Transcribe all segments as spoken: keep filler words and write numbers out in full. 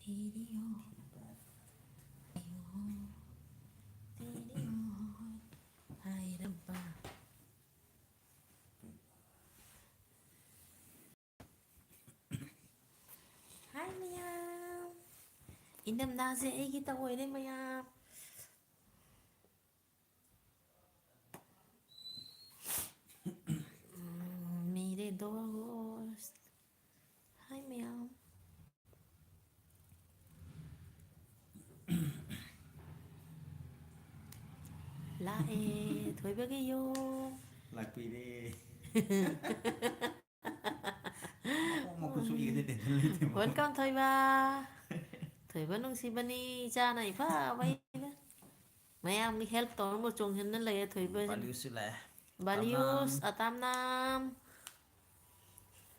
ꯇꯦꯔꯤ ꯑꯣ, ꯑꯌꯣ, ꯇꯦꯔꯤ ꯑꯣ, ꯍꯥꯏꯔꯕ꯫ ꯍꯥꯏ ꯃꯌꯥꯝ, ꯏꯅꯝꯅꯥꯁꯦ ꯑꯩꯒꯤ ꯇꯧ ꯑꯣꯏꯔꯦ ꯃꯌꯥꯝ꯫ ꯎꯝ, ꯃꯤꯔꯦ ꯗꯣꯁ꯫ ꯍꯥꯏ ꯃꯌꯥꯝ꯫ ꯂꯥꯛꯑꯦ ꯊꯣꯏꯕꯒꯤ ꯌꯨꯝ꯫ ꯂꯥꯛꯄꯤꯔꯦ꯫ ꯃꯈꯨꯠꯁꯨ ꯏꯒꯗꯤ tension ꯂꯩꯇꯦ꯫ Welcome ꯊꯣꯏꯕ꯫ ꯊꯣꯏꯕ ꯅꯨꯡꯁꯤꯕꯅꯤ, ꯏꯆꯥꯅ ꯏꯐꯕꯩꯅ꯫ ꯃꯌꯥꯝꯒꯤ help ꯇꯧꯅꯕ ꯆꯣꯡꯁꯤꯟꯅ ꯂꯩꯌꯦ ꯊꯣꯏꯕꯁꯤꯅ꯫ ꯕꯥꯂꯤꯌꯨꯁꯁꯨ ꯂꯥꯛꯑꯦ꯫ ꯕꯥꯂꯤꯌꯨꯁ, ꯑꯇꯥꯝꯅꯥꯝ꯫ ꯑꯇꯥꯝꯅꯥꯝ꯫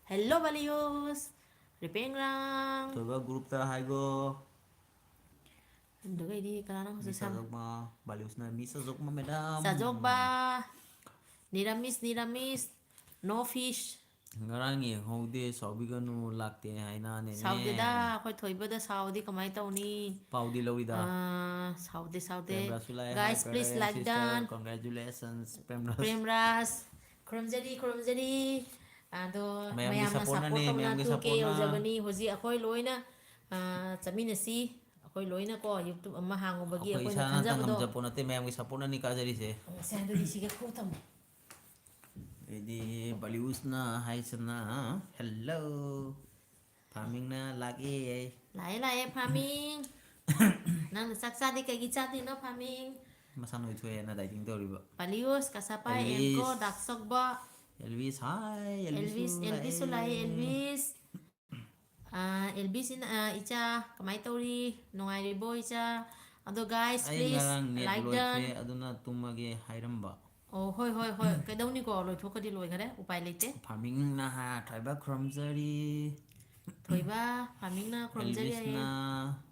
Hello ꯕꯥꯂꯤꯌꯨꯁ꯫ ꯔꯤꯄꯦꯡꯔꯥꯡ꯫ ꯊꯣꯏꯕ groupꯇ ꯍꯥꯏꯒꯣ꯫ ꯑꯗꯨꯒꯩꯗꯤ ꯀꯅꯥꯅꯣ ꯍꯧꯖꯤꯛ Miss ꯁꯥꯟꯅ-, ꯑꯖꯣꯛꯃ, ꯕꯥꯂꯤꯌꯨꯁꯅ Miss ꯑꯖꯣꯛꯃ madam꯫ ꯆꯥꯖꯣꯛꯄ꯫ ꯅꯤꯔꯥꯃꯤꯁ, ꯅꯤꯔꯥꯃꯤꯁ꯫ No fish꯫ ꯉꯔꯥꯡ ꯌꯦꯡꯍꯧꯗꯦ, ꯁꯥꯎꯕꯤꯒꯅꯨ, ꯂꯥꯛꯇꯦ ꯍꯥꯏꯅꯅꯦꯅꯦ꯫ ꯁꯥꯎꯗꯦꯗ, ꯑꯩꯈꯣꯏ ꯊꯣꯏꯕꯗ ꯁꯥꯎꯗꯤ ꯀꯃꯥꯏ ꯇꯧꯅꯤ? ꯄꯥꯎꯗꯤ ꯂꯧꯔꯤꯗ꯫ ꯑꯥ, ꯁꯥꯎꯗꯦ, ꯁꯥꯎꯗꯦ꯫ ꯄ꯭ꯔꯦꯝꯔꯥꯖꯁꯨ ꯂꯥꯛꯑꯦ, Guys, hi, please brother and like sister, done꯫ Congratulations, ꯄ꯭ꯔꯦꯝꯔꯥꯖ꯫ ꯄ꯭ꯔꯦꯝꯔꯥꯖ, ꯈꯨꯔꯨꯝꯖꯔꯤ, ꯈꯨꯔꯨꯝꯖꯔꯤ꯫ ꯑꯗꯣ ꯃꯌꯥꯝꯒꯤ ꯃꯌꯥꯝꯅ supportꯅꯅꯦ, support ꯇꯧꯅ ꯃꯌꯥꯝꯒꯤ two K supportꯅ꯫ ꯌꯧꯖꯕꯅꯤ꯫ ꯍꯧꯖꯤꯛ ꯑꯩꯈꯣꯏ ꯂꯣꯏꯅ, ꯑꯥ, ꯆꯠꯃꯤꯟꯅꯁꯤ꯫ ꯑꯩꯈꯣꯏ ꯂꯣꯏꯅꯀꯣ, YouTube ꯑꯃ ꯍꯥꯡꯉꯨꯕꯒꯤ ꯑꯩꯈꯣꯏ ꯑꯩꯈꯣꯏꯅ ꯏꯁꯥꯅꯇ ꯈꯟꯖꯕꯗꯣ꯫ ꯉꯝꯖꯄꯣꯠ ꯅꯠꯇꯦ, ꯃꯌꯥꯝꯒꯤ supportꯅꯅꯤ ꯀꯥꯖꯔꯤꯁꯦ꯫ ꯁꯦ, ꯑꯗꯨꯗꯤ ꯁꯤꯒ ꯈꯨ ꯊꯝꯃꯣ꯫ ꯑꯩꯗꯤ ꯕꯥꯂꯤꯌꯨꯁꯅ ꯍꯥꯏꯁꯤꯅ, hello꯫ ꯐꯥꯃꯤꯡꯅ ꯂꯥꯛꯑꯦ꯫ ꯂꯥꯛꯑꯦ, ꯂꯥꯛꯑꯦ, ꯐꯥꯃꯤꯡ꯫ ꯅꯪꯅ ꯆꯥꯛ ꯆꯥꯗꯦ, ꯀꯩꯒꯤ ꯆꯥꯗ꯭ꯔꯤꯅꯣ, ꯐꯥꯃꯤꯡ? ꯃꯁꯥ ꯅꯣꯏꯊꯣꯛꯑꯦꯅ dieting ꯇꯧꯔꯤꯕ꯫ ꯕꯥꯂꯤꯌꯨꯁ, ꯀꯁꯥꯄꯥꯏ, ꯑꯦꯜꯕꯤꯁ꯫ ꯑꯦꯡꯀꯣ, ꯗꯥꯛ ꯁꯣꯛꯕ꯫ ꯑꯦꯜꯕꯤꯁ, hi, ꯑꯦꯜꯕꯤꯁꯁꯨ ꯑꯦꯜꯕꯤꯁ, ꯑꯦꯜꯕꯤꯁꯁꯨ ꯂꯥꯛꯑꯦ, ꯂꯥꯛꯑꯦ꯫ ꯑꯦꯜꯕꯤꯁ꯫ ꯑꯥ, ꯑꯦꯜꯕꯤꯁ ꯏꯟ-, ꯑꯥ, ꯏꯆꯥ, ꯀꯃꯥꯏ ꯇꯧꯔꯤ? ꯅꯨꯡꯉꯥꯏꯔꯤꯕꯣ, ꯏꯆꯥ? ꯑꯗꯣ, guys, ꯑꯩ please, ꯉꯔꯥꯡ net like ꯂꯣꯏꯈ꯭ꯔꯦ, done꯫ ꯑꯗꯨꯅ ꯇꯨꯝꯃꯒꯦ ꯍꯥꯏꯔꯝꯕ꯫ ꯑꯣ, ꯍꯣꯏ, ꯍꯣꯏ, ꯍꯣꯏ꯫ ꯀꯩꯗꯧꯅꯤꯀꯣ? ꯂꯣꯏꯊꯣꯛꯈ꯭ꯔꯗꯤ ꯂꯣꯏꯈꯔꯦ꯫ ꯎꯄꯥꯏ ꯂꯩꯇꯦ꯫ ꯐꯥꯃꯤꯡꯅ ꯍꯥ ꯊꯣꯏꯕ ꯈꯨꯔꯨꯝꯖꯔꯤ꯫ ꯊꯣꯏꯕ, ꯐꯥꯃꯤꯡꯅ ꯈꯨꯔꯨꯝꯖꯔꯤ ꯍꯥꯏꯌꯦ꯫ ꯑꯦꯜꯕꯤꯁꯅ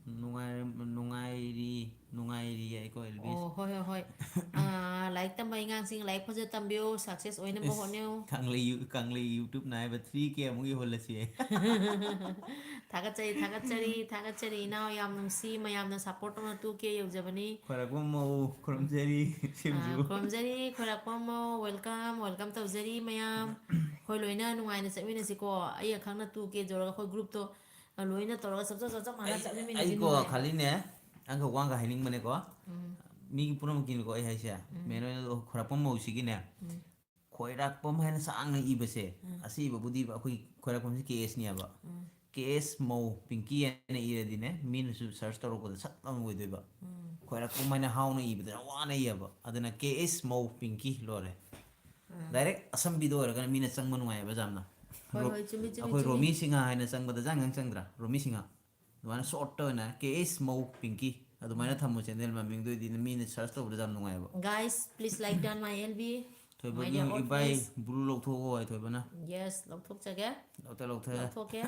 ꯅꯨꯡꯉꯥꯏꯔꯝ-, ꯅꯨꯡꯉꯥꯏꯔꯤ, ꯅꯨꯡꯉꯥꯏꯔꯤ ꯌꯥꯏꯀꯣ, ꯑꯦꯜꯕꯤꯁ꯫ ꯑꯣ, ꯍꯣꯏ, ꯍꯣꯏ, ꯍꯣꯏ꯫ ꯑꯥ, ꯂꯥꯏꯔꯤꯛ ꯇꯝꯕ ꯑꯉꯥꯡꯁꯤꯡ ꯂꯥꯏꯔꯤꯛ ꯐꯖꯅ ꯇꯝꯕꯤꯌꯨ, success ꯑꯣꯏꯅꯕ ꯏꯁ, ꯍꯣꯠꯅꯧ꯫ ꯀꯪꯂꯩ ꯌꯨ-, ꯀꯪꯂꯩ YouTube ꯅ ꯍꯥꯏꯕ three K ꯑꯃꯨꯛ ꯌꯧꯍꯜꯂꯁꯤ꯫ ꯊꯥꯒꯠꯆꯔꯤ, ꯊꯥꯒꯠꯆꯔꯤ, ꯊꯥꯒꯠꯆꯔꯤ꯫ ꯏꯅꯥꯎ ꯌꯥꯝ ꯅꯨꯡꯁꯤ, ꯃꯌꯥꯝꯅ support ꯇꯧꯅ two K ꯌꯧꯖꯕꯅꯤ꯫ ꯈꯣꯏꯔꯥꯛꯄꯝ ꯃꯧ ꯈꯨꯔꯨꯝꯖꯔꯤ, ꯑꯥ, ꯁꯦꯝꯁꯨ꯫ ꯈꯨꯔꯨꯝꯖꯔꯤ, ꯈꯣꯏꯔꯥꯛꯄꯝ ꯃꯧ, welcome, welcome ꯇꯧꯖꯔꯤ ꯃꯌꯥꯝ꯫ ꯑꯩꯈꯣꯏ ꯂꯣꯏꯅ ꯅꯨꯡꯉꯥꯏꯅ ꯆꯠꯃꯤꯟꯅꯁꯤꯀꯣ꯫ ꯑꯩ ꯑꯈꯪꯅ two K ꯌꯧꯔꯒ ꯑꯩꯈꯣꯏ group ꯇꯣ ꯂꯣꯏꯅ ꯇꯧꯔꯒ ꯆꯞ, ꯆꯞ, ꯆꯞ, ꯆꯞ ꯃꯥꯟꯅ ꯑꯩ, ꯆꯠꯃꯤꯟꯅꯔꯗꯤ ꯑꯩꯀꯣ ꯅꯨꯡꯉꯥꯏ꯫ ꯈꯜꯂꯤꯅꯦ, ꯑꯪꯀ ꯋꯥ ꯑꯪꯀ ꯍꯥꯏꯅꯤꯡꯕꯅꯦꯀꯣ꯫ ꯎꯝ, ꯃꯤꯒꯤ ꯄꯨꯝꯅꯃꯛꯀꯤꯅꯤꯀꯣ ꯑꯩ ꯍꯥꯏꯁꯦ꯫ ꯎꯝ, ꯃꯦꯟ ꯑꯣꯏꯅ ꯈꯣꯏꯔꯥꯛꯄꯝ ꯃꯧꯁꯤꯒꯤꯅꯦ, ꯎꯝ, ꯈꯣꯏꯔꯥꯛꯄꯝ ꯍꯥꯏꯅ ꯁꯥꯡꯅ ꯏꯕꯁꯦ, ꯎꯝ, ꯑꯁꯤꯕꯕꯨꯗꯤ ꯑꯩꯈꯣꯏ ꯈꯣꯏꯔꯥꯛꯄꯝꯁꯤ K S ꯅꯦꯕ꯫ ꯎꯝ, K S ꯃꯧ ꯄꯤꯡꯀꯤ ꯍꯥꯏꯅ ꯏꯔꯗꯤꯅꯦ, ꯃꯤꯅꯁꯨ search ꯇꯧꯔꯛꯄꯗ ꯁꯠ ꯂꯥꯎꯅ ꯑꯣꯏꯗꯣꯏꯕ꯫ ꯎꯝ, ꯈꯣꯏꯔꯥꯛꯄꯝ ꯍꯥꯏꯅ ꯍꯥꯎꯅ ꯏꯕꯗꯅ ꯋꯥꯅ ꯏꯌꯦꯕ꯫ ꯑꯗꯨꯅ K S ꯃꯧ ꯄꯤꯡꯀꯤ ꯂꯣꯏꯔꯦ꯫ ꯎꯝ꯫ Direct ꯑꯁꯝꯕꯤꯗ ꯑꯣꯏꯔꯒꯅ ꯃꯤꯅ ꯆꯪꯕ ꯅꯨꯡꯉꯥꯏꯌꯦꯕ ꯌꯥꯝꯅ꯫ ꯍꯣꯏ, ꯔꯣ-, ꯍꯣꯏ, ꯆꯨꯝꯃꯤ, ꯆꯨꯝꯃꯤ, ꯑꯩꯈꯣꯏ ꯆꯨꯝꯃꯤ꯫ ꯔꯣꯃꯤ ꯁꯤꯡꯍ ꯍꯥꯏꯅ ꯆꯪꯕꯗ ꯆꯪ ꯆꯪ ꯆꯪꯗ꯭ꯔꯥ? ꯔꯣꯃꯤ ꯁꯤꯡꯍ꯫ ꯑꯗꯨꯃꯥꯏꯅ short ꯇ ꯑꯣꯏꯅ K S ꯃꯧ ꯄꯤꯡꯀꯤ ꯑꯗꯨꯃꯥꯏꯅ ꯊꯝꯃꯣ channel ꯃꯃꯤꯡꯗꯣ, ꯑꯗꯨꯗꯤ ꯃꯤꯅ search ꯇꯧꯕꯗ ꯌꯥꯝ ꯅꯨꯡꯉꯥꯏꯌꯦꯕ꯫ Guys, please like down my L B, my ꯊꯣꯏꯕꯒꯤ dear all ꯏꯕꯥꯏ friends. Blue ꯂꯧꯊꯣꯛꯑꯣ ꯍꯥꯏ ꯊꯣꯏꯕꯅ꯫ Yes, ꯂꯧꯊꯣꯛꯆꯒꯦ꯫ ꯂꯧꯊꯣꯛ, ꯂꯧꯊꯣꯛꯑꯦ꯫ ꯂꯧꯊꯣꯛꯀꯦ꯫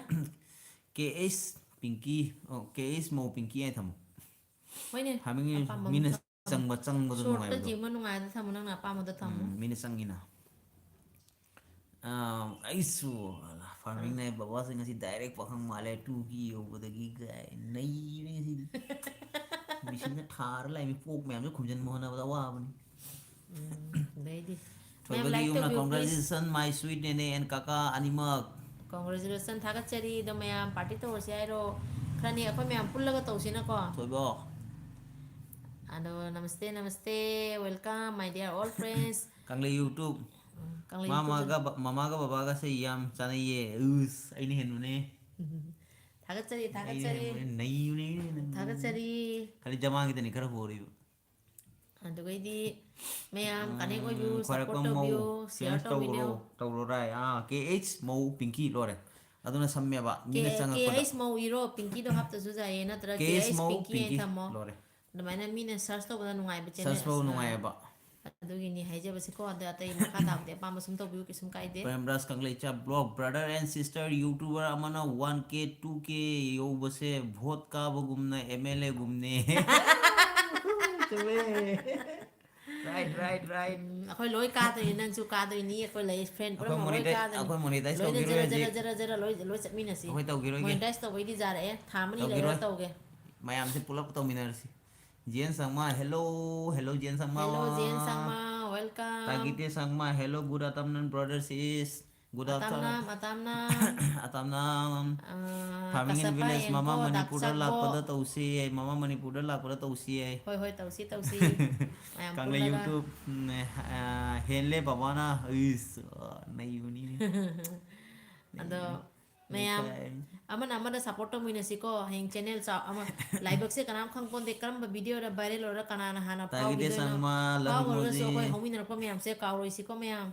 K S ꯄꯤꯡꯀꯤ, ꯑꯣ, K S ꯃꯧ ꯄꯤꯡꯀꯤ ꯍꯥꯏꯅ ꯊꯝꯃꯣ꯫ ꯍꯣꯏꯅꯦ, ꯍꯥꯏꯕꯒꯤ ꯑꯄꯥꯝꯕ ꯃꯤꯅ ꯑꯃ ꯊꯝ-, ꯆꯪꯕ, ꯆꯪꯕꯗꯣ short ꯇ ꯅꯨꯡꯉꯥꯏꯕꯗꯣ꯫ ꯌꯦꯡꯕ ꯅꯨꯡꯉꯥꯏꯕꯗ ꯊꯝꯃꯣ, ꯅꯪꯅ ꯑꯄꯥꯝꯕꯗ ꯊꯝꯃꯣ꯫ ꯎꯝ, ꯃꯤꯅ ꯆꯪꯉꯤꯅ꯫ ꯑꯥ, ꯑꯩꯁꯨ ꯐꯥꯔꯃꯤꯡ ꯅꯥꯏ ꯕꯕꯥꯁꯦ ꯉꯁꯤ direct ꯄꯥꯈꯪ ꯃꯥꯜꯂꯦ, two K ꯌꯧꯕꯗꯒꯤ ꯒꯥꯏ ꯅꯩꯕꯅꯤ ꯉꯁꯤꯗꯤ꯫ ꯃꯦꯆꯤꯟꯅ ꯊꯥꯔ ꯂꯥꯛꯏ, ꯃꯤ ꯄꯣꯛ ꯃꯌꯥꯝꯁꯦ ꯈꯨꯝꯖꯤꯟꯕ ꯍꯣꯠꯅꯕꯗ ꯋꯥꯕꯅꯤ꯫ ꯎꯝ, ꯑꯗꯩꯗꯤ ꯃꯌꯥꯝ ꯊꯣꯏꯕꯒꯤ like ꯌꯨꯝꯅ ꯇꯧꯕꯤꯌꯨ, please. Congratulations, my sweet ꯅꯦꯅꯦ and ꯀꯥꯀꯥ ꯑꯅꯤꯃꯛ꯫ Congratulations, ꯊꯥꯒꯠꯆꯔꯤ꯫ ꯑꯗꯣ ꯃꯌꯥꯝ party ꯇꯧꯔꯁꯤ ꯍꯥꯏꯔꯣ? ꯈꯔꯅꯤ ꯑꯩꯈꯣꯏ ꯃꯌꯥꯝ ꯄꯨꯜꯂꯒ ꯇꯧꯁꯤꯅꯀꯣ꯫ ꯊꯣꯏꯕ꯫ ꯑꯗꯣ ꯅꯃꯁꯇꯦ, ꯅꯃꯁꯇꯦ, welcome, my dear all friends. ꯀꯪꯂꯩ YouTube꯫ Um, ꯀꯪꯂꯩ ꯃꯥꯃꯒ YouTube. ꯕ-, ꯃꯃꯥꯒ ꯕꯕꯥꯒꯁꯦ ꯌꯥꯝ ꯆꯥꯅꯩꯌꯦ꯫ ꯎꯁ, ꯑꯩꯅ ꯍꯦꯟꯕꯅꯦ꯫ ꯊꯥꯒꯠꯆꯔꯤ, ꯑꯩꯅ ꯊꯥꯒꯠꯆꯔꯤ꯫ ꯍꯦꯟꯕꯅꯦ, ꯅꯩꯕꯅꯦ꯫ ꯊꯥꯒꯠꯆꯔꯤ꯫ ꯈꯜꯂꯤ ꯖꯃꯥꯟꯒꯤꯗꯅꯤ ꯈꯔ ꯍꯣꯔꯤꯕ꯫ ꯑꯗꯨꯒꯩꯗꯤ ꯃꯌꯥꯝ connect ꯑꯣꯏꯕꯤꯌꯨ, ꯎꯝ, support ꯈ꯭ꯋꯥꯏꯔꯥꯛꯄꯝ ꯃꯧ, ꯇꯧꯕꯤꯌꯨ, share chance ꯇꯧꯔꯣ, ꯇꯧꯕꯤꯌꯨ꯫ ꯇꯧꯔꯣꯔꯥꯏ꯫ ꯑꯥ, K H ꯃꯧ ꯄꯤꯡꯀꯤ ꯂꯣꯏꯔꯦ꯫ ꯑꯗꯨꯅ ꯁꯝꯃꯦꯕ, ꯃꯤꯅ K-, ꯆꯪꯉꯛꯄꯗ꯫ K H ꯃꯧ ꯏꯔꯣ, ꯄꯤꯡꯀꯤꯗꯣ ꯍꯥꯞꯇꯁꯨ ꯌꯥꯏꯌꯦ, ꯅꯠꯇ꯭ꯔꯒ K H K H ꯃꯧ ꯄꯤꯡꯀꯤ ꯍꯥꯏꯅ ꯄꯤꯡꯀꯤ ꯊꯝꯃꯣ꯫ ꯂꯣꯏꯔꯦ꯫ ꯑꯗꯨꯃꯥꯏꯅ ꯃꯤꯅ search ꯇꯧꯕꯗ ꯅꯨꯡꯉꯥꯏꯕ channel꯫ Search ꯇꯧꯕ ꯑꯥ꯫ ꯅꯨꯡꯉꯥꯏꯌꯦꯕ꯫ ꯑꯗꯨꯒꯤꯅꯤ ꯍꯥꯏꯖꯕꯁꯤꯀꯣ꯫ ꯑꯗ ꯑꯇꯩ ꯃꯈꯥ ꯇꯥꯕꯗꯤ ꯑꯄꯥꯝꯕ ꯁꯨꯝ ꯇꯧꯕꯤꯌꯨ, ꯀꯩꯁꯨꯝ ꯀꯥꯏꯗꯦ꯫ ꯄ꯭ꯔꯦꯝꯔꯥꯖ ꯀꯪꯂꯩꯆꯥ vlog, brother and sister YouTuber ꯑꯃꯅ one K two K ꯌꯧꯕꯁꯦ vote ꯀꯥꯕꯒꯨꯝꯅ, MLA ꯒꯨꯝꯅꯦ꯫ ꯆꯨꯝꯃꯦ꯫ Right, right, right. ꯎꯝ, ꯑꯩꯈꯣꯏ ꯂꯣꯏ ꯀꯥꯗꯣꯏꯅꯤ, ꯅꯪꯁꯨ ꯀꯥꯗꯣꯏꯅꯤ, ꯑꯩꯈꯣꯏ ꯂꯩ friend ꯑꯩꯈꯣꯏ ꯄꯨꯝꯅꯃꯛ ꯂꯣꯏ monetize, ꯀꯥꯗꯣꯏꯅꯤ꯫ ꯑꯩꯈꯣꯏ monetize ꯂꯣꯏꯅ ꯇꯧꯈꯤꯔꯣꯏ ꯖꯔ ꯍꯧꯖꯤꯛ꯫ ꯖꯔ ꯖꯔ ꯖꯔ ꯂꯣꯏ ꯂꯣꯏ ꯆꯠꯃꯤꯟꯅꯁꯤ꯫ ꯑꯩꯈꯣꯏ ꯇꯧꯈꯤꯔꯣꯏꯒꯦ꯫ Monetize ꯇꯧꯕꯩꯗꯤ ꯌꯥꯔꯛꯑꯦ, ꯊꯥ ꯑꯃꯅꯤ ꯂꯩꯔꯒ ꯇꯧꯈꯤꯔꯣꯏ꯫ ꯇꯧꯒꯦ꯫ ꯃꯌꯥꯝꯁꯦ ꯄꯨꯂꯞ ꯇꯧꯃꯤꯟꯅꯔꯁꯤ꯫ ꯖꯦꯟ ꯁꯪꯃꯥ, hello, hello Jain ꯁꯪꯃꯥ꯫ Hello Jain ꯁꯪꯃꯥ, welcome꯫ ꯇꯥꯒꯤꯇꯦ ꯁꯪꯃꯥ, hello, good afternoon, brother, sis꯫ Good afternoon꯫ ꯑꯇꯥꯝꯅꯥꯝ, ꯑꯇꯥꯝꯅꯥꯝ꯫ ꯑꯇꯥꯝꯅꯥꯝ꯫ Ah, Farming in ꯀꯁꯥꯄꯥ village, ꯃꯃꯥ ꯌꯦꯡꯀꯣ, ꯃꯅꯤꯄꯨꯔꯗ ꯗꯥꯛꯆꯥꯛꯄꯣ꯫ ꯂꯥꯛꯄꯗ ꯇꯧꯁꯤ ꯍꯥꯏ, ꯃꯃꯥ ꯃꯅꯤꯄꯨꯔꯗ ꯂꯥꯛꯄꯗ ꯇꯧꯁꯤ ꯍꯥꯏ꯫ ꯍꯣꯏ, ꯍꯣꯏ, ꯇꯧꯁꯤ, ꯇꯧꯁꯤ꯫ ꯃꯌꯥꯝ ꯀꯪꯂꯩ ꯄꯨꯜꯂꯒ꯫ YouTube, ꯎꯝ, ꯑꯥ, ꯍꯦꯟꯂꯦ ꯕꯕꯥꯅ꯫ ꯏꯁ, ꯑꯥ, ꯅꯩꯕꯅꯤꯅꯦ꯫ ꯑꯗꯣ ꯅꯩꯕꯅꯤ꯫ ꯃꯌꯥꯝ ꯅꯩꯈꯥꯏ꯫ ꯑꯃꯅ ꯑꯃꯗ support ꯇꯧꯃꯤꯟꯅꯁꯤꯀꯣ꯫ ꯍꯌꯦꯡ channel ꯆꯥꯎ-, ꯑꯃ, ꯂꯥꯏꯕꯛꯁꯦ ꯀꯅꯥꯝ ꯈꯪꯄꯣꯟꯇꯦ, ꯀꯔꯝꯕ video ꯗ viral ꯑꯣꯏꯔ ꯀꯅꯥꯅ ꯍꯥꯟꯅ ꯇꯥꯒꯤꯗꯦ ꯐꯥꯎꯈꯤꯗꯣꯏꯅꯣ꯫ ꯁꯪꯃꯥ, love ꯐꯥꯎꯈ꯭ꯔꯒꯁꯨ emoji꯫ ꯑꯩꯈꯣꯏ ꯍꯧꯃꯤꯟꯅꯔꯛꯄ ꯃꯌꯥꯝꯁꯦ ꯀꯥꯎꯔꯣꯏꯁꯤꯀꯣ ꯃꯌꯥꯝ꯫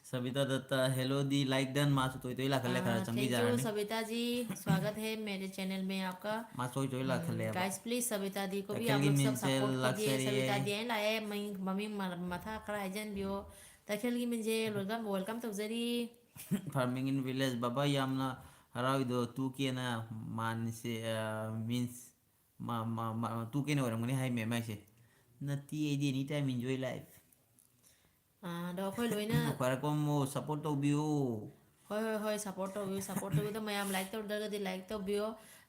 ꯁꯕꯤꯇꯥ ꯗꯠꯇ, hello ꯗꯤ like done, ꯃꯥꯁꯨ ꯇꯣꯏ ꯇꯣꯏ ꯂꯥꯛꯈꯠꯂꯦ, ꯈꯔ ꯑꯥ, thank you, ꯆꯪꯕꯤꯖꯔꯅꯤ꯫ सविता जी, स्वागत है मेरे channel में आपका। ꯃꯥ ꯇꯣꯏ ꯇꯣꯏ ꯎꯝ, ꯂꯥꯛꯈꯠꯂꯦꯕ꯫ guys, please सविता जी को भी आप ꯇꯈꯦꯜꯒꯤ लोग सब ꯃꯤꯟꯁꯦꯜ support कीजिए। ꯂꯥꯛꯆꯔꯤꯌꯦ꯫ सविता जी ꯍꯥꯏꯅ ꯂꯥꯛꯑꯦ, ꯃꯃꯤꯡ, ꯃꯃꯤꯡ ꯃ-, ꯃꯊꯥ ꯈꯔ ꯍꯥꯏꯖꯟꯕꯤꯌꯣ꯫ ꯇꯈꯦꯜꯒꯤ ꯃꯤꯟꯁꯦꯜ welcome, welcome ꯇꯧꯖꯔꯤ꯫ Farming in village, ꯕꯕꯥ ꯌꯥꯝꯅ ꯍꯔꯥꯎꯏꯗꯣ two K ꯅ ꯃꯥꯟꯁꯦ, ꯑ, means ꯃꯥ, ꯃꯥ, ꯃꯥ, two K ꯅ ꯑꯣꯏꯔꯝꯒꯅꯤ ꯍꯥꯏ ꯃꯦꯝ ꯍꯥꯏꯁꯦ꯫ ꯅꯠꯇꯦ, ꯑꯩꯗꯤ any time enjoy life꯫ ꯑꯥ, ꯑꯗꯣ ꯑꯩꯈꯣꯏ ꯂꯣꯏꯅ ꯈ꯭ꯋꯥꯏꯔꯥꯛꯄꯝ support ꯇꯧꯕꯤꯌꯨ꯫ ꯍꯣꯏ, ꯍꯣꯏ, ꯍꯣꯏ, support ꯇꯧꯕꯤꯌꯨ, support ꯇꯧꯕꯤꯌꯨ꯫ ꯑꯗꯣ ꯃꯌꯥꯝ like ꯇꯧꯗ꯭ꯔꯒꯗꯤ like ꯇꯧꯕꯤꯌꯣ꯫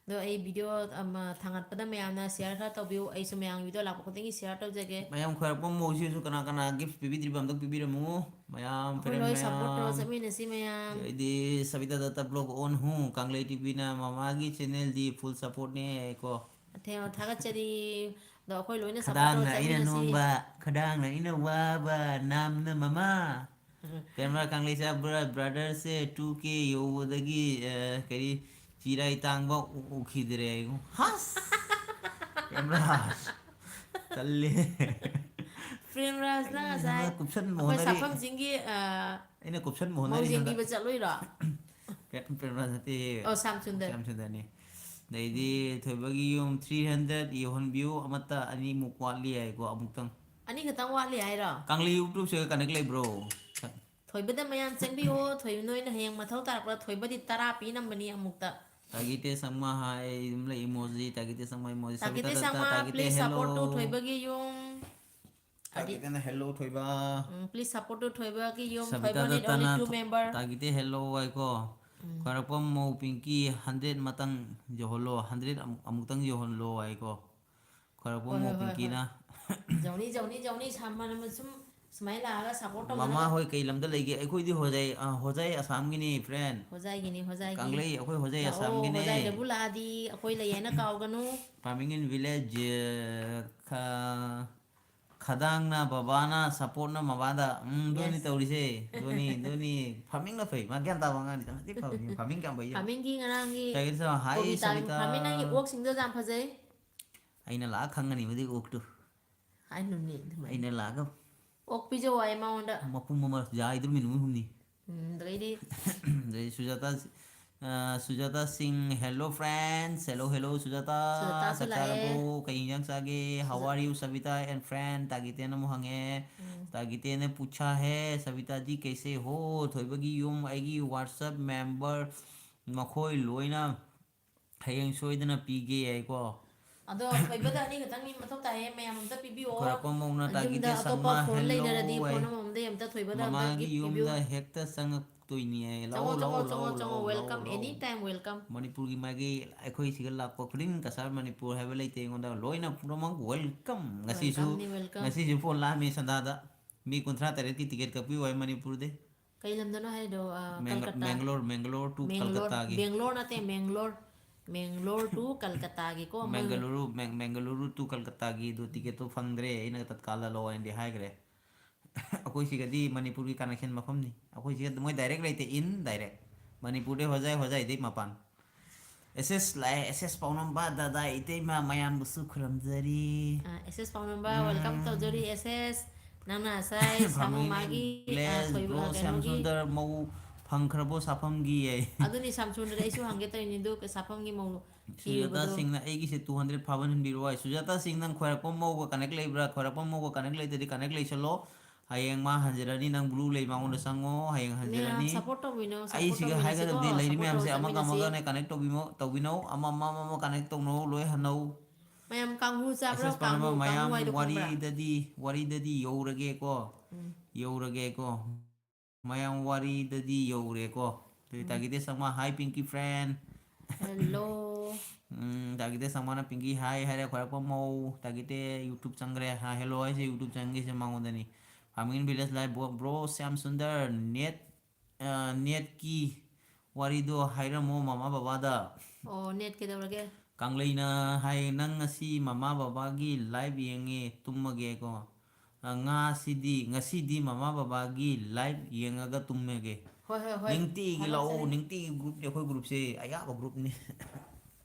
ꯑꯗꯣ ꯑꯩ video ꯑꯃ ꯊꯥꯡꯒꯠꯄꯗ ꯃꯌꯥꯝꯅ share ꯈꯔ ꯇꯧꯕꯤꯌꯨ꯫ ꯑꯩꯁꯨ ꯃꯌꯥꯝꯒꯤ video ꯂꯥꯛꯄ ꯈꯨꯗꯤꯡꯒꯤ share ꯇꯧꯖꯒꯦ꯫ ꯃꯌꯥꯝ ꯈ꯭ꯋꯥꯏꯔꯥꯛꯄꯝ ꯃꯧꯁꯤꯁꯨ ꯀꯅꯥ ꯀꯅꯥ gift ꯄꯤꯕꯤꯗ꯭ꯔꯤꯕ ꯑꯝꯇ ꯄꯤꯕꯤꯔꯝꯃꯨ꯫ ꯃꯌꯥꯝ ꯑꯩꯈꯣꯏ friend ꯂꯣꯏ support ꯇꯧꯔ ꯃꯌꯥꯝ꯫ ꯆꯠꯃꯤꯟꯅꯁꯤ ꯃꯌꯥꯝ꯫ ꯑꯗꯩꯗꯤ ꯁꯕꯤꯇꯥ ꯗꯠꯇ vlog on ꯍꯨ, ꯀꯪꯂꯩ TVꯅ ꯃꯃꯥꯒꯤ channelꯗꯤ full supportꯅꯦ ꯀꯣ꯫ ꯑꯊꯦꯡꯕ ꯊꯥꯒꯠꯆꯔꯤ꯫ ꯑꯗꯣ ꯑꯩꯈꯣꯏ ꯂꯣꯏꯅ support ꯇꯧꯔ ꯈꯗꯥꯡꯅ ꯑꯩꯅ ꯆꯠꯃꯤꯟꯅꯁꯤ꯫ ꯅꯣꯝꯕ, ꯈꯗꯥꯡꯅ ꯑꯩꯅ ꯋꯥꯕ, ꯅꯥꯝꯅ ꯃꯃꯥ꯫ ꯄ꯭ꯔꯦꯝꯔꯥꯖ ꯀꯪꯂꯩꯆꯥ ꯕ꯭ꯔ-, brotherꯁꯦ two K ꯌꯧꯕꯗꯒꯤ, ꯑ, ꯀꯔꯤ, ꯆꯤꯔꯥꯏ ꯇꯥꯡꯕ ꯎ-, ꯎꯈꯤꯗ꯭ꯔꯦ꯫ ꯍꯁ! ꯄ꯭ꯔꯦꯝꯔꯥꯖ꯫ ꯇꯜꯂꯦ꯫ ꯄ꯭ꯔꯦꯝꯔꯥꯖꯅ ꯑꯩꯅ ꯉꯁꯥꯏ ꯁꯣꯝꯗ ꯀꯨꯞꯁꯟꯕ ꯑꯩꯈꯣꯏ ꯍꯣꯠꯅꯔꯤ꯫ ꯁꯥꯐꯝꯁꯤꯡꯒꯤ, ꯑ, ꯑꯩꯅ ꯀꯨꯞꯁꯟꯕ ꯃꯧ ꯍꯣꯠꯅꯔꯤ ꯁꯣꯝꯗ꯫ ꯌꯦꯡꯕꯤꯕ ꯆꯠꯂꯨꯏꯔꯣ? ꯄ꯭ꯔꯦꯝ-, ꯄ꯭ꯔꯦꯝꯔꯥꯖ ꯅꯠꯇꯦ꯫ ꯑꯣ, ꯁ꯭ꯌꯥꯝ ꯁꯨꯟꯗꯔ꯫ ꯁ꯭ꯌꯥꯝ ꯁꯨꯟꯗꯔꯅꯤ꯫ ꯑꯗꯩꯗꯤ ꯊꯣꯏꯕꯒꯤ ꯌꯨꯝ three hundred ꯌꯧꯍꯟꯕꯤꯌꯨ, ꯑꯃꯠꯇ ꯑꯅꯤꯃꯨꯛ ꯋꯥꯠꯂꯤ ꯍꯥꯏꯀꯣ, ꯑꯃꯨꯛꯇꯪ꯫ ꯑꯅꯤ ꯈꯛꯇꯪ ꯋꯥꯠꯂꯤ ꯍꯥꯏꯔꯣ? ꯀꯪꯂꯩ YouTube ꯁꯤꯒ connect ꯂꯩꯕ꯭ꯔꯣ? ꯊꯣꯏꯕꯗ ꯃꯌꯥꯝ ꯆꯪꯕꯤꯌꯣ꯫ ꯊꯣꯏꯕ ꯅꯣꯏꯅ ꯍꯌꯦꯡ ꯃꯊꯧ ꯇꯥꯔꯛꯄꯗ ꯊꯣꯏꯕꯗꯤ ꯇꯔꯥ ꯄꯤꯅꯕꯅꯤ ꯑꯃꯨꯛꯇ꯫ ꯇꯥꯒꯤꯇꯦ ꯁꯪꯃꯥ ꯍꯥꯏ, ꯑꯗꯨꯝ ꯂꯩ emoji, ꯇꯥꯒꯤꯇꯦ ꯁꯪꯃꯥ emoji, ꯇꯥꯒꯤꯇꯦ Sabita ꯁꯪꯃꯥ, Datta, ꯇꯥꯒꯤꯇꯦ please support to hello꯫ ꯊꯣꯏꯕꯒꯤ ꯌꯨꯝ꯫ ꯇꯥꯒꯤꯇꯦꯅ hello ꯊꯣꯏꯕ꯫ ꯎꯝ, please support to ꯊꯣꯏꯕꯒꯤ ꯌꯨꯝ, ꯁꯕꯤꯇꯥ ꯊꯣꯏꯕ need only ꯗꯠꯇꯅ two ꯊꯣ-, member꯫ ꯇꯥꯒꯤꯇꯦ hello ꯍꯥꯏꯀꯣ꯫ ꯎꯝ꯫ ꯈ꯭ꯋꯥꯏꯔꯥꯛꯄꯝ ꯃꯧ ꯄꯤꯡꯀꯤ hundred ꯃꯇꯪ ꯌꯧꯍꯜꯂꯣ, hundred ꯑꯃꯨꯛ-, ꯑꯃꯨꯛꯇꯪ ꯌꯧꯍꯜꯂꯣ ꯍꯥꯏꯀꯣ꯫ ꯈ꯭ꯋꯥꯏꯔꯥꯛꯄꯝ ꯍꯣꯏ, ꯃꯧ ꯍꯣꯏ, ꯍꯣꯏ, ꯄꯤꯡꯀꯤꯅ꯫ ꯍꯣꯏ꯫ ꯖꯧꯅꯤ, ꯖꯧꯅꯤ, ꯖꯧꯅꯤ, ꯁꯥꯃꯟ ꯑꯃ ꯁꯨꯝ ꯁꯨꯃꯥꯏꯅ ꯂꯥꯛꯑꯒ support ꯇꯧꯅꯔꯒ꯫ ꯃꯃꯥ ꯍꯣꯏ ꯀꯩ ꯂꯝꯗ ꯂꯩꯒꯦ? ꯑꯩꯈꯣꯏꯗꯤ ꯍꯣꯖꯥꯏ, ꯑ, ꯍꯣꯖꯥꯏ ꯑꯁꯥꯝꯒꯤꯅꯤ, friend꯫ ꯍꯣꯖꯥꯏꯒꯤꯅꯤ, ꯍꯣꯖꯥꯏꯒꯤ꯫ ꯀꯪꯂꯩ, ꯑꯩꯈꯣꯏ ꯍꯣꯖꯥꯏ ꯂꯥꯛꯑꯣ, ꯑꯁꯥꯝꯒꯤꯅꯦ꯫ ꯍꯣꯖꯥꯏꯗꯕꯨ ꯂꯥꯛꯑꯗꯤ ꯑꯩꯈꯣꯏ ꯂꯩ ꯍꯥꯏꯅ ꯀꯥꯎꯒꯅꯨ꯫ Farming in village, ꯑ, ꯈ-, ꯈꯗꯥꯡꯅ ꯕꯕꯥꯅ, supportꯅ ꯃꯃꯥꯗ꯫ ꯎꯝ, ꯑꯗꯨꯅꯤ Yes꯫ ꯇꯧꯔꯤꯁꯦ꯫ ꯑꯗꯨꯅꯤ, ꯑꯗꯨꯅꯤ꯫ Farmingꯅ ꯐꯩ꯫ ꯃꯥ ꯒ꯭ꯌꯥꯟ ꯇꯥꯕ ꯑꯉꯥꯡꯅꯤ꯫ ꯊꯤ ꯐꯕꯅꯤ꯫ Farming ꯀꯌꯥꯝ ꯐꯩ ꯌꯦꯡꯉꯨ꯫ Farmingꯒꯤ ꯉꯔꯥꯡꯒꯤ ꯇꯥꯒꯦ ꯁꯥ-, ꯍꯥꯏ ꯀꯣꯕꯤ ꯇꯥꯕꯤ꯫ ꯁꯕꯤꯇꯥ꯫ Farming ꯅꯪꯒꯤ ꯑꯣꯛꯁꯤꯡꯗꯣ ꯌꯥꯝ ꯐꯖꯩ꯫ ꯑꯩꯅ ꯂꯥꯛꯑ ꯈꯪꯒꯅꯤ ꯃꯗꯨꯒꯤ ꯑꯣꯛꯇꯨ꯫ ꯍꯥꯏꯅꯨꯅꯦ ꯑꯗꯨꯃꯥꯏꯅ꯫ ꯑꯩꯅ ꯂꯥꯛꯑꯒ ꯑꯣꯛ ꯄꯤꯖꯧ ꯍꯥꯏ ꯃꯉꯣꯟꯗ꯫ ꯃꯄꯨꯝ ꯑꯃ ꯌꯥꯏꯗ꯭ꯔꯨꯃꯤ ꯅꯨꯃꯤꯠ ꯍꯨꯝꯅꯤ꯫ ꯎꯝ, ꯑꯗꯩꯗꯤ ꯑꯗꯩ ꯁꯨꯖꯥꯇꯥ, ꯑ, ꯁꯨꯖꯥꯇꯥ ꯁꯤꯡ, hello friends, hello, hello, ꯁꯨꯖꯥꯇꯥ, ꯁꯨꯖꯥꯇꯥꯁꯨ ꯆꯥꯛ ꯂꯥꯛꯑꯦ꯫ ꯆꯥꯔꯕꯣ? ꯀꯩ ꯏꯟꯖꯥꯡ ꯆꯥꯒꯦ? How Shuja- are you, Sabita and friend? ꯇꯥꯒꯤꯇꯦꯅ ꯑꯃꯨꯛ ꯍꯪꯉꯦ꯫ ꯎꯝ꯫ ꯇꯥꯒꯤꯇꯦꯅ ꯄꯨꯆꯥ ꯍꯦ, ꯁꯕꯤꯇꯥ ꯖꯤ ꯀꯩꯁꯦ ꯍꯣ? ꯊꯣꯏꯕꯒꯤ ꯌꯨꯝ, ꯑꯩꯒꯤ WhatsApp member, ꯃꯈꯣꯏ ꯂꯣꯏꯅ ꯍꯌꯦꯡ ꯁꯣꯏꯗꯅ ꯄꯤꯒꯦ ꯍꯥꯏꯀꯣ꯫ ꯑꯗꯣ ꯊꯣꯏꯕꯗ ꯑꯅꯤ ꯈꯛꯇꯪ ꯃꯊꯧ ꯇꯥꯏꯌꯦ, ꯃꯌꯥꯝ ꯑꯝꯇ ꯄꯤꯕꯤꯌꯣ꯫ ꯈꯣꯏꯔꯥꯛꯄꯝ ꯃꯧꯅ ꯌꯨꯝꯗ ꯇꯥꯒꯤꯇꯦ ꯑꯇꯣꯞꯄ ꯁꯪꯃꯥ phone hello ꯂꯩꯅꯔꯗꯤ ꯍꯥꯏ꯫ Phone ꯑꯃꯃꯝꯗ ꯑꯝꯇ ꯊꯣꯏꯕꯗ ꯑꯝꯇ ꯃꯃꯥꯒꯤ gift ꯄꯤꯕꯤꯌꯨ꯫ ꯌꯨꯝꯗ ꯍꯦꯛꯇ ꯆꯪꯉꯛꯇꯣꯏꯅꯤ ꯍꯥꯏ꯫ ꯂꯥꯛꯑꯣ, ꯆꯪꯉꯣ, ꯆꯪꯉꯣ, ꯂꯥꯛꯑꯣ, ꯆꯪꯉꯣ, ꯂꯥꯛꯑꯣ, ꯆꯪꯉꯣ, ꯂꯥꯛꯑꯣ, welcome, ꯂꯥꯛꯑꯣ꯫ Any time welcome꯫ ꯃꯅꯤꯄꯨꯔꯒꯤ ꯃꯥꯏꯀꯩ ꯑꯩꯈꯣꯏ ꯁꯤꯗ ꯂꯥꯛꯄ ꯈꯨꯗꯤꯡ ꯀꯁꯥꯔ ꯃꯅꯤꯄꯨꯔ ꯍꯥꯏꯕ ꯂꯩꯇꯦ ꯑꯩꯉꯣꯟꯗ, ꯂꯣꯏꯅ ꯄꯨꯝꯅꯃꯛ welcome꯫ ꯉꯁꯤꯁꯨ, Welcomeꯅꯤ, welcome꯫ ꯉꯁꯤꯁꯨ phone ꯂꯥꯛꯑꯝꯃꯤ ꯁꯟꯗꯥꯗ, ꯃꯤ ꯀꯨꯟꯊ꯭ꯔꯥ ꯇꯔꯦꯠꯀꯤ ticket ꯀꯛꯄꯤꯌꯨ ꯍꯥꯏ ꯃꯅꯤꯄꯨꯔꯗꯩ꯫ ꯀꯩ ꯂꯝꯗꯅꯣ ꯍꯥꯏꯗꯣ? ꯑ, ꯃꯦꯡꯒ-, ꯀꯜꯀꯇꯥ꯫ ꯃꯦꯡꯒꯂꯣꯔ, ꯃꯦꯡꯒꯂꯣꯔ to ꯃꯦꯡꯒꯂꯣꯔ, ꯀꯜꯀꯇꯥꯒꯤ꯫ ꯕꯦꯡꯒꯂꯣꯔ ꯅꯠꯇꯦ, ꯃꯦꯡꯒꯂꯣꯔ꯫ ꯃꯦꯡꯒꯂꯣꯔ to ꯀꯜꯀꯇꯥꯒꯤ ꯀꯣ, ꯃꯣꯏ ꯃꯦꯡꯒꯂꯨꯔꯨ, ꯃꯦꯡ-, ꯃꯦꯡꯒꯂꯨꯔꯨ to ꯀꯜꯀꯇꯥꯒꯤꯗꯣ ticketꯇꯣ ꯐꯪꯗ꯭ꯔꯦ, ꯑꯩꯅ ꯇꯠꯀꯥꯜꯗ ꯂꯧ ꯍꯥꯏꯅꯗꯤ ꯍꯥꯏꯈ꯭ꯔꯦ꯫ ꯑꯩꯈꯣꯏ ꯁꯤꯒꯗꯤ ꯃꯅꯤꯄꯨꯔꯒꯤ connection ꯃꯐꯝꯅꯤ꯫ ꯑꯩꯈꯣꯏ ꯁꯤꯒ ꯃꯣꯏ direct ꯂꯩꯇꯦ, indirect꯫ ꯃꯅꯤꯄꯨꯔꯗꯩ ꯍꯣꯖꯥꯏ, ꯍꯣꯖꯥꯏꯗꯩ ꯃꯄꯥꯟ꯫ ꯑꯦꯁ ꯑꯦꯁ ꯂꯥꯛꯑꯦ, ꯑꯦꯁ ꯑꯦꯁ ꯄꯥꯎꯅꯝꯕ, ꯗꯥꯗꯥ, ꯏꯇꯩꯃ, ꯃꯌꯥꯝꯕꯨꯁꯨ ꯈꯨꯔꯨꯝꯖꯔꯤ꯫ ꯑ, ꯑꯦꯁ ꯑꯦꯁ ꯄꯥꯎꯅꯝꯕ, ꯎꯝ꯫ Welcome ꯇꯧꯖꯔꯤ, ꯑꯦꯁ ꯑꯦꯁ꯫ ꯅꯪꯅ ꯉꯁꯥꯏ ꯁꯥꯃꯨ ꯐꯥꯃꯤꯡ ꯃꯥꯒꯤ, ꯑ, ꯕ꯭ꯂꯦꯁ, ꯊꯣꯏꯕ, ꯕ꯭ꯔꯣ ꯀꯩꯅꯣꯒꯤ ꯁ꯭ꯌꯥꯝꯁꯨꯟꯗꯔ, ꯃꯧ, ꯐꯪꯈ꯭ꯔꯕꯣ ꯁꯥꯐꯝꯒꯤ ꯑꯩ? ꯑꯗꯨꯅꯤ ꯁꯝꯁꯨꯟꯗ꯭ꯔꯗ ꯑꯩꯁꯨ ꯍꯪꯒꯦ ꯇꯧꯔꯤꯅꯤ ꯑꯗꯨ ꯁꯥꯐꯝꯒꯤ ꯃꯧ ꯁꯨꯖꯥꯇꯥ ꯁꯤꯡꯅ ꯑꯩꯒꯤꯁꯦ two hundred ꯐꯥꯕ ꯍꯟꯕꯤꯔꯣ ꯍꯥꯏ꯫ ꯁꯨꯖꯥꯇꯥ ꯁꯤꯡ, ꯅꯪ ꯈ꯭ꯋꯥꯏꯔꯥꯛꯄꯝ ꯃꯧꯒ ꯀꯅꯦꯛ ꯂꯩꯕ꯭ꯔꯥ? ꯈ꯭ꯋꯥꯏꯔꯥꯛꯄꯝ ꯃꯧꯒ ꯀꯅꯦꯛ ꯂꯩꯇ꯭ꯔꯗꯤ ꯀꯅꯦꯛ ꯂꯩꯁꯜꯂꯣ꯫ ꯍꯌꯦꯡ ꯃꯥ ꯍꯟꯖꯔꯅꯤ, ꯅꯪ blue ꯂꯩ ꯃꯉꯣꯟꯗ ꯆꯪꯉꯣ, ꯍꯌꯦꯡ ꯃꯌꯥꯝ ꯍꯟꯖꯔꯅꯤ꯫ support ꯇꯧꯕꯤꯅꯧ, support ꯑꯩꯁꯤꯒ ꯇꯧꯃꯤꯟꯅꯁꯤꯀꯣ, ꯍꯥꯏꯒꯗꯕꯗꯤ ꯂꯩꯔꯤ support ꯇꯧꯔ ꯃꯌꯥꯝꯁꯦ ꯑꯃꯒ ꯆꯠꯃꯤꯟꯅꯁꯤ꯫ ꯑꯃꯒꯅꯦ connect ꯇꯧꯕꯤꯅꯧ, ꯇꯧꯕꯤꯅꯧ, ꯑꯃ ꯑꯃ ꯑꯃ connect ꯇꯧꯅꯧ, ꯂꯣꯏ ꯍꯟꯅꯧ꯫ ꯃꯌꯥꯝ ꯀꯥꯡꯍꯨ ꯆꯥꯕ꯭ꯔꯣ? ꯑꯦꯁ ꯑꯦꯁ ꯀꯥꯡꯍꯨ, ꯄꯥꯎꯅꯝꯕ, ꯀꯥꯡꯍꯨ ꯃꯌꯥꯝ ꯍꯥꯏꯗꯣ ꯈꯪꯕ꯭ꯔꯥ? ꯋꯥꯔꯤꯗꯗꯤ, ꯋꯥꯔꯤꯗꯗꯤ ꯌꯧꯔꯒꯦꯀꯣ, ꯎꯝ꯫ ꯌꯧꯔꯒꯦꯀꯣ, ꯃꯌꯥꯝ ꯋꯥꯔꯤꯗꯗꯤ ꯌꯧꯔꯦꯀꯣ꯫ ꯑꯗꯨꯗꯤ ꯎꯝ꯫ ꯇꯥꯒꯤꯗꯦ ꯁꯪꯃꯥ, hi ꯄꯤꯡꯀꯤ friend꯫ Hello꯫ ꯎꯝ, ꯇꯥꯒꯤꯗꯦ ꯁꯪꯃꯥꯅ ꯄꯤꯡꯀꯤ hi ꯍꯥꯏꯔꯦ, ꯈ꯭ꯋꯥꯏꯔꯥꯛꯄꯝ ꯃꯧ꯫ ꯇꯥꯒꯤꯗꯦ YouTube ꯆꯪꯈ꯭ꯔꯦ꯫ ꯍꯥꯏ, hello ꯍꯥꯏꯁꯦ YouTube ꯆꯪꯒꯦꯁꯦ ꯃꯉꯣꯟꯗꯅꯤ꯫ Farming Village Live, bro, bro Shyam Sundar, net, ꯑ, netꯀꯤ ꯋꯥꯔꯤꯗꯣ ꯍꯥꯏꯔꯝꯃꯣ ꯃꯃꯥ ꯕꯕꯥꯗ꯫ ꯑꯣ, net ꯀꯩꯗꯧꯔꯒꯦ? ꯀꯪꯂꯩꯅ ꯍꯥꯏ, ꯅꯪ ꯉꯁꯤ ꯃꯃꯥ ꯕꯕꯥꯒꯤ live ꯌꯦꯡꯉꯦ, ꯇꯨꯝꯃꯒꯦꯀꯣ꯫ ꯑ, ꯉꯥꯁꯤꯗꯤ, ꯉꯁꯤꯗꯤ ꯃꯃꯥ ꯕꯕꯥꯒꯤ live ꯌꯦꯡꯉꯒ ꯇꯨꯝꯃꯒꯦ꯫ ꯍꯣꯏ, ꯍꯣꯏ, ꯍꯣꯏ꯫ ꯅꯤꯡꯇꯤꯒꯤ ꯂꯥꯛꯑꯣ, ꯊꯥꯒꯠꯆꯔꯤ꯫ ꯅꯤꯡꯇꯤꯒꯤ groupꯅꯤ ꯑꯩꯈꯣꯏ groupꯁꯦ, ꯑꯌꯥꯕ groupꯅꯤ꯫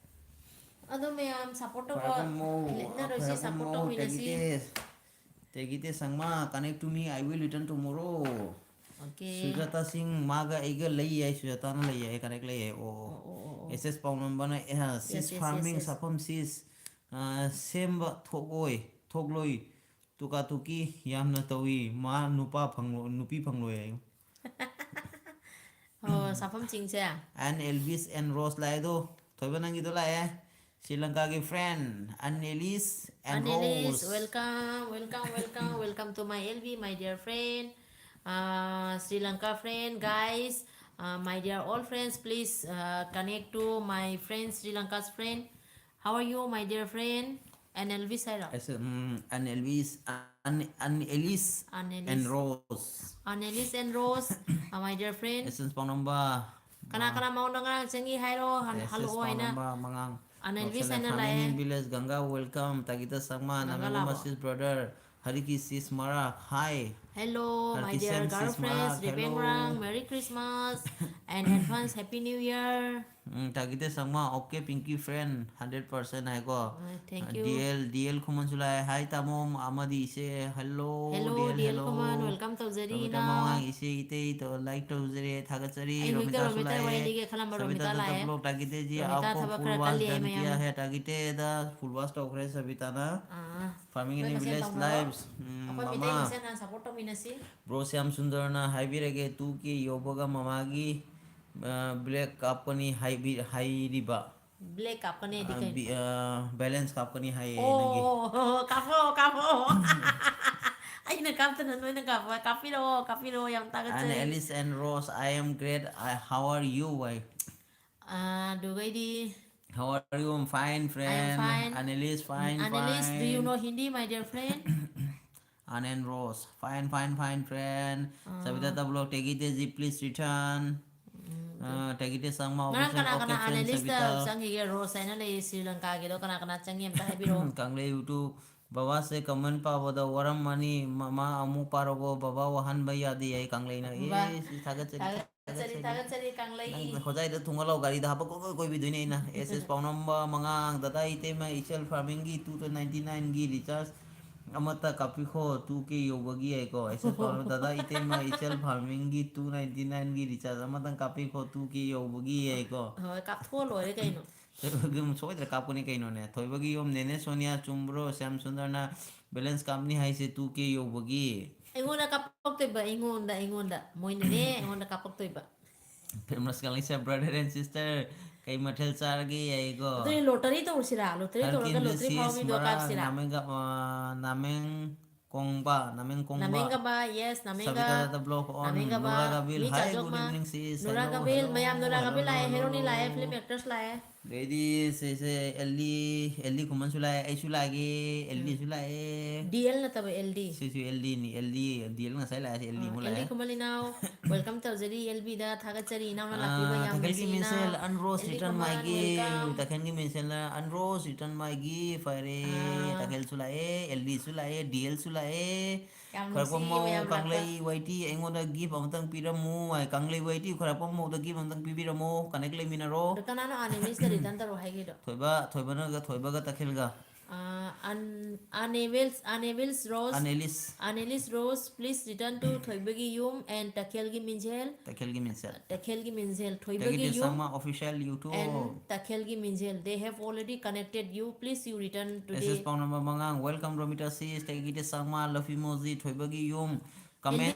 ꯑꯗꯣ ꯃꯌꯥꯝ support ꯇꯧꯕ, ꯈ꯭ꯋꯥꯏꯔꯥꯛꯄꯝ ꯃꯧ, ꯂꯤꯠꯅꯔꯣꯏꯁꯤ, ꯈ꯭ꯋꯥꯏꯔꯥꯛꯄꯝ support ꯃꯧ, ꯇꯧꯃꯤꯟꯅꯁꯤ꯫ ꯇꯦꯒꯤꯇꯦꯁ, ꯇꯦꯒꯤꯇꯦꯁ ꯁꯪꯃꯥ, connect to me, I will return tomorrow꯫ Okay꯫ Sujata ꯁꯤꯡ, ꯃꯥꯒ ꯑꯩꯒ ꯂꯩ ꯌꯥꯏ, ꯁꯨꯖꯥꯇꯥꯅ ꯂꯩ ꯌꯥꯏ, connect ꯂꯩ ꯌꯥꯏ꯫ ꯑꯣ, ꯑꯣ꯫ ꯑꯣ, ꯑꯣ, ꯑꯣ, ꯑꯣ꯫ ꯑꯦꯁ ꯑꯦꯁ ꯄꯥꯎꯅꯝꯕꯅ, ꯑꯦ, ꯍꯥ, she's Yes, yes, yes, farming, yes꯫ ꯁꯥꯐꯝ she's, ꯑ, ꯁꯦꯝꯕ ꯊꯣꯛꯑꯣꯏ, ꯊꯣꯛꯂꯣꯏ, ꯇꯨꯀꯥ ꯇꯨꯀꯤ ꯌꯥꯝꯅ ꯇꯧꯏ, ꯃꯥ ꯅꯨꯄꯥ ꯐꯪꯂꯣ-, ꯅꯨꯄꯤ ꯐꯪꯂꯣꯏ ꯍꯥꯏꯌꯨ꯫ ꯑꯣ, ꯁꯥꯐꯝ ꯆꯤꯡꯁꯦ꯫ And Elvis and Rose ꯂꯥꯛꯑꯦꯗꯣ, ꯊꯣꯏꯕ ꯅꯪꯒꯤꯗꯣ ꯂꯥꯛꯑꯦ꯫ ꯁ꯭ꯔꯤ ꯂꯪꯀꯥꯒꯤ friend, ꯑꯟ ꯑꯦꯂꯤꯁ and ꯑꯟ Alice, Rose꯫ welcome, welcome, welcome, welcome to my L V, my dear friend, uh, Sri Lanka friend, guys, uh, my dear all friends, please, uh, connect to my friend, Sri Lanka's friend. How are you, my dear friend? ꯑꯟ ꯑꯦꯜꯕꯤꯁ ꯍꯥꯏꯔꯣ? ꯑꯁ, ꯎꯝ, ꯑꯟ ꯑꯦꯜꯕꯤꯁ, ꯑꯟ, ꯑꯟ Alice ꯑꯟ Alice. and Rose꯫ ꯑꯟ Alice and Rose, uh, my dear friend. S S ꯄꯥꯎꯅꯝꯕ꯫ ꯀꯅꯥ ꯀꯅꯥ ꯃꯉꯣꯟꯗ ꯉꯔꯥꯡ ꯆꯪꯉꯤ ꯍꯥꯏꯔꯣ, ꯍꯟ-, ꯑꯦꯁ ꯑꯦꯁ ꯍꯜꯂꯛꯑꯣ ꯍꯥꯏꯅ꯫ ꯄꯥꯎꯅꯝꯕ ꯃꯉꯥꯡ꯫ ꯑꯟ ꯑꯦꯜꯕꯤꯁ ꯅꯣꯛꯁꯜꯂꯦ, ꯍꯥꯏꯅ Farming ꯂꯥꯛꯑꯦ꯫ Village, Ganga, welcome꯫ ꯇꯥꯒꯤꯇ ꯁꯪꯃꯥ, ꯒꯪꯒꯥ ꯅꯪꯒꯨꯝꯕ ꯂꯥꯛꯑꯕꯣ? she's brother꯫ Harikis sis Marak, hi. Hello, my Harikis dear and sis girlfriends, Marak, Rebeng hello. Rang, Merry Christmas and advance Happy New Year. Mm, Tagite Sangma, okay, Pinky friend, hundred percent ꯍꯥꯏꯀꯣ꯫ Uh, thank you. D L, D L ꯈꯨꯃꯟꯁꯨ ꯂꯥꯛꯑꯦ꯫ Hi ꯇꯥꯃꯣ, ꯑꯃꯗꯤ ꯏꯆꯦ, hello, Hello, D L, D L hello. ꯈꯨꯃꯟ, welcome ꯇꯧꯖꯔꯤ, ꯇꯥꯃꯣ, ꯏꯅꯥꯎ꯫ ꯇꯥꯃꯣ, ꯏꯆꯦ, ꯏꯇꯩ, ꯇꯧ-, like ꯇꯧꯖꯔꯦ, ꯊꯥꯒꯠꯆꯔꯤ꯫ ꯑꯩ ꯍꯧꯖꯤꯛꯇ ꯔꯣꯃꯤꯇꯥꯁꯨ ꯔꯣꯃꯤꯇꯥ ꯂꯥꯛꯑꯦ꯫ ꯋꯥꯔꯤ ꯂꯤꯒꯦ ꯈꯜꯂꯝꯕ ꯔꯣꯃꯤꯇꯥ ꯁꯕꯤꯇꯥꯗ ꯂꯥꯛꯑꯦ꯫ ꯇꯞꯂꯣ, ꯇꯥꯒꯤꯇꯦꯖꯤ, ꯔꯣꯃꯤꯇꯥ आपको ꯊꯕꯛ फुल ꯈꯔ वॉश ꯀꯜꯂꯤ ꯍꯥꯏ डन ꯃꯌꯥꯝ꯫ किया है, ꯇꯥꯒꯤꯇꯦꯗ full वॉश ꯇꯧꯈ꯭ꯔꯦ ꯁꯕꯤꯇꯥꯅ꯫ ꯑꯥ, Farming ꯅꯣꯏ ꯃꯁꯦꯟ Village ꯇꯧꯅꯔꯣ꯫ Lives, ꯎꯝ, ꯑꯩꯈꯣꯏ ꯃꯤꯇꯩ ꯃꯃꯥ꯫ ꯃꯁꯦꯟ ꯍꯥꯟꯅ support ꯇꯧꯃꯤꯟꯅꯁꯤ꯫ Bro Shyam ꯁꯨꯟꯗꯔꯅ ꯍꯥꯏꯕꯤꯔꯒꯦ, two K ꯌꯧꯕꯒ ꯃꯃꯥꯒꯤ, ꯑ, black ꯀꯥꯞꯀꯅꯤ ꯍꯥꯏꯕꯤ-, ꯍꯥꯏꯔꯤꯕ꯫ Black ꯀꯥꯞꯀꯅꯤ ꯍꯥꯏꯗꯤ ꯑ, ꯀꯩꯅꯣ? ꯕꯤ-, ꯑ, balance ꯀꯥꯞꯀꯅꯤ ꯍꯥꯏꯌꯦ ꯑꯣ, ꯅꯪꯒꯤ꯫ ꯑꯣ, ꯑꯣ, ꯀꯥꯞꯄꯛꯑꯣ, ꯀꯥꯞꯄꯛꯑꯣ꯫ ꯑꯩꯅ ꯀꯥꯞꯇꯅ ꯅꯣꯏꯅ ꯀꯥꯞꯄ-, ꯀꯥꯞꯄꯤꯔꯛꯑꯣ, ꯀꯥꯞꯄꯤꯔꯛꯑꯣ, ꯌꯥꯝ ꯊꯥꯒꯠꯆꯔꯤ꯫ Annalise and Rose, I am great. I, how are you? I, ꯑ, ꯑꯗꯨꯒꯩꯗꯤ How are you? I'm fine, I am friend. fine. Annalise, fine, Annalise, do you fine. know Hindi, my dear friend? Anand Rose, fine, fine, fine, friend. Sabita Tablo, Tegite ji, please return. Uh, Tegite Sangma, ꯉꯔꯥꯡ ꯀꯅꯥ ꯀꯅꯥ okay, friend, Annalise ꯇ Sabita. ꯆꯪꯈꯤꯒꯦ? Rose ꯍꯥꯏꯅ ꯂꯩꯌꯦ ꯁ꯭ꯔꯤ ꯂꯪꯀꯥꯒꯤꯗꯣ, ꯀꯅꯥ ꯀꯅꯥ ꯆꯪꯉꯤ ꯑꯝꯇ ꯍꯥꯏꯕꯤꯔꯛꯑꯣ꯫ ꯀꯪꯂꯩ YouTube, ꯕꯕꯥꯁꯦ comment ꯄꯥꯕꯗ ꯋꯥꯔꯝꯃꯅꯤ, ꯃꯃꯥ ꯑꯃꯨꯛ ꯄꯥꯔꯛꯑꯣ, ꯕꯕꯥ ꯋꯥꯍꯟꯕ ꯌꯥꯗꯦ ꯍꯥꯏ ꯀꯪꯂꯩꯅ꯫ ꯕꯥ-, ꯑꯦ, ꯁꯤ ꯊꯥꯒꯠꯆꯔꯤ, ꯊꯥꯒꯠꯆꯔꯤ, ꯊꯥꯒꯠꯆꯔꯤ, ꯀꯪꯂꯩ꯫ ꯅꯪ ꯍꯣꯖꯥꯏꯗ ꯊꯨꯡꯍꯜꯂꯣ, ꯒꯥꯔꯤꯗ ꯍꯥꯞꯄ ꯀꯣꯏ ꯀꯣꯏ ꯀꯣꯏꯕꯤꯗꯣꯏꯅꯦ ꯑꯩꯅ꯫ S S ꯄꯥꯎꯅꯝꯕ ꯃꯉꯥꯡ, ꯗꯗꯥ ꯏꯇꯩꯃ, Aircel Farmingꯒꯤ two ninety nineꯒꯤ recharge ꯑꯃꯠꯇ ꯀꯥꯞꯄꯤꯈꯣ, two K ꯌꯧꯕꯒꯤ ꯍꯥꯏꯀꯣ꯫ S S ꯄꯥꯎꯅꯝꯕ, ꯗꯗꯥ ꯏꯇꯩꯃ, Aircel Farmingꯒꯤ two ninety nineꯒꯤ recharge ꯑꯃꯇꯪ ꯀꯥꯞꯄꯤꯈꯣ, two K ꯌꯧꯕꯒꯤ ꯍꯥꯏꯀꯣ꯫ ꯍꯣꯏ, ꯀꯥꯞꯊꯣꯛꯑ ꯂꯣꯏꯔꯦ ꯀꯩꯅꯣ꯫ ꯑꯗꯨꯝ ꯁꯣꯏꯗ꯭ꯔ ꯀꯥꯞꯀꯅꯤ ꯀꯩꯅꯣꯅꯦ꯫ ꯊꯣꯏꯕꯒꯤ ꯌꯨꯝ, ꯅꯦꯅꯦ ꯁꯣꯅꯤꯌꯥ, ꯆꯨꯝꯕ꯭ꯔꯣ? ꯁ꯭ꯌꯥꯝ ꯁꯨꯟꯗꯔꯅ balance ꯀꯥꯞꯅꯤ ꯍꯥꯏꯁꯦ two K ꯌꯧꯕꯒꯤ꯫ ꯑꯩꯉꯣꯟꯗ ꯀꯥꯞꯄꯛꯇꯣꯏꯕ, ꯑꯩꯉꯣꯟꯗ, ꯑꯩꯉꯣꯟꯗ꯫ ꯃꯣꯏꯅꯅꯦ, ꯑꯩꯉꯣꯟꯗ ꯀꯥꯞꯄꯛꯇꯣꯏꯕ꯫ Famous ꯀꯪꯂꯩꯁꯥ brother and sister, ꯀꯩ ꯃꯊꯦꯜ ꯆꯥꯔꯒꯦ ꯍꯥꯏꯀꯣ꯫ ꯑꯗꯨꯗꯤ lottery ꯇꯧꯔꯁꯤꯔꯥ? Lottery ꯇꯧꯔꯒ ꯍꯔꯀꯤꯟꯁ lottery ꯐꯥꯎꯕ sis ꯃꯤꯗꯣ ꯃꯔꯥ, ꯀꯥꯞꯁꯤꯔꯥ? ꯅꯥꯃꯦꯡꯒ-, ꯑ, ꯅꯥꯃꯦꯡ ꯀꯣꯡꯕ, ꯅꯥꯃꯦꯡ ꯀꯣꯡꯕ꯫ ꯅꯥꯃꯦꯡꯒꯕ, yes, ꯅꯥꯃꯦꯡꯒ, ꯁꯕꯤꯇꯥ ꯗ ꯕ꯭ꯂꯣꯛ ꯑꯣꯟ, ꯅꯥꯃꯦꯡꯒꯕ, ꯅꯨꯔꯥ ꯒꯕꯤꯜ, ꯃꯤ hi, ꯆꯥꯖꯣꯛꯃ, good evening, sis. ꯅꯨꯔꯥ ꯍꯦꯜꯂꯣ, ꯒꯕꯤꯜ, ꯍꯦꯜꯂꯣ, ꯃꯌꯥꯝ ꯅꯨꯔꯥ ꯍꯦꯜꯂꯣ, ꯒꯕꯤꯜ ꯂꯥꯛꯑꯦ, ꯍꯦꯜꯂꯣ, ꯍꯦꯔꯣꯅꯤ ꯂꯥꯛꯑꯦ, ꯍꯦꯜꯂꯣ꯫ Film actors ꯂꯥꯛꯑꯦ꯫ Ladies, ꯁꯤꯁꯦ ꯑꯦꯜ ꯗꯤ, ꯑꯦꯜ ꯗꯤ ꯈꯨꯃꯟꯁꯨ ꯂꯥꯛꯑꯦ, ꯑꯩꯁꯨ ꯂꯥꯛꯑꯒꯦ, ꯑꯦꯜ ꯗꯤꯁꯨ ꯎꯝ꯫ ꯂꯥꯛꯑꯦ꯫ ꯗꯤ ꯑꯦꯜ ꯅꯠꯇꯕ ꯑꯦꯜ ꯗꯤ꯫ ꯁꯤꯁꯨ ꯑꯦꯜ ꯗꯤꯅꯤ, ꯑꯦꯜ ꯗꯤ, ꯗꯤ ꯑꯦꯜ ꯉꯁꯥꯏ ꯂꯥꯛꯑꯦ, ꯁꯤ ꯑꯦꯜ ꯗꯤ ꯑꯥ, ꯑꯃꯨꯛ ꯑꯦꯜ ꯗꯤ ꯂꯥꯛꯑꯦ꯫ ꯈꯨꯃꯟ ꯏꯅꯥꯎ, welcome ꯇꯧꯖꯔꯤ ꯑꯦꯜ ꯕꯤꯗ, ꯊꯥꯒꯠꯆꯔꯤ ꯏꯅꯥꯎꯅ ꯂꯥꯛꯄꯤꯕ ꯑꯥ, ꯌꯥꯝ ꯇꯈꯦꯜꯒꯤ ꯅꯨꯡꯁꯤ ꯃꯤꯡꯁꯦꯜ, ꯏꯅꯥꯎ꯫ L D Khuman, welcome꯫ ꯇꯈꯦꯜꯒꯤ ꯃꯤꯡꯁꯦꯜꯅ "Unrose return my gift" ꯍꯥꯏꯔꯦ꯫ ꯑꯥ꯫ ꯇꯈꯦꯜꯁꯨ ꯂꯥꯛꯑꯦ, ꯑꯦꯜ ꯗꯤꯁꯨ ꯂꯥꯛꯑꯦ, ꯗꯤ ꯑꯦꯜꯁꯨ ꯂꯥꯛꯑꯦ꯫ ꯌꯥꯝ ꯈ꯭ꯋꯥꯏꯔꯥꯛꯄꯝ ꯅꯨꯡꯁꯤꯌꯦ ꯃꯧ ꯃꯌꯥꯝ ꯂꯥꯛꯄ꯫ ꯀꯪꯂꯩ ꯋꯥꯏ ꯇꯤ ꯑꯩꯉꯣꯟꯗ gift ꯑꯃꯇꯪ ꯄꯤꯔꯝꯃꯨ ꯍꯥꯏ꯫ ꯀꯪꯂꯩ ꯋꯥꯏ ꯇꯤ ꯈ꯭ꯋꯥꯏꯔꯥꯛꯄꯝ ꯃꯧꯗ gift ꯑꯃꯇꯪ ꯄꯤꯕꯤꯔꯝꯃꯨ꯫ Connect ꯂꯩꯃꯤꯟꯅꯔꯣ꯫ ꯑꯗꯣ ꯀꯅꯥꯅꯣ ꯑꯥꯅꯦ ꯃꯤꯁꯇ return ꯇꯧꯔꯛꯑꯣ ꯍꯥꯏꯒꯤꯗꯣ? ꯊꯣꯏꯕ, ꯊꯣꯏꯕꯅꯒ, ꯊꯣꯏꯕꯒ ꯇꯈꯦꯜꯒ꯫ ꯑꯥ, ꯑꯟ-, ꯑꯅꯦꯕꯤꯜꯁ, ꯑꯅꯦꯕꯤꯜꯁ ꯔꯣꯁ, ꯑꯅꯦꯂꯤꯁ꯫ ꯑꯅꯦꯂꯤꯁ ꯔꯣꯁ, please return to ꯊꯣꯏꯕꯒꯤ ꯌꯨꯝ and ꯇꯈꯦꯜꯒꯤ ꯃꯤꯡꯖꯦꯜ꯫ ꯇꯈꯦꯜꯒꯤ ꯃꯤꯡꯁꯦꯜ꯫ ꯇꯈꯦꯜꯒꯤ ꯃꯤꯡꯖꯦꯜ, ꯊꯣꯏꯕꯒꯤ ꯇꯈꯦꯜꯒꯤ ꯌꯨꯝ ꯆꯥꯝꯃ official YouTube꯫ And ꯇꯈꯦꯜꯒꯤ ꯃꯤꯡꯖꯦꯜ, they have already connected you, please you return today꯫ S S ꯄꯥꯎꯅꯝꯕ ꯃꯉꯥꯡ, welcome ꯔꯣꯃꯤꯇꯥ sis, ꯇꯈꯦꯜꯒꯤ ꯆꯥꯝꯃ, love emoji, ꯊꯣꯏꯕꯒꯤ ꯌꯨꯝ, comment꯫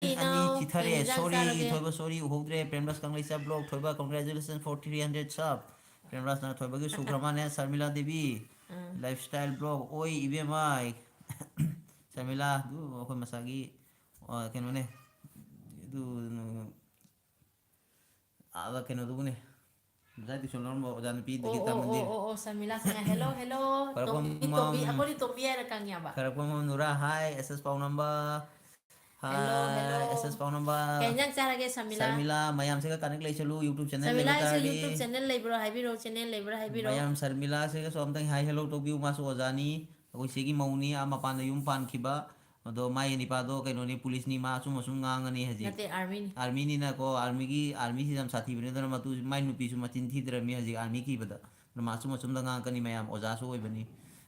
ꯏꯅꯥꯎ, ꯑꯅꯤ ꯆꯤꯊꯔꯦ꯫ ꯀꯩ ꯏꯟꯖꯥꯡ ꯆꯥꯔꯒꯦ? Sorry, ꯊꯣꯏꯕ, sorry, ꯎꯍꯧꯗ꯭ꯔꯦ꯫ Premdas Kangleicha blog, Thoiba, congratulations for three hundred sub꯫ ꯄ꯭ꯔꯦꯝꯗꯥꯁꯅ ꯊꯣꯏꯕꯒꯤ ꯁꯨꯈ꯭ꯔ ꯃꯥꯅꯦ꯫ ꯁꯔꯃꯤꯂꯥ ꯗꯦꯕꯤ, ꯑꯥ꯫ Lifestyle ꯕ꯭ꯂꯣꯛ, ꯑꯣꯏ ꯏꯕꯦꯝꯃ꯫ ꯁꯔꯃꯤꯂꯥ, ꯑꯗꯨ ꯑꯩꯈꯣꯏ ꯃꯁꯥꯒꯤ, ꯑ, ꯀꯩꯅꯣꯅꯦ꯫ ꯑꯗꯨ, ꯑꯥꯗ ꯀꯩꯅꯣꯗꯨꯕꯨꯅꯦ꯫ ꯉꯁꯥꯏ tuition ꯂꯧꯔꯝꯕ ꯑꯣꯖꯥ ꯅꯨꯄꯤꯗꯒꯤ ꯑꯣ, ꯑꯣ, ꯇꯝꯃꯗꯤ꯫ ꯑꯣ, ꯑꯣ, ꯑꯣ, ꯁꯔꯃꯤꯂꯥ ꯈꯪꯉꯦ꯫ Hello, hello꯫ ꯈꯔ ꯇꯣꯝꯕꯤ, ꯀꯣꯝ ꯇꯣꯝꯕꯤ, ꯃꯝ-, ꯑꯩꯈꯣꯏꯗꯤ ꯇꯣꯝꯕꯤ ꯍꯥꯏꯔ ꯈꯪꯉꯦꯕ꯫ ꯈꯔ ꯀꯣꯝ ꯃꯝ ꯅꯨꯔꯥ, hi, ꯑꯦꯁ ꯑꯦꯁ ꯄꯥꯎꯅꯝꯕ꯫ Hello, hi, hello꯫ ꯑꯦꯁ ꯑꯦꯁ ꯄꯥꯎꯅꯝꯕ꯫ ꯀꯩ ꯏꯟꯖꯥꯡ ꯆꯥꯔꯒꯦ, Sharmila? Sharmila, ꯃꯌꯥꯝꯁꯤꯒ connect ꯂꯩꯁꯜꯂꯨ, YouTube channel ꯂꯩꯕ ꯁꯔꯃꯤꯂꯥꯒꯤꯁꯨ ꯇꯥꯔꯗꯤ꯫ YouTube channel ꯂꯩꯕ꯭ꯔꯣ? ꯍꯥꯏꯕꯤꯔꯛꯑꯣ, channel ꯂꯩꯕ꯭ꯔꯥ ꯍꯥꯏꯕꯤꯔꯛꯑꯣ꯫ ꯃꯌꯥꯝ ꯁꯔꯃꯤꯂꯥꯁꯤꯒꯁꯨ ꯑꯝꯇꯪ hi, hello ꯇꯧꯕꯤꯌꯨ, ꯃꯥꯁꯨ ꯑꯣꯖꯥꯅꯤ꯫ ꯑꯩꯈꯣꯏ ꯁꯤꯒꯤ ꯃꯧꯅꯤ, ꯑꯥ ꯃꯄꯥꯟꯗ ꯌꯨꯝ ꯄꯥꯟꯈꯤꯕ꯫ ꯑꯗꯣ ꯃꯥꯒꯤ ꯅꯤꯄꯥꯗꯣ ꯀꯩꯅꯣꯅꯤ, ꯄꯨꯂꯤꯁꯅꯤ, ꯃꯥ ꯑꯆꯨꯝ ꯑꯆꯨꯝ ꯉꯥꯡꯉꯅꯤ ꯍꯧꯖꯤꯛ꯫ ꯅꯠꯇꯦ, armyꯅꯤ꯫ Armyꯅꯤꯅꯀꯣ, armyꯒꯤ, armyꯁꯤ ꯌꯥꯝ ꯁꯥꯊꯤꯕꯅꯤ, ꯑꯗꯨꯅ ꯃꯇꯨ-, ꯃꯥꯏ ꯅꯨꯄꯤꯁꯨ ꯃꯆꯤꯟ ꯊꯤꯗ꯭ꯔꯕꯅꯤ ꯍꯧꯖꯤꯛ army ꯀꯤꯕꯗ꯫ ꯑꯗꯨꯅ ꯃꯥ ꯑꯆꯨꯝ ꯑꯆꯨꯝꯗ ꯉꯥꯡꯉꯛꯀꯅꯤ ꯃꯌꯥꯝ, ꯑꯣꯖꯥꯁꯨ ꯑꯣꯏꯕꯅꯤ꯫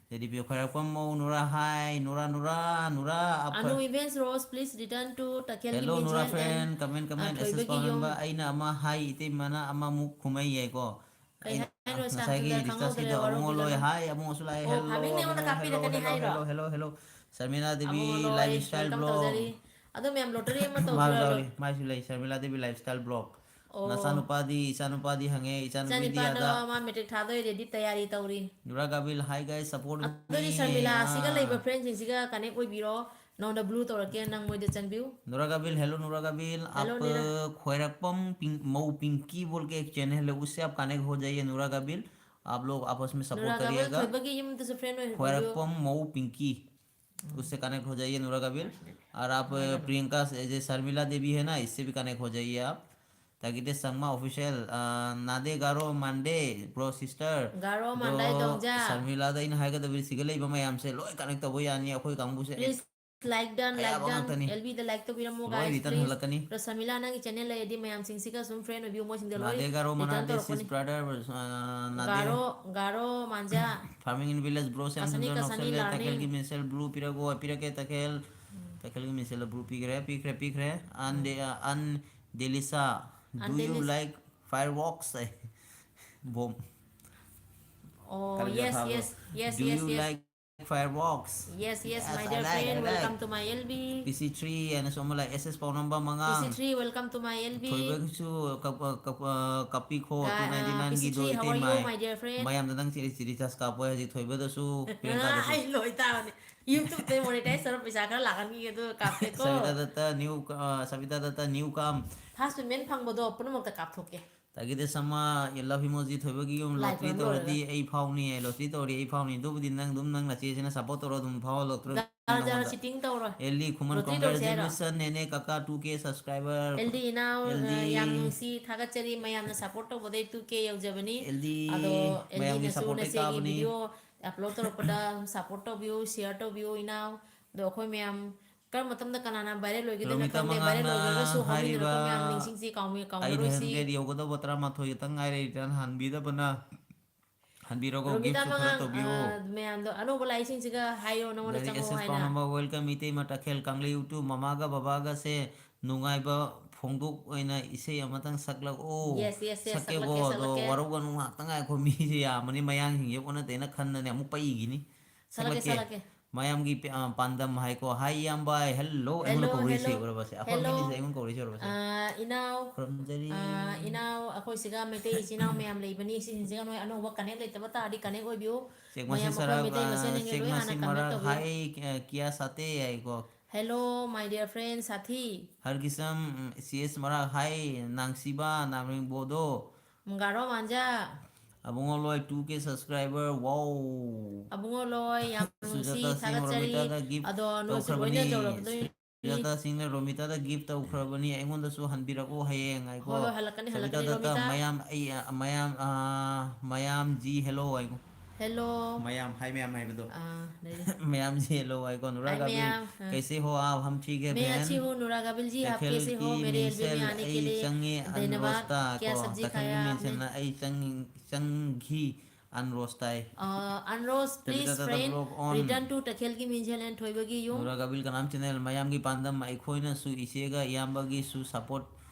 ꯑꯗꯩꯗꯤ ꯄꯤꯌꯨ ꯈ꯭ꯋꯥꯏꯔꯥꯛꯄꯝ ꯃꯧ ꯅꯨꯔꯥ, hi, ꯅꯨꯔꯥ, ꯅꯨꯔꯥ, ꯅꯨꯔꯥ, ꯑꯐ-, Anu events rose, please return to ꯇꯈꯦꯜꯒꯤ hello, ꯅꯨꯔꯥ ꯃꯤꯡꯖꯦꯜ friend, and, comment, comment, ꯑ, ꯑꯦꯁ ꯑꯦꯁ ꯊꯣꯏꯕꯒꯤ ꯌꯨꯝ꯫ ꯄꯥꯎꯅꯝꯕ, ꯑꯩꯅ ꯑꯃ hi, ꯏꯇꯩꯃꯅ ꯑꯃꯃꯨꯛ ꯈꯨꯝꯃꯩ ꯌꯥꯏꯀꯣ꯫ ꯀꯩ ꯑꯩꯅ ꯍꯥꯏꯅꯣ, ꯁꯥꯟ ꯉꯁꯥꯏꯒꯤ ꯁꯨꯟꯗꯔ ꯈꯪꯍꯧꯗ꯭ꯔꯦ, discussꯁꯤꯗ ꯑꯕꯨꯡꯉꯣ ꯋꯥꯔꯧꯕꯤꯒꯅꯨ꯫ ꯂꯣꯏ, hi, ꯑꯕꯨꯡꯉꯣꯁꯨ ꯂꯥꯛꯑꯦ, ꯑꯣ, hello, ꯐꯥꯕꯤꯅ ꯑꯩꯉꯣꯟꯗ hello, hello, ꯀꯥꯞꯄꯤꯔꯛꯀꯅꯤ hello, ꯍꯥꯏꯔꯣ? Hello, hello, hello꯫ Sharmila Devi, ꯑꯕꯨꯡꯉꯣ ꯂꯣꯏ, lifestyle welcome ꯕ꯭ꯂꯣꯛ꯫ ꯇꯧꯖꯔꯤ꯫ ꯑꯗꯣ ꯃꯌꯥꯝ lottery ꯑꯃ ꯃꯥ ꯇꯧꯕꯤꯔꯣ꯫ ꯌꯥꯎꯔꯤ, ꯃꯥꯏꯁꯨ ꯂꯩ, ꯁꯔꯃꯤꯂꯥ ꯗꯦꯕꯤ lifestyle ꯕ꯭ꯂꯣꯛ꯫ ꯑꯣ꯫ ꯅꯆꯥꯅꯨꯄꯥꯗꯤ, ꯏꯆꯥꯅꯨꯄꯥꯗꯤ ꯍꯪꯉꯦ, ꯏꯆꯥꯅꯨꯄꯤꯗꯤ ꯏꯆꯥꯅꯨꯄꯥꯗꯣ ꯑꯥꯗ꯫ ꯃꯥ ꯃꯦꯇ꯭ꯔꯤꯛ ꯊꯥꯗꯣꯏ ꯔꯦꯗꯤ ꯇꯌꯥꯔꯤ ꯇꯧꯔꯤ꯫ ꯅꯨꯔꯥ ꯒꯥꯕꯤꯜ, hi guys, support ꯑꯗꯨꯗꯤ me, ꯁꯔꯃꯤꯂꯥꯁꯤꯒ ꯑꯥ꯫ ꯂꯩꯕ ꯐ꯭ꯔꯦꯟꯁꯤꯡꯁꯤꯒ ꯀꯅꯦꯛ ꯑꯣꯏꯕꯤꯔꯣ꯫ ꯅꯉꯣꯟꯗ ꯕ꯭ꯂꯨ ꯇꯧꯔꯛꯀꯦ, ꯅꯪ ꯃꯣꯏꯗ ꯆꯪꯕꯤꯌꯨ꯫ ꯅꯨꯔꯥ ꯒꯥꯕꯤꯜ, hello ꯅꯨꯔꯥ ꯒꯥꯕꯤꯜ, hello आप ꯅꯤꯔ। ꯈ꯭ꯋꯥꯏꯔꯥꯛꯄꯝ ꯄꯤꯡ-, ꯃꯧ ꯄꯤꯡꯀꯤ ꯕꯣꯜ ꯀꯦ ꯆꯦꯅꯦꯜ ꯍꯦ, उससे आप कनेक्ट हो जाइए ꯅꯨꯔꯥ ꯒꯥꯕꯤꯜ, आप लोग आपस में ꯅꯨꯔꯥ ꯁꯄꯣꯔꯠ ꯒꯥꯕꯤꯜ ꯀꯔꯤꯌꯦꯒ꯫ ꯊꯣꯏꯕꯒꯤ ꯌꯨꯝꯗꯁꯨ ꯐ꯭ꯔꯦꯟ ꯑꯣꯏꯍꯟꯕꯤꯌꯨ꯫ ꯈ꯭ꯋꯥꯏꯔꯥꯛꯄꯝ ꯃꯧ ꯄꯤꯡꯀꯤ, उससे कनेक्ट हो जाइए ꯅꯨꯔꯥ ꯒꯥꯕꯤꯜ, और आप प्रियंका से, जो शर्मिला देवी है ना, इससे भी कनेक्ट हो जाइए आप। ꯇꯥꯒꯤꯗꯦ ꯁꯪꯃꯥ ꯑꯣꯐꯤꯁꯤꯌꯦꯜ, ꯑ, ꯅꯥꯗꯦ ꯒꯥꯔꯣ ꯃꯥꯟꯗꯦ, ꯕ꯭ꯔꯣ ꯁꯤꯁꯇꯔ, ꯒꯥꯔꯣ ꯕ꯭ꯔꯣ ꯃꯥꯟꯗꯥꯏ ꯗꯣꯡꯖꯥ꯫ ꯁꯔꯃꯤꯂꯥꯗ ꯑꯩꯅ ꯍꯥꯏꯒꯗꯕꯗꯤ ꯁꯤꯒ ꯂꯩꯕ ꯃꯌꯥꯝꯁꯦ ꯂꯣꯏ ꯀꯅꯦꯛ ꯇꯧꯕ ꯌꯥꯅꯤ ꯑꯩꯈꯣꯏ ꯀꯥꯡꯕꯨꯁꯦ꯫ Please like done, like ꯑꯌꯥꯕ done꯫ ꯉꯥꯛꯇꯅꯤ꯫ ꯑꯦꯜ ꯕꯤꯗ like ꯇꯧꯕꯤꯔꯝꯃꯣ, ꯂꯣꯏ guys, ꯔꯤꯇꯟ please꯫ ꯍꯜꯂꯛꯀꯅꯤ꯫ ꯑꯗꯣ ꯁꯔꯃꯤꯂꯥ, ꯅꯪꯒꯤ ꯆꯦꯅꯦꯜ ꯂꯩꯔꯗꯤ ꯃꯌꯥꯝꯁꯤꯡꯁꯤꯒ ꯁꯨꯝ ꯐ꯭ꯔꯦꯟ ꯑꯣꯏꯕꯤꯌꯨ, ꯃꯣꯏꯁꯤꯡꯗ ꯂꯣꯏ ꯅꯥꯗꯦ ꯒꯥꯔꯣ ꯔꯤꯇꯟ ꯃꯅꯥꯗꯦ ꯇꯧꯔꯛꯄꯅꯤ꯫ ꯁꯤꯁ ꯕ꯭ꯔꯗꯔ, ꯑ, ꯅꯥꯗꯦ꯫ Garo, Garo ꯃꯥꯟꯖꯥ꯫ Farming in village, bro, ꯁꯦꯝ ꯀꯁꯅꯤ, ꯁꯟꯖꯣꯟ ꯀꯁꯅꯤ, ꯅꯣꯛꯁꯜꯂꯦ꯫ ꯂꯥꯔꯅꯤꯡ꯫ ꯇꯈꯦꯜꯒꯤ ꯃꯤꯁꯦꯜ ꯕ꯭ꯂꯨ ꯄꯤꯔꯛꯑꯣ, ꯄꯤꯔꯛꯀꯦ, ꯇꯈꯦꯜ꯫ ꯎꯝ꯫ ꯇꯈꯦꯜꯒꯤ ꯃꯤꯁꯦꯜ ꯕ꯭ꯂꯨ ꯄꯤꯈ꯭ꯔꯦ, ꯄꯤꯈ꯭ꯔꯦ, ꯄꯤꯈ꯭ꯔꯦ꯫ ꯑꯟ ꯎꯝ꯫ ꯗꯦ-, ꯑ, ꯑꯟ ꯗꯦꯂꯤꯁꯥ, ꯑꯟ do you Daily's- like fireworks? A, bomb. ꯑꯣ, ꯀꯔꯤ yes, ꯊꯥꯕ꯭ꯔꯣ? Yes, yes, Do yes, you yes꯫ Like fireworks? Yes, yes, yes, my I dear like, friend, I like. Welcome to my L B꯫ P C three ꯍꯥꯏꯅꯁꯨ ꯑꯃ ꯂꯩ, S S ꯄꯥꯎꯅꯝꯕ ꯃꯉꯥꯡ꯫ P C three, welcome to my L B꯫ ꯊꯣꯏꯕꯒꯤꯁꯨ ꯀꯞ-, ꯀꯞ-, ꯑ, ꯀꯞꯄꯤꯈꯣ, ꯑ, two ninety nine ꯒꯤ ꯗꯣ ꯄꯤ C three, how are ꯏꯇꯩꯃꯥꯏ꯫ You, my dear friend? ꯃꯌꯥꯝꯗ ꯅꯪ ꯆꯤꯔꯤ ꯆꯤꯔꯤ ꯆꯥꯁ ꯀꯥꯞꯄꯣ ꯍꯥꯏ ꯍꯧꯖꯤꯛ ꯊꯣꯏꯕꯗꯁꯨ, ꯄ꯭ꯔꯤꯌꯥꯡꯀꯥꯗꯁꯨ꯫ ꯑꯩ ꯂꯣꯏ ꯇꯥꯕꯅꯤ꯫ YouTube-ꯇꯩ monetize ꯇꯧꯔ ꯄꯩꯁꯥ ꯈꯔ ꯂꯥꯛꯀꯅꯤ ꯑꯗꯨꯒ ꯀꯥꯞꯀꯦꯀꯣ꯫ ꯁꯕꯤꯇꯥ ꯗꯠꯇ new, ꯑ, ꯁꯕꯤꯇꯥ ꯗꯠꯇ new come꯫ First payment ꯐꯪꯕꯗꯣ ꯄꯨꯝꯅꯃꯛꯇ ꯀꯥꯞꯊꯣꯛꯀꯦ꯫ ꯇꯥꯒꯤꯗꯦ ꯁꯃꯥ, love emoji ꯊꯣꯏꯕꯒꯤ ꯌꯨꯝ ꯂꯥꯏ lottery ꯈꯨꯔꯨꯝ ꯇꯧꯔꯗꯤ ꯂꯣꯏꯔꯒ꯫ ꯑꯩ ꯐꯥꯎꯅꯤ ꯍꯥꯏ, lottery ꯇꯧꯔꯗꯤ ꯑꯩ ꯐꯥꯎꯅꯤ꯫ ꯑꯗꯨꯕꯨꯗꯤ ꯅꯪ ꯑꯗꯨꯝ ꯅꯪ ꯅꯆꯦꯁꯤꯅ support ꯇꯧꯔ ꯑꯗꯨꯝ ꯐꯥꯎꯍꯜꯂꯛꯇ꯭ꯔꯣ ꯖꯥꯔ ꯖꯥꯔ ꯅꯪꯉꯣꯟꯗ? Cheating ꯇꯧꯔꯣꯏ꯫ ꯑꯦꯜ ꯗꯤ ꯈꯨꯃꯟ, lottery ꯇꯧꯁꯦ ꯍꯥꯏꯔꯣ? Congratulations ꯅꯦꯅꯦ ꯀꯀꯥ two K subscriber꯫ L D ꯏꯅꯥꯎ, ꯑꯦꯜ ꯗꯤ꯫ ꯑ, ꯌꯥꯝ ꯅꯨꯡꯁꯤ, ꯊꯥꯒꯠꯆꯔꯤ ꯃꯌꯥꯝꯅ support ꯇꯧꯕꯗꯩ two K ꯌꯧꯖꯕꯅꯤ꯫ ꯑꯦꯜ ꯗꯤ ꯑꯗꯣ ꯑꯦꯜ ꯗꯤꯅꯁꯨ ꯃꯌꯥꯝꯒꯤ support ꯇꯩ ꯅꯆꯦꯒꯤ ꯀꯥꯕꯅꯤ꯫ Video upload ꯇꯧꯔꯛꯄꯗ support ꯇꯧꯕꯤꯌꯨ, share ꯇꯧꯕꯤꯌꯨ ꯏꯅꯥꯎ꯫ ꯑꯗꯣ ꯑꯩꯈꯣꯏ ꯃꯌꯥꯝ ꯀꯔꯝꯕ ꯃꯇꯝꯗ ꯀꯅꯥꯅ viral ꯑꯣꯏꯒꯗꯣꯏꯅꯣ ꯔꯣꯃꯤꯇꯥ ꯈꯪꯗꯦ, viral ꯃꯉꯥꯡꯅ ꯑꯣꯏꯈ꯭ꯔꯒꯁꯨ ꯍꯧꯃꯤꯟꯅꯔꯛꯄ ꯍꯥꯏꯔꯤꯕ ꯃꯌꯥꯝ ꯅꯤꯡꯁꯤꯡꯁꯤ, ꯀꯥꯎꯃꯤ-, eight ꯀꯥꯎꯅꯔꯣꯏꯁꯤ꯫ Hundred ꯌꯧꯒꯗꯧꯕ ꯇꯔꯥꯃꯥꯊꯣꯏ ꯈꯛꯇꯪ ꯉꯥꯏꯔꯦ, return ꯍꯟꯕꯤꯗꯕꯅ꯫ ꯍꯟꯕꯤꯔꯒ ꯔꯣꯃꯤꯇꯥ gift ꯁꯨ ꯈꯔ ꯃꯉꯥꯡ, ꯇꯧꯕꯤꯌꯨ꯫ ꯑ, ꯃꯌꯥꯝꯗꯣ ꯑꯅꯧꯕ ꯂꯥꯛꯏꯁꯤꯡꯁꯤꯒ ꯍꯥꯏꯌꯣ, ꯅꯉꯣꯟꯗ ꯂꯥꯏꯔꯤꯛ ꯆꯪꯉꯛꯑꯣ ꯑꯦꯁ ꯑꯦꯁ ꯍꯥꯏꯅ꯫ ꯄꯥꯎꯅꯝꯕ, welcome ꯏꯇꯩꯃ ꯇꯈꯦꯜ ꯀꯪꯂꯩ YouTube ꯃꯃꯥꯒ ꯕꯕꯥꯒꯁꯦ ꯅꯨꯡꯉꯥꯏꯕ ꯐꯣꯡꯗꯣꯛ ꯑꯣꯏꯅ ꯏꯁꯩ ꯑꯃꯇꯪ ꯁꯛꯂꯛꯑꯣ꯫ Yes, yes, yes, ꯁꯛꯀꯦꯀꯣ, ꯁꯛꯂꯛꯀꯦ, ꯑꯗꯣ ꯁꯛꯂꯛꯀꯦ꯫ ꯋꯥꯔꯧꯒꯅꯨ, ꯉꯥꯏꯍꯥꯛꯇꯪ ꯉꯥꯏꯈꯣ, ꯃꯤꯁꯦ ꯌꯥꯝꯕꯅꯤ, ꯃꯌꯥꯡꯁꯤꯡꯁꯦ ꯑꯣꯟꯅ ꯇꯩꯅ ꯈꯟꯗꯅꯦ ꯑꯃꯨꯛ ꯄꯩꯈꯤꯅꯤ꯫ ꯁꯛꯂꯛꯀꯦ, ꯁꯛꯂꯛꯀꯦ꯫ ꯁꯛꯂꯛꯀꯦ꯫ ꯃꯌꯥꯝꯒꯤ ꯄꯦ-, ꯑ, ꯄꯥꯟꯗꯝ ꯍꯥꯏꯀꯣ꯫ ꯍꯥꯏ ꯏꯌꯥꯝꯕ, ꯍꯥꯏ, hello꯫ ꯑꯩꯉꯣꯟꯗ hello, ꯀꯧꯔꯤꯁꯦ hello, ꯎꯔꯕꯁꯦ? ꯑꯩꯈꯣꯏ hello꯫ ꯃꯤꯅꯤꯁꯦ ꯑꯩꯉꯣꯟꯗ ꯀꯧꯔꯤꯁꯦ ꯎꯔꯕꯁꯦ? ꯑ, ꯏꯅꯥꯎ, ꯈꯨꯔꯨꯝꯖꯔꯤ꯫ ꯑ, ꯏꯅꯥꯎ, ꯑꯩꯈꯣꯏ ꯁꯤꯒ ꯃꯩꯇꯩ ꯏꯆꯤꯟ ꯏꯅꯥꯎ ꯃꯌꯥꯝ ꯂꯩꯕꯅꯤ꯫ ꯁꯤꯁꯤꯡꯁꯤꯒ ꯅꯣꯏ ꯑꯅꯧꯕ connect ꯂꯩꯇꯕ ꯇꯥꯔꯗꯤ connect ꯑꯣꯏꯕꯤꯌꯨ꯫ ꯆꯦꯛꯃꯁꯤ ꯃꯌꯥꯝ ꯑꯩꯈꯣꯏ ꯁꯔꯥꯛ, ꯃꯩꯇꯩ ꯑ, ꯃꯁꯦꯟꯁꯤꯡꯒꯤ ꯂꯣꯏ ꯍꯥꯟꯅ ꯆꯦꯛꯃꯁꯤ comment ꯃꯔꯥꯛ, ꯇꯧꯕꯤꯌꯨ꯫ ꯍꯥꯏ, ꯑ, ꯀꯤꯌꯥ ꯁꯥꯇꯦ ꯍꯥꯏꯀꯣ꯫ Hello, my dear friend, ꯁꯥꯊꯤ꯫ ꯍꯔꯀꯤꯁꯝ, ꯁꯤ ꯑꯦꯁ ꯃꯔꯥꯛ, ꯍꯥꯏ, ꯅꯥꯡꯁꯤꯕ, ꯅꯥꯃꯔꯤꯡ ꯕꯣꯗꯣ꯫ ꯃꯨꯡꯒꯥꯔꯣ ꯃꯥꯟꯖꯥ꯫ ꯑꯕꯨꯡꯉꯣ ꯂꯣꯏ two K subscriber, wow꯫ ꯑꯕꯨꯡꯉꯣ ꯂꯣꯏ, ꯌꯥꯝ ꯅꯨꯡꯁꯤ, ꯁꯨꯖꯥꯇꯥ ꯁꯤꯡ ꯊꯥꯒꯠꯆꯔꯤ꯫ ꯔꯣꯃꯤꯇꯥꯗ gift ꯑꯗꯣ ꯅꯣꯏꯁꯨ ꯂꯣꯏꯅ ꯇꯧꯈ꯭ꯔꯕꯅꯤ꯫ ꯇꯧꯔꯝꯗꯣꯏꯅꯤ꯫ ꯁꯨꯖꯥꯇꯥ ꯁꯤꯡꯅ ꯔꯣꯃꯤꯇꯥꯗ gift ꯇꯧꯈ꯭ꯔꯕꯅꯤ, ꯑꯩꯉꯣꯟꯗꯁꯨ ꯍꯟꯕꯤꯔꯛꯎ ꯍꯌꯦꯡ ꯍꯥꯏꯀꯣ꯫ ꯍꯣꯏ, ꯍꯣꯏ, ꯍꯜꯂꯛꯀꯅꯤ, ꯍꯜꯂꯛꯀꯅꯤ, ꯁꯕꯤꯇꯥꯗꯇ ꯔꯣꯃꯤꯇꯥ꯫ ꯃꯌꯥꯝ, ꯑꯩ, ꯃꯌꯥꯝ, ꯑ, ꯃꯌꯥꯝ ꯖꯤ hello ꯍꯥꯏꯀꯣ꯫ Hello꯫ ꯃꯌꯥꯝ, ꯍꯥꯏ ꯃꯌꯥꯝ ꯍꯥꯏꯕꯗꯣ꯫ ꯑꯥ, ꯂꯩꯔꯦ꯫ ꯃꯌꯥꯝ ꯖꯤ hello ꯍꯥꯏꯀꯣ꯫ ꯅꯨꯔꯥ ꯍꯥꯏ ꯒꯥꯕꯤꯜ, ꯃꯌꯥꯝ, ꯑꯥ꯫ ꯀꯩꯁꯦ ꯍꯣ ꯑꯥꯞ? ꯍꯝ ꯊꯤꯛ ꯍꯦ ꯃꯦ ꯕꯍꯟ꯫ ꯑꯆꯤ ꯍꯨ, ꯅꯨꯔꯥ ꯒꯥꯕꯤꯜ ꯖꯤ, ꯑꯥꯞ ꯇꯈꯦꯜ ꯀꯦꯁꯦ ꯍꯣ? ꯀꯤ ꯃꯦꯔꯦ ꯑꯦꯜꯕꯦ ꯃꯦ ꯃꯤꯡꯁꯦꯜ ꯑꯥꯅꯦ ꯀꯦ ꯑꯩ ꯂꯤꯌꯦ ꯆꯪꯉꯦ, ꯙꯟꯌꯕꯥꯗ꯫ ꯑꯟꯔꯣꯁꯇ ꯀꯌꯥ ꯀꯣ꯫ ꯁꯕꯖꯤ ꯇꯈꯦꯜꯒꯤ ꯈꯥꯌꯥ ꯑꯥꯞꯅꯦ? ꯃꯤꯡꯁꯦꯜꯅ ꯑꯩ ꯆꯪ-, ꯆꯪꯈꯤ꯫ ꯑ, Anros, please, ꯁꯕꯤꯇꯥꯗꯇ friend, vlog on. Return to ꯇꯈꯦꯜꯒꯤ ꯃꯤꯡꯁꯦꯜ and ꯊꯣꯏꯕꯒꯤ ꯌꯨꯝ꯫ ꯅꯨꯔꯥ ꯒꯥꯕꯤꯜ ꯀꯅꯥꯝ channel, ꯃꯌꯥꯝꯒꯤ ꯄꯥꯟꯗꯝ, ꯑꯩꯈꯣꯏꯅꯁꯨ ꯏꯆꯦꯒ ꯏꯌꯥꯝꯕꯒꯤꯁꯨ support,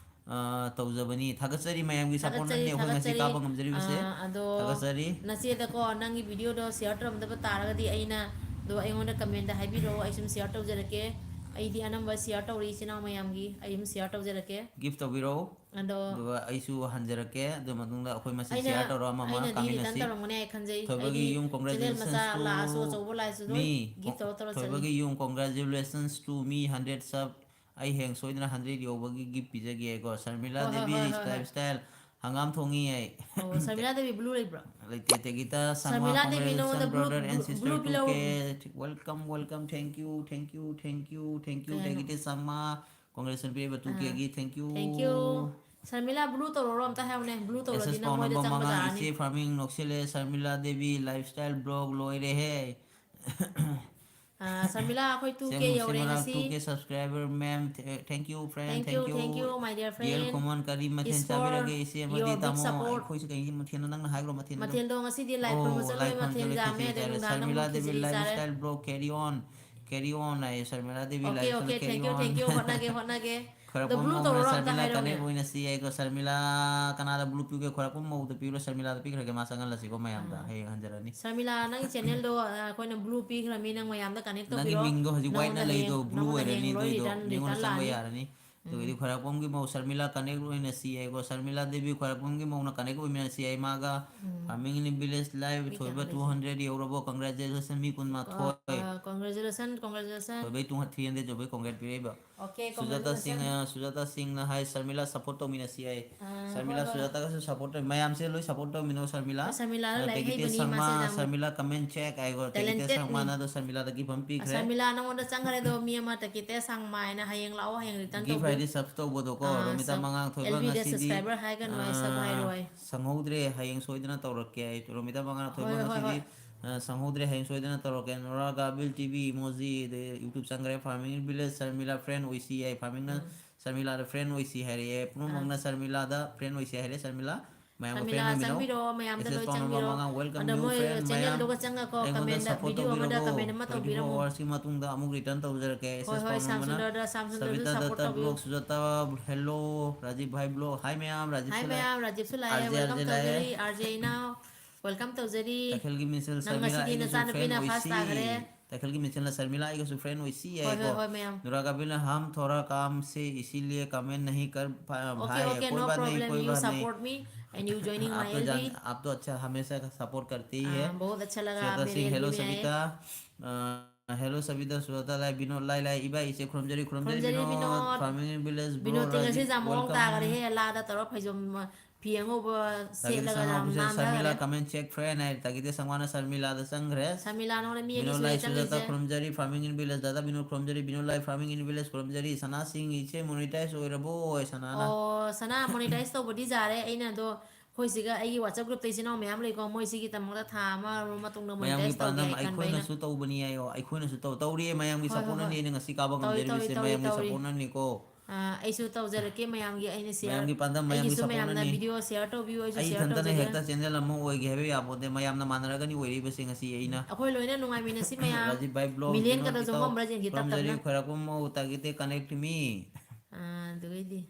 ꯑ, ꯇꯧꯖꯕꯅꯤ꯫ ꯊꯥꯒꯠꯆꯔꯤ ꯃꯌꯥꯝꯒꯤ support ꯊꯥꯒꯠꯆꯔꯤ, ꯅꯅꯦ ꯑꯩꯈꯣꯏ ꯉꯁꯤ ꯊꯥꯒꯠꯆꯔꯤ꯫ ꯀꯥꯕ ꯉꯝꯖꯔꯤꯕꯁꯦ꯫ ꯑ, ꯑꯗꯣ ꯊꯥꯒꯠꯆꯔꯤ꯫ ꯅꯆꯦꯗꯀꯣ ꯅꯪꯒꯤ videoꯗꯣ share ꯇꯧꯔꯝꯗꯕ ꯇꯥꯔꯒꯗꯤ ꯑꯩꯅ, ꯑꯗꯣ ꯑꯩꯉꯣꯟꯗ commentꯇ ꯍꯥꯏꯕꯤꯔꯛꯑꯣ, ꯑꯩ ꯁꯨꯝ share ꯇꯧꯖꯔꯛꯀꯦ꯫ ꯑꯩꯗꯤ ꯑꯅꯝꯕ share ꯇꯧꯔꯤ ꯏꯆꯤꯟ ꯏꯅꯥꯎ ꯃꯌꯥꯝꯒꯤ, ꯑꯩ ꯁꯨꯝ share ꯇꯧꯖꯔꯛꯀꯦ꯫ Gift ꯇꯧꯕꯤꯔꯛꯑꯣ꯫ ꯑꯗꯣ ꯑꯗꯨꯒ ꯑꯩꯁꯨ ꯍꯟꯖꯔꯛꯀꯦ꯫ ꯑꯗꯨ ꯃꯇꯨꯡꯗ ꯑꯩꯈꯣꯏ ꯃꯁꯦꯟ ꯑꯩꯅ, share ꯇꯧꯔꯒ ꯑꯃ ꯑꯃ ꯑꯩꯅꯗꯤ return ꯀꯥꯃꯤꯟꯅꯁꯤ꯫ ꯇꯧꯔꯝꯒꯅꯤ ꯍꯥꯏ ꯈꯟꯖꯩ꯫ ꯊꯣꯏꯕꯒꯤ ꯑꯩꯗꯤ ꯌꯨꯝ, channel ꯃꯆꯥ congratulations to ꯂꯥꯛꯑꯁꯨ ꯑꯆꯧꯕ ꯂꯥꯛꯑꯁꯨ ꯑꯗꯨꯝ me꯫ Gift ꯇꯧꯔ ꯇꯧꯔ ꯆꯠꯂꯤ꯫ ꯊꯣꯏꯕꯒꯤ ꯌꯨꯝ, congratulations to me, hundred sub꯫ ꯑꯩ ꯍꯌꯦꯡ ꯁꯣꯏꯗꯅ hundred ꯌꯧꯕꯒꯤ gift ꯄꯤꯖꯒꯦꯀꯣ꯫ ꯁꯔꯃꯤꯂꯥ ꯍꯣꯏ, ꯍꯣꯏ, ꯗꯦꯕꯤ ꯍꯣꯏ, ꯍꯣꯏ, ꯍꯣꯏ꯫ Lifestyle, ꯍꯪꯒꯥꯝ ꯊꯣꯡꯉꯤ ꯑꯩ꯫ ꯑꯣ, ꯁꯔꯃꯤꯂꯥ ꯗꯦꯕꯤ blue ꯂꯩꯕ꯭ꯔꯣ? ꯂꯩꯇꯦ꯫ ꯇꯦꯒꯤꯇ ꯁꯪꯃꯥ, ꯁꯔꯃꯤꯂꯥ ꯗꯦꯕꯤ congratulations, ꯅꯉꯣꯟꯗ blue, brother and blue, sister blue two K꯫ ꯄꯤꯔꯛꯎ꯫ Welcome, welcome, thank you, thank you, thank you, thank you꯫ ꯀꯩ ꯍꯥꯏꯅꯣ? ꯇꯦꯒꯤꯇ ꯁꯪꯃꯥ, congratulations ꯄꯤꯔꯤꯕ two K ꯒꯤ, thank you꯫ Thank you꯫ Sharmila, blue ꯇꯧꯔꯛꯑꯣ ꯑꯝꯇ ꯍꯥꯏꯌꯨꯅꯦ, blue ꯇꯧꯔꯗꯤ ꯑꯦꯁ ꯑꯦꯁ ꯅꯪ ꯄꯥꯎꯅꯝ ꯃꯣꯏꯗ ꯆꯪꯕ ꯃꯉꯥ, ꯇꯥꯔꯅꯤ꯫ ꯏꯆꯦ farming ꯅꯣꯛꯁꯤꯜꯂꯦ, Sharmila Devi lifestyle vlog ꯂꯣꯏꯔꯦꯍꯦ꯫ ꯑꯥ, ꯁꯔꯃꯤꯂꯥ, ꯑꯩꯈꯣꯏ two K ꯁꯦꯝ ꯌꯧꯔꯦ ꯁꯦꯝꯃꯔꯥ ꯉꯁꯤ꯫ Two K subscriber, ma'am, th-, thank you, friend, thank you, thank you꯫ Thank you, my dear D L friend꯫ ꯈꯨꯃꯟ, ꯀꯔꯤ ꯃꯊꯦꯜ It's for ꯆꯥꯕꯤꯔꯒꯦ, ꯏꯆꯦ ꯑꯃꯗꯤ your big ꯇꯥꯃꯣ? Support꯫ ꯑꯩꯈꯣꯏꯁꯦ ꯀꯩ ꯃꯊꯦꯜꯅꯣ? ꯅꯪꯅ ꯍꯥꯏꯈ꯭ꯔꯣ ꯃꯊꯦꯜꯗꯣ꯫ ꯃꯊꯦꯜꯗꯣ ꯉꯁꯤꯗꯤ ꯂꯥꯏ ꯑꯣ, ꯈꯨꯔꯨꯝꯕ ꯂꯥꯏ ꯆꯠꯂꯨꯔꯦ, ꯈꯨꯔꯨꯝ ꯃꯊꯦꯜ ꯆꯠꯂꯨꯔꯦ, ꯌꯥꯝꯃꯦ, ꯈꯦꯆꯤ ꯑꯗꯩ ꯆꯥꯔꯦ꯫ ꯅꯨꯡꯗꯥꯡꯗ ꯑꯃꯨꯛ ꯁꯔꯃꯤꯂꯥ ꯗꯦꯕꯤ ꯈꯦꯆ꯭ꯔꯤ ꯆꯥꯔꯦ꯫ Lifestyle vlog, carry on, carry on ꯍꯥꯏꯌꯦ, Sharmila Devi okay, lifestyle okay, carry thank you, on꯫ Thank you, ꯍꯣꯠꯅꯒꯦ, ꯍꯣꯠꯅꯒꯦ꯫ ꯈ꯭ꯋꯥꯏꯔꯥꯛꯄꯝ ꯃꯧꯅ ꯁꯔꯃꯤꯂꯥ connect ꯑꯣꯏꯅꯁꯤ ꯍꯥꯏꯀꯣ꯫ ꯁꯔꯃꯤꯂꯥ ꯀꯅꯥꯗ blue ꯄꯤꯒꯦ? ꯈ꯭ꯋꯥꯏꯔꯥꯛꯄꯝ ꯃꯧꯗ ꯄꯤꯔꯣ, ꯁꯔꯃꯤꯂꯥꯗ ꯄꯤꯈ꯭ꯔꯒꯦ꯫ ꯃꯥ ꯆꯪꯍꯜꯂꯁꯤꯀꯣ ꯃꯌꯥꯝꯗ꯫ ꯑꯥ꯫ ꯍꯌꯦꯡ ꯍꯟꯖꯔꯅꯤ꯫ ꯁꯔꯃꯤꯂꯥ, ꯅꯪꯒꯤ channelꯗꯣ, ꯑ, ꯑꯩꯈꯣꯏꯅ blue ꯄꯤꯈ꯭ꯔꯃꯤ, ꯅꯪ ꯃꯌꯥꯝꯗ connect ꯅꯪꯒꯤ ꯇꯧꯕꯤꯔꯣ꯫ ꯃꯤꯡꯗꯣ ꯍꯧꯖꯤꯛ ꯅꯉꯣꯟꯗ whiteꯅ ꯍꯌꯦꯡ, ꯂꯩꯗꯣ blue ꯅꯉꯣꯟꯗ ꯑꯣꯏꯔꯅꯤ, ꯍꯌꯦꯡ ꯂꯣꯏ ꯑꯗꯨꯏꯗꯣ return, ꯃꯤꯉꯣꯟꯗ return ꯆꯪꯕ ꯂꯥꯛꯑꯅꯤ꯫ ꯌꯥꯔꯅꯤ꯫ ꯎꯝ꯫ ꯑꯗꯨꯒꯤꯗꯤ ꯈ꯭ꯋꯥꯏꯔꯥꯛꯄꯝꯒꯤ ꯃꯧ ꯁꯔꯃꯤꯂꯥ connect ꯑꯣꯏꯅꯁꯤ ꯍꯥꯏꯀꯣ꯫ ꯁꯔꯃꯤꯂꯥ ꯗꯦꯕꯤ ꯈ꯭ꯋꯥꯏꯔꯥꯛꯄꯝꯒꯤ ꯃꯧꯅ connect ꯑꯣꯏꯃꯤꯟꯅꯁꯤ ꯍꯥꯏ ꯃꯥꯒ꯫ ꯎꯝ꯫ Farming in Village Live ꯃꯤ ꯀꯌꯥꯝ ꯊꯣꯏꯕ ꯂꯩꯒꯦ? Two hundred ꯌꯧꯔꯕꯣ? Congratulations ꯃꯤ ꯀꯨꯟꯃꯥꯊꯣꯏ꯫ ꯑ, congratulations, congratulations꯫ ꯊꯣꯏꯕꯩ ꯇꯨ-, three hundred ꯌꯧꯕꯩ congrat ꯄꯤꯔꯛꯏꯕ꯫ Okay, ꯁꯨꯖꯥꯇꯥ ꯁꯤꯡ, congratulations꯫ ꯑ, ꯁꯨꯖꯥꯇꯥ ꯁꯤꯡꯅ ꯍꯥꯏ, "ꯁꯔꯃꯤꯂꯥ support ꯇꯧꯃꯤꯟꯅꯁꯤ" ꯍꯥꯏ꯫ ꯑ, ꯁꯔꯃꯤꯂꯥ, ꯍꯣꯏ, ꯍꯣꯏ꯫ ꯁꯨꯖꯥꯇꯥꯒꯁꯨ support ꯇꯧ-, ꯃꯌꯥꯝꯁꯦ ꯂꯣꯏ support ꯇꯧꯃꯤꯟꯅꯧ, ꯁꯔꯃꯤꯂꯥ꯫ ꯍꯣꯏ, ꯁꯔꯃꯤꯂꯥꯗꯣ ꯑ, ꯂꯥꯏꯔꯤꯛ ꯇꯦꯀꯤꯇꯦ ꯍꯩꯕꯅꯤ, ꯁꯪꯃꯥ, ꯃꯥꯁꯦ ꯌꯥꯝ ꯁꯔꯃꯤꯂꯥ comment check ꯍꯥꯏꯀꯣ, ꯇꯦꯀꯤꯇꯦ talentedꯅꯤ꯫ ꯁꯪꯃꯥꯅ ꯑꯗꯣ ꯁꯔꯃꯤꯂꯥꯗ gift ꯑꯃ ꯑ, ꯄꯤꯈ꯭ꯔꯦ꯫ ꯁꯔꯃꯤꯂꯥ, ꯅꯉꯣꯟꯗ ꯆꯪꯈ꯭ꯔꯦ ꯑꯗꯣ, ꯃꯤ ꯑꯃ ꯇꯦꯀꯤꯇꯦ ꯁꯪꯃꯥ ꯍꯥꯏꯅ ꯍꯌꯦꯡ ꯂꯥꯛꯑꯣ, ꯍꯌꯦꯡ return gift ꯇꯧꯕꯤꯌꯨ꯫ ꯍꯥꯏꯗꯤ sub ꯇꯧꯕꯗꯣꯀꯣ, ꯑ, ꯔꯣꯃꯤꯇꯥ sub, ꯃꯉꯥꯡꯊꯣꯏꯕ ꯑꯦꯜ ꯕꯤꯗ ꯉꯁꯤꯗꯤ, subscriber ꯍꯥꯏꯒꯅꯨ, ꯑ, ꯑꯩ sub ꯍꯥꯏꯔꯣꯏ꯫ ꯁꯪꯍꯧꯗ꯭ꯔꯦ, ꯍꯌꯦꯡ ꯁꯣꯏꯗꯅ ꯇꯧꯔꯛꯀꯦ꯫ ꯑꯩ ꯔꯣꯃꯤꯇꯥ ꯃꯉꯥꯡꯊꯣꯏꯕ ꯍꯣꯏ, ꯍꯣꯏ, ꯉꯁꯤꯗꯤ, ꯍꯣꯏ꯫ ꯑ, ꯁꯪꯍꯧꯗ꯭ꯔꯦ, ꯍꯌꯦꯡ ꯁꯣꯏꯗꯅ ꯇꯧꯔꯛꯀꯦ꯫ ꯅꯣꯔꯥ ꯒꯥꯕꯤꯜ ꯇꯤ ꯚꯤ emoji, ꯑꯗꯩ YouTube ꯆꯪꯈ꯭ꯔꯦ, Farming Village ꯁꯔꯃꯤꯂꯥ friend ꯑꯣꯏꯁꯤ ꯍꯥꯏ, Farmingꯅ ꯎꯝ꯫ ꯁꯔꯃꯤꯂꯥꯗ friend ꯑꯣꯏꯁꯤ ꯍꯥꯏꯔꯛꯑꯦ꯫ ꯑꯥ꯫ ꯄꯨꯝꯅꯃꯛꯅ ꯁꯔꯃꯤꯂꯥꯗ friend ꯑꯣꯏꯁꯤ ꯍꯥꯏꯔꯦ꯫ ꯁꯔꯃꯤꯂꯥ, ꯃꯌꯥꯝꯒ friend ꯁꯔꯃꯤꯂꯥ ꯑꯣꯏꯃꯤꯟꯅꯧ꯫ ꯆꯪꯕꯤꯔꯣ, ꯃꯌꯥꯝꯗ ꯑꯦꯁ ꯑꯦꯁ ꯂꯣꯏ ꯄꯥꯎꯅꯝꯕ ꯆꯪꯕꯤꯔꯣ꯫ ꯃꯉꯥ, welcome ꯑꯗꯣ new ꯃꯣꯏ friend ꯃꯌꯥꯝ꯫ Channelꯗꯨꯒ ꯆꯪꯉꯒꯀꯣ, ꯑꯩꯉꯣꯟꯗ commentꯗ support video ꯇꯧꯕꯤꯔꯒꯣ꯫ ꯑꯃꯗ comment ꯑꯃ ꯇꯧꯕꯤꯔꯝꯃꯣ꯫ Twenty-four hoursꯀꯤ ꯃꯇꯨꯡꯗ ꯑꯃꯨꯛ return ꯇꯧꯖꯔꯛꯀꯦ꯫ ꯍꯣꯏ, ꯑꯦꯁ ꯑꯦꯁ ꯍꯣꯏ, ꯄꯥꯎꯅꯝꯕꯅ ꯁ꯭ꯌꯥꯝꯁꯨꯟꯗꯔꯗ, ꯁ꯭ꯌꯥꯝꯁꯨꯟꯗꯔꯗꯁꯨ ꯁꯕꯤꯇꯥ support ꯗꯠꯇ ꯇꯧꯕꯤꯌꯨ꯫ Vlog, ꯁꯨꯖꯥꯇꯥ, hello, ꯔꯥꯖꯤꯕ ꯚꯥꯏ vlog, hi ꯃꯌꯥꯝ, ꯔꯥꯖꯤꯕꯁꯨ hi ꯂꯥꯛꯑꯦ꯫ ꯃꯌꯥꯝ, ꯔꯥꯖꯤꯕꯁꯨ ꯂꯥꯛꯑꯦ, R J, R J welcome ꯂꯥꯛꯑꯦ꯫ ꯇꯧꯖꯔꯤ, ꯑꯥꯔ ꯖꯦ ꯏꯅꯥꯎ꯫ Welcome ꯇꯧꯖꯔꯤ꯫ ꯇꯈꯦꯜꯒꯤ ꯃꯤꯁꯦꯜ ꯅꯪ ꯁꯔꯃꯤꯂꯥ, ꯉꯁꯤꯗꯤ ꯑꯩꯒꯁꯨ friend ꯅꯆꯥꯅꯨꯄꯤꯅ first ꯑꯣꯏꯁꯤ꯫ ꯇꯥꯈꯔꯦ꯫ ꯇꯈꯦꯜꯒꯤ ꯃꯤꯁꯦꯜꯅ ꯁꯔꯃꯤꯂꯥ, ꯑꯩꯒꯁꯨ friend ꯑꯣꯏꯁꯤ ꯍꯣꯏ, ꯍꯥꯏꯀꯣ꯫ ꯍꯣꯏ, ꯍꯣꯏ, ꯃꯌꯥꯝ꯫ ꯅꯨꯔꯥ ꯀꯥꯕꯤꯜꯅ, "हम थोड़ा काम से इसीलिए comment नहीं कर पा-, OK, भाई, OK, कोई no बात नहीं, problem. कोई You बात नहीं। Support me and you joining my L B. आप तो जान, आप तो अच्छा हमेशा का support करते ही है।" हाँ, बहुत अच्छा लगा, आप मेरे एल बी में आए। सविता सिंह, hello सविता। अ, Hello ꯁꯕꯤꯇꯥ, ꯁꯨꯖꯥꯇꯥ ꯂꯥꯏ, ꯕꯤꯅꯣꯗ ꯂꯥꯏ ꯂꯥꯏ, ꯏꯕꯥꯏ ꯏꯆꯦ ꯈꯨꯔꯨꯝꯖꯔꯤ, ꯈꯨꯔꯨꯝꯖꯔꯤ ꯈꯨꯔꯨꯝꯖꯔꯤ Vinod, Vinod. Farming Village bro ꯕꯤꯅꯣꯗꯇꯤ ꯉꯁꯤ ꯔꯥꯖꯤꯕ, ꯌꯥꯝ ꯃꯑꯣꯡ welcome꯫ ꯇꯥꯈꯔꯦꯍꯦ, ꯑꯂꯥꯗ ꯇꯧꯔ ꯐꯩꯖꯣꯝ, ꯐꯤ ꯑꯉꯧꯕ ꯇꯥꯒꯤꯗꯤ ꯁꯦꯠꯂꯒ ꯁꯅꯥ ꯌꯥꯝ ꯑꯣꯐꯤꯁꯦꯜ ꯁꯔꯃꯤꯂꯥ ꯅꯥꯟꯊꯈꯔꯦ꯫ Comment check friend ꯍꯥꯏ, ꯇꯥꯒꯤꯗꯤ ꯁꯪꯋꯥꯅ ꯁꯔꯃꯤꯂꯥꯗ ꯆꯪꯈ꯭ꯔꯦ꯫ ꯁꯔꯃꯤꯂꯥ, ꯅꯉꯣꯟꯗ ꯃꯤ ꯑꯅꯤ ꯕꯤꯅꯣꯗ ꯁꯨꯔꯦ ꯂꯥꯏ, ꯁꯨꯖꯥꯇꯥ ꯆꯪꯉꯤꯁꯦ꯫ ꯈꯨꯔꯨꯝꯖꯔꯤ, Farming in Village ꯗꯥꯗꯥ Vinod ꯈꯨꯔꯨꯝꯖꯔꯤ, Vinod Lai, Farming in Village ꯈꯨꯔꯨꯝꯖꯔꯤ, ꯁꯅꯥꯁꯤꯡ ꯏꯆꯦ monetize ꯑꯣꯏꯔꯕꯣ? ꯁꯅꯥꯅ꯫ ꯑꯣ, ꯁꯅꯥ monetize ꯇꯧꯕꯗꯤ ꯌꯥꯔꯦ, ꯑꯩꯅ ꯑꯗꯣ ꯑꯩꯈꯣꯏ ꯁꯤꯒ ꯑꯩꯒꯤ WhatsApp groupꯇ ꯏꯆꯤꯟ ꯏꯅꯥꯎ ꯃꯌꯥꯝ ꯂꯩꯀꯣ, ꯃꯣꯏ ꯁꯤꯒꯤ ꯇꯝꯃꯒ ꯊꯥ ꯑꯃ ꯃꯇꯨꯡꯗ ꯃꯌꯥꯝꯒꯤ monetize ꯇꯧꯒꯦ ꯄꯥꯟꯗꯝ ꯍꯥꯏ ꯈꯟꯕ ꯑꯩꯅ꯫ ꯑꯩꯈꯣꯏꯅꯁꯨ ꯇꯧꯕꯅꯤ ꯍꯥꯏꯌꯣ, ꯑꯩꯈꯣꯏꯅꯁꯨ ꯇꯧ-, ꯇꯧꯔꯤꯌꯦ, ꯃꯌꯥꯝꯒꯤ ꯍꯣꯏ, ꯍꯣꯏ, supportꯅꯅꯤ ꯍꯣꯏ꯫ ꯑꯩꯅ ꯉꯁꯤ ꯀꯥꯕ ꯇꯧꯔꯤ, ꯉꯝꯖꯔꯤꯕꯁꯦ, ꯇꯧꯔꯤ, ꯇꯧꯔꯤ, ꯃꯌꯥꯝꯒꯤ ꯇꯧꯔꯤ꯫ Supportꯅꯅꯤꯀꯣ꯫ ꯑꯥ, ꯑꯩꯁꯨ ꯇꯧꯖꯔꯛꯀꯦ ꯃꯌꯥꯝꯒꯤ, ꯑꯩꯅ share, ꯃꯌꯥꯝꯒꯤ ꯄꯥꯟꯗꯝ, ꯃꯌꯥꯝꯒꯤ ꯑꯩꯒꯤꯁꯨ ꯃꯌꯥꯝꯅ supportꯅꯅꯤ꯫ Video share ꯇꯧꯕꯤꯌꯨ, ꯑꯩꯁꯨ ꯑꯩ share ꯏꯊꯟꯇꯅ ꯇꯧꯖꯒꯦ꯫ ꯍꯦꯛꯇ channel ꯑꯃ ꯑꯣꯏꯒꯦ ꯍꯥꯏꯕ ꯌꯥꯄꯣꯟꯇꯦ, ꯃꯌꯥꯝꯅ ꯃꯥꯟꯅꯔꯒꯅꯤ ꯑꯣꯏꯔꯤꯕꯁꯦ ꯉꯁꯤ ꯑꯩꯅ꯫ ꯑꯩꯈꯣꯏ ꯂꯣꯏꯅ ꯅꯨꯡꯉꯥꯏꯃꯤꯟꯅꯁꯤ ꯃꯌꯥꯝ꯫ ꯔꯥꯖꯤꯕ ꯚꯥꯏ vlog, Million ꯕꯤꯅꯣꯗ ꯀꯗꯣ ꯏꯇꯥꯎ, ꯆꯪꯉꯝꯕ꯭ꯔꯥ ꯌꯦꯡꯁꯤ ꯇꯞ ꯈꯨꯔꯨꯝꯖꯔꯤ, ꯇꯞꯅ꯫ ꯈ꯭ꯋꯥꯏꯔꯥꯛꯄꯝ ꯃꯧ ꯇꯥꯒꯤꯇꯦ connect me꯫ ꯑꯥ, ꯑꯗꯨꯒꯩꯗꯤ꯫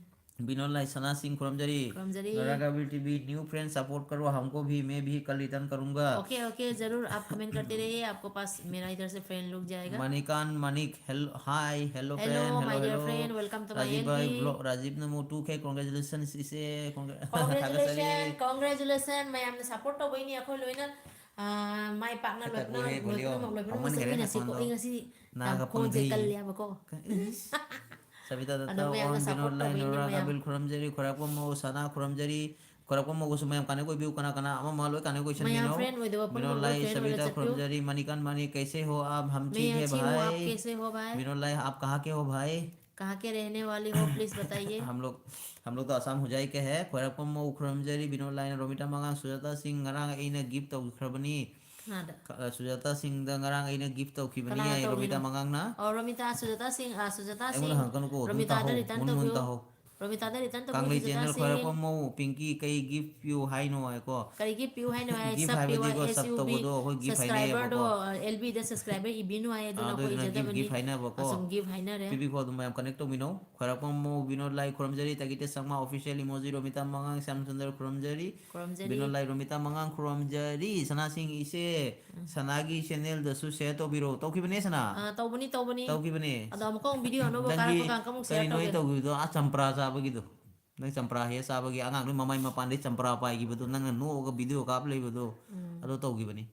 ꯕꯤꯅꯣꯗ ꯂꯥꯏ ꯁꯅꯥ ꯁꯤꯡ ꯈꯨꯔꯨꯝꯖꯔꯤ꯫ ꯈꯨꯔꯨꯝꯖꯔꯤ꯫ ꯒꯔꯥꯒꯥ ꯕꯤꯜ T V, new friend, support करो, हमको भी, मैं भी कल return करूंगा। OK, OK, जरूर, आप comment करते रहिए, आपको पास मेरा इधर से friend लोग जाएगा। Manikant Manik, hello, hi, hello, hello, friend, hello, my dear hello। Friend, welcome to my Rajiv भाई, L P। ब्लॉ-, Rajiv NaMo to के, congratulations, इसे, congr-, Congratulations, थागत चारी। Congratulations, ꯃꯌꯥꯝꯅ support ꯇꯧꯕꯩꯅꯤ ꯑꯩꯈꯣꯏ ꯂꯣꯏꯅ, ꯑꯥ, ꯃꯥꯏ ꯄꯥꯛꯅ ꯈꯔ ꯂꯣꯏ ꯄꯨꯝꯅꯃꯛ, ꯇꯧꯔꯦ, ꯂꯣꯏ ꯄꯨꯝꯅꯃꯛ, ꯂꯣꯏ ꯄꯨꯝꯅꯃꯛ ꯍꯧꯃꯟꯈ꯭ꯔꯦ ꯆꯠꯃꯤꯟꯅꯁꯤꯀꯣ꯫ ꯅꯥꯀꯣꯡꯗꯣ꯫ ꯑꯩ ꯉꯁꯤ ꯅꯥꯒ ꯌꯥꯝ ꯈꯣꯡꯁꯦ ꯄꯪꯊꯩ꯫ ꯀꯜꯂꯦꯕꯀꯣ꯫ ꯀ-, ꯏꯁ꯫ ꯁꯕꯤꯇꯥ ꯑꯗꯣ ꯗꯠꯇ, ꯃꯌꯥꯝꯅ ꯑꯣꯟ, support ꯕꯤꯅꯣꯗ ꯂꯥꯏ, ꯇꯧꯕꯩꯅꯦ ꯅꯣꯔꯥ ꯃꯌꯥꯝ꯫ ꯀꯥꯕꯤꯜ ꯈꯨꯔꯨꯝꯖꯔꯤ, ꯈꯣꯏꯔꯥꯛꯄꯝ ꯃꯧ, ꯁꯅꯥ ꯈꯨꯔꯨꯝꯖꯔꯤ, ꯈꯣꯏꯔꯥꯛꯄꯝ ꯃꯧꯒꯁꯨ ꯃꯌꯥꯝ ꯀꯥꯟꯅꯦꯛ ꯑꯣꯏꯕꯤꯌꯨ, ꯀꯅꯥ ꯀꯅꯥ ꯑꯃ ꯑꯃ ꯂꯣꯏ ꯀꯥꯟꯅꯦꯛ ꯃꯌꯥꯝ ꯑꯣꯏꯁꯟꯕꯤꯅꯣ꯫ Friend ꯑꯣꯏꯗꯕ ꯄꯨꯝꯅꯃꯛ ꯕꯤꯅꯣꯗ ꯂꯣꯏ ꯂꯥꯏ, friend ꯁꯕꯤꯇꯥ ꯑꯣꯏꯅ ꯆꯠꯄꯤꯌꯨ꯫ ꯈꯨꯔꯨꯝꯖꯔꯤ, ꯃꯅꯤꯀꯥꯟ ꯃꯅꯤ, कैसे हो आप? हम मैं ठीक है अच्छी हूँ, आप भाई। कैसे हो भाई? ꯕꯤꯅꯣꯗ ꯂꯥꯏ, आप कहाँ के हो भाई? कहाँ के रहने वाले हो? Please बताइए। हम लोग, हम लोग तो आसाम हुजाई के हैं। ꯈꯣꯏꯔꯥꯛꯄꯝ ꯃꯧ ꯈꯨꯔꯨꯝꯖꯔꯤ, ꯕꯤꯅꯣꯗ ꯂꯥꯏꯅ, ꯔꯣꯃꯤꯇꯥ ꯃꯉꯥꯡ, ꯁꯨꯖꯥꯇꯥ ꯁꯤꯡ ꯉꯔꯥꯡ ꯑꯩꯅ gift ꯇꯧꯈ꯭ꯔꯕꯅꯤ꯫ ꯀꯅꯥꯗ? ꯀ-, ꯁꯨꯖꯥꯇꯥ ꯁꯤꯡꯗ ꯉꯔꯥꯡ ꯑꯩꯅ gift ꯇꯧꯈꯤꯕꯅꯤ ꯀꯅꯥꯅ ꯑꯩ, ꯔꯣꯃꯤꯇꯥ ꯇꯧꯔꯤꯅꯣ? ꯃꯉꯥꯡꯅ꯫ ꯑꯣ, ꯔꯣꯃꯤꯇꯥ, ꯁꯨꯖꯥꯇꯥ ꯁꯤꯡ, ꯑ, ꯁꯨꯖꯥꯇꯥ ꯑꯩꯉꯣꯟꯗ ꯁꯤꯡ, ꯍꯪꯉꯛꯀꯅꯨꯀꯣ, ꯑꯗꯨꯝ ꯔꯣꯃꯤꯇꯥꯗ ꯇꯥꯍꯧ, return ꯃꯨꯟ ꯃꯨꯟ ꯇꯧꯕꯤꯌꯨ꯫ ꯇꯥꯍꯧ꯫ ꯔꯣꯃꯤꯇꯥꯗ return ꯇꯧꯕꯤꯌꯨ, ꯀꯥꯡꯂꯩ ꯁꯨꯖꯥꯇꯥ channel ꯁꯤꯡ꯫ ꯈꯣꯏꯔꯥꯛꯄꯝ ꯃꯧ, ꯄꯤꯡꯀꯤ, ꯀꯩ gift ꯄꯤꯌꯨ ꯍꯥꯏꯅꯣ ꯍꯥꯏꯀꯣ? ꯀꯔꯤ gift ꯄꯤꯌꯨ ꯍꯥꯏꯅꯣ ꯍꯥꯏ? Gift ꯁꯛ ꯄꯤꯌꯨ ꯍꯥꯏꯕꯗꯤꯀꯣ, ꯍꯥꯏ, ꯁꯞ S U B ꯇꯧꯕꯗꯣ ꯑꯩꯈꯣꯏ gift subscriber ꯗꯣ, ꯍꯥꯏꯅꯩꯌꯦꯕꯀꯣ꯫ ꯑ, L B ꯗ subscriber ꯏꯕꯤꯅꯨ ꯍꯥꯏ, ꯑꯗꯨꯅ ꯑꯥ, ꯑꯩꯈꯣꯏ ꯑꯗꯨꯗꯨꯅ gift, ꯏꯖꯗꯕꯅꯤ꯫ Gift ꯍꯥꯏꯅꯕꯀꯣ꯫ ꯑꯁꯨꯝ gift ꯍꯥꯏꯅꯔꯦ꯫ ꯄꯤꯕꯤꯈꯣ, ꯑꯗꯨꯝ ꯃꯌꯥꯝ connect ꯇꯧꯃꯤꯟꯅꯧ꯫ ꯈꯣꯏꯔꯥꯛꯄꯝ ꯃꯧ ꯕꯤꯅꯣꯗ ꯂꯥꯏ ꯈꯨꯔꯨꯝꯖꯔꯤ, ꯇꯒꯤꯇꯦ ꯁꯪꯃꯥ official emoji, ꯔꯣꯃꯤꯇꯥ ꯃꯉꯥꯡ, ꯁ꯭ꯌꯥꯝ ꯁꯨꯟꯗꯔ ꯈꯨꯔꯨꯝꯖꯔꯤ, ꯈꯨꯔꯨꯝꯖꯔꯤ꯫ ꯕꯤꯅꯣꯗ ꯂꯥꯏ, ꯔꯣꯃꯤꯇꯥ ꯃꯉꯥꯡ ꯈꯨꯔꯨꯝꯖꯔꯤ, ꯁꯅꯥꯁꯤꯡ ꯏꯆꯦ, ꯎꯝ꯫ ꯁꯅꯥꯒꯤ channel ꯗꯁꯨ share ꯇꯧꯕꯤꯔꯣ꯫ ꯇꯧꯈꯤꯕꯅꯦ, ꯁꯅꯥ? ꯑꯥ, ꯇꯧꯕꯅꯤ, ꯇꯧꯕꯅꯤ꯫ ꯇꯧꯈꯤꯕꯅꯦ꯫ ꯑꯗꯣ ꯑꯃꯨꯛꯀ ꯑꯃꯨꯛ video ꯑꯅꯧꯕ ꯅꯪꯒꯤ ꯀꯥꯔꯛꯄ ꯀꯥꯟꯗ ꯑꯃꯨꯛ share ꯀꯔꯤꯅꯣ ꯑꯩ ꯇꯧꯒꯦ꯫ ꯇꯧꯈꯤꯕꯗꯣ? ꯑꯥ, ꯆꯝꯄ꯭ꯔꯥ ꯆꯥꯕꯒꯤꯗꯣ꯫ ꯅꯪ ꯆꯝꯄ꯭ꯔꯥ ꯍꯦꯛ ꯆꯥꯕꯒꯤ ꯑꯉꯥꯡꯗꯨ ꯃꯃꯥꯏ ꯃꯄꯥꯟꯗꯩ ꯆꯝꯄ꯭ꯔꯥ ꯄꯥꯏꯈꯤꯕꯗꯣ, ꯅꯪꯅ ꯅꯣꯛꯑꯒ video ꯀꯥꯞ ꯂꯩꯕꯗꯣ, ꯎꯝ꯫ ꯑꯗꯣ ꯇꯧꯈꯤꯕꯅꯤ꯫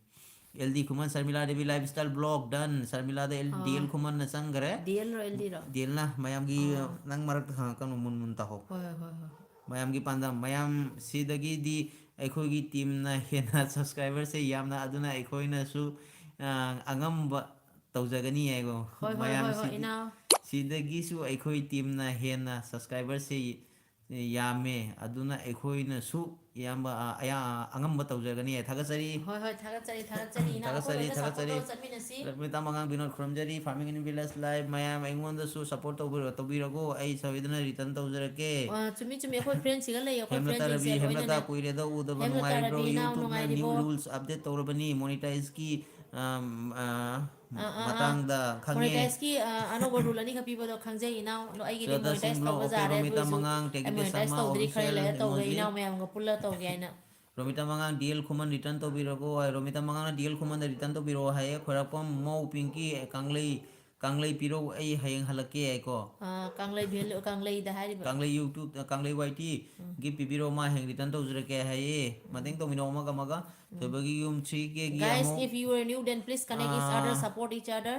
ꯑꯦꯜ ꯗꯤ ꯈꯨꯃꯟ, Sharmila Devi, lifestyle blog done꯫ ꯁꯔꯃꯤꯂꯥꯗ ꯑꯦꯜ, ꯑꯥ꯫ ꯗꯤ ꯑꯦꯜ ꯈꯨꯃꯟꯅ ꯆꯪꯈꯔꯦ꯫ ꯗꯤ ꯑꯦꯜ ꯔꯣ, ꯑꯦꯜ ꯗꯤ ꯔꯣ? ꯗꯤ ꯑꯦꯜꯅ ꯃꯌꯥꯝꯒꯤ ꯑꯥ꯫ ꯅꯪ ꯃꯔꯛꯇ ꯍꯪꯉꯛꯀꯅꯨ, ꯃꯨꯟ ꯃꯨꯟ ꯇꯥꯍꯧ꯫ ꯍꯣꯏ, ꯍꯣꯏ, ꯍꯣꯏ, ꯍꯣꯏ꯫ ꯃꯌꯥꯝꯒꯤ ꯄꯥꯟꯗꯝ, ꯃꯌꯥꯝ ꯁꯤꯗꯒꯤꯗꯤ ꯑꯩꯈꯣꯏꯒꯤ teamꯅ ꯍꯦꯟꯅ subscriberꯁꯦ ꯌꯥꯝꯅ, ꯑꯗꯨꯅ ꯑꯩꯈꯣꯏꯅꯁꯨ, ꯑ, ꯑꯉꯝꯕ ꯇꯧꯖꯒꯅꯤ ꯍꯥꯏꯀꯣ꯫ ꯍꯣꯏ, ꯍꯣꯏ, ꯃꯌꯥꯝ ꯍꯣꯏ, ꯍꯣꯏ, ꯁꯤꯗꯤ-, ꯏꯅꯥꯎ꯫ ꯁꯤꯗꯒꯤꯁꯨ ꯑꯩꯈꯣꯏ teamꯅ ꯍꯦꯟꯅ subscriberꯁꯦ ꯌꯥꯝꯃꯦ, ꯑꯗꯨꯅ ꯑꯩꯈꯣꯏꯅꯁꯨ ꯏꯌꯥꯝꯕ, ꯑ, ꯑꯌꯥ-, ꯑꯉꯝꯕ ꯇꯧꯖꯒꯅꯤ꯫ ꯊꯥꯒꯠꯆꯔꯤ꯫ ꯍꯣꯏ, ꯍꯣꯏ, ꯊꯥꯒꯠꯆꯔꯤ, ꯊꯥꯒꯠꯆꯔꯤ, ꯏꯅꯥꯎ꯫ ꯊꯥꯒꯠꯆꯔꯤ, ꯑꯩꯈꯣꯏ ꯂꯣꯏꯅ ꯊꯥꯒꯠꯆꯔꯤ꯫ Support ꯇꯧꯔ ꯆꯠꯃꯤꯟꯅꯁꯤ꯫ ꯔꯃꯤꯇꯥ ꯃꯉꯥꯡ, Vinod ꯈꯨꯔꯨꯝꯖꯔꯤ, Farming in Village Live, ꯃꯌꯥꯝ ꯑꯩꯉꯣꯟꯗꯁꯨ support ꯇꯧꯕꯤꯔꯣ-, ꯇꯧꯕꯤꯔꯒꯣ, ꯑꯩ ꯁꯣꯏꯗꯅ return ꯇꯧꯖꯔꯛꯀꯦ꯫ ꯑ, ꯆꯨꯝꯃꯤ, ꯆꯨꯝꯃꯤ, ꯑꯩꯈꯣꯏ friendꯁꯤꯒ ꯂꯩ, ꯑꯩꯈꯣꯏ ꯍꯦꯃꯂꯇꯥ friendꯁꯤꯡꯁꯦ ꯔꯕꯤ, ꯍꯦꯃꯂꯇꯥ, ꯂꯣꯏꯅꯅꯦ꯫ ꯀꯨꯏꯔꯦꯗ ꯎꯗꯕ, ꯍꯦꯃꯂꯇꯥ ꯅꯨꯡꯉꯥꯏꯔꯤꯕ꯭ꯔꯣ? ꯔꯕꯤ, ꯏꯅꯥꯎ, YouTubeꯅ new ꯅꯨꯡꯉꯥꯏꯔꯤꯕꯣ? Rules update ꯇꯧꯔꯕꯅꯤ, monetizeꯀꯤ ꯑꯝ, ꯑ, ꯑꯥ, ꯑꯥ, ꯑꯥ꯫ ꯃꯇꯥꯡꯗ ꯈꯪꯉꯦ꯫ Monetizeꯀꯤ, ꯑ, ꯑꯅꯧꯕ rule ꯑꯅꯤꯈꯛ ꯄꯤꯕꯗꯣ ꯈꯪꯖꯩ, ꯏꯅꯥꯎ꯫ ꯑꯗꯣ ꯑꯩꯒꯤꯗꯤ ꯁꯨꯖꯥꯇꯥ ꯁꯤꯡ monetize ꯕ꯭ꯔꯣ, ꯇꯧꯕ okay, ꯌꯥꯔꯦ, ꯔꯣꯃꯤꯇꯥ ꯑꯗꯨ ꯑꯣꯏꯁꯨ ꯃꯉꯥꯡ, ꯑꯩ ꯇꯦꯛꯇꯦꯛ monetize ꯁꯪꯃꯥ, ꯇꯧꯗ꯭ꯔꯤ, ꯈꯔ official ꯂꯩꯔ ꯇꯧꯒꯦ, emoji꯫ ꯏꯅꯥꯎ ꯃꯌꯥꯝꯒ ꯄꯨꯜꯂ ꯇꯧꯒꯦ ꯍꯥꯏꯅ꯫ ꯔꯣꯃꯤꯇꯥ ꯃꯉꯥꯡ, D L ꯈꯨꯃꯟ return ꯇꯧꯕꯤꯔꯛꯑꯣ ꯍꯥꯏ꯫ ꯔꯣꯃꯤꯇꯥ ꯃꯉꯥꯡꯅ D L ꯈꯨꯃꯟꯗ return ꯇꯧꯕꯤꯔꯛꯑꯣ ꯍꯥꯏꯌꯦ꯫ ꯈ꯭ꯋꯥꯏꯔꯥꯛꯄꯝ ꯃꯧ ꯄꯤꯡꯀꯤ, ꯀꯪꯂꯩ, ꯀꯪꯂꯩ ꯄꯤꯔꯧ, ꯑꯩ ꯍꯌꯦꯡ ꯍꯜꯂꯛꯀꯦ ꯍꯥꯏꯀꯣ꯫ ꯑ, ꯀꯪꯂꯩ ꯚꯦꯂꯨ, ꯀꯪꯂꯩꯗ ꯍꯥꯏꯔꯤꯕ꯫ ꯀꯪꯂꯩ YouTube, ꯀꯪꯂꯩ Y T ꯎꯝ꯫ ꯒꯤ ꯄꯤꯕꯤꯔꯛꯑꯣ, ꯃꯥ ꯍꯌꯦꯡ return ꯇꯧꯖꯔꯛꯀꯦ ꯍꯥꯏꯌꯦ꯫ ꯎꯝ꯫ ꯃꯇꯦꯡ ꯇꯧꯃꯤꯟꯅꯧ ꯑꯃꯒ ꯑꯃꯒ꯫ ꯎꯝ꯫ ꯊꯣꯏꯕꯒꯤ ꯌꯨꯝ three K ꯒꯤ Guys, ꯑꯃꯨꯛ, if you are new, then please connect each other, ah, support each other꯫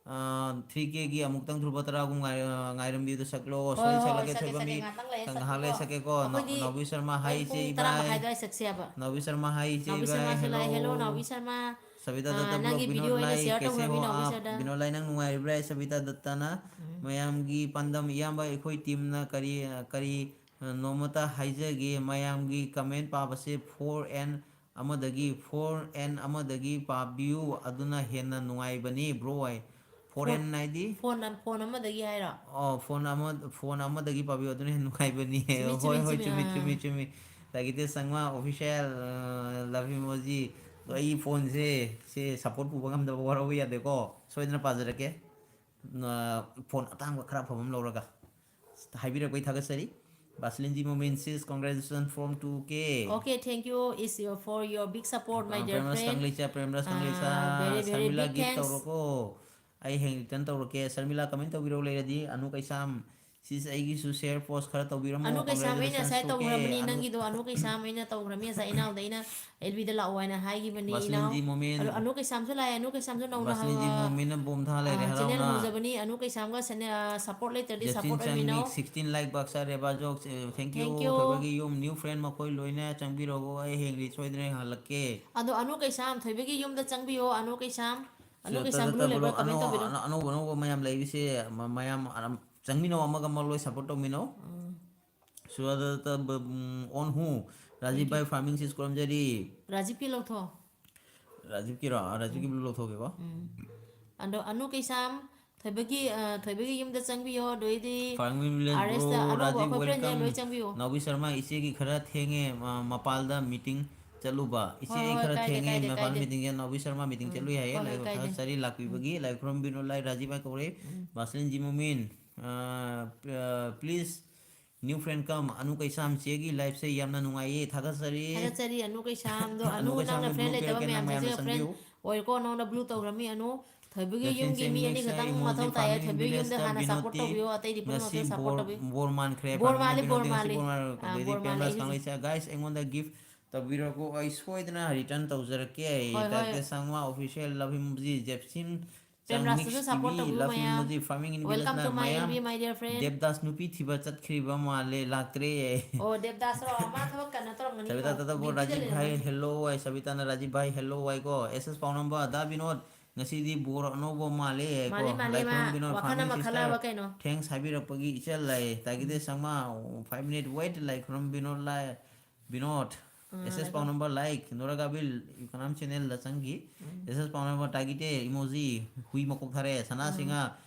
Ah, three K ꯒꯤ ꯑꯃꯨꯛꯇꯪ ꯊꯨꯔꯕ ꯇꯔꯥꯒꯨꯝ ꯉꯥꯏ-, ꯉꯥꯏꯔꯝꯕꯤꯌꯨꯗ ꯁꯛꯂꯣ꯫ ꯍꯣꯏ, ꯁꯣꯔꯤ, ꯍꯣꯏ, ꯁꯛꯂꯒꯦ ꯁꯛꯀꯦ, ꯊꯣꯏꯕ ꯁꯛꯀꯦ, ꯃꯤ꯫ ꯉꯥꯛꯇꯪ ꯂꯩꯔ ꯉꯥꯏꯍꯥꯛ ꯂꯩꯔ ꯁꯛꯀꯦꯀꯣ꯫ ꯁꯛꯀꯦꯀꯣ꯫ ꯅ-, ꯑꯩꯈꯣꯏꯗꯤ ꯅꯥꯎꯕꯤ ꯁꯔꯃ, ꯍꯥꯏ ꯍꯣꯔꯦꯟ ꯏꯆꯦ ꯄꯨꯡ ꯇꯔꯥ ꯏꯕꯥꯏ꯫ ꯃꯈꯥꯏ ꯑꯗꯨꯋꯥꯏ ꯁꯛꯁꯦꯕ꯫ ꯅꯥꯎꯕꯤ ꯁꯔꯃ, ꯍꯥꯏ ꯏꯆꯦ ꯅꯥꯎꯕꯤ ꯏꯕꯥꯏ, ꯁꯔꯃꯁꯨ ꯂꯥꯛꯑꯦ꯫ Hello꯫ Hello, ꯅꯥꯎꯕꯤ ꯁꯔꯃ꯫ ꯁꯕꯤꯇꯥ ꯑꯥ, ꯗꯠꯇ ꯅꯪꯒꯤ ꯕ꯭ꯂꯣꯛ, video ꯕꯤꯅꯣꯗ ꯑꯩꯅ ꯂꯥꯏ, share ꯀꯦꯁꯦ ꯇꯧꯈ꯭ꯔꯃꯤ, ꯍꯣ ꯅꯥꯎꯕꯤ ꯑꯥꯞ? ꯁꯔꯗ꯫ ꯕꯤꯅꯣꯗ ꯂꯥꯏ, ꯅꯪ ꯅꯨꯡꯉꯥꯏꯔꯤꯕ꯭ꯔꯥ? ꯁꯕꯤꯇꯥ ꯗꯠꯇꯅ ꯎꯝ꯫ ꯃꯌꯥꯝꯒꯤ ꯄꯥꯟꯗꯝ, ꯏꯌꯥꯝꯕ ꯑꯩꯈꯣꯏ teamꯅ ꯀꯔꯤ, ꯀꯔꯤ, ꯑ, ꯅꯣꯡꯃꯇ ꯍꯥꯏꯖꯒꯦ, ꯃꯌꯥꯝꯒꯤ comment ꯄꯥꯕꯁꯦ four and ꯑꯃꯗꯒꯤ, four and ꯑꯃꯗꯒꯤ ꯄꯥꯕꯤꯌꯨ, ꯑꯗꯨꯅ ꯍꯦꯟꯅ ꯅꯨꯡꯉꯥꯏꯕꯅꯤ, bro, ꯍꯥꯏ꯫ Four and ꯍꯥꯏꯗꯤ? Phone, phone ꯑꯃꯗꯒꯤ ꯍꯥꯏꯔꯣ? ꯑꯣ, phone ꯑꯃ, phone ꯑꯃꯗꯒꯤ ꯄꯥꯕꯤꯌꯨ, ꯑꯗꯨꯅ ꯍꯦꯟꯅ ꯅꯨꯡꯉꯥꯏꯕꯅꯤ꯫ ꯆꯨꯝꯃꯤ, ꯍꯣꯏ, ꯆꯨꯝꯃꯤ, ꯍꯣꯏ, ꯆꯨꯝꯃꯤ, ꯆꯨꯝꯃꯤ, ꯑꯥ꯫ ꯆꯨꯝꯃꯤ, ꯆꯨꯝꯃꯤ꯫ ꯇꯥꯒꯤꯇꯦ ꯁꯪꯃꯥ official, ꯑ, love emoji꯫ ꯑꯗꯣ ꯑꯩ phoneꯁꯦ, ꯁꯤ support ꯄꯨꯕ ꯉꯝꯗꯕ ꯋꯥꯔꯧꯕ ꯌꯥꯗꯦꯀꯣ꯫ ꯁꯣꯏꯗꯅ ꯄꯥꯖꯔꯛꯀꯦ꯫ ꯑ, phone ꯑꯇꯥꯡꯕ ꯈꯔ ꯑꯐꯕ ꯑꯃ ꯂꯧꯔꯒ꯫ ꯍꯥꯏꯕꯤꯔꯛꯄꯩ ꯊꯥꯒꯠꯆꯔꯤ꯫ ꯕꯥꯁꯂꯤꯟꯖꯤ ꯃꯣꯃꯦꯟ ꯁꯤꯁ, congratulations from two K꯫ Okay, thank you. It's your, for your big support, my ꯑ, dear ꯄ꯭ꯔꯦꯝꯔꯥꯖ friend꯫ ꯀꯪꯂꯩꯆꯥ, ꯄ꯭ꯔꯦꯝꯔꯥꯖ ꯑ, ꯀꯪꯂꯩꯆꯥ, very, very Sharmila big gift thanks꯫ ꯇꯧꯔꯣꯀꯣ꯫ ꯑꯩ ꯍꯌꯦꯡ return ꯇꯧꯔꯛꯀꯦ꯫ ꯁꯔꯃꯤꯂꯥ, comment ꯇꯧꯕꯤꯔꯧ ꯂꯩꯔꯗꯤ, ꯑꯅꯨ ꯀꯩꯁꯥꯝ, ꯁꯤꯁ ꯑꯩꯒꯤꯁꯨ share post ꯈꯔ ꯇꯧꯕꯤꯔꯝꯃꯣ꯫ ꯑꯅꯨ ꯀꯩꯁꯥꯝ, ꯑꯩꯅ ꯉꯁꯥꯏ congratulations two K꯫ ꯇꯧꯈ꯭ꯔꯕꯅꯤ, ꯑꯅꯨ ꯅꯪꯒꯤꯗꯣ ꯑꯅꯨ ꯀꯩꯁꯥꯝ ꯑꯩꯅ ꯇꯧꯈ꯭ꯔꯕꯅꯤ꯫ ꯉꯁꯥꯏ ꯏꯅꯥꯎꯗ ꯑꯩꯅ L B ꯗ ꯂꯥꯛꯑꯣ ꯍꯥꯏꯅ ꯍꯥꯏꯈꯤꯕꯅꯤ, ꯏꯅꯥꯎ꯫ ꯕꯥꯁꯂꯤꯟꯖꯤ ꯃꯣꯃꯦꯟ꯫ ꯑꯗꯣ ꯑꯅꯨ ꯀꯩꯁꯥꯝꯁꯨ ꯂꯥꯛꯑꯦ, ꯑꯅꯨ ꯀꯩꯁꯥꯝꯁꯨ ꯅꯧꯅ ꯕꯥꯁꯂꯤꯟꯖꯤ ꯍꯧ-, ꯃꯣꯃꯦꯟꯅ ꯕꯣꯝ ꯊꯥ ꯂꯩꯔꯦ, ꯑ, channel ꯍꯔꯥꯎꯅ꯫ ꯍꯧꯖꯕꯅꯤ, ꯑꯅꯨ ꯀꯩꯁꯥꯝꯒ ꯁꯅ-, ꯑ, support ꯂꯩꯇ꯭ꯔꯗꯤ ꯖꯦꯁꯂꯤꯟ support ꯑꯣꯏꯃꯤꯟꯅꯧ꯫ ꯆꯪꯃꯤꯛ, sixteen like ꯕꯥꯛꯁ ꯔꯦꯕꯥꯖꯣꯛ, ꯑ, thank you꯫ Thank you꯫ ꯊꯣꯏꯕꯒꯤ ꯌꯨꯝ, new friend ꯃꯈꯣꯏ ꯂꯣꯏꯅ ꯆꯪꯕꯤꯔꯛꯎ, ꯑꯩ ꯍꯌꯦꯡꯗꯤ ꯁꯣꯏꯗꯅ ꯍꯜꯂꯛꯀꯦ꯫ ꯑꯗꯣ ꯑꯅꯨ ꯀꯩꯁꯥꯝ, ꯊꯣꯏꯕꯒꯤ ꯌꯨꯝꯗ ꯆꯪꯕꯤꯌꯣ, ꯑꯅꯨ ꯀꯩꯁꯥꯝ꯫ ꯑꯅꯨ ꯁꯤꯗ ꯀꯩꯁꯥꯝ ꯇꯗ ꯕ꯭ꯂꯨ ꯇꯕ꯭ꯂꯣ ꯂꯩꯕ꯭ꯔꯥ? Comment ꯑꯅꯧ-, ꯇꯧꯕꯤꯔꯣ꯫ ꯑꯅ-, ꯑꯅꯧꯕ, ꯑꯅꯧꯕ ꯃꯌꯥꯝ ꯂꯩꯕꯁꯦ ꯃ-, ꯃꯌꯥꯝ ꯑꯅꯝ-, ꯆꯪꯃꯤꯟꯅꯧ, ꯑꯃꯒ ꯑꯃꯒ ꯂꯣꯏ support ꯇꯧꯃꯤꯟꯅꯧ꯫ ꯎꯝ꯫ ꯁꯨꯋꯥꯗ ꯇ-, ꯕ-, ꯎꯝ, on who? ꯔꯥꯖꯤꯕ ꯚꯥꯏ ꯐꯥꯔꯃꯤꯡ ꯁꯤꯁ ꯈꯨꯔꯨꯝꯖꯔꯤ꯫ ꯔꯥꯖꯤꯕꯀꯤ ꯂꯧꯊꯣꯛꯑꯣ꯫ ꯔꯥꯖꯤꯕꯀꯤꯔꯣ? ꯔꯥꯖꯤꯕꯀꯤ ꯎꯝ꯫ ꯕ꯭ꯂꯨ ꯂꯧꯊꯣꯛꯀꯦꯀꯣ꯫ ꯎꯝ꯫ ꯑꯗꯣ ꯑꯅꯨ ꯀꯩꯁꯥꯝ, ꯊꯣꯏꯕꯒꯤ, ꯑ, ꯊꯣꯏꯕꯒꯤ ꯌꯨꯝꯗ ꯆꯪꯕꯤꯌꯣ, ꯑꯗꯨꯑꯣꯏꯗꯤ ꯐꯥꯔꯃꯤꯡ ꯚꯤꯂꯦꯖ ꯑꯥꯔ ꯑꯦꯁꯇ ꯕ꯭ꯔꯣ, ꯑꯅꯧꯕ ꯔꯥꯖꯤꯕ ꯑꯩꯈꯣꯏ friendꯁꯦ welcome꯫ ꯂꯣꯏ ꯆꯪꯕꯤꯌꯣ꯫ ꯅꯥꯎꯕꯤ ꯁꯔꯃ, ꯏꯆꯦꯒꯤ ꯈꯔ ꯊꯦꯡꯉꯦ, ꯃ-, ꯃꯄꯥꯜꯗ meeting ꯆꯠꯂꯨꯕ꯫ ꯏꯆꯦ, ꯑꯩ ꯈꯔ ꯊꯦꯡꯉꯦ, ꯃꯄꯥꯟ meeting ꯆꯠꯂꯨꯏ ꯍꯥꯏꯌꯦ꯫ ꯂꯥꯏ ꯈꯨꯔꯨꯝꯕꯤꯅꯨ ꯂꯥꯏ ꯔꯥꯖꯤꯕ ꯀꯧꯔꯦ꯫ ꯕꯥꯁꯂꯤꯟ ꯖꯤꯃꯣꯃꯤꯟ, ꯄ꯭ꯂꯤꯁ new friend come ꯑꯅꯨ ꯀꯩꯁꯥꯝ꯫ ꯆꯦꯒꯤ liveꯁꯦ ꯌꯥꯝꯅ ꯅꯨꯡꯉꯥꯏꯌꯦ, ꯊꯥꯒꯠꯆꯔꯤ꯫ ꯊꯥꯒꯠꯆꯔꯤ ꯑꯅꯨ ꯀꯩꯁꯥꯝꯗꯣ꯫ ꯑꯅꯨ, ꯅꯪꯅ friend ꯂꯩꯇꯕ ꯃꯌꯥꯝꯁꯦ friend ꯑꯣꯏꯔꯦꯀꯣ꯫ ꯅꯪꯅ blue ꯇꯧꯈ꯭ꯔꯃꯤ ꯑꯅꯨ꯫ ꯊꯣꯏꯕꯒꯤ ꯌꯨꯝꯒꯤ ꯃꯤ ꯑꯅꯤꯈꯛꯇꯪ ꯃꯊꯧ ꯇꯥꯏꯌꯦ꯫ ꯊꯣꯏꯕꯒꯤ ꯌꯨꯝꯗ ꯍꯥꯟꯅ support ꯇꯧꯕꯤꯌꯨ, ꯑꯇꯩꯗꯤ ꯄꯨꯝꯅꯃꯛꯇ support ꯇꯧꯕꯤꯌꯨ꯫ ꯕꯣꯔ ꯃꯥꯟꯈ꯭ꯔꯦ꯫ ꯕꯣꯔ ꯃꯥꯜꯂꯤ, ꯕꯣꯔ ꯃꯥꯜꯂꯤ꯫ ꯑꯥ, ꯕꯣꯔ ꯃꯥꯜꯂꯤ꯫ ꯑꯩ ꯍꯧꯖꯤꯛ guys, ꯑꯩꯉꯣꯟꯗ gift ꯇꯧꯕꯤꯔꯛꯎ, ꯑꯩ ꯁꯣꯏꯗꯅ return ꯇꯧꯖꯔꯛꯀꯦ꯫ ꯍꯣꯏ, ꯍꯣꯏ꯫ ꯇꯥꯏꯞꯇ ꯁꯪꯃꯥ official, love emoji, ꯖꯦꯞꯁꯤꯟ, ꯆꯪ, ꯄ꯭ꯔꯦꯝꯔꯥꯖꯇꯁꯨ ꯃꯤꯛꯁ support ꯇꯤꯚꯤ, ꯇꯧꯕꯤꯌꯨ ꯂꯐꯤꯡ ꯃꯌꯥꯝ꯫ ꯃꯨꯖꯤ, ꯐꯥꯔꯃꯤꯡ ꯏꯟ ꯚꯤꯂꯦꯖ ꯂꯥꯏꯐ ꯃꯌꯥꯝ꯫ Welcome to my L B, my dear friend. ꯗꯦꯕꯗꯥꯁ ꯅꯨꯄꯤ ꯊꯤꯕ ꯆꯠꯈ꯭ꯔꯤꯕ ꯃꯥꯜꯂꯦ, ꯂꯥꯛꯇ꯭ꯔꯦ꯫ ꯑꯣ, ꯗꯦꯕꯗꯥꯁꯔꯣ? ꯃꯥ ꯊꯕꯛ ꯀꯟꯅ ꯇꯧꯔꯝꯒꯅꯤ꯫ ꯁꯕꯤꯇꯥ ꯇꯥꯇꯕꯨ, duty ꯗ ꯔꯥꯖꯤꯕ ꯚꯥꯏ, ꯂꯩꯔꯝꯒꯅꯤ꯫ Hello ꯍꯥꯏ, ꯁꯕꯤꯇꯥꯅ ꯔꯥꯖꯤꯕ ꯚꯥꯏ, hello ꯍꯥꯏꯀꯣ꯫ ꯑꯦꯁ ꯑꯦꯁ ꯄꯥꯎꯅꯝꯕ, ꯗꯥ ꯕꯤꯅꯣꯗ, ꯉꯁꯤꯗꯤ ꯕꯣꯔ ꯑꯅꯧꯕ ꯃꯥꯜꯂꯦ ꯍꯥꯏꯀꯣ꯫ ꯃꯥꯜꯂꯦ, ꯃꯥꯜꯂꯦ, ꯂꯥꯏ ꯈꯨꯔꯨꯝ ꯃꯥ ꯕꯤꯅꯣꯗ, ꯋꯥꯈꯜ ꯐꯥꯔꯃꯤꯡ ꯑꯃ ꯁꯤꯁꯇꯔ, ꯈꯜꯂꯕ ꯀꯩꯅꯣ? Thanks ꯍꯥꯏꯕꯤꯔꯛꯄꯒꯤ ꯏꯆꯜ ꯂꯥꯛꯑꯦ꯫ ꯇꯥꯒꯤꯗꯦ ꯁꯪꯃꯥ, five minute wait, ꯂꯥꯏ ꯈꯨꯔꯨꯝ ꯕꯤꯅꯣꯗ ꯂꯥꯏ꯫ ꯕꯤꯅꯣꯗ, ꯑꯥ, ꯑꯦꯁ ꯑꯦꯁ ꯂꯥꯏꯈꯨꯔꯝ꯫ ꯄꯥꯎꯅꯝꯕ like, ꯅꯣꯔꯥ ꯒꯥꯕꯤꯜ ꯏꯀꯣꯅꯣꯃꯤ channel ꯗ ꯆꯪꯈꯤ꯫ ꯎꯝ꯫ ꯑꯦꯁ ꯑꯦꯁ ꯄꯥꯎꯅꯝꯕ ꯇꯥꯒꯤꯇꯦ emoji, ꯍꯨꯏ ꯃꯀꯣꯛ ꯊꯥꯔꯛꯑꯦ꯫ ꯁꯅꯥ ꯎꯝ꯫ ꯁꯤꯡꯍꯥ,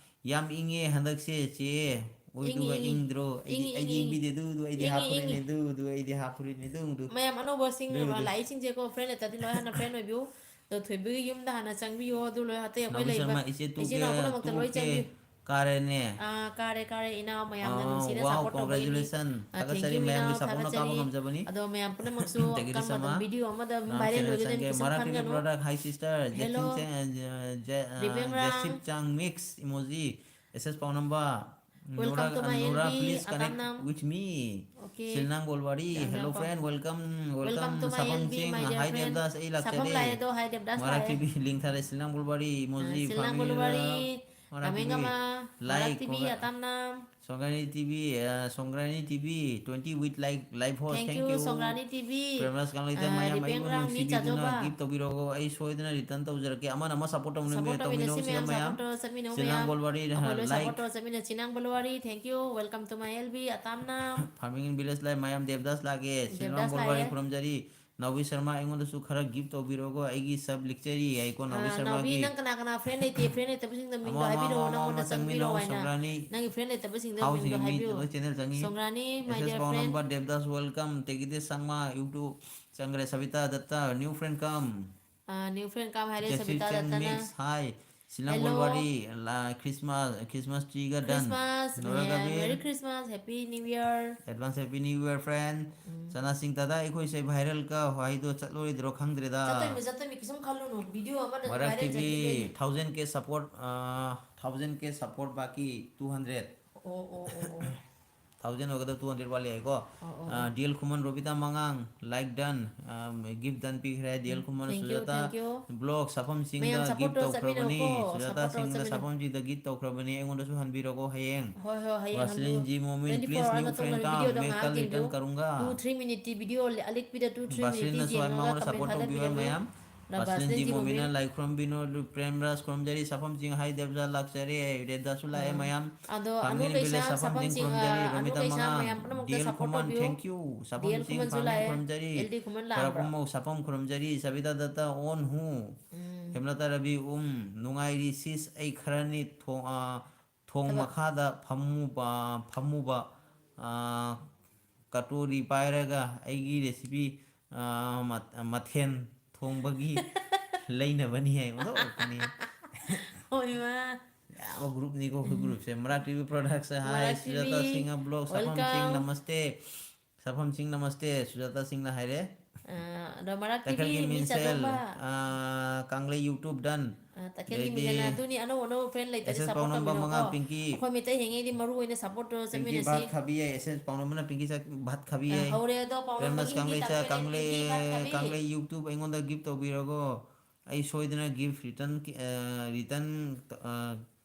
ꯌꯥꯝ ꯏꯪꯉꯦ ꯍꯟꯗꯛꯁꯦ ꯆꯦ꯫ ꯏꯪ, ꯑꯣꯏꯗꯨꯒ ꯏꯪ, ꯏꯪ꯫ ꯏꯪꯗ꯭ꯔꯣ? ꯑꯩꯗꯤ, ꯏꯪꯉꯤ, ꯑꯩꯗꯤ ꯏꯪꯉꯤ꯫ ꯏꯪꯕꯤꯗꯦ꯫ ꯗꯨ, ꯗꯨ, ꯑꯩꯗꯤ ꯏꯪꯉꯤ, ꯍꯥꯄꯨꯔꯤꯅꯦ꯫ ꯏꯪꯉꯤ꯫ ꯗꯨ, ꯗꯨ, ꯑꯩꯗꯤ ꯍꯥꯄꯨꯔꯤꯅꯦ꯫ ꯗꯨ, ꯗꯨ꯫ ꯃꯌꯥꯝ ꯑꯅꯧꯕꯁꯤꯡ ꯗꯨ, ꯗꯨ꯫ ꯂꯥꯛꯏꯁꯤꯡꯁꯦꯀꯣ, friend ꯂꯩꯇ꯭ꯔꯗꯤ ꯂꯣꯏ ꯍꯥꯟꯅ friend ꯑꯣꯏꯕꯤꯌꯨ꯫ ꯑꯗꯣ ꯊꯣꯏꯕꯤꯒꯤ ꯌꯨꯝꯗ ꯍꯥꯟꯅ ꯆꯪꯕꯤꯌꯣ꯫ ꯑꯗꯨ ꯂꯣꯏ ꯑꯇꯩ ꯑꯩꯈꯣꯏ ꯅꯥꯎꯕꯤ ꯂꯩꯕ ꯁꯔꯃ, ꯏꯆꯦ ꯏꯆꯤꯟ ꯏꯅꯥꯎ ꯇꯨ ꯀꯦ, ꯄꯨꯝꯅꯃꯛꯇ ꯇꯨ ꯂꯣꯏ ꯀꯦ꯫ ꯆꯪꯕꯤꯌꯨ꯫ ꯀꯥꯔꯦꯅꯦ꯫ ꯑꯥ, ꯀꯥꯔꯦ, ꯀꯥꯔꯦ, ꯏꯅꯥꯎ ꯃꯌꯥꯝꯅ ꯑꯥ, ꯅꯨꯡꯁꯤꯅ wow, support ꯇꯧꯕꯒꯤꯅꯤ꯫ Congratulations꯫ Ah, thank you, ꯊꯥꯒꯠꯆꯔꯤ, ꯃꯌꯥꯝꯒꯤ ꯏꯅꯥꯎ, support ꯅ ꯀꯥꯕ ꯊꯥꯒꯠꯆꯔꯤ꯫ ꯉꯝꯖꯕꯅꯤ꯫ ꯑꯗꯣ ꯃꯌꯥꯝ ꯄꯨꯝꯅꯃꯛꯁꯨ ꯇꯒꯤꯔꯤ ꯀꯔꯝꯕ ꯁꯃꯥ꯫ ꯃꯇꯝꯗ video ꯑꯃꯗ ꯑꯥ, viral channel ꯑꯣꯏꯒꯗꯣꯏꯅꯣ ꯆꯪꯒꯦ꯫ ꯀꯩꯁꯨ ꯃꯔꯥ ꯈꯟꯒꯅꯨ꯫ Favourite product, hi sister꯫ Hello꯫ ꯖꯦꯁꯤꯞ ꯆꯥꯡ, ꯖꯦ-, ꯑꯥ, ꯔꯤꯕꯦꯝ ꯔꯥꯝ꯫ ꯖꯦꯁꯤꯞ ꯆꯥꯡ mix emoji꯫ ꯑꯦꯁ ꯑꯦꯁ ꯄꯥꯎꯅꯝꯕ, Welcome ꯅꯨꯔꯥ, to my ꯅꯨꯔꯥ, L B, please connect ꯑꯇꯥꯝꯅꯝ꯫ With me꯫ Okay꯫ ꯁꯤꯜꯅꯥꯡ ꯕꯣꯜꯋꯥꯔꯤ, ꯌꯥꯝ hello ꯌꯥꯝ friend, welcome, welcome welcome꯫ to my ꯁꯥꯐꯝ L B, ꯆꯤꯡ, my dear hi friend꯫ ꯗꯦꯕꯗꯥꯁ, ꯑꯩ ꯁꯥꯐꯝ ꯂꯥꯛꯆꯔꯦ꯫ ꯂꯥꯛꯑꯦꯗꯣ, hi ꯗꯦꯕꯗꯥꯁ ꯃꯔꯥ ꯂꯥꯛꯑꯦ꯫ TV link ꯊꯥꯔꯦ, ꯁꯤꯜꯅꯥꯡ ꯕꯣꯜꯋꯥꯔꯤ ꯑ, emoji, ꯁꯤꯜꯅꯥꯡ ꯐꯥꯔꯃꯤꯡ ꯕꯣꯜꯋꯥꯔꯤ, ꯏꯟ ꯚꯤꯂꯦꯖ, ꯃꯔꯥ ꯔꯥꯃꯦꯟ ꯇꯤꯚꯤ, ꯒꯃꯥ, ꯃꯔꯥꯛ like, ꯇꯤꯚꯤ, ꯀꯣꯡꯒ꯭ꯔꯦ-, ꯑꯇꯥꯝꯅꯝ꯫ ꯁꯣꯡꯒ꯭ꯔꯥꯅꯤ ꯇꯤꯚꯤ, ꯑ, ꯁꯣꯡꯒ꯭ꯔꯥꯅꯤ TV, twenty with like, live host, thank you, thank you꯫ ꯁꯣꯡꯒ꯭ꯔꯥꯅꯤ ꯇꯤꯚꯤ꯫ ꯄ꯭ꯔꯦꯝꯔꯥꯖ ꯀꯪꯂꯩꯇ, ꯑ, ꯃꯌꯥꯝ ꯑꯩꯕꯨ ꯔꯤꯕꯦꯝ ꯔꯥꯝ, ꯃꯤ ꯅꯨꯡꯁꯤꯕꯤꯗꯨꯅ ꯆꯥꯖꯧꯕ꯫ Gift ꯇꯧꯕꯤꯔꯛꯑꯣ, ꯑꯩ ꯁꯣꯏꯗꯅ return ꯇꯧꯖꯔꯛꯀꯦ꯫ ꯑꯃꯅ ꯑꯃ support ꯇꯧꯃꯤꯟꯅꯕꯤꯌꯨ, support ꯇꯧꯃꯤꯟꯅꯁꯤ ꯇꯧꯃꯤꯟꯅꯧꯁꯤ ꯃꯌꯥꯝ, ꯃꯌꯥꯝ꯫ Support ꯇꯧꯔ ꯆꯠꯃꯤꯟꯅꯧ ꯁꯤꯜꯅꯥꯡ ꯃꯌꯥꯝ꯫ ꯕꯣꯜꯋꯥꯔꯤ, ꯑꯩꯈꯣꯏ ꯂꯣꯏ like꯫ Support ꯇꯧꯔ ꯆꯠꯃꯤꯟꯅꯁꯤ꯫ ꯁꯤꯜꯅꯥꯡ ꯕꯣꯜꯋꯥꯔꯤ, thank you, welcome to my L B, ꯑꯇꯥꯝꯅꯝ꯫ ꯐꯥꯔꯃꯤꯡ ꯏꯟ ꯚꯤꯂꯦꯖ ꯂꯥꯏꯐ ꯃꯌꯥꯝ, ꯗꯦꯕꯗꯥꯁ ꯂꯥꯛꯑꯦ, ꯁꯤꯜꯅꯥꯡ ꯗꯦꯕꯗꯥꯁ ꯕꯣꯜꯋꯥꯔꯤ ꯂꯥꯛꯑꯦ꯫ ꯈꯨꯔꯨꯝꯖꯔꯤ꯫ ꯅꯥꯎꯕꯤ ꯁꯔꯃ, ꯑꯩꯉꯣꯟꯗꯁꯨ ꯈꯔ gift ꯇꯧꯕꯤꯔꯛꯑꯣꯀꯣ, ꯑꯩꯒꯤ sub ꯂꯤꯛꯆꯔꯤ ꯍꯥꯏꯀꯣ, ꯅꯥꯎꯕꯤ ꯑꯥ, ꯅꯥꯎꯕꯤ, ꯁꯔꯃꯒꯤ꯫ ꯅꯪ ꯀꯅꯥ ꯀꯅꯥ friend ꯂꯩꯇꯦ? Friend ꯂꯩꯇꯕꯁꯤꯡꯗꯣ ꯑꯃ, ꯃꯤꯡꯗꯣ ꯑꯃ, ꯍꯥꯏꯕꯤꯔꯛꯑꯣ, ꯑꯃ, ꯑꯃ, ꯅꯪꯉꯣꯟꯗ ꯑꯃ ꯆꯪꯕꯤꯔꯛꯑꯣ ꯆꯪꯕꯤꯔꯛꯑꯣ, ꯍꯥꯏꯅ꯫ ꯁꯣꯡꯒ꯭ꯔꯥꯅꯤ꯫ ꯅꯪꯒꯤ friend ꯂꯩꯇꯕꯁꯤꯡꯗꯣ ꯍꯥꯎ ꯃꯤꯡꯗꯣ ꯁꯤꯡꯒꯤ ꯃꯤ ꯍꯥꯏꯕꯤꯔꯛꯑꯣ꯫ ꯂꯣꯏ channel ꯆꯪꯉꯤ꯫ ꯁꯣꯡꯒ꯭ꯔꯥꯅꯤ, my ꯑꯦꯁ ꯑꯦꯁ dear ꯄꯥꯎ friend꯫ ꯅꯝꯕꯔ, ꯗꯦꯕꯗꯥꯁ welcome, ꯇꯦꯒꯤꯗꯦ ꯁꯪꯃꯥ, YouTube꯫ Congrats, Savita Datta, new friend come. ꯑꯥ, new friend come ꯍꯥꯏꯔꯦ, Jesse ꯁꯕꯤꯇꯥ Chen ꯗꯠꯇꯅ꯫ Mix, hi. Silang Hello. Golwari, la Christmas, Christmas tree ga done. Christmas, Nora Merry, Gabir. Merry Christmas, Happy New Year. Advance Happy New Year, friend. ꯆꯅꯥ ꯁꯤꯡ ꯇꯥꯗꯥ, ꯑꯩꯈꯣꯏꯁꯦ viral ꯀ ꯍꯥꯏꯗꯣ ꯆꯠꯂꯣꯏꯗ꯭ꯔꯣ ꯈꯪꯗ꯭ꯔꯦꯗ꯫ ꯆꯠꯇꯣꯏꯅꯤ, ꯆꯠꯇꯣꯏꯅꯤ, ꯀꯩꯁꯨꯝ ꯈꯜꯂꯨꯅꯨ꯫ Video ꯑꯃ ꯃꯔꯛ viral ꯇꯤ ꯚꯤ, ꯆꯠꯇꯣꯏꯅꯤ꯫ thousand K support, ꯑꯥ, thousand K support ꯕꯥꯀꯤ two hundred꯫ ꯑꯣ, ꯑꯣ, ꯑꯣ, ꯑꯣ꯫ Thousand ꯑꯣꯏꯒꯗꯕ two hundred ꯋꯥꯠꯂꯤ ꯍꯥꯏꯀꯣ꯫ ꯑꯣ, ꯑꯣ, ꯑꯥ, ꯑꯣ꯫ ꯗꯤ ꯑꯦꯜ ꯈꯨꯃꯟ, ꯔꯣꯕꯤꯇꯥ ꯃꯉꯥꯡ, like done, ꯑꯥ, gift done ꯄꯤꯈ꯭ꯔꯦ꯫ D L um, Khuman, thank you, Sujata, thank you꯫ Vlog, ꯁꯥꯐꯝ ꯆꯤꯡꯗ ꯃꯌꯥꯝ gift support ꯇꯧꯔ ꯇꯧꯈ꯭ꯔꯕꯅꯤ꯫ ꯆꯠꯃꯤꯟꯅꯧꯀꯣ, ꯁꯨꯖꯥꯇꯥ support ꯇꯧꯔ ꯁꯤꯡꯗ ꯆꯠꯃꯤꯟꯅꯧ꯫ ꯁꯥꯐꯝ ꯆꯤꯡꯗ gift ꯇꯧꯈ꯭ꯔꯕꯅꯤ꯫ ꯑꯩꯉꯣꯟꯗꯁꯨ ꯍꯟꯕꯤꯔꯣꯀꯣ ꯍꯌꯦꯡ꯫ ꯍꯣꯏ, ꯍꯣꯏ, ꯍꯌꯦꯡ ꯍꯟꯕꯤꯌꯨ꯫ Baslin ji Momin, Twenty please, four hour new ꯅꯠꯇ꯭ꯔꯣ friend ꯅꯣꯏ come, videoꯗꯣ मैं ꯉꯥꯏꯍꯥꯛ कल ꯌꯦꯡꯕꯤꯌꯨ꯫ return करूँगा। Two, three minute ꯇꯤ video ꯑꯂꯤꯛꯄꯤꯗ two, three minute ꯇꯤ ꯕꯥꯁꯂꯤꯟꯅꯁꯨ ꯌꯦꯡꯉꯒ ꯑꯩꯉꯣꯟꯗ comment support ꯇꯧꯕꯤꯌꯨ ꯊꯥꯗꯕꯤꯔꯝꯃꯨ꯫ ꯃꯌꯥꯝ꯫ ꯂ- ꯕꯥꯁꯂꯤꯟ ꯕꯥꯁꯂꯤꯟ ꯖꯤ ꯖꯤ ꯃꯣꯃꯤꯟꯅ ꯃꯣꯃꯤꯟ꯫ like ꯈꯨꯔꯨꯝꯕꯤꯅꯣ, ꯄ꯭ꯔꯦꯝ ꯔꯥꯖ ꯈꯨꯔꯨꯝꯖꯔꯤ, ꯁꯥꯐꯝ ꯆꯤꯡ, hi ꯗꯦꯕꯖꯥ ꯂꯥꯛꯆꯔꯦ, ꯔꯦꯗꯥꯁꯨ ꯂꯥꯛꯑꯦ ꯑꯥ꯫ ꯃꯌꯥꯝ꯫ ꯑꯗꯣ ꯑꯅꯨ ꯐꯥꯡꯖꯤꯟ ꯀꯩꯁꯥ, ꯚꯤꯂꯦꯖ ꯁꯥꯐꯝ ꯁꯥꯐꯝ ꯆꯤꯡ ꯆꯤꯡ, ꯈꯨꯔꯨꯝꯖꯔꯤ, ꯑꯥ, ꯑꯅꯨ ꯔꯣꯃꯤꯇꯥ ꯀꯩꯁꯥ ꯃꯉꯥ, ꯃꯌꯥꯝ ꯄꯨꯝꯅꯃꯛꯇ ꯗꯤ ꯑꯦꯜ support ꯈꯨꯃꯟ, ꯇꯧꯕꯤꯌꯨ꯫ thank you, ꯗꯤ ꯁꯥꯐꯝ ꯑꯦꯜ ꯆꯤꯡ ꯈꯨꯃꯟꯁꯨ ꯐꯥꯡꯖꯤꯟ ꯂꯥꯛꯑꯦ, ꯈꯨꯔꯨꯝꯖꯔꯤ, ꯑꯦꯜ ꯗꯤ ꯈꯨꯃꯟ ꯈꯔ ꯂꯥꯛꯑꯝꯕ꯭ꯔꯣ? ꯄꯨꯝꯃꯧ ꯁꯥꯐꯝ ꯈꯨꯔꯨꯝꯖꯔꯤ, ꯁꯕꯤꯇꯥ ꯗꯠꯇ on who, ꯎꯝ꯫ ꯍꯦꯃꯂꯇꯥ ꯔꯕꯤ ꯎꯝ, ꯅꯨꯡꯉꯥꯏꯔꯤ sis, ꯑꯩ ꯈꯔꯅꯤ ꯊꯣꯡ, ꯑꯥ, ꯊꯣꯡ ꯊꯕꯛ꯫ ꯃꯈꯥꯗ ꯐꯝꯃꯨꯕ, ꯐꯝꯃꯨꯕ, ꯑꯥ, ꯀꯇꯣꯔꯤ ꯄꯥꯏꯔꯒ ꯑꯩꯒꯤ recipe, ꯑꯥ, ꯃ-, ꯃꯊꯦꯜ ꯊꯣꯡꯕꯒꯤ ꯂꯩꯅꯕꯅꯤ ꯍꯥꯏ꯫ ꯑꯣꯟꯊꯣꯛꯄꯅꯤ꯫ ꯍꯣꯏ, ꯏꯃꯥ꯫ ꯌꯥꯕ groupꯅꯤꯀꯣ ꯑꯩꯈꯣꯏ ꯎꯝ꯫ groupꯁꯦ꯫ ꯃꯔꯥꯛ ꯇꯤ ꯚꯤ products, hi, ꯃꯔꯥꯛ ꯇꯤ ꯚꯤ, ꯁꯨꯖꯥꯇꯥ ꯁꯤꯡꯍ vlog, ꯁꯥꯐꯝ ꯁꯤꯡ welcome꯫ ꯅꯃꯁꯇꯦ꯫ ꯁꯥꯐꯝ ꯁꯤꯡ ꯅꯃꯁꯇꯦ, ꯁꯨꯖꯥꯇꯥ ꯁꯤꯡꯅ ꯍꯥꯏꯔꯦ꯫ ꯑꯥ, ꯑꯗꯣ ꯃꯔꯥꯛ ꯇꯤ ꯚꯤ, ꯇꯈꯦꯜꯒꯤ ꯃꯤ ꯃꯤꯟꯁꯦꯜ, ꯆꯥꯗꯣꯝꯕ꯫ ꯑꯥ, ꯀꯥꯡꯂꯩ YouTube done꯫ ꯑꯥ, ꯇꯈꯦꯜꯒꯤ ꯑꯗꯩꯗꯤ ꯃꯤꯟꯁꯦꯜ, ꯑꯗꯨꯅꯤ, ꯑꯅꯧ ꯑꯅꯧꯕ friend ꯂꯩꯇ꯭ꯔꯗꯤ ꯑꯦꯁ ꯑꯦꯁ support ꯄꯥꯎꯅꯝꯕ ꯇꯧꯕꯤꯔꯣꯀꯣ꯫ ꯃꯉꯥ, ꯄꯤꯡꯀꯤ꯫ ꯑꯩꯈꯣꯏ ꯃꯩꯇꯩ ꯍꯦꯡꯉꯩꯗꯤ ꯃꯔꯨ ꯑꯣꯏꯅ support ꯇꯧꯔ ꯄꯤꯡꯀꯤ ꯆꯠꯃꯤꯟꯅꯁꯤ꯫ ꯚꯥꯠ ꯈꯥꯕꯤ ꯌꯥꯏ, ꯑꯦꯁ ꯑꯦꯁ ꯄꯥꯎꯅꯝꯕꯅ ꯄꯤꯡꯀꯤ ꯆꯥꯛ-, ꯚꯥꯠ ꯈꯥꯕꯤ ꯑꯥ, ꯌꯥꯏ꯫ ꯍꯧꯔꯦ ꯑꯗꯣ, ꯄꯥꯎꯅꯝꯕꯒꯤ ꯄ꯭ꯔꯦꯝꯔꯥꯖ ꯍꯤꯟꯗꯤ ꯀꯥꯡꯂꯩꯆꯥ, ꯇꯥꯛꯄꯤꯔꯦ, ꯀꯥꯡꯂꯩ, ꯄꯤꯡꯀꯤ ꯚꯥꯠ ꯈꯥꯕꯤ꯫ ꯀꯥꯡꯂꯩ YouTube ꯑꯩꯉꯣꯟꯗ gift ꯇꯧꯕꯤꯔꯒꯣ꯫ ꯑꯩ ꯁꯣꯏꯗꯅ gift return, ꯑꯥ, return, ꯑꯥ,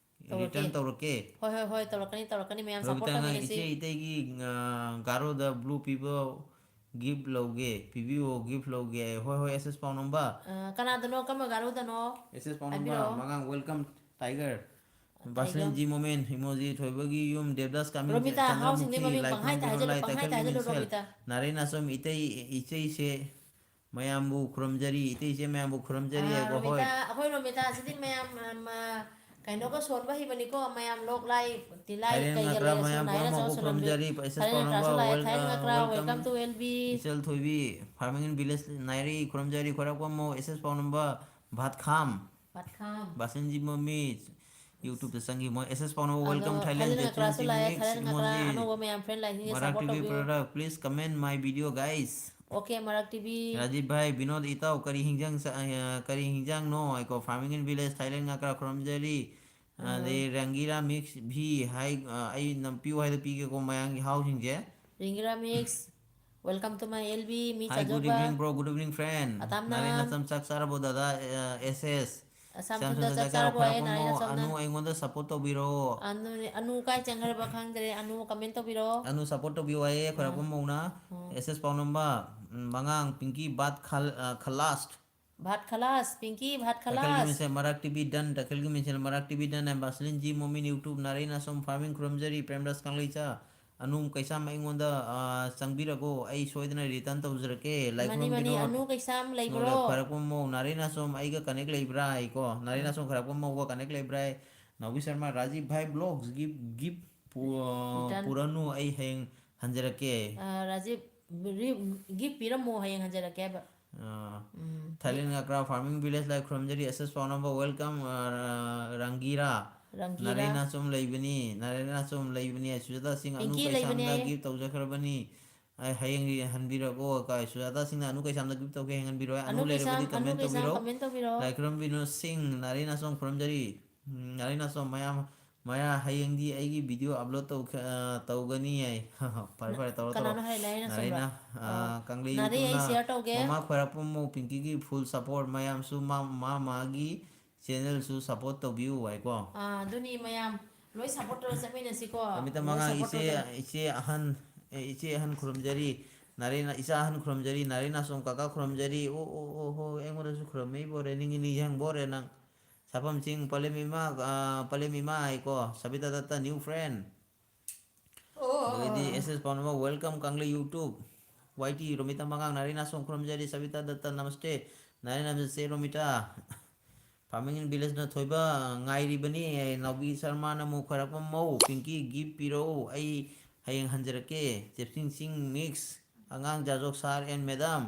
ꯇꯧꯔꯛꯀꯦ꯫ return ꯇꯧꯔꯛꯀꯦ꯫ ꯍꯣꯏ, ꯍꯣꯏ, ꯍꯣꯏ, ꯇꯧꯔꯛꯀꯅꯤ, ꯇꯧꯔꯛꯀꯅꯤ, ꯃꯌꯥꯝ support ꯔꯣꯕꯤꯇꯥꯅ ꯇꯧꯃꯤꯟꯅꯁꯤ꯫ ꯏꯆꯦ ꯏꯇꯩꯒꯤ, ꯑꯥ, ꯒꯥꯔꯣꯗ blue ꯄꯤꯕ gift ꯂꯧꯒꯦ, ꯄꯤꯕꯤꯌꯣ, gift ꯂꯧꯒꯦ꯫ ꯍꯣꯏ, ꯍꯣꯏ, ꯑꯦꯁ ꯑꯦꯁ ꯄꯥꯎꯅꯝꯕ꯫ ꯑꯥ, ꯀꯅꯥꯗꯅꯣ, ꯀꯔꯝꯕ ꯒꯥꯔꯣꯗꯅꯣ? ꯑꯦꯁ ꯑꯦꯁ ꯄꯥꯎꯅꯝꯕ, ꯍꯥꯏꯕꯤꯔꯛꯑꯣ꯫ ꯃꯉꯥꯡ, welcome, tiger꯫ Tiger꯫ Baslin ji Momin, emoji, ꯊꯣꯏꯕꯒꯤ ꯌꯨꯝ, ꯗꯦꯕꯗꯥꯁ ꯀꯥꯃꯤꯡ, ꯔꯣꯃꯤꯇꯥ, ꯆꯟꯗ꯭ꯔꯃꯨꯈꯤ, ꯍꯥꯎꯁꯤꯡꯗꯤ like ꯃꯃꯤꯡ ꯄꯪꯍꯥꯏ ꯈꯨꯔꯨꯝꯕꯤꯅꯣ, ꯍꯥꯏꯖꯜꯂꯨ, like, ꯄꯪꯍꯥꯏ ꯇꯈꯦꯜꯒꯤ ꯍꯥꯏꯖꯜꯂꯨ, ꯃꯤꯡꯁꯦꯜ꯫ ꯔꯣꯃꯤꯇꯥ꯫ ꯅꯥꯔꯦꯟ ꯑꯆꯝ, ꯏꯇꯩ, ꯏꯆꯩꯁꯦ ꯃꯌꯥꯝꯕꯨ ꯈꯨꯔꯨꯝꯖꯔꯤ, ꯏꯇꯩꯁꯦ ꯃꯌꯥꯝꯕꯨ ꯈꯨꯔꯨꯝꯖꯔꯤ ꯑꯥ, ꯍꯥꯏꯀꯣ, ꯔꯣꯃꯤꯇꯥ, ꯍꯣꯏ꯫ ꯑꯩꯈꯣꯏ ꯔꯣꯃꯤꯇꯥꯁꯤꯗꯤ ꯃꯌꯥꯝ, ꯑꯃ, ꯀꯩꯅꯣꯒ ꯁꯣꯟꯕ ꯍꯩꯕꯅꯤꯀꯣ ꯃꯌꯥꯝ, ꯂꯣꯛ ꯂꯥꯏ, ꯇꯤꯜꯂꯥꯏ ꯊꯥꯏꯂꯦꯟ ꯀꯩꯒ ꯉꯀ꯭ꯔꯥ ꯂꯩꯔꯁꯨ ꯃꯌꯥꯝ ꯅꯥꯏꯔ ꯄꯨꯝꯅꯃꯛꯄꯨ ꯆꯥꯎ ꯁꯣꯜꯂꯝꯃꯤ꯫ ꯈꯨꯔꯨꯝꯖꯔꯤ, ꯑꯦꯁ ꯑꯦꯁ ꯊꯥꯏꯂꯦꯟ ꯄꯥꯎꯅꯝꯕ, ꯉꯀ꯭ꯔꯥꯁꯨ ꯂꯥꯛꯑꯦ, ꯋꯦꯜ-, ꯊꯥꯏꯂꯦꯟ ꯑ, ꯉꯀ꯭ꯔꯥ, welcome꯫ welcome to L B꯫ ꯏꯆꯜ ꯊꯣꯏꯕꯤ, farming and village ꯅꯥꯏꯔꯤ ꯈꯨꯔꯨꯝꯖꯔꯤ, ꯈꯣꯏꯔꯥꯛꯄꯝꯃꯧ, S S ꯄꯥꯎꯅꯝꯕ, ꯚꯥꯠꯈꯥꯝ, ꯚꯥꯠꯈꯥꯝ꯫ ꯕꯥꯁꯟꯖꯤ ꯃꯃꯤ, YouTube-ꯇ ꯆꯪꯈꯤ ꯃꯣꯏ, ꯑꯦꯁ ꯑꯦꯁ ꯄꯥꯎꯅꯝꯕ, ꯑꯗꯣ welcome Thailand, ꯊꯥꯏꯂꯦꯟ ꯉꯀ꯭ꯔꯥꯁꯨ ꯖꯦꯊꯨꯟꯖꯤ ꯂꯥꯛꯑꯦ, ꯃꯤꯛꯁ ꯊꯥꯏꯂꯦꯟ ꯉꯀ꯭ꯔꯥ ꯏꯃꯣꯖꯤ, ꯑꯅꯧꯕ ꯃꯌꯥꯝ friend ꯂꯥꯛꯏꯁꯤꯡꯁꯦ ꯃꯔꯥꯛ support ꯇꯤ ꯚꯤ ꯇꯧꯕꯤꯌꯨ꯫ product, please comment my video, guys꯫ OK, ꯃꯔꯥꯛ ꯇꯤ ꯚꯤ꯫ ꯔꯥꯖꯤꯕ ꯚꯥꯏ, ꯕꯤꯅꯣꯗ ꯏꯇꯥꯎ, ꯀꯔꯤ ꯍꯤꯡꯖꯥꯡ ꯆꯥ-, ꯑ, ꯀꯔꯤ ꯍꯤꯡꯖꯥꯡꯅꯣ? ꯑꯩꯀꯣ, farming and village, ꯊꯥꯏꯂꯦꯟ ꯉꯀ꯭ꯔꯥ ꯈꯨꯔꯨꯝꯖꯔꯤ꯫ ꯑꯍ꯫ ꯑꯗꯩ ꯔꯪꯒꯤꯔꯥ ꯃꯤꯛꯁ ꯚꯤ ꯍꯥꯏ, ꯑ, ꯑꯩ ꯅꯝ-, ꯄꯤꯌꯨ ꯍꯥꯏꯗ ꯄꯤꯒꯦꯀꯣ, ꯃꯌꯥꯝꯒꯤ ꯍꯥꯎꯁꯤꯡꯁꯦ꯫ ꯔꯤꯡꯒꯤꯔꯥ mix, welcome to my L B, ꯃꯤ Hi, good ꯆꯥꯖꯕ꯫ evening, bro. Good evening, friend. ꯑꯇꯥꯝꯅ꯫ ꯅꯥꯔꯦ ꯅꯥꯆꯝ ꯆꯥꯛ ꯆꯥꯔꯕꯣ, ꯗꯥꯗꯥ, ꯑ, ꯑꯦꯁ ꯑꯦꯁ? ꯑꯁꯥꯝ ꯁ꯭ꯌꯥꯝ ꯁꯨꯟꯗꯔ ꯁꯨꯟꯗꯔ ꯆꯥꯛ ꯆꯥꯛ ꯆꯥꯔꯕꯣ? ꯆꯥꯔꯕꯣ? ꯑꯦ, ꯈꯣꯏꯔꯥꯛꯄꯝ ꯅꯥꯔꯦ ꯃꯧ, ꯅꯥꯆꯝꯅ꯫ ꯑꯅꯨ ꯑꯩꯉꯣꯟꯗ support ꯇꯧꯕꯤꯔꯣ꯫ ꯑꯅꯨ, ꯑꯅꯨ ꯀꯥꯏ ꯆꯪꯈ꯭ꯔꯕ ꯈꯪꯗ꯭ꯔꯦ, ꯑꯅꯨ comment ꯇꯧꯕꯤꯔꯣ꯫ ꯑꯅꯨ support ꯇꯧꯕꯤꯌꯨ ꯍꯥꯏꯌꯦ, ꯑꯥ꯫ ꯈꯣꯏꯔꯥꯛꯄꯝ ꯃꯧꯅ꯫ ꯑꯣ꯫ ꯑꯦꯁ ꯑꯦꯁ ꯄꯥꯎꯅꯝꯕ, ꯎꯝ, ꯃꯉꯥꯡ ꯄꯤꯡꯀꯤ ꯕꯥꯠ ꯈꯜ-, ꯑ, ꯈꯂꯥꯁ꯫ ꯚꯥꯠ ꯈꯂꯥꯁ, ꯄꯤꯡꯀꯤ ꯚꯥꯠ ꯇꯈꯦꯜꯒꯤ ꯈꯂꯥꯁ꯫ ꯃꯤꯡꯁꯦꯜ ꯃꯔꯥꯛ ꯇꯤ ꯚꯤ done, ꯇꯈꯦꯜꯒꯤ ꯃꯤꯡꯁꯦꯜ ꯃꯔꯥꯛ T V done, M Baslin ji Momin YouTube, ꯅꯥꯔꯩ ꯅꯥꯁꯣꯝ farming ꯈꯨꯔꯨꯝꯖꯔꯤ, ꯄ꯭ꯔꯦꯝꯗꯥꯁ ꯀꯪꯂꯩꯆꯥ, ꯑꯅꯨ ꯀꯩꯁꯥꯝ ꯑꯩꯉꯣꯟꯗ, ꯑ, ꯆꯪꯕꯤꯔꯒꯣ, ꯑꯩ ꯁꯣꯏꯗꯅ return ꯇꯧꯖꯔꯛꯀꯦ꯫ ꯃꯥꯅꯤ, ꯂꯥꯏꯈꯨꯔꯝ ꯃꯥꯅꯤ, ꯕꯤꯅꯣꯗ, ꯑꯅꯨ ꯀꯩꯁꯥꯝ ꯂꯩꯕ꯭ꯔꯣ? ꯈꯣꯏꯔꯥꯛꯄꯝ ꯃꯧ, ꯅꯥꯔꯩ ꯅꯥꯁꯣꯝ ꯑꯩꯒ connect ꯂꯩꯕ꯭ꯔꯥ ꯍꯥꯏꯀꯣ, ꯅꯥꯔꯩ ꯎꯝ꯫ ꯅꯥꯁꯣꯝ ꯈꯣꯏꯔꯥꯛꯄꯝ ꯃꯧꯒ connect ꯂꯩꯕ꯭ꯔꯥ ꯍꯥꯏ, ꯅꯥꯎꯕꯤ ꯁꯔꯃ, ꯔꯥꯖꯤꯕ ꯚꯥꯏ ꯕ꯭ꯂꯣꯒꯁꯀꯤ gift ꯄꯨ-, ꯑ, Return꯫ ꯄꯨꯔꯅꯨ, ꯑꯩ ꯍꯌꯦꯡ ꯍꯟꯖꯔꯛꯀꯦ꯫ ꯑ, ꯔꯥꯖꯤꯕ, ꯔꯤ-, gift ꯄꯤꯔꯝꯃꯣ, ꯍꯌꯦꯡ ꯍꯟꯖꯔꯛꯀꯦ ꯍꯥꯏꯕ꯫ ꯑ, ꯎꯝ꯫ ꯊꯥꯏꯂꯦꯟ ꯉꯀ꯭ꯔꯥ farming village ꯂꯥꯏ ꯈꯨꯔꯨꯝꯖꯔꯤ, ꯑꯦꯁ ꯑꯦꯁ ꯄꯥꯎꯅꯝꯕ, welcome, ꯑ, ꯔꯪꯒꯤꯔꯥ꯫ ꯔꯪꯒꯤꯔꯥ꯫ ꯅꯥꯔꯩ ꯅꯥꯆꯣꯝ ꯂꯩꯕꯅꯤ, ꯅꯥꯔꯩ ꯅꯥꯆꯣꯝ ꯂꯩꯕꯅꯤ, ꯁꯨꯖꯥꯇꯥ ꯁꯤꯡ ꯑꯅꯨ ꯄꯤꯡꯀꯤ ꯀꯩꯁꯥꯝꯗ ꯂꯩꯕꯅꯦ꯫ Gift ꯇꯧꯖꯈ꯭ꯔꯕꯅꯤ꯫ ꯑꯩ ꯍꯌꯦꯡ ꯍꯟꯕꯤꯔꯛꯑꯣ, ꯀꯥꯏ ꯁꯨꯖꯥꯇꯥ ꯁꯤꯡꯅ ꯑꯅꯨ ꯀꯩꯁꯥꯝꯗ gift ꯇꯧꯒꯦ, ꯍꯌꯦꯡ ꯍꯟꯕꯤꯔꯛꯑꯣ꯫ ꯑꯅꯨ ꯑꯅꯨ ꯂꯩꯔꯕꯗꯤ ꯀꯩꯁꯥꯝ, ꯑꯅꯨ comment ꯀꯩꯁꯥꯝ ꯇꯧꯕꯤꯔꯣ꯫ comment ꯇꯧꯕꯤꯔꯣ꯫ ꯂꯥꯏꯈꯨꯔꯝ ꯕꯤꯅꯣꯗ ꯁꯤꯡ, ꯅꯥꯔꯩ ꯅꯥꯆꯣꯝ ꯈꯨꯔꯨꯝꯖꯔꯤ꯫ ꯎꯝ, ꯅꯥꯔꯩ ꯅꯥꯆꯣꯝ ꯃꯌꯥꯝ, ꯃꯌꯥ ꯍꯌꯦꯡꯗꯤ ꯑꯩꯒꯤ video upload ꯇꯧꯈ-, ꯑ, ꯇꯧꯒꯅꯤ ꯍꯥꯏ꯫ ꯐꯔꯦ, ꯅ-, ꯐꯔꯦ, ꯇꯧꯔꯣ, ꯇꯧꯔꯣ꯫ ꯀꯅꯥꯅꯣ ꯍꯥꯏꯔꯤꯅꯦ? ꯑꯩꯅ ꯁꯣꯝꯗ꯫ ꯅꯥꯔꯩꯅ, ꯑ, ꯑꯣ꯫ ꯀꯪꯂꯩ ꯅꯥꯔꯩ ꯑꯩ YouTubeꯅ share ꯇꯧꯒꯦ꯫ ꯃꯃꯥ ꯈꯣꯏꯔꯥꯛꯄꯝ ꯃꯧ ꯄꯤꯡꯀꯤꯒꯤ full support, ꯃꯌꯥꯝꯁꯨ ꯃꯥ, ꯃꯥ ꯃꯥꯒꯤ channelꯁꯨ support ꯇꯧꯕꯤꯌꯨ ꯍꯥꯏꯀꯣ꯫ ꯑꯥ, ꯑꯗꯨꯅꯤ ꯃꯌꯥꯝ ꯂꯣꯏ support ꯇꯧꯔ ꯆꯠꯃꯤꯟꯅꯁꯤꯀꯣ꯫ ꯅꯨꯃꯤꯠꯇ ꯂꯣꯏ ꯃꯉꯥꯡ support ꯏꯆꯦ, ꯇꯧꯔ ꯆꯠ- ꯏꯆꯦ ꯑꯍꯟ, ꯑꯦ, ꯏꯆꯦ ꯑꯍꯟ ꯈꯨꯔꯨꯝꯖꯔꯤ, ꯅꯥꯔꯩꯅ, ꯏꯆꯥ ꯑꯍꯟ ꯈꯨꯔꯨꯝꯖꯔꯤ, ꯅꯥꯔꯩ ꯅꯥꯆꯣꯝ ꯀꯥꯀꯥ ꯈꯨꯔꯨꯝꯖꯔꯤ꯫ ꯑꯣ, ꯑꯣ, ꯑꯣ, ꯍꯣ, ꯑꯩꯉꯣꯟꯗꯁꯨ ꯈꯨꯔꯨꯝꯃꯛꯏꯕꯣꯔꯦ, ꯅꯤꯡ-, ꯅꯤꯡꯁꯤꯡꯕꯣꯔꯦ ꯅꯪ꯫ ꯁꯥꯐꯝ ꯆꯤꯡ ꯄꯂꯦꯝ ꯏꯃꯥ, ꯑ, ꯄꯂꯦꯝ ꯏꯃꯥ ꯍꯥꯏꯀꯣ, ꯁꯕꯤꯇꯥ ꯗꯠꯇ new friend꯫ ꯑꯣ, ꯑꯣ, ꯑꯗꯩꯗꯤ ꯑꯣ꯫ ꯑꯦꯁ ꯑꯦꯁ ꯄꯥꯎꯅꯝꯕ, welcome Kanglei YouTube꯫ Y T Romita ꯃꯉꯥꯡ, ꯅꯥꯔꯩ ꯅꯥꯆꯣꯝ ꯈꯨꯔꯨꯝꯖꯔꯤ, ꯁꯕꯤꯇꯥ ꯗꯠꯇ ꯅꯃꯁꯇꯦ, ꯅꯥꯔꯩ namaste Romita. Farming in Village ꯅ ꯊꯣꯏꯕ ꯉꯥꯏꯔꯤꯕꯅꯤ꯫ ꯅꯥꯎꯕꯤ ꯁꯔꯃꯥꯅ ꯑꯃꯨꯛ ꯈꯣꯏꯔꯛꯄ ꯃꯧ, ꯄꯤꯡꯀꯤ gift ꯄꯤꯔꯛꯎ, ꯑꯩ ꯍꯌꯦꯡ ꯍꯟꯖꯔꯛꯀꯦ꯫ ꯆꯦꯞꯁꯤꯡ ꯆꯤꯡ mix, ꯑꯉꯥꯡ ꯖꯥꯖꯣꯛ sir and madam꯫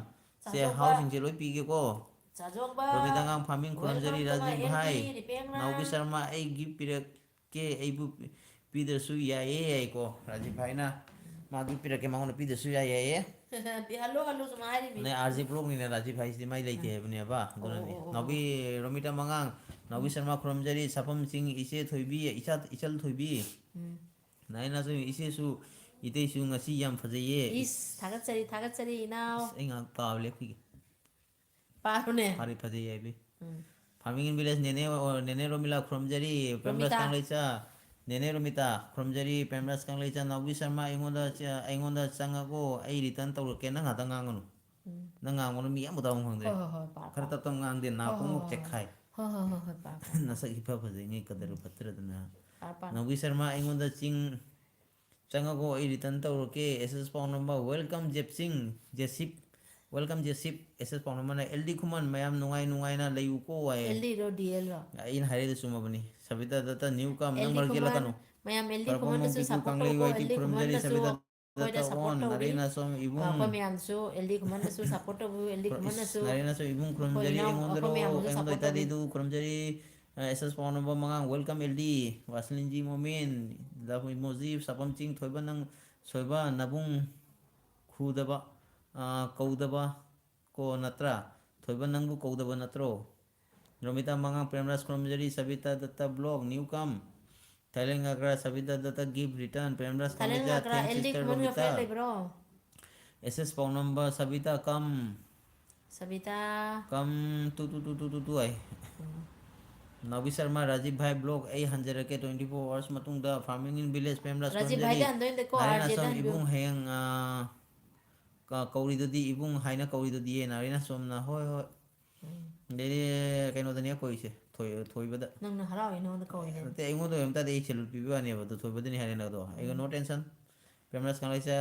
ꯁꯦ, ꯆꯥꯖꯣꯛꯄ꯫ ꯍꯥꯎꯁꯤꯡꯁꯦ ꯂꯣꯏ ꯄꯤꯒꯦꯀꯣ꯫ ꯆꯥꯖꯣꯛꯄ꯫ ꯔꯣꯃꯤꯇꯥ ꯑꯉꯥꯡ farming ꯈꯨꯔꯨꯝꯖꯔꯤ꯫ Welcome to my Rajiv ꯚꯥꯏ, L P ꯔꯤꯄꯦꯝꯅ꯫ ꯅꯥꯎꯕꯤ ꯁꯔꯃ ꯑꯩ gift ꯄꯤꯔꯛꯀꯦ, ꯑꯩꯕꯨ ꯄꯤ-, ꯄꯤꯗ꯭ꯔꯁꯨ ꯌꯥꯏꯌꯦ ꯍꯥꯏꯀꯣ꯫ ꯔꯥꯖꯤꯚ ꯚꯥꯏꯅ ꯃꯥ gift ꯄꯤꯔꯛꯀꯦ, ꯃꯉꯣꯟꯗ ꯄꯤꯗ꯭ꯔꯁꯨ ꯌꯥꯏ ꯍꯥꯏꯌꯦ꯫ ꯍꯜꯂꯣ, ꯍꯜꯂꯣ, ꯁꯨꯝ ꯍꯥꯏꯔꯤꯃꯤ꯫ ꯅꯦ, R J ꯕ꯭ꯂꯣꯛꯅꯤꯅ ꯔꯥꯖꯤꯚ ꯍꯥꯏꯁꯤꯗꯤ ꯃꯥꯏ ꯂꯩꯇꯦ ꯎꯝ꯫ ꯍꯥꯏꯕꯅꯦꯕ꯫ ꯑꯣ, ꯑꯗꯨꯅꯅꯤ꯫ ꯑꯣ, ꯑꯣ, ꯑꯣ, ꯅꯥꯎꯕꯤ ꯑꯣ꯫ ꯔꯣꯃꯤꯇꯥ ꯃꯉꯥꯡ, ꯅꯥꯎꯕꯤ ꯎꯝ꯫ ꯁꯔꯃ ꯈꯨꯔꯨꯝꯖꯔꯤ, ꯁꯥꯐꯝ ꯆꯤꯡ ꯏꯆꯦ ꯊꯣꯏꯕꯤ, ꯏꯆꯥ, ꯏꯆꯜ ꯊꯣꯏꯕꯤ꯫ ꯎꯝ꯫ ꯅꯥꯏ ꯅꯥꯆꯧ ꯏꯆꯦꯁꯨ, ꯏꯇꯩꯁꯨ ꯉꯁꯤ ꯌꯥꯝ ꯐꯖꯩꯌꯦ꯫ ꯏꯁ, ꯊꯥꯒꯠꯆꯔꯤ, ꯊꯥꯒꯠꯆꯔꯤ, ꯏꯅꯥꯎ꯫ ꯑꯁ, ꯑꯩ ꯉꯥꯏꯍꯥꯛ ꯄꯥꯕ ꯂꯦꯞꯈꯤꯒꯦ꯫ ꯄꯥꯔꯣꯅꯦ꯫ ꯐꯔꯦ, ꯐꯖꯩ ꯍꯥꯏꯕꯤ꯫ ꯎꯝ꯫ Farming in Village ꯅꯦꯅꯦ, ꯑꯣ, ꯅꯦꯅꯦ ꯔꯣꯃꯤꯂꯥ ꯈꯨꯔꯨꯝꯖꯔꯤ, ꯄ꯭ꯔꯦꯝꯔꯥꯖ ꯔꯣꯃꯤꯇꯥ꯫ ꯀꯪꯂꯩꯆꯥ, ꯅꯦꯅꯦ ꯔꯣꯃꯤꯇꯥ ꯈꯨꯔꯨꯝꯖꯔꯤ, ꯄ꯭ꯔꯦꯝꯔꯥꯖ ꯀꯪꯂꯩꯆꯥ, ꯅꯥꯎꯕꯤ ꯁꯔꯃ, ꯑꯩꯉꯣꯟꯗ ꯆ-, ꯑꯩꯉꯣꯟꯗ ꯆꯪꯉꯒꯣ, ꯑꯩ return ꯇꯧꯔꯛꯀꯦ, ꯅꯪ ꯉꯥꯛꯇ ꯉꯥꯡꯒꯅꯨ꯫ ꯎꯝ꯫ ꯅꯪ ꯉꯥꯡꯕꯗꯣ ꯃꯤ ꯑꯃ ꯇꯥꯐꯝ ꯈꯪꯗ꯭ꯔꯦ꯫ ꯍꯣꯏ, ꯍꯣꯏ, ꯍꯣꯏ, ꯄꯥꯔꯣ, ꯈꯔ ꯄꯥꯔꯣ꯫ ꯇꯞ ꯇꯞ ꯉꯥꯡꯗꯦ, ꯍꯣꯏ, ꯅꯥꯀꯣꯡ ꯍꯣꯏ, ꯃꯨꯛ ꯍꯣꯏ, ꯍꯣꯏ꯫ ꯆꯦꯛꯈꯥꯏ꯫ ꯍꯣꯏ, ꯍꯣꯏ, ꯍꯣꯏ, ꯍꯣꯏ, ꯄꯥꯔꯣ, ꯄꯥꯔꯣ, ꯄꯥꯔꯣ꯫ ꯅꯁꯛ ꯏꯐ ꯐꯖꯩꯉꯩ ꯀꯗꯔ ꯎꯝ꯫ ꯐꯠꯇ꯭ꯔꯗꯅ꯫ ꯄꯥꯔꯣ, ꯄꯥꯔꯣ꯫ ꯅꯥꯎꯕꯤ ꯁꯔꯃ, ꯑꯩꯉꯣꯟꯗ ꯆꯤꯡ ꯆꯪꯉꯒꯣ, ꯑꯩ return ꯇꯧꯔꯛꯀꯦ꯫ ꯑꯦꯁ ꯑꯦꯁ ꯄꯥꯎꯅꯝꯕ, welcome ꯖꯦꯞꯁꯤꯡ, ꯖꯦꯁꯤꯞ, welcome ꯖꯦꯁꯤꯞ꯫ ꯑꯦꯁ ꯑꯦꯁ ꯄꯥꯎꯅꯝꯕꯅ, ꯑꯦꯜ ꯗꯤ ꯈꯨꯃꯟ, ꯃꯌꯥꯝ ꯅꯨꯡꯉꯥꯏ ꯅꯨꯡꯉꯥꯏꯅ ꯂꯩꯌꯨꯀꯣ ꯍꯥꯏꯌꯦ꯫ ꯑꯦꯜ ꯗꯤꯔꯣ, ꯗꯤ ꯑꯦꯜꯔꯣ? ꯑꯩꯅ ꯍꯥꯏꯔꯤꯗꯣ ꯆꯨꯝꯃꯕꯅꯤ꯫ ꯁꯕꯤꯇꯥ ꯗꯠꯇ, new come, ꯅꯪ ꯑꯦꯜ ꯗꯤ ꯃꯔꯛ ꯈꯨꯃꯟ, ꯌꯦꯠꯂꯛꯀꯅꯨ꯫ ꯃꯌꯥꯝ ꯑꯦꯜ ꯗꯤ ꯈꯨꯔꯝꯕꯝ ꯈꯨꯃꯟꯗꯁꯨ ꯕꯤꯖꯨ support ꯀꯥꯡꯂꯩ ꯇꯧꯀꯣ, ꯋꯥꯏ ꯇꯤ ꯑꯦꯜ ꯗꯤ ꯈꯨꯔꯨꯝꯖꯔꯤ, ꯈꯨꯃꯟꯅꯁꯨ ꯁꯕꯤꯇꯥ ꯑꯩꯈꯣꯏꯗ ꯗꯠꯇ support on, ꯇꯧꯔꯤ꯫ ꯅꯔꯦꯟ ꯑꯁꯣꯝ ꯑ, ꯏꯕꯨꯡ꯫ ꯑꯩꯈꯣꯏ ꯃꯌꯥꯝꯁꯨ ꯑꯦꯜ ꯗꯤ ꯈꯨꯃꯟꯗꯁꯨ support ꯇꯧꯕꯤꯌꯨ, ꯑꯦꯜ ꯗꯤ ꯈꯨꯔ-, ꯏꯁ, ꯈꯨꯃꯟꯅꯁꯨ ꯅꯔꯦꯟ ꯑꯁꯣꯝ ꯏꯕꯨꯡ ꯑꯩꯈꯣꯏ ꯈꯨꯔꯨꯝꯖꯔꯤ, ꯏꯅꯥꯎ, ꯑꯩꯉꯣꯟꯗꯔꯣ, ꯑꯩꯈꯣꯏ ꯃꯌꯥꯝꯁꯨ ꯑꯩꯉꯣꯟꯗ support ꯇꯧꯕꯤꯌꯨ꯫ ꯏꯇꯥꯗꯤꯗꯨ ꯈꯨꯔꯨꯝꯖꯔꯤ, ꯑ, ꯑꯦꯁ ꯑꯦꯁ ꯄꯥꯎꯅꯝꯕ ꯃꯉꯥꯡ, welcome ꯑꯦꯜ ꯗꯤ, ꯋꯥꯁꯂꯤꯟꯖꯤ ꯃꯣꯃꯤꯟ, ꯂꯚ ꯏꯃꯣꯖꯤ, ꯁꯥꯄꯝ ꯆꯤꯡ ꯊꯣꯏꯕ ꯅꯪ ꯁꯣꯏꯕ ꯅꯕꯨꯡ ꯈꯨꯗꯕ, ꯑ, ꯀꯧꯗꯕ ꯀꯣ ꯅꯠꯇ꯭ꯔꯥ? ꯊꯣꯏꯕ ꯅꯪꯕꯨ ꯀꯧꯗꯕ ꯅꯠꯇ꯭ꯔꯣ? ꯔꯣꯃꯤꯇꯥ ꯃꯉꯥꯡ, ꯄ꯭ꯔꯦꯝꯔꯥꯖ ꯈꯨꯔꯨꯝꯖꯔꯤ, Savita Datta vlog, new come, ꯊꯥꯏꯂꯦꯟ ꯉꯥꯒ꯭ꯔꯥ, ꯁꯕꯤꯇꯥ ꯗꯠꯇ gift return, ꯄ꯭ꯔꯦꯝꯔꯥꯖ ꯊꯥꯏꯂꯦꯟ ꯀꯪꯂꯩꯖꯥ, ꯉꯥꯒ꯭ꯔꯥ, thanks ꯑꯦꯜ ꯗꯤ sister ꯈꯨꯃꯟꯒ ꯔꯣꯃꯤꯇꯥ꯫ Friend ꯂꯩꯕ꯭ꯔꯣ? ꯑꯦꯁ ꯑꯦꯁ ꯄꯥꯎꯅꯝꯕ, ꯁꯕꯤꯇꯥ ꯀꯝ꯫ ꯁꯕꯤꯇꯥ꯫ ꯀꯝ ꯇꯨ ꯇꯨ ꯇꯨ ꯇꯨ ꯇꯨ ꯇꯨ ꯍꯥꯏ꯫ ꯎꯝ꯫ ꯅꯥꯎꯕꯤ ꯁꯔꯃ, ꯔꯥꯖꯤꯕ ꯚꯥꯏ ꯕ꯭ꯂꯣꯛ, ꯑꯩ ꯍꯟꯖꯔꯛꯀꯦ twenty four hours ꯃꯇꯨꯡꯗ, farming in village, Premraj Rajib ꯈꯨꯔꯨꯝꯖꯔꯤ꯫ ꯚꯥꯏꯗꯤ ꯍꯟꯗꯣꯏꯅꯦꯀꯣ, ꯅꯥꯔꯥꯌꯟ ꯑꯥꯔ ꯖꯦꯗ ꯑꯁꯣꯝ ꯍꯟꯕꯤꯌꯨ꯫ ꯏꯕꯨꯡ ꯍꯌꯦꯡ, ꯑ, ꯀ-, ꯀꯧꯔꯤꯗꯨꯗꯤ ꯏꯕꯨꯡ ꯍꯥꯏꯅ ꯀꯧꯔꯤꯗꯨꯗꯤ, ꯅꯥꯔꯥꯌꯟ ꯑꯁꯣꯝꯅ, ꯍꯣꯏ, ꯍꯣꯏ꯫ ꯎꯝ꯫ ꯑꯗꯩꯗꯤ ꯀꯩꯅꯣꯗꯅꯦ ꯀꯧꯔꯤꯁꯦ, ꯊꯣꯏ-, ꯊꯣꯏꯕꯗ꯫ ꯅꯪꯅ ꯍꯔꯥꯎꯋꯦ ꯅꯉꯣꯟꯗ ꯀꯧꯔꯤꯅꯦ꯫ ꯅꯠꯇꯦ, ꯑꯩꯉꯣꯟꯗ ꯑꯣꯏꯔꯝ ꯇꯥꯔꯗꯤ ꯑꯩ salute ꯄꯤꯕ ꯌꯥꯅꯦꯕ, ꯑꯗꯣ ꯊꯣꯏꯕꯗꯅꯤ ꯍꯥꯏꯔꯦꯅ ꯑꯗꯣ꯫ ꯑꯩꯒ ꯎꯝ꯫ No tension꯫ ꯄ꯭ꯔꯦꯝꯔꯥꯖ ꯀꯪꯂꯩꯁꯦ,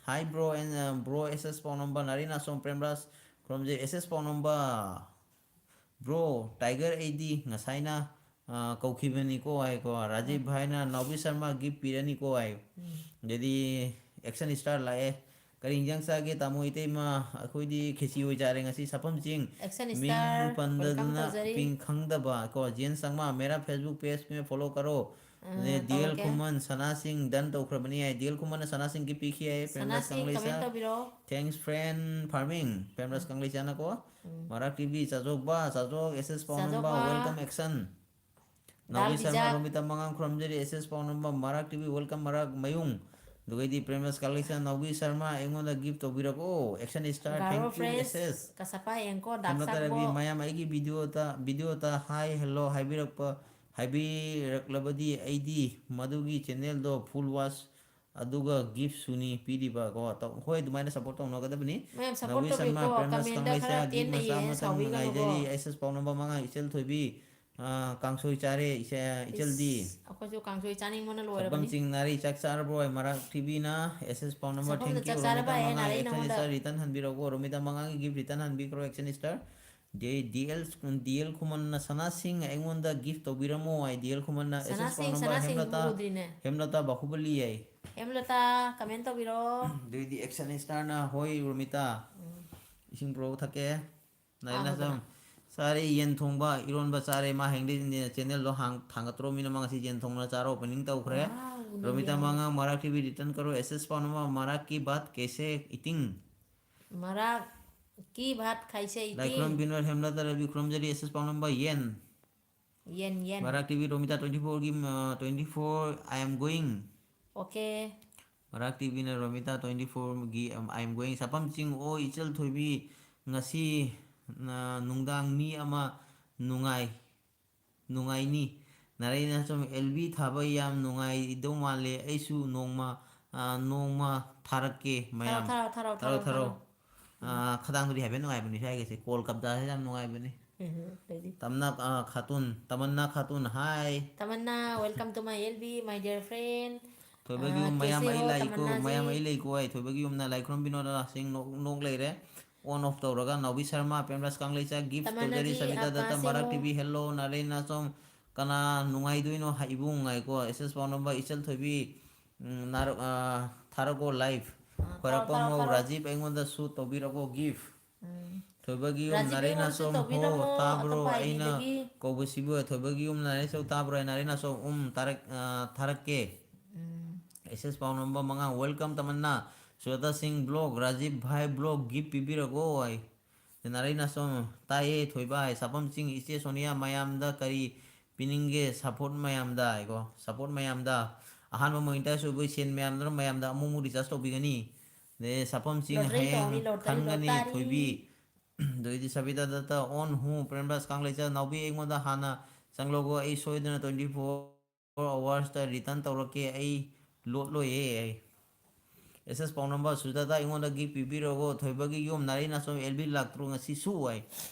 hi bro and, uh, bro S S ꯄꯥꯎꯅꯝꯕ, ꯅꯥꯔꯤ ꯅꯥꯁꯣꯝ ꯄ꯭ꯔꯦꯝꯔꯥꯖ ꯈꯨꯔꯨꯝꯖꯩ, S S ꯄꯥꯎꯅꯝꯕ꯫ Bro, Tiger ꯑꯩꯗꯤ ꯉꯁꯥꯏꯅ ꯑ, ꯀꯧꯈꯤꯕꯅꯤꯀꯣ ꯍꯥꯏꯀꯣ꯫ ꯔꯥꯖꯤꯕ ꯚꯥꯏꯅ ꯅꯥꯎꯕꯤ ꯁꯔꯃ gift ꯄꯤꯔꯅꯤꯀꯣ ꯍꯥꯏ꯫ ꯑꯗꯩꯗꯤ action star ꯂꯥꯛꯑꯦ꯫ "ꯀꯔꯤ ꯏꯟꯖꯥꯡ ꯆꯥꯒꯦ ꯇꯥꯃꯣ ꯏꯇꯩꯃ?" "ꯑꯩꯈꯣꯏꯗꯤ ꯈꯦꯆꯤ ꯑꯣꯏ ꯆꯥꯔꯦ ꯉꯁꯤ ꯁꯐꯝ ꯆꯤꯡ꯫" Action ꯃꯤꯡ star, welcome ꯄꯟꯗꯗꯨꯅ ꯇꯧꯖꯔꯤ꯫ ꯄꯤꯡ ꯈꯪꯗꯕ ꯀꯣ꯫ ꯖꯦꯟ ꯆꯪꯃꯥ, "ꯃꯦꯔꯥ Facebook page ꯃꯦ follow ꯀꯔꯣ꯫" ꯑ, ꯑꯗꯩ ꯗꯤ ꯑꯦꯜ ꯇꯧꯔꯛꯀꯦ꯫ ꯈꯨꯃꯟ, ꯁꯅꯥꯁꯤꯡ done ꯇꯧꯈ꯭ꯔꯕꯅꯤ ꯍꯥꯏ꯫ ꯗꯤ ꯑꯦꯜ ꯈꯨꯃꯟꯅ ꯁꯅꯥꯁꯤꯡ gift ꯄꯤꯈꯤ ꯍꯥꯏ꯫ ꯄ꯭ꯔꯦꯝꯗꯥꯁ ꯁꯅꯥꯁꯤꯡ ꯀꯪꯂꯩꯁꯥ꯫ Comment ꯇꯧꯕꯤꯔꯣ꯫ Thanks friend farming꯫ ꯄ꯭ꯔꯦꯝꯗꯥꯁ ꯀꯪꯂꯩꯁꯥꯅꯀꯣ꯫ ꯃꯔꯥꯛ ꯇꯤ ꯚꯤ, ꯆꯥꯖꯣꯛꯕ, ꯆꯥꯖꯣꯛ, ꯑꯦꯁ ꯑꯦꯁ ꯄꯥꯎꯅꯝꯕ, ꯆꯥꯖꯣꯛꯕ꯫ Welcome action꯫ ꯗꯥꯜ ꯅꯥꯎꯕꯤ Sharma, visa. Romita ꯃꯉꯥꯡ ꯈꯨꯔꯨꯝꯖꯔꯤ, S S ꯄꯥꯎꯅꯝꯕ, ꯃꯔꯥꯛ ꯇꯤ ꯚꯤ, welcome ꯃꯔꯥꯛ ꯃꯌꯨꯡ꯫ ꯑꯗꯨꯒꯩꯗꯤ ꯄ꯭ꯔꯦꯝꯗꯥꯁ ꯀꯪꯂꯩꯁꯥ, ꯅꯥꯎꯕꯤ ꯁꯔꯃ, ꯑꯩꯉꯣꯟꯗ gift ꯇꯧꯕꯤꯔꯛꯑꯣ꯫ Action star, ꯒꯥꯔꯣ thank you, fresh, S S. ꯀꯁꯥꯄꯥ ꯌꯦꯡꯀꯣ, ꯗꯥꯛ ꯍꯦꯃꯂꯇꯥ ꯔꯕꯤ, ꯆꯥꯛꯄꯣ꯫ ꯃꯌꯥꯝ ꯑꯩꯒꯤ video ꯇ, video ꯇ hi hello ꯍꯥꯏꯕꯤꯔꯛꯄ, ꯍꯥꯏꯕꯤꯔꯛꯂꯕꯗꯤ ꯑꯩꯗꯤ ꯃꯗꯨꯒꯤ channel ꯗꯣ full watch ꯑꯗꯨꯒ gift ꯁꯨꯅꯤ ꯄꯤꯔꯤꯕ ꯀꯣ꯫ ꯇꯧ-, ꯍꯣꯏ, ꯑꯗꯨꯃꯥꯏꯅ support ꯇꯧꯅꯒꯗꯕꯅꯤ꯫ ꯃꯌꯥꯝ support ꯅꯥꯎꯕꯤ ꯁꯔꯃ, ꯇꯧꯕꯤꯌꯨꯀꯣ, ꯄ꯭ꯔꯦꯝꯗꯥꯁ comment ꯗ ꯀꯪꯂꯩꯁꯥ, ꯈꯔ gift ꯇꯦꯟꯅ ꯃꯆꯥ ꯌꯦꯡꯉꯦ, ꯑꯃꯇꯪ ꯁꯥꯎꯕꯤꯒꯅꯨꯀꯣ꯫ ꯉꯥꯏꯖꯔꯤ꯫ ꯑꯦꯁ ꯑꯦꯁ ꯄꯥꯎꯅꯝꯕ ꯃꯉꯥ, ꯏꯆꯜ ꯊꯣꯏꯕꯤ, ꯑ, ꯀꯥꯡꯁꯣꯏ ꯆꯥꯔꯦ, ꯏꯆꯦ-, ꯏꯆꯜꯗꯤ꯫ ꯏꯁ, ꯑꯩꯈꯣꯏꯁꯨ ꯀꯥꯡꯁꯣꯏ ꯆꯥꯅꯤꯡꯕꯅ ꯂꯣꯏꯔꯕꯅꯤ꯫ ꯁꯐꯝ ꯆꯤꯡ ꯅꯥꯔꯤ ꯆꯥꯛ ꯆꯥꯔꯕꯣ? ꯃꯔꯥꯛ ꯇꯤ ꯚꯤꯅ ꯑꯦꯁ ꯑꯦꯁ ꯄꯥꯎꯅꯝꯕ, ꯁꯐꯝꯗ thank you꯫ ꯆꯥꯛ ꯆꯥꯔꯕ ꯔꯣꯃꯤꯇꯥ ꯍꯥꯏꯌꯦ ꯃꯉꯥꯒꯤ ꯅꯥꯔꯦ action ꯅꯉꯣꯟꯗ꯫ Star return ꯍꯟꯕꯤꯔꯛꯎꯀꯣ꯫ ꯔꯣꯃꯤꯇꯥ ꯃꯉꯥꯒꯤ gift return ꯍꯟꯕꯤꯈ꯭ꯔꯣ, action star꯫ ꯗꯤ-, ꯗꯤ ꯑꯦꯜ, ꯗꯤ ꯑꯦꯜ ꯈꯨꯃꯟꯅ ꯁꯅꯥꯁꯤꯡ ꯑꯩꯉꯣꯟꯗ gift ꯇꯧꯕꯤꯔꯝꯃꯣ ꯍꯥꯏ꯫ ꯗꯤ ꯑꯦꯜ ꯈꯨꯃꯟꯅ ꯑꯦꯁ ꯑꯦꯁ ꯁꯅꯥꯁꯤꯡ, ꯄꯥꯎꯅꯝꯕ ꯁꯅꯥꯁꯤꯡ ꯍꯦꯝꯂꯇꯥ, ꯎꯗ꯭ꯔꯤꯅꯦ꯫ ꯍꯦꯝꯂꯇꯥ ꯕꯥꯍꯨꯕꯂꯤ ꯍꯥꯏ꯫ ꯍꯦꯝꯂꯇꯥ, comment ꯇꯧꯕꯤꯔꯣ꯫ ꯑꯗꯨꯏꯗꯤ action star ꯅ, "ꯍꯣꯏ ꯔꯣꯃꯤꯇꯥ, ꯎꯝ꯫ ꯏꯁꯤꯡ ꯄꯨꯔꯛꯎ ꯊꯛꯀꯦ꯫" ꯅꯥꯏꯅ ꯍꯥꯡꯉꯨꯗꯅ꯫ ꯁꯨꯝ, "ꯆꯥꯔꯦ ꯌꯦꯟ ꯊꯣꯡꯕ, ꯏꯔꯣꯟꯕ ꯆꯥꯔꯦ꯫" ꯃꯥ ꯍꯦꯡꯗꯩ channel ꯗꯣ ꯍꯥꯡ-, ꯊꯥꯡꯒꯠꯇ꯭ꯔꯣꯃꯤꯅ ꯃꯥ ꯉꯁꯤ ꯌꯦꯟ ꯊꯣꯡꯕ ꯆꯥꯔꯣ opening ꯇꯧꯈ꯭ꯔꯦ꯫ Wow, ꯔꯣꯃꯤꯇꯥ ꯅꯨꯡꯉꯥꯏ꯫ ꯃꯉꯥꯡ, ꯃꯔꯥꯛ ꯇꯤ ꯚꯤ return ꯀꯔꯣ, ꯑꯦꯁ ꯑꯦꯁ ꯄꯥꯎꯅꯝꯕ, ꯃꯔꯥꯛ ꯀꯤ ꯕꯥꯠ ꯀꯦꯁꯦ ꯏꯇꯤꯡ꯫ ꯃꯔꯥꯛ ꯀꯤ ꯚꯥꯠ ꯈꯥꯏꯁꯦ ꯏꯇꯤꯡ꯫ ꯂꯥꯏꯈꯨꯔꯝ ꯕꯤꯅꯣꯏ ꯍꯦꯝꯂꯇꯥ ꯔꯕꯤ ꯈꯨꯔꯨꯝꯖꯔꯤ, ꯑꯦꯁ ꯑꯦꯁ ꯄꯥꯎꯅꯝꯕ ꯌꯦꯟ꯫ ꯌꯦꯟ, ꯌꯦꯟ꯫ ꯃꯔꯥꯛ T V Romita twenty four ꯒꯤ, ꯑ, twenty four, I am going꯫ Okay꯫ ꯃꯔꯥꯛ ꯇꯤ ꯚꯤꯅ ꯔꯣꯃꯤꯇꯥ twenty four ꯒꯤ, ꯑꯝ, I am going꯫ ꯁꯥꯄꯝ ꯆꯤꯡ, ꯑꯣ ꯏꯆꯜ ꯊꯣꯏꯕꯤ, ꯉꯁꯤ, ꯑ, ꯅꯨꯡꯗꯥꯡ ꯃꯤ ꯑꯃ ꯅꯨꯡꯉꯥꯏ-, ꯅꯨꯡꯉꯥꯏꯅꯤ꯫ ꯅꯥꯔꯩꯅ ꯁꯨꯝ, "ꯑꯦꯜ ꯕꯤ ꯊꯥꯕ ꯌꯥꯝ ꯅꯨꯡꯉꯥꯏꯗꯧ ꯃꯥꯜꯂꯦ, ꯑꯩꯁꯨ ꯅꯣꯡꯃ, ꯑ, ꯅꯣꯡꯃ ꯊꯥꯔꯛꯀꯦ ꯃꯌꯥꯝ꯫" ꯊꯥꯔꯛꯑꯣ, ꯊꯥꯔꯛꯑꯣ, ꯊꯥꯔꯛꯑꯣ, ꯊꯥꯔꯛꯑꯣ꯫ ꯊꯥꯔꯛꯑꯣ꯫ ꯑ, ꯈꯗꯥꯡꯗꯨꯗꯤ ꯍꯥꯏꯐꯦꯠ ꯅꯨꯡꯉꯥꯏꯕꯅꯤ ꯁ꯭ꯋꯥꯏꯒꯤꯁꯦ꯫ ꯀꯣꯜ ꯀꯕꯖꯥꯁꯦ ꯌꯥꯝ ꯅꯨꯡꯉꯥꯏꯕꯅꯤ꯫ ꯎꯝ, ꯑꯗꯩꯗꯤ ꯇꯝꯅ, ꯑ, ꯈꯥꯇꯨꯟ, ꯇꯃꯟꯅꯥ ꯈꯥꯇꯨꯟ, hi꯫ ꯇꯃꯟꯅꯥ, welcome to my L B, my dear friend꯫ ꯊꯣꯏꯕꯒꯤ ꯑ, ꯌꯨꯝ ꯃꯌꯥꯝ ꯀꯦꯁꯦ ꯑꯩ ꯍꯣ, ꯂꯥꯛꯏꯀꯣ, ꯇꯃꯟꯅꯥ ꯃꯌꯥꯝ ꯖꯤ꯫ ꯑꯩ ꯂꯩꯀꯣ ꯍꯥꯏ꯫ ꯊꯣꯏꯕꯒꯤ ꯌꯨꯝꯅ ꯂꯥꯏꯈꯨꯔꯝ ꯕꯤꯅꯣꯗ ꯁꯤꯡ ꯅꯣꯛ, ꯅꯣꯛ ꯂꯩꯔꯦ꯫ ꯑꯣꯟ ꯑꯣꯐ ꯇꯧꯔꯒ꯫ ꯅꯥꯎꯕꯤ ꯁꯔꯃ, ꯄ꯭ꯔꯦꯝꯔꯥꯖ ꯀꯥꯡꯂꯩꯆꯥꯛ, ꯒꯤꯐ ꯇꯧꯖꯔꯤ꯫ ꯇꯃꯟꯅꯥꯖꯤ, ꯁꯕꯤꯇꯥ ꯑꯀꯥꯁ ꯗꯠꯇ, ꯃꯔꯥꯛ ꯌꯦꯡꯉꯣ꯫ TV, hello. ꯅꯥꯔꯦꯟ ꯅꯥꯆꯣꯝ, ꯀꯅꯥ ꯅꯨꯡꯉꯥꯏꯗꯣꯏꯅꯣ? ꯍꯥꯏ, ꯏꯕꯨꯡ ꯉꯥꯏꯀꯣ꯫ ꯑꯦꯁ ꯑꯦꯁ ꯄꯥꯎꯅꯝꯕ, ꯏꯆꯜ ꯊꯣꯏꯕꯤ, ꯎꯝ, ꯅꯥꯔꯛ-, ꯑ, ꯊꯥꯔꯛꯑꯣ ꯂꯥꯏꯐ꯫ ꯑ, ꯊꯥꯔꯛꯑꯣ, ꯈꯣꯏꯔꯥꯛꯄꯝ ꯊꯥꯔꯛꯑꯣ, ꯃꯧ ꯊꯥꯔꯛꯑꯣ꯫ ꯔꯥꯖꯤꯞ, ꯑꯩꯉꯣꯟꯗꯁꯨ ꯇꯧꯕꯤꯔꯛꯑꯣ ꯒꯤꯐ꯫ ꯎꯝ꯫ ꯊꯣꯏꯕꯒꯤ ꯌꯨꯝ ꯔꯥꯖꯤꯞ, ꯅꯥꯔꯦꯟ ꯑꯩꯉꯣꯟꯗꯁꯨ ꯅꯥꯆꯣꯝ, ꯍꯣ, ꯇꯧꯕꯤꯔꯝꯃꯣ, ꯇꯥꯕ꯭ꯔꯣ? ꯑꯇꯣꯞꯄ ꯑꯩꯅ ꯑꯥꯏ ꯗꯤꯗꯒꯤ꯫ ꯀꯧꯕꯁꯤꯕꯨ ꯊꯣꯏꯕꯒꯤ ꯌꯨꯝ ꯅꯥꯔꯦꯟ ꯅꯥꯆꯣꯝ ꯇꯥꯕ꯭ꯔꯣ? ꯅꯥꯔꯦꯟ ꯅꯥꯆꯣꯝ, ꯎꯝ, ꯇꯥꯔꯛ-, ꯑ, ꯊꯥꯔꯛꯀꯦ꯫ ꯎꯝ꯫ ꯑꯦꯁ ꯑꯦꯁ ꯄꯥꯎꯅꯝꯕ ꯃꯉꯥ, welcome ꯇꯃꯟꯅꯥ, ꯁꯨꯖꯥꯇꯥ ꯁꯤꯡ ꯕ꯭ꯂꯣꯛ, ꯔꯥꯖꯤꯞ ꯚꯥꯏ ꯕ꯭ꯂꯣꯛ, ꯒꯤꯐ ꯄꯤꯕꯤꯔꯒꯣ ꯍꯥꯏ꯫ ꯅꯥꯔꯩ ꯅꯥꯆꯣꯝ, ꯇꯥꯏꯌꯦ ꯊꯣꯏꯕ ꯍꯥꯏ꯫ ꯁꯥꯐꯝ ꯆꯤꯡ, ꯏꯆꯦ ꯁꯣꯅꯤꯌꯥ, ꯃꯌꯥꯝꯗ ꯀꯔꯤ ꯄꯤꯅꯤꯡꯒꯦ? ꯁꯞꯄꯣꯔꯠ ꯃꯌꯥꯝꯗ ꯍꯥꯏꯀꯣ, ꯁꯞꯄꯣꯔꯠ ꯃꯌꯥꯝꯗ꯫ ꯑꯍꯥꯟꯕ ꯃꯣꯅꯤꯇꯥꯏꯖ ꯑꯣꯏꯕ ꯏꯆꯦꯟ ꯃꯌꯥꯝꯗꯨꯅ ꯃꯌꯥꯝꯗ ꯑꯃꯨꯛ ꯑꯃꯨꯛ ꯔꯤꯆꯥꯔꯖ ꯇꯧꯕꯤꯒꯅꯤ꯫ ꯑꯗꯩ ꯁꯥꯐꯝ ꯆꯤꯡ ꯂꯣꯇꯔꯤ ꯍꯌꯦꯡ ꯇꯧꯅꯤ, ꯂꯣꯇꯔꯤ, ꯈꯟꯒꯅꯤ ꯂꯣꯇꯔꯤ꯫ ꯊꯣꯏꯕꯤ꯫ ꯑꯗꯩꯗꯤ ꯁꯕꯤꯇꯥ ꯗꯠꯇ ꯑꯣꯟ ꯍꯨ, ꯄ꯭ꯔꯦꯝꯔꯥꯖ ꯀꯥꯡꯂꯩꯆꯥꯛ, ꯅꯥꯎꯕꯤ ꯑꯩꯉꯣꯟꯗ ꯍꯥꯟꯅ ꯆꯪꯂꯧꯒꯣ, ꯑꯩ ꯁꯣꯏꯗꯅ twenty four ꯑꯋꯥꯔꯁꯇ ꯔꯤꯇꯔꯟ ꯇꯧꯔꯛꯀꯦ, ꯑꯩ ꯂꯣꯠꯂꯣꯏꯌꯦ ꯑꯩ꯫ ꯑꯦꯁ ꯑꯦꯁ ꯄꯥꯎꯅꯝꯕ, ꯁꯨꯖꯥꯇꯥ ꯑꯩꯉꯣꯟꯗ ꯒꯤꯐ ꯄꯤꯕꯤꯔꯒꯣ, ꯊꯣꯏꯕꯒꯤ ꯌꯨꯝ ꯅꯥꯔꯩ ꯅꯥꯆꯣꯝ ꯑꯦꯜ ꯕꯤ ꯂꯥꯛꯇ꯭ꯔꯣ ꯉꯁꯤꯁꯨ ꯍꯥꯏ꯫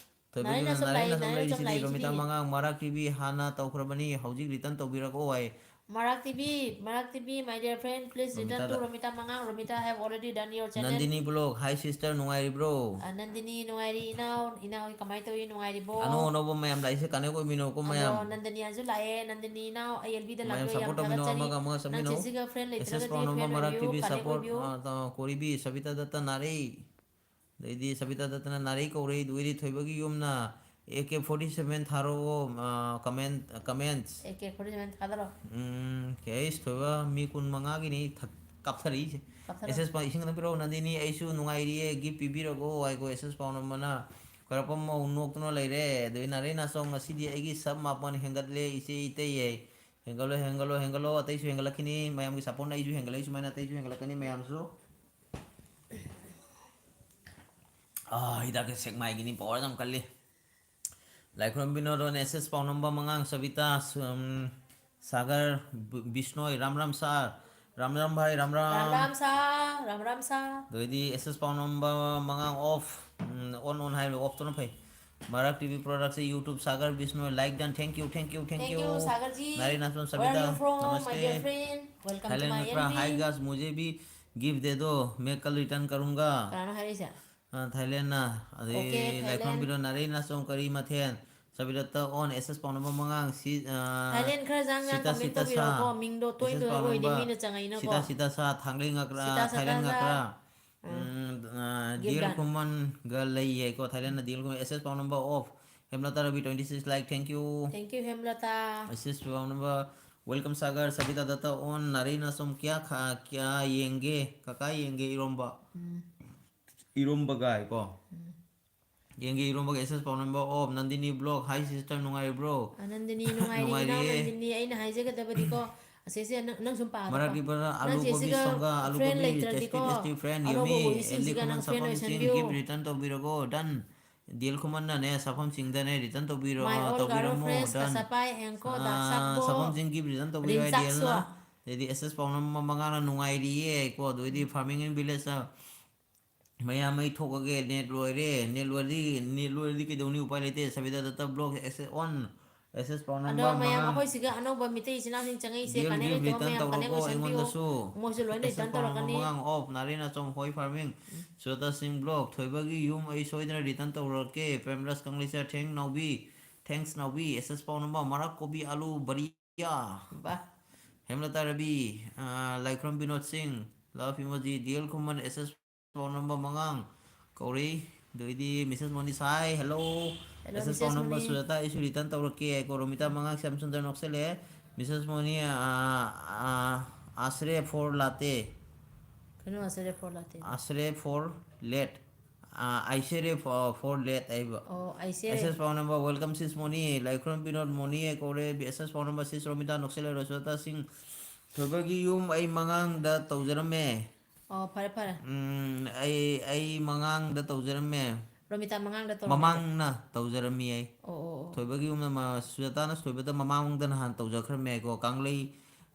ꯊꯣꯏꯕꯒꯤ ꯅꯥꯔꯩ ꯌꯨꯝ ꯅꯥꯆꯣꯝ ꯅꯥꯔꯩ ꯂꯥꯛꯏ, ꯅꯥꯆꯣꯝ ꯅꯥꯔꯩ ꯅꯥꯆꯣꯝ ꯂꯩꯔꯤꯁꯤꯗꯤ ꯂꯥꯛꯏꯁꯤꯗꯤ꯫ ꯔꯣꯃꯤꯇꯥ ꯃꯉꯥꯡ, ꯃꯔꯥꯛ ꯇꯤꯚꯤ ꯍꯥꯟꯅ ꯇꯧꯈ꯭ꯔꯕꯅꯤ, ꯍꯧꯖꯤꯛ ꯔꯤꯇꯔꯟ ꯇꯧꯕꯤꯔꯛꯑꯣ ꯍꯥꯏ꯫ ꯃꯔꯥꯛ ꯇꯤꯚꯤ, ꯃꯔꯥꯛ TV, my dear friend, please return to ꯔꯣꯃꯤꯇꯥꯗ꯫ ꯔꯣꯃꯤꯇꯥ ꯃꯉꯥꯡ, Romita have already done your channel꯫ Nandini vlog, hi sister, ꯅꯨꯡꯉꯥꯏꯔꯤꯕ꯭ꯔꯣ? ꯑ, ꯅꯟꯗꯤꯅꯤ, ꯅꯨꯡꯉꯥꯏꯔꯤ ꯏꯅꯥꯎ, ꯏꯅꯥꯎ ꯀꯃꯥꯏꯅ ꯇꯧꯔꯤ, ꯅꯨꯡꯉꯥꯏꯔꯤꯕꯣ? ꯑꯅꯧ ꯑꯅꯧꯕ ꯃꯌꯥꯝ ꯂꯥꯛꯏꯁꯦ connect ꯑꯣꯏꯃꯤꯟꯅꯧꯀꯣ ꯑꯗꯣ ꯃꯌꯥꯝ꯫ ꯅꯟꯗꯤꯅꯤ ꯍꯥꯏꯁꯨ ꯂꯥꯛꯑꯦ, ꯅꯟꯗꯤꯅꯤ ꯏꯅꯥꯎ, ꯑꯩ ꯑꯦꯜ ꯕꯤꯗ ꯃꯌꯥꯝ ꯂꯥꯛꯄꯤꯌꯣ, ꯌꯥꯝ support ꯇꯧꯃꯤꯟꯅꯧ, ꯊꯥꯒꯠꯆꯔꯤ꯫ ꯑꯃꯒ ꯑꯃꯒ ꯅꯪ ꯆꯠꯃꯤꯟꯅꯧ꯫ ꯆꯤꯆꯤꯒ friend ꯑꯦꯁ ꯑꯦꯁ ꯂꯩꯇ꯭ꯔꯒꯗꯤ ꯄꯥꯎꯅꯝꯕ, friend ꯃꯔꯥꯛ ꯑꯣꯏꯕꯤꯌꯨ, ꯇꯤꯚꯤ connect support, ꯑꯣꯏꯕꯤꯌꯨ꯫ ꯑ, ꯇ-, ꯀꯣꯔꯤꯕꯤ, ꯁꯕꯤꯇꯥ ꯗꯠꯇ, ꯅꯥꯔꯩ꯫ ꯑꯗꯩꯗꯤ ꯁꯕꯤꯇꯥ ꯗꯠꯇꯅ ꯅꯥꯔꯩ ꯀꯧꯔꯦ, ꯑꯗꯨꯒꯤꯗꯤ ꯊꯣꯏꯕꯒꯤ ꯌꯨꯝꯅ ꯑꯦ ꯀꯦ forty seven ꯊꯥꯔꯛꯑꯣ, ꯑ, comment, comments꯫ A K forty seven ꯊꯥꯗꯔꯣ꯫ ꯎꯝ, ꯀꯦ ꯑꯩꯁ ꯊꯣꯏꯕ ꯃꯤ ꯀꯨꯟ ꯃꯉꯥꯒꯤꯅꯤ ꯊꯛ-, ꯀꯥꯞꯊꯔꯛꯏꯁꯦ꯫ ꯀꯥꯞꯊꯔꯣ꯫ ꯑꯦꯁ ꯑꯦꯁ ꯄꯥꯎ, ꯏꯁꯤꯡ ꯈꯤꯇꯪ ꯄꯤꯔꯛꯑꯣ, ꯅꯟꯗꯤꯅꯤ, ꯑꯩꯁꯨ ꯅꯨꯡꯉꯥꯏꯔꯤꯌꯦ, gift ꯄꯤꯕꯤꯔꯒꯣ ꯍꯥꯏꯀꯣ, ꯑꯦꯁ ꯑꯦꯁ ꯄꯥꯎꯅꯝꯕꯅ꯫ ꯈꯣꯏꯔꯥꯛꯄꯝ ꯃꯧ ꯅꯣꯛꯇꯨꯅ ꯂꯩꯔꯦ꯫ ꯑꯗꯩ ꯅꯥꯔꯩ ꯅꯥꯆꯣꯝ, ꯉꯁꯤꯗꯤ ꯑꯩꯒꯤ sub ꯃꯥꯄꯟ ꯍꯦꯟꯒꯠꯂꯦ, ꯏꯆꯦ ꯏꯇꯩ ꯍꯥꯏ꯫ ꯍꯦꯟꯒꯠꯂꯣ, ꯍꯦꯟꯒꯠꯂꯣ, ꯍꯦꯟꯒꯠꯂꯣ, ꯑꯇꯩꯁꯨ ꯍꯦꯟꯒꯠꯂꯛꯈꯤꯅꯤ꯫ ꯃꯌꯥꯝꯒꯤ supportꯅ ꯑꯩꯁꯨ ꯍꯦꯟꯒꯠꯂꯛꯏ, ꯁꯨꯃꯥꯏꯅ ꯑꯇꯩꯁꯨ ꯍꯦꯟꯒꯠꯂꯛꯀꯅꯤ ꯃꯌꯥꯝꯁꯨ꯫ ꯑꯥ, ꯍꯤꯗꯥꯛꯀꯤ ꯁꯦꯛꯃꯥꯏꯒꯤꯅꯤ, power ꯌꯥꯝ ꯀꯜꯂꯤ꯫ ꯂꯥꯏꯈꯨꯔꯝꯕꯤ ꯅꯣꯔꯣꯟ, ꯑꯦꯁ ꯑꯦꯁ ꯄꯥꯎꯅꯝꯕ ꯃꯉꯥꯡ ꯁꯕꯤꯇꯥ, ꯁꯨ-, ꯎꯝ, ꯁꯥꯒꯔ, ꯕꯤ-, ꯕꯤꯁꯅꯣꯏ, ꯔꯥꯝ ꯔꯥꯝ ꯁꯥꯔ, ꯔꯥꯝ ꯔꯥꯝ ꯚꯥꯏ, ꯔꯥꯝ ꯔꯥꯝ꯫ ꯔꯥꯝ ꯔꯥꯝ ꯁꯥ, ꯔꯥꯝ ꯔꯥꯝ ꯁꯥ꯫ ꯑꯗꯨ ꯑꯣꯏꯗꯤ ꯑꯦꯁ S ꯄꯥꯎꯅꯝꯕ ꯃꯉꯥꯡ off, um, on, on ꯍꯥꯏꯕ, offꯇꯨꯅ ꯐꯩ꯫ ꯃꯔꯛ ꯇꯤꯚꯤ productꯁꯦ YouTube, Sagar Bishnoi, like done, thank you, thank you, thank Thank you, you꯫ Sagarji. ꯅꯥꯔꯩ ꯅꯥꯆꯣꯝ Where are Sabita, you from, my namaste. dear friend? Welcome to Thailand my ꯃꯤꯐ꯭ꯔꯥ, ꯑꯦꯜ ꯕꯤ꯫ Hi guys, मुझे भी gift दे दो, मैं कल return करूंगा꯫ ꯀꯅꯥꯅꯣ ꯍꯥꯏꯔꯛꯏꯁꯦ? ꯑ, ꯊꯥꯏꯂꯦꯟꯅ꯫ ꯑꯗꯩ Okay, ꯂꯥꯏꯈ꯭ꯔꯣꯝ ꯊꯥꯏꯂꯦꯟ꯫ ꯕꯤꯅꯣ, ꯅꯥꯔꯩ ꯅꯥꯆꯣꯝ ꯀꯔꯤ ꯃꯊꯦꯜ? ꯁꯕꯤꯔꯠꯇ ꯑꯣꯟ, ꯑꯦꯁ ꯑꯦꯁ ꯄꯥꯎꯅꯝꯕ ꯃꯉꯥꯡ, ꯁꯤ, ꯑ, ꯊꯥꯏꯂꯦꯟ ꯈꯔ ꯆꯥꯡ ꯉꯥꯡ ꯁꯤꯇꯥ, comment ꯁꯤꯇꯥ ꯁꯥ꯫ ꯇꯧꯕꯤꯔꯛꯑꯣꯀꯣ, ꯃꯤꯡꯗꯣ ꯇꯣꯏ ꯑꯦꯁ ꯑꯦꯁ ꯇꯣꯏ ꯑꯣꯏꯗꯦ, ꯄꯥꯎꯅꯝꯕ, ꯃꯤꯅ ꯆꯪꯉꯛꯏꯅꯀꯣ꯫ ꯁꯤꯇꯥ, ꯁꯤꯇꯥ ꯁꯥ, ꯊꯥꯡꯂꯩ ꯉꯀ꯭ꯔꯥ, ꯁꯤꯇꯥ ꯁꯤꯇꯥ ꯊꯥꯏꯂꯦꯟ ꯁꯥ꯫ ꯉꯀ꯭ꯔꯥ꯫ ꯎꯝ, ꯑ, ꯗꯤꯌꯦꯜ ꯒꯤꯕ꯭ꯔꯥ? ꯈꯨꯃꯟꯒ ꯂꯩꯌꯦꯀꯣ, ꯊꯥꯏꯂꯦꯟꯅ ꯗꯤꯌꯦꯜ ꯈꯨꯃꯟ, ꯑꯦꯁ ꯑꯦꯁ ꯄꯥꯎꯅꯝꯕ of, Hemlata Rabi twenty six like, thank you꯫ Thank you, Hemlata. S S ꯄꯥꯎꯅꯝꯕ, welcome ꯁꯥꯒꯔ, ꯁꯕꯤꯇꯥ ꯗꯠꯇ ꯑꯣꯟ, ꯅꯥꯔꯩ ꯅꯥꯆꯣꯝ ꯀꯌꯥ ꯈꯥ-, ꯀꯌꯥ ꯌꯦꯡꯒꯦ? ꯀꯀꯥ ꯌꯦꯡꯒꯦ ꯏꯔꯣꯝꯕ꯫ ꯎꯝ꯫ ꯏꯔꯣꯝꯕ ꯒꯥꯏ ꯀꯣ꯫ ꯎꯝ꯫ ꯌꯦꯡꯒꯦ ꯏꯔꯣꯝꯕꯒ ꯑꯦꯁ ꯑꯦꯁ ꯄꯥꯎꯅꯝꯕ of, Nandini vlog, hi sister, ꯅꯨꯡꯉꯥꯏꯔꯤꯕ꯭ꯔꯣ? ꯑ, ꯅꯟꯗꯤꯅꯤ, ꯅꯨꯡꯉꯥꯏꯔꯤ, ꯏꯅꯥꯎ ꯅꯨꯡꯉꯥꯏꯔꯤꯌꯦ꯫ ꯅꯟꯗꯤꯅꯤ, ꯑꯩꯅ ꯍꯥꯏꯖꯒꯗꯕꯗꯤꯀꯣ, ꯑꯁꯤꯁꯦ ꯅꯪ, ꯅꯪ ꯁꯨꯝ ꯄꯥꯗꯀꯣ꯫ ꯃꯔꯛꯀꯤ ꯕꯔꯥ, ꯅꯪ ꯑꯥꯂꯨ ꯀꯣꯕꯤ ꯁꯤꯁꯤꯒ ꯁꯣꯡꯒ, ꯑꯥꯂꯨ friend ꯀꯣꯕꯤ, ꯂꯩꯇ꯭ꯔꯗꯤꯀꯣ, tested tasty friend, ꯑꯅꯧꯕ ꯌꯨꯝꯃꯤ, ꯀꯣꯕꯤꯁꯤꯡꯁꯤꯒ ꯑꯦꯂꯤ ꯅꯪ ꯈꯨꯃꯟ friend ꯁꯥꯐꯝ ꯆꯤꯡ, ꯑꯣꯏꯁꯟꯕꯤꯌꯨ꯫ Gift return ꯇꯧꯕꯤꯔꯒꯣ, done꯫ ꯗꯤꯌꯦꯜ ꯈꯨꯃꯟꯅꯅꯦ, ꯁꯥꯐꯝ ꯆꯤꯡꯗꯅꯦ, return ꯇꯧꯕꯤꯔꯣ, My all Garo ꯇꯧꯕꯤꯔꯝꯃꯣ, friends, done꯫ ꯀꯁꯥꯄꯥꯏ, ꯍꯦꯡꯀꯣ, ꯑꯥ, ꯗꯥꯛꯁꯥꯛꯄꯣ, ꯁꯥꯐꯝ ꯆꯤꯡ, Gift return ꯇꯧꯕꯤꯔꯣ ꯍꯥꯏ ꯔꯤꯟꯆꯥꯛꯁꯨ꯫ ꯗꯤꯌꯦꯜꯅ꯫ ꯑꯗꯩꯗꯤ ꯑꯦꯁ ꯑꯦꯁ ꯄꯥꯎꯅꯝꯕ ꯃꯉꯥꯡꯅ ꯅꯨꯡꯉꯥꯏꯔꯤꯌꯦ ꯀꯣ, ꯑꯗꯨ ꯑꯣꯏꯗꯤ ꯎꯝ꯫ Farming and Village ꯇ ꯃꯌꯥꯝ ꯃꯩ ꯊꯣꯛꯑꯒꯦ, net ꯂꯣꯏꯔꯦ, net ꯂꯣꯏꯔꯗꯤ, net ꯂꯣꯏꯔꯗꯤ ꯀꯩꯗꯧꯅꯤ? ꯎꯄꯥꯏ ꯂꯩꯇꯦ꯫ ꯁꯕꯤꯗꯥ ꯗꯠꯇ ꯕ꯭ꯂꯣꯛ ꯑꯦꯁ ꯑꯦꯁ ꯑꯣꯟ, ꯑꯦꯁ ꯑꯦꯁ ꯄꯥꯎ ꯑꯗꯣ ꯅꯝꯕ ꯃꯌꯥꯝ ꯃꯉꯥ꯫ ꯑꯩꯈꯣꯏ ꯁꯤꯒ ꯑꯅꯧꯕ ꯃꯤꯇꯩ ꯏꯆꯤꯟ ꯏꯅꯥꯎꯁꯤꯡ ꯆꯪꯉꯛꯏꯁꯦ, ꯗꯤꯌꯦꯜ ꯀꯥꯟꯅꯩ ꯒꯤꯐ ꯂꯩꯇꯕ ꯔꯤꯇꯔꯟ ꯃꯌꯥꯝ ꯀꯥꯟꯅꯩ ꯇꯧꯔꯛꯑꯣꯀꯣ ꯑꯣꯏꯁꯟꯕꯤꯌꯨ꯫ ꯑꯩꯉꯣꯟꯗꯁꯨ꯫ ꯃꯣꯏꯁꯨ ꯂꯣꯏꯅ ꯑꯦꯁ ꯑꯦꯁ return ꯄꯥꯎ ꯅꯝꯕ ꯇꯧꯔꯛꯀꯅꯤ꯫ ꯃꯉꯥ ꯑꯣꯐ, ꯅꯥꯔꯦ ꯅꯥꯆꯣꯝ ꯍꯣꯏ ꯐꯥꯔꯃꯤꯡ, ꯎꯝ꯫ ꯁꯨꯖꯥꯇꯥ ꯁꯤꯡ ꯕ꯭ꯂꯣꯛ, ꯊꯣꯏꯕꯒꯤ ꯌꯨꯝ ꯑꯩ ꯁꯣꯏꯗꯅ ꯔꯤꯇꯔꯟ ꯇꯧꯔꯛꯀꯦ꯫ ꯄ꯭ꯔꯦꯝꯔꯥꯖ ꯀꯪꯂꯩꯆꯥ, thank ꯅꯥꯎꯕꯤ, thanks ꯅꯥꯎꯕꯤ, ꯑꯦꯁ ꯑꯦꯁ ꯄꯥꯎ ꯅꯝꯕ ꯃꯔꯛ ꯀꯣꯕꯤ ꯑꯂꯨ ꯕꯔꯤ ꯌꯥ꯫ ꯕꯥ꯫ ꯍꯦꯝꯂꯇꯥ ꯔꯕꯤ, ꯑ, ꯂꯥꯏꯈ꯭ꯔꯝ ꯕꯤꯅꯣꯗ ꯁꯤꯡ, love emoji, ꯗꯤꯌꯦꯜ Khuman, S S ꯄꯥꯎ ꯅꯝꯕ ꯃꯉꯥꯡ ꯀꯧꯔꯤ꯫ ꯑꯗꯨꯏꯗꯤ ꯃꯤꯁꯦꯁ ꯃꯣꯅꯤ ꯁꯥꯏ, hello꯫ Hello, ꯑꯦꯁ ꯑꯦꯁ ꯄꯥꯎ ꯃꯤꯁꯦꯁ ꯅꯝꯕ ꯃꯣꯅꯤ꯫ ꯁꯨꯖꯥꯇꯥ, ꯑꯩꯁꯨ return ꯇꯧꯔꯛꯀꯦ꯫ ꯀꯣ ꯔꯣꯃꯤꯇꯥ ꯎꯝ꯫ ꯃꯉꯥꯡ ꯁ꯭ꯌꯥꯝ ꯁꯨꯟꯗꯔ ꯅꯣꯛꯁꯜꯂꯦ꯫ ꯃꯤꯁꯦꯁ ꯃꯣꯅꯤ, ꯑ, ꯑ, ꯑꯁ꯭ꯔꯦ for latte꯫ ꯀꯩꯅꯣ ꯑꯁ꯭ꯔꯦ for latte? ꯑꯁ꯭ꯔꯦ for late꯫ ꯑ, ꯑꯥꯏꯁꯦꯔꯦ for, for late ꯍꯥꯏꯕ꯫ ꯑꯣ, ꯑꯥꯏꯁꯦꯔꯦ꯫ ꯑꯦꯁ ꯑꯦꯁ ꯄꯥꯎ ꯅꯝꯕ, welcome ꯁꯤꯁ ꯃꯣꯅꯤ, ꯂꯥꯏꯈ꯭ꯔꯝ ꯕꯤꯅꯣꯗ ꯃꯣꯅꯤ ꯀꯧꯔꯦ, ꯑꯦꯁ ꯑꯦꯁ ꯄꯥꯎ ꯅꯝꯕ ꯁꯤꯁ ꯔꯣꯃꯤꯇꯥ ꯅꯣꯛꯁꯜꯂꯦ, ꯔꯣꯁꯣꯇꯥ ꯁꯤꯡ, ꯊꯣꯏꯕꯒꯤ ꯌꯨꯝ ꯑꯩ ꯃꯉꯥꯡꯗ ꯇꯧꯖꯔꯝꯃꯦ꯫ ꯑꯣ, ꯐꯔꯦ, ꯐꯔꯦ꯫ ꯎꯝ, ꯑꯩ, ꯑꯩ ꯃꯉꯥꯡꯗ ꯇꯧꯖꯔꯝꯃꯦ꯫ ꯔꯣꯃꯤꯇꯥ ꯃꯉꯥꯡꯗ ꯇꯧꯔꯝꯃꯦ꯫ ꯃꯃꯥꯡꯅ ꯇꯧꯖꯔꯝꯃꯤ ꯑꯩ꯫ ꯑꯣ, ꯑꯣ, ꯑꯣ꯫ ꯊꯣꯏꯕꯒꯤ ꯌꯨꯝꯗ ꯃ-, ꯁꯨꯖꯥꯇꯥꯅ ꯊꯣꯏꯕꯗ ꯃꯃꯥꯡꯗ ꯅꯍꯥꯟ ꯇꯧꯖꯈ꯭ꯔꯝꯃꯦꯀꯣ꯫ ꯀꯪꯂꯩ,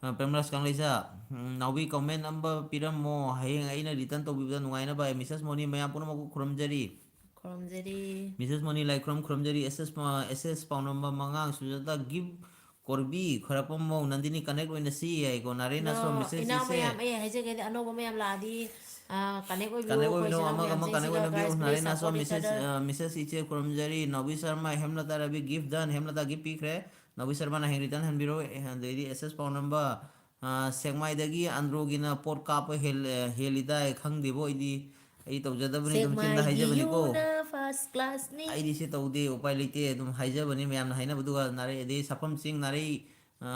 ꯑ, ꯄ꯭ꯔꯦꯝꯔꯥꯖ ꯀꯪꯂꯩꯆꯥ, ꯎꯝ, ꯅꯥꯎꯕꯤ comment ꯑꯃ ꯄꯤꯔꯝꯃꯣ꯫ ꯍꯌꯦꯡ ꯑꯩꯅ return ꯇꯧꯕꯤꯕꯗ ꯅꯨꯡꯉꯥꯏꯅꯕ꯫ ꯃꯤꯁꯦꯁ ꯃꯣꯅꯤ, ꯃꯌꯥꯝ ꯄꯨꯝꯅꯃꯛꯄꯨ ꯈꯨꯔꯨꯝꯖꯔꯤ꯫ ꯈꯨꯔꯨꯝꯖꯔꯤ꯫ Mrs money ꯂꯥꯏꯈ꯭ꯔꯝ ꯈꯨꯔꯨꯝꯖꯔꯤ꯫ ꯑꯦꯁ ꯑꯦꯁ ꯄ-, ꯑꯦꯁ ꯑꯦꯁ ꯄꯥꯎ ꯅꯝꯕ ꯃꯉꯥꯡ ꯁꯨꯖꯥꯇꯥ, ꯒꯤꯐ ꯀꯣꯔꯕꯤ, ꯈ꯭ꯋꯥꯏꯔꯥꯛꯄꯝ ꯃꯧ ꯅꯟꯗꯤꯅꯤ, connect ꯑꯣꯏꯅꯁꯤ ꯍꯥꯏꯀꯣ꯫ ꯅꯥꯔꯦ ꯑꯗꯣ ꯅꯥꯁꯣꯝ ꯃꯤꯁꯦꯁ ꯏꯅꯥꯎ ꯏꯆꯦ꯫ ꯃꯌꯥꯝ, ꯑꯩ ꯍꯥꯏꯖꯒꯦꯗꯤ ꯑꯅꯧꯕ ꯃꯌꯥꯝ ꯂꯥꯛꯑꯗꯤ ꯀꯅꯦꯛ ꯑꯣꯏꯕꯤꯌꯣ, ꯀꯅꯦꯛ ꯑꯩꯈꯣꯏ ꯑꯣꯏꯕꯤꯅꯣ, ꯏꯆꯤꯜ ꯏꯅꯥꯎ ꯑꯃꯒ ꯑꯃ ꯀꯅꯦꯛ ꯃꯌꯥꯝꯁꯤꯡꯁꯤꯒ ꯑꯣꯏꯅꯕꯤꯌꯨ꯫ ꯈ꯭ꯋꯥꯏꯁꯤꯗ ꯅꯥꯔꯦ ꯅꯥꯁꯣꯝ, ꯁꯞꯄꯣꯔꯠ ꯃꯤꯁꯦꯁ, ꯂꯩꯇꯔ ꯑ, ꯃꯤꯁꯦꯁ ꯏꯆꯦ ꯈꯨꯔꯨꯝꯖꯔꯤ꯫ ꯅꯥꯎꯕꯤ ꯁꯔꯃ, ꯍꯦꯝꯂꯇꯥ ꯔꯕꯤ, ꯒꯤꯐ ꯗꯟ, ꯍꯦꯝꯂꯇꯥ ꯒꯤꯐ ꯄꯤꯈ꯭ꯔꯦ꯫ ꯅꯥꯎꯕꯤ ꯁꯔꯃꯅ ꯍꯌꯦꯡ ꯔꯤꯇꯟ ꯍꯟꯕꯤꯔꯣ꯫ ꯑꯦ, ꯑꯗꯩꯗꯤ ꯑꯦꯁ ꯑꯦꯁ ꯄꯥꯎꯅꯝꯕ, ꯑ, ꯁꯦꯛꯃꯥꯏꯗꯒꯤ ꯑꯟꯗ꯭ꯔꯣꯒꯤꯅ ꯄꯣꯠ ꯀꯥꯞꯄ ꯍꯦꯜ-, ꯑ, ꯍꯦꯜꯂꯤꯗꯥꯏ, ꯈꯪꯗꯦꯕꯣ ꯑꯩꯗꯤ꯫ ꯑꯩ ꯇꯧꯖꯗꯕꯅꯤ, ꯑꯗꯨꯝ ꯆꯤꯟꯗ ꯁꯦꯛꯃꯥꯏꯒꯤ ꯍꯥꯏꯖꯕꯅꯤꯀꯣ꯫ ꯌꯨꯅ ꯐꯥꯔꯁ ꯀ꯭ꯂꯥꯁꯅꯤ꯫ ꯑꯩꯗꯤ ꯁꯤ ꯇꯧꯗꯦ, ꯎꯄꯥꯏ ꯂꯩꯇꯦ, ꯑꯗꯨꯝ ꯍꯥꯏꯖꯕꯅꯤ ꯃꯌꯥꯝꯅ ꯍꯥꯏꯅꯕꯗꯨꯒ꯫ ꯅꯥꯔꯦ, ꯑꯗꯩ ꯁꯥꯐꯝ ꯆꯤꯡ ꯅꯥꯔꯩ, ꯑ,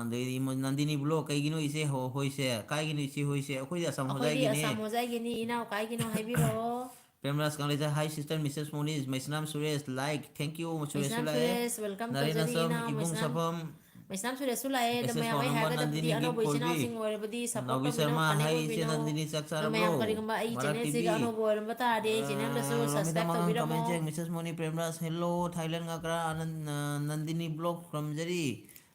ꯑꯗꯩꯗꯤ ꯃꯣꯏ ꯅꯟꯗꯤꯅꯤ ꯕ꯭ꯂꯣꯛ, ꯀꯩꯒꯤꯅꯣ ꯏꯆꯦ ꯍꯣ-, ꯍꯣꯏꯁꯦ? ꯀꯥꯏꯒꯤꯅꯣ ꯏꯆꯦ ꯍꯣꯏꯁꯦ? ꯑꯩꯈꯣꯏꯗꯤ ꯑꯁꯥꯝ ꯑꯩꯈꯣꯏꯗꯤ ꯍꯣꯖꯥꯏꯒꯤꯅꯦ꯫ ꯑꯁꯥꯝ ꯍꯣꯖꯥꯏꯒꯤꯅꯤ, ꯏꯅꯥꯎ ꯀꯥꯏꯒꯤꯅꯣ ꯍꯥꯏꯕꯤꯔꯛꯑꯣ꯫ ꯄ꯭ꯔꯦꯝꯔꯥꯖ ꯀꯪꯂꯩꯖꯥ, hi sister, Mrs Moni's, Meisnam Suresh, like, thank you, ꯁꯨꯔꯦꯁꯁꯨ ꯃꯩꯁꯅꯥꯝ ꯂꯥꯛꯑꯦ꯫ ꯁꯨꯔꯦꯁ, welcome ꯅꯥꯔꯦ ꯇꯧꯖꯔꯤ, ꯅꯁꯝ, ꯏꯅꯥꯎ ꯏꯕꯨꯡ ꯃꯩꯁꯅꯥꯝ꯫ ꯁꯥꯐꯝ, ꯃꯩꯁꯅꯥꯝ ꯁꯨꯔꯦꯁꯁꯨ ꯂꯥꯛꯑꯦ꯫ ꯑꯗꯣ ꯑꯦꯁ ꯑꯦꯁ ꯃꯌꯥꯝ ꯑꯩ ꯐꯥꯎꯅꯝꯕ ꯍꯥꯏꯔꯒꯗꯕꯗꯨꯗꯤ ꯅꯟꯗꯤꯅꯤ ꯑꯅꯧꯕ ꯒꯤꯐ ꯏꯆꯤꯟ ꯀꯣꯜꯕꯤ, ꯏꯅꯥꯎꯁꯤꯡ ꯑꯣꯏꯔꯕꯗꯤ ꯁꯞꯄꯣꯔꯠ ꯅꯥꯎꯕꯤ ꯇꯧꯕꯤꯅꯣ, ꯁꯔꯃ, ꯀꯅꯦꯛ hi ꯏꯆꯦ ꯑꯣꯏꯕꯤꯅꯣ꯫ ꯅꯟꯗꯤꯅꯤ, ꯆꯥꯛ ꯑꯗꯣ ꯆꯥꯔꯕ꯭ꯔꯣ? ꯃꯌꯥꯝ ꯀꯔꯤꯒꯨꯝꯕ ꯑꯩ ꯃꯔꯥꯛ ꯆꯦꯅꯦꯜꯁꯤꯒ ꯇꯤ ꯚꯤ꯫ ꯑꯅꯧꯕ ꯑꯣꯏꯔꯝꯕ ꯇꯥꯔꯗꯤ ꯑꯩ ꯑ, ꯆꯦꯅꯦꯜꯗꯁꯨ ꯔꯣꯃꯤꯇꯥ ꯁꯕꯁꯀ꯭ꯔꯥꯏꯕ ꯃꯉꯥꯡ ꯇꯧꯕꯤꯔꯣ꯫ ꯀꯃꯦꯟ ꯆꯦꯡ, ꯃꯤꯁꯦꯁ ꯃꯣꯅꯤ ꯄ꯭ꯔꯦꯝꯔꯥꯖ, hello, ꯊꯥꯏꯂꯦꯟ ꯉꯥꯀ꯭ꯔꯥ, ꯑꯅꯟ-, ꯑ, ꯅꯟꯗꯤꯅꯤ ꯕ꯭ꯂꯣꯛ ꯈꯨꯔꯨꯝꯖꯔꯤ꯫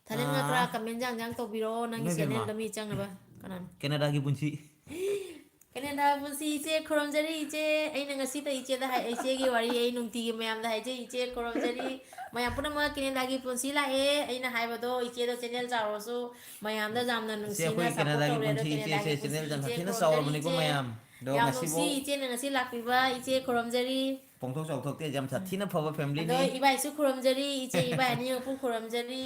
ꯊꯥꯏꯂꯦꯟ ꯉꯥꯀ꯭ꯔꯥ, ꯑ, ꯀꯃꯦꯟ ꯌꯥꯡ ꯌꯥꯡ ꯇꯧꯕꯤꯔꯣ, ꯅꯪꯒꯤ ꯏꯃꯥ ꯏꯕꯦꯝꯃ꯫ ꯆꯦꯅꯦꯜꯗ ꯃꯤ ꯆꯪꯅꯕ꯫ ꯀꯅꯥꯅꯣ? ꯀꯦꯅꯥꯗꯥꯒꯤ ꯄꯨꯟꯁꯤ꯫ ꯀꯦꯅꯦꯗꯥ ꯄꯨꯟꯁꯤ ꯏꯆꯦ ꯈꯨꯔꯨꯝꯖꯔꯤ ꯏꯆꯦ꯫ ꯑꯩꯅ ꯉꯁꯤꯗ ꯏꯆꯦꯗ ꯍꯥꯏ, ꯏꯆꯦꯒꯤ ꯋꯥꯔꯤ ꯑꯩ ꯅꯨꯡꯇꯤꯒꯤ ꯃꯌꯥꯝꯗ ꯍꯥꯏꯖꯩ ꯏꯆꯦ ꯈꯨꯔꯨꯝꯖꯔꯤ꯫ ꯃꯌꯥꯝ ꯄꯨꯝꯅꯃꯛ ꯀꯦꯅꯦꯗꯥꯒꯤ ꯄꯨꯟꯁꯤ ꯂꯥꯛꯑꯦ꯫ ꯑꯩꯅ ꯍꯥꯏꯕꯗꯣ ꯏꯆꯦꯗꯣ ꯆꯦꯅꯦꯜ ꯆꯥꯎꯔꯁꯨ ꯃꯌꯥꯝꯗ ꯌꯥꯝꯅ ꯏꯆꯦ, ꯅꯨꯡꯁꯤꯅ ꯑꯩꯈꯣꯏ ꯁꯞꯄꯣꯔꯠ ꯀꯦꯅꯦꯗꯥꯒꯤ ꯇꯧꯔꯦ꯫ ꯑꯗꯣ ꯄꯨꯟꯁꯤ ꯏꯆꯦ, ꯀꯦꯅꯦꯗꯥꯒꯤ ꯏꯆꯦ ꯄꯨꯟꯁꯤ ꯆꯦꯅꯦꯜ ꯌꯥꯝ ꯏꯆꯦ ꯁꯥꯊꯤꯅ ꯈꯨꯔꯨꯝꯖꯔꯤ ꯆꯥꯎꯔꯕꯅꯤꯀꯣ ꯏꯆꯦ꯫ ꯃꯌꯥꯝ꯫ ꯑꯗꯣ ꯌꯥꯝ ꯉꯁꯤꯕꯨ ꯅꯨꯡꯁꯤ ꯏꯆꯦꯅ ꯉꯁꯤ ꯂꯥꯛꯄꯤꯕ ꯏꯆꯦ ꯈꯨꯔꯨꯝꯖꯔꯤ꯫ ꯄꯣꯡꯊꯣꯛ ꯆꯥꯎꯊꯣꯛꯇꯦ, ꯌꯥꯝ ꯁꯥꯊꯤꯅ ꯐꯕ ꯐꯦꯃꯤꯂꯤꯅꯤ꯫ ꯑꯗꯣ ꯏꯕꯥꯏꯁꯨ ꯈꯨꯔꯨꯝꯖꯔꯤ, ꯏꯆꯦ ꯏꯕꯥꯏ ꯑꯅꯤꯃꯛꯄꯨ ꯈꯨꯔꯨꯝꯖꯔꯤ꯫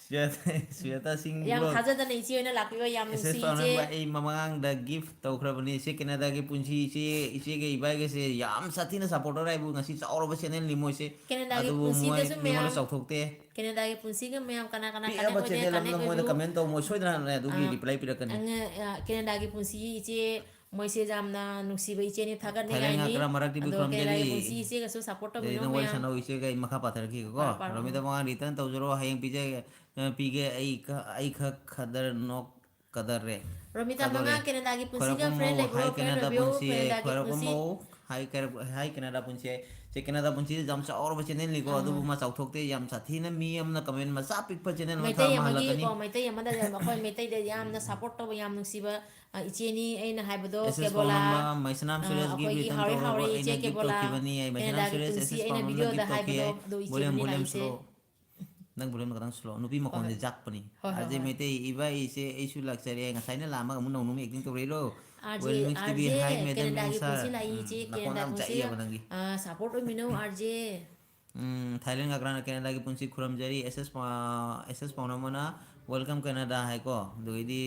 ꯁ꯭ꯋꯦꯇꯥ, ꯁ꯭ꯋꯦꯇꯥ ꯁꯤꯡ ꯌꯥꯝ ꯕ꯭ꯂꯣꯛ꯫ ꯊꯥꯖꯗꯅ ꯏꯆꯦ ꯍꯣꯏꯅ ꯂꯥꯛꯄꯤꯕ ꯌꯥꯝ ꯑꯦꯁ ꯑꯦꯁ ꯅꯨꯡꯁꯤ ꯏꯆꯦ꯫ ꯄꯥꯎꯅꯝꯕ, ꯑꯩ ꯃꯃꯥꯡꯗ ꯒꯤꯐ ꯇꯧꯈ꯭ꯔꯕꯅꯤ꯫ ꯏꯆꯦ ꯀꯦꯅꯦꯗꯥꯒꯤ ꯄꯨꯟꯁꯤ, ꯏꯆꯦ, ꯏꯆꯦꯒ ꯏꯕꯥꯏꯒꯁꯦ ꯌꯥꯝ ꯁꯥꯊꯤꯅ ꯁꯞꯄꯣꯔꯇꯔ ꯍꯥꯏꯕꯨ ꯉꯁꯤ ꯆꯥꯎꯔꯕ ꯆꯦꯅꯦꯜꯅꯤ ꯃꯣꯏꯁꯦ꯫ ꯀꯦꯅꯦꯗꯥꯒꯤ ꯑꯗꯨꯕꯨ ꯃꯣꯏ ꯄꯨꯟꯁꯤꯗꯁꯨ ꯃꯤꯉꯣꯟꯗ ꯃꯌꯥꯝ, ꯆꯥꯎꯊꯣꯛꯇꯦ꯫ ꯀꯦꯅꯦꯗꯥꯒꯤ ꯄꯨꯟꯁꯤꯒ ꯃꯌꯥꯝ ꯀꯅꯥ ꯀꯅꯥ ꯀꯅꯦꯛ ꯄꯤꯛꯑꯕ ꯑꯣꯏꯗꯣꯏ, ꯆꯦꯅꯦꯜ ꯀꯅꯦꯛ ꯑꯃꯗ ꯃꯣꯏ ꯑꯣꯏꯕꯤꯌꯨ꯫ ꯀꯃꯦꯟ ꯇꯧ, ꯃꯣꯏ ꯁꯣꯏꯗꯅ ꯑꯗꯨꯒꯤ ꯑ, ꯔꯤꯄ꯭ꯂꯥꯏ ꯄꯤꯔꯛꯀꯅꯤ꯫ ꯑ, ꯑ, ꯀꯦꯅꯦꯗꯥꯒꯤ ꯄꯨꯟꯁꯤ ꯏꯆꯦ ꯃꯣꯏꯁꯦ ꯌꯥꯝꯅ ꯅꯨꯡꯁꯤꯕ ꯏꯆꯦꯅꯤ, ꯊꯥꯒꯠꯅꯤꯡꯉꯥꯏꯅꯤ꯫ ꯊꯥꯏꯂꯦꯟ ꯉꯥꯀ꯭ꯔꯥ ꯃꯔꯛꯇꯤ ꯑꯗꯣ ꯕꯤꯀ꯭ꯔꯝ ꯀꯦꯅꯦꯗꯥꯒꯤ ꯖꯦꯂꯤ꯫ ꯄꯨꯟꯁꯤ ꯏꯆꯦꯒꯁꯨ ꯁꯞꯄꯣꯔꯠ ꯑꯗꯩ ꯇꯧꯕꯤꯅꯣ ꯅꯪ ꯋꯥꯔꯤ ꯃꯌꯥꯝ꯫ ꯁꯥꯟꯅꯧ ꯏꯆꯦꯒ ꯑꯩ ꯃꯈꯥ ꯄꯥꯊꯔꯛꯈꯤꯒꯦꯀꯣ꯫ ꯄꯥꯔꯣ, ꯄꯥꯔꯣ꯫ ꯔꯣꯃꯤꯇꯥ ꯃꯉꯥ ꯔꯤꯇꯔꯟ ꯇꯧꯖꯔꯣ, ꯍꯌꯦꯡ ꯄꯤꯖꯒꯦ, ꯑ, ꯄꯤꯒꯦ ꯑꯩ ꯈ-, ꯑꯩ ꯈꯛ ꯈꯗꯔ ꯅꯣꯛ ꯀꯗꯔꯦ꯫ ꯔꯣꯃꯤꯇꯥ ꯀꯗꯣꯔꯦ꯫ ꯃꯉꯥ ꯀꯦꯅꯦꯗꯥꯒꯤ ꯄꯨꯟꯁꯤꯒ ꯈꯣꯏꯔꯛꯄꯝ ꯐ꯭ꯔꯦꯟ ꯃꯧ, ꯂꯩꯕ꯭ꯔꯣ? ꯍꯥꯏ ꯐ꯭ꯔꯦꯟ ꯀꯦꯅꯦꯗꯥ ꯑꯣꯏꯕꯤꯌꯣ꯫ ꯄꯨꯟꯁꯤ, ꯀꯦꯅꯦꯗꯥꯒꯤ ꯈꯣꯏꯔꯛꯄꯝ ꯄꯨꯟꯁꯤ꯫ ꯃꯧ, ꯍꯥꯏ ꯀꯦꯔ-, ꯍꯥꯏ ꯀꯦꯅꯦꯗꯥ ꯄꯨꯟꯁꯤ꯫ ꯆꯦ ꯀꯦꯅꯦꯗꯥ ꯄꯨꯟꯁꯤꯁꯦ ꯌꯥꯝ ꯆꯥꯎꯔꯕ ꯆꯦꯅꯦꯜꯅꯤꯀꯣ, ꯑꯥ꯫ ꯑꯗꯨꯕꯨ ꯃꯥ ꯆꯥꯎꯊꯣꯛꯇꯦ, ꯌꯥꯝ ꯁꯥꯊꯤꯅ ꯃꯤ ꯑꯃꯅ ꯀꯃꯦꯟ ꯃꯆꯥ ꯄꯤꯛꯄ ꯆꯦꯅꯦꯜ ꯑꯃ ꯊꯥꯔꯛꯄ ꯃꯩꯇꯩ ꯃꯍꯜꯂꯛꯀꯅꯤ꯫ ꯑꯃꯒꯤꯀꯣ, ꯃꯩꯇꯩ ꯑꯃꯗ ꯌꯥꯝ, ꯑꯩꯈꯣꯏ ꯃꯩꯇꯩꯗ ꯌꯥꯝꯅ ꯁꯞꯄꯣꯔꯠ ꯇꯧꯕ, ꯌꯥꯝ ꯅꯨꯡꯁꯤꯕ, ꯑ, ꯏꯆꯦꯅꯤ꯫ ꯑꯩꯅ ꯍꯥꯏꯕꯗꯣ ꯑꯦꯁ ꯑꯦꯁ ꯀꯦꯕꯣꯂꯥ, ꯄꯥꯎꯅꯝꯕ, ꯃꯩꯁꯅꯥꯝ ꯑ, ꯁꯨꯔꯦꯁ ꯒꯤꯐ ꯑꯩꯈꯣꯏꯒꯤ ꯔꯤꯇꯔꯟ ꯍꯥꯎꯔꯦ ꯇꯧꯔꯕ꯭ꯔꯣ? ꯍꯥꯎꯔꯦ ꯑꯩꯅ ꯏꯆꯦ ꯒꯤꯐ ꯀꯦꯕꯣꯂꯥ, ꯇꯧꯈꯤꯕꯅꯤ꯫ ꯑꯩ ꯃꯩꯁꯅꯥꯝ ꯀꯦꯅꯦꯗꯥꯒꯤ ꯁꯨꯔꯦꯁ, ꯑꯦꯁ ꯄꯨꯟꯁꯤ ꯑꯦꯁ ꯑꯩꯅ ꯄꯥꯎꯅꯝꯕ ꯒꯤꯐ ꯚꯤꯗꯤꯑꯣꯗ ꯇꯧꯈꯤ ꯍꯥꯏꯕꯗꯣ ꯑꯩ꯫ ꯑꯗꯣ ꯚꯣꯂꯦꯝ, ꯏꯆꯦꯗꯨꯅꯤ ꯚꯣꯂꯦꯝ ꯂꯥꯛꯏꯁꯦ꯫ ꯁ꯭ꯂꯣ꯫ ꯅꯪ volume ꯈꯤꯇꯪ slow, ꯅꯨꯄꯤ ꯃꯈꯣꯟꯁꯦ ꯍꯣꯏ꯫ ꯖꯥꯛꯄꯅꯤ꯫ ꯍꯣꯏ, ꯍꯣꯏ, RJ ꯍꯣꯏ꯫ ꯃꯩꯇꯩ, ꯏꯕꯥꯏꯁꯦ ꯑꯩꯁꯨ ꯂꯥꯛꯆꯔꯦ, ꯉꯁꯥꯏꯅ ꯂꯥꯛꯑꯝꯃꯒ ꯑꯃꯨꯛ ꯅꯧꯅ ꯑꯃꯨꯛ acting ꯇꯧꯔꯛꯏꯔꯣ? RJ, Well, Miss T V, RJ, hi, madam, ꯀꯦꯅꯦꯗꯥꯒꯤ ꯁꯥꯔ꯫ ꯄꯨꯟꯁꯤ ꯂꯥꯛꯏ ꯏꯆꯦ, ꯎꯝ, ꯅꯈꯣꯟ ꯀꯦꯅꯦꯗꯥ ꯌꯥꯝ ꯄꯨꯟꯁꯤ ꯆꯥꯛꯏꯌꯦꯕ ꯂꯥꯛ-, ꯅꯪꯒꯤ꯫ ꯑꯥ, support ꯑꯣꯏꯃꯤꯟꯅꯧ, RJ꯫ ꯎꯝ, ꯊꯥꯏꯂꯦꯟ ꯒꯥꯒ꯭ꯔꯥꯅ ꯀꯦꯅꯦꯗꯥꯒꯤ ꯄꯨꯟꯁꯤ ꯈꯨꯔꯨꯝꯖꯔꯤ, ꯑꯦꯁ ꯑꯦꯁ ꯄꯥꯎ-, ꯑꯦꯁ ꯑꯦꯁ ꯄꯥꯎꯅꯝꯕꯅ welcome Canada ꯍꯥꯏꯀꯣ꯫ ꯑꯗꯨꯗꯒꯤꯗꯤ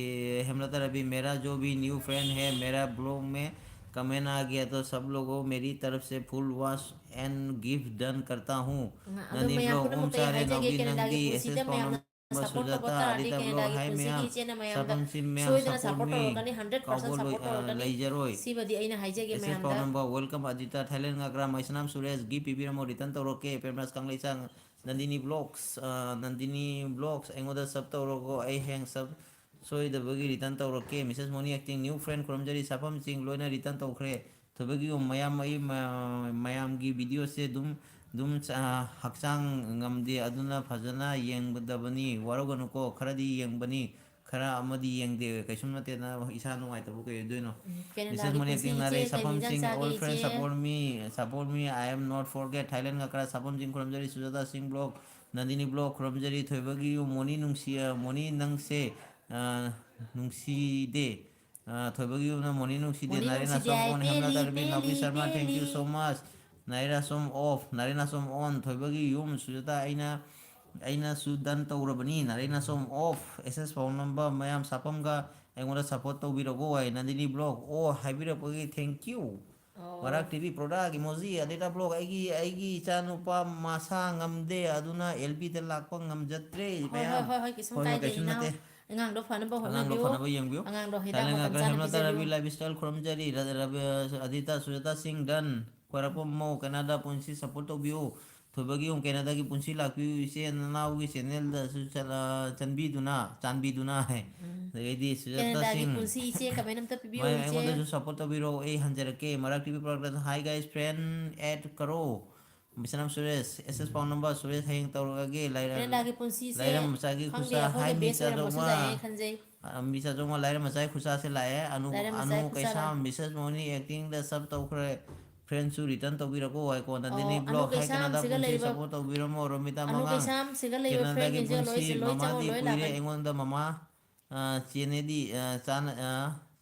ꯍꯦꯝꯂꯇ ꯔꯕꯤ, मेरा जो भी new friend है, मेरा blog में comment आ गया तो सब लोगों मेरी तरफ से full wash and gift done करता हूँ꯫ ꯉ-, ꯑꯗꯣ ꯅꯟꯗꯤ ꯃꯌꯥꯝ ꯕ꯭ꯂꯣꯛ, ꯄꯨꯝꯅꯃꯛꯇ ꯑꯩ ꯎꯝ, ꯆꯥꯔꯦ, ꯍꯥꯏꯖꯒꯦ, ꯅꯥꯎꯕꯤ, ꯀꯦꯅꯦꯗꯥꯒꯤ ꯅꯪꯗꯤ ꯄꯨꯟꯁꯤꯗ ꯑꯦꯁ ꯑꯦꯁ ꯃꯌꯥꯝꯅ ꯄꯥꯎꯅꯝꯕ support ꯇꯧꯕ ꯁꯨꯖꯥꯇꯥ, ꯇꯥꯔꯗꯤ ꯑꯗꯤꯇ ꯕ꯭ꯂꯣꯛ, ꯀꯦꯅꯦꯗꯥꯒꯤ ꯍꯥꯏ ꯄꯨꯟꯁꯤꯒꯤ ꯃꯌꯥꯝ, ꯏꯆꯦꯅ ꯃꯌꯥꯝꯗ ꯁꯥꯐꯝꯁꯤꯟ ꯃꯌꯥꯝ ꯁꯣꯏꯗꯅ support support me, ꯇꯧꯔꯛꯀꯅꯤ, hundred percent ꯀꯥꯎꯕ ꯂꯣꯏ-, support ꯑ, ꯇꯧꯔꯛꯀꯅꯤ꯫ ꯂꯩꯖꯔꯣꯏ꯫ ꯁꯤꯃꯗꯤ ꯑꯩꯅ ꯍꯥꯏꯖꯒꯦ ꯑꯦꯁ ꯑꯦꯁ ꯃꯌꯥꯝꯗ꯫ ꯄꯥꯎꯅꯝꯕ, welcome ꯑꯗꯤꯇ, ꯊꯥꯏꯂꯦꯟ ꯒꯥꯒ꯭ꯔꯥ, ꯃꯩꯁꯅꯥꯝ ꯁꯨꯔꯦꯁ, gift ꯄꯤꯕꯤꯔꯝꯃꯣ, return ꯇꯧꯔꯛꯀꯦ, ꯄ꯭ꯔꯦꯝꯔꯥꯖ ꯀꯪꯂꯩꯆꯥꯡ, ꯅꯟꯗꯤꯅꯤ ꯕ꯭ꯂꯣꯛꯁ, ꯑ, ꯅꯟꯗꯤꯅꯤ ꯕ꯭ꯂꯣꯛꯁ, ꯑꯩꯉꯣꯟꯗ sub ꯇꯧꯔꯛꯑꯣ, ꯑꯩ ꯍꯌꯦꯡ sub ꯁꯣꯏꯗꯕꯒꯤ return ꯇꯧꯔꯛꯀꯦ꯫ Mrs Moni acting, new friend ꯈꯨꯔꯨꯝꯖꯔꯤ, ꯁꯥꯐꯝꯁꯤꯡ ꯂꯣꯏꯅ return ꯇꯧꯈ꯭ꯔꯦ꯫ ꯊꯣꯏꯕꯒꯤ ꯃꯌꯥꯝ, ꯑꯩ ꯃ-, ꯃꯌꯥꯝꯒꯤ video ꯁꯦ ꯑꯗꯨꯝ, ꯑꯗꯨꯝ ꯆ-, ꯍꯛꯆꯥꯡ ꯉꯝꯗꯦ, ꯑꯗꯨꯅ ꯐꯖꯅ ꯌꯦꯡꯒꯗꯕꯅꯤ, ꯋꯥꯔꯧꯒꯅꯨꯀꯣ, ꯈꯔꯗꯤ ꯌꯦꯡꯕꯅꯤ, ꯈꯔ ꯑꯃꯗꯤ ꯌꯦꯡꯗꯦ, ꯀꯩꯁꯨꯝ ꯅꯠꯇꯦꯅ, ꯏꯁꯥ ꯅꯨꯡꯉꯥꯏꯇꯕ ꯀꯩ ꯑꯣꯏꯗꯣꯏꯅꯣ? ꯎꯝ, ꯀꯦꯅꯦꯗꯥꯒꯤ ꯃꯤꯁꯦꯁ ꯃꯣꯅꯤ ꯄꯨꯟꯁꯤ acting ꯅꯥꯔꯦ, ꯏꯆꯦ, ꯀꯔꯤ ꯏꯟꯖꯥꯡ ꯁꯥꯐꯝꯁꯤꯡ, ꯆꯥꯒꯦ all friends ꯏꯆꯦ? Support me, support me, I am not forget, ꯊꯥꯏꯂꯦꯟ ꯒꯥꯒ꯭ꯔꯥ, ꯁꯥꯐꯝꯁꯤꯡ ꯈꯨꯔꯨꯝꯖꯔꯤ, ꯁꯨꯖꯥꯇꯥ ꯁꯤꯡ ꯕ꯭ꯂꯣꯛ, ꯅꯟꯗꯤꯅꯤ ꯕ꯭ꯂꯣꯛ ꯈꯨꯔꯨꯝꯖꯔꯤ, ꯊꯣꯏꯕꯒꯤ ꯌꯨꯝ, ꯃꯣꯅꯤ ꯅꯨꯡꯁꯤ, ꯑ, ꯃꯣꯅꯤ ꯅꯪꯁꯦ, ꯑ, ꯅꯨꯡꯁꯤꯗꯦ꯫ ꯑ, ꯊꯣꯏꯕꯒꯤ ꯌꯨꯝꯅ ꯃꯣꯅꯤ ꯅꯨꯡꯁꯤꯗꯦ, ꯃꯣꯅꯤ ꯅꯥꯔꯦꯟ ꯅꯨꯡꯁꯤꯗꯦ ꯑꯁꯣꯝ ꯍꯥꯏ, ꯑꯣꯟ, ꯄꯦꯜꯂꯤ, ꯍꯦꯝꯂꯇ Ravi, ꯄꯦꯜꯂꯤ, ꯅꯥꯎꯕꯤ Sharma, thank you ꯄꯦꯜꯂꯤ꯫ So much꯫ ꯅꯥꯔꯦꯟ ꯑꯁꯣꯝ ꯑꯣꯐ, ꯅꯥꯔꯦꯟ ꯑꯁꯣꯝ ꯑꯣꯟ, ꯊꯣꯏꯕꯒꯤ ꯌꯨꯝ, ꯁꯨꯖꯥꯇꯥ, ꯑꯩꯅ, ꯑꯩꯅꯁꯨ done ꯇꯧꯔꯕꯅꯤ, ꯅꯥꯔꯦꯟ ꯑꯁꯣꯝ ꯑꯣꯐ, ꯑꯦꯁ ꯑꯦꯁ ꯄꯥꯎꯅꯝꯕ ꯃꯌꯥꯝ ꯁꯥꯐꯝꯒ ꯑꯩꯉꯣꯟꯗ support ꯇꯧꯕꯤꯔꯛꯑꯣ ꯍꯥꯏ, ꯅꯟꯗꯤꯅꯤ ꯕ꯭ꯂꯣꯛ ꯑꯣ ꯍꯥꯏꯕꯤꯔꯛꯄꯒꯤ thank you꯫ ꯑꯣ꯫ ꯃꯔꯥꯛ ꯇꯤ ꯚꯤ product emoji, ꯑꯗꯩꯗ ꯕ꯭ꯂꯣꯛ, ꯑꯩꯒꯤ, ꯑꯩꯒꯤ ꯏꯆꯥꯅꯨꯄꯥ ꯃꯁꯥ ꯉꯝꯗꯦ, ꯑꯗꯨꯅ ꯑꯦꯜ ꯕꯤꯗ ꯂꯥꯛꯄ ꯉꯝꯖꯗ꯭ꯔꯦ, ꯍꯣꯏ, ꯃꯌꯥꯝ꯫ ꯍꯣꯏ, ꯍꯣꯏ, ꯍꯣꯏ, ꯀꯩꯁꯨꯝ ꯍꯣꯏ, ꯍꯣꯏ, ꯀꯥꯏꯗꯦ, ꯀꯩꯁꯨꯝ ꯏꯅꯥꯎ꯫ ꯅꯠꯇꯦ꯫ ꯑꯉꯥꯡꯗꯣ ꯐꯅꯕ ꯑꯉꯥꯡꯗꯣ ꯍꯣꯠꯅꯕꯤꯌꯨ꯫ ꯐꯅꯕ ꯌꯦꯡꯕꯤꯌꯨ꯫ ꯑꯉꯥꯡꯗꯣ ꯍꯤꯗꯥꯛ ꯊꯥꯏꯂꯦꯟ ꯃꯇꯝ ꯒꯥꯒ꯭ꯔꯥ, ꯆꯥꯅ ꯍꯦꯝꯂꯇ ꯄꯤꯖꯕꯤꯌꯨ꯫ ꯔꯕꯤ, ꯂꯥꯏꯐ ꯁ꯭ꯇꯥꯏꯜ ꯈꯨꯔꯨꯝꯖꯔꯤ, ꯔ-, ꯔꯕꯤ, ꯑꯗꯤꯇ, ꯁꯨꯖꯥꯇꯥ ꯁꯤꯡ, done꯫ ꯈ꯭ꯋꯥꯏꯔꯥꯛꯄꯝ ꯃꯧ, ꯀꯦꯅꯥꯗꯥ ꯄꯨꯟꯁꯤ support ꯇꯧꯕꯤꯌꯨ꯫ ꯊꯣꯏꯕꯒꯤ ꯌꯨꯝ, ꯀꯦꯅꯥꯗꯥꯒꯤ ꯄꯨꯟꯁꯤ ꯂꯥꯛꯄꯤꯌꯨ꯫ ꯏꯆꯦ ꯅꯅꯥꯎꯒꯤ channel ꯗꯁꯨ ꯆꯠꯂ-, ꯆꯟꯕꯤꯗꯨꯅ, ꯆꯥꯟꯕꯤꯗꯨꯅ ꯍꯥꯏ꯫ ꯎꯝ꯫ ꯑꯗꯒꯤꯗꯤ ꯁꯨꯖꯥꯇꯥ ꯀꯦꯅꯥꯗꯥꯒꯤ ꯁꯤꯡ꯫ ꯄꯨꯟꯁꯤ ꯏꯆꯦ comment ꯑꯝꯇ ꯄꯤꯕꯤꯌꯨ, ꯃꯥꯏ, ꯏꯆꯦ꯫ ꯑꯩꯉꯣꯟꯗꯁꯨ support ꯇꯧꯕꯤꯔꯣ, ꯑꯩ ꯍꯟꯖꯔꯛꯀꯦ꯫ ꯃꯔꯥꯛ T V product, hi guys, friend add ꯀꯔꯣ꯫ ꯕꯤꯁꯅꯥꯝ ꯁꯨꯔꯦꯁ, ꯑꯦꯁ ꯑꯦꯁ ꯄꯥꯎꯅꯝꯕ, ꯁꯨꯔꯦꯁ ꯍꯌꯦꯡ ꯇꯧꯔꯛꯑꯒꯦ꯫ ꯂꯥꯏꯔ-, ꯀꯦꯅꯥꯗꯥꯒꯤ ꯄꯨꯟꯁꯤꯁꯦ ꯂꯥꯏꯔ ꯃꯆꯥꯒꯤ ꯈꯪꯗꯦ, ꯈꯨꯠꯁꯥ, ꯑꯩꯈꯣꯏꯗ ꯍꯥꯏ ꯃꯤ best ꯑꯣꯏꯔꯝꯕꯁꯨ ꯆꯥꯗꯣꯡꯃ꯫ ꯌꯥꯏꯌꯦ ꯈꯟꯖꯩ꯫ ꯑ, ꯃꯤ ꯆꯥꯗꯣꯡꯃ, ꯂꯥꯏꯔ ꯃꯆꯥꯒꯤ ꯈꯨꯠꯁꯥꯁꯦ ꯂꯥꯛꯑꯦ꯫ ꯑꯅꯨ, ꯂꯥꯏꯔ ꯃꯆꯥꯒꯤ ꯑꯅꯨ ꯈꯨꯠꯁꯥ ꯀꯩꯁꯥꯝ, ꯂꯥꯛꯑꯦ꯫ ꯃꯤꯁꯦꯁ ꯃꯣꯅꯤ acting ꯗ sub ꯇꯧꯈ꯭ꯔꯦ꯫ Friendꯁꯨ return ꯇꯧꯕꯤꯔꯛꯑꯣ ꯍꯥꯏꯀꯣ꯫ ꯅꯟꯗꯤꯅꯤ ꯑꯣ, ꯑꯅꯨ vlog, ꯍꯥꯏ ꯀꯩꯁꯥꯝ ꯀꯦꯅꯥꯗꯥꯒꯤ ꯁꯤꯒ ꯄꯨꯟꯁꯤ ꯂꯩꯔꯤꯕ, support ꯇꯧꯕꯤꯔꯝꯃꯣ꯫ ꯔꯣꯃꯤꯇꯥ ꯑꯅꯨ ꯃꯉꯥꯡ, ꯀꯩꯁꯥꯝ ꯁꯤꯒ ꯂꯩꯕ ꯀꯦꯅꯥꯗꯥꯒꯤ friendꯁꯤꯡꯁꯦ ꯄꯨꯟꯁꯤ, ꯂꯣꯏꯁꯤ-, ꯂꯣꯏ ꯆꯪꯉꯣ, ꯃꯃꯥꯗꯤ ꯂꯣꯏ ꯀꯨꯏꯔꯦ ꯂꯥꯛꯀꯅꯤ꯫ ꯑꯩꯉꯣꯟꯗ ꯃꯃꯥ, ꯑ, ꯆꯦꯅꯦꯗꯤ, ꯑ, ꯆꯥꯅ-, ꯑ,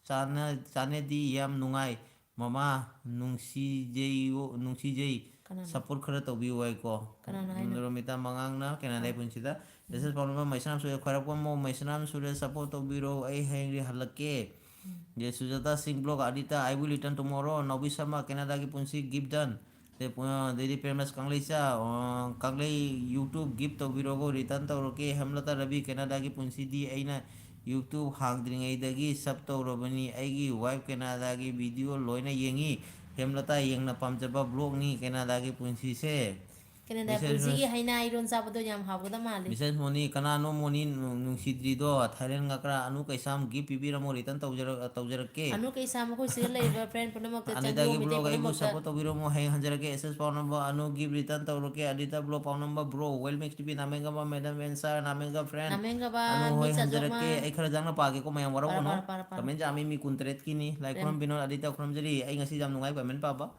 ꯆꯥꯅ-, ꯆꯥꯅꯦꯗꯤ ꯌꯥꯝ ꯅꯨꯡꯉꯥꯏ꯫ ꯃꯃꯥ, ꯅꯨꯡꯁꯤꯖꯩꯌꯣ-, ꯅꯨꯡꯁꯤꯖꯩ꯫ ꯀꯅꯥꯅꯣ? Support ꯈꯔ ꯇꯧꯕꯤꯌꯨ ꯍꯥꯏꯀꯣ꯫ ꯀꯅꯥꯅ ꯍꯥꯏꯅꯣ? ꯔꯣꯃꯤꯇꯥ ꯃꯉꯥꯡꯅ ꯀꯦꯅꯥꯗꯥꯒꯤ ꯑꯥ꯫ ꯄꯨꯟꯁꯤꯗ꯫ ꯎꯝ꯫ Message ꯄꯥꯎꯅꯕ ꯃꯩꯁꯅꯥꯝ ꯁꯨꯔꯦ, ꯈ꯭ꯋꯥꯏꯔꯥꯛꯄꯝ ꯃꯣ ꯃꯩꯁꯅꯥꯝ ꯁꯨꯔꯦ, support ꯇꯧꯕꯤꯔꯣ, ꯑꯩ ꯍꯌꯦꯡꯗꯤ ꯍꯜꯂꯛꯀꯦ꯫ ꯎꯝ꯫ ꯖꯦ ꯁꯨꯖꯥꯇꯥ ꯁꯤꯡ vlog, ꯑꯗꯤꯇꯥ, I will return tomorrow, ꯅꯥꯎꯕꯤ Sharma, ꯀꯦꯅꯥꯗꯥꯒꯤ ꯄꯨꯟꯁꯤ, gift done꯫ ꯑꯗꯩ ꯄꯨ-, ꯑꯗꯩꯗꯤ ꯄ꯭ꯔꯦꯝꯔꯥꯖ ꯀꯪꯂꯩꯆꯥ, ꯑ, ꯀꯪꯂꯩ YouTube gift ꯇꯧꯕꯤꯔꯣꯀꯣ, return ꯇꯧꯔꯛꯀꯦ꯫ ꯍꯦꯝꯂꯇꯥ ꯔꯕꯤ, ꯀꯦꯅꯥꯗꯥꯒꯤ ꯄꯨꯟꯁꯤꯗꯤ ꯑꯩꯅ YouTube ꯍꯥꯡꯗ꯭ꯔꯤꯉꯩꯗꯒꯤ sub ꯇꯧꯔꯕꯅꯤ꯫ ꯑꯩꯒꯤ wife ꯀꯦꯅꯥꯗꯥꯒꯤ video ꯂꯣꯏꯅ ꯌꯦꯡꯉꯤ꯫ ꯍꯦꯝꯂꯇꯥ ꯌꯦꯡꯅ ꯄꯥꯝꯖꯕ vlogꯅꯤ ꯀꯦꯅꯥꯗꯥꯒꯤ ꯄꯨꯟꯁꯤꯁꯦ꯫ ꯀꯦꯅꯥꯗꯥ ꯃꯤꯁꯦꯁ ꯄꯨꯟꯁꯤꯒꯤ ꯔꯣꯁ-, ꯍꯩꯅꯥ ꯏꯔꯣꯟ ꯆꯥꯕꯗꯣ ꯌꯥꯝ ꯍꯥꯎꯒꯗꯕ ꯃꯥꯜꯂꯤ꯫ ꯃꯤꯁꯦꯁ ꯃꯣꯅꯤ, ꯀꯅꯥꯅꯣ ꯃꯣꯅꯤ ꯅꯨꯡ-, ꯅꯨꯡꯁꯤꯗ꯭ꯔꯤꯗꯣ? ꯊꯥꯏꯂꯦꯟ ꯉꯀ꯭ꯔꯥ, ꯑꯅꯨ ꯀꯩꯁꯥꯝ gift ꯄꯤꯕꯤꯔꯝꯃꯣ, return ꯇꯧꯖꯔꯛ-, ꯇꯧꯖꯔꯛꯀꯦ꯫ ꯑꯅꯨ ꯀꯩꯁꯥꯝ, ꯑꯩꯈꯣꯏ ꯁꯤꯗ ꯂꯩꯔꯤꯕ friend ꯄꯨꯝꯅꯃꯛꯇ ꯆꯪꯕꯤꯌꯣ, ꯑꯅꯤꯇꯥꯒꯤ ꯃꯤꯇꯩ vlog ꯑꯩꯕꯨ ꯄꯨꯝꯅꯃꯛꯇ꯫ Support ꯇꯧꯕꯤꯔꯝꯃꯣ, ꯍꯌꯦꯡ ꯍꯟꯖꯔꯛꯀꯦ꯫ ꯑꯦꯁ ꯑꯦꯁ ꯄꯥꯎꯅꯝꯕ, ꯑꯅꯨ gift return ꯇꯧꯔꯛꯀꯦ꯫ ꯑꯗꯤꯇꯥ vlog ꯄꯥꯎꯅꯝꯕ bro, well mix T V, ꯅꯥꯃꯦꯟꯒꯕ madam and sir, ꯅꯥꯃꯦꯟꯒ friend꯫ ꯅꯥꯃꯦꯟꯒꯕ, Anu ꯍꯣꯏ ꯃꯤ ꯍꯟꯖꯔꯛꯀꯦ꯫ ꯆꯥꯖꯣꯛꯃ꯫ ꯑꯩ ꯈꯔ ꯌꯥꯡꯅ ꯄꯥꯒꯦꯀꯣ, ꯃꯌꯥꯝ ꯄꯥꯔꯣ, ꯋꯥꯔꯧꯒꯅꯨ꯫ ꯄꯥꯔꯣ, ꯄꯥꯔꯣ, ꯄꯥꯔꯣ꯫ Comment ꯌꯥꯝꯃꯤ, ꯃꯤ ꯀꯨꯟꯇꯔꯦꯠꯀꯤꯅꯤ꯫ ꯂꯥꯏꯈꯨꯔꯝ ꯄ꯭ꯔꯦꯝ-, ꯕꯤꯅꯣꯗ, ꯑꯗꯤꯇꯥ ꯈꯨꯔꯨꯝꯖꯔꯤ꯫ ꯑꯩ ꯉꯁꯤ ꯌꯥꯝ ꯅꯨꯡꯉꯥꯏ comment ꯄꯥꯕ꯫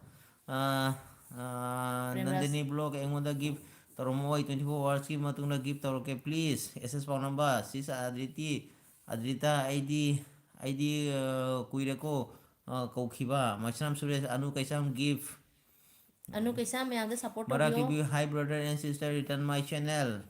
ꯑꯥ, ꯑꯥ, ꯄ꯭ꯔꯦꯝꯔꯥꯖ꯫ ꯅꯟꯗꯤꯅꯤ vlog ꯑꯩꯉꯣꯟꯗ gift ꯇꯧꯔꯝꯃꯣ, ꯑꯩ twenty four hoursꯀꯤ ꯃꯇꯨꯡꯗ gift ꯇꯧꯔꯛꯀꯦ, please꯫ ꯑꯦꯁ ꯑꯦꯁ ꯄꯥꯎꯅꯝꯕ, sis ꯑꯗ꯭ꯔꯤꯇꯤ, ꯑꯗ꯭ꯔꯤꯇꯥ, ꯑꯩꯗꯤ, ꯑꯩꯗꯤ, ꯑꯥ, ꯀꯨꯏꯔꯦꯀꯣ, ꯑꯥ, ꯀꯧꯈꯤꯕ꯫ ꯃꯩꯁꯅꯥꯝ ꯁꯨꯔꯦꯁ, ꯑꯅꯨ ꯀꯩꯁꯥꯝ gift꯫ ꯑꯅꯨ ꯀꯩꯁꯥꯝ ꯃꯌꯥꯝꯗ support ꯃꯔꯥ ꯇꯧꯕꯤꯌꯣ꯫ ꯀꯤꯕꯤ, hi brother and sister, return my channel꯫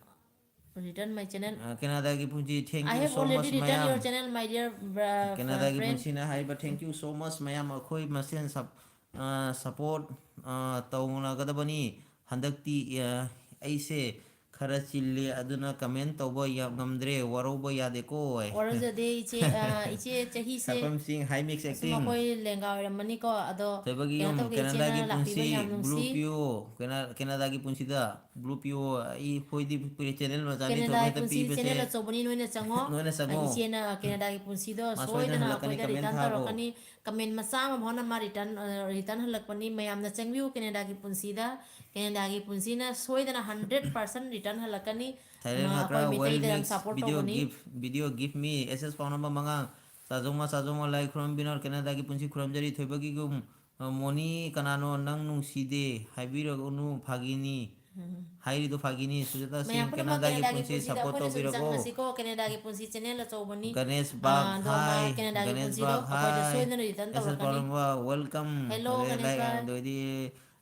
Return my channel꯫ ꯑ, ꯀꯦꯅꯥꯗꯥꯒꯤ ꯄꯨꯟꯁꯤ, thank I you have so already much, returned ꯃꯌꯥꯝ꯫ Your channel, my dear bra-, ꯀꯦꯅꯥꯗꯥꯒꯤ friend꯫ ꯄꯨꯟꯁꯤꯅ ꯍꯥꯏꯔꯤꯕ, thank you so much, ꯃꯌꯥꯝ꯫ ꯑꯩꯈꯣꯏ ꯃꯁꯦꯟ sup-, ꯑ, support, ꯑ, ꯇꯧꯅꯒꯗꯕꯅꯤ꯫ ꯍꯟꯗꯛꯇꯤ, ꯑ, ꯑꯩꯁꯦ ꯈꯔ ꯆꯤꯜꯂꯤ, ꯑꯗꯨꯅ comment ꯇꯧꯕ ꯌꯥ-, ꯉꯝꯗ꯭ꯔꯦ, ꯋꯥꯔꯧꯕ ꯌꯥꯗꯦꯀꯣ꯫ ꯋꯥꯔꯧꯖꯗꯦ, ꯏꯆꯦ, ꯑ, ꯏꯆꯦ ꯆꯍꯤꯁꯦ ꯁꯛꯐꯝꯁꯤꯡ, hi mix ꯑꯁꯨꯝ acting꯫ ꯑꯩꯈꯣꯏ ꯂꯦꯡꯒꯥ ꯑꯣꯏꯔꯝꯃꯅꯤꯀꯣ, ꯑꯗꯣ ꯊꯣꯏꯕꯒꯤ ꯀꯩꯅꯣ ꯌꯨꯝ, ꯇꯧꯒꯦ, ꯏꯆꯦꯅ ꯀꯦꯅꯥꯗꯥꯒꯤ ꯂꯥꯛꯄꯤꯕ ꯄꯨꯟꯁꯤ, ꯌꯥꯝ ꯅꯨꯡꯁꯤ꯫ Blue P O, ꯀꯦꯅꯥ-, ꯀꯦꯅꯥꯗꯥꯒꯤ ꯄꯨꯟꯁꯤꯗ꯫ Blue P O, ꯑꯩꯈꯣꯏꯗꯤ channel ꯃꯆꯥꯅꯤ, ꯀꯦꯅꯥꯗꯥꯒꯤ ꯊꯣꯏꯕ ꯍꯦꯛꯇ ꯄꯨꯟꯁꯤ ꯄꯤꯕꯁꯦ꯫ Channel ꯑꯆꯧꯕꯅꯤ, ꯅꯣꯏꯅ ꯆꯪꯉꯣ꯫ ꯅꯣꯏꯅ ꯆꯪꯉꯣ꯫ ꯏꯆꯦꯅ ꯀꯦꯅꯥꯗꯥꯒꯤ ꯄꯨꯟꯁꯤꯗꯣ ꯃꯥ ꯁꯣꯏꯗꯅ ꯁꯣꯏꯗꯅ ꯍꯜꯂꯛꯀꯅꯤ, ꯑꯩꯈꯣꯏꯗ comment return ꯊꯥꯔꯛꯑꯣ꯫ ꯇꯧꯔꯛꯀꯅꯤ꯫ Comment ꯃꯆꯥ ꯑꯃ ꯐꯥꯎꯅ ꯃꯥ return, ꯑ, return ꯍꯜꯂꯛꯄꯅꯤ꯫ ꯃꯌꯥꯝꯅ ꯆꯪꯕꯤꯌꯨ ꯀꯦꯅꯥꯗꯥꯒꯤ ꯄꯨꯟꯁꯤꯗ꯫ ꯀꯦꯅꯥꯗꯥꯒꯤ ꯄꯨꯟꯁꯤꯅ ꯁꯣꯏꯗꯅ hundred percent return ꯍꯜꯂꯛꯀꯅꯤ꯫ ꯊꯥꯏꯂꯦꯟ ꯃꯥ ꯉꯥꯀ꯭ꯔꯥ ꯑꯩꯈꯣꯏ well ꯃꯩꯇꯩꯗ ꯌꯥꯝ mix support video ꯇꯧꯕꯅꯤ꯫ Gift, video gift me, ꯑꯦꯁ ꯑꯦꯁ ꯄꯥꯎꯅꯝꯕ ꯃꯉꯥꯡ, ꯆꯥꯖꯣꯡꯃ, ꯆꯥꯖꯣꯡꯃ, ꯂꯥꯏ ꯈꯨꯔꯨꯝ ꯕꯤꯅꯣꯔ, ꯀꯦꯅꯥꯗꯥꯒꯤ ꯄꯨꯟꯁꯤ ꯈꯨꯔꯨꯝꯖꯔꯤ, ꯊꯣꯏꯕꯒꯤ ꯌꯨꯝ, ꯑ, ꯃꯣꯅꯤ ꯀꯅꯥꯅꯣ? ꯅꯪ ꯅꯨꯡꯁꯤꯗꯦ ꯍꯥꯏꯕꯤꯔꯛꯎꯅꯨ, ꯐꯥꯒꯤꯅꯤ꯫ ꯎꯝ꯫ ꯍꯥꯏꯔꯤꯗꯣ ꯐꯥꯒꯤꯅꯤ꯫ ꯁꯨꯖꯥꯇꯥ ꯃꯌꯥꯝ ꯁꯤꯡ, ꯄꯨꯝꯅꯃꯛ ꯀꯦꯅꯥꯗꯥꯒꯤ ꯀꯦꯅꯦꯗꯥꯒꯤ ꯄꯨꯟꯁꯤ ꯄꯨꯟꯁꯤꯗ ꯁꯞꯄꯣꯔꯠ ꯑꯩꯈꯣꯏꯅ ꯁꯨꯝ ꯇꯧꯕꯤꯔꯒꯣ꯫ ꯆꯪꯉꯁꯤꯀꯣ꯫ ꯀꯦꯅꯦꯗꯥꯒꯤ ꯄꯨꯟꯁꯤ ꯆꯦꯅꯦꯜ ꯑꯆꯧꯕꯅꯤ꯫ ꯒꯅꯦꯁ ꯑꯥ, ꯕꯥꯒ, ꯑꯗꯣ ꯃꯥ ꯍꯥꯏ꯫ ꯀꯦꯅꯦꯗꯥꯒꯤ ꯒꯅꯦꯁ ꯄꯨꯟꯁꯤꯗꯣ ꯕꯥꯒ, ꯑꯩꯈꯣꯏꯗ ꯍꯥꯏ꯫ ꯁꯣꯏꯗꯅ ꯔꯤꯇꯔꯟ ꯑꯦꯁ ꯑꯦꯁ ꯇꯧꯔꯛꯀꯅꯤ꯫ ꯄꯥꯎꯔꯝꯕ, ꯋꯦꯜꯀꯝ꯫ ꯍꯦꯜꯂꯣ, ꯑꯗꯩ ꯒꯅꯦꯁ ꯂꯥꯏ-, ꯕꯥꯒ꯫ ꯑꯗꯩꯗꯤ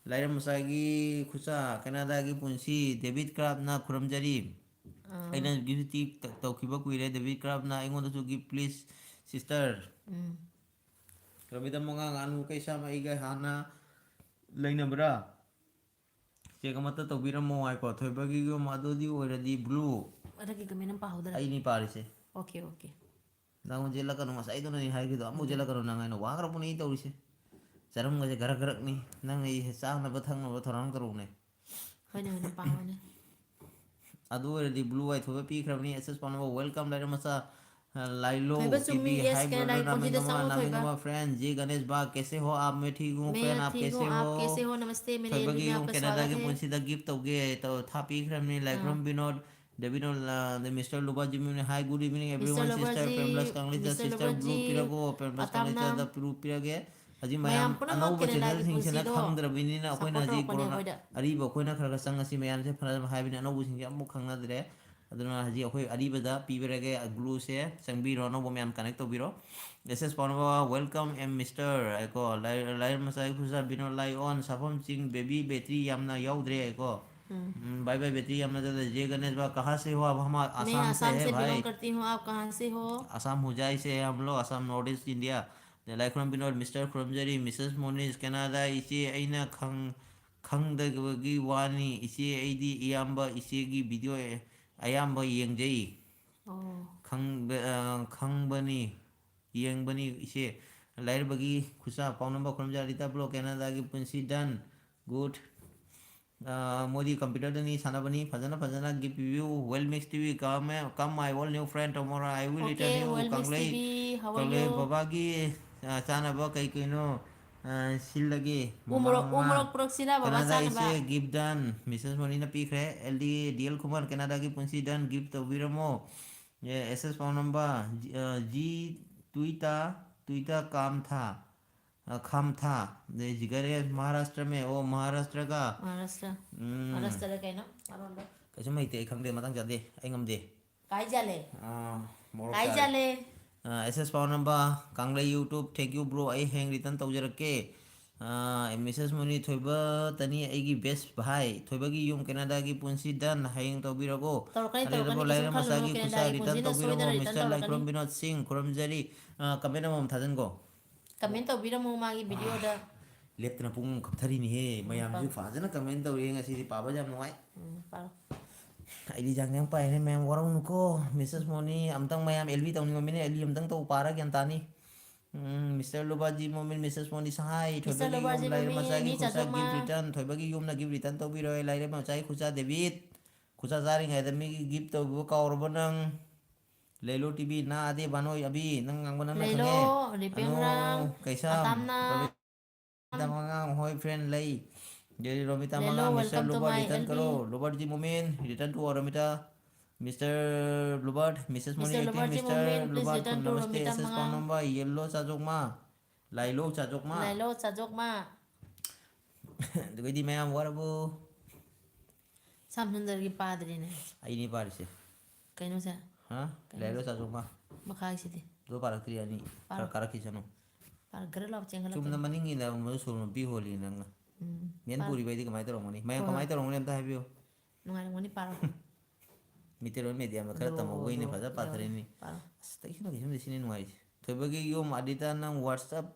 ꯂꯥꯏꯔꯝ ꯃꯆꯥꯒꯤ ꯈꯨꯠꯁꯥ, ꯀꯦꯅꯥꯗꯥꯒꯤ ꯄꯨꯟꯁꯤ, ꯗꯦꯕꯤꯠ ꯀ꯭ꯔꯥꯞꯅ ꯈꯨꯔꯨꯝꯖꯔꯤ꯫ ꯑꯥ꯫ ꯑꯩꯅ ꯒꯤꯐꯇꯤ ꯇ-, ꯇꯧꯈꯤꯕ ꯀꯨꯏꯔꯦ, ꯗꯦꯕꯤꯠ ꯀ꯭ꯔꯥꯞꯅ ꯑꯩꯉꯣꯟꯗꯁꯨ ꯒꯤꯐ ꯄ꯭ꯂꯤꯖ ꯁꯤꯁꯇꯔ꯫ ꯎꯝ꯫ ꯔꯕꯤꯗ ꯃꯉꯥ ꯉꯥꯅꯨ ꯀꯩꯁꯥꯝ ꯑꯩꯒ ꯍꯥꯟꯅ ꯂꯩꯅꯕ꯭ꯔꯥ? ꯆꯦꯛ ꯑꯃꯠꯇ ꯇꯧꯕꯤꯔꯝꯃꯣ ꯍꯥꯏꯀꯣ꯫ ꯊꯣꯏꯕꯒꯤꯒꯨꯝ ꯑꯗꯨꯗꯤ ꯑꯣꯏꯔꯗꯤ ꯕ꯭ꯂꯨ꯫ ꯃꯊꯛꯀꯤ ꯀꯃꯦꯟ ꯑꯃ ꯄꯥꯍꯧꯗ꯭ꯔꯦ꯫ ꯑꯩꯅꯤ ꯄꯥꯔꯤꯁꯦ꯫ Okay, okay. ꯅꯪ ꯍꯧꯖꯤꯛ ꯂꯥꯛꯀꯅꯨ, ꯉꯁꯥꯏꯗꯨꯅꯅꯤ ꯍꯥꯏꯈꯤꯗꯣ꯫ ꯑꯃꯨꯛ ꯎꯝ꯫ ꯍꯧꯖꯤꯛ ꯂꯥꯛꯀꯅꯨ, ꯅꯪ ꯑꯩꯅ ꯋꯥꯈ꯭ꯔꯕꯅꯤ ꯇꯧꯔꯤꯁꯦ꯫ ꯆꯔꯝꯒꯁꯦ ꯒꯔꯛ ꯒꯔꯛꯅꯤ꯫ ꯅꯪ ꯑꯩꯁꯦ ꯆꯥꯅꯕ ꯊꯛꯅꯕ ꯊꯧꯔꯥꯡ ꯇꯧꯔꯛꯎꯅꯦ꯫ ꯍꯣꯏꯅꯦ, ꯍꯣꯏꯅꯦ, ꯄꯥꯍꯧꯅꯦ꯫ ꯑꯗꯨ ꯑꯣꯏꯔꯗꯤ ꯕ꯭ꯂꯨ ꯋꯥꯏ ꯊꯣꯏꯕ ꯄꯤꯈ꯭ꯔꯕꯅꯤ꯫ ꯑꯦꯁ ꯑꯦꯁ ꯄꯥꯎꯅꯕ, ꯋꯦꯜꯀꯝ ꯂꯩꯔꯦ ꯃꯆꯥ꯫ ꯑ, ꯂꯥꯏꯂꯣ, ꯊꯣꯏꯕ ꯆꯨꯝꯃꯤ, ꯀꯦꯕꯤ, ꯌꯦꯁ, ꯍꯥꯏ ꯀꯦꯅꯦꯗꯥꯒꯤ ꯕ꯭ꯔꯗꯔ, ꯄꯨꯟꯁꯤꯗ ꯅꯥꯃꯤꯡ ꯑꯃ, ꯆꯪꯉꯣ, ꯅꯥꯃꯤꯡ ꯊꯣꯏꯕ꯫ ꯑꯃ, ꯐ꯭ꯔꯦꯟ, ꯖꯤ ꯒꯅꯦꯁ ꯕꯥ, ꯀꯦꯁꯦ ꯍꯣ ꯑꯥꯞ, ꯃꯦ ꯊꯤ ꯒꯨ ꯃꯦ ꯐ꯭ꯔꯦꯟ, ꯑꯥꯞ ꯊꯤ ꯒꯨ ꯀꯦꯁꯦ ꯑꯥꯞ ꯍꯣ? ꯀꯦꯁꯦ ꯍꯣ? ꯅꯃꯁꯇꯦ, ꯃꯦꯔꯦ ꯊꯣꯏꯕꯒꯤ ꯑꯦꯜꯃꯤ ꯌꯨꯝ ꯑꯥꯞꯀ ꯀꯦꯅꯥꯗꯥꯒꯤ ꯁ꯭ꯋꯥꯒꯠ ꯍꯦ꯫ ꯄꯨꯟꯁꯤꯗ ꯒꯤꯐ ꯇꯧꯒꯦ ꯇꯧ ꯊꯥ ꯄꯤꯈ꯭ꯔꯕꯅꯤ꯫ ꯑꯥ꯫ ꯂꯥꯏꯈ꯭ꯔꯝ ꯕꯤꯅꯣꯗ, ꯗꯦꯕꯤꯅꯣ, ꯂ-, ꯗ ꯃꯤꯁꯇꯔ ꯂꯨꯕꯥ ꯖꯤꯃꯤꯅꯤ, hi, good evening, mister everyone, sister Lubaji, ꯄ꯭ꯔꯦꯝꯂꯁ ꯀꯪꯂꯤꯇ, ꯁꯤꯁꯇꯔ ꯁꯤꯁꯇꯔ ꯕ꯭ꯂꯨ ꯂꯨꯕꯥꯖꯤ, ꯄꯤꯔꯒꯣ, ꯄ꯭ꯔꯦꯝꯂꯁ ꯀꯪꯂꯤꯇꯗ ꯑꯇꯥꯝꯅꯥꯝ, ꯕ꯭ꯂꯨ ꯄꯤꯔꯒꯦ꯫ ꯍꯧꯖꯤꯛ ꯃꯌꯥꯝ ꯃꯌꯥꯝ ꯄꯨꯝꯅꯃꯛ ꯑꯅꯧꯕ ꯀꯦꯅꯦꯗꯥꯒꯤ ꯆꯦꯅꯦꯜꯁꯤꯡꯁꯤꯅ ꯄꯨꯟꯁꯤꯗꯣ ꯈꯪꯗ꯭ꯔꯕꯅꯤꯅ ꯑꯩꯈꯣꯏꯅ ꯁꯞꯄꯣꯔꯠ ꯍꯧꯖꯤꯛ ꯇꯧꯔꯛꯄꯅꯦ ꯀꯣꯔꯣꯅꯥ ꯑꯩꯈꯣꯏꯗ꯫ ꯑꯔꯤꯕ ꯑꯩꯈꯣꯏꯅ ꯈꯔ ꯈꯔ ꯆꯪꯉꯁꯤ ꯃꯌꯥꯝꯁꯦ ꯐꯅ ꯍꯥꯏꯕꯅꯤ, ꯑꯅꯧꯕꯁꯤꯡꯁꯦ ꯑꯃꯨꯛ ꯈꯪꯅꯗ꯭ꯔꯦ꯫ ꯑꯗꯨꯅ ꯍꯧꯖꯤꯛ ꯑꯩꯈꯣꯏ ꯑꯔꯤꯕꯗ ꯄꯤꯕꯤꯔꯒꯦ ꯒ꯭ꯂꯨꯁꯦ, ꯆꯪꯕꯤꯔꯣ, ꯑꯅꯧꯕ ꯃꯌꯥꯝ ꯀꯅꯦꯛ ꯇꯧꯕꯤꯔꯣ꯫ ꯑꯦꯁ ꯑꯦꯁ ꯄꯥꯎꯅꯕ, ꯋꯦꯜꯀꯝ ꯑꯦꯝ ꯃꯤꯁꯇꯔ ꯍꯥꯏꯀꯣ꯫ ꯂꯥꯏ-, ꯂꯥꯏꯔꯦꯝ ꯃꯆꯥꯒꯤ ꯈꯨꯖꯥ, ꯕꯤꯅꯣ ꯂꯥꯏꯑꯣꯟ, ꯁꯥꯐꯝ ꯆꯤꯡ, ꯕꯦꯕꯤ ꯕꯦꯇ꯭ꯔꯤ ꯌꯥꯝꯅ ꯌꯥꯎꯗ꯭ꯔꯦ ꯍꯥꯏꯀꯣ꯫ ꯎꯝ꯫ ꯎꯝ, bye bye battery ꯌꯥꯝꯅ ꯆꯠꯂꯦ꯫ ꯖꯦ ꯒꯅꯦꯁ ꯕꯥ, ꯀꯍꯥ ꯁꯦ ꯍꯣ ꯑꯥꯞ? ꯍꯃ-, मैं ꯑꯁꯥꯝ ꯁꯦ ꯑꯁꯥꯝ ꯍꯦ ꯁꯦ ꯚꯥꯏ꯫ ꯕꯤꯂꯣꯡ ꯀꯔꯇꯤ ꯍꯨ, ꯑꯥꯞ ꯀꯍꯥ ꯁꯦ ꯍꯣ? ꯑꯁꯥꯝ ꯍꯨꯖꯥꯏ ꯁꯦ ꯍꯦ ꯍꯝ ꯂꯣꯒ, Assam, north east India. Laikhram Binod, mister ꯈꯨꯔꯨꯝꯖꯔꯤ, ꯃꯤꯁꯦꯁ ꯃꯣꯅꯤꯁ, ꯀꯦꯅꯥꯗꯥ, ꯏꯆꯦ ꯑꯩꯅ ꯈꯪ-, ꯈꯪꯗꯕꯒꯤ ꯋꯥꯅꯤ꯫ ꯏꯆꯦ ꯑꯩꯗꯤ ꯏꯌꯥꯝꯕ ꯏꯆꯦꯒꯤ ꯚꯤꯗꯤꯑꯣ ꯑꯌꯥꯝꯕ ꯌꯦꯡꯖꯩ꯫ ꯑꯣ꯫ ꯈꯪꯕ-, ꯑ, ꯈꯪꯕꯅꯤ, ꯌꯦꯡꯕꯅꯤ ꯏꯆꯦ꯫ ꯂꯥꯏꯔꯕꯒꯤ ꯈꯨꯠꯁꯥ ꯄꯥꯎꯅꯝꯕ ꯈꯨꯔꯨꯝꯖꯔꯤ ꯇꯥꯕ꯭ꯔꯣ? ꯀꯦꯅꯥꯗꯥꯒꯤ ꯄꯨꯟꯁꯤ done꯫ Good꯫ ꯑ, ꯃꯣꯏꯗꯤ ꯀꯝꯄ꯭ꯌꯨꯇꯔꯗꯅꯤ ꯁꯥꯟꯅꯕꯅꯤ꯫ ꯐꯖꯅ, ꯐꯖꯅ ꯒꯤꯐ ꯄꯤꯕꯤꯌꯨ꯫ Well mix T V, come, come my all new friend tomorrow. I will return okay, you. Well mix Kanglei, T V, how are Kanglei you? ꯕꯕꯥꯒꯤ, ꯑ, ꯆꯥꯅꯕ ꯀꯩ ꯀꯩꯅꯣ, ꯑ, ꯁꯤꯜꯂꯒꯦ꯫ ꯎ ꯃꯣꯔꯣꯛ, ꯎ ꯃꯃꯥ, ꯃꯣꯔꯣꯛ ꯄꯨꯔꯛꯁꯤꯔꯥ ꯕꯕꯥ ꯀꯅꯥꯗ ꯆꯥꯅꯕ? ꯏꯆꯦ ꯒꯤꯐ done꯫ ꯃꯤꯁꯦꯁ ꯃꯣꯅꯤꯅ ꯄꯤꯈ꯭ꯔꯦ꯫ ꯑꯦꯜ ꯗꯤ, ꯗꯤ ꯑꯦꯜ ꯈꯨꯃꯟ, ꯀꯦꯅꯥꯗꯥꯒꯤ ꯄꯨꯟꯁꯤ done꯫ ꯒꯤꯐ ꯇꯧꯕꯤꯔꯝꯃꯣ꯫ ꯑꯦ, ꯑꯦꯁ ꯑꯦꯁ ꯄꯥꯎꯅꯝꯕ, ꯖꯤ, ꯑ, ꯖꯤ ꯇꯨꯏꯇꯥ, ꯇꯨꯏꯇꯥ ꯀꯥꯝꯊꯥ꯫ ꯑ, ꯈꯥꯝꯊꯥ꯫ ꯑꯗꯩ ꯖꯤꯒꯔ ꯑꯦ ꯃꯍꯥꯔꯥꯁꯇ꯭ꯔ ꯃꯦ, ꯑꯣ, ꯃꯍꯥꯔꯥꯁꯇ꯭ꯔꯒ꯫ ꯃꯍꯥꯔꯥꯁꯇ꯭ꯔ꯫ ꯎꯝ꯫ ꯃꯍꯥꯔꯥꯁꯇ꯭ꯔꯗ ꯀꯩꯅꯣ? ꯃꯔꯣꯟꯗꯣ꯫ ꯀꯩꯁꯨꯝ ꯍꯩꯇꯦ, ꯑꯩ ꯈꯪꯗꯦ, ꯃꯇꯥꯡ ꯆꯥꯗꯦ, ꯑꯩ ꯉꯝꯗꯦ꯫ ꯀꯥꯏ ꯖꯥꯂꯦ? ꯑꯥ, ꯃꯣꯔꯣꯛ ꯀꯥꯏ ꯆꯥꯔꯦ꯫ ꯖꯥꯂꯦ? ꯑꯥ, ꯑꯦꯁ ꯑꯦꯁ ꯄꯥꯎ ꯅꯝꯕ, ꯀꯪꯂꯩ YouTube, thank you bro, ꯑꯩ ꯍꯌꯦꯡ return ꯇꯧꯖꯔꯛꯀꯦ꯫ ꯑꯥ, ꯃꯤꯁꯦꯁ ꯃꯣꯅꯤ, ꯊꯣꯏꯕꯇꯅꯤ ꯑꯩꯒꯤ best ꯚꯥꯏ, ꯊꯣꯏꯕꯒꯤ ꯌꯨꯝ ꯀꯦꯅꯥꯗꯥꯒꯤ ꯄꯨꯟꯁꯤ done, ꯍꯌꯦꯡ ꯇꯧꯕꯤꯔꯒꯣ꯫ ꯇꯧꯔꯛꯀꯅꯤ, ꯑꯔꯦꯔꯕ ꯇꯧꯔꯛꯀꯅꯤ, ꯂꯥꯏꯔ ꯀꯩꯁꯨꯝ ꯈꯜꯂꯨꯅꯨ, ꯃꯆꯥꯒꯤ ꯈꯨꯁꯥ ꯀꯦꯅꯥꯗꯥꯒꯤ return ꯄꯨꯟꯁꯤꯅ ꯇꯧꯕꯤꯔꯝꯃꯣ, ꯁꯣꯏꯗꯅ return ꯃꯤꯁꯇꯔ ꯇꯧꯔꯛꯀꯅꯤ꯫ ꯂꯥꯏꯈ꯭ꯔꯣꯝ ꯕꯤꯅꯣꯗ ꯁꯤꯡ, ꯈꯨꯔꯨꯝꯖꯔꯤ꯫ ꯑꯥ, comment ꯑꯃꯃꯝ ꯊꯥꯖꯤꯟꯀꯣ꯫ Comment ꯇꯧꯕꯤꯔꯝꯃꯣ ꯃꯥꯒꯤ videoꯗ꯫ ꯂꯦꯞꯇꯅ ꯄꯨꯡ ꯑꯃ ꯀꯞꯊꯔꯤꯅꯤꯍꯦ, ꯎꯝ, ꯃꯌꯥꯝꯁꯤꯁꯨ ꯄꯥꯎ꯫ ꯐꯖꯅ comment ꯇꯧꯔꯤꯍꯦ, ꯉꯁꯤꯗꯤ ꯄꯥꯕ ꯌꯥꯝ ꯅꯨꯡꯉꯥꯏ꯫ ꯎꯝ, ꯄꯥꯎ꯫ ꯑꯩꯗꯤ ꯆꯥꯡ ꯌꯥꯝ ꯄꯥꯏꯔꯦ ꯃꯌꯥꯝ, ꯋꯥꯔꯧꯅꯨꯀꯣ꯫ ꯃꯤꯁꯦꯁ ꯃꯣꯅꯤ, ꯑꯝꯇꯪ ꯃꯌꯥꯝ L B ꯇꯧꯅꯤꯡꯕ ꯃꯤꯅ L B ꯑꯝꯇꯪ ꯇꯧ, ꯄꯥꯔ ꯒ꯭ꯌꯥꯟ ꯇꯥꯅꯤ꯫ ꯎꯝ, ꯃꯤꯁꯇꯔ ꯂꯨꯕꯥꯖꯤ ꯃꯣꯃꯤꯟ, ꯃꯤꯁꯦꯁ ꯃꯣꯅꯤ ꯁꯍꯥꯏ, ꯃꯤꯁꯇꯔ ꯊꯣꯏꯕꯒꯤ ꯂꯨꯕꯥꯖꯤ ꯌꯨꯝ ꯂꯥꯏꯔ ꯃꯣꯃꯤꯟ, ꯃꯆꯥꯒꯤ ꯃꯤ ꯈꯨꯠꯁꯥ ꯆꯥꯊꯣꯛꯃ꯫ Gift return, ꯊꯣꯏꯕꯒꯤ ꯌꯨꯝꯅ gift return ꯇꯧꯕꯤꯔꯣꯏ, ꯂꯥꯏꯔ ꯃꯆꯥꯒꯤ ꯈꯨꯠꯁꯥ ꯗꯦꯕꯤꯠ꯫ ꯈꯨꯠꯁꯥ ꯆꯥꯔꯤꯉꯩꯗ ꯃꯤꯒꯤ gift ꯇꯧꯕꯤꯕ ꯀꯥꯎꯔꯕꯣ ꯅꯪ? ꯂꯩꯂꯣ ꯇꯤꯚꯤ, ꯅꯥ ꯑꯗꯦ ꯕꯥꯅꯣꯏ ꯑꯕꯤ, ꯅꯪ ꯉꯥꯡꯕ ꯅꯪꯅ ꯂꯩꯂꯣ, ꯈꯪꯉꯦ꯫ ꯔꯤꯄꯦꯝ ꯑꯅꯨ, ꯔꯥꯝ, ꯀꯩꯁꯥꯝ, ꯑꯇꯥꯝꯅꯥ꯫ ꯔꯣꯃꯤꯇꯥ ꯃꯉꯥꯡ ꯍꯣꯏ friend ꯂꯩ꯫ ꯗꯦꯂꯤ ꯔꯣꯃꯤꯇꯥ ꯂꯩꯂꯣ, ꯃꯉꯥꯡ, mister welcome to Lubar my return L B꯫ ꯀꯔꯣ꯫ ꯂꯨꯕꯥꯔ ꯖꯤ ꯃꯣꯃꯤꯟ, return to ꯑꯣ Romita. Mister Lubar, Mrs Moni mister ꯔꯤꯄꯦꯝ, Lubar ji mister Momin, please Lubar return ꯈꯨꯟ, to namaste, Romita S S ꯄꯥꯎ ꯃꯉꯥꯡ꯫ ꯅꯝꯕ, ꯌꯦꯜꯂꯣ ꯆꯥꯖꯣꯛꯃꯥ, ꯂꯥꯏꯂꯣ ꯆꯥꯖꯣꯛꯃꯥ꯫ ꯂꯥꯏꯂꯣ ꯆꯥꯖꯣꯛꯃꯥ꯫ ꯑꯗꯨꯒꯩꯗꯤ ꯃꯌꯥꯝ ꯋꯥꯔꯕꯣ? ꯁ꯭ꯌꯥꯝ ꯁꯨꯟꯗꯔꯒꯤ ꯄꯥꯗ꯭ꯔꯤꯅꯦ꯫ ꯑꯩꯅꯤ ꯄꯥꯔꯤꯁꯦ꯫ ꯀꯩꯅꯣꯁꯦ? ꯍꯥ? ꯀꯩꯅꯣ? ꯂꯥꯏꯂꯣ ꯆꯥꯖꯣꯛꯃꯥ꯫ ꯃꯈꯥꯒꯤꯁꯤꯗꯤ? ꯑꯗꯨ ꯄꯥꯔꯛꯇ꯭ꯔꯤ ꯑꯅꯤ꯫ ꯄꯥꯔꯣ꯫ ꯈꯔ ꯀꯥꯔꯛꯈꯤꯁꯅꯨ꯫ ꯄꯥꯔꯣ, ꯒꯔ ꯂꯥꯎ ꯆꯦꯟꯈꯠꯂꯛꯀꯅꯤ꯫ ꯆꯨꯝꯅ ꯃꯅꯤꯡꯒꯤꯅ ꯑꯃꯨꯛ ꯁꯣꯔ ꯃꯄꯤ ꯍꯣꯜꯂꯤ ꯅꯪꯅ꯫ ꯎꯝ, ꯃꯦꯟ ꯄꯥꯔꯣ꯫ ꯄꯨꯔꯤꯕꯩꯗꯤ ꯀꯃꯥꯏꯅ ꯇꯧꯔꯝꯒꯅꯤ? ꯃꯌꯥꯝ ꯍꯣꯏ, ꯀꯃꯥꯏꯅ ꯍꯣꯏ꯫ ꯇꯧꯔꯝꯒꯅꯤ ꯑꯝꯇ ꯍꯥꯏꯕꯤꯌꯨ꯫ ꯅꯨꯡꯉꯥꯏꯔꯝꯒꯅꯤ, ꯄꯥꯔꯣ꯫ ꯃꯤꯇꯩꯔꯣꯟ ꯃꯦꯗꯤꯌꯝꯗ ꯈꯔ ꯑꯗꯣ, ꯇꯝꯍꯧꯕꯩꯅꯦ ꯑꯗꯣ, ꯐꯖ ꯌꯥꯎꯔꯦ꯫ ꯄꯥꯊꯔꯛꯏꯅꯤ꯫ ꯄꯥꯔꯣ꯫ ꯑꯁ, ꯇꯩꯁꯤꯟ ꯇꯩꯁꯤꯟ ꯁꯤꯅ ꯅꯨꯡꯉꯥꯏꯔꯤꯁꯦ꯫ ꯊꯣꯏꯕꯒꯤ ꯌꯨꯝ, ꯑꯗꯤꯇꯥ, ꯅꯪ WhatsApp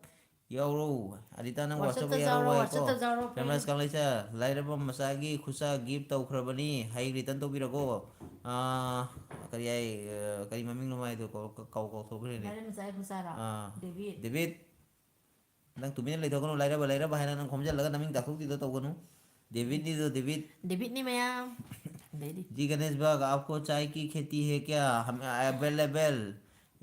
ꯌꯥꯎꯔꯣ꯫ ꯑꯗꯤꯇꯥ, ꯅꯪ WhatsApp-ꯇ WhatsApp-ꯇ ꯌꯥꯎꯔꯣ, ꯌꯥꯎꯔꯣ ꯍꯥꯏꯀꯣ꯫ WhatsApp-ꯇ ꯌꯥꯎꯔꯣ, ꯐꯦꯃꯁ please꯫ ꯀꯪꯂꯩꯁꯥ, ꯂꯥꯏꯔꯕ ꯃꯆꯥꯒꯤ ꯈꯨꯠꯁꯥ gift ꯇꯧꯈ꯭ꯔꯕꯅꯤ꯫ ꯍꯌꯦꯡ return ꯇꯧꯕꯤꯔꯒꯣ꯫ ꯑꯥ, ꯀꯔꯤ ꯍꯥꯏ, ꯑ, ꯀꯔꯤ ꯃꯃꯤꯡꯅꯣ ꯃꯥꯏꯗꯣ? ꯀꯥꯎ-, ꯀꯥꯎ-, ꯀꯥꯎꯊꯣꯛꯈ꯭ꯔꯦꯅꯦ꯫ ꯂꯥꯏꯔꯕ ꯃꯆꯥꯒꯤ ꯈꯨꯠꯁꯥꯔꯣ? ꯑꯥ, ꯗꯦꯕꯤꯠ꯫ ꯗꯦꯕꯤꯠ꯫ ꯅꯪ ꯇꯨꯃꯤꯟꯅ ꯂꯩꯊꯣꯛꯀꯅꯨ, ꯂꯥꯏꯔꯕ, ꯂꯥꯏꯔꯕ ꯍꯥꯏꯅ ꯅꯪ ꯈꯣꯝꯖꯤꯜꯂꯒ ꯅꯃꯤꯡ ꯇꯥꯛꯊꯣꯛꯇꯤꯗꯣ ꯇꯧꯒꯅꯨ꯫ ꯗꯦꯕꯤꯠꯅꯤꯗꯣ, ꯗꯦꯕꯤꯠ꯫ ꯗꯦꯕꯤꯠꯅꯤ ꯃꯌꯥꯝ꯫ ꯑꯗꯩꯗꯤ? जी गणेश बघ, आपको चाय की खेती है क्या? हम available।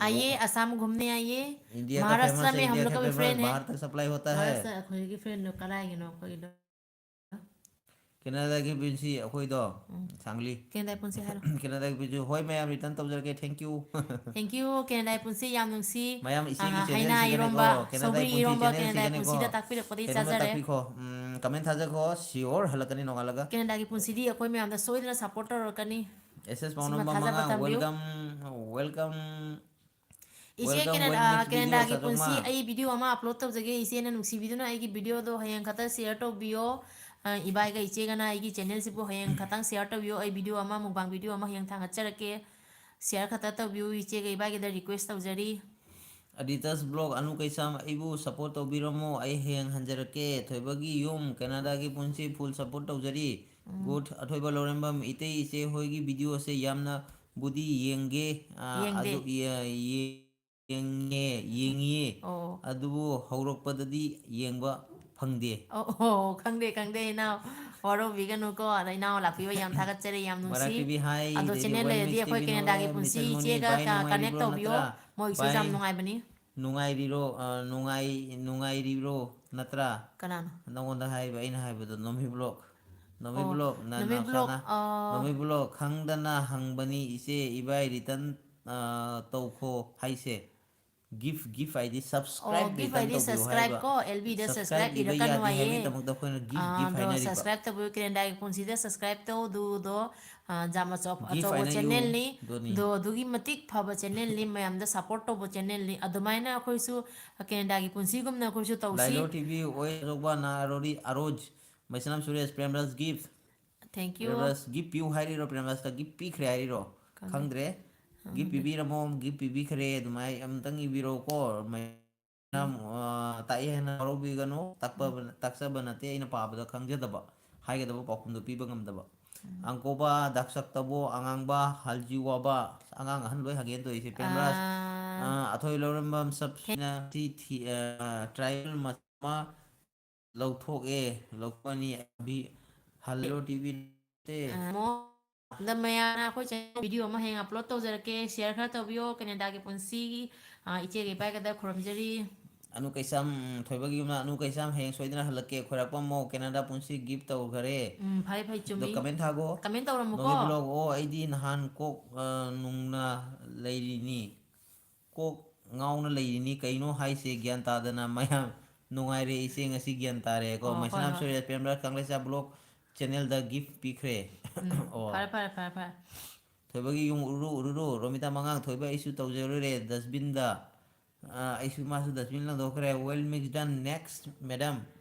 आइए, वो आसाम घूमने आइए। इंडिया का महाराष्ट्र famous है, में हम इंडिया लोग का का भी famous, friend है। बाहर तक supply होता है। महाराष्ट्र, ꯑꯩꯈꯣꯏꯒꯤ friend ꯗꯣ ꯀꯗꯥꯏꯒꯤꯅꯣ ꯑꯩꯈꯣꯏꯒꯤꯗꯣ? ꯀꯦꯅꯥꯗꯥꯒꯤ ꯄꯨꯟꯁꯤ ꯑꯩꯈꯣꯏꯗꯣ꯫ ꯎꯝ꯫ ꯁꯥꯡꯂꯤ꯫ ꯀꯦꯅꯥꯗꯥꯒꯤ ꯄꯨꯟꯁꯤ ꯍꯥꯏꯔꯣ꯫ ꯀꯦꯅꯥꯗꯥꯒꯤ ꯄꯨꯟꯁꯤ, ꯍꯣꯏ ꯃꯌꯥꯝ, return ꯇꯧꯖꯔꯒꯦ, thank you꯫ Thank you, ꯀꯦꯅꯥꯗꯥꯒꯤ ꯄꯨꯟꯁꯤ ꯌꯥꯝ ꯅꯨꯡꯁꯤ꯫ ꯃꯌꯥꯝ ꯏꯆꯦꯒꯤ ꯑꯥ, channel ꯍꯩꯅꯥ ꯁꯤꯗꯅꯦꯀꯣ, ꯏꯔꯣꯝꯕ, ꯀꯦꯅꯥꯗꯥꯒꯤ ꯁꯧꯒ꯭ꯔꯤ ꯄꯨꯟꯁꯤ ꯏꯔꯣꯝꯕ channel ꯀꯦꯅꯥꯗꯥꯒꯤ ꯁꯤꯗꯅꯦꯀꯣ꯫ ꯄꯨꯟꯁꯤꯗ ꯇꯥꯛꯄꯤꯔꯛꯄꯗꯤ ꯀꯩꯅꯣꯝꯒ ꯆꯥꯖꯔꯦ꯫ ꯇꯥꯛꯄꯤꯈꯣ꯫ ꯎꯝ, comment ꯊꯥꯖꯈꯣ, sure ꯍꯜꯂꯛꯀꯅꯤ ꯅꯣꯡꯉꯥꯜꯂꯒ꯫ ꯀꯦꯅꯥꯗꯥꯒꯤ ꯄꯨꯟꯁꯤꯗꯤ ꯑꯩꯈꯣꯏ ꯃꯌꯥꯝꯗ ꯁꯣꯏꯗꯅ support ꯇꯧꯔꯛꯀꯅꯤ꯫ ꯑꯦꯁ ꯑꯦꯁ ꯁꯤꯃ ꯄꯥꯎꯅꯝꯕ ꯊꯥꯖꯕ ꯃꯉꯥ, ꯊꯝꯕꯤꯌꯨ꯫ Welcome, welcome꯫ ꯏꯆꯦ, welcome, Canada-, welcome next video, ꯀꯦꯅꯦꯗꯥꯒꯤ ꯆꯥꯊꯣꯛꯃ꯫ ꯄꯨꯟꯁꯤ ꯑꯩ video ꯑꯃ upload ꯇꯧꯖꯒꯦ꯫ ꯏꯆꯦꯅ ꯅꯨꯡꯁꯤꯕꯤꯗꯨꯅ ꯑꯩꯒꯤ videoꯗꯣ ꯍꯌꯦꯡ ꯈꯛꯇ share ꯇꯧꯕꯤꯌꯣ꯫ ꯑ, ꯏꯕꯥꯏꯒ ꯏꯆꯦꯒꯅ ꯑꯩꯒꯤ channelꯁꯤꯕꯨ ꯍꯌꯦꯡ ꯈꯛꯇꯪ share ꯇꯧꯕꯤꯌꯣ꯫ ꯑꯩ video ꯑꯃ mukbang video ꯑꯃ ꯍꯌꯦꯡ ꯊꯥꯡꯒꯠꯆꯔꯛꯀꯦ꯫ Share ꯈꯛꯇ ꯇꯧꯕꯤꯌꯨ, ꯏꯆꯦꯒ ꯏꯕꯥꯏꯒꯤꯗ request ꯇꯧꯖꯔꯤ꯫ ꯑꯗꯤꯇꯁ vlog, ꯑꯅꯨ ꯀꯩꯁꯥꯝ, ꯑꯩꯕꯨ support ꯇꯧꯕꯤꯔꯝꯃꯣ, ꯑꯩ ꯍꯌꯦꯡ ꯍꯟꯖꯔꯛꯀꯦ꯫ ꯊꯣꯏꯕꯒꯤ ꯌꯨꯝ, ꯀꯦꯅꯥꯗꯥꯒꯤ ꯄꯨꯟꯁꯤ full support ꯇꯧꯖꯔꯤ꯫ ꯎꯝ꯫ Good, ꯑꯊꯣꯏꯕ ꯂꯧꯔꯦꯝꯕꯝ, ꯏꯇꯩ ꯏꯆꯦ ꯍꯣꯏꯒꯤ videoꯁꯦ ꯌꯥꯝꯅꯕꯨꯗꯤ ꯌꯦꯡꯒꯦ, ꯑ, ꯌꯦꯡꯗꯦ꯫ ꯑꯗꯨ, ꯌꯦ-, ꯌꯦ-, ꯌꯦꯡꯉꯦ, ꯌꯦꯡꯉꯤꯌꯦ꯫ ꯑꯣ꯫ ꯑꯗꯨꯕꯨ ꯍꯧꯔꯛꯄꯗꯗꯤ ꯌꯦꯡꯕ ꯐꯪꯗꯦ꯫ ꯑꯣ, ꯑꯣ, ꯈꯪꯗꯦ, ꯈꯪꯗꯦ, ꯏꯅꯥꯎ꯫ ꯋꯥꯔꯧꯕꯤꯒꯅꯨꯀꯣ꯫ ꯑꯗ ꯏꯅꯥꯎ ꯂꯥꯛꯄꯤꯕ ꯌꯥꯝ ꯊꯥꯒꯠꯆꯔꯤ, ꯌꯥꯝ ꯅꯨꯡꯁꯤ꯫ ꯃꯔꯥꯛ ꯇꯤ ꯚꯤ ꯍꯥꯏ, ꯑꯗꯣ ꯑꯗꯩꯗꯤ channel ꯋꯦꯜ ꯂꯩꯔꯗꯤ ꯃꯤꯁ ꯇꯤ ꯚꯤ ꯑꯩꯈꯣꯏ ꯀꯦꯅꯦꯗꯥꯒꯤ ꯅꯣꯏ, ꯄꯨꯟꯁꯤ ꯃꯤꯁꯇꯔ ꯃꯣꯅꯤ, ꯏꯆꯦꯒ ꯚꯥꯏ ꯀ-, connect ꯅꯨꯡꯉꯥꯏꯔꯤꯕ꯭ꯔꯣ ꯇꯧꯕꯤꯌꯣ꯫ ꯅꯠꯇ꯭ꯔꯥ? ꯃꯣꯏꯒꯤꯁꯨ ꯚꯥꯏ ꯌꯥꯝ ꯅꯨꯡꯉꯥꯏꯕꯅꯤ꯫ ꯅꯨꯡꯉꯥꯏꯔꯤꯔꯣ? ꯑ, ꯅꯨꯡꯉꯥꯏ-, ꯅꯨꯡꯉꯥꯏꯔꯤꯕ꯭ꯔꯣ? ꯅꯠꯇ꯭ꯔꯥ? ꯀꯅꯥꯅꯣ? ꯅꯉꯣꯟꯗ ꯍꯥꯏꯕ, ꯑꯩꯅ ꯍꯥꯏꯕꯗꯣ, ꯅꯣꯃꯤ vlog꯫ ꯅꯣꯃꯤ ꯑꯣ, vlog, ꯅ-, ꯅꯣꯃꯤ vlog, ꯅꯥꯎꯁꯥꯅ꯫ ꯑ, ꯅꯣꯃꯤ vlog, ꯈꯪꯗꯅ ꯍꯪꯕꯅꯤ, ꯏꯆꯦ, ꯏꯕꯥꯏ return, ꯑ, ꯇꯧꯈꯣ ꯍꯥꯏꯁꯦ꯫ Gift, gift ꯍꯥꯏꯗꯤ ꯑꯣ, subscribe gift return ꯍꯥꯏꯗꯤ ꯇꯧꯕꯤꯌꯨ subscribe ꯍꯥꯏꯕ꯫ ꯀꯣ, ꯑꯦꯜ ꯕꯤꯗ subscribe subscribe ꯏꯕ ꯏꯔꯛꯀꯅꯨ ꯌꯥꯗꯦ ꯍꯥꯏꯌꯦ꯫ ꯍꯥꯏꯕꯒꯤꯗꯃꯛꯇ ꯑꯩꯈꯣꯏꯅ gift, ꯑꯥ, gift ꯑꯗꯣ ꯍꯥꯏꯅꯔꯤꯕ꯫ Subscribe ꯇꯧꯕꯤꯌꯨ, ꯀꯦꯅꯦꯗꯥꯒꯤ ꯄꯨꯟꯁꯤꯗ subscribe ꯇꯧ, ꯑꯗꯨꯗꯣ, ꯑꯥ, ꯌꯥꯝ ꯑꯆꯧ-, gift ꯑꯆꯧꯕ ꯍꯥꯏꯅ ꯏꯌꯨ꯫ channelꯅꯤ꯫ ꯑꯗꯨꯅꯤ꯫ ꯑꯗꯣ ꯑꯗꯨꯒꯤ ꯃꯇꯤꯛ ꯐꯕ channelꯅꯤ, ꯃꯌꯥꯝꯗ support ꯇꯧꯕ channelꯅꯤ꯫ ꯑꯗꯨꯃꯥꯏꯅ ꯑꯩꯈꯣꯏꯁꯨ ꯀꯦꯅꯦꯗꯥꯒꯤ ꯄꯨꯟꯁꯤꯒꯨꯝꯅ ꯑꯩꯈꯣꯏꯁꯨ ꯇꯧꯁꯤ꯫ ꯂꯥꯏꯂꯣ ꯇꯤ ꯚꯤ, ꯑꯣꯏ ꯑꯆꯧꯕ, ꯅꯥ ꯑꯔꯣꯔꯤ, ꯑꯔꯣꯖ, ꯃꯩꯁꯅꯥꯝ Suresh, ꯄ꯭ꯔꯦꯝꯔꯥꯖ gift꯫ Thank you꯫ ꯄ꯭ꯔꯦꯝꯔꯥꯖ gift ꯄꯤꯌꯨ ꯍꯥꯏꯔꯤꯔꯣ? ꯄ꯭ꯔꯦꯝꯔꯥꯖꯇ gift ꯄꯤꯈ꯭ꯔꯦ ꯍꯥꯏꯔꯤꯔꯣ? ꯈꯪꯗꯦ꯫ ꯈꯪꯗ꯭ꯔꯦ꯫ ꯈꯪꯗꯦ꯫ Gift ꯄꯤꯕꯤꯔꯝꯃꯣ, gift ꯄꯤꯕꯤꯈ꯭ꯔꯦ, ꯑꯗꯨꯃꯥꯏ ꯑꯝꯇꯪ ꯏꯕꯤꯔꯛꯎꯀꯣ꯫ ꯃꯌꯥꯝ, ꯎꯝ꯫ ꯑ, ꯇꯥꯛꯑꯦ ꯍꯥꯏꯅ ꯋꯥꯔꯧꯕꯤꯒꯅꯨ꯫ ꯇꯥꯛꯄ-, ꯎꯝ꯫ ꯇꯥꯛꯆꯕ ꯅꯠꯇꯦ, ꯑꯩꯅ ꯄꯥꯕꯗ ꯈꯪꯖꯗꯕ, ꯍꯥꯏꯒꯗꯕ ꯄꯥꯎꯈꯨꯝꯗꯣ ꯄꯤꯕ ꯉꯝꯗꯕ꯫ ꯎꯝ꯫ ꯑꯪꯀꯣꯕ, ꯗꯥꯛꯁꯛꯇꯕꯣ, ꯑꯉꯥꯡꯕ, ꯍꯜꯖꯤꯋꯥꯕ, ꯑꯉꯥꯡ ꯑꯍꯟ ꯂꯣꯏ ꯍꯪꯒꯦꯅ ꯇꯧꯔꯤꯁꯦ꯫ ꯄ꯭ꯔꯦꯝꯔꯥꯖ, ꯑꯥ꯫ ꯑ, ꯑꯊꯣꯏ ꯂꯧꯔꯦꯝꯕꯝ ꯁꯕꯁꯤꯅ ꯊꯤ-, ꯊꯤ-, ꯑ, tribal ꯃꯆꯥ ꯑꯃ ꯂꯧꯊꯣꯛꯑꯦ, ꯂꯧꯊꯣꯛꯑꯅꯤ꯫ ꯑꯚꯤ-, ꯍꯜꯂꯣ ꯇꯤ ꯚꯤ ꯅꯠꯇꯦ꯫ ꯑ, ꯃꯣ-, ꯑꯗ ꯃꯌꯥꯝꯅ ꯑꯩꯈꯣꯏ channel video ꯑꯃ ꯍꯌꯦꯡ upload ꯇꯧꯖꯔꯛꯀꯦ, share ꯈꯔ ꯇꯧꯕꯤꯌꯣ꯫ ꯀꯦꯅꯦꯗꯥꯒꯤ ꯄꯨꯟꯁꯤꯒꯤ, ꯑ, ꯏꯆꯦꯒ ꯏꯕꯥꯏꯒꯗ ꯈꯨꯔꯨꯝꯖꯔꯤ꯫ ꯑꯅꯨ ꯀꯩꯁꯥꯝ, ꯊꯣꯏꯕꯒꯤ ꯌꯨꯝꯅ ꯑꯅꯨ ꯀꯩꯁꯥꯝ ꯍꯌꯦꯡ ꯁꯣꯏꯗꯅ ꯍꯜꯂꯛꯀꯦ, ꯈꯣꯏꯔꯥꯛꯄꯝꯃꯣ, ꯀꯦꯅꯥꯗꯥ ꯄꯨꯟꯁꯤ ꯒꯤꯐ ꯇꯧꯈꯔꯦ꯫ ꯎꯝ, ꯐꯩ ꯐꯩ, ꯑꯗꯣ ꯆꯨꯝꯃꯤ꯫ ꯀꯃꯦꯟ ꯊꯥꯒꯣ꯫ ꯀꯃꯦꯟ ꯇꯧꯔꯝꯃꯨꯀꯣ꯫ ꯅꯣꯡꯃꯩ ꯕ꯭ꯂꯣꯒ, ꯑꯣ ꯑꯩꯗꯤ ꯅꯍꯥꯟ ꯀꯣꯛ ꯑ, ꯅꯨꯡꯅ ꯂꯩꯔꯤꯅꯤ꯫ ꯀꯣꯛ ꯉꯥꯎꯅ ꯂꯩꯔꯤꯅꯤ꯫ ꯀꯩꯅꯣ ꯍꯥꯏꯁꯦ ꯒ꯭ꯌꯥꯟ ꯇꯥꯗꯅ ꯃꯌꯥꯝ꯫ ꯅꯨꯡꯉꯥꯏꯔꯦ ꯏꯆꯦ, ꯉꯁꯤ ꯒ꯭ꯌꯥꯟ ꯇꯥꯔꯦꯀꯣ꯫ ꯑꯣ, ꯍꯣꯏ, ꯃꯩꯁꯅꯥꯝ ꯍꯣꯏ꯫ ꯁꯨꯔꯦꯁ, ꯄ꯭ꯔꯦꯝꯔꯥꯖ ꯀꯪꯂꯩꯆꯥ ꯕ꯭ꯂꯣꯒ ꯆꯦꯅꯦꯜꯗ ꯒꯤꯐ ꯄꯤꯈ꯭ꯔꯦ꯫ ꯎꯝ, ꯑꯣ꯫ ꯐꯔꯦ ꯐꯔꯦ ꯐꯔꯦ ꯐꯔꯦ꯫ ꯊꯣꯏꯕꯒꯤ ꯌꯨꯝ ꯎꯔꯨ ꯎꯔꯨ꯫ ꯔꯣꯃꯤꯇꯥ ꯃꯉꯥꯡ, ꯊꯣꯏꯕ ꯑꯩꯁꯨ ꯇꯧꯖꯔꯨꯔꯦ ꯗꯁꯕꯤꯟꯗ꯫ ꯑ, ꯑꯩꯁꯨ, ꯃꯥꯁꯨ ꯗꯁꯕꯤꯟ ꯂꯪꯊꯣꯛꯈ꯭ꯔꯦ꯫ Well mix done, next madam꯫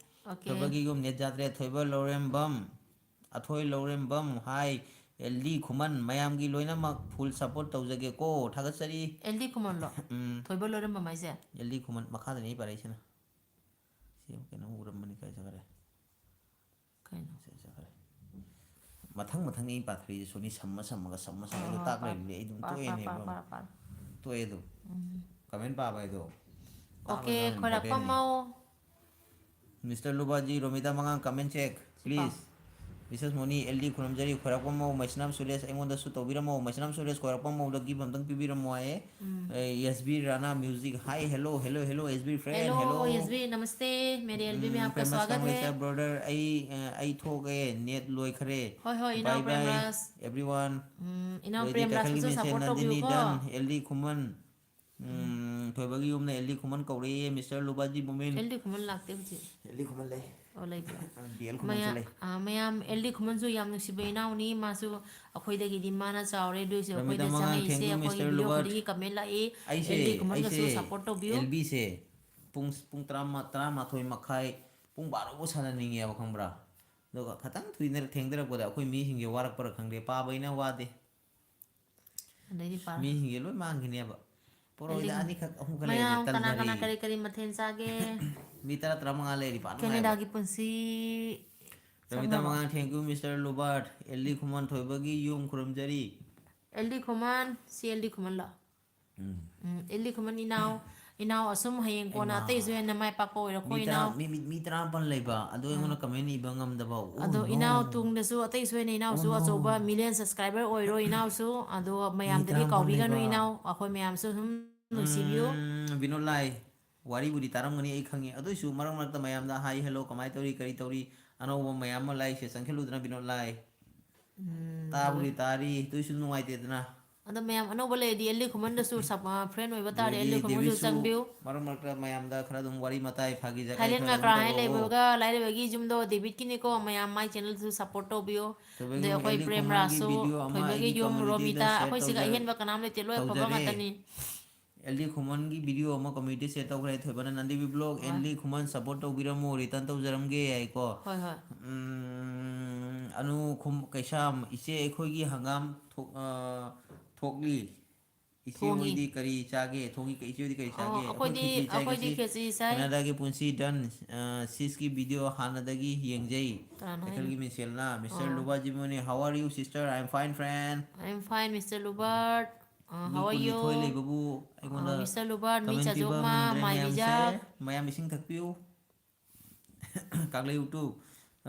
Okay. ꯊꯣꯏꯕꯒꯤ ꯌꯨꯝ ꯅꯦꯠ ꯌꯥꯗ꯭ꯔꯦ꯫ ꯊꯣꯏꯕ ꯂꯧꯔꯦꯝꯕꯝ, ꯑꯊꯣꯏ ꯂꯧꯔꯦꯝꯕꯝ, ꯍꯥꯏ ꯑꯦꯜ ꯗꯤ ꯈꯨꯃꯟ, ꯃꯌꯥꯝꯒꯤ ꯂꯣꯏꯅꯃꯛ ꯐꯨꯜ ꯁꯄꯣꯔꯠ ꯇꯧꯖꯒꯦꯀꯣ꯫ ꯊꯥꯒꯠꯆꯔꯤ꯫ ꯑꯦꯜ ꯗꯤ ꯈꯨꯃꯟꯂꯣ? ꯎꯝ꯫ ꯊꯣꯏꯕ ꯂꯣꯏꯔꯝꯕꯝ ꯍꯥꯏꯁꯦ? ꯑꯦꯜ ꯗꯤ ꯈꯨꯃꯟ ꯃꯈꯥꯗꯅꯤ ꯑꯩ ꯄꯥꯔꯛꯏꯁꯤꯅ꯫ ꯁꯤ ꯀꯩꯅꯣꯝ ꯎꯔꯝꯕꯅꯤ, ꯀꯥꯏ ꯆꯠꯈ꯭ꯔꯦ? ꯀꯩꯅꯣ? ꯁꯤ ꯆꯠꯈ꯭ꯔꯦ꯫ ꯃꯊꯪ ꯃꯊꯪꯅꯤ ꯑꯩ ꯄꯥꯊꯔꯤꯁꯦ, ꯁꯣꯅꯤ ꯁꯝꯃ ꯁꯝꯃꯒ, ꯁꯝꯃ ꯁꯝꯃꯒ ꯍꯣꯏ, ꯇꯥꯛ ꯄꯥ-, ꯂꯩꯕꯅꯦ꯫ ꯑꯩ ꯑꯗꯨꯝ ꯄꯥ-, ꯄꯥ-, ꯇꯣꯛꯑꯦꯅꯦ, ꯄꯥ-, ꯕ꯭ꯔꯣ꯫ ꯄꯥ-, ꯄꯥ-, ꯇꯣꯛꯑꯦ ꯑꯗꯨꯝ꯫ ꯎꯝ꯫ ꯀꯃꯦꯟ ꯄꯥꯕ ꯍꯥꯏꯗꯣ꯫ ꯑꯣꯀꯦ, ꯇꯥꯛꯄꯁꯦ ꯌꯥꯝ ꯈꯣꯏꯔꯥꯛꯄꯝ importantꯅꯦ꯫ ꯃꯧ꯫ ꯃꯤꯁꯇꯔ ꯂꯨꯕꯥꯖꯤ, ꯔꯣꯃꯤꯇꯥ ꯃꯉꯥꯡ, comment check, ꯁꯤ ꯄꯥꯎ꯫ please꯫ Mrs Moni, L D ꯈꯨꯔꯨꯝꯖꯔꯤ, ꯈꯣꯏꯔꯥꯛꯄꯝ ꯃꯧ, ꯃꯩꯁꯅꯥꯝ ꯁꯨꯔꯦꯁ, ꯑꯩꯉꯣꯟꯗꯁꯨ ꯇꯧꯕꯤꯔꯝꯃꯣ, ꯃꯩꯁꯅꯥꯝ ꯁꯨꯔꯦꯁ, ꯈꯣꯏꯔꯥꯛꯄꯝ ꯃꯧꯗ gift ꯑꯝꯇꯪ ꯄꯤꯕꯤꯔꯝꯃꯣ ꯍꯥꯏꯌꯦ꯫ ꯎꯝ꯫ ꯑꯦ, S B Rana music, hi, hello, hello, hello, S B friend, Hello, hello꯫ S B, namaste, ꯃꯦꯔꯤ ꯑꯦꯜ ꯕꯤ ꯎꯝ, ꯃꯌꯥꯝ ꯀ ꯄ꯭ꯔꯦꯝꯔꯥꯖ ꯁ꯭ꯋꯥꯒꯠ ꯍꯦ꯫ ꯀꯪꯂꯩꯆꯥ, brother, ꯑꯩ, ꯑ, ꯑꯩ ꯊꯣꯛꯑꯦ, net ꯂꯣꯏꯈ꯭ꯔꯦ꯫ ꯍꯣꯏ, ꯍꯣꯏ, ꯏꯅꯥꯎ Bye bye, ꯄ꯭ꯔꯦꯝꯔꯥꯖ꯫ everyone꯫ ꯎꯝ, ꯏꯅꯥꯎ ꯂꯣꯏꯗꯤ ꯀꯩꯊꯦꯜꯒꯤ ꯄ꯭ꯔꯦꯝꯔꯥꯖꯄꯨꯁꯨ ꯃꯤꯁꯦ support Nandini ꯇꯧꯕꯤꯌꯨꯀꯣ꯫ done, L D ꯈꯨꯃꯟ꯫ ꯎꯝ, ꯊꯣꯏꯕꯒꯤ ꯌꯨꯝꯅ ꯑꯦꯜ ꯗꯤ ꯈꯨꯃꯟ ꯀꯧꯔꯛꯑꯦ, ꯃꯤꯁꯇꯔ ꯂꯨꯕꯥꯖꯤ ꯃꯣꯃꯦꯟ꯫ ꯑꯦꯜ ꯗꯤ ꯈꯨꯃꯟ ꯂꯥꯛꯇꯦ ꯍꯧꯖꯤꯛ꯫ ꯑꯦꯜ ꯗꯤ ꯈꯨꯃꯟ ꯂꯩ꯫ ꯑꯣ, ꯂꯩꯕ꯭ꯔꯣ? ꯕꯤ ꯑꯦꯜ ꯈꯨꯃꯟꯁꯨ ꯃꯌꯥ-, ꯂꯩ꯫ ꯑ, ꯃꯌꯥꯝ, ꯑꯦꯜ ꯗꯤ ꯈꯨꯃꯟꯁꯨ ꯌꯥꯝ ꯅꯨꯡꯁꯤꯕ ꯏꯅꯥꯎꯅꯤ꯫ ꯃꯥꯁꯨ ꯑꯩꯈꯣꯏꯗꯒꯤꯗꯤ ꯃꯥꯅ ꯆꯥꯎꯔꯦ, ꯑꯗꯨꯏꯁꯨ ꯔꯃꯤꯇꯥ ꯑꯩꯈꯣꯏꯗ ꯃꯉꯥꯡ, ꯆꯪꯉꯛꯏꯁꯦ thank you, ꯑꯩꯈꯣꯏꯒꯤ ꯃꯤꯁꯇꯔ video ꯂꯨꯕꯥꯠ꯫ ꯈꯨꯗꯤꯡꯒꯤ comment ꯂꯥꯛꯏ꯫ ꯑꯩꯁꯦ, ꯑꯦꯜ ꯗꯤ ꯈꯨꯃꯟꯒꯁꯨ ꯑꯩꯁꯦ support ꯇꯧꯕꯤꯌꯨ꯫ ꯑꯦꯜ ꯕꯤꯁꯦ ꯄꯨꯡ, ꯄꯨꯡ ꯇꯔꯥꯃ-, ꯇꯔꯥꯃꯥꯊꯣꯏ ꯃꯈꯥꯏ, ꯄꯨꯡ ꯕꯥꯔꯣꯕꯨ ꯁꯥꯟꯅꯅꯤꯡꯉꯦꯕ, ꯈꯪꯕ꯭ꯔꯥ? ꯑꯗꯨꯒ ꯈꯤꯇꯪ ꯊꯨꯏꯅ ꯊꯦꯡꯊꯔꯛꯄꯗ ꯑꯩꯈꯣꯏ ꯃꯤꯁꯤꯡꯁꯦ ꯋꯥꯔꯛꯄ꯭ꯔꯥ ꯈꯪꯗꯦ, ꯄꯥꯕ ꯑꯩꯅ ꯋꯥꯗꯦ꯫ ꯑꯗꯩꯗꯤ ꯄꯥꯔꯣ꯫ ꯃꯤꯁꯤꯡꯁꯦ ꯂꯣꯏ ꯃꯥꯡꯈꯤꯅꯦꯕ꯫ ꯄꯣꯔꯣꯏꯗ ꯑꯦꯜꯗꯤꯡ꯫ ꯑꯅꯤꯈꯛ ꯑꯍꯨꯝꯈꯛ ꯂꯩꯔꯗꯤ ꯃꯌꯥꯝ ꯀꯅꯥ ꯀꯅꯥ ꯇꯜꯂꯔꯤ꯫ ꯀꯔꯤ ꯀꯔꯤ ꯃꯊꯦꯜ ꯆꯥꯒꯦ? ꯃꯤ ꯇꯔꯥ ꯇꯔꯥꯃꯉꯥ ꯂꯩꯔꯗꯤ ꯄꯥꯛ ꯅꯨꯡꯉꯥꯏꯕ꯫ ꯀꯦꯅꯦꯗꯥꯒꯤ ꯄꯨꯟꯁꯤ ꯔꯃꯤꯇꯥ ꯆꯪꯅꯕ꯫ ꯃꯉꯥꯡ, thank you, ꯃꯤꯁꯇꯔ ꯂꯨꯕꯥꯔꯠ, ꯑꯦꯜ ꯗꯤ ꯈꯨꯃꯟ ꯊꯣꯏꯕꯒꯤ ꯌꯨꯝ ꯈꯨꯔꯨꯝꯖꯔꯤ꯫ ꯑꯦꯜ ꯗꯤ ꯈꯨꯃꯟ, ꯁꯤ ꯑꯦꯜ ꯗꯤ ꯈꯨꯃꯟꯂꯣ? ꯎꯝ꯫ ꯎꯝ, ꯑꯦꯜ ꯗꯤ ꯈꯨꯃꯟ ꯏꯅꯥꯎ, ꯏꯅꯥꯎ ꯑꯁꯨꯝ ꯍꯌꯦꯡ ꯀꯣꯟꯅ ꯑꯩꯃꯥ꯫ ꯑꯇꯩꯁꯨ ꯍꯦꯟꯅ ꯃꯥꯏ ꯄꯥꯛꯄ ꯑꯣꯏꯔꯣꯀꯣ ꯃꯤ ꯇꯔꯥ, ꯏꯅꯥꯎ꯫ ꯃꯤ, ꯃꯤ, ꯃꯤ ꯇꯔꯥꯃꯥꯄꯜ ꯂꯩꯕ, ꯑꯗꯣ ꯑꯩꯉꯣꯟꯗ ꯎꯝ꯫ comment ꯏꯕ ꯉꯝꯗꯕ꯫ Oh ꯑꯗꯣ no꯫ ꯏꯅꯥꯎ ꯇꯨꯡꯗꯁꯨ ꯑꯇꯩꯁꯨ ꯍꯦꯟꯅ ꯏꯅꯥꯎꯁꯨ Oh no꯫ ꯑꯆꯧꯕ million subscriber ꯑꯣꯏꯔꯣ ꯏꯅꯥꯎꯁꯨ꯫ ꯑꯗꯣ ꯃꯤ ꯃꯌꯥꯝꯗꯗꯤ ꯇꯔꯥꯃꯥꯄꯜ ꯀꯥꯎꯕꯤꯒꯅꯨ ꯂꯩꯕ꯫ ꯏꯅꯥꯎ꯫ ꯑꯩꯈꯣꯏ ꯃꯌꯥꯝꯁꯨ ꯑꯗꯨꯝ ꯅꯨꯡꯁꯤꯕꯤꯌꯨ꯫ ꯎꯝ, ꯕꯤꯅꯣꯗ ꯂꯥꯏ꯫ ꯋꯥꯔꯤꯕꯨꯗꯤ ꯇꯥꯔꯝꯒꯅꯤ, ꯑꯩ ꯈꯪꯉꯤ꯫ ꯑꯗꯨꯏꯁꯨ ꯃꯔꯛ ꯃꯔꯛꯇ ꯃꯌꯥꯝꯗ hi hello, ꯀꯃꯥꯏꯅ ꯇꯧꯔꯤ, ꯀꯔꯤ ꯇꯧꯔꯤ, ꯑꯅꯧꯕ ꯃꯌꯥꯝ ꯑꯃ ꯂꯥꯛꯏꯁꯦ, ꯆꯪꯁꯤꯜꯂꯨꯗꯅ ꯕꯤꯅꯣꯗ ꯂꯥꯏ꯫ ꯎꯝ, ꯇꯥꯕꯨꯗꯤ ꯇꯥꯔꯤ, ꯑꯗꯨꯏꯁꯨ ꯅꯨꯡꯉꯥꯏꯇꯦꯗꯅ꯫ ꯑꯗꯣ ꯃꯌꯥꯝ ꯑꯅꯧꯕ ꯂꯩꯔꯗꯤ ꯑꯦꯜ ꯗꯤ ꯈꯨꯃꯟꯗꯁꯨ ꯁꯞ-, ꯑ, friend ꯑꯣꯏꯕ ꯇꯥꯔꯦ, ꯑꯗꯒꯤ ꯑꯦꯜ ꯗꯤ ꯈꯨꯃꯟꯁꯨ ꯗꯦꯕꯤꯠꯁꯨ ꯆꯪꯕꯤꯌꯨ꯫ ꯃꯔꯛ ꯃꯔꯛꯇ ꯃꯌꯥꯝꯗ ꯈꯔ ꯑꯗꯨꯝ ꯋꯥꯔꯤ ꯃꯇꯥꯏ ꯐꯥꯒꯤ ꯖꯒꯥꯏ ꯊꯥꯏꯂꯦꯟ ꯈꯔ ꯑꯗꯨꯝ ꯉꯀ꯭ꯔꯥ ꯍꯥꯏ ꯇꯧꯔꯛꯑꯣ꯫ ꯂꯩꯕꯒ ꯂꯥꯏꯔꯕꯒꯤ ꯌꯨꯝꯗꯣ ꯗꯦꯕꯤꯠꯀꯤꯅꯤꯀꯣ, ꯃꯌꯥꯝ ꯃꯥꯏ channelꯗꯨꯁꯨ support ꯇꯧꯕꯤꯌꯨ꯫ ꯊꯣꯏꯕꯒꯤ ꯑꯗꯩ ꯑꯩꯈꯣꯏ ꯑꯦꯜ ꯗꯤ ꯈꯨꯃꯟꯒꯤ ꯄ꯭ꯔꯦꯝꯔꯥꯖꯁꯨ, video ꯑꯃ ꯊꯣꯏꯕꯒꯤ ꯑꯩꯒꯤ ꯌꯨꯝ, communityꯗ ꯔꯣꯃꯤꯇꯥ, share ꯑꯩꯈꯣꯏ ꯁꯤꯒ ꯇꯧꯖꯔꯦ꯫ ꯑꯍꯦꯟꯕ ꯀꯅꯥꯝ ꯂꯩꯇꯦ, ꯂꯣꯏ ꯑꯐꯕ ꯇꯧꯖꯔꯦ꯫ ꯉꯥꯛꯇꯅꯤ꯫ ꯑꯦꯜ ꯗꯤ ꯈꯨꯃꯟꯒꯤ video ꯑꯃ community share ꯇꯧꯈ꯭ꯔꯦ ꯊꯣꯏꯕꯅ, ꯅꯟꯗꯤꯕꯤ vlog, ꯍꯣꯏ꯫ ꯑꯦꯜ ꯗꯤ ꯈꯨꯃꯟ support ꯇꯧꯕꯤꯔꯝꯃꯨ, return ꯇꯧꯖꯔꯝꯒꯦ ꯍꯥꯏꯀꯣ꯫ ꯍꯣꯏ, ꯍꯣꯏ꯫ ꯎꯝ, ꯑꯅꯨ ꯈꯨꯝ-, ꯀꯩꯁꯥꯝ, ꯏꯆꯦ ꯑꯩꯈꯣꯏꯒꯤ ꯍꯪꯒꯥꯝ ꯊꯣꯛ-, ꯑ, ꯊꯣꯛꯂꯤ꯫ ꯏꯆꯦ ꯊꯣꯡꯉꯤ꯫ ꯍꯣꯏꯗꯤ ꯀꯔꯤ ꯆꯥꯒꯦ? ꯊꯣꯡꯉꯤ, ꯏꯆꯦ ꯍꯣꯏꯗꯤ ꯀꯔꯤ ꯑꯣ, ꯆꯥꯒꯦ? ꯑꯩꯈꯣꯏ ꯑꯩꯈꯣꯏꯗꯤ, ꯈꯦꯆꯤ ꯆꯥꯏ ꯑꯩꯈꯣꯏꯗꯤ ꯉꯁꯤ꯫ ꯈꯦꯆꯤ ꯆꯥꯏ꯫ ꯀꯅꯥꯗꯥꯒꯤ ꯄꯨꯟꯁꯤ done꯫ ꯑ, ꯁꯤꯁꯀꯤ video ꯍꯥꯟꯅꯗꯒꯤ ꯌꯦꯡꯖꯩ꯫ ꯀꯅꯥꯅꯣ ꯍꯥꯏꯅꯣ? ꯀꯩꯊꯦꯜꯒꯤ ꯃꯤꯡꯁꯦꯜꯅ꯫ Mister ꯑꯣ꯫ ꯂꯨꯕꯥꯖꯤꯃꯨꯅꯤ, how are you, sister? I'm fine, friend꯫ I am fine, Misterꯂꯨꯕꯥꯔꯠ꯫ ꯑ, ꯃꯤ how are you? ꯀꯨꯟꯅꯤꯊꯣꯏ ꯂꯩꯕꯕꯨ ꯑꯩꯉꯣꯟꯗ ꯑ, Mister ꯂꯨꯕꯥꯔꯠ, ꯃꯤ comment ꯄꯤꯕ ꯆꯥꯖꯣꯛꯃ, ꯉꯝꯗ꯭ꯔꯦ ꯃꯥꯏꯕꯤ ꯃꯌꯥꯝꯁꯦ꯫ ꯖꯥꯛ꯫ ꯃꯌꯥꯝ ꯏꯁꯤꯡ ꯊꯛꯄꯤꯌꯨ꯫ ꯀꯥꯡꯂꯩ ꯎꯇꯨ꯫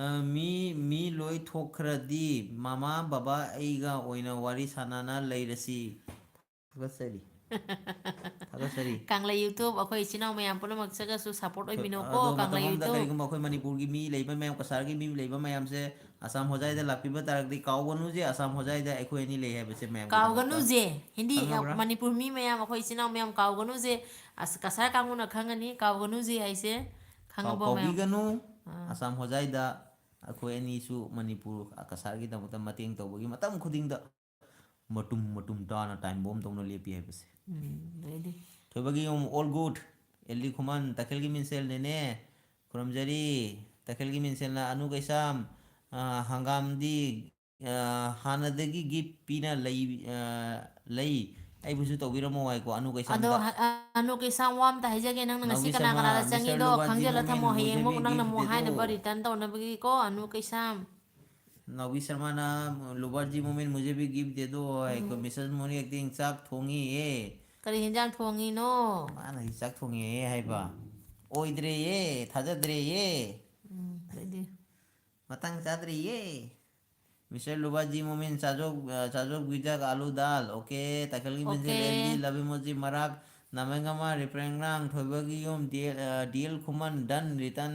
ꯑ, ꯃꯤ, ꯃꯤ ꯂꯣꯏ ꯊꯣꯛꯈ꯭ꯔꯗꯤ ꯃꯃꯥ ꯕꯕꯥ ꯑꯩꯒ ꯑꯣꯏꯅ ꯋꯥꯔꯤ ꯁꯥꯟꯅꯅ ꯂꯩꯔꯁꯤ꯫ ꯊꯥꯒꯠꯆꯔꯤ꯫ ꯊꯥꯒꯠꯆꯔꯤ꯫ ꯀꯪꯂꯩ YouTube ꯑꯩꯈꯣꯏ ꯏꯆꯤꯟ ꯏꯅꯥꯎ ꯃꯌꯥꯝ ꯄꯨꯝꯅꯃꯛ ꯆꯠꯂꯁꯨ support ꯑꯣꯏꯕꯤꯅꯧꯀꯣ, ꯑꯗꯣ ꯃꯇꯝ ꯀꯪꯂꯩ ꯑꯃꯗ YouTube꯫ ꯀꯔꯤꯒꯨꯝꯕ ꯑꯩꯈꯣꯏ ꯃꯅꯤꯄꯨꯔꯒꯤ ꯃꯤ ꯂꯩꯕ ꯃꯌꯥꯝ, ꯀꯁꯥꯔꯒꯤ ꯃꯤ ꯂꯩꯕ ꯃꯌꯥꯝꯁꯦ ꯑꯁꯥꯝ ꯍꯣꯖꯥꯏꯗ ꯂꯥꯛꯄꯤꯕ ꯇꯥꯔꯒꯗꯤ ꯀꯥꯎꯒꯅꯨꯁꯦ, ꯑꯁꯥꯝ ꯍꯣꯖꯥꯏꯗ ꯑꯩꯈꯣꯏ ꯑꯅꯤ ꯂꯩ ꯍꯥꯏꯕꯁꯦ ꯃꯌꯥꯝꯒꯤꯗꯃꯛꯇ꯫ ꯀꯥꯎꯒꯅꯨꯁꯦ꯫ ꯍꯤꯟꯗꯤ, ꯈꯪꯉꯕ꯭ꯔꯥ? ꯃꯅꯤꯄꯨꯔ ꯃꯤ ꯃꯌꯥꯝ, ꯑꯩꯈꯣꯏ ꯏꯆꯤꯟ ꯏꯅꯥꯎ ꯃꯌꯥꯝ ꯀꯥꯎꯒꯅꯨꯁꯦ꯫ ꯑꯁ, ꯀꯁꯥꯔ ꯀꯥꯡꯕꯨꯅ ꯈꯪꯉꯅꯤ ꯀꯥꯎꯒꯅꯨꯁꯦ ꯍꯥꯏꯁꯦ꯫ ꯀꯥꯎ-, ꯈꯪꯉꯕꯣ ꯃꯌꯥꯝ? ꯀꯥꯎꯕꯤꯒꯅꯨ꯫ ꯑꯥ꯫ ꯑꯁꯥꯝ ꯍꯣꯖꯥꯏꯗ ꯑꯩꯈꯣꯏ ꯑꯅꯤꯁꯨ ꯃꯅꯤꯄꯨꯔ ꯀꯁꯥꯔꯒꯤꯗꯃꯛꯇ ꯃꯇꯦꯡ ꯇꯧꯕꯒꯤ ꯃꯇꯝ ꯈꯨꯗꯤꯡꯗ ꯃꯇꯨꯝ ꯃꯇꯨꯝ ꯇꯥꯅ time bomb ꯇꯧꯅ ꯂꯦꯞꯄꯤ ꯍꯥꯏꯕꯁꯦ꯫ ꯎꯝ, ꯑꯗꯩꯗꯤ? ꯊꯣꯏꯕꯒꯤ ꯌꯨꯝ, all good꯫ ꯑꯦꯜ ꯗꯤ ꯈꯨꯃꯟ, ꯇꯈꯦꯜꯒꯤ ꯃꯤꯡꯁꯦꯜꯅꯦꯅꯦ꯫ ꯈꯨꯔꯨꯝꯖꯔꯤ꯫ ꯇꯈꯦꯜꯒꯤ ꯃꯤꯡꯁꯦꯜꯅ ꯑꯅꯨ ꯀꯩꯁꯥꯝ, ꯑ, ꯍꯪꯒꯥꯝꯗꯤ, ꯑ, ꯍꯥꯟꯅꯗꯒꯤ gift ꯄꯤꯅ ꯂꯩ, ꯑ, ꯂꯩ꯫ ꯑꯩꯕꯨꯁꯨ ꯇꯧꯕꯤꯔꯝꯃꯣ ꯍꯥꯏꯀꯣ, ꯑꯅꯨ ꯑꯗꯣ ꯀꯩꯁꯥꯝꯗ꯫ ꯍ-, ꯑ, ꯑꯅꯨ ꯀꯩꯁꯥꯝ, ꯋꯥ ꯑꯝꯇ ꯍꯥꯏꯖꯒꯦ, ꯅꯪꯅ ꯉꯁꯤ ꯅꯥꯎꯕꯤ ꯀꯅꯥ ꯁꯔꯃ, ꯀꯅꯥꯗ Mister ꯆꯪꯉꯤꯗꯣ ꯂꯣꯕꯥꯖꯤ ꯈꯪꯖꯤꯜꯂ ꯊꯝꯃꯣ, ꯃꯣꯃꯦꯟ, ꯍꯌꯦꯡꯃꯨꯛ ꯃꯨꯖꯦꯕꯤ ꯅꯪꯅ ꯑꯃꯨꯛ gift ꯍꯥꯏꯅꯕ ꯗꯦꯗꯣ꯫ Return ꯇꯧꯅꯕꯒꯤꯀꯣ, ꯑꯅꯨ ꯀꯩꯁꯥꯝ꯫ ꯅꯥꯎꯕꯤ ꯁꯔꯃꯅ ꯂꯣꯕꯥꯔꯖꯤ ꯃꯣꯃꯦꯟ ꯃꯨꯖꯦꯕꯤ gift ꯗꯦꯗꯣ ꯍꯥꯏꯀꯣ꯫ ꯎꯝ꯫ Missus ꯃꯣꯅꯤ acting ꯆꯥꯛ ꯊꯣꯡꯉꯤꯌꯦ꯫ ꯀꯔꯤ ꯍꯦꯟꯖꯥꯡ ꯊꯣꯡꯉꯤꯅꯣ? ꯃꯥꯅ ꯍꯧꯖꯤꯛ ꯆꯥꯛ ꯊꯣꯡꯉꯤꯌꯦ ꯍꯥꯏꯕ꯫ ꯑꯣꯏꯗ꯭ꯔꯦꯌꯦ, ꯊꯥꯖꯗ꯭ꯔꯦꯌꯦ꯫ ꯎꯝ, ꯑꯗꯩꯗꯤ? ꯃꯇꯥꯡ ꯆꯥꯗ꯭ꯔꯦꯌꯦ꯫ Mister ꯂꯨꯕꯥꯖꯤ ꯃꯣꯃꯤꯟ ꯆꯥꯖꯣꯛ, ꯑ, ꯆꯥꯖꯣꯛ ꯕꯤꯖꯥꯛ ꯑꯥꯂꯨ ꯗꯥꯜ꯫ Okay, ꯇꯥꯏꯀꯜꯒꯤ ꯃꯤꯡꯁꯦꯜ Okay. ꯑꯦꯜ ꯗꯤ, love emoji ꯃꯔꯥꯛ, ꯅꯥꯃꯦꯡꯒꯃ ꯔꯤꯄ꯭ꯔꯦꯡꯔꯥꯡ ꯊꯣꯏꯕꯒꯤ ꯌꯨꯝ ꯗꯤ ꯑꯦꯜ, ꯑ, ꯗꯤ ꯑꯦꯜ ꯈꯨꯃꯟ ꯗꯟ ꯔꯤꯇꯟ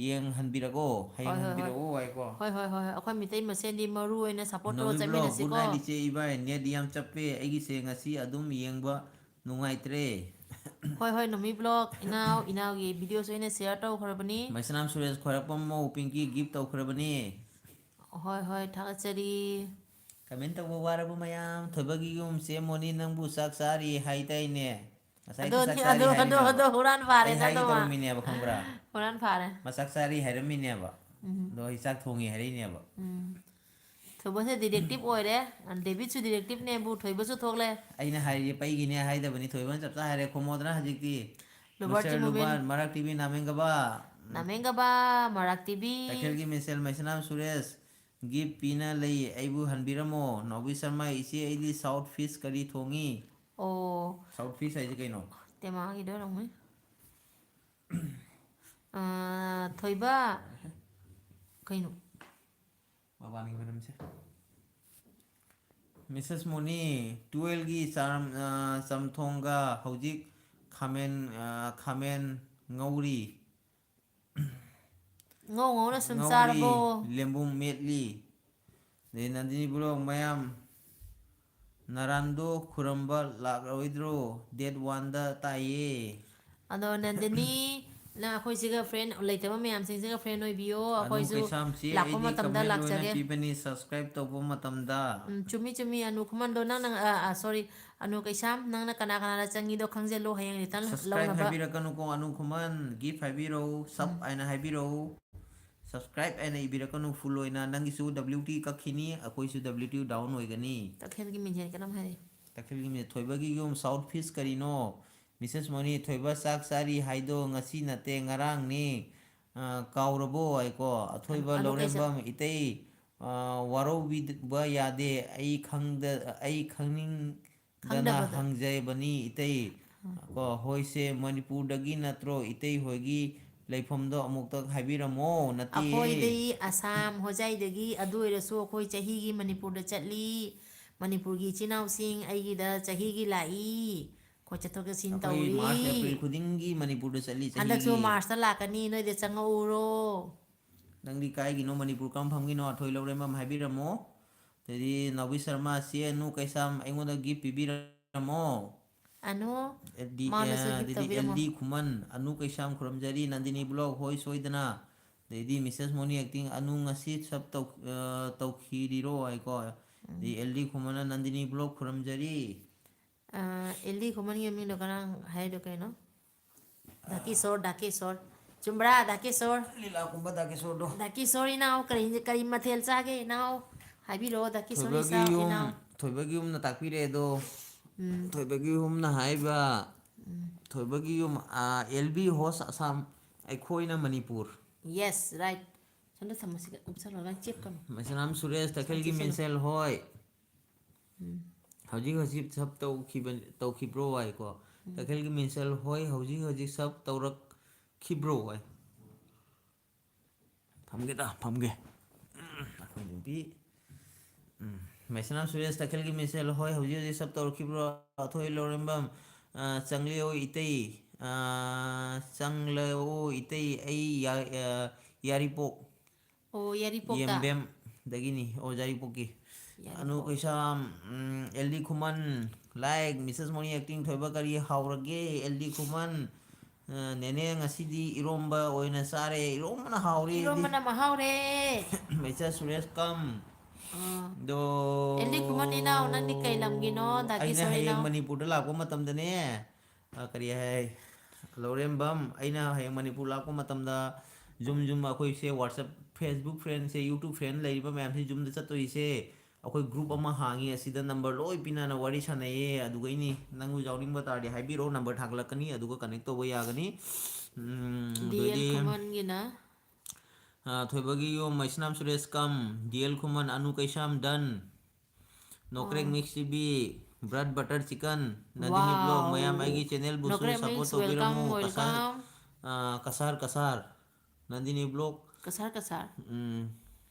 ꯌꯦꯡꯍꯟꯕꯤꯔꯛꯑꯣ, ꯍꯣꯏ, ꯍꯣꯏ, ꯍꯣꯏ꯫ ꯍꯌꯦꯡꯍꯟꯕꯤꯔꯛꯑꯣ ꯍꯥꯏꯀꯣ꯫ ꯍꯣꯏ, ꯍꯣꯏ, ꯍꯣꯏ, ꯍꯣꯏ꯫ ꯑꯩꯈꯣꯏ ꯃꯤꯇꯩ ꯃꯁꯦꯟꯗꯤ ꯃꯔꯨ ꯑꯣꯏꯅ ꯁꯞꯄꯣꯔꯠ ꯇꯧꯔ ꯅꯣꯕꯤ ꯕ꯭ꯂꯣꯛ, ꯆꯠꯃꯤꯟꯅꯁꯤꯀꯣ꯫ ꯒꯨꯗ ꯅꯥꯏꯠ ꯏꯆꯦ ꯏꯕꯥꯏ, ꯅꯦꯠ ꯌꯥꯝ ꯆꯞꯄꯦ, ꯑꯩꯒꯤꯁꯦ ꯉꯁꯤ ꯑꯗꯨꯝ ꯌꯦꯡꯕ ꯅꯨꯡꯉꯥꯏꯇ꯭ꯔꯦ꯫ ꯍꯣꯏ, ꯍꯣꯏ, ꯅꯣꯃꯤ ꯕ꯭ꯂꯣꯛ, ꯏꯅꯥꯎ, ꯏꯅꯥꯎꯒꯤ ꯚꯤꯗꯤꯑꯣꯁꯨ ꯑꯩꯅ ꯁꯤꯌꯔ ꯇꯧꯈ꯭ꯔꯕꯅꯤ꯫ ꯃꯩꯁꯅꯥꯝ ꯁꯨꯔꯦꯁ ꯈ꯭ꯋꯥꯏꯔꯥꯛꯄꯝ ꯃꯧ ꯄꯤꯡꯀꯤ ꯒꯤꯐ ꯇꯧꯈ꯭ꯔꯕꯅꯤ꯫ ꯍꯣꯏ, ꯍꯣꯏ, ꯊꯥꯒꯠꯆꯔꯤ꯫ ꯀꯃꯦꯟ ꯇꯧꯕ ꯋꯥꯔꯕ ꯃꯌꯥꯝ, ꯊꯣꯏꯕꯒꯤ ꯌꯨꯝ ꯆꯦ ꯃꯣꯅꯤ ꯅꯪꯕꯨ ꯆꯥꯛ ꯆꯥꯔꯤ ꯍꯥꯏꯗꯥꯏꯅꯦ? ꯉꯁꯥꯏ ꯑꯗꯣ, ꯆꯥꯛ ꯆꯥꯔꯤ ꯑꯗꯣ, ꯑꯗꯣ, ꯍꯥꯏꯔꯤꯅꯦꯕ꯫ ꯑꯗꯣ ꯍꯨꯔꯥꯟ ꯐꯥꯔꯦ, ꯑꯩ ꯍꯥꯏꯒꯦ ꯑꯗꯣ ꯃꯥ꯫ ꯇꯧꯔꯝꯃꯤꯅꯦꯕ, ꯈꯪꯕ꯭ꯔꯥ? ꯍꯨꯔꯥꯟ ꯐꯥꯔꯦ꯫ ꯃꯥ ꯆꯥꯛ ꯆꯥꯔꯤ ꯍꯥꯏꯔꯝꯃꯤꯅꯦꯕ꯫ ꯎꯝ꯫ ꯑꯗꯣ ꯑꯩ ꯆꯥꯛ ꯊꯣꯡꯉꯤ ꯍꯥꯏꯔꯛꯏꯅꯦꯕ꯫ ꯎꯝ꯫ ꯊꯣꯏꯕꯁꯦ ꯗꯤꯇꯦꯛꯇꯤꯚ ꯑꯣꯏꯔꯦ꯫ ꯗꯦꯕꯤꯠꯁꯨ ꯗꯤꯇꯦꯛꯇꯤꯚꯅꯦꯕꯨ ꯊꯣꯏꯕꯁꯨ ꯊꯣꯛꯂꯦ꯫ ꯑꯩꯅ ꯍꯥꯏꯔꯤꯁꯦ ꯄꯩꯒꯤꯅꯦ ꯍꯥꯏꯗꯕꯅꯤ, ꯊꯣꯏꯕꯅ ꯆꯞ ꯆꯥ ꯍꯥꯏꯔꯦ꯫ ꯈꯨꯝꯃꯣꯗꯅ ꯍꯧꯖꯤꯛꯇꯤ꯫ ꯂꯨꯕꯥꯔ ꯃꯤꯁꯇꯔ ꯆꯤꯃꯨꯕꯤꯟ꯫ ꯂꯨꯕꯥꯔ, ꯃꯔꯥꯛ ꯇꯤ ꯚꯤ ꯅꯥꯃꯦꯡꯒꯕ꯫ ꯅꯥꯃꯦꯡꯒꯕ, ꯃꯔꯥꯛ ꯇꯤ ꯚꯤ꯫ ꯇꯈꯦꯜꯒꯤ ꯃꯤꯁꯦꯜ ꯃꯩꯁꯅꯥꯝ ꯁꯨꯔꯦꯁ꯫ ꯒꯤꯐ ꯄꯤꯅ ꯂꯩ, ꯑꯩꯕꯨ ꯍꯟꯕꯤꯔꯝꯃꯣ꯫ ꯅꯥꯎꯕꯤ ꯁꯔꯃ, ꯏꯆꯦ, ꯑꯩꯗꯤ ꯁꯥꯎꯠ ꯐꯤꯁ ꯀꯔꯤ ꯊꯣꯡꯉꯤ? ꯑꯣ꯫ ꯁꯥꯎꯠ ꯐꯤꯁ ꯍꯥꯏꯁꯦ ꯀꯩꯅꯣ? ꯇꯦꯃꯥꯒꯤꯗꯣ ꯑꯣꯏꯔꯝꯒꯅꯤ꯫ ꯑꯥ, ꯊꯣꯏꯕ꯫ ꯀꯩꯅꯣ? ꯃꯕꯥꯅꯤꯒꯤ ꯃꯔꯝꯁꯦ꯫ ꯃꯤꯁꯦꯁ ꯃꯣꯅꯤ, ꯇꯨꯋꯦꯜꯒꯤ ꯆꯥꯔꯝ-, ꯑꯥ, ꯆꯝꯊꯣꯡꯒ ꯍꯧꯖꯤꯛ ꯈꯥꯃꯦꯟ, ꯑꯥ, ꯈꯥꯃꯦꯟ ꯉꯧꯔꯤ꯫ ꯉꯧ ꯉꯧꯅ ꯁꯨꯝ ꯉꯧꯔꯤ, ꯆꯥꯔꯕꯣ? ꯂꯦꯝꯕꯨꯝ ꯃꯦꯠꯂꯤ꯫ ꯑꯗꯩ ꯅꯟꯗꯤꯅꯤ ꯕ꯭ꯂꯣꯛ ꯃꯌꯥꯝ, ꯅꯔꯥꯟꯗꯣ ꯈꯨꯔꯝꯕ ꯂꯥꯛꯂꯣꯏꯗ꯭ꯔꯣ? ꯗꯦꯠ ꯋꯥꯟꯗ ꯇꯥꯏꯌꯦ꯫ ꯑꯗꯣ ꯅꯟꯗꯤꯅꯤ, ꯅꯪ ꯑꯩꯈꯣꯏꯁꯤꯒ ꯐ꯭ꯔꯦꯟ ꯂꯩꯇꯕ ꯃꯌꯥꯝꯁꯤꯡꯁꯤꯒ ꯐ꯭ꯔꯦꯟ ꯑꯣꯏꯕꯤꯌꯣ꯫ ꯑꯅꯨ ꯑꯩꯈꯣꯏꯁꯨ ꯀꯩꯁꯥꯝꯁꯤ ꯂꯥꯛꯄ ꯑꯩꯗꯤ ꯃꯇꯝꯗ ꯀꯃꯦꯟ ꯂꯣꯏꯅ ꯂꯥꯛꯆꯒꯦ꯫ ꯄꯤꯕꯅꯤ subscribe ꯇꯧꯕ ꯃꯇꯝꯗ꯫ ꯎꯝ, ꯆꯨꯝꯃꯤ, ꯆꯨꯝꯃꯤ, ꯑꯅꯨ ꯈꯨꯃꯟꯗꯣ ꯅꯪꯅ, ꯑ, ꯑ, sorry, ꯑꯅꯨ ꯀꯩꯁꯥꯝ, ꯅꯪꯅ ꯀꯅꯥ ꯀꯅꯥꯗ ꯆꯪꯉꯤꯗꯣ ꯈꯪꯖꯜꯂꯣ, ꯍꯌꯦꯡ return subscribe ꯂꯧꯅꯕ꯫ ꯍꯥꯏꯕꯤꯔꯛꯀꯅꯨꯀꯣ, ꯑꯅꯨ ꯈꯨꯃꯟ, gift ꯍꯥꯏꯕꯤꯔꯛꯎ, sub ꯎꯝ꯫ ꯍꯥꯏꯅ ꯍꯥꯏꯕꯤꯔꯛꯎ꯫ Subscribe ꯍꯥꯏꯅ ꯏꯕꯤꯔꯛꯀꯅꯨ, full ꯑꯣꯏꯅ꯫ ꯅꯪꯒꯤꯁꯨ W T ꯀꯛꯈꯤꯅꯤ, ꯑꯩꯈꯣꯏꯁꯨ W T down ꯑꯣꯏꯒꯅꯤ꯫ ꯇꯈꯦꯜꯒꯤ ꯃꯤꯡꯁꯦ ꯀꯔꯝ ꯍꯥꯏꯔꯤ? ꯇꯈꯦꯜꯒꯤ ꯃꯤꯡꯁꯦ ꯊꯣꯏꯕꯒꯤ ꯌꯨꯝ, ꯁꯥꯎꯠ ꯐꯤꯁ ꯀꯔꯤꯅꯣ? ꯃꯤꯁꯦꯁ ꯃꯣꯅꯤ, ꯊꯣꯏꯕ ꯆꯥꯛ ꯆꯥꯔꯤ ꯍꯥꯏꯗꯣ ꯉꯁꯤ ꯅꯠꯇꯦ, ꯉꯔꯥꯡꯅꯤ꯫ ꯑ, ꯀꯥꯎꯔꯕꯣ ꯍꯥꯏꯀꯣ? ꯑꯊꯣꯏꯕ ꯑꯗꯨ ꯀꯩꯁꯨ ꯂꯧꯔꯦꯝꯕꯝ ꯏꯇꯩ, ꯑ, ꯋꯥꯔꯧꯕꯤꯕ ꯌꯥꯗꯦ꯫ ꯑꯩ ꯈꯪꯗ-, ꯑꯩ ꯈꯪꯅꯤꯡꯗꯅ ꯈꯪꯗꯕꯗꯣ꯫ ꯍꯪꯖꯕꯅꯤ ꯏꯇꯩ꯫ ꯎꯝ꯫ ꯀꯣ, ꯍꯣꯏꯁꯦ, ꯃꯅꯤꯄꯨꯔꯗꯒꯤ ꯅꯠꯇ꯭ꯔꯣ? ꯏꯇꯩ ꯍꯣꯏꯒꯤ ꯂꯩꯐꯝꯗꯣ ꯑꯃꯨꯛꯇ ꯍꯥꯏꯕꯤꯔꯝꯃꯣ, ꯅꯠꯇꯦ꯫ ꯑꯩꯈꯣꯏꯗꯤ ꯑꯁꯥꯝ ꯍꯣꯖꯥꯏꯗꯒꯤ, ꯑꯗꯨ ꯑꯣꯏꯔꯁꯨ ꯑꯩꯈꯣꯏ ꯆꯍꯤꯒꯤ ꯃꯅꯤꯄꯨꯔꯗ ꯆꯠꯂꯤ꯫ ꯃꯅꯤꯄꯨꯔꯒꯤ ꯏꯆꯤꯟ ꯏꯅꯥꯎꯁꯤꯡ ꯑꯩꯒꯤꯗ ꯆꯍꯤꯒꯤ ꯂꯥꯛꯏ꯫ ꯑꯩꯈꯣꯏ ꯆꯠꯊꯣꯛ ꯆꯠꯁꯤꯟ ꯑꯩꯈꯣꯏ ꯇꯧꯔꯤ꯫ ꯃꯥꯔꯆ ꯑꯦꯄ꯭ꯔꯤꯜ ꯈꯨꯗꯤꯡꯒꯤ ꯃꯅꯤꯄꯨꯔꯗ ꯆꯠꯂꯤ ꯍꯟꯗꯛꯁꯨ ꯆꯍꯤꯒꯤ꯫ ꯃꯥꯔꯆꯇ ꯂꯥꯛꯀꯅꯤ, ꯅꯣꯏꯗ ꯆꯪꯉꯛꯎꯔꯣ꯫ ꯅꯪꯗꯤ ꯀꯥꯏꯒꯤꯅꯣ, ꯃꯅꯤꯄꯨꯔ ꯀꯔꯝ ꯐꯝꯒꯤꯅꯣ? ꯑꯊꯣꯏ ꯂꯧꯔꯦꯝꯕꯝ ꯍꯥꯏꯕꯤꯔꯝꯃꯣ꯫ ꯑꯗꯩꯗꯤ ꯅꯥꯎꯕꯤ ꯁꯔꯃ, ꯆꯦ ꯑꯅꯨ ꯀꯩꯁꯥꯝ, ꯑꯩꯉꯣꯟꯗ ꯒꯤꯐ ꯄꯤꯕꯤꯔꯝꯃꯣ꯫ ꯑꯅꯨ, ꯑꯦꯜ ꯗꯤ, ꯃꯥꯅꯁꯨ ꯑꯦ, ꯒꯤꯐ ꯑꯗꯩꯗꯤ ꯑꯦꯜ ꯇꯧꯕꯤꯔꯝꯃꯣ꯫ ꯗꯤ ꯈꯨꯃꯟ, ꯑꯅꯨ ꯀꯩꯁꯥꯝ ꯈꯨꯔꯨꯝꯖꯔꯤ, ꯅꯟꯗꯤꯅꯤ ꯕ꯭ꯂꯣꯒ ꯍꯣꯏ ꯁꯣꯏꯗꯅ꯫ ꯑꯗꯩꯗꯤ ꯃꯤꯁꯦꯁ ꯃꯣꯅꯤ ꯑꯦꯛꯇꯤꯡ, ꯑꯅꯨ ꯉꯁꯤ ꯁꯕ ꯇꯧ-, ꯑ, ꯇꯧꯈꯤꯔꯤꯔꯣ ꯍꯥꯏꯀꯣ꯫ ꯑꯗꯩ ꯑꯦꯜ ꯗꯤ ꯈꯨꯃꯟꯅ ꯅꯟꯗꯤꯅꯤ ꯕ꯭ꯂꯣꯒ ꯈꯨꯔꯨꯝꯖꯔꯤ꯫ ꯑ, ꯑꯦꯜ ꯗꯤ ꯈꯨꯃꯟꯒꯤ ꯃꯃꯤꯡꯗꯣ ꯉꯔꯥꯡ ꯍꯥꯏꯗꯣ ꯀꯩꯅꯣ? ꯗꯥꯀꯦꯁꯣꯔ, ꯗꯥꯀꯦꯁꯣꯔ꯫ ꯆꯨꯝꯕ꯭ꯔꯥ, ꯗꯥꯀꯦꯁꯣꯔ? ꯂꯤꯂꯥ ꯀꯨꯝꯕ ꯗꯥꯀꯦꯁꯣꯔꯗꯣ꯫ ꯗꯥꯀꯦꯁꯣꯔ ꯏꯅꯥꯎ, ꯀꯔꯤ, ꯀꯔꯤ ꯃꯊꯦꯜ ꯆꯥꯒꯦ ꯏꯅꯥꯎ? ꯍꯥꯏꯕꯤꯔꯛꯑꯣ, ꯗꯥꯀꯦꯁꯣꯔ ꯊꯣꯏꯕꯒꯤ ꯏꯆꯥꯎ ꯌꯨꯝ, ꯏꯅꯥꯎ꯫ ꯊꯣꯏꯕꯒꯤ ꯌꯨꯝꯅ ꯇꯥꯛꯄꯤꯔꯛꯑꯦ ꯑꯗꯣ꯫ ꯎꯝ꯫ ꯊꯣꯏꯕꯒꯤ ꯌꯨꯝꯅ ꯍꯥꯏꯕ, ꯊꯣꯏꯕꯒꯤ ꯌꯨꯝ, ꯑꯥ, ꯑꯦꯜ ꯕꯤ ꯍꯣꯁ ꯑꯁꯥꯝ, ꯑꯩꯈꯣꯏꯅ ꯃꯅꯤꯄꯨꯔ꯫ Yes, right. ꯁꯣꯝꯗ ꯊꯝꯃꯁꯤꯒ, ꯎꯞꯁꯜꯂꯣ, ꯅꯪ ꯆꯦꯞꯀꯅꯨ꯫ ꯃꯩꯁꯅꯥꯝ ꯁꯨꯔꯦꯁ, ꯇꯈꯦꯜꯒꯤ ꯆꯦꯞꯁꯜꯂꯣ꯫ ꯃꯤꯟꯁꯦꯜ ꯍꯣꯏ꯫ ꯎꯝ꯫ ꯍꯧꯖꯤꯛ ꯍꯧꯖꯤꯛ ꯁꯕ ꯇꯧꯈꯤꯕ, ꯇꯧꯈꯤꯕ꯭ꯔꯣ ꯍꯥꯏꯀꯣ꯫ ꯇꯈꯦꯜꯒꯤ ꯃꯤꯟꯁꯦꯜ ꯍꯣꯏ, ꯍꯧꯖꯤꯛ ꯍꯧꯖꯤꯛ ꯁꯕ ꯇꯧꯔꯛꯈꯤꯕ꯭ꯔꯣ ꯍꯥꯏ꯫ ꯐꯝꯒꯦꯗ, ꯐꯝꯒꯦ꯫ ꯎꯝ, ꯑꯩꯈꯣꯏ ꯅꯨꯄꯤ꯫ ꯎꯝ, ꯃꯩꯁꯅꯥꯝ ꯁꯨꯔꯦꯁ, ꯇꯈꯦꯜꯒꯤ ꯃꯤꯟꯁꯦꯜ ꯍꯣꯏ, ꯍꯧꯖꯤꯛ ꯍꯧꯖꯤꯛ ꯁꯕ ꯇꯧꯔꯛꯈꯤꯕ꯭ꯔꯣ? ꯑꯊꯣꯏ ꯂꯧꯔꯦꯝꯕꯝ, ꯑ, ꯆꯪꯂꯦꯑꯣ ꯏꯇꯩ, ꯑ, ꯆꯪꯂꯦꯑꯣ ꯏꯇꯩ, ꯑꯩ ꯌꯥ-, ꯑ, ꯌꯥꯔꯤꯄꯣꯛ꯫ ꯑꯣ, ꯌꯥꯔꯤꯄꯣꯛꯇ? ꯌꯦꯝꯕꯦꯝꯗꯒꯤꯅꯤ, ꯑꯣ, ꯌꯥꯔꯤꯄꯣꯛꯀꯤ꯫ ꯑꯅꯨ ꯌꯥꯔꯤꯄꯣꯛ꯫ ꯀꯩꯁꯥꯝ, ꯎꯝ, ꯑꯦꯜ ꯗꯤ ꯈꯨꯃꯟ, like, ꯃꯤꯁꯦꯁ ꯃꯣꯅꯤ ꯑꯦꯛꯇꯤꯡ ꯊꯣꯏꯕ ꯀꯔꯤ ꯍꯥꯎꯔꯒꯦ? ꯑꯦꯜ ꯗꯤ ꯈꯨꯃꯟ, ꯑ, ꯅꯦꯅꯦ ꯉꯁꯤꯗꯤ ꯏꯔꯣꯝꯕ ꯑꯣꯏꯅ ꯆꯥꯔꯦ, ꯏꯔꯣꯝꯕꯅ ꯍꯥꯎꯔꯦ ꯑꯩꯗꯤ꯫ ꯏꯔꯣꯝꯕꯅ ꯃꯍꯥꯎꯔꯦ꯫ ꯃꯩꯆꯥ ꯁꯨꯔꯦꯁ ꯀꯝ꯫ ꯑꯥ꯫ ꯑꯗꯣ ꯑꯦꯜ ꯗꯤ ꯈꯨꯃꯟ ꯏꯅꯥꯎ, ꯅꯪꯗꯤ ꯀꯩ ꯂꯝꯒꯤꯅꯣ? ꯗꯥ ꯑꯩꯅ ꯀꯤꯁꯣꯔ ꯍꯌꯦꯡ ꯏꯅꯥꯎ꯫ ꯃꯅꯤꯄꯨꯔꯗ ꯂꯥꯛꯄ ꯃꯇꯝꯗꯅꯦ, ꯑ, ꯀꯔꯤ ꯍꯥꯏ, ꯂꯧꯔꯦꯝꯕꯝ, ꯑꯩꯅ ꯍꯌꯦꯡ ꯃꯅꯤꯄꯨꯔ ꯂꯥꯛꯄ ꯃꯇꯝꯗ ꯖꯨꯝ, ꯖꯨꯝ ꯑꯩꯈꯣꯏꯁꯦ WhatsApp, Facebook friendꯁꯦ, YouTube friend ꯂꯩꯔꯤꯕ ꯃꯌꯥꯝꯁꯦ ꯖꯨꯝꯗ ꯆꯠꯇꯣꯏꯁꯦ꯫ ꯑꯩꯈꯣꯏ group ꯑꯃ ꯍꯥꯡꯉꯤ, ꯑꯁꯤꯗ number ꯂꯣꯏ ꯄꯤꯅꯅ ꯋꯥꯔꯤ ꯁꯥꯟꯅꯩꯌꯦ꯫ ꯑꯗꯨꯒꯩꯅꯤ, ꯅꯪꯁꯨ ꯌꯥꯎꯅꯤꯡꯕ ꯇꯥꯔꯗꯤ ꯍꯥꯏꯕꯤꯔꯛꯑꯣ, number ꯊꯥꯒꯠꯂꯛꯀꯅꯤ, ꯑꯗꯨꯒ connect ꯇꯧꯕ ꯌꯥꯒꯅꯤ꯫ ꯎꯝ, ꯗꯤ ꯑꯦꯜ ꯑꯗꯨꯑꯣꯏꯗꯤ, ꯈꯨꯃꯟꯒꯤꯅ? ꯑ, ꯊꯣꯏꯕꯒꯤ ꯌꯨꯝ, Meisnam Suresh come, D L Khuman, ꯑꯅꯨ ꯀꯩꯁꯥꯝ, done꯫ ꯅꯣꯀ꯭ꯔꯦꯛ ꯑꯣ꯫ Mix T V, bread butter chicken, Nandini vlog, Wow! ꯃꯌꯥꯝ ꯑꯩꯒꯤ channelꯕꯨꯁꯨ ꯅꯣꯀ꯭ꯔꯦꯛ support ꯃꯤꯛꯁ, ꯇꯧꯕꯤꯔꯝꯃꯨ꯫ welcome, ꯀꯁꯥꯔ, welcome. ꯑ, ꯀꯁꯥꯔ, ꯀꯁꯥꯔ, ꯅꯟꯗꯤꯅꯤ ꯕ꯭ꯂꯣꯒ꯫ ꯀꯁꯥꯔ, ꯀꯁꯥꯔ꯫ ꯎꯝ꯫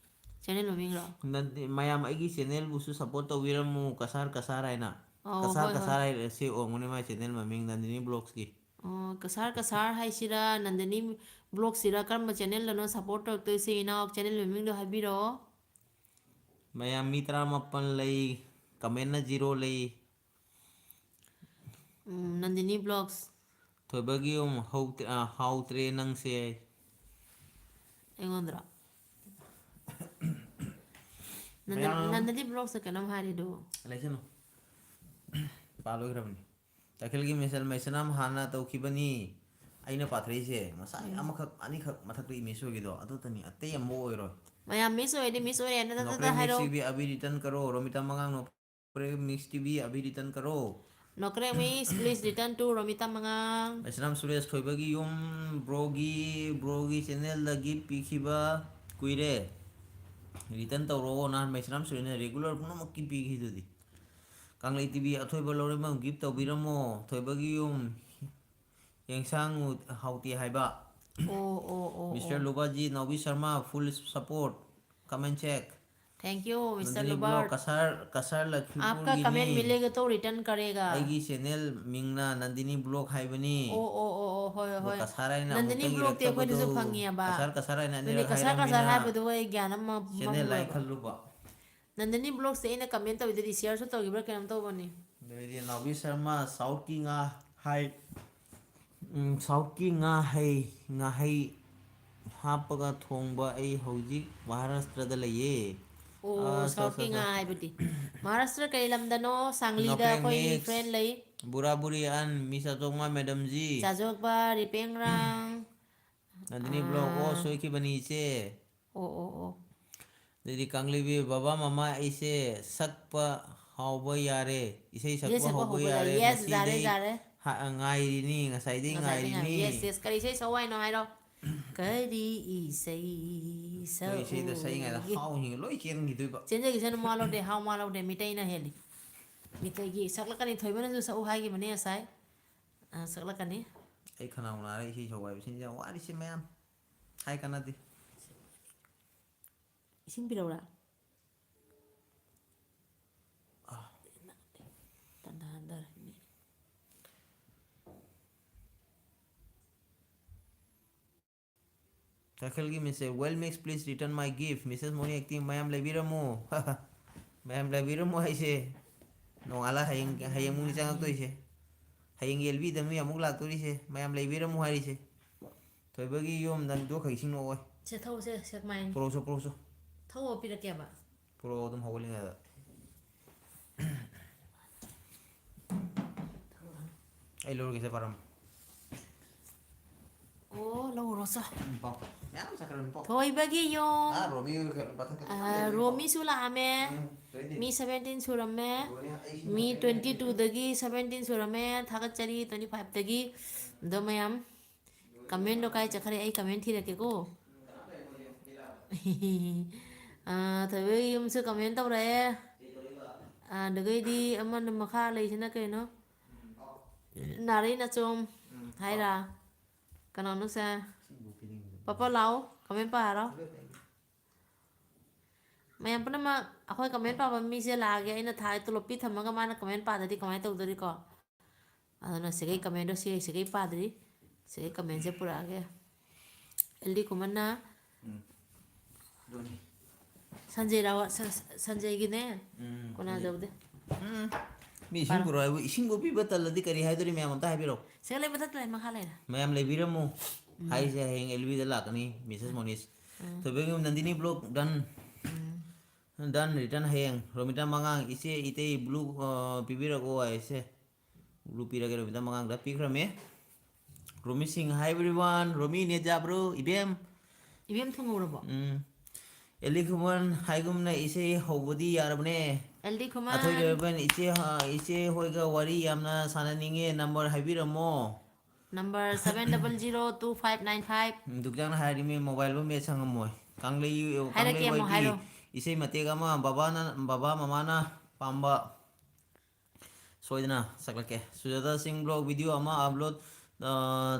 Channel ꯃꯃꯤꯡꯔꯣ? ꯅꯟꯗꯤ-, ꯃꯌꯥꯝ ꯑꯩꯒꯤ channelꯕꯨꯁꯨ support ꯇꯧꯕꯤꯔꯝꯃꯨ, ꯀꯁꯥꯔ, ꯀꯁꯥꯔ ꯍꯥꯏꯅ꯫ ꯑꯣ, ꯀꯁꯥꯔ ꯍꯣꯏ, ꯍꯣꯏ꯫ ꯀꯁꯥꯔ ꯍꯥꯏꯔ ꯁꯤ ꯑꯣꯏꯔꯝꯒꯅꯤ ꯃꯥꯏ ꯆꯦꯅꯦꯜ ꯃꯃꯤꯡ ꯅꯟꯗꯤꯅꯤ ꯕ꯭ꯂꯣꯛꯁꯀꯤ꯫ ꯑꯣ, ꯀꯁꯥꯔ ꯀꯁꯥꯔ ꯍꯥꯏꯁꯤꯔꯥ, ꯅꯟꯗꯅꯤ ꯕ꯭ꯂꯣꯛꯁꯤꯔꯥ, ꯀꯔꯝꯕ ꯆꯦꯅꯦꯜꯗꯅꯣ ꯁꯞꯄꯣꯔꯠ ꯇꯧꯔꯛꯇꯣꯏꯁꯦ? ꯏꯅꯥꯎ, ꯆꯦꯅꯦꯜ ꯃꯃꯤꯡꯗꯣ ꯍꯥꯏꯕꯤꯔꯛꯑꯣ꯫ ꯃꯌꯥꯝ ꯃꯤ ꯇꯔꯥꯃꯥꯄꯜ ꯂꯩ, ꯀꯃꯦꯟꯅ ꯖꯤꯔꯣ ꯂꯩ꯫ ꯎꯝ, ꯅꯟꯗꯤꯅꯤ ꯕ꯭ꯂꯣꯛꯁ꯫ ꯊꯣꯏꯕꯒꯤ ꯌꯨꯝ ꯍꯧ-, ꯑ, ꯍꯥꯎꯇ꯭ꯔꯦ ꯅꯪꯁꯦ꯫ ꯑꯩꯉꯣꯟꯗꯔꯣ? ꯅꯟꯗ-, ꯃꯌꯥꯝ ꯅꯟꯗꯅꯤ ꯕ꯭ꯂꯣꯛꯁꯇ ꯀꯩꯅꯣꯝ ꯍꯥꯏꯔꯤꯗꯨ꯫ ꯂꯩꯁꯅꯨ꯫ ꯄꯥꯜꯂꯣꯏꯈ꯭ꯔꯕꯅꯤ꯫ ꯇꯈꯦꯜꯒꯤ ꯃꯤꯁꯦꯜ ꯃꯩꯁꯅꯥꯝ ꯍꯥꯟꯅ ꯇꯧꯈꯤꯕꯅꯤ꯫ ꯑꯩꯅ ꯄꯥꯊꯔꯛꯏꯁꯦ ꯉꯁꯥꯏ ꯑꯃꯈꯛ ꯑꯅꯤꯈꯛ ꯃꯊꯛꯇ ꯏꯃꯦꯖ ꯑꯣꯏꯒꯦꯗꯣ ꯑꯗꯨꯇꯅꯤ, ꯑꯇꯩ ꯑꯃ ꯑꯣꯏꯔꯣꯏ꯫ ꯃꯌꯥꯝ ꯃꯤꯁ ꯑꯣꯏꯔꯗꯤ ꯃꯤꯁ ꯑꯣꯏꯔꯦꯅ ꯇꯠ ꯇꯠ ꯅꯣꯀ꯭ꯔꯦ ꯇꯠ ꯃꯤꯁ ꯍꯥꯏꯔꯛꯑꯣ꯫ ꯇꯤꯚꯤ ꯑꯕꯤ ꯔꯤꯇꯟ ꯀꯔꯣ, ꯔꯣꯃꯤꯇꯥ ꯃꯉꯥꯡ ꯅꯣꯀ꯭ꯔꯦ ꯃꯤꯁ ꯇꯤꯚꯤ ꯑꯕꯤ ꯔꯤꯇꯟ ꯀꯔꯣ꯫ ꯅꯣꯀ꯭ꯔꯦ ꯃꯤꯁ, please return to ꯔꯣꯃꯤꯇꯥ ꯃꯉꯥꯡ꯫ ꯃꯩꯁꯅꯥꯝ ꯁꯨꯔꯦꯁ ꯊꯣꯏꯕꯒꯤ ꯌꯨꯝ, ꯕ꯭ꯔꯣꯒꯤ, ꯕ꯭ꯔꯣꯒꯤ ꯆꯦꯅꯦꯜꯗ ꯒꯤꯐ ꯄꯤꯈꯤꯕ ꯀꯨꯏꯔꯦ꯫ ꯔꯤꯇꯟ ꯇꯧꯔꯛꯑꯣ, ꯅꯍꯥꯟ ꯃꯩꯁꯅꯥꯝ ꯁꯨꯔꯦꯁꯅ ꯔꯤꯒꯨꯂꯔ ꯄꯨꯝꯅꯃꯛꯀꯤ ꯄꯤꯈꯤꯗꯨꯗꯤ꯫ ꯀꯪꯂꯩ ꯇꯤꯚꯤ ꯑꯊꯣꯏꯕ ꯂꯧꯔꯦꯝꯕꯝ ꯒꯤꯐ ꯇꯧꯕꯤꯔꯝꯃꯣ, ꯊꯣꯏꯕꯒꯤ ꯌꯨꯝ, ꯌꯦꯡꯁꯥꯡ ꯍꯥꯎꯇꯦ ꯍꯥꯏꯕ꯫ ꯑꯣ, ꯑꯣ, ꯑꯣ, ꯃꯤꯁꯇꯔ ꯑꯣ꯫ Lubaji, Naobi Sharma, full support, come and check꯫ Thank you, mister Nandini block, ꯂꯨꯕꯥꯔ꯫ ꯀꯁꯥꯔ, ꯀꯁꯥꯔ आपका ꯂꯈꯤꯄꯨꯔꯒꯤꯅꯤ꯫ कमेंट मिलेगा तो रिटर्न करेगा। ꯑꯩꯒꯤ ꯆꯦꯅꯦꯜ ꯃꯤꯡꯅ ꯅꯟꯗꯤꯅꯤ ꯕ꯭ꯂꯣꯛ ꯍꯥꯏꯕꯅꯤ꯫ ꯑꯣ, ꯑꯣ, ꯑꯣ, ꯑꯣ, ꯍꯣꯏ, ꯑꯗꯣ ꯍꯣꯏ꯫ ꯀꯁꯥꯔ ꯍꯥꯏꯅ ꯅꯟꯗꯤꯅꯤ ꯑꯃꯨꯛꯇꯪ ꯕ꯭ꯂꯣꯛꯇꯤ ꯑꯩꯈꯣꯏꯗꯁꯨ ꯏꯔꯛꯇꯕꯗꯣ꯫ ꯐꯪꯉꯦꯕ꯫ ꯀꯁꯥꯔ, ꯀꯁꯥꯔ ꯍꯥꯏꯅ ꯑꯗꯨꯅꯦ, ꯑꯅꯤꯔꯛ ꯀꯁꯥꯔ, ꯀꯁꯥꯔ ꯍꯥꯏꯔꯃꯤꯅ ꯍꯥꯏꯕꯗꯨ ꯑꯩ ꯒ꯭ꯌꯥꯟ ꯑꯃ ꯆꯦꯅꯦꯜ ꯃꯝꯈ꯭ꯔꯕ꯫ ꯍꯥꯏ ꯈꯜꯂꯨꯕ꯫ ꯅꯟꯗꯤꯅꯤ ꯕ꯭ꯂꯣꯛꯁꯦ ꯑꯩꯅ ꯀꯃꯦꯟ ꯇꯧꯋꯤꯗꯨꯗꯤ ꯁꯤꯌꯔꯁꯨ ꯇꯧꯈꯤꯕ꯭ꯔꯥ ꯀꯩꯅꯣꯝ ꯇꯧꯕꯅꯤ꯫ ꯑꯗꯩꯗꯤ ꯅꯥꯎꯕꯤ ꯁꯔꯃ, ꯁꯥꯎꯠꯀꯤ ꯉꯥ ꯍꯩ, ꯎꯝ, ꯁꯥꯎꯠꯀꯤ ꯉꯥ ꯍꯩ, ꯉꯥꯍꯩ ꯍꯥꯞꯄꯒ ꯊꯣꯡꯕ꯫ ꯑꯩ ꯍꯧꯖꯤꯛ ꯃꯍꯥꯔꯥꯁꯇ꯭ꯔꯗ ꯂꯩꯌꯦ꯫ ꯑꯣ, ꯑꯁ, ꯑꯁ, ꯁꯥꯎꯠꯀꯤ ꯑꯁ, ꯉꯥ ꯑꯁ꯫ ꯍꯥꯏꯕꯗꯤ꯫ ꯃꯍꯥꯔꯥꯁꯇ꯭ꯔ ꯀꯔꯤ ꯂꯝꯗꯅꯣ? ꯁꯥꯡꯂꯤꯗ ꯅꯣꯀ꯭ꯔꯦꯡ ꯑꯩꯈꯣꯏ ꯃꯤꯛꯁ, ꯐ꯭ꯔꯦꯟ ꯂꯩ꯫ ꯕꯨꯔꯥ ꯕꯨꯔꯤ ꯑꯟ, ꯃꯤꯁ ꯑꯆꯧꯃ ꯃꯦꯗꯝꯖꯤ꯫ ꯆꯥꯖꯣꯛꯄ, ꯔꯤꯄꯦꯡꯔꯥꯡ꯫ ꯅꯟꯗꯤꯅꯤ ꯕ꯭ꯂꯣꯛ, ꯑꯣ, ꯁꯣꯏꯈꯤꯕꯅꯤ ꯏꯆꯦ꯫ ꯑꯣ, ꯑꯣ, ꯑꯣ꯫ ꯑꯗꯩꯗꯤ ꯀꯥꯡꯂꯩꯕꯤ, ꯕꯕꯥ ꯃꯃꯥ ꯑꯩꯁꯦ ꯁꯛꯄ ꯍꯥꯎꯕ ꯌꯥꯔꯦ, ꯏꯁꯩ ꯏꯁꯩ ꯁꯛꯄ ꯁꯛꯄ ꯍꯧꯕ ꯍꯧꯕ ꯌꯥꯔꯦ꯫ ꯌꯥꯔꯦ, Yes, ꯌꯥꯔꯦ, ꯉꯁꯤꯗꯩ ꯌꯥꯔꯦ꯫ ꯍ-, ꯉꯥꯏꯔꯤꯅꯤ, ꯉꯁꯥꯏꯗꯩ ꯉꯁꯥꯏꯗꯩ ꯉꯥꯏꯔꯤ꯫ ꯉꯥꯏꯔꯤꯅꯤ꯫ Yes, yes꯫ ꯀꯔꯤ ꯏꯁꯩ ꯁꯛꯑꯣ ꯍꯥꯏꯅꯣ ꯍꯥꯏꯔꯣ꯫ ꯀꯔꯤ ꯏꯁꯩ ꯀꯔꯤ ꯏꯁꯩꯗ ꯁꯛꯏꯉꯩꯗ ꯁꯛꯎꯒꯦ? ꯍꯥꯎ ꯍꯤꯡꯉ ꯂꯣꯏ ꯆꯦꯟꯈꯤꯗꯣꯏꯕ꯫ ꯆꯦꯟꯖꯈꯤꯁꯅꯨ, ꯃꯋꯥ ꯂꯧꯗꯦ, ꯍꯥꯎ ꯃꯋꯥ ꯂꯧꯗꯦ, ꯃꯤꯇꯩꯅ ꯍꯦꯜꯂꯤ꯫ ꯃꯤꯇꯩꯒꯤ ꯁꯛꯂꯛꯀꯅꯤ, ꯊꯣꯏꯕꯅꯁꯨ ꯁꯛꯎ ꯍꯥꯏꯈꯤꯕꯅꯦ ꯉꯁꯥꯏ꯫ ꯑ, ꯁꯛꯂꯛꯀꯅꯤ꯫ ꯑꯩ ꯈꯅꯥꯎ ꯅꯥꯔꯦ ꯏꯁꯩ ꯁꯛꯎ ꯍꯥꯏꯕꯁꯤꯅ ꯌꯥꯝ ꯋꯥꯔꯤꯁꯦ ꯃꯌꯥꯝ꯫ ꯍꯥꯏ ꯀꯥꯟꯅꯗꯦ꯫ ꯏꯁꯤꯡ ꯄꯤꯔꯛꯎꯔꯥ? ꯑꯥ꯫ ꯁꯥꯏꯀꯜꯒꯤ ꯃꯤꯁꯦ, "Well mix, please return my gift." Missus Moni acting, ꯃꯌꯥꯝ ꯂꯩꯕꯤꯔꯝꯃꯣ꯫ ꯃꯌꯥꯝ ꯂꯩꯕꯤꯔꯝꯃꯣ ꯍꯥꯏꯁꯦ꯫ ꯅꯣꯡꯉꯥꯜꯂ ꯍꯌꯦꯡ, ꯍꯌꯦꯡ ꯑꯃꯨꯛꯅꯤ ꯆꯪꯉꯛꯇꯣꯏꯁꯦ꯫ ꯍꯌꯦꯡ ꯑꯦꯜꯕꯤꯗ ꯃꯤ ꯑꯃꯨꯛ ꯂꯥꯛꯇꯣꯔꯤꯁꯦ꯫ ꯃꯌꯥꯝ ꯂꯩꯕꯤꯔꯝꯃꯣ ꯍꯥꯏꯔꯤꯁꯦ꯫ ꯊꯣꯏꯕꯒꯤ ꯌꯨꯝ ꯅꯪ ꯗꯣ ꯈꯩ ꯏꯁꯤꯡ ꯂꯣꯛꯑꯣꯏ꯫ ꯁꯦ ꯊꯧꯁꯦ, ꯁꯦꯛꯃꯥꯏꯅꯤ꯫ ꯄꯨꯔꯛꯎꯁꯣ, ꯄꯨꯔꯛꯎꯁꯣ꯫ ꯊꯧꯑꯣ, ꯄꯤꯔꯛꯀꯦꯕ꯫ ꯄꯨꯔꯛꯑꯣ ꯑꯗꯨꯝ ꯍꯧꯒꯠꯂꯤꯉꯩꯗ꯫ ꯑꯩ ꯂꯧꯔꯒꯦꯁꯦ, ꯄꯥꯔꯝ꯫ ꯑꯣ, ꯂꯧꯔꯣ ꯆꯣ꯫ ꯎꯝ, ꯄꯥꯎ꯫ ꯃꯌꯥꯝ ꯆꯠꯈ꯭ꯔꯕꯅꯤ, ꯄꯥꯎ꯫ ꯊꯣꯏꯕꯒꯤ ꯌꯨꯝ꯫ ꯑꯥ, ꯔꯣꯃꯤ ꯍꯣꯏ ꯈꯔ ꯄꯥꯊꯣꯛ ꯄꯥꯊꯣꯛ ꯑ, ꯌꯥꯝ ꯂꯩꯕꯅꯤ, ꯄꯥꯎ꯫ ꯔꯣꯃꯤꯁꯨ ꯂꯥꯛꯑꯝꯃꯦ꯫ ꯎꯝ, ꯂꯣꯏꯅꯤ꯫ ꯃꯤ seventeen ꯁꯨꯔꯝꯃꯦ꯫ ꯂꯣꯏꯅꯤ, ꯑꯩ ꯁꯤ ꯃꯤ ꯂꯣꯏꯅꯤ꯫ Twenty two ꯗꯒꯤ seventeen ꯁꯨꯔꯝꯃꯦ꯫ ꯊꯥꯒꯠꯆꯔꯤ, twenty five ꯇꯒꯤ꯫ ꯑꯗꯣ ꯃꯌꯥꯝ comment ꯗꯣ ꯀꯥꯏ ꯆꯠꯈ꯭ꯔꯦ? ꯑꯩ comment ꯊꯤꯔꯛꯀꯦꯀꯣ꯫ ꯑ, ꯊꯣꯏꯕꯒꯤ ꯌꯨꯝꯁꯨ comment ꯇꯧꯔꯛꯑꯦ꯫ ꯑꯗꯨꯒꯩꯗꯤ ꯑꯃꯅ ꯃꯈꯥ ꯂꯩꯁꯤꯅ ꯀꯩꯅꯣ? ꯅꯥꯔꯩ ꯅꯥꯆꯣꯝ ꯍꯥꯏꯔ? ꯀꯅꯥꯅꯣ ꯁꯦ? ꯄꯥꯄꯥ ꯂꯥꯎ, comment ꯄꯥꯔꯣ꯫ ꯃꯌꯥꯝ ꯄꯨꯝꯅꯃꯛ ꯑꯩꯈꯣꯏ comment ꯄꯥꯕ ꯃꯤꯁꯦ ꯂꯥꯛꯑꯒꯦ꯫ ꯑꯩꯅ ꯊꯥ ꯇꯣꯂꯣꯞ ꯄꯤ ꯊꯝꯃꯒ ꯃꯥꯅ comment ꯄꯥꯗꯗꯤ ꯀꯃꯥꯏꯅ ꯇꯧꯗꯣꯔꯤꯀꯣ? ꯑꯗꯨꯅ ꯁꯤꯒꯩ comment ꯗꯣ ꯁꯤ ꯁꯤꯒꯩ ꯄꯥꯗ꯭ꯔꯤ꯫ ꯁꯤꯒꯩ comment ꯁꯦ ꯄꯨꯔꯛꯑꯒꯦ꯫ ꯑꯦꯜ ꯗꯤ ꯈꯨꯃꯟꯅ ꯎꯝ꯫ ꯑꯗꯨꯅꯤ꯫ ꯁꯟꯖꯦ ꯔꯥꯋꯥ-, ꯁ-, ꯁꯟꯖꯦꯒꯤꯅꯦ꯫ ꯎꯝ, ꯀꯣꯅꯥ ꯁꯟꯖꯦ꯫ ꯇꯧꯗꯦ꯫ ꯎꯝ꯫ ꯃꯤ ꯏꯁꯤꯡ ꯄꯥꯔꯣ꯫ ꯄꯨꯔꯛꯑꯣ ꯍꯥꯏꯕꯨ, ꯏꯁꯤꯡꯕꯨ ꯄꯤꯕ ꯇꯜꯂꯗꯤ ꯀꯔꯤ ꯍꯥꯏꯗꯣꯔꯤ? ꯃꯌꯥꯝ ꯑꯝꯇ ꯍꯥꯏꯕꯤꯔꯛꯑꯣ꯫ ꯁꯤꯒ ꯂꯩ, ꯃꯊꯛꯇ ꯂꯩ, ꯃꯈꯥ ꯂꯩꯔꯦ꯫ ꯃꯌꯥꯝ ꯂꯩꯕꯤꯔꯝꯃꯨ꯫ ꯎꯝ꯫ ꯍꯥꯏꯁꯦ ꯍꯌꯦꯡ ꯑꯦꯜ ꯕꯤꯗ ꯂꯥꯛꯀꯅꯤ, ꯃꯤꯁꯦꯁ ꯃꯣꯅꯤꯁ꯫ ꯎꯝ꯫ ꯊꯣꯏꯕꯒꯤ ꯌꯨꯝ ꯅꯟꯗꯤꯅꯤ vlog done꯫ ꯎꯝ꯫ Done, return ꯍꯌꯦꯡ꯫ ꯔꯣꯃꯤꯇꯥ ꯃꯉꯥꯡ, "ꯏꯆꯦ, ꯏꯇꯩ blue, ꯑ, ꯄꯤꯕꯤꯔꯛꯑꯣ" ꯍꯥꯏꯁꯦ꯫ Blue ꯄꯤꯔꯒꯦ, ꯔꯣꯃꯤꯇꯥ ꯃꯉꯥꯡꯗ ꯄꯤꯈ꯭ꯔꯝꯃꯤ꯫ ꯔꯣꯃꯤ ꯁꯤꯡ, hi everyone, ꯔꯣꯃꯤ net ꯌꯥꯕ꯭ꯔꯣ, ꯏꯕꯦꯝ? ꯏꯕꯦꯝ ꯊꯨꯡꯍꯧꯔꯕꯣ? ꯎꯝ꯫ ꯑꯦꯂꯤ ꯈꯨꯃꯟ ꯍꯥꯏꯒꯨꯝꯅ ꯏꯁꯩ ꯍꯧꯕꯗꯤ ꯌꯥꯔꯕꯅꯦ꯫ ꯑꯦꯜ ꯗꯤ ꯈꯨꯃꯟ꯫ ꯑꯊꯣꯏ ꯂꯣꯏꯔꯕꯟ, ꯏꯆꯦ, ꯍ-, ꯏꯆꯦ ꯍꯣꯏꯒ ꯋꯥꯔꯤ ꯌꯥꯝꯅ ꯁꯥꯟꯅꯅꯤꯡꯉꯦ, number ꯍꯥꯏꯕꯤꯔꯝꯃꯣ꯫ Number seven double zero two five nine five꯫ ꯎꯝ, ꯗꯨꯛꯆꯥꯡꯅ ꯍꯥꯏꯔꯗꯤ ꯃꯤ mobile ꯐꯥꯎ ꯃꯦꯠ ꯁꯪꯉꯝꯃꯣꯏ꯫ ꯀꯪꯂꯩ, ꯍꯥꯏꯔꯛꯀꯦ, ꯀꯪꯂꯩ ꯑꯃꯨꯛ ꯋꯥꯏꯒꯤ ꯍꯥꯏꯔꯣ꯫ ꯏꯁꯩ ꯃꯇꯦꯛ ꯑꯃ ꯕꯕꯥꯅ, ꯕꯕꯥ ꯃꯃꯥꯅ ꯄꯥꯝꯕ ꯁꯣꯏꯗꯅ ꯁꯛꯂꯛꯀꯦ꯫ ꯁꯨꯖꯥꯇꯥ ꯁꯤꯡ vlog video ꯑꯃ upload, ꯑ,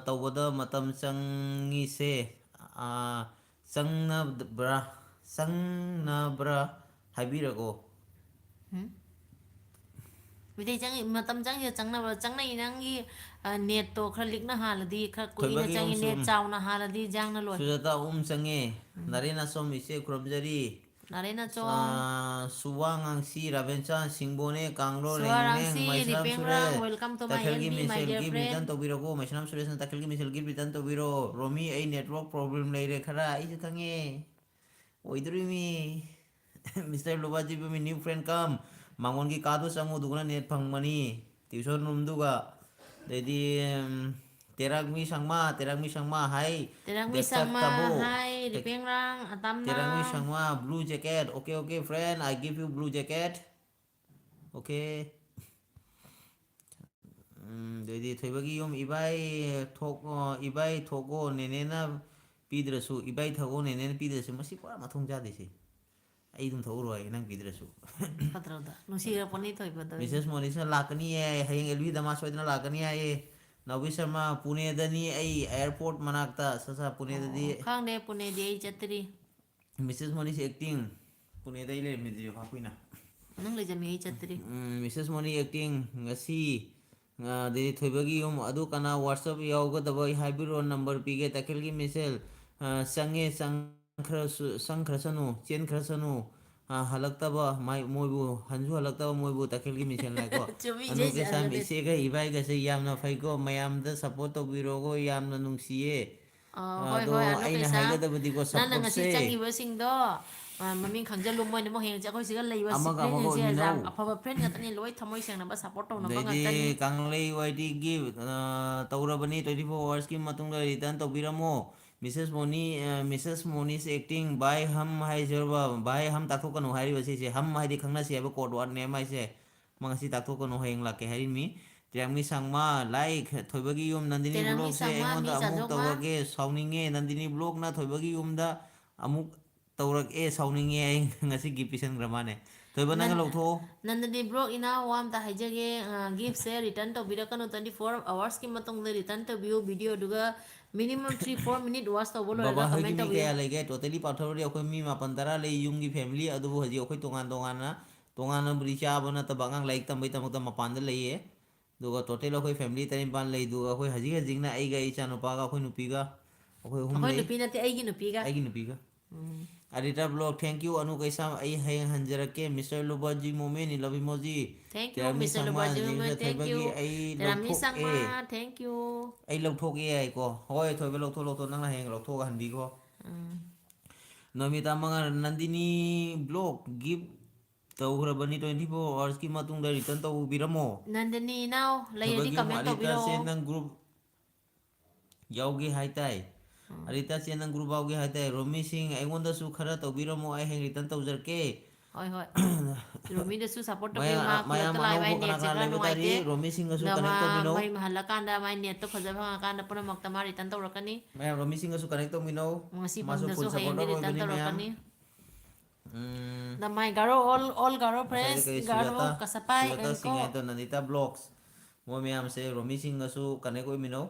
ꯇꯧꯕꯗ ꯃꯇꯝ ꯆꯪꯉꯤꯁꯦ, ꯑ, ꯆꯪꯅꯕ꯭ꯔꯥ, ꯆꯪꯅꯕ꯭ꯔꯥ ꯍꯥꯏꯕꯤꯔꯛꯑꯣ꯫ ꯎꯝ? ꯃꯤꯇꯩ ꯆꯪꯉꯤ, ꯃꯇꯝ ꯆꯪꯉꯤꯗ ꯆꯪꯅꯕ꯫ ꯆꯪꯅꯩ, ꯅꯪꯒꯤ, ꯑ, netꯇꯣ ꯈꯔ ꯂꯤꯛꯅ ꯍꯥꯜꯂꯗꯤ, ꯈꯔ ꯀꯨꯏꯅ ꯊꯣꯏꯕꯒꯤ ꯆꯪꯉꯤ, ꯑꯃꯁꯨ net ꯆꯥꯎꯅ ꯍꯥꯜꯂꯗꯤ ꯖꯥꯡꯅ ꯂꯣꯏ꯫ ꯁꯨꯖꯥꯇꯥ ꯑꯍꯨꯝ ꯆꯪꯉꯦ꯫ ꯅꯥꯔꯦꯟ ꯑꯁꯣꯝ ꯏꯆꯦ ꯈꯨꯔꯨꯝꯖꯔꯤ꯫ ꯅꯥꯔꯦꯟ ꯑꯆꯣꯝ꯫ ꯑꯥ, ꯁꯨꯋꯥ ꯉꯥꯡꯁꯤ, ꯔꯥꯕꯦꯟꯆꯥꯟ ꯁꯤꯡꯕꯣꯅꯦ, ꯀꯥꯡꯂꯣ ꯁꯨꯋꯥ ꯔꯦꯡꯉꯨꯅꯦ, ꯉꯥꯡꯁꯤ, ꯃꯩꯁꯅꯥꯝ ꯔꯤꯄꯦꯡ ꯔꯥꯡ, Suresh, welcome to my ꯇꯈꯦꯜꯒꯤ F B, my ꯃꯤꯁꯦꯜ dear gift return friend. ꯇꯧꯕꯤꯔꯛꯎ, ꯃꯩꯁꯅꯥꯝ ꯁꯨꯔꯦꯁꯅ ꯇꯈꯦꯜꯒꯤ ꯃꯤꯁꯦꯜ ꯒꯤꯐ return ꯇꯧꯕꯤꯔꯣ꯫ ꯔꯣꯃꯤ, ꯑꯩ network problem ꯂꯩꯔꯦ ꯈꯔ, ꯑꯩꯁꯨ ꯈꯪꯉꯦ꯫ ꯑꯣꯏꯗꯣꯔꯤꯃꯤ꯫ Mister ꯂꯨꯕꯥꯖꯤꯕꯨꯃꯤ, new friend come. ꯃꯉꯣꯟꯒꯤ ꯀꯥꯗꯣ ꯆꯪꯉꯨ, ꯑꯗꯨꯒꯅ net ꯐꯪꯕꯅꯤ꯫ Tuition roomꯗꯨꯒ꯫ ꯑꯗꯩꯗꯤ, ꯎꯝ, ꯇꯦꯔꯥꯛꯃꯤ ꯁꯪꯃꯥ, ꯇꯦꯔꯥꯛꯃꯤ ꯁꯪꯃꯥ, ꯍꯥꯏ꯫ ꯇꯦꯔꯥꯛꯃꯤ ꯗꯦꯁꯇꯛ ꯁꯪꯃꯥ, ꯇꯥꯕꯣ꯫ ꯍꯥꯏ, ꯇꯦꯛ-, ꯔꯤꯄꯦꯡ ꯔꯥꯡ, ꯑꯇꯥꯝꯅ꯫ ꯇꯦꯔꯥꯛꯃꯤ ꯁꯪꯃꯥ, blue jacket. Okay, okay, friend, I give you blue jacket. Okay. ꯎꯝ, ꯑꯗꯩꯗꯤ ꯊꯣꯏꯕꯒꯤ ꯌꯨꯝ, ꯏꯕꯥꯏ ꯊꯣꯛ-, ꯑ, ꯏꯕꯥꯏ ꯊꯣꯛꯑꯣ, ꯅꯦꯅꯦꯅ ꯄꯤꯗ꯭ꯔꯁꯨ, ꯏꯕꯥꯏ ꯊꯛꯑꯣ, ꯅꯦꯅꯦꯅ ꯄꯤꯗ꯭ꯔꯁꯨ, ꯃꯁꯤ ꯄꯨꯔꯥ ꯃꯊꯣꯡ ꯆꯥꯗꯦ ꯁꯤ꯫ ꯑꯩ ꯑꯗꯨꯝ ꯊꯛꯎꯔꯣ ꯍꯥꯏꯒꯦ, ꯅꯪ ꯄꯤꯗ꯭ꯔꯁꯨ꯫ ꯐꯠꯇ꯭ꯔꯣꯗ? ꯅꯨꯡꯁꯤꯔꯛꯄꯅꯤ ꯊꯣꯏꯕꯗꯣ꯫ Missus ꯃꯣꯅꯤꯁꯅ ꯂꯥꯛꯀꯅꯤ ꯍꯥꯏ, ꯍꯌꯦꯡ ꯑꯦꯜꯕꯤꯗ ꯃꯥ ꯁꯣꯏꯗꯅ ꯂꯥꯛꯀꯅꯤ ꯍꯥꯏꯌꯦ꯫ ꯅꯥꯎꯕꯤ ꯁꯔꯃ, ꯄꯨꯅꯦꯗꯅꯤ ꯑꯩ, airport ꯃꯅꯥꯛꯇ꯫ ꯁꯠ ꯁꯠ ꯄꯨꯅꯦꯗꯗꯤ꯫ ꯑꯣ, ꯈꯪꯗꯦ, ꯄꯨꯅꯦꯗꯤ ꯑꯩ ꯆꯠꯇ꯭ꯔꯤ꯫ Missus ꯃꯣꯅꯤꯁ acting꯫ ꯄꯨꯅꯦꯗ ꯑꯩ ꯂꯩꯔꯝꯃꯤꯗꯨꯗꯤ ꯚꯥꯞ ꯀꯨꯏꯅ꯫ ꯅꯪ ꯂꯩꯖꯃꯤ, ꯑꯩ ꯆꯠꯇ꯭ꯔꯤ꯫ ꯎꯝ, Missus ꯃꯣꯅꯤ acting ꯉꯁꯤ, ꯑ, ꯑꯗꯩꯗꯤ ꯊꯣꯏꯕꯒꯤ ꯌꯨꯝ ꯑꯗꯨ ꯀꯅꯥ WhatsApp ꯌꯥꯎꯒꯗꯕ ꯑꯩ ꯍꯥꯏꯕꯤꯔꯣ, number ꯄꯤꯒꯦ꯫ ꯇꯈꯦꯜꯒꯤ ꯃꯤꯁꯦꯜ, ꯑ, ꯆꯪꯉꯦ, ꯆꯪꯈ꯭ꯔꯁꯨ-, ꯆꯪꯈ꯭ꯔꯁꯅꯨ, ꯆꯦꯟꯈ꯭ꯔꯁꯅꯨ꯫ ꯑ, ꯍꯜꯂꯛꯇꯕ ꯃꯥꯏ-, ꯃꯣꯏꯕꯨ ꯍꯟꯁꯨ ꯍꯜꯂꯛꯇꯕ ꯃꯣꯏꯕꯨ ꯇꯈꯦꯜꯒꯤ ꯃꯤꯁꯦꯜ ꯉꯥꯏꯀꯣ꯫ ꯆꯨꯝꯃꯤ, ꯏꯆꯦ ꯑꯅꯣꯛ ꯀꯩꯁꯥꯝ ꯆꯠꯂꯗꯤ꯫ ꯏꯆꯦꯒ ꯏꯕꯥꯏꯒꯁꯦ ꯌꯥꯝꯅ ꯐꯩꯀꯣ, ꯃꯌꯥꯝꯗ support ꯇꯧꯕꯤꯔꯣꯀꯣ, ꯌꯥꯝꯅ ꯅꯨꯡꯁꯤꯌꯦ꯫ ꯑ, ꯍꯣꯏ, ꯑꯗꯣ ꯍꯣꯏ, ꯑꯅꯣꯛ ꯑꯩꯅ ꯀꯩꯁꯥꯝ, ꯍꯥꯏꯒꯗꯕꯗꯤꯀꯣ, ꯅꯪꯅ ꯉꯁꯤ supportꯁꯦ ꯆꯪꯉꯤꯕꯁꯤꯡꯗꯣ, ꯑ, ꯃꯃꯤꯡ ꯈꯪꯖꯜꯂꯨ, ꯃꯣꯏꯅ ꯑꯃꯨꯛ ꯍꯌꯦꯡꯁꯦ ꯑꯩꯈꯣꯏ ꯁꯤꯒ ꯂꯩꯕ ꯑꯃꯒ secret ꯑꯃꯒ ꯁꯤꯡꯁꯦ ꯌꯥꯝ ꯑꯣꯏꯃꯤꯟꯅꯧ꯫ ꯑꯐꯕ friend ꯉꯥꯛꯇꯅꯤ, ꯂꯣꯏ ꯊꯃꯣꯏ ꯁꯦꯡꯅꯕ support ꯇꯧꯅꯕ ꯉꯥꯛꯇꯅꯤ꯫ ꯑꯗꯩꯗꯤ ꯀꯪꯂꯩ ꯋꯥꯏ ꯇꯤꯒꯤ, ꯑ, ꯇꯧꯔꯕꯅꯤ, twenty four hoursꯀꯤ ꯃꯇꯨꯡꯗ return ꯇꯧꯕꯤꯔꯝꯃꯣ꯫ Missus ꯃꯣꯅꯤ, ꯑ, Missus ꯃꯣꯅꯤꯁ acting, ꯚꯥꯏ ꯍꯝ ꯍꯥꯏꯁꯤꯔꯕ? ꯚꯥꯏ ꯍꯝ ꯇꯥꯛꯊꯣꯛꯀꯅꯨ ꯍꯥꯏꯔꯤꯕ ꯁꯤꯁꯦ꯫ ꯍꯝ ꯍꯥꯏꯗꯤ ꯈꯪꯅꯁꯤ ꯍꯥꯏꯕ code wordꯅꯦ ꯍꯥꯏꯁꯦ꯫ ꯃꯥ ꯉꯁꯤ ꯇꯥꯛꯊꯣꯛꯀꯅꯨ, ꯍꯌꯦꯡ ꯂꯥꯛꯀꯦ ꯍꯥꯏꯔꯤꯃꯤ꯫ ꯇꯤꯔꯥꯡꯃꯤ ꯁꯥꯡꯃ, like, ꯊꯣꯏꯕꯒꯤ ꯌꯨꯝ, ꯅꯟꯗꯤꯅꯤ ꯇꯤꯔꯥꯡꯃꯤ vlogꯁꯦ ꯁꯥꯡꯃ, ꯃꯤ ꯑꯩꯉꯣꯟꯗ ꯑꯃꯨꯛ ꯆꯥꯟꯖꯧꯃ꯫ ꯇꯧꯔꯒꯦ, ꯁꯥꯎꯅꯤꯡꯉꯦ꯫ ꯅꯟꯗꯤꯅꯤ vlogꯅ ꯊꯣꯏꯕꯒꯤ ꯌꯨꯝꯗ ꯑꯃꯨꯛ ꯇꯧꯔꯛꯑꯦ, ꯁꯥꯎꯅꯤꯡꯉꯦ꯫ ꯑꯩ ꯉꯁꯤ gift ꯄꯤꯁꯟꯈ꯭ꯔ ꯃꯥꯅꯦ꯫ ꯊꯣꯏꯕ, ꯅꯪꯅ ꯅꯟ-, ꯂꯧꯊꯣꯛꯑꯣ꯫ ꯅꯟꯗꯅꯤ vlog ꯏꯅꯥꯎ, ꯋꯥ ꯑꯝꯇ ꯍꯥꯏꯖꯒꯦ꯫ ꯑ, giftꯁꯦ return ꯇꯧꯕꯤꯔꯛꯀꯅꯨ, twenty four hoursꯀꯤ ꯃꯇꯨꯡꯗ return ꯇꯧꯕꯤꯌꯨ꯫ Video ꯑꯗꯨꯒ minimum three four minute watch ꯇꯧꯕ ꯂꯣꯏꯔꯒ ꯕꯕꯥ ꯍꯣꯏꯒꯤ comment ꯃꯤ ꯇꯧꯕꯤꯌꯨ꯫ ꯀꯌꯥ ꯂꯩꯒꯦ? Totally ꯄꯥꯊꯣꯛꯑꯗꯤ ꯑꯩꯈꯣꯏ ꯃꯤ ꯃꯥꯄꯟ ꯇꯔꯥ ꯂꯩ ꯌꯨꯝꯒꯤ family, ꯑꯗꯨꯕꯨ ꯍꯧꯖꯤꯛ ꯑꯩꯈꯣꯏ ꯇꯣꯉꯥꯟ ꯇꯣꯉꯥꯟꯅ ꯇꯣꯉꯥꯟꯅꯕꯨꯗꯤ ꯆꯥꯕ ꯅꯠꯇꯕ, ꯑꯉꯥꯡ ꯂꯥꯏꯔꯤꯛ ꯇꯝꯕꯩꯗꯃꯛꯇ ꯃꯄꯥꯟꯗ ꯂꯩꯌꯦ꯫ ꯑꯗꯨꯒ total ꯑꯩꯈꯣꯏ family ꯇꯔꯦꯠ ꯅꯤꯄꯥꯜ ꯂꯩ꯫ ꯑꯗꯨꯒ ꯑꯩꯈꯣꯏ ꯍꯧꯖꯤꯛ ꯍꯧꯖꯤꯛꯅ ꯑꯩꯒ, ꯏꯆꯥꯅꯨꯄꯥꯒ, ꯑꯩꯈꯣꯏ ꯅꯨꯄꯤꯒ, ꯑꯩꯈꯣꯏ ꯑꯍꯨꯝ ꯑꯩꯈꯣꯏ ꯂꯩ꯫ ꯅꯨꯄꯤ ꯅꯠꯇꯦ, ꯑꯩꯒꯤ ꯅꯨꯄꯤꯒ꯫ ꯑꯩꯒꯤ ꯅꯨꯄꯤꯒ꯫ ꯎꯝ꯫ ꯑꯗꯤꯇꯥ vlog, thank you, ꯑꯅꯨ ꯀꯩꯁꯥꯝ, ꯑꯩ ꯍꯌꯦꯡ ꯍꯟꯖꯔꯛꯀꯦ꯫ Mister ꯂꯨꯕꯥꯖꯤ ꯃꯣꯃꯦꯟ, love emoji꯫ Thank you, ꯇꯦꯔꯥꯃꯤ Mister ꯁꯪꯃꯥꯟ, ꯂꯨꯕꯥꯖꯤ ꯖꯤꯝꯁ ꯃꯣꯃꯦꯟ, thank ꯊꯣꯏꯕꯒꯤ, you꯫ ꯑꯩ ꯇꯦꯔꯥꯃꯤ ꯂꯧꯊꯣꯛꯑꯦ꯫ ꯁꯪꯃꯥꯟ, thank you꯫ ꯑꯩ ꯂꯧꯊꯣꯛꯑꯦ ꯍꯥꯏꯀꯣ꯫ ꯍꯣꯏ, ꯊꯣꯏꯕ, ꯂꯧꯊꯣꯛ, ꯂꯧꯊꯣꯛ, ꯅꯪꯅ ꯍꯌꯦꯡ ꯂꯧꯊꯣꯛꯑꯒ ꯍꯟꯕꯤꯈꯣ꯫ ꯎꯝ꯫ ꯅꯣꯃꯤꯇꯥ ꯃꯉꯥꯜ, Nandini vlog, gift ꯇꯧꯈ꯭ꯔꯕꯅꯤ, twenty four hours ꯀꯤ ꯃꯇꯨꯡꯗ return ꯇꯧꯕꯤꯔꯝꯃꯣ꯫ ꯅꯟꯗꯤꯅꯤ ꯏꯅꯥꯎ, ꯂꯩꯔꯗꯤ ꯊꯣꯏꯕꯒꯤ ꯌꯨꯝ comment ꯑꯔꯤꯇꯥꯁꯦ ꯇꯧꯕꯤꯔꯛꯑꯣ꯫ ꯅꯪ group ꯌꯥꯎꯒꯦ ꯍꯥꯏꯇꯥꯏ꯫ ꯎꯝ꯫ ꯑꯔꯤꯇꯥꯁꯦ ꯅꯪ group ꯌꯥꯎꯒꯦ ꯍꯥꯏꯇꯥꯏ꯫ ꯔꯣꯃꯤ ꯁꯤꯡ, ꯑꯩꯉꯣꯟꯗꯁꯨ ꯈꯔ ꯇꯧꯕꯤꯔꯝꯃꯣ, ꯑꯩ ꯍꯌꯦꯡ return ꯇꯧꯖꯔꯛꯀꯦ꯫ ꯍꯣꯏ, ꯍꯣꯏ꯫ ꯔꯣꯃꯤꯗꯁꯨ support ꯇꯧꯕꯤꯌꯨ, ꯃꯌꯥꯝ, ꯃꯥ ꯃꯌꯥꯝ ꯈꯨꯗꯛꯇ live ꯑꯅꯧꯕ ꯍꯥꯏ ꯀꯅꯥ netꯁꯦ ꯀꯅꯥ ꯈꯔ ꯂꯩꯕ ꯇꯥꯔꯗꯤ ꯅꯨꯡꯉꯥꯏꯇꯦ꯫ ꯔꯣꯃꯤ ꯁꯤꯡꯒꯁꯨ ꯑꯗꯣ connect ꯃꯥ ꯇꯧꯃꯤꯟꯅꯧ꯫ ꯃꯩ ꯍꯜꯂꯀꯥꯟꯗ, ꯃꯥꯏ netꯇꯣ ꯐꯖ ꯐꯪꯉꯀꯥꯟꯗ ꯄꯨꯝꯅꯃꯛꯇ ꯃꯥ return ꯇꯧꯔꯛꯀꯅꯤ꯫ ꯃꯌꯥꯝ ꯔꯣꯃꯤ ꯁꯤꯡꯒꯁꯨ connect ꯇꯧꯃꯤꯟꯅꯧ꯫ ꯉꯁꯤ ꯃꯥꯁꯨ ꯄꯨꯡꯗꯁꯨ full ꯍꯌꯦꯡꯗꯤ supporter return ꯑꯣꯏꯕꯅꯤ ꯃꯌꯥꯝ꯫ ꯇꯧꯔꯛꯀꯅꯤ꯫ ꯎꯝ꯫ ꯅꯃꯥꯏ ꯒꯥꯔꯣ, all, all ꯒꯥꯔꯣ ꯉꯁꯥꯏꯗ friends, ꯀꯔꯤ ꯒꯥꯔꯣ ꯁꯨꯖꯥꯇꯥ, ꯀꯁꯥꯄꯥꯏ ꯁꯨꯖꯥꯇꯥ ꯉꯥꯏꯈꯣ꯫ ꯁꯤꯡ ꯍꯥꯏꯗꯣ, ꯅꯟꯗꯤꯇꯥ vlogs꯫ ꯃꯣꯏ ꯃꯌꯥꯝꯁꯦ ꯔꯣꯃꯤ ꯁꯤꯡꯒꯁꯨ connect ꯑꯣꯏꯃꯤꯟꯅꯧ꯫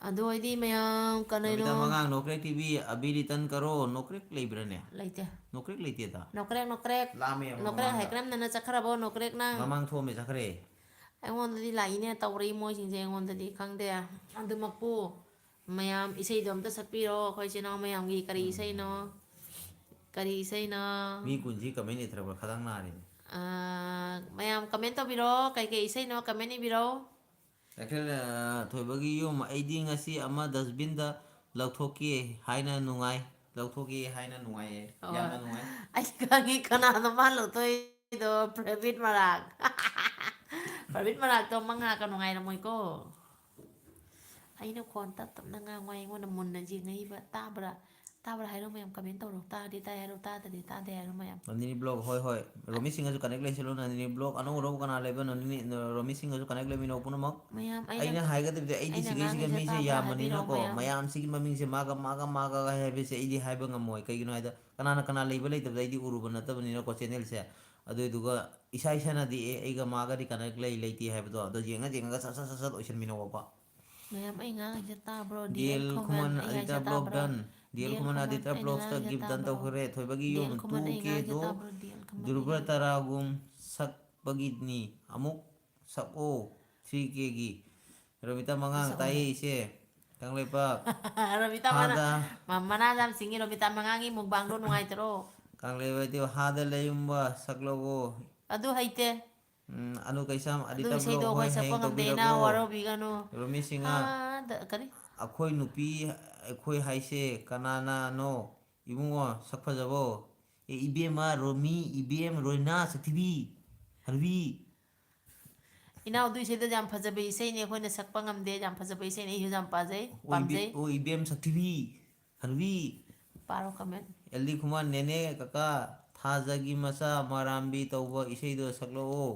ꯑꯗꯨ ꯑꯣꯏꯗꯤ ꯃꯌꯥꯝ ꯀꯩꯅꯣ ꯅꯣꯃꯤꯇꯥ ꯃꯉꯥꯡ, ꯅꯣꯀ꯭ꯔꯦꯛ ꯇꯤ ꯚꯤ, ꯑꯕꯤ return ꯀꯔꯣ, ꯅꯣꯀ꯭ꯔꯦꯛ ꯂꯩꯕ꯭ꯔꯥꯅꯦ? ꯂꯩꯇꯦ꯫ ꯅꯣꯀ꯭ꯔꯦꯛ ꯂꯩꯇꯦꯗ꯫ ꯅꯣꯀ꯭ꯔꯦꯛ, ꯅꯣꯀ꯭ꯔꯦꯛ꯫ ꯂꯥꯛꯑꯝꯃꯦ ꯅꯣꯀ꯭ꯔꯦꯛ ꯃꯃꯥꯡꯗ꯫ ꯍꯥꯏ ꯀꯔꯝꯗꯅ ꯆꯠꯈ꯭ꯔꯕꯣ, ꯅꯣꯀ꯭ꯔꯦꯛ ꯅꯪ? ꯃꯃꯥꯡ ꯊꯣꯛꯑꯝꯃꯦ, ꯆꯠꯈ꯭ꯔꯦ꯫ ꯑꯩꯉꯣꯟꯗꯗꯤ ꯂꯥꯛꯏꯅꯦ, ꯇꯧꯔꯛꯏ ꯃꯣꯏꯁꯤꯡꯁꯦ ꯑꯩꯉꯣꯟꯗꯗꯤ, ꯈꯪꯗꯦ꯫ ꯑꯗꯨꯃꯛꯄꯨ ꯃꯌꯥꯝ ꯏꯁꯩꯗꯣ ꯑꯝꯇ ꯁꯛꯄꯤꯔꯣ, ꯑꯩꯈꯣꯏ ꯏꯆꯤꯟ ꯏꯅꯥꯎ ꯃꯌꯥꯝꯒꯤ꯫ ꯀꯔꯤ ꯎꯝ꯫ ꯏꯁꯩꯅꯣ? ꯀꯔꯤ ꯏꯁꯩꯅꯣ? ꯃꯤ ꯀꯨꯟꯁꯤ comment ꯏꯊꯔꯛꯄ ꯈꯗꯥꯡ ꯅꯥꯔꯤꯅꯦ꯫ ꯑꯥ, ꯃꯌꯥꯝ comment ꯇꯧꯕꯤꯔꯣ, ꯀꯩꯀꯩ ꯏꯁꯩꯅꯣ comment ꯏꯕꯤꯔꯣ꯫ ꯑꯦꯈꯦꯜ, ꯑ, ꯊꯣꯏꯕꯒꯤ ꯌꯨꯝ, ꯑꯩꯗꯤ ꯉꯁꯤ ꯑꯃ dustbin ꯗ ꯂꯧꯊꯣꯛꯀꯦ ꯍꯥꯏꯅ ꯅꯨꯡꯉꯥꯏ, ꯂꯧꯊꯣꯛꯀꯦ ꯍꯥꯏꯅ ꯅꯨꯡꯉꯥꯏꯌꯦ, ꯑꯣ, ꯌꯥꯝꯅ ꯅꯨꯡꯉꯥꯏ꯫ ꯑꯩ ꯈꯪꯉꯤ ꯀꯅꯥꯅꯣ ꯃꯥ ꯂꯧꯊꯣꯛꯏꯗꯣ, ꯄ꯭ꯔꯕꯤꯠ ꯃꯔꯥꯛ꯫ ꯄ꯭ꯔꯕꯤꯠ ꯃꯔꯥꯛꯇꯣ ꯃꯉꯥꯀ ꯅꯨꯡꯉꯥꯏꯔꯝꯃꯣꯏꯀꯣ꯫ ꯑꯩꯅ ꯈꯣꯟ ꯇꯞ ꯇꯞꯅ ꯉꯥꯡꯕ, ꯑꯩꯉꯣꯟꯗ ꯃꯨꯟꯅ ꯌꯦꯡꯉꯛꯏꯕ, ꯇꯥꯕ꯭ꯔꯥ? ꯇꯥꯕ꯭ꯔꯥ ꯍꯥꯏꯔꯣ ꯃꯌꯥꯝ, comment ꯇꯧꯔꯣ꯫ ꯇꯥꯔꯗꯤ ꯇꯥꯏ ꯍꯥꯏꯔꯣ, ꯇꯥꯗ꯭ꯔꯗꯤ ꯇꯥꯗꯦ ꯍꯥꯏꯔꯣ ꯃꯌꯥꯝ꯫ ꯅꯟꯗꯤꯅꯤ vlog, ꯍꯣꯏ, ꯍꯣꯏ꯫ ꯔꯣꯃꯤ ꯁꯤꯡꯒꯁꯨ connect ꯂꯩꯁꯤꯜꯂꯣ, ꯅꯟꯗꯤꯅꯤ vlog꯫ ꯑꯅꯧ ꯑꯅꯧꯕ ꯀꯅꯥ ꯂꯩꯕ, ꯅꯟꯗꯤꯅꯤ, ꯔꯣꯃꯤ ꯁꯤꯡꯒꯁꯨ connect ꯂꯩꯃꯤꯟꯅꯧ ꯄꯨꯝꯅꯃꯛ꯫ ꯃꯌꯥꯝ, ꯑꯩꯅ, ꯑꯩꯅ ꯍꯥꯏꯒꯗꯕꯗꯤ, ꯑꯩꯗꯤ ꯑꯩꯅ ꯁꯤꯒꯩꯁꯤꯒ ꯉꯥꯡꯉꯤꯁꯦ ꯃꯤꯁꯦ ꯇꯥꯕ꯭ꯔꯥ ꯍꯥꯏꯕꯤꯔꯛꯑꯣ ꯌꯥꯝꯕꯅꯤꯅꯀꯣ, ꯃꯌꯥꯝ꯫ ꯃꯌꯥꯝꯁꯤꯒꯤ ꯃꯃꯤꯡꯁꯦ ꯃꯥꯒ, ꯃꯥꯒ, ꯃꯥꯒ ꯍꯥꯏꯕꯁꯦ ꯑꯩꯗꯤ ꯍꯥꯏꯕ ꯉꯝꯃꯣꯏ꯫ ꯀꯩꯒꯤꯅꯣ ꯍꯥꯏꯗ, ꯀꯅꯥꯅ ꯀꯅꯥ ꯂꯩꯕ ꯂꯩꯇꯕꯗ ꯑꯩꯗꯤ ꯎꯔꯨꯕ ꯅꯠꯇꯕꯅꯤꯅꯀꯣ channel ꯁꯦ꯫ ꯑꯗꯨꯗꯨꯒ ꯏꯁꯥ ꯏꯁꯥꯅꯗꯤ, ꯑꯦ, ꯑꯩꯒ ꯃꯥꯒꯗꯤ connect ꯂꯩ ꯂꯩꯇꯦ ꯍꯥꯏꯕꯗꯣ, ꯑꯗꯣ ꯌꯦꯡꯉ ꯌꯦꯡꯉꯒ ꯁꯠ ꯁꯠ ꯁꯠ ꯁꯠ ꯑꯣꯏꯁꯟꯃꯤꯟꯅꯧꯕꯀꯣ꯫ ꯃꯌꯥꯝ, ꯑꯩ ꯉꯥꯡꯉꯤꯁꯦ ꯇꯥꯕ꯭ꯔꯣ? ꯗꯤ ꯑꯦꯜ ꯗꯤ ꯑꯦꯜ ꯈꯨꯃꯟ, ꯈꯨꯃꯟ, ꯑꯩ ꯑꯗꯤꯇꯥ ꯉꯥꯡꯉꯤꯁꯦ vlog ꯇꯥꯕ꯭ꯔꯣ? done꯫ ꯗꯤ ꯑꯦꯜ ꯗꯤ ꯑꯦꯜ ꯈꯨꯃꯟ, ꯈꯨꯃꯟ, ꯑꯗꯤꯇꯥ ꯑꯩꯅ vlogs ꯇ ꯉꯥꯡꯉꯤꯁꯦ gift done ꯇꯥꯕ꯭ꯔꯣ? ꯇꯧꯈ꯭ꯔꯦ꯫ ꯊꯣꯏꯕꯒꯤ ꯗꯤ ꯑꯦꯜ ꯌꯨꯝ ꯈꯨꯃꯟ, ꯑꯩ ꯉꯥꯡꯉꯤꯁꯦ two K ꯗꯣ꯫ ꯇꯥꯕ꯭ꯔꯣ? ꯗꯤ ꯑꯦꯜ ꯀꯃꯥꯏꯅ ꯙ꯭ꯔꯨꯕ ꯇꯔꯥꯒꯨꯝ ꯁꯛꯄꯒꯤꯅꯤ꯫ ꯑꯃꯨꯛ ꯁꯛꯑꯣ꯫ ꯊ꯭ꯔꯤ ꯀꯦꯒꯤ꯫ ꯔꯣꯃꯤꯇꯥ ꯃꯉꯥꯡ ꯁꯛꯑꯣꯅꯦ꯫ ꯇꯥꯏꯌꯦ ꯏꯆꯦ꯫ ꯀꯪꯂꯩꯄꯥꯛ꯫ ꯔꯣꯃꯤꯇꯥ ꯃꯅꯥ-, ꯍꯥꯗ꯫ ꯃ-, ꯃꯅꯥ ꯌꯥꯝ ꯁꯤꯡꯉꯤ ꯔꯣꯃꯤꯇꯥ ꯃꯉꯥꯡꯒꯤ ꯃꯨꯛꯕꯥꯡꯗꯣ ꯅꯨꯡꯉꯥꯏꯇ꯭ꯔꯣ? ꯀꯪꯂꯩꯄꯥꯛ ꯍꯥꯗ ꯂꯩꯌꯨꯝꯕ ꯁꯛꯂꯛꯑꯣ꯫ ꯑꯗꯨ ꯍꯩꯇꯦ꯫ ꯎꯝ, ꯑꯅꯨ ꯀꯩꯁꯥꯝ ꯑꯗꯨ ꯑꯗꯤꯇꯕ꯭ꯂꯣ ꯏꯁꯩꯗꯣ ꯑꯩꯈꯣꯏ ꯍꯣꯏ ꯁꯛꯄ ꯍꯌꯦꯡ ꯉꯝꯗꯦ, ꯏꯅꯥꯎ ꯇꯧꯕꯤꯔꯕ꯭ꯔꯣ? ꯋꯥꯔꯧꯕꯤꯒꯅꯨ꯫ ꯔꯣꯃꯤ ꯁꯤꯡꯍ꯫ ꯍꯥꯗ-, ꯀꯔꯤ? ꯑꯩꯈꯣꯏ ꯅꯨꯄꯤ ꯑꯩꯈꯣꯏ ꯍꯥꯏꯁꯦ ꯀꯅꯥꯅꯅꯣ? ꯏꯕꯨꯡꯉꯣ ꯁꯛ ꯐꯖꯕꯣ꯫ ꯑꯦ, ꯏꯕꯦꯝꯃ ꯔꯣꯃꯤ, ꯏꯕꯦꯝ ꯔꯣꯏꯅꯥ ꯁꯛꯊꯤꯕꯤ꯫ ꯍꯅꯨꯕꯤ꯫ ꯏꯅꯥꯎ ꯑꯗꯨ ꯏꯁꯩꯗꯣ ꯌꯥꯝ ꯐꯖꯕ ꯏꯁꯩꯅꯦ, ꯑꯩꯈꯣꯏꯅ ꯁꯛꯄ ꯉꯝꯗꯦ, ꯌꯥꯝ ꯐꯖꯕ ꯏꯁꯩꯅꯦ, ꯑꯩꯁꯨ ꯌꯥꯝ ꯄꯥꯖꯩ, ꯑꯣ, ꯏꯕꯦ-, ꯄꯥꯝꯖꯩ꯫ ꯑꯣ, ꯏꯕꯦꯝ ꯁꯛꯊꯤꯕꯤ꯫ ꯍꯅꯨꯕꯤ꯫ ꯄꯥꯔꯣ comment꯫ ꯑꯦꯜ ꯗꯤ ꯈꯨꯃꯟ, ꯅꯦꯅꯦ, ꯀꯀꯥ, ꯊꯥꯖꯒꯤ ꯃꯆꯥ ꯃꯔꯥꯝꯕꯤ ꯇꯧꯕ ꯏꯁꯩꯗꯣ ꯁꯛꯂꯛꯑꯣ꯫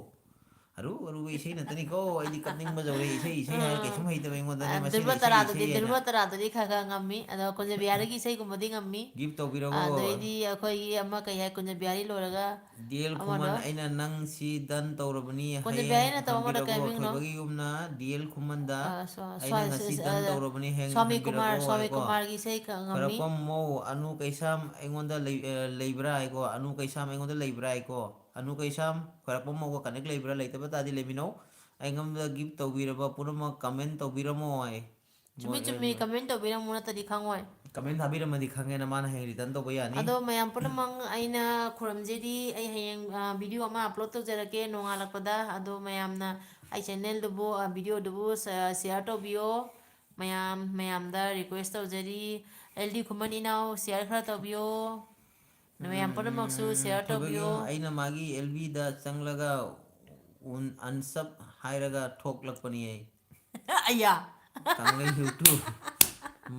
ꯑꯔꯨ ꯑꯔꯨꯕ ꯏꯁꯩ ꯅꯠꯇꯅꯤꯀꯣ, ꯑꯩꯗꯤ ꯀꯞꯅꯤꯡꯕ ꯌꯧꯔꯦ꯫ ꯏꯁꯩ, ꯏꯁꯩ ꯍꯥꯏꯔ ꯀꯩꯁꯨꯝ ꯍꯩꯇꯕ ꯑꯩꯉꯣꯟꯗꯅꯦ, ꯑ, ꯃꯁꯤꯅ ꯙ꯭ꯔꯨꯕ ꯏꯁꯩ, ꯇꯔꯥꯗꯨꯗꯤ, ꯏꯁꯩ ꯍꯥꯏꯅ꯫ ꯙ꯭ꯔꯨꯕ ꯇꯔꯥꯗꯨꯗꯤ ꯈꯔ ꯈꯔ ꯉꯝꯃꯤ꯫ ꯑꯗꯣ ꯀꯨꯟꯖꯕꯤꯍꯥꯔꯤꯒꯤ ꯏꯁꯩꯒꯨꯝꯕꯗꯤ ꯉꯝꯃꯤ꯫ Gift ꯇꯧꯕꯤꯔꯕꯣ? ꯑꯗꯩꯗꯤ ꯑꯩꯈꯣꯏꯒꯤ ꯑꯃ ꯀꯩ ꯍꯥꯏ, ꯀꯨꯟꯖꯕꯤꯍꯥꯔꯤ ꯂꯣꯏꯔꯒ ꯗꯤ ꯑꯦꯜ ꯑꯃꯗꯣ꯫ ꯈꯨꯃꯟ, ꯑꯩꯅ ꯅꯪ ꯁꯤ done ꯇꯧꯔꯕꯅꯤ, ꯀꯨꯟꯖꯕꯤꯍꯥꯔꯤ ꯍꯌꯦꯡ ꯅꯠꯇꯕ ꯑꯃꯗꯣ ꯍꯟꯕꯤꯔꯛꯑꯣ꯫ ꯀꯩ ꯃꯤꯡꯅꯣ? ꯊꯣꯏꯕꯒꯤ ꯌꯨꯝꯅ ꯗꯤ ꯑꯦꯜ ꯈꯨꯃꯟꯗ ꯑ, ꯁ꯭ꯋꯥ-, ꯑꯩꯅ ꯁ꯭ꯋꯥ-, ꯉꯁꯤ ꯑ, done ꯇꯧꯔꯕꯅꯤ, ꯍꯌꯦꯡ ꯁ꯭ꯋꯥꯃꯤ ꯀꯨꯃꯥꯔ, ꯍꯟꯕꯤꯔꯛꯑꯣ ꯁ꯭ꯋꯥꯃꯤ ꯍꯥꯏꯀꯣ꯫ ꯀꯨꯃꯥꯔꯒꯤ ꯏꯁꯩ ꯈꯔ ꯉꯝꯃꯤ꯫ ꯈ꯭ꯋꯥꯏꯔꯥꯛꯄꯝ ꯃꯧ ꯑꯅꯨ ꯀꯩꯁꯥꯝ ꯑꯩꯉꯣꯟꯗ ꯂꯩ-, ꯑ, ꯂꯩꯕ꯭ꯔꯥ ꯍꯥꯏꯀꯣ꯫ ꯑꯅꯨ ꯀꯩꯁꯥꯝ ꯑꯩꯉꯣꯟꯗ ꯂꯩꯕ꯭ꯔꯥ ꯍꯥꯏꯀꯣ꯫ ꯑꯅꯨ ꯀꯩꯁꯥꯝ, ꯈ꯭ꯋꯥꯏꯔꯥꯛꯄꯝ ꯃꯧꯒ connect ꯂꯩꯕ꯭ꯔꯥ? ꯂꯩꯇꯕ ꯇꯥꯔꯗꯤ ꯂꯩꯃꯤꯟꯅꯧ꯫ ꯑꯩꯉꯣꯟꯗ gift ꯇꯧꯕꯤꯔꯕ ꯄꯨꯝꯅꯃꯛ comment ꯇꯧꯕꯤꯔꯝꯃꯣ ꯍꯥꯏ꯫ ꯆꯨꯝꯃꯤ, ꯃꯣꯏ, ꯆꯨꯝꯃꯤ, ꯑ, comment ꯇꯧꯕꯤꯔꯝꯃꯣ, ꯅꯠꯇ꯭ꯔꯗꯤ ꯈꯪꯉꯣꯏ꯫ Comment ꯊꯥꯕꯤꯔꯝꯃꯗꯤ ꯈꯪꯉꯦꯅ, ꯃꯥꯅ ꯍꯌꯦꯡ return ꯇꯧꯕ ꯌꯥꯅꯤ꯫ ꯑꯗꯣ ꯃꯌꯥꯝ ꯄꯨꯝꯅꯃꯛ ꯑꯩꯅ ꯈꯨꯔꯨꯝꯖꯔꯤ꯫ ꯑꯩ ꯍꯌꯦꯡ, ꯑ, video ꯑꯃ upload ꯇꯧꯖꯔꯛꯀꯦ ꯅꯣꯡꯉꯥꯜꯂꯛꯄꯗ꯫ ꯑꯗꯣ ꯃꯌꯥꯝꯅ ꯑꯩ channelꯗꯨꯕꯨ, ꯑ, videoꯗꯨꯕꯨ ꯁ-, share ꯇꯧꯕꯤꯌꯣ꯫ ꯃꯌꯥꯝ, ꯃꯌꯥꯝꯗ request ꯇꯧꯖꯔꯤ꯫ ꯑꯦꯜ ꯗꯤ ꯈꯨꯃꯟ ꯏꯅꯥꯎ share ꯈꯔ ꯇꯧꯕꯤꯌꯣ꯫ ꯃꯌꯥꯝ ꯄꯨꯝꯅꯃꯛꯁꯨ share ꯊꯣꯏꯕꯒꯤ ꯇꯧꯕꯤꯌꯣ꯫ ꯑꯩꯅ ꯃꯥꯒꯤ ꯑꯦꯜ ꯕꯤꯗ ꯆꯪꯂꯒ un-, unsub ꯍꯥꯏꯔꯒ ꯊꯣꯛꯂꯛꯄꯅꯤ ꯑꯩ꯫ ꯑꯌꯥ꯫ ꯀꯪꯂꯩ YouTube꯫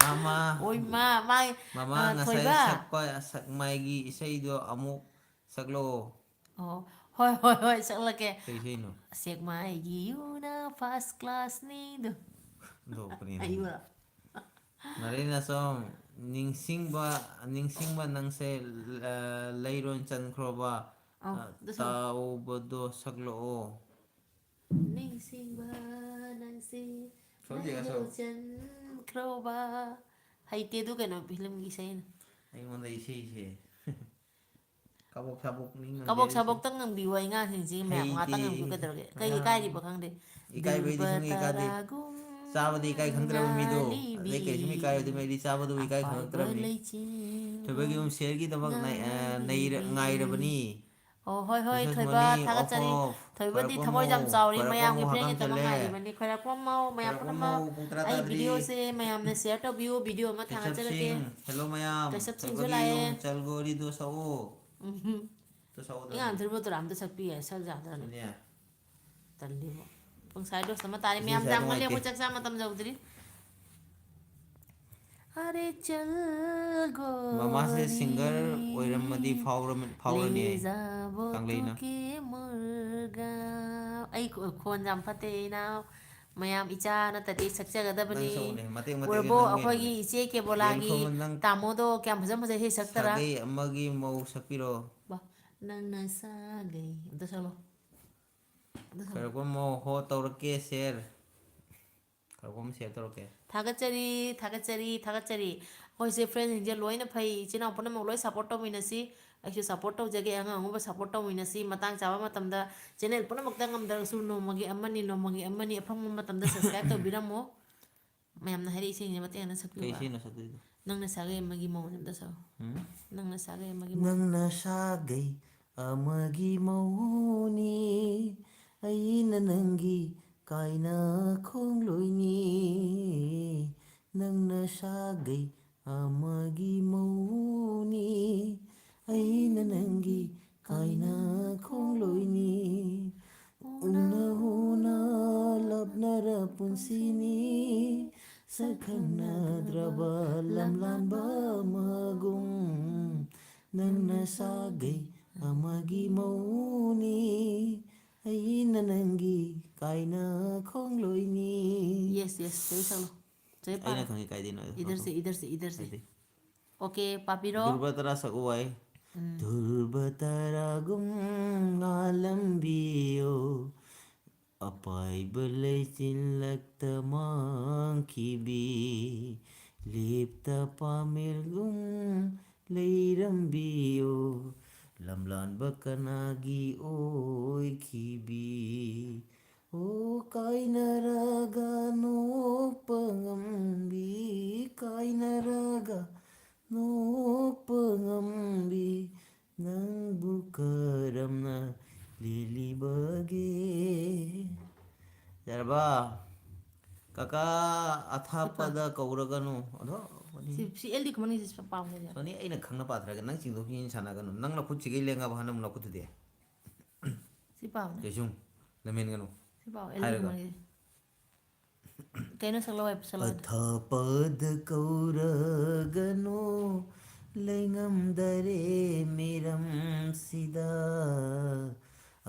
ꯃꯃꯥ, ꯑꯣꯏ ꯃꯥ, ꯃꯥꯒꯤ, ꯃꯃꯥ ꯑ, ꯉꯁꯥꯏ ꯊꯣꯏꯕ꯫ ꯁꯛꯄ ꯁꯛꯃꯥꯏꯒꯤ ꯏꯁꯩꯗꯣ ꯑꯃꯨꯛ ꯁꯛꯂꯛꯑꯣ꯫ ꯑꯣ, ꯍꯣꯏ, ꯍꯣꯏ, ꯍꯣꯏ, ꯁꯛꯂꯛꯀꯦ꯫ ꯀꯩ ꯏꯁꯩꯅꯣ? ꯁꯦꯛꯃꯥꯏꯒꯤ ꯌꯨꯅ first classꯅꯤꯗꯣ꯫ ꯂꯣꯛꯄꯅꯤꯅꯦ꯫ ꯑꯩꯕꯨꯔꯣ? ꯅꯔꯦꯟ ꯑꯁꯣꯝ, ꯅꯤꯡꯁꯤꯡꯕ, ꯅꯤꯡꯁꯤꯡꯕ ꯅꯪꯁꯦ, ꯑ, ꯂꯩꯔꯣꯟ ꯆꯟꯈ꯭ꯔꯣꯕ, ꯑꯧ, ꯑ, ꯑꯗꯨꯁꯨ꯫ ꯇꯥꯎꯕꯗꯣ ꯁꯛꯂꯛꯑꯣ꯫ ꯅꯤꯡꯁꯤꯡꯕ ꯅꯪꯁꯤ ꯁꯣꯝ ꯌꯦꯡꯉꯁꯤ꯫ ꯂꯩꯔꯣꯟ ꯆꯟꯈ꯭ꯔꯣꯕ꯫ ꯍꯩꯇꯦ ꯑꯗꯨ ꯀꯩꯅꯣ ꯐꯤꯂꯝꯒꯤ ꯏꯁꯩꯅ꯫ ꯑꯩꯉꯣꯟꯗ ꯏꯁꯩꯁꯦ꯫ ꯀꯕꯣꯛ ꯁꯥꯕꯣꯛꯅꯤ ꯀꯕꯣꯛ ꯉꯝꯗꯦ꯫ ꯁꯥꯕꯣꯛꯇꯪ ꯉꯝꯕꯤꯌꯨ, ꯑꯩ ꯉꯥꯁꯤꯡꯁꯤ ꯃꯌꯥꯝ ꯍꯩꯇꯦ꯫ ꯉꯥꯛꯇꯪ ꯉꯝꯕꯤꯌꯨ꯫ ꯀꯩꯗꯧꯔꯒꯦ? ꯀꯩ ꯑꯉꯥꯡ ꯏꯀꯥꯏꯔꯤꯕ ꯈꯪꯗꯦ꯫ ꯏꯀꯥꯏꯕꯩꯗꯤ ꯗꯤꯜꯕꯔ ꯁꯨꯡꯏ ꯏꯀꯥꯏꯗꯦ꯫ ꯇꯔꯥꯒꯨꯝ ꯆꯥꯕꯗꯤ ꯏꯀꯥꯏ ꯈꯪꯗ꯭ꯔꯕ ꯃꯤꯗꯣ꯫ ꯑꯗꯩ ꯀꯩꯁꯨꯝ ꯏꯀꯥꯏꯔꯣꯏꯗꯣꯏꯃꯤ, ꯑꯩꯗꯤ ꯆꯥꯕꯗꯨꯕꯨ ꯏꯀꯥꯏ ꯈꯪꯉꯛꯇ꯭ꯔꯕꯅꯤ꯫ ꯊꯣꯏꯕꯒꯤ room share ꯒꯤꯗꯃꯛ ꯅꯩ-, ꯑ, ꯅꯩꯔ-, ꯉꯥꯏꯔꯕꯅꯤ꯫ ꯑꯣ, ꯍꯣꯏ, ꯍꯣꯏ, Message ꯊꯣꯏꯕ, money, ꯊꯥꯒꯠꯆꯔꯤ꯫ ꯑꯣꯍꯣ, ꯊꯣꯏꯕꯗꯤ ꯈ꯭ꯋꯥꯏꯔꯥꯛꯄꯝ ꯊꯃꯣꯏ ꯌꯥꯝ ꯃꯧ, ꯆꯥꯎꯔꯤ, ꯈ꯭ꯋꯥꯏꯔꯥꯛꯄꯝ ꯃꯌꯥꯝꯒꯤ ꯃꯧ, friend ꯍꯛꯀꯥꯝ ꯒꯤꯗꯃꯛ ꯆꯜꯂꯦ꯫ ꯉꯥꯏꯔꯤꯕꯅꯤ꯫ ꯈ꯭ꯋꯥꯏꯔꯥꯛꯄꯝ ꯃꯧ, ꯃꯌꯥꯝ ꯈ꯭ꯋꯥꯏꯔꯥꯛꯄꯝ ꯄꯨꯝꯅꯃꯛ, ꯃꯧ ꯄꯨꯡ ꯇꯔꯥ ꯑꯩ ꯇꯥꯗ꯭ꯔꯤ꯫ video ꯁꯦ ꯃꯌꯥꯝꯅ share ꯇꯧꯕꯤꯌꯨ, video ꯑꯃ ꯀꯦꯁꯞ ꯊꯥꯒꯠꯆꯔꯛꯀꯦ꯫ ꯁꯤꯡ, hello ꯃꯌꯥꯝ, ꯀꯦꯁꯞ ꯁꯤꯡꯁꯨ ꯊꯣꯏꯕꯒꯤ ꯂꯥꯛꯑꯦ꯫ ꯌꯨꯝ ꯆꯜꯒꯣꯔꯤꯗꯣ ꯁꯛꯎ꯫ ꯎꯝ꯫ ꯑꯗꯨ ꯁꯛꯎꯗꯅ꯫ ꯏꯉꯥꯟ ꯊꯣꯏꯕ ꯇꯣꯔꯥ ꯑꯝꯇ ꯁꯛꯄꯤ ꯌꯥꯏ, ꯁꯛ ꯌꯥꯗ꯭ꯔꯅꯦ꯫ ꯁꯤꯅꯦ꯫ ꯇꯜꯂꯤꯕꯣ꯫ ꯄꯨꯡꯁꯥꯏꯗꯣ ꯃꯇꯥꯅꯤ, ꯏꯁꯩ ꯃꯌꯥꯝ ꯁꯛ ꯌꯥꯝ ꯉꯜꯂꯦ, ꯅꯨꯡꯉꯥꯏꯇꯦ꯫ ꯑꯩꯈꯣꯏ ꯆꯥꯛ ꯆꯥ ꯃꯇꯝ ꯌꯧꯗ꯭ꯔꯤ꯫ ꯑꯔꯦ ꯆꯜ ꯃꯃꯥꯁꯦ ꯒꯣꯔꯤ singer ꯑꯣꯏꯔꯝꯃꯗꯤ ꯐꯥꯎꯔꯝ-, ꯐꯥꯎꯔꯅꯤ ꯂꯦ ꯑꯩ꯫ ꯖꯥꯕꯣ ꯀꯪꯂꯩꯅ꯫ ꯇꯨ ꯀꯦ ꯃꯨꯔꯒꯥ꯫ ꯑꯩ ꯈꯣ-, ꯈꯣꯟ ꯌꯥꯝ ꯐꯠꯇꯦ ꯏꯅꯥꯎ꯫ ꯃꯌꯥꯝ ꯏꯆꯥ ꯅꯠꯇꯗꯤ ꯅꯪ ꯁꯛꯆꯒꯗꯕꯅꯤ꯫ ꯁꯛꯎꯅꯦ, ꯃꯇꯦꯛ ꯃꯇꯦꯛꯅꯦ ꯎꯔꯕꯣ, ꯅꯪ ꯑꯩꯈꯣꯏꯒꯤ ꯍꯩꯕꯅꯦ꯫ ꯏꯆꯦ ꯀꯦꯕꯣꯂꯥꯒꯤ ꯌꯦꯡꯊꯣꯛꯑꯣ ꯅꯪ꯫ ꯇꯥꯃꯣꯗꯣ ꯀꯌꯥꯝ ꯐꯖ ꯐꯖ ꯏꯁꯩ ꯁꯛꯇꯔꯥ? ꯁꯥꯒꯩ ꯑꯃꯒꯤ ꯃꯧ ꯁꯛꯄꯤꯔꯣ꯫ ꯕꯥ, ꯅꯪꯅ ꯁꯥꯒꯩ꯫ ꯑꯝꯇ ꯁꯛꯂꯣ꯫ ꯑꯝꯇ ꯁꯛꯂꯣ꯫ ꯈꯔ ꯀꯨꯝꯃꯣ, ꯍꯣ ꯇꯧꯔꯛꯀꯦ share꯫ ꯈꯔ ꯀꯨꯝꯃꯣ share ꯇꯧꯔꯛꯀꯦ꯫ ꯊꯥꯒꯠꯆꯔꯤ, ꯊꯥꯒꯠꯆꯔꯤ, ꯊꯥꯒꯠꯆꯔꯤ꯫ ꯑꯩꯈꯣꯏꯁꯦ friend ꯁꯤꯡꯁꯦ ꯂꯣꯏꯅ ꯐꯩ, ꯏꯆꯤꯟ ꯏꯅꯥꯎ ꯄꯨꯝꯅꯃꯛ ꯂꯣꯏ support ꯇꯧꯃꯤꯟꯅꯁꯤ꯫ ꯑꯩꯁꯨ support ꯇꯧꯖꯒꯦ, ꯑꯉꯝ ꯑꯉꯝꯕ support ꯇꯧꯃꯤꯟꯅꯁꯤ꯫ ꯃꯇꯥꯡ ꯆꯥꯕ ꯃꯇꯝꯗ channel ꯄꯨꯝꯅꯃꯛꯇ ꯉꯝꯗ꯭ꯔꯒꯁꯨ ꯅꯣꯡꯃꯒꯤ ꯑꯃꯅꯤ, ꯅꯣꯡꯃꯒꯤ ꯑꯃꯅꯤ ꯑꯐꯪꯕ ꯃꯇꯝꯗ subscribe ꯇꯧꯕꯤꯔꯝꯃꯣ꯫ ꯃꯌꯥꯝꯅ ꯍꯥꯏꯔꯛꯏ ꯏꯁꯩꯁꯦ ꯃꯇꯦꯛ ꯑꯃ ꯀꯩ ꯁꯛꯄꯤꯌꯨꯕ꯫ ꯏꯁꯩꯅꯣ ꯁꯛꯇꯣꯏꯗꯣ? ꯅꯪꯅ ꯁꯥꯒꯩ ꯑꯃꯒꯤ ꯃꯧꯅꯦ ꯑꯝꯇ ꯁꯛꯑꯣ꯫ ꯎꯝ? ꯅꯪꯅ ꯁꯥꯒꯩ ꯑꯃꯒꯤ ꯃꯧ꯫ ꯅꯪꯅ ꯁꯥꯒꯩ ꯑꯃꯒꯤ ꯃꯧꯅꯤ, ꯑꯩꯅ ꯅꯪꯒꯤ ꯀꯥꯏꯅ ꯈꯣꯡꯂꯣꯏꯅꯤ꯫ ꯅꯪꯅ ꯁꯥꯒꯩ ꯑꯃꯒꯤ ꯃꯧꯅꯤ, ꯑꯩꯅ ꯅꯪꯒꯤ ꯀꯥꯏꯅ ꯈꯣꯡꯂꯣꯏꯅꯤ꯫ ꯎꯅ ꯎꯅ ꯂꯥꯞꯅꯔ ꯄꯨꯟꯁꯤꯅꯤ, ꯁꯛꯈꯪꯅꯗ꯭ꯔꯕ ꯂꯝꯂꯥꯟꯕ ꯑꯃꯒꯨꯝ꯫ ꯅꯪꯅ ꯁꯥꯒꯩ ꯑꯃꯒꯤ ꯃꯧꯅꯤ, ꯑꯩꯅ ꯅꯪꯒꯤ ꯀꯥꯏꯅ ꯈꯣꯡꯂꯣꯏꯅꯤ꯫ Yes, yes, ꯆꯦ ꯁꯛꯂꯣ꯫ ꯆꯦ ꯑꯩꯅ ꯄꯥꯔꯣ꯫ ꯈꯪꯉꯤ ꯀꯥꯏꯗꯩꯅꯣ ꯑꯗꯣ꯫ ꯏꯗꯔꯁꯦ, ꯏꯗꯔꯁꯦ, ꯏꯗꯔꯁꯦ꯫ ꯀꯥꯏꯗꯩ? OK, ꯄꯥꯕꯤꯔꯣ꯫ ꯙ꯭ꯔꯨꯕ ꯇꯔꯥ ꯁꯛꯎ ꯍꯥꯏ꯫ ꯎꯝ꯫ ꯙ꯭ꯔꯨꯕ ꯇꯔꯥꯒꯨꯝ ꯉꯥꯜꯂꯝꯕꯤꯌꯣ, ꯑꯄꯥꯏꯕ ꯂꯩꯆꯤꯜꯂꯛꯇ ꯃꯥꯡꯈꯤꯕꯤ, ꯂꯦꯞꯇ ꯄꯥꯃꯦꯜꯒꯨꯝ ꯂꯩꯔꯝꯕꯤꯌꯣ꯫ ꯂꯝꯂꯥꯟꯕ ꯀꯅꯥꯒꯤ ꯑꯣꯏꯈꯤꯕꯤ? ꯑꯣ ꯀꯥꯏꯅꯔꯒ ꯅꯣꯛꯄ ꯉꯝꯕꯤ, ꯀꯥꯏꯅꯔꯒ ꯅꯣꯛꯄ ꯉꯝꯕꯤ, ꯅꯪꯕꯨ ꯀꯔꯝꯅ ꯂꯦꯜꯂꯤꯕꯒꯦ? ꯌꯥꯔꯕ? ꯀꯀꯥ ꯑꯊꯥꯞꯄꯗ ꯀꯧꯔꯒꯅꯨ꯫ ꯑꯗꯣ, ꯁꯤ, ꯁꯤ ꯑꯦꯜ ꯗꯤ ꯈꯨꯃꯟꯒꯤꯁꯦ ꯄꯥꯎꯅꯦ꯫ ꯁꯣꯅꯤ, ꯑꯩꯅ ꯈꯪꯅ ꯄꯥꯊꯔꯒ ꯅꯪ ꯆꯤꯡꯗꯣꯛ ꯆꯤꯡꯁꯤꯟ ꯁꯥꯟꯅꯒꯅꯨ꯫ ꯅꯪ ꯂꯧꯈꯨꯠꯁꯤꯒꯤ ꯂꯦꯡꯉꯕ ꯍꯟꯗꯛ ꯂꯧꯈꯨꯠꯇꯨꯗꯤ꯫ ꯁꯤ ꯄꯥꯎꯅꯦ꯫ ꯀꯩꯁꯨꯝ ꯂꯝꯍꯦꯟꯒꯅꯨ꯫ ꯁꯤ ꯄꯥꯎ, ꯑꯦꯜ ꯗꯤ ꯍꯥꯏꯔꯒ꯫ ꯈꯨꯃꯟꯒꯤꯁꯦ꯫ ꯀꯩꯅꯣ ꯁꯛꯂꯛꯑꯣ ꯍꯥꯏ, ꯁꯛꯂꯛꯑꯣ꯫ ꯑꯊꯥꯞꯄꯗ ꯀꯧꯔꯒꯅꯨ, ꯂꯩꯉꯝꯗꯔꯦ ꯃꯤꯔꯝꯁꯤꯗ꯫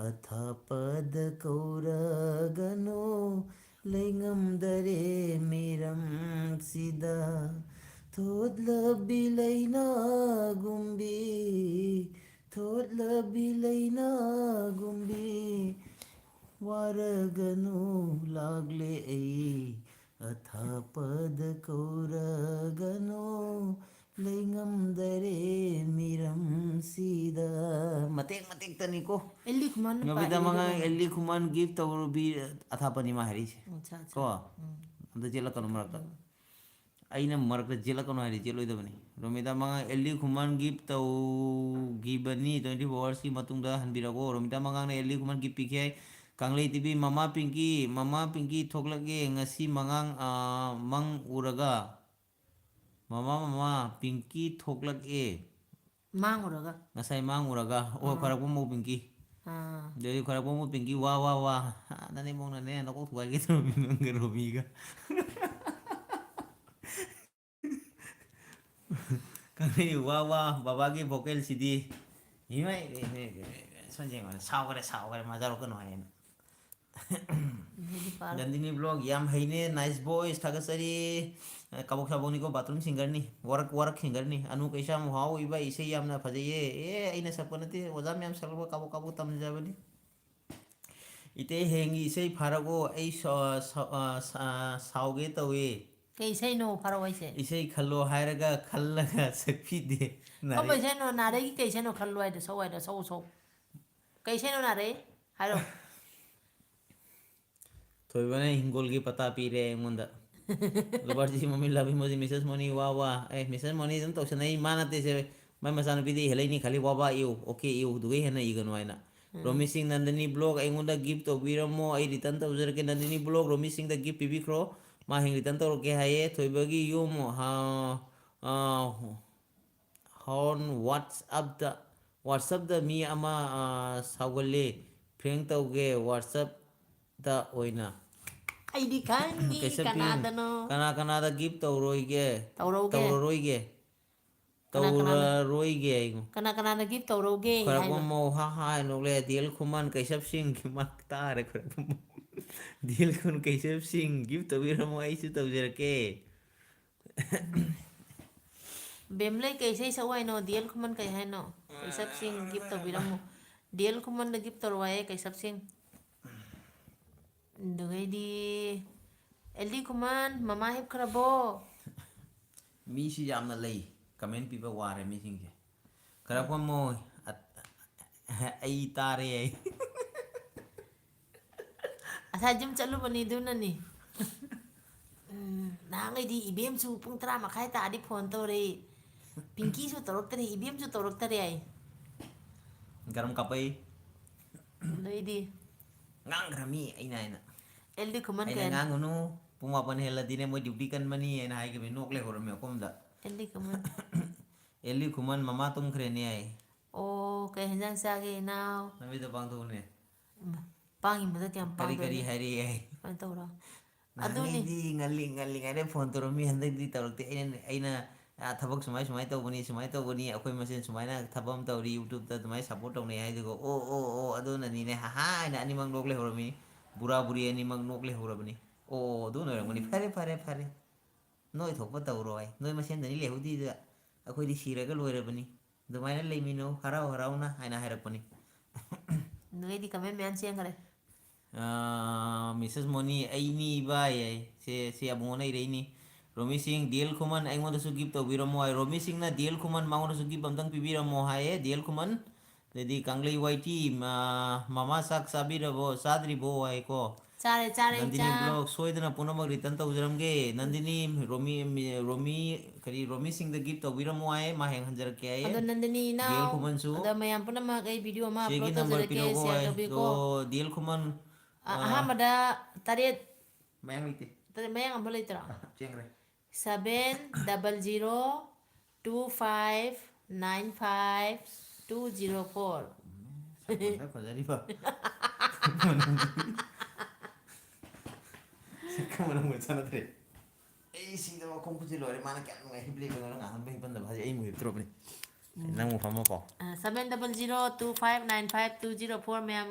ꯑꯊꯥꯞꯄꯗ ꯀꯧꯔꯒꯅꯨ, ꯂꯩꯉꯝꯗꯔꯦ ꯃꯤꯔꯝꯁꯤꯗ꯫ ꯊꯣꯠꯂꯕꯤ ꯂꯩꯅꯥꯒꯨꯝꯕꯤ, ꯊꯣꯠꯂꯕꯤ ꯂꯩꯅꯥꯒꯨꯝꯕꯤ, ꯋꯥꯔꯒꯅꯨ ꯂꯥꯛꯂꯦ ꯑꯩ, ꯑꯊꯥꯞꯄꯗ ꯀꯧꯔꯒꯅꯨ, ꯂꯩꯉꯝꯗꯔꯦ ꯃꯤꯔꯝꯁꯤꯗ꯫ ꯃꯇꯦꯛ ꯃꯇꯦꯛꯇꯅꯤꯀꯣ꯫ ꯑꯦꯜ ꯗꯤ ꯈꯨꯃꯟꯅ ꯅꯨꯃꯤꯗꯥꯡ ꯄꯥꯏꯔꯤꯗꯣ ꯃꯉꯥ ꯀꯩꯅꯣ? ꯑꯦꯜ ꯗꯤ ꯈꯨꯃꯟ ꯒꯤꯐ ꯇꯧꯔꯨꯕꯤ ꯑꯊꯥꯞꯄꯅꯤ ꯃꯥ ꯍꯥꯏꯔꯤꯁꯦ꯫ ꯑꯠꯆꯥ, ꯑꯠꯆꯥ꯫ ꯀꯣ? ꯎꯝ꯫ ꯑꯝꯇ ꯆꯦꯜꯂꯛꯀꯅꯨ ꯃꯔꯛꯇ꯫ ꯎꯝ꯫ ꯑꯩꯅ ꯃꯔꯛꯇ ꯆꯦꯜꯂꯛꯀꯅꯨ ꯍꯥꯏꯗꯤ ꯆꯦꯜꯂꯣꯏꯗꯕꯅꯤ꯫ ꯔꯣꯃꯤꯇꯥ ꯃꯉꯥꯡ ꯑꯦꯜ ꯗꯤ ꯈꯨꯃꯟ ꯒꯤꯐ ꯇꯧꯈꯤꯕꯅꯤ, twenty four hoursꯀꯤ ꯃꯇꯨꯡꯗ ꯍꯟꯕꯤꯔꯛꯑꯣ꯫ ꯔꯣꯃꯤꯇꯥ ꯃꯉꯥꯡꯅ ꯑꯦꯜ ꯗꯤ ꯈꯨꯃꯟ ꯒꯤꯐ ꯄꯤꯈꯤ ꯍꯥꯏ꯫ ꯀꯪꯂꯩ ꯇꯤ ꯚꯤ, ꯃꯃꯥ ꯄꯤꯡꯀꯤ, ꯃꯃꯥ ꯄꯤꯡꯀꯤ ꯊꯣꯛꯂꯛꯑꯦ ꯉꯁꯤ ꯃꯉꯥꯡ, ꯑꯥ, ꯃꯪ ꯎꯔꯒ꯫ ꯃꯃꯥ, ꯃꯃꯥ, ꯄꯤꯡꯀꯤ ꯊꯣꯛꯂꯛꯑꯦ꯫ ꯃꯥꯡꯉꯨꯔꯒ꯫ ꯉꯁꯥꯏ ꯃꯥꯡꯉꯨꯔꯒ꯫ ꯑꯣ, ꯑꯥ꯫ ꯈ꯭ꯋꯥꯏꯔꯥꯛꯄꯝ ꯃꯧ ꯄꯤꯡꯀꯤ꯫ ꯑꯥ꯫ ꯑꯗꯩꯗꯤ ꯈ꯭ꯋꯥꯏꯔꯥꯛꯄꯝ ꯃꯧ ꯄꯤꯡꯀꯤ, ꯋꯥ, ꯋꯥ, ꯋꯥ꯫ ꯑꯥ, ꯅꯅꯦꯝꯕꯣꯛꯅꯅꯦ, ꯅꯀꯣꯛ ꯊꯨꯒꯥꯏꯒꯦ ꯇꯧꯔꯝꯃꯤ ꯅꯪꯒ ꯔꯣꯃꯤꯒ꯫ ꯀꯪꯂꯩ ꯋꯥ ꯋꯥ, ꯕꯕꯥꯒꯤ vocalꯁꯤꯗꯤ꯫ ꯏꯃꯥꯏ, ꯏꯃꯥꯏ, ꯏꯃꯥꯏ, ꯏꯃꯥꯏ, ꯁꯣꯟ ꯌꯦꯡꯉꯣꯅꯦ, ꯁꯥꯎꯈ꯭ꯔꯦ, ꯁꯥꯎꯈ꯭ꯔꯦ, ꯃꯥ ꯖꯥꯔꯛꯀꯅꯨ ꯍꯥꯏꯌꯦꯅ꯫ ꯑꯗꯨꯗꯤ ꯄꯥꯔꯣ꯫ ꯅꯟꯗꯤꯅꯤ vlog ꯌꯥꯝ ꯍꯩꯅꯦ, nice boys, ꯊꯥꯒꯠꯆꯔꯤ꯫ ꯑꯦ, ꯀꯥꯕꯣꯛ ꯁꯥꯕꯣꯛꯅꯤꯀꯣ, bathroom singerꯅꯤ, ꯋꯥꯔꯛ, ꯋꯥꯔꯛ singerꯅꯤ꯫ ꯑꯅꯨ ꯀꯩꯁꯥꯝ, wow, ꯏꯕꯥꯏ, ꯏꯁꯩ ꯌꯥꯝꯅ ꯐꯖꯩꯌꯦ꯫ ꯑꯦ, ꯑꯩꯅ ꯁꯛꯄ ꯅꯠꯇꯦ, ꯑꯣꯖꯥ ꯃꯌꯥꯝ ꯁꯛꯂꯛꯄ ꯀꯥꯕꯣꯛ ꯀꯥꯕꯣꯛ ꯇꯝꯖꯕꯅꯤ꯫ ꯏꯇꯩ ꯍꯌꯦꯡꯒꯤ ꯏꯁꯩ ꯐꯥꯔꯛꯑꯣ, ꯑꯩ ꯁꯥ-, ꯁꯥ-, ꯑ, ꯁꯥ-, ꯁꯥꯎꯒꯦ ꯇꯧꯏ꯫ ꯀꯩ ꯏꯁꯩꯅꯣ ꯐꯥꯔꯛꯑꯣ ꯍꯥꯏꯁꯦ? ꯏꯁꯩ ꯈꯜꯂꯣ ꯍꯥꯏꯔꯒ ꯈꯜꯂꯒ ꯁꯛꯄꯤꯗꯦ꯫ ꯀꯝꯕ ꯅꯥꯔꯦ꯫ ꯏꯁꯩꯅꯣ? ꯅꯥꯔꯩꯒꯤ ꯀꯩ ꯏꯁꯩꯅꯣ? ꯈꯜꯂꯣ ꯍꯥꯏꯗꯣ, ꯁꯛꯑꯣ ꯍꯥꯏꯗꯣ, ꯁꯛꯑꯣ, ꯁꯛꯑꯣ꯫ ꯀꯩ ꯏꯁꯩꯅꯣ, ꯅꯥꯔꯩ? ꯍꯥꯏꯔꯣ꯫ ꯊꯣꯏꯕꯅ ꯍꯤꯡꯒꯣꯜꯒꯤ ꯄꯇꯥ ꯄꯤꯔꯦ ꯑꯩꯉꯣꯟꯗ꯫ ꯂꯨꯄꯥ ꯂꯤꯁꯤꯡ ꯑꯃ ꯂꯥꯛꯄꯤ ꯃꯣꯏꯗꯤ ꯃꯤꯁꯦꯁ ꯃꯣꯅꯤ ꯋꯥ ꯋꯥ꯫ ꯑꯦ, ꯃꯤꯁꯦꯁ ꯃꯣꯅꯤ ꯑꯗꯨꯝ ꯇꯧꯁꯟꯅꯩ꯫ ꯃꯥ ꯅꯠꯇꯦꯁꯦ, ꯃꯥꯏ ꯃꯆꯥꯅꯨꯄꯤꯗꯤ ꯍꯦꯜꯂꯛꯏꯅꯤ ꯈꯜꯂꯤ꯫ ꯋꯥ ꯋꯥ ꯏꯌꯨ, ꯑꯣꯀꯦ ꯏꯌꯨ, ꯑꯗꯨꯒꯩ ꯍꯦꯟꯅ ꯏꯒꯅꯨ ꯍꯥꯏꯅ꯫ ꯔꯣꯃꯤ ꯁꯤꯡ, ꯅꯟꯗꯅꯤ ꯕ꯭ꯂꯣꯛ ꯑꯩꯉꯣꯟꯗ ꯒꯤꯐ ꯇꯧꯕꯤꯔꯝꯃꯣ, ꯑꯩ ꯔꯤꯇꯔꯟ ꯇꯧꯖꯔꯛꯀꯦ꯫ ꯅꯟꯗꯅꯤ ꯕ꯭ꯂꯣꯛ, ꯔꯣꯃꯤ ꯁꯤꯡꯗ ꯒꯤꯐ ꯄꯤꯕꯤꯈ꯭ꯔꯣ, ꯃꯥ ꯍꯌꯦꯡ ꯔꯤꯇꯔꯟ ꯇꯧꯔꯛꯀꯦ ꯍꯥꯏꯌꯦ꯫ ꯊꯣꯏꯕꯒꯤ ꯌꯨꯝ, ꯍꯥ, ꯑꯥ, ꯍꯣꯔꯟ ꯋꯥꯠꯁꯑꯞꯇ, ꯋꯥꯠꯁꯑꯞꯇ ꯃꯤ ꯑꯃ, ꯑꯥ, ꯁꯥꯎꯒꯜꯂꯤ, ꯄ꯭ꯔꯦꯡ ꯇꯧꯒꯦ, ꯋꯥꯠꯁꯑꯞꯇ ꯑꯣꯏꯅ꯫ ꯑꯩꯗꯤ ꯈꯪꯉꯤ ꯀꯩꯁꯞꯄꯤꯡ, ꯀꯅꯥꯗꯅꯣ꯫ ꯀꯅꯥ ꯀꯅꯥꯗ ꯒꯤꯐ ꯇꯧꯔꯣꯏꯒꯦ? ꯇꯧꯔꯧꯒꯦ꯫ ꯇꯧꯔꯔꯣꯏꯒꯦ꯫ ꯀꯅꯥ ꯀꯅꯥꯅ? ꯇꯧꯔꯔꯣꯏꯒꯦ꯫ ꯀꯅꯥ ꯀꯅꯥꯅ ꯒꯤꯐ ꯇꯧꯔꯧꯒꯦ ꯍꯥꯏꯅꯣ? ꯈ꯭ꯋꯥꯏꯔꯥꯛꯄꯝ ꯃꯧ ꯍꯥ ꯍꯥ ꯍꯥꯏ ꯅꯣꯛꯂꯦ꯫ ꯗꯤ ꯑꯦꯜ ꯈꯨꯃꯟ, ꯀꯩꯁꯞ ꯁꯤꯡ, ꯃꯥ ꯇꯥꯔꯦ ꯈ꯭ꯋꯥꯏꯔꯥꯛꯄꯝ ꯃꯧ꯫ ꯗꯤ ꯑꯦꯜ ꯈꯨꯃꯟ, ꯀꯩꯁꯞ ꯁꯤꯡ, ꯒꯤꯐ ꯇꯧꯕꯤꯔꯝꯃꯣ, ꯑꯩꯁꯨ ꯇꯧꯖꯔꯛꯀꯦ꯫ ꯕꯦꯝꯂꯩ ꯀꯩ ꯏꯁꯩ ꯁꯛꯎ ꯍꯥꯏꯅꯣ? ꯗꯤ ꯑꯦꯜ ꯈꯨꯃꯟ ꯀꯩ ꯍꯥꯏꯅꯣ? ꯀꯩꯁꯞ ꯁꯤꯡ ꯒꯤꯐ ꯇꯧꯕꯤꯔꯝꯃꯣ꯫ ꯗꯤ ꯑꯦꯜ ꯈꯨꯃꯟꯗ ꯒꯤꯐ ꯇꯧꯔꯣ ꯍꯥꯏꯌꯦ, ꯀꯩꯁꯞ ꯁꯤꯡ꯫ ꯑꯗꯨꯒꯩꯗꯤ, ꯑꯦꯜ ꯗꯤ ꯈꯨꯃꯟ, ꯃꯃꯥ ꯍꯤꯞꯈ꯭ꯔꯕꯣ? ꯃꯤꯁꯤ ꯌꯥꯝꯅ ꯂꯩ, ꯀꯃꯦꯟ ꯄꯤꯕ ꯋꯥꯔꯦ ꯃꯤꯁꯤꯡꯁꯦ꯫ ꯈ꯭ꯋꯥꯏꯔꯥꯛꯄꯝ ꯃꯧ, ꯑ-, ꯑꯩ ꯇꯥꯔꯦ ꯑꯩ꯫ ꯉꯁꯥꯏ ꯖꯤꯝ ꯆꯠꯂꯨꯕꯅꯤ, ꯑꯗꯨꯅꯅꯤ꯫ ꯎꯝ, ꯅꯍꯥꯟꯈꯩꯗꯤ ꯏꯕꯦꯝꯁꯨ ꯄꯨꯡ ꯇꯔꯥ ꯃꯈꯥꯏ ꯇꯥꯔꯗꯤ ꯐꯣꯟ ꯇꯧꯔꯛꯏ, ꯄꯤꯡꯀꯤꯁꯨ ꯇꯧꯔꯛꯇꯔꯦ, ꯏꯕꯦꯝꯁꯨ ꯇꯧꯔꯛꯇꯔꯦ ꯍꯥꯏ꯫ ꯒꯔꯝ ꯀꯥꯞꯄꯛꯏ꯫ ꯑꯗꯩꯗꯤ ꯉꯥꯡꯈ꯭ꯔꯃꯤ ꯑꯩꯅ ꯍꯥꯏꯅ꯫ ꯑꯦꯜ ꯗꯤ ꯈꯨꯃꯟ ꯑꯩꯅ ꯀꯩ ꯍꯥꯏꯅꯣ? ꯉꯥꯡꯒꯅꯨ, ꯄꯨꯡ ꯃꯥꯄꯟ ꯍꯦꯜꯂꯗꯤꯅꯦ ꯃꯣꯏ ꯗ꯭ꯌꯨꯇꯤ ꯀꯟꯕꯅꯤ ꯍꯥꯏꯅ ꯍꯥꯏꯈꯤꯕꯅꯤ, ꯅꯣꯛ ꯂꯩꯍꯧꯔꯝꯃꯤ ꯑꯩꯈꯣꯏ ꯌꯨꯝꯗ꯫ ꯑꯦꯜ ꯗꯤ ꯈꯨꯃꯟ꯫ ꯑꯦꯜ ꯗꯤ ꯈꯨꯃꯟ ꯃꯃꯥ ꯇꯨꯝꯈ꯭ꯔꯦꯅꯦ ꯍꯥꯏ꯫ ꯑꯣ, ꯀꯩ ꯍꯦꯟꯖꯥꯡ ꯆꯥꯒꯦ ꯏꯅꯥꯎ? ꯅꯨꯃꯤꯠꯇ ꯄꯥꯡꯊꯣꯛꯎꯅꯦ꯫ ꯏꯃꯥ, ꯄꯥꯡꯉꯤꯕꯗ ꯀꯌꯥꯝ ꯀꯔꯤ ꯀꯔꯤ ꯄꯥꯡꯗꯣꯏꯅꯣ? ꯍꯥꯏꯔꯛꯑꯦ ꯍꯥꯏ꯫ ꯀꯃꯥꯏꯅ ꯇꯧꯔꯣ? ꯑꯗꯨꯅꯤ꯫ ꯅꯍꯥꯟꯉꯩꯗꯤ ꯉꯜꯂꯤ ꯉꯜꯂꯤꯉꯩꯗ ꯐꯣꯟ ꯇꯧꯔꯝꯃꯤ, ꯍꯟꯗꯛꯇꯤ ꯇꯧꯔꯛꯇꯦ꯫ ꯑꯩꯅ, ꯑꯩꯅ, "ꯑꯥ, ꯊꯕꯛ ꯁꯨꯃꯥꯏ ꯁꯨꯃꯥꯏ ꯇꯧꯕꯅꯤ, ꯁꯨꯃꯥꯏ ꯇꯧꯕꯅꯤ, ꯑꯩꯈꯣꯏ ꯃꯁꯦꯟ ꯁꯨꯃꯥꯏꯅ ꯊꯕꯛ ꯑꯃ ꯇꯧꯔꯤ, YouTube-ꯇ ꯑꯗꯨꯃꯥꯏꯅ ꯁꯞꯄꯣꯔꯠ ꯇꯧꯅꯩ" ꯍꯥꯏꯗꯨꯒ, "ꯑꯣ, ꯑꯣ, ꯑꯣ, ꯑꯗꯨꯅꯅꯤꯅꯦ, ꯍꯥ ꯍꯥ" ꯍꯥꯏꯅ ꯑꯅꯤꯃꯛ ꯅꯣꯛ ꯂꯩꯍꯧꯔꯝꯃꯤ꯫ ꯕꯨꯔꯥ ꯕꯨꯔꯤ ꯑꯅꯤꯃꯛ ꯅꯣꯛ ꯂꯩꯍꯧꯔꯕꯅꯤ꯫ "ꯑꯣ, ꯑꯣ, ꯑꯗꯨꯅ ꯑꯣꯏꯔꯝꯒꯅꯤ꯫ ꯐꯔꯦ, ꯐꯔꯦ, ꯐꯔꯦ꯫ ꯅꯣꯏ ꯊꯣꯛꯄ ꯇꯧꯔꯣ" ꯍꯥꯏ꯫ "ꯅꯣꯏ ꯃꯁꯦꯟꯗꯅꯤ ꯂꯩꯍꯧꯗꯣꯏꯗꯨ, ꯑꯩꯈꯣꯏꯗꯤ ꯁꯤꯔꯒ ꯂꯣꯏꯔꯕꯅꯤ"꯫ ꯑꯗꯨꯃꯥꯏꯅ ꯂꯩꯃꯤꯟꯅꯧ ꯍꯔꯥꯎ ꯍꯔꯥꯎꯅ ꯍꯥꯏꯅ ꯍꯥꯏꯔꯛꯄꯅꯤ꯫ ꯅꯣꯏꯗꯤ ꯀꯃꯦꯟ ꯃꯌꯥꯝ ꯆꯦꯟꯈ꯭ꯔꯦ꯫ ꯑꯥ, ꯃꯤꯁꯦꯁ ꯃꯣꯅꯤ, "ꯑꯩꯅꯤ ꯚꯥꯏ" ꯍꯥꯏ꯫ ꯁꯦ, ꯁꯤ ꯑꯕꯨꯡꯉꯣꯅ ꯏꯔꯛꯏꯅꯤ꯫ ꯔꯣꯃꯤ ꯁꯤꯡ, ꯗꯤ ꯑꯦꯜ ꯈꯨꯃꯟ ꯑꯩꯉꯣꯟꯗꯁꯨ ꯒꯤꯐ ꯇꯧꯕꯤꯔꯝꯃꯣ ꯍꯥꯏ꯫ ꯔꯣꯃꯤ ꯁꯤꯡꯅ ꯗꯤ ꯑꯦꯜ ꯈꯨꯃꯟ ꯃꯉꯣꯟꯗꯁꯨ ꯒꯤꯐ ꯑꯝꯇꯪ ꯄꯤꯕꯤꯔꯝꯃꯣ ꯍꯥꯏꯌꯦ꯫ ꯗꯤ ꯑꯦꯜ ꯈꯨꯃꯟ, ꯑꯗꯩꯗꯤ ꯀꯪꯂꯩ ꯋꯥꯏꯇꯤ, ꯃ-, ꯃꯃꯥ ꯆꯥꯛ ꯆꯥꯕꯤꯔꯕꯣ, ꯆꯥꯗ꯭ꯔꯤꯕꯣ ꯍꯥꯏꯀꯣ꯫ ꯆꯥꯔꯦ, ꯆꯥꯔꯦ, ꯅꯟꯗꯤꯅꯤ ꯏꯆꯥ꯫ ꯕ꯭ꯂꯣꯒ ꯁꯣꯏꯗꯅ ꯄꯨꯝꯅꯃꯛ ꯔꯤꯇꯔꯟ ꯇꯧꯖꯔꯝꯒꯦ꯫ ꯅꯟꯗꯤꯅꯤ, ꯔꯣꯃꯤ, ꯔꯣꯃꯤ, ꯀꯔꯤ, ꯔꯣꯃꯤ ꯁꯤꯡꯗ ꯒꯤꯐ ꯇꯧꯕꯤꯔꯝꯃꯣ ꯍꯥꯏꯌꯦ, ꯃꯥ ꯍꯌꯦꯡ ꯍꯟꯖꯔꯛꯀꯦ ꯍꯥꯏꯌꯦ꯫ ꯑꯗꯣ ꯅꯟꯗꯤꯅꯤ ꯏꯅꯥꯎ, ꯗꯤ ꯑꯦꯜ ꯈꯨꯃꯟꯁꯨ꯫ ꯑꯗ ꯃꯌꯥꯝ ꯄꯨꯝꯅꯃꯛ ꯑꯩ ꯚꯤꯗꯤꯑꯣ ꯑꯃ ꯆꯦꯒꯤ ꯑꯞꯂꯣꯗ ꯅꯝꯕꯔ ꯇꯧꯖꯔꯛꯀꯦ, ꯄꯤꯔꯛꯎꯀꯣ ꯁꯤꯌꯔ ꯍꯥꯏ꯫ ꯇꯧꯕꯤꯌꯨꯀꯣ꯫ ꯑꯗꯣ ꯗꯤ ꯑꯦꯜ ꯈꯨꯃꯟ, ꯑ, ꯑ, ꯑꯍꯥꯟꯕꯗ ꯇꯔꯦꯠ꯫ ꯃꯌꯥꯡ ꯂꯩꯇꯦ꯫ ꯇꯔꯦꯠ, ꯃꯌꯥꯡ ꯑꯃ ꯂꯩꯇ꯭ꯔꯣ? ꯆꯦꯟꯈ꯭ꯔꯦ꯫ Seven double zero two five nine five two zero four꯫ ꯁꯛ ꯐꯖ ꯐꯖꯔꯤꯕ꯫ ꯁꯛꯀ ꯃꯔꯝꯒ ꯆꯥꯟꯅꯗ꯭ꯔꯦ꯫ ꯑꯩ ꯁꯤꯗ ꯃꯈꯣꯡ ꯈꯨꯠꯁꯤ ꯂꯣꯏꯔꯦ꯫ ꯃꯥꯅ ꯀꯌꯥꯝ ꯅꯨꯡꯉꯥꯏ ꯍꯤꯞ ꯂꯩꯕ, ꯉꯔꯥꯡ ꯑꯍꯥꯟꯕ ꯍꯤꯞꯄꯟꯗꯕ ꯍꯥꯏꯁꯦ꯫ ꯑꯩ ꯑꯃꯨꯛ ꯍꯤꯞꯇ꯭ꯔꯣꯕꯅꯤ꯫ ꯎꯝ꯫ ꯅꯪ ꯑꯃꯨꯛ ꯐꯝꯃꯣꯀꯣ꯫ ꯑ, seven double zero two five nine five two zero four, ꯃꯌꯥꯝ꯫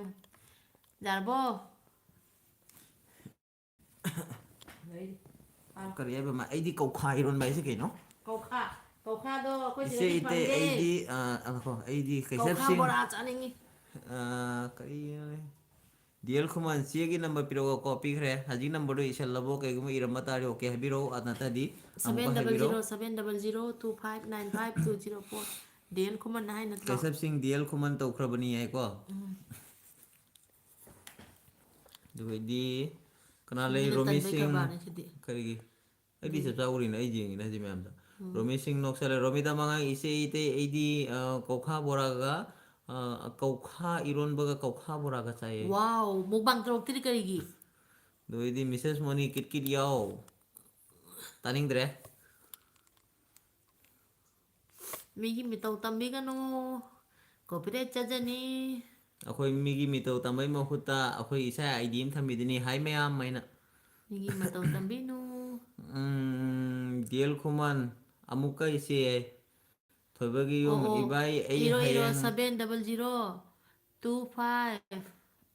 ꯌꯥꯔꯕꯣ? ꯂꯩ꯫ ꯑꯥ꯫ ꯀꯔꯤ ꯍꯥꯏꯕ ꯑꯃ? ꯑꯩꯗꯤ ꯀꯧꯈꯥ ꯏꯔꯣꯟꯕ ꯍꯥꯏꯁꯦ ꯀꯩꯅꯣ? ꯀꯧꯈꯥ꯫ ꯀꯧꯈꯥꯗꯣ ꯑꯩꯈꯣꯏ ꯏꯆꯦ ꯁꯤꯗꯗꯤ ꯏꯇꯩ, ꯐꯪꯗꯦ꯫ ꯑꯩꯗꯤ, ꯑ, ꯑ, ꯉꯥꯏꯈꯣ, ꯑꯩꯗꯤ ꯀꯩꯁꯦꯞ ꯀꯧꯈꯥ ꯁꯤꯡ, ꯕꯣꯔꯥ ꯆꯥꯅꯤꯡꯉꯤ꯫ ꯑ, ꯀꯔꯤꯅꯣꯅꯦ? ꯗꯤ ꯑꯦꯜ ꯈꯨꯃꯟ, ꯆꯦꯒꯤ ꯅꯝꯕꯔ ꯄꯤꯔꯛꯑꯣꯀꯣ꯫ ꯄꯤꯈ꯭ꯔꯦ꯫ ꯍꯧꯖꯤꯛ ꯅꯝꯕꯔꯗꯣ ꯏꯁꯜꯂꯕꯣ? ꯀꯩꯒꯨꯝꯕ ꯏꯔꯝꯕ ꯇꯥꯔꯗꯤ ꯑꯣꯀꯦ ꯍꯥꯏꯕꯤꯔꯛꯑꯣ, ꯑ, ꯅꯠꯇ꯭ꯔꯗꯤ ꯑꯃꯨꯛꯀ ꯍꯥꯏꯕꯤꯔꯛꯑꯣ꯫ Seven double zero, seven double zero two five nine five two zero four꯫ ꯗꯤ ꯑꯦꯜ ꯈꯨꯃꯟ ꯍꯥꯏ ꯅꯠꯇ꯭ꯔꯣ? ꯀꯩꯁꯦꯞ ꯁꯤꯡ, ꯗꯤ ꯑꯦꯜ ꯈꯨꯃꯟ ꯇꯧꯈ꯭ꯔꯕꯅꯤ ꯍꯥꯏꯀꯣ꯫ ꯎꯝ꯫ ꯑꯗꯨꯒꯩꯗꯤ ꯀꯅꯥ ꯂꯩ? ꯃꯤꯅ ꯔꯣꯃꯤ ꯇꯟꯕꯩ ꯁꯤꯡ꯫ ꯀꯔꯕꯥꯔꯅꯦ ꯁꯤꯗꯤ꯫ ꯀꯔꯤꯒꯤ? ꯑꯩꯗꯤ ꯑꯗꯨ ꯆꯞ ꯆꯥ ꯎꯔꯤꯅꯦ, ꯑꯩ ꯌꯦꯡꯉꯤꯅꯦ ꯍꯧꯖꯤꯛ ꯃꯌꯥꯝꯗꯣ꯫ ꯎꯝ꯫ ꯔꯣꯃꯤ ꯁꯤꯡ ꯅꯣꯛꯁꯜꯂꯦ꯫ ꯔꯣꯃꯤꯇꯥ ꯃꯉꯥꯡ, ꯏꯆꯦ ꯏꯇꯩ, ꯑꯩꯗꯤ, ꯑ, ꯀꯧꯈꯥ ꯕꯣꯔꯥꯒ, ꯑ, ꯀꯧꯈꯥ ꯏꯔꯣꯟꯕꯒ ꯀꯧꯈꯥ ꯕꯣꯔꯥꯒ ꯆꯥꯏꯌꯦ꯫ Wow, mukbang ꯇꯧꯔꯛꯇ꯭ꯔꯤ ꯀꯔꯤꯒꯤ? ꯑꯗꯨ ꯑꯣꯏꯗꯤ ꯃꯤꯁꯦꯁ ꯃꯣꯅꯤ ꯀꯤꯠ ꯀꯤꯠ ꯌꯥꯎ꯫ ꯇꯥꯅꯤꯡꯗ꯭ꯔꯦ꯫ ꯃꯤꯒꯤ ꯃꯤꯇꯧ ꯇꯝꯕꯤꯒꯅꯨ, copyright ꯆꯠꯆꯅꯤ꯫ ꯑꯩꯈꯣꯏ ꯃꯤꯒꯤ ꯃꯤꯇꯧ ꯇꯝꯕꯩ ꯃꯍꯨꯠꯇ ꯑꯩꯈꯣꯏ ꯏꯁꯥ ID ꯑꯃ ꯊꯝꯕꯤꯗꯨꯅꯤ, "Hi ꯃꯌꯥꯝ" ꯍꯥꯏꯅ꯫ ꯃꯤꯒꯤ ꯃꯇꯧ ꯇꯝꯕꯤꯅꯨ꯫ ꯎꯝ, ꯗꯤ ꯑꯦꯜ ꯈꯨꯃꯟ, ꯑꯃꯨꯛꯀ ꯏꯆꯦ꯫ ꯊꯣꯏꯕꯒꯤ ꯌꯨꯝ, ꯑꯣ, ꯑꯣ꯫ ꯏꯕꯥꯏ, ꯑꯩ ꯏꯔꯣ, ꯏꯔꯣ, ꯍꯌꯦꯡ seven double zero two five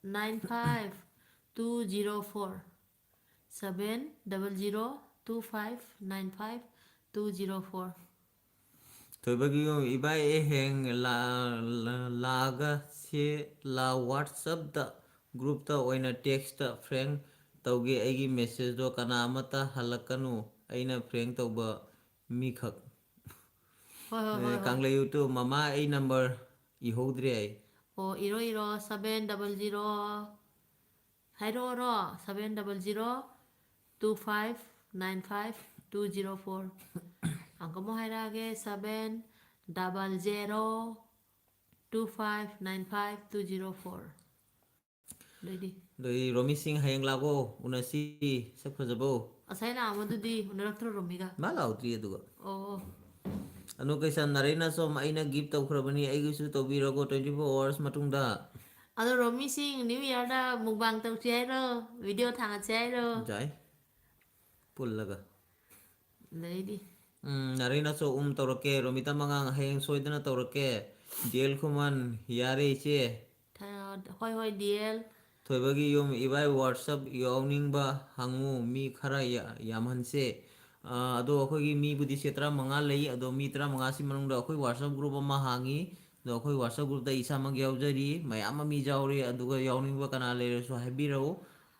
nine five two zero four꯫ Seven double zero two five nine five two zero four꯫ ꯊꯣꯏꯕꯒꯤ ꯌꯨꯝ, ꯏꯕꯥꯏ, ꯑꯩ ꯍꯌꯦꯡ ꯂꯥ-, ꯂꯥ-, ꯂꯥꯛꯑꯒ ꯁꯤ ꯂꯥ-, WhatsApp-ꯇ, group-ꯇ ꯑꯣꯏꯅ text-ꯇ prank ꯇꯧꯒꯦ꯫ ꯑꯩꯒꯤ message-ꯗꯣ ꯀꯅꯥ ꯑꯃꯠꯇ ꯍꯜꯂꯛꯀꯅꯨ꯫ ꯑꯩꯅ prank ꯇꯧꯕ ꯃꯤꯈꯛ꯫ ꯍꯣꯏ ꯍꯣꯏ ꯍꯣꯏ ꯍꯣꯏ꯫ ꯀꯪꯂꯩꯌꯨ ꯇꯨ ꯃꯃꯥ, ꯑꯩ number ꯏꯍꯧꯗ꯭ꯔꯦ ꯑꯩ꯫ ꯑꯣ, ꯏꯔꯣ ꯏꯔꯣ, seven double zero, ꯍꯥꯏꯔꯛꯑꯣꯔꯣ? Seven double zero two five nine five two zero four꯫ ꯑꯃꯨꯛ ꯑꯃꯨꯛ ꯍꯥꯏꯔꯛꯑꯒꯦ, seven double zero two five nine five two zero four꯫ ꯑꯗꯩꯗꯤ? ꯑꯗꯩ ꯔꯣꯃꯤ ꯁꯤꯡ, ꯍꯌꯦꯡ ꯂꯥꯛꯑꯣ, ꯎꯅꯁꯤ, ꯁꯛ ꯐꯖꯕꯧ꯫ ꯉꯁꯥꯏ ꯂꯥꯛꯑꯝꯕꯗꯨꯗꯤ ꯎꯅꯔꯛꯇ꯭ꯔꯣ ꯔꯣꯃꯤꯒ? ꯃꯥ ꯂꯥꯛꯇ꯭ꯔꯤ ꯑꯗꯨꯒ꯫ ꯑꯣ꯫ ꯑꯅꯨ ꯀꯩꯁꯥꯝ, ꯅꯔꯦꯅ ꯁꯣꯝ, ꯑꯩꯅ gift ꯇꯧꯈ꯭ꯔꯕꯅꯤ, ꯑꯩꯒꯤꯁꯨ ꯇꯧꯕꯤꯔꯒꯣ twenty four hours ꯃꯇꯨꯡꯗ꯫ ꯑꯗꯣ ꯔꯣꯃꯤ ꯁꯤꯡ, New Yearꯗ mukbang ꯇꯧꯁꯤ ꯍꯥꯏꯔꯣ? Video ꯊꯥꯒꯠꯁꯤ ꯍꯥꯏꯔꯣ? ꯌꯥꯏ꯫ ꯄꯨꯜꯂꯒ꯫ ꯑꯗꯩꯗꯤ? ꯎꯝ, ꯅꯔꯦꯅꯁꯨ ꯎꯝ ꯇꯧꯔꯛꯀꯦ꯫ ꯔꯣꯃꯤꯇꯥ ꯃꯉꯥꯡ, ꯍꯌꯦꯡ ꯁꯣꯏꯗꯅ ꯇꯧꯔꯛꯀꯦ꯫ ꯗꯤ ꯑꯦꯜ ꯈꯨꯃꯟ, ꯌꯥꯔꯦ ꯏꯆꯦ꯫ ꯊ-, ꯍꯣꯏ ꯍꯣꯏ, ꯗꯤ ꯑꯦꯜ꯫ ꯊꯣꯏꯕꯒꯤ ꯌꯨꯝ, ꯏꯕꯥꯏ WhatsApp ꯌꯥꯎꯅꯤꯡꯕ ꯍꯪꯉꯨ, ꯃꯤ ꯈꯔ ꯌꯥ-, ꯌꯥꯝꯍꯟꯁꯦ꯫ ꯑꯥ, ꯑꯗꯣ ꯑꯩꯈꯣꯏꯒꯤ ꯃꯤꯕꯨꯗꯤ ꯁꯦ ꯇꯔꯥꯃꯉꯥ ꯂꯩ, ꯑꯗꯣ ꯃꯤ ꯇꯔꯥꯃꯉꯥꯁꯤ ꯃꯅꯨꯡꯗ ꯑꯩꯈꯣꯏ WhatsApp group ꯑꯃ ꯍꯥꯡꯉꯤ, ꯑꯗꯣ ꯑꯩꯈꯣꯏ WhatsApp groupꯇ ꯑꯩ ꯏꯁꯥꯃꯛ ꯌꯥꯎꯖꯔꯤ, ꯃꯌꯥꯝ ꯑꯃ ꯃꯤ ꯌꯥꯎꯔꯤ, ꯑꯗꯨꯒ ꯌꯥꯎꯅꯤꯡꯕ ꯀꯅꯥ ꯂꯩꯔꯁꯨ ꯍꯥꯏꯕꯤꯔꯛꯎ꯫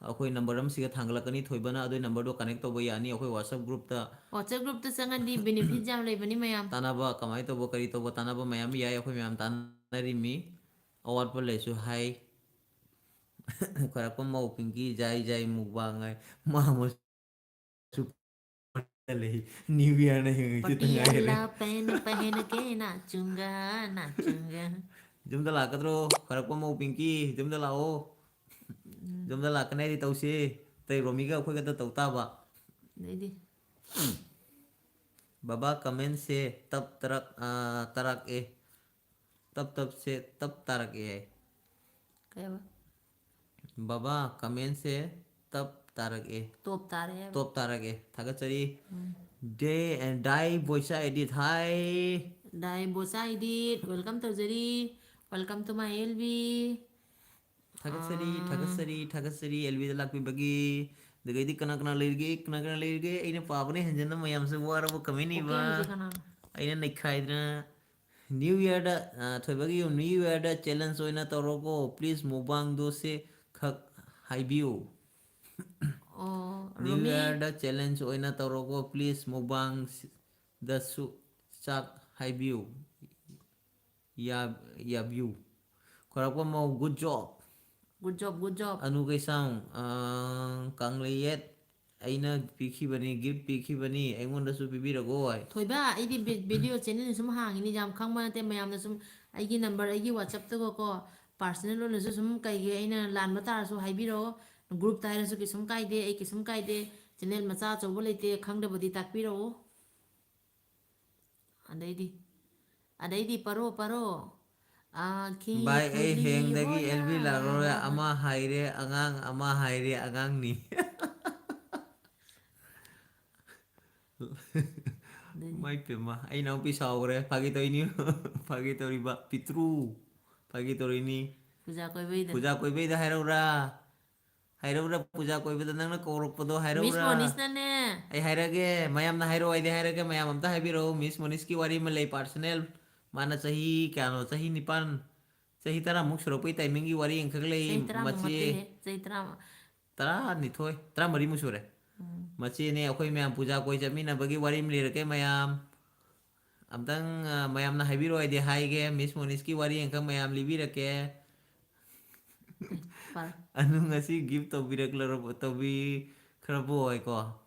ꯑꯩꯈꯣꯏ number ꯑꯃ ꯁꯤꯒ ꯊꯥꯡꯒꯠꯂꯛꯀꯅꯤ, ꯊꯣꯏꯕꯅ ꯑꯗꯨꯏ numberꯗꯣ connect ꯇꯧꯕ ꯌꯥꯅꯤ ꯑꯩꯈꯣꯏ WhatsApp groupꯇ꯫ WhatsApp groupꯇ ꯆꯪꯉꯗꯤ benefit ꯌꯥꯝ ꯂꯩꯕꯅꯤ ꯃꯌꯥꯝ꯫ ꯇꯥꯟꯅꯕ ꯀꯃꯥꯏꯅ ꯇꯧꯕ, ꯀꯔꯤ ꯇꯧꯕ, ꯇꯥꯟꯅꯕ ꯃꯌꯥꯝ ꯌꯥꯏ, ꯑꯩꯈꯣꯏ ꯃꯌꯥꯝ ꯇꯥꯟꯅꯔꯤꯃꯤ꯫ ꯑꯋꯥꯠꯄ ꯂꯩꯁꯨ ꯍꯥꯏ꯫ ꯈ꯭ꯋꯥꯏꯔꯥꯛꯄꯝ ꯃꯧ ꯄꯤꯡꯀꯤ ꯖꯥꯏ ꯖꯥꯏ mukbang ꯍꯥꯏ꯫ ꯃꯥ ꯑꯃꯁꯨ ꯂꯩ꯫ New Yearꯅ ꯍꯤꯡꯉꯛꯈꯤꯗ ꯉꯥꯏꯔꯦ꯫ ꯄꯇꯤꯌꯥꯂꯥ ꯄꯍꯟ ꯄꯍꯟ ꯀꯦ ꯅꯥꯆꯨꯡꯒ, ꯅꯥꯆꯨꯡꯒ꯫ ꯌꯨꯝꯗ ꯂꯥꯛꯀꯗ꯭ꯔꯣ? ꯈ꯭ꯋꯥꯏꯔꯥꯛꯄꯝ ꯃꯧ ꯄꯤꯡꯀꯤ, ꯌꯨꯝꯗ ꯂꯥꯛꯑꯣ꯫ ꯌꯨꯝꯗ ꯂꯥꯛꯀꯅꯤ ꯍꯥꯏꯗꯤ ꯇꯧꯁꯤ꯫ ꯑꯇꯩ ꯔꯣꯃꯤꯒ ꯑꯩꯈꯣꯏꯒꯗ ꯇꯧ ꯇꯥꯕ꯫ ꯑꯗꯩꯗꯤ? ꯕꯕꯥ commentꯁꯦ ꯇꯞ ꯇꯔꯛ, ꯑꯥ, ꯇꯔꯛꯑꯦ꯫ ꯇꯞ ꯇꯞꯁꯦ ꯇꯞ ꯇꯥꯔꯛꯑꯦ ꯍꯥꯏ꯫ ꯀꯩ ꯍꯥꯏꯕ? ꯕꯕꯥ commentꯁꯦ ꯇꯞ ꯇꯥꯔꯛꯑꯦ꯫ Top ꯇꯥꯔꯦ ꯍꯥꯏꯕ꯫ Top ꯇꯥꯔꯛꯑꯦ꯫ ꯊꯥꯒꯠꯆꯔꯤ꯫ ꯎꯝ꯫ ꯗꯦ-, ꯗꯥꯏ ꯕꯣꯏꯆꯥ edit, hi꯫ ꯗꯥꯏ ꯕꯣꯏꯆꯥ edit, welcome ꯇꯧꯖꯔꯤ꯫ Welcome to my L B꯫ ꯊꯥꯒꯠꯆꯔꯤ, ꯑꯥ꯫ ꯊꯥꯒꯠꯆꯔꯤ, ꯊꯥꯒꯠꯆꯔꯤ L Bꯗ ꯂꯥꯛꯄꯤꯕꯒꯤ꯫ ꯑꯗꯨꯗꯒꯤꯗꯤ ꯀꯅꯥ ꯀꯅꯥ ꯂꯩꯔꯤꯒꯦ, ꯀꯅꯥ ꯀꯅꯥ ꯂꯩꯔꯤꯒꯦ? ꯑꯩꯅ ꯄꯥꯕꯅ ꯍꯦꯟꯖꯤꯟꯅ ꯃꯌꯥꯝꯁꯦ ꯋꯥꯔꯕ comment ꯏꯕ꯫ ꯑꯣꯀꯦ, ꯍꯧꯖꯤꯛ ꯀꯅꯥꯅꯣ? ꯑꯩꯅ ꯅꯩꯈꯥꯏꯗꯅ New Yearꯗ, ꯑ, ꯊꯣꯏꯕꯒꯤ ꯌꯨꯝ New Yearꯗ challenge ꯑꯣꯏꯅ ꯇꯧꯔꯣꯀꯣ꯫ Please mukbangꯗꯣ ꯁꯦ ꯈꯛ ꯍꯥꯏꯕꯤꯌꯨ꯫ ꯑꯣ, New ꯔꯣꯃꯤ꯫ Yearꯗ challenge ꯑꯣꯏꯅ ꯇꯧꯔꯣꯀꯣ please, mukbangꯗꯁꯨ ꯆꯥꯛ ꯍꯥꯏꯕꯤꯌꯨ꯫ ꯌꯥ- ꯌꯥꯕꯤꯌꯨ꯫ ꯈꯣꯏꯔꯥꯛꯄꯝ ꯃꯧ, good job꯫ Good job, good job꯫ Anu ꯀꯩꯁꯥꯝ, ꯑ, ꯀꯪꯂꯩꯌꯦꯠ, ꯑꯩꯅ ꯄꯤꯈꯤꯕꯅꯤ, gift ꯄꯤꯈꯤꯕꯅꯤ, ꯑꯩꯉꯣꯟꯗꯁꯨ ꯄꯤꯕꯤꯔꯒꯣꯏ꯫ ꯊꯣꯏꯕ, ꯑꯩꯗꯤ ꯚꯤ-, video channel ꯁꯨꯝ ꯍꯥꯡꯉꯤꯅꯤ, ꯌꯥꯝ ꯈꯪꯕ ꯅꯠꯇꯦ, ꯃꯌꯥꯝꯅ ꯁꯨꯝ ꯑꯩꯒꯤ number, ꯑꯩꯒꯤ WhatsAppꯇꯒꯀꯣ, personal ꯑꯣꯏꯅꯁꯨ ꯁꯨꯝ ꯀꯩꯒꯤ ꯑꯩꯅ ꯂꯥꯟꯕ ꯇꯥꯔꯁꯨ ꯍꯥꯏꯕꯤꯔꯛꯑꯣ, groupꯇ ꯍꯥꯏꯔꯁꯨ ꯀꯩꯁꯨꯝ ꯀꯥꯏꯗꯦ, ꯑꯩ ꯀꯩꯁꯨꯝ ꯀꯥꯏꯗꯦ, channel ꯃꯆꯥ ꯑꯆꯧꯕ ꯂꯩꯇꯦ, ꯈꯪꯗꯕꯗꯤ ꯇꯥꯛꯄꯤꯔꯛꯑꯣ꯫ ꯑꯗꯩꯗꯤ, ꯑꯗꯩꯗꯤ ꯄꯔꯣ, ꯄꯔꯣ꯫ ꯑꯥ, ꯈꯤ ꯚꯥꯏ, ꯑꯩ ꯈꯨꯂꯤ ꯍꯌꯦꯡꯗꯒꯤ ꯍꯣꯌꯥ ꯑꯦꯜ ꯕꯤ ꯂꯥꯛꯂꯔꯣꯏ꯫ ꯍꯥꯏꯅ꯫ ꯑꯃ ꯍꯥꯏꯔꯦ ꯑꯉꯥꯡ, ꯑꯃ ꯍꯥꯏꯔꯦ ꯑꯉꯥꯡꯅꯤ꯫ ꯑꯗꯩꯗꯤ꯫ ꯃꯥꯏ ꯄꯦꯝꯃ, ꯑꯩ ꯏꯅꯥꯎꯄꯤ ꯁꯥꯎꯈ꯭ꯔꯦ꯫ ꯐꯥꯒꯤ ꯇꯧꯔꯤꯅꯤ꯫ ꯐꯥꯒꯤ ꯇꯧꯔꯤꯕ ꯄꯤꯇ꯭ꯔꯨ꯫ ꯐꯥꯒꯤ ꯇꯧꯔꯤꯅꯤ꯫ ꯄꯨꯖꯥ ꯀꯣꯏꯕꯩꯗ꯫ ꯄꯨꯖꯥ ꯀꯣꯏꯕꯩꯗ ꯍꯥꯏꯔꯧꯔꯥ? ꯍꯥꯏꯔꯧꯔꯥ ꯄꯨꯖꯥ ꯀꯣꯏꯕꯗ ꯅꯪꯅ ꯀꯧꯔꯛꯄꯗꯣ Miss ꯍꯥꯏꯔꯧꯔꯥ? ꯃꯣꯅꯤꯁꯅꯅꯦ꯫ ꯑꯩ ꯍꯥꯏꯔꯒꯦ, ꯃꯌꯥꯝꯅ ꯍꯥꯏꯔꯛꯑꯣ, ꯑꯩꯗꯤ ꯍꯥꯏꯔꯒꯦ, ꯃꯌꯥꯝ ꯑꯝꯇ ꯍꯥꯏꯕꯤꯔꯛꯑꯣ꯫ Miss ꯃꯣꯅꯤꯁꯀꯤ ꯋꯥꯔꯤ ꯑꯃ ꯂꯩ, personal꯫ ꯃꯥꯅ ꯆꯍꯤ ꯀꯌꯥꯅꯣ, ꯆꯍꯤ ꯅꯤꯄꯥꯟ, ꯆꯍꯤ ꯇꯔꯥꯃꯨꯛ ꯁꯨꯔꯛꯄꯩ timingꯒꯤ ꯋꯥꯔꯤ ꯑꯃꯈꯛ ꯂꯩ꯫ ꯆꯍꯤ ꯇꯔꯥꯃꯨꯛ ꯃꯆꯦ ꯅꯠꯇꯦꯍꯦ, ꯆꯍꯤ ꯇꯔꯥꯃꯨꯛ꯫ ꯇꯔꯥꯅꯤꯊꯣꯏ, ꯇꯔꯥꯃꯔꯤꯃꯨꯛ ꯁꯨꯔꯦ꯫ ꯎꯝ꯫ ꯃꯆꯦꯅꯦ ꯑꯩꯈꯣꯏ ꯃꯌꯥꯝ ꯄꯨꯖꯥ ꯀꯣꯏ ꯆꯠꯃꯤꯟꯅꯕꯒꯤ ꯋꯥꯔꯤ ꯑꯃ ꯂꯤꯔꯛꯀꯦ ꯃꯌꯥꯝ꯫ ꯑꯝꯇꯪ, ꯑ, ꯃꯌꯥꯝꯅ ꯍꯥꯏꯕꯤꯔꯛꯑꯣ ꯍꯥꯏꯗꯤ ꯍꯥꯏꯒꯦ꯫ Miss ꯃꯣꯅꯤꯁꯀꯤ ꯋꯥꯔꯤ ꯑꯃꯈꯛ ꯃꯌꯥꯝ ꯂꯤꯕꯤꯔꯛꯀꯦ꯫ ꯄꯥꯔꯣ꯫ ꯑꯅꯨ ꯉꯁꯤ gift ꯇꯧꯕꯤꯔꯛꯂꯔꯕ-, ꯇꯧꯕꯤꯈ꯭ꯔꯕꯣ ꯍꯥꯏꯀꯣ?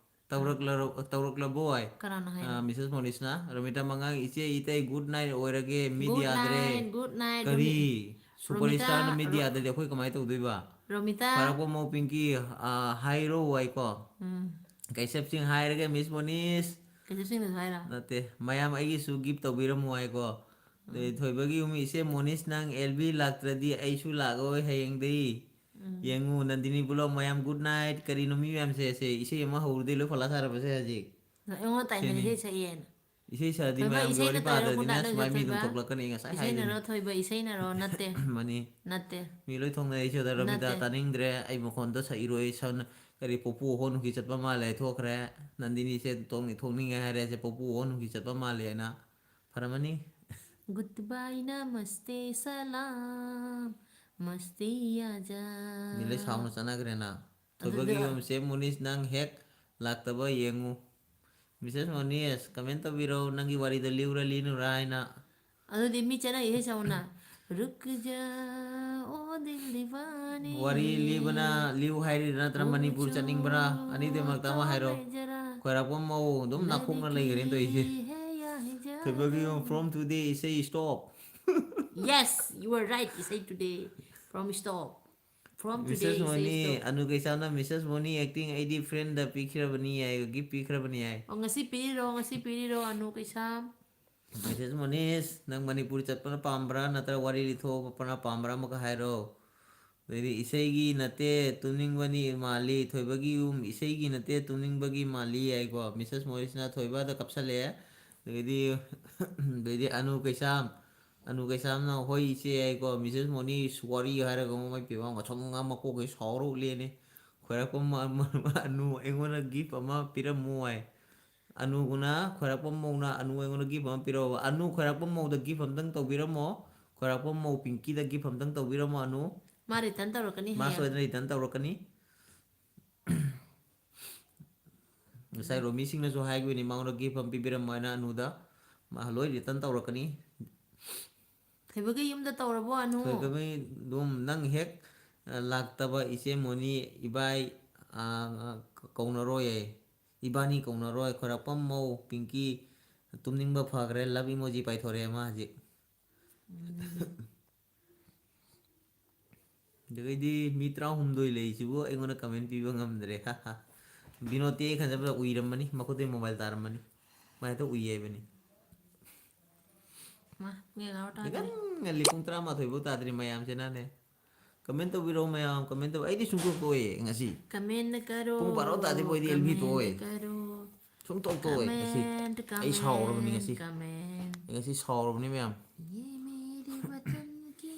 ꯇꯧꯔꯛꯂꯔ-, ꯇꯧꯔꯛꯂꯕꯣ ꯍꯥꯏ? ꯀꯅꯥꯅ ꯍꯥꯏꯅꯣ? ꯑ, Missus ꯃꯣꯅꯤꯁꯅ꯫ ꯔꯣꯃꯤꯇꯥ ꯃꯉꯥꯡ, "ꯏꯆꯦ, ꯏꯇꯩ, good night ꯑꯣꯏꯔꯒꯦ, ꯃꯤꯠ Good ꯌꯥꯗ꯭ꯔꯦ"꯫ night, good night, ꯀꯔꯤ? ꯔꯣꯃꯤ-, Superstarꯅ ꯔꯣꯃꯤꯇꯥ, ꯃꯤꯠ ꯔꯣ-, ꯌꯥꯗ꯭ꯔꯗꯤ ꯑꯩꯈꯣꯏ ꯀꯃꯥꯏꯅ ꯇꯧꯗꯣꯏꯕ? ꯔꯣꯃꯤꯇꯥ꯫ ꯐꯔꯛꯄ ꯃꯧ ꯄꯤꯡꯀꯤ, ꯑ, ꯍꯥꯏꯔꯣ ꯍꯥꯏꯀꯣ? ꯎꯝ꯫ ꯀꯩꯁꯦꯞ ꯁꯤꯡ ꯍꯥꯏꯔꯒꯦ, Miss ꯃꯣꯅꯤꯁ꯫ ꯀꯩꯁꯦꯞ ꯁꯤꯡꯅꯁꯨ ꯍꯥꯏꯔꯣ? ꯅꯠꯇꯦ, ꯃꯌꯥꯝ ꯑꯩꯒꯤꯁꯨ gift ꯇꯧꯕꯤꯔꯝꯃꯨ ꯍꯥꯏꯀꯣ꯫ ꯑꯗꯩ ꯊꯣꯏꯕꯒꯤ ꯌꯨꯝ, "ꯏꯆꯦ ꯃꯣꯅꯤꯁ, ꯅꯪ ꯑꯦꯜ ꯕꯤ ꯂꯥꯛꯇ꯭ꯔꯗꯤ ꯑꯩꯁꯨ ꯂꯥꯛꯑꯣꯏ ꯍꯌꯦꯡꯗꯩ꯫ ꯌꯦꯡꯉꯨ, ꯅꯟꯗꯤꯅꯤ vlog ꯃꯌꯥꯝ, good night"꯫ ꯀꯔꯤꯅꯣ ꯃꯤ ꯃꯌꯥꯝꯁꯦ, ꯁꯦ ꯏꯁꯩ ꯑꯃ ꯍꯧꯔꯨꯗꯩ ꯂꯣꯏ ꯐꯣꯂꯥ ꯁꯥꯔꯕꯁꯦ ꯍꯧꯖꯤꯛ꯫ ꯑꯩꯉꯣꯟꯗ ꯇꯥꯏꯅꯔꯤ ꯁꯤꯅꯤ꯫ ꯏꯁꯩ ꯁꯛꯑꯦꯅ꯫ ꯏꯁꯩ ꯁꯛꯑꯗꯤ ꯊꯣꯏꯕ, ꯃꯌꯥꯝꯒꯤ ꯏꯁꯩ ꯋꯥꯔꯤ ꯅꯠꯇ꯭ꯔꯣ? ꯄꯥꯗ꯭ꯔꯗꯤ Good night next ꯅꯠꯇ꯭ꯔꯣ, ꯃꯥꯏ ꯃꯤ ꯑꯗꯨꯝ ꯊꯣꯏꯕ? ꯊꯣꯛꯂꯛꯀꯅꯤ, ꯉꯁꯥꯏ ꯏꯁꯩ ꯍꯥꯏꯗꯨꯅꯤ꯫ ꯅꯠꯇ꯭ꯔꯣ, ꯊꯣꯏꯕ? ꯏꯁꯩ ꯅꯠꯇ꯭ꯔꯣ? ꯅꯠꯇꯦ꯫ ꯃꯥꯅꯤ꯫ ꯅꯠꯇꯦ꯫ ꯃꯤ ꯂꯣꯏ ꯊꯣꯛꯅꯔꯤ ꯁꯤꯗ, ꯔꯣꯃꯤꯇꯥ ꯅꯠꯇꯦ꯫ ꯇꯥꯅꯤꯡꯗ꯭ꯔꯦ꯫ ꯑꯩ ꯃꯈꯣꯟꯗꯣ ꯁꯛꯏꯔꯣꯏ꯫ ꯁꯝꯅ ꯀꯔꯤ, ꯄꯨꯄꯨ ꯍꯣꯟ ꯍꯨꯈꯤ ꯆꯠꯄ ꯃꯥꯜꯂꯦ, ꯊꯣꯛꯈ꯭ꯔꯦ꯫ ꯅꯟꯗꯤꯅꯤꯁꯦ ꯊꯣꯛꯅꯤ-, ꯊꯣꯛꯅꯤꯡꯉꯦ ꯍꯥꯏꯔꯦ꯫ ꯁꯦ ꯄꯨꯄꯨ ꯍꯣꯟ ꯍꯨꯈꯤ ꯆꯠꯄ ꯃꯥꯜꯂꯦꯅ꯫ ꯐꯔꯝꯃꯅꯤ꯫ Goodbye, namaste, salam, masti aja꯫ ꯃꯤ ꯂꯣꯏ ꯁꯥꯎꯅ ꯆꯠꯅꯈ꯭ꯔꯦꯅ꯫ ꯊꯣꯏꯕꯒꯤ ꯌꯨꯝ, ꯁꯦꯝ ꯃꯣꯅꯤꯁ, ꯅꯪ ꯍꯦꯛ ꯂꯥꯛꯇꯕ ꯌꯦꯡꯉꯨ꯫ ꯃꯤꯁꯦꯁ ꯃꯣꯅꯤꯁ, ꯀꯃꯦꯟ ꯇꯧꯕꯤꯔꯣ, ꯅꯪꯒꯤ ꯋꯥꯔꯤꯗꯣ ꯂꯤꯎꯔ ꯂꯤꯅꯨꯔꯥ ꯍꯥꯏꯅ꯫ ꯑꯗꯨꯗꯤ ꯃꯤ ꯆꯠꯅ ꯏꯁꯩ ꯁꯛꯎꯅ꯫ ꯔꯨꯛ ꯖꯥ, ꯑꯣ ꯗꯤꯜ ꯗꯤꯋꯥꯅꯤ꯫ ꯋꯥꯔꯤ ꯂꯤꯕꯅ ꯂꯤꯌꯨ ꯍꯥꯏꯔꯤꯔꯥ ꯅꯠꯇ꯭ꯔ ꯃꯅꯤꯄꯨꯔ ꯆꯠꯅꯤꯡꯕ꯭ꯔꯥ? ꯑꯅꯤꯗꯨꯒꯤ ꯃꯔꯛꯇ ꯑꯃ ꯍꯥꯏꯔꯣ꯫ ꯈꯣꯏꯔꯥꯛꯄꯝ ꯃꯧ ꯑꯗꯨꯝ ꯅꯥꯈꯣꯛꯅ ꯂꯩꯈ꯭ꯔꯦꯅ ꯇꯧꯔꯤꯁꯦ꯫ ꯊꯣꯏꯕꯒꯤ from today ꯏꯁꯩ stop꯫ Yes, you are right, ꯏꯁꯩ today from stop꯫ From today Mrs ꯏꯁꯩ ꯃꯣꯅꯤ, stop꯫ ꯑꯅꯨ ꯀꯩꯁꯥꯝꯅ ꯃꯤꯁꯦꯁ ꯃꯣꯅꯤ acting ꯑꯩꯗꯤ friendꯗ ꯄꯤꯈ꯭ꯔꯕꯅꯤ ꯍꯥꯏ, gift ꯄꯤꯈ꯭ꯔꯕꯅꯤ ꯍꯥꯏ꯫ ꯑꯣ, ꯉꯁꯤ ꯄꯤꯔꯤꯔꯣ, ꯉꯁꯤ ꯄꯤꯔꯤꯔꯣ, ꯑꯅꯨ ꯀꯩꯁꯥꯝ? ꯃꯤꯁꯦꯁ ꯃꯣꯅꯤꯁ, ꯅꯪ ꯃꯅꯤꯄꯨꯔ ꯆꯠꯄꯅ ꯄꯥꯝꯕ꯭ꯔꯥ ꯅꯠꯇ꯭ꯔꯒ ꯋꯥꯔꯤ ꯂꯤꯊꯣꯛꯄꯅ ꯄꯥꯝꯕ꯭ꯔꯥ ꯑꯃꯒ ꯍꯥꯏꯔꯣ꯫ ꯑꯗꯩꯗꯤ ꯏꯁꯩꯒꯤ ꯅꯠꯇꯦ, ꯇꯨꯝꯅꯤꯡꯕꯅꯤ ꯃꯥꯜꯂꯤ, ꯊꯣꯏꯕꯒꯤ ꯌꯨꯝ ꯏꯁꯩꯒꯤ ꯅꯠꯇꯦ, ꯇꯨꯝꯅꯤꯡꯕꯒꯤ ꯃꯥꯜꯂꯤ ꯍꯥꯏꯀꯣ꯫ ꯃꯤꯁꯦꯁ ꯃꯣꯔꯤꯁꯅ ꯊꯣꯏꯕꯗ ꯀꯞꯁꯜꯂꯛꯑꯦ꯫ ꯑꯗꯒꯤꯗꯤ ꯑꯗꯩꯗꯤ ꯑꯅꯨ ꯀꯩꯁꯥꯝ, ꯑꯅꯨ ꯀꯩꯁꯥꯝꯅ ꯍꯣꯏ ꯏꯆꯦ ꯍꯥꯏꯀꯣ꯫ ꯃꯤꯁꯦꯁ ꯃꯣꯅꯤꯁ ꯋꯥꯔꯤ ꯍꯥꯏꯔꯒ ꯃꯃꯩ ꯄꯤꯕ ꯉꯁꯪ ꯉꯥ ꯃꯀꯣꯛꯈꯩ ꯁꯥꯎꯔ ꯎꯠꯂꯦꯅꯦ꯫ ꯈꯣꯏꯔꯥꯛꯄꯝ ꯃ-, ꯃ-, ꯃ-, ꯑꯅꯨ ꯑꯩꯉꯣꯟꯗ gift ꯑꯃ ꯄꯤꯔꯝꯃꯨ ꯍꯥꯏ꯫ ꯑꯅꯨꯒꯅ ꯈꯣꯏꯔꯥꯛꯄꯝ ꯃꯧꯅ ꯑꯅꯨ ꯑꯩꯉꯣꯟꯗ gift ꯑꯃ ꯄꯤꯔꯛꯑꯣꯕ꯫ ꯑꯅꯨ ꯈꯣꯏꯔꯥꯛꯄꯝ ꯃꯧꯗ gift ꯑꯝꯇꯪ ꯇꯧꯕꯤꯔꯝꯃꯣ꯫ ꯈꯣꯏꯔꯥꯛꯄꯝ ꯃꯧ ꯄꯤꯡꯀꯤꯗ gift ꯑꯝꯇꯪ ꯇꯧꯕꯤꯔꯝꯃꯣ ꯑꯅꯨ꯫ ꯃꯥ return ꯇꯧꯔꯛꯀꯅꯤ ꯃꯥ ꯍꯌꯦꯡ꯫ ꯁꯣꯏꯗꯅ return ꯇꯧꯔꯛꯀꯅꯤ꯫ ꯉꯁꯥꯏ ꯔꯣꯃꯤꯁꯤꯡꯅꯁꯨ ꯍꯥꯏꯈꯤꯕꯅꯤ ꯃꯉꯣꯟꯗ gift ꯑꯃ ꯄꯤꯕꯤꯔꯝꯃꯣ ꯍꯥꯏꯅ ꯑꯅꯨꯗ꯫ ꯃꯥ ꯂꯣꯏ return ꯇꯧꯔꯛꯀꯅꯤ꯫ ꯊꯣꯏꯕꯒꯤ ꯌꯨꯝꯗ ꯇꯧꯔꯕꯣ ꯑꯅꯨ? ꯊꯣꯏꯕꯒꯤ ꯌꯨꯝ ꯅꯪ ꯍꯦꯛ, ꯑ, ꯂꯥꯛꯇꯕ ꯏꯆꯦ ꯃꯣꯅꯤ ꯏꯕꯥꯏ, ꯑ, ꯀꯧꯅꯔꯣꯏ ꯍꯥꯏ꯫ ꯏꯕꯥꯅꯤ ꯀꯧꯅꯔꯣꯏ꯫ ꯈꯣꯏꯔꯥꯛꯄꯝ ꯃꯧ ꯄꯤꯡꯀꯤ ꯇꯨꯝꯅꯤꯡꯕ ꯐꯈ꯭ꯔꯦ꯫ Love emoji ꯄꯥꯏꯊꯣꯔꯛꯑꯦ ꯃꯥ ꯍꯧꯖꯤꯛ꯫ ꯎꯝ꯫ ꯑꯗꯨꯗꯩꯗꯤ ꯃꯤ ꯇꯔꯥꯍꯨꯝꯗꯣꯏ ꯂꯩꯔꯤꯁꯤꯕꯨ ꯑꯩꯉꯣꯟꯗ comment ꯄꯤꯕ ꯉꯝꯗ꯭ꯔꯦ꯫ ꯕꯤꯅꯣꯗꯇꯤ ꯑꯩ ꯈꯟꯖꯕꯗ ꯎꯏꯔꯝꯃꯅꯤ, ꯃꯈꯨꯠꯇꯩ mobile ꯇꯥꯔꯝꯃꯅꯤ꯫ ꯃꯥ ꯍꯦꯛꯇ ꯎꯏ ꯍꯥꯏꯕꯅꯤ꯫ ꯃꯥ, ꯃꯤ ꯑꯉꯥꯎ ꯇꯥꯗ꯭ꯔꯤ꯫ ꯏꯉꯟ ꯉꯜꯂꯤ, ꯄꯨꯡ ꯇꯔꯥꯃꯥꯊꯣꯏ ꯐꯥꯎ ꯇꯥꯗ꯭ꯔꯤ ꯃꯌꯥꯝꯁꯤꯅꯅꯦ꯫ Comment ꯇꯧꯕꯤꯔꯛꯑꯣ ꯃꯌꯥꯝ, comment ꯇꯧ-, ꯑꯩꯗꯤ ꯁꯨꯡꯇꯣꯛ ꯇꯣꯛꯑꯣꯏ ꯉꯁꯤ꯫ Comment ꯀꯔꯣ, ꯄꯨꯡ ꯕꯥꯔꯣ ꯇꯥꯗ꯭ꯔꯤꯕꯣꯏꯗꯤ ꯑꯦꯜ ꯕꯤ comment ꯇꯣꯛꯑꯣꯏ꯫ ꯀꯔꯣ꯫ ꯁꯨꯡꯇꯣꯛ ꯇꯣꯛꯑꯣꯏ ꯉꯁꯤ꯫ Comment, ꯑꯩ ꯁꯥꯎꯔꯕꯅꯤ ꯉꯁꯤ꯫ Comment, comment꯫ ꯑꯩ ꯉꯁꯤ ꯁꯥꯎꯔꯕꯅꯤ ꯃꯌꯥꯝ꯫ ꯌꯦ ꯃꯦꯔꯦ ꯋꯇꯟ ꯀꯤ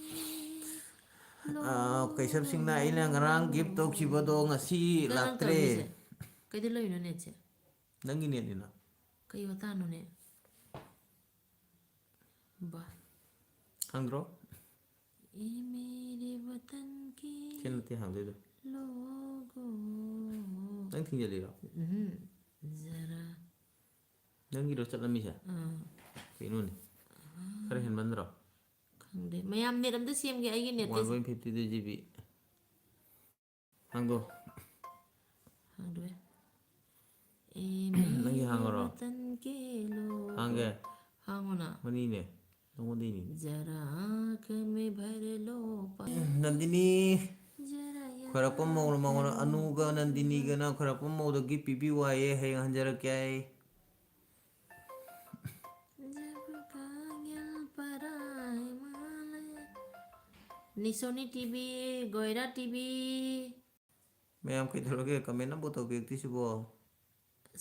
ꯑꯥ, ꯀꯩꯁꯞ ꯁꯤꯡꯅ ꯑꯩꯅ ꯉꯔꯥꯡ gift ꯇꯧꯈꯤꯕꯗꯣ ꯉꯁꯤ ꯅꯪ, ꯅꯪ ꯂꯥꯛꯇ꯭ꯔꯦ꯫ ꯇꯧꯔꯤꯁꯦ? ꯀꯩꯗ ꯂꯩꯅꯣ netꯁꯦ? ꯅꯪꯒꯤ netꯅꯤꯅ꯫ ꯀꯩ ꯋꯥꯇꯥꯅꯣꯅꯦ? ꯕꯥ꯫ ꯈꯪꯗ꯭ꯔꯣ? ꯌꯦ ꯃꯦꯔꯦ ꯋꯇꯟ ꯀꯤ ꯁꯤ ꯅꯠꯇꯦ ꯍꯥꯡꯗꯣꯏꯗꯣ꯫ ꯂꯣꯒꯣ꯫ ꯅꯪ ꯊꯤꯡꯖꯤꯜꯂꯤꯔꯣ? ꯎꯝ. ꯖꯔꯥ. ꯅꯪꯒꯤꯔꯣ ꯆꯠꯂꯝꯃꯤꯁꯦ? ꯑꯥ. ꯀꯩꯅꯣꯅꯦ? ꯈꯔ ꯍꯦꯟꯃꯟꯗ꯭ꯔꯣ? ꯈꯪꯗꯦ, ꯃꯌꯥꯝ ꯅꯦꯠ ꯑꯝꯇ ꯁꯦꯝꯒꯦ ꯑꯩꯒꯤ ꯅꯦꯠꯇ꯫ One point fifty two G B. ꯍꯥꯡꯗꯣ꯫ ꯍꯥꯡꯗꯣꯛꯑꯦ꯫ ꯅꯪꯒꯤ ꯍꯥꯡꯉꯔꯣ? ꯃꯇꯟ ꯀꯦꯂꯣ꯫ ꯍꯥꯡꯒꯦ? ꯍꯥꯡꯉꯣꯅ꯫ ꯃꯅꯤꯅꯦ꯫ ꯅꯉꯣꯟꯗꯩꯅꯦ꯫ ꯖꯔꯥ ꯀꯃꯦ ꯚꯔ ꯂꯣ ꯄꯥ-, ꯅꯟꯗꯤꯅꯤ꯫ ꯖꯔꯥ ꯌꯥ-, ꯈꯣꯏꯔꯛꯄ ꯃꯧꯅ ꯃꯉꯣꯟꯗ ꯑꯅꯨꯒ ꯅꯟꯗꯤꯅꯤꯒꯅ ꯈꯣꯏꯔꯛꯄ ꯃꯧꯗꯒꯤ ꯄꯤꯕꯤꯌꯨ ꯍꯥꯏꯌꯦ, ꯍꯌꯦꯡ ꯍꯟꯖꯔꯛꯀꯦ ꯍꯥꯏ꯫ ꯖꯕ ꯀꯥꯡꯉꯦꯜ ꯄꯔꯥꯏ ꯃꯥꯂꯦ꯫ ꯅꯤꯁꯣꯅꯤ ꯇꯤꯚꯤ, ꯒꯣꯏꯔꯥ ꯇꯤꯚꯤ꯫ ꯃꯌꯥꯝ ꯀꯩꯗꯧꯔꯒꯦ? Comment ꯑꯃꯐꯥꯎ ꯇꯧꯕꯤꯔꯛꯇ꯭ꯔꯤꯁꯤꯕꯣ?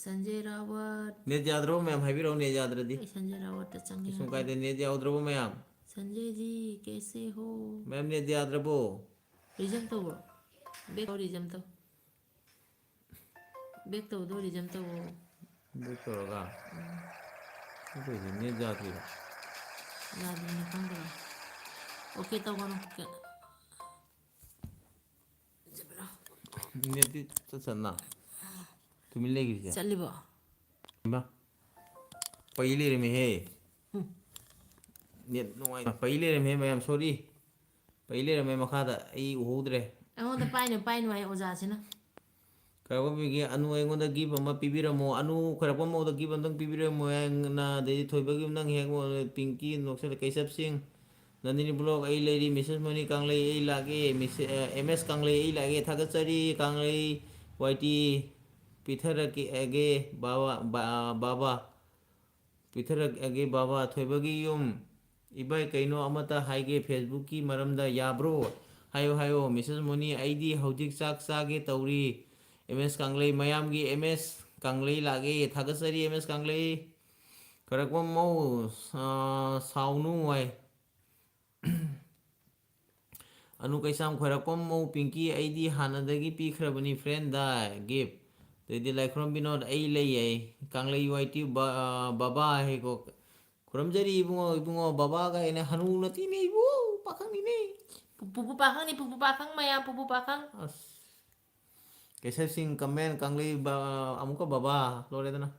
ꯁꯟꯖꯦ ꯔꯥꯋꯠ꯫ ꯅꯦꯠ ꯌꯥꯗ꯭ꯔꯣ ꯃꯌꯥꯝ? ꯍꯥꯏꯕꯤꯔꯛꯑꯣ, ꯅꯦꯠ ꯌꯥꯗ꯭ꯔꯗꯤ꯫ ꯑꯩ ꯁꯟꯖꯦ ꯔꯥꯋꯠꯇ ꯆꯪꯉꯦ ꯀꯩꯁꯨꯝ ꯍꯧꯖꯤꯛ꯫ ꯀꯥꯏꯗꯦ, ꯅꯦꯠ ꯌꯥꯎꯗ꯭ꯔꯕꯣ ꯃꯌꯥꯝ? ꯁꯟꯖꯦ ꯖꯤ, ꯀꯦꯁꯦ ꯍꯣ? ꯃꯌꯥꯝ ꯅꯦꯠ ꯌꯥꯗ꯭ꯔꯕꯣ? ꯔꯤꯖꯝ ꯇꯧꯕ꯭ꯔꯣ? ꯕꯦꯛ ꯇꯧ, ꯔꯤꯖꯝ ꯇꯧ꯫ ꯕꯦꯛ ꯇꯧꯗꯣ, ꯔꯤꯖꯝ ꯇꯧꯋꯣ꯫ ꯕꯦꯛ ꯇꯧꯔꯒ? ꯎꯝ. ꯑꯩꯈꯣꯏꯁꯦ ꯅꯦꯠ ꯌꯥꯗ꯭ꯔꯤꯔꯣ? ꯌꯥꯗ꯭ꯔꯤꯅꯦ, ꯈꯪꯗ꯭ꯔꯣ? ꯑꯣꯀꯦ ꯇꯧꯒꯅꯨ꯫ ꯀ-, ꯅꯦꯠꯇꯤ ꯆꯠ ꯆꯠꯅ ꯇꯨꯃꯤꯟ ꯂꯩꯈ꯭ꯔꯤꯁꯦ꯫ ꯆꯠꯂꯤꯕꯣ? ꯏꯃꯥ, ꯄꯩ ꯂꯩꯔꯝꯃꯦꯍꯦ꯫ ꯎꯝ. ꯅꯦꯠ ꯅꯨꯡꯉꯥꯏ-, ꯄꯩ ꯂꯩꯔꯝꯃꯦ ꯃꯌꯥꯝ, sorry꯫ ꯄꯩ ꯂꯩꯔꯝꯃꯦ ꯃꯈꯥꯗ, ꯑꯩ ꯎꯍꯧꯗ꯭ꯔꯦ꯫ ꯑꯩꯉꯣꯟꯗ ꯄꯥꯏꯅꯨ, ꯄꯥꯏꯅꯨ ꯍꯥꯏ ꯑꯣꯖꯥꯁꯤꯅ꯫ ꯈꯣꯏꯔꯥꯛꯄꯝꯒꯤ ꯑꯅꯨ ꯑꯩꯉꯣꯟꯗ gift ꯑꯃ ꯄꯤꯕꯤꯔꯝꯃꯣ, ꯑꯅꯨ ꯈꯣꯏꯔꯥꯛꯄꯝ ꯃꯧꯗ gift ꯑꯝꯇꯪ ꯄꯤꯕꯤꯔꯝꯃꯣ ꯍꯥꯏꯅ, ꯑꯗꯩꯗꯤ ꯊꯣꯏꯕꯒꯤ ꯑꯝꯇꯪ ꯍꯦꯛ, ꯄꯤꯡꯀꯤ ꯅꯣꯛꯁꯜꯂꯦ, ꯀꯩꯁꯞ ꯁꯤꯡ, ꯅꯟꯗꯤꯅꯤ vlog, ꯑꯩ ꯂꯩꯔꯤ, ꯃꯤꯁꯦꯁ ꯃꯣꯅꯤ ꯀꯪꯂꯩ, ꯑꯩ ꯂꯥꯛꯑꯦ, ꯃꯤꯁ-, ꯑ, ꯑꯦꯝ ꯑꯦꯁ ꯀꯪꯂꯩ, ꯑꯩ ꯂꯥꯛꯑꯦ, ꯊꯥꯒꯠꯆꯔꯤ ꯀꯪꯂꯩ ꯋꯥꯏ ꯇꯤ, ꯄꯤꯊꯔꯛꯀꯦ, ꯕꯥꯕꯥ, ꯕꯥ-, ꯕꯥꯕꯥ, ꯄꯤꯊꯔꯛꯑꯒꯦ ꯕꯥꯕꯥ꯫ ꯊꯣꯏꯕꯒꯤ ꯌꯨꯝ, ꯏꯕꯥꯏ ꯀꯩꯅꯣ ꯑꯃꯇ ꯍꯥꯏꯒꯦ Facebookꯀꯤ ꯃꯔꯝꯗ, ꯌꯥꯕ꯭ꯔꯣ? ꯍꯥꯏꯌꯣ, ꯍꯥꯏꯌꯣ꯫ ꯃꯤꯁꯦꯁ ꯃꯣꯅꯤ, ꯑꯩꯗꯤ ꯍꯧꯖꯤꯛ ꯆꯥꯛ ꯆꯥꯒꯦ ꯇꯧꯔꯤ꯫ ꯑꯦꯝ ꯑꯦꯁ ꯀꯪꯂꯩ, ꯃꯌꯥꯝꯒꯤ ꯑꯦꯝ ꯑꯦꯁ ꯀꯪꯂꯩ ꯂꯥꯛꯑꯦ꯫ ꯊꯥꯒꯠꯆꯔꯤ ꯑꯦꯝ ꯑꯦꯁ ꯀꯪꯂꯩ꯫ ꯈꯣꯏꯔꯥꯛꯄꯝ ꯃꯧ, ꯑ, ꯁꯥꯎꯅꯨ ꯍꯥꯏ꯫ ꯑꯅꯨ ꯀꯩꯁꯥꯝ, ꯈꯣꯏꯔꯥꯛꯄꯝ ꯃꯧ ꯄꯤꯡꯀꯤ, ꯑꯩꯗꯤ ꯍꯥꯟꯅꯗꯒꯤ ꯄꯤꯈ꯭ꯔꯕꯅꯤ friendꯗ gift꯫ ꯑꯗꯩꯗꯤ ꯂꯥꯏꯈ꯭ꯔꯣꯝ ꯕꯤꯅꯣꯗ, ꯑꯩ ꯂꯩ ꯍꯥꯏ꯫ ꯀꯪꯂꯩ ꯋꯥꯏ ꯇꯤ ꯕ-, ꯕꯕꯥ ꯍꯥꯏꯀꯣ꯫ ꯈꯨꯔꯨꯝꯖꯔꯤ ꯏꯕꯨꯡꯉꯣ, ꯏꯕꯨꯡꯉꯣ, ꯕꯕꯥ ꯀꯥꯏꯅ ꯍꯅꯨ ꯅꯠꯇꯦꯅꯦ ꯏꯕꯨ, ꯄꯥꯈꯪꯅꯤꯅꯦ꯫ ꯄꯨ-, ꯄꯨꯄꯨ ꯄꯥꯈꯪꯅꯤ, ꯄꯨꯄꯨ ꯄꯥꯈꯪ ꯃꯌꯥꯝ, ꯄꯨꯄꯨ ꯄꯥꯈꯪ꯫ ꯑꯁ꯫ ꯀꯦꯁꯕ ꯁꯤꯡ ꯀꯃꯦꯟ, ꯀꯪꯂꯩ ꯕ-, ꯑꯃꯨꯛꯀ ꯕꯕꯥ ꯂꯣꯏꯔꯦꯗꯅ꯫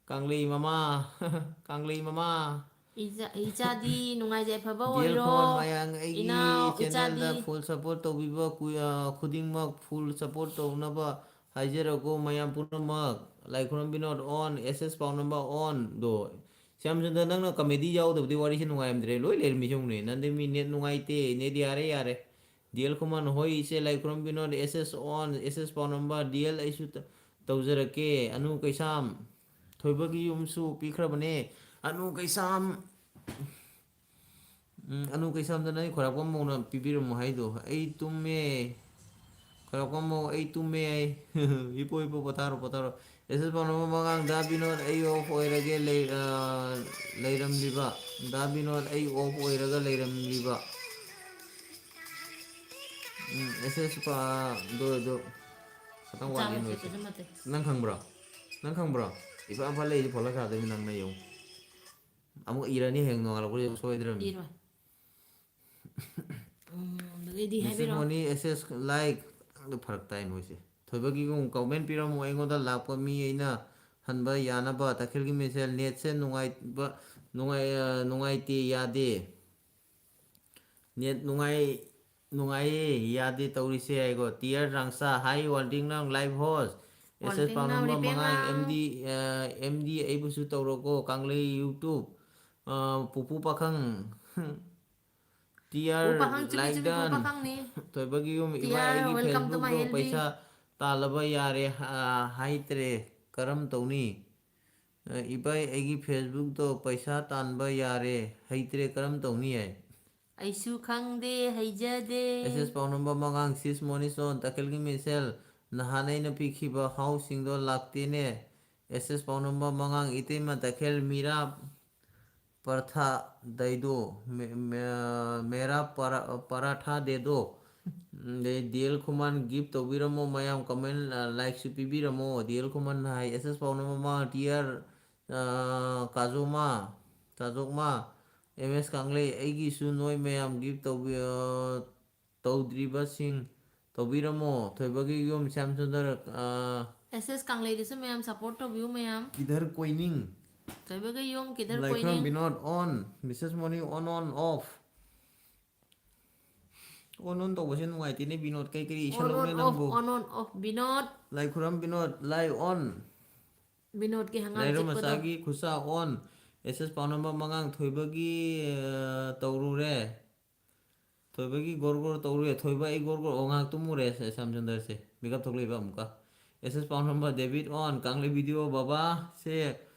ꯀꯪꯂꯩ ꯃꯃꯥ, ꯀꯪꯂꯩ ꯃꯃꯥ꯫ ꯏꯆꯥ-, ꯏꯆꯥꯗꯤ ꯅꯨꯡꯉꯥꯏꯖ ꯌꯥꯏꯐꯕ ꯗꯤ ꯑꯦꯜ ꯑꯣꯏꯔꯣ꯫ ꯈꯨꯃꯟ ꯃꯌꯥꯡ ꯑꯩꯒꯤ ꯏꯅꯥꯎ ꯆꯦꯅꯦꯜꯗ ꯏꯆꯥꯗꯤ ꯐꯨꯜ ꯁꯄꯣꯔꯠ ꯇꯧꯕꯤꯕ ꯀꯨ-, ꯑ, ꯈꯨꯗꯤꯡꯃꯛ ꯐꯨꯜ ꯁꯄꯣꯔꯠ ꯇꯧꯅꯕ ꯍꯥꯏꯖꯔꯒꯣ ꯃꯌꯥꯝ ꯄꯨꯝꯅꯃꯛ꯫ ꯂꯥꯏꯈꯨꯔꯝ ꯕꯤꯅꯣꯗ ꯑꯣꯟ, ꯑꯦꯁ ꯑꯦꯁ ꯄꯥꯎꯅꯝꯕ ꯑꯣꯟꯗꯣ꯫ ꯁ꯭ꯌꯥꯝꯆꯟꯗ꯭ꯔ, ꯅꯪꯅ ꯀꯃꯦꯗꯤ ꯌꯥꯎꯗꯕꯗꯤ ꯋꯥꯔꯤꯁꯦ ꯅꯨꯡꯉꯥꯏꯔꯝꯗ꯭ꯔꯦ꯫ ꯂꯣꯏ ꯂꯩꯔꯝꯃꯤ ꯁꯤ ꯌꯦꯡꯉꯨꯅꯦ꯫ ꯅꯪꯗꯤ ꯃꯤ ꯅꯦꯠ ꯅꯨꯡꯉꯥꯏꯇꯦ, ꯅꯦꯠ ꯌꯥꯔꯦ, ꯌꯥꯔꯦ꯫ ꯗꯤ ꯑꯦꯜ ꯈꯨꯃꯟ, ꯍꯣꯏ ꯏꯆꯦ, ꯂꯥꯏꯈꯨꯔꯝ ꯕꯤꯅꯣꯗ, ꯑꯦꯁ ꯑꯦꯁ ꯑꯣꯟ, ꯑꯦꯁ ꯑꯦꯁ ꯄꯥꯎꯅꯝꯕ, ꯗꯤ ꯑꯦꯜ ꯑꯩꯁꯨ ꯇ-, ꯇꯧꯖꯔꯛꯀꯦ꯫ ꯑꯅꯨ ꯀꯩꯁꯥꯝ, ꯊꯣꯏꯕꯒꯤ ꯌꯨꯝꯁꯨ ꯄꯤꯈ꯭ꯔꯕꯅꯦ꯫ ꯑꯅꯨ ꯀꯩꯁꯥꯝ, ꯎꯝ, ꯑꯅꯨ ꯀꯩꯁꯥꯝꯗ ꯅꯪ ꯈꯣꯏꯔꯥꯛꯄꯝ ꯃꯧꯅ ꯄꯤꯕꯤꯔꯝꯃꯣ ꯍꯥꯏꯗꯣ꯫ ꯑꯩ ꯇꯨꯝꯃꯦ꯫ ꯈꯣꯏꯔꯥꯛꯄꯝ ꯃꯧ, ꯑꯩ ꯇꯨꯝꯃꯦ ꯍꯥꯏ꯫ ꯍꯤꯞꯄꯣ, ꯍꯤꯞꯄꯣ, ꯄꯣꯊꯥꯔꯣ, ꯄꯣꯊꯥꯔꯣ꯫ ꯑꯦꯁ ꯑꯦꯁ ꯄꯥꯎꯅꯝꯕ ꯃꯉꯥꯡ, ꯗꯥ ꯕꯤꯅꯣꯗ, ꯑꯩ ꯑꯣꯐ ꯑꯣꯏꯔꯒꯦ ꯂꯩ-, ꯑ, ꯂꯩꯔꯝꯂꯤꯕ꯫ ꯗꯥ ꯕꯤꯅꯣꯗ, ꯑꯩ ꯑꯣꯐ ꯑꯣꯏꯔꯒ ꯂꯩꯔꯝꯂꯤꯕ꯫ ꯎꯝ, ꯑꯦꯁ ꯑꯦꯁ ꯄꯥ-, ꯗꯣ, ꯗꯣ꯫ ꯈꯇꯪ ꯋꯥꯠꯂꯤ ꯆꯥꯕ ꯅꯣꯏꯁꯦ꯫ ꯆꯠꯄꯁꯨ ꯅꯠꯇꯦ꯫ ꯅꯪ ꯈꯪꯕ꯭ꯔꯣ? ꯅꯪ ꯈꯪꯕ꯭ꯔꯣ? ꯏꯐ ꯐ ꯂꯩꯁꯦ ꯐꯣꯂꯣ ꯁꯥꯗꯣꯏꯅꯤ ꯅꯪꯅ ꯌꯦꯡꯉꯨ꯫ ꯑꯃꯨꯛ ꯏꯔꯅꯤ ꯍꯌꯦꯡ ꯅꯣꯡꯉꯥꯜꯂꯛꯄꯗ ꯁꯣꯏꯗ꯭ꯔꯕꯅꯤ꯫ ꯏꯔꯣꯏ꯫ ꯎꯝ, ꯑꯗꯨꯗꯩꯗꯤ ꯃꯤꯁꯦꯁ ꯍꯥꯏꯕꯤꯔꯣ꯫ ꯃꯣꯅꯤ ꯑꯦꯁ ꯑꯦꯁ ꯂꯥꯏꯛ, ꯈꯤꯇꯪꯗꯤ ꯐꯔꯛ ꯇꯥꯏ ꯅꯣꯏꯁꯦ꯫ ꯊꯣꯏꯕꯒꯤꯒꯨꯝ ꯀꯃꯦꯟ ꯄꯤꯔꯝꯃꯨ ꯑꯩꯉꯣꯟꯗ ꯂꯥꯛꯄ ꯃꯤ ꯑꯩꯅ ꯍꯟꯕ ꯌꯥꯅꯕ꯫ ꯇꯈꯦꯜꯒꯤ ꯃꯤꯁꯦꯜ ꯅꯦꯠꯁꯦ ꯅꯨꯡꯉꯥꯏꯕ, ꯅꯨꯡꯉꯥꯏ-, ꯑ, ꯅꯨꯡꯉꯥꯏꯇꯦ, ꯌꯥꯗꯦ꯫ ꯅꯦꯠ ꯅꯨꯡꯉꯥꯏ-, ꯅꯨꯡꯉꯥꯏꯌꯦ, ꯌꯥꯗꯦ ꯇꯧꯔꯤꯁꯦ ꯍꯥꯏꯀꯣ꯫ ꯇꯤ ꯑꯥꯔ ꯔꯥꯡꯁꯥ, ꯍꯥꯏ ꯋꯥꯜꯗꯤꯡ ꯅꯪ ꯂꯥꯏꯚ ꯍꯣꯁ꯫ ꯑꯦꯁ ꯑꯦꯁ ꯄꯥꯎꯅꯝꯕ ꯃꯉꯥꯡ, ꯑꯦꯝ ꯗꯤ, ꯑ, ꯑꯦꯝ ꯗꯤ ꯑꯩꯕꯨꯁꯨ ꯇꯧꯔꯣꯀꯣ, ꯀꯪꯂꯩ ꯌꯨꯇꯨꯕ, ꯑ, ꯄꯨꯄꯨ ꯄꯥꯈꯪ꯫ ꯇꯤ ꯑꯥꯔ ꯄꯨ ꯄꯥꯈꯪ ꯆꯨꯝꯃꯤ, ꯆꯨꯝꯃꯤ, ꯄꯨ ꯂꯥꯏꯗꯟ, ꯄꯥꯈꯪꯅꯤ꯫ ꯊꯣꯏꯕꯒꯤ ꯌꯨꯝ, ꯇꯤ ꯏꯕꯥꯏ ꯑꯥꯔ, ꯑꯩꯒꯤ welcome to my ꯐꯦꯁꯕꯨꯛꯇꯣ L B. ꯄꯩꯁꯥ ꯇꯥꯜꯂꯕ ꯌꯥꯔꯦ, ꯑ, ꯍꯥꯏꯇ꯭ꯔꯦ, ꯀꯔꯝ ꯇꯧꯅꯤ? ꯑ, ꯏꯕꯥꯏ ꯑꯩꯒꯤ ꯐꯦꯁꯕꯨꯛꯇꯣ ꯄꯩꯁꯥ ꯇꯥꯟꯕ ꯌꯥꯔꯦ, ꯍꯩꯇ꯭ꯔꯦ, ꯀꯔꯝ ꯇꯧꯅꯤ ꯍꯥꯏ꯫ ꯑꯩꯁꯨ ꯈꯪꯗꯦ, ꯍꯩꯖꯗꯦ꯫ ꯑꯦꯁ ꯑꯦꯁ ꯄꯥꯎꯅꯝꯕ ꯃꯉꯥꯡ, ꯁꯤꯁ ꯃꯣꯅꯤꯁꯣꯟ, ꯇꯈꯦꯜꯒꯤ ꯃꯤꯁꯦꯜ, ꯅꯍꯥꯟ ꯑꯩꯅ ꯄꯤꯈꯤꯕ ꯍꯥꯎꯁꯁꯤꯡꯗꯣ ꯂꯥꯛꯇꯦꯅꯦ꯫ ꯑꯦꯁ ꯑꯦꯁ ꯄꯥꯎꯅꯝꯕ ꯃꯉꯥꯡ, ꯏꯇꯩꯃ ꯇꯈꯦꯜ ꯃꯤꯔꯥ ꯄꯔꯊꯥ ꯗꯩꯗꯣ, ꯃꯦ-, ꯃꯦ-, ꯃꯦꯔꯥ ꯄꯔꯥ-, ꯄꯔꯥꯊꯥ ꯗꯦꯗꯣ꯫ ꯑꯗꯩ ꯗꯤ ꯑꯦꯜ ꯈꯨꯃꯟ ꯒꯤꯐ ꯇꯧꯕꯤꯔꯝꯃꯣ ꯃꯌꯥꯝ, ꯀꯃꯦꯟ, ꯑ, ꯂꯥꯏꯛꯁꯨ ꯄꯤꯕꯤꯔꯝꯃꯣ꯫ ꯗꯤ ꯑꯦꯜ ꯈꯨꯃꯟ ꯍꯥꯏ, ꯑꯦꯁ ꯑꯦꯁ ꯄꯥꯎꯅꯝꯕ ꯃꯉꯥꯡ, ꯇꯤ ꯑꯥꯔ, ꯑ, ꯀꯥꯖꯣꯃꯥ, ꯀꯥꯖꯣꯛꯃꯥ, ꯑꯦꯝ ꯑꯦꯁ ꯀꯥꯡꯂꯩ, ꯑꯩꯒꯤꯁꯨ ꯅꯣꯏ ꯃꯌꯥꯝ ꯒꯤꯐ ꯇꯧꯕꯤ-, ꯑ, ꯇꯧꯗ꯭ꯔꯤꯕꯁꯤꯡ ꯇꯧꯕꯤꯔꯝꯃꯣ꯫ ꯊꯣꯏꯕꯒꯤ ꯌꯨꯝ ꯁ꯭ꯌꯥꯝꯁꯨꯟꯗꯔ, ꯑ, ꯑꯦꯁ ꯑꯦꯁ ꯀꯪꯂꯩꯗꯁꯨ ꯃꯌꯥꯝ support ꯇꯧꯕꯤꯌꯨ ꯃꯌꯥꯝ꯫ ꯀꯤꯗꯔ ꯀꯣꯏꯅꯤꯡ꯫ ꯊꯣꯏꯕꯒꯤ ꯌꯨꯝ ꯀꯤꯗꯔ ꯂꯥꯏꯈ꯭ꯔꯝ ꯀꯣꯏꯅꯤꯡ꯫ Vinod on, Mrs money on on off꯫ On on ꯇꯧꯕꯁꯦ ꯅꯨꯡꯉꯥꯏꯇꯦꯅꯦ ꯕꯤꯅꯣꯗ, ꯀꯩ ꯀꯔꯤ On ꯏꯁꯜꯂꯧꯅꯦ on off, ꯅꯪꯕꯨ? on on off, Vinod. ꯂꯥꯏꯈ꯭ꯔꯝ Vinod, live on. ꯕꯤꯅꯣꯗꯀꯤ ꯍꯪꯒꯥꯝ ꯂꯥꯏꯔ ꯆꯤꯛꯄꯗꯣ꯫ ꯃꯆꯥꯒꯤ ꯈꯨꯠꯁꯥ on. ꯑꯦꯁ ꯑꯦꯁ ꯄꯥꯎ ꯅꯝꯕꯔ ꯃꯉꯥꯡ ꯊꯣꯏꯕꯒꯤ, ꯑ, ꯇꯧꯔꯨꯔꯦ꯫ ꯊꯣꯏꯕꯒꯤ ꯒꯣꯔ ꯒꯣꯔ ꯇꯧꯔꯨꯔꯦ꯫ ꯊꯣꯏꯕ ꯑꯩ ꯒꯣꯔ ꯒꯣꯔ, ꯑꯣ, ꯉꯥꯏꯍꯥꯛ ꯇꯨꯝꯃꯨꯔꯦ ꯁ-, ꯁ꯭ꯌꯥꯝꯆꯟꯗ꯭ꯔꯁꯦ꯫ ꯃꯤꯀꯞ ꯊꯣꯛꯂꯛꯏꯕ ꯑꯃꯨꯛꯀ꯫ ꯑꯦꯁ ꯑꯦꯁ ꯄꯥꯎ ꯅꯝꯕꯔ ꯗꯦꯕꯤꯠ on. ꯀꯥꯡꯂꯩ ꯚꯤꯗꯤꯑꯣ ꯕꯕꯥꯁꯦ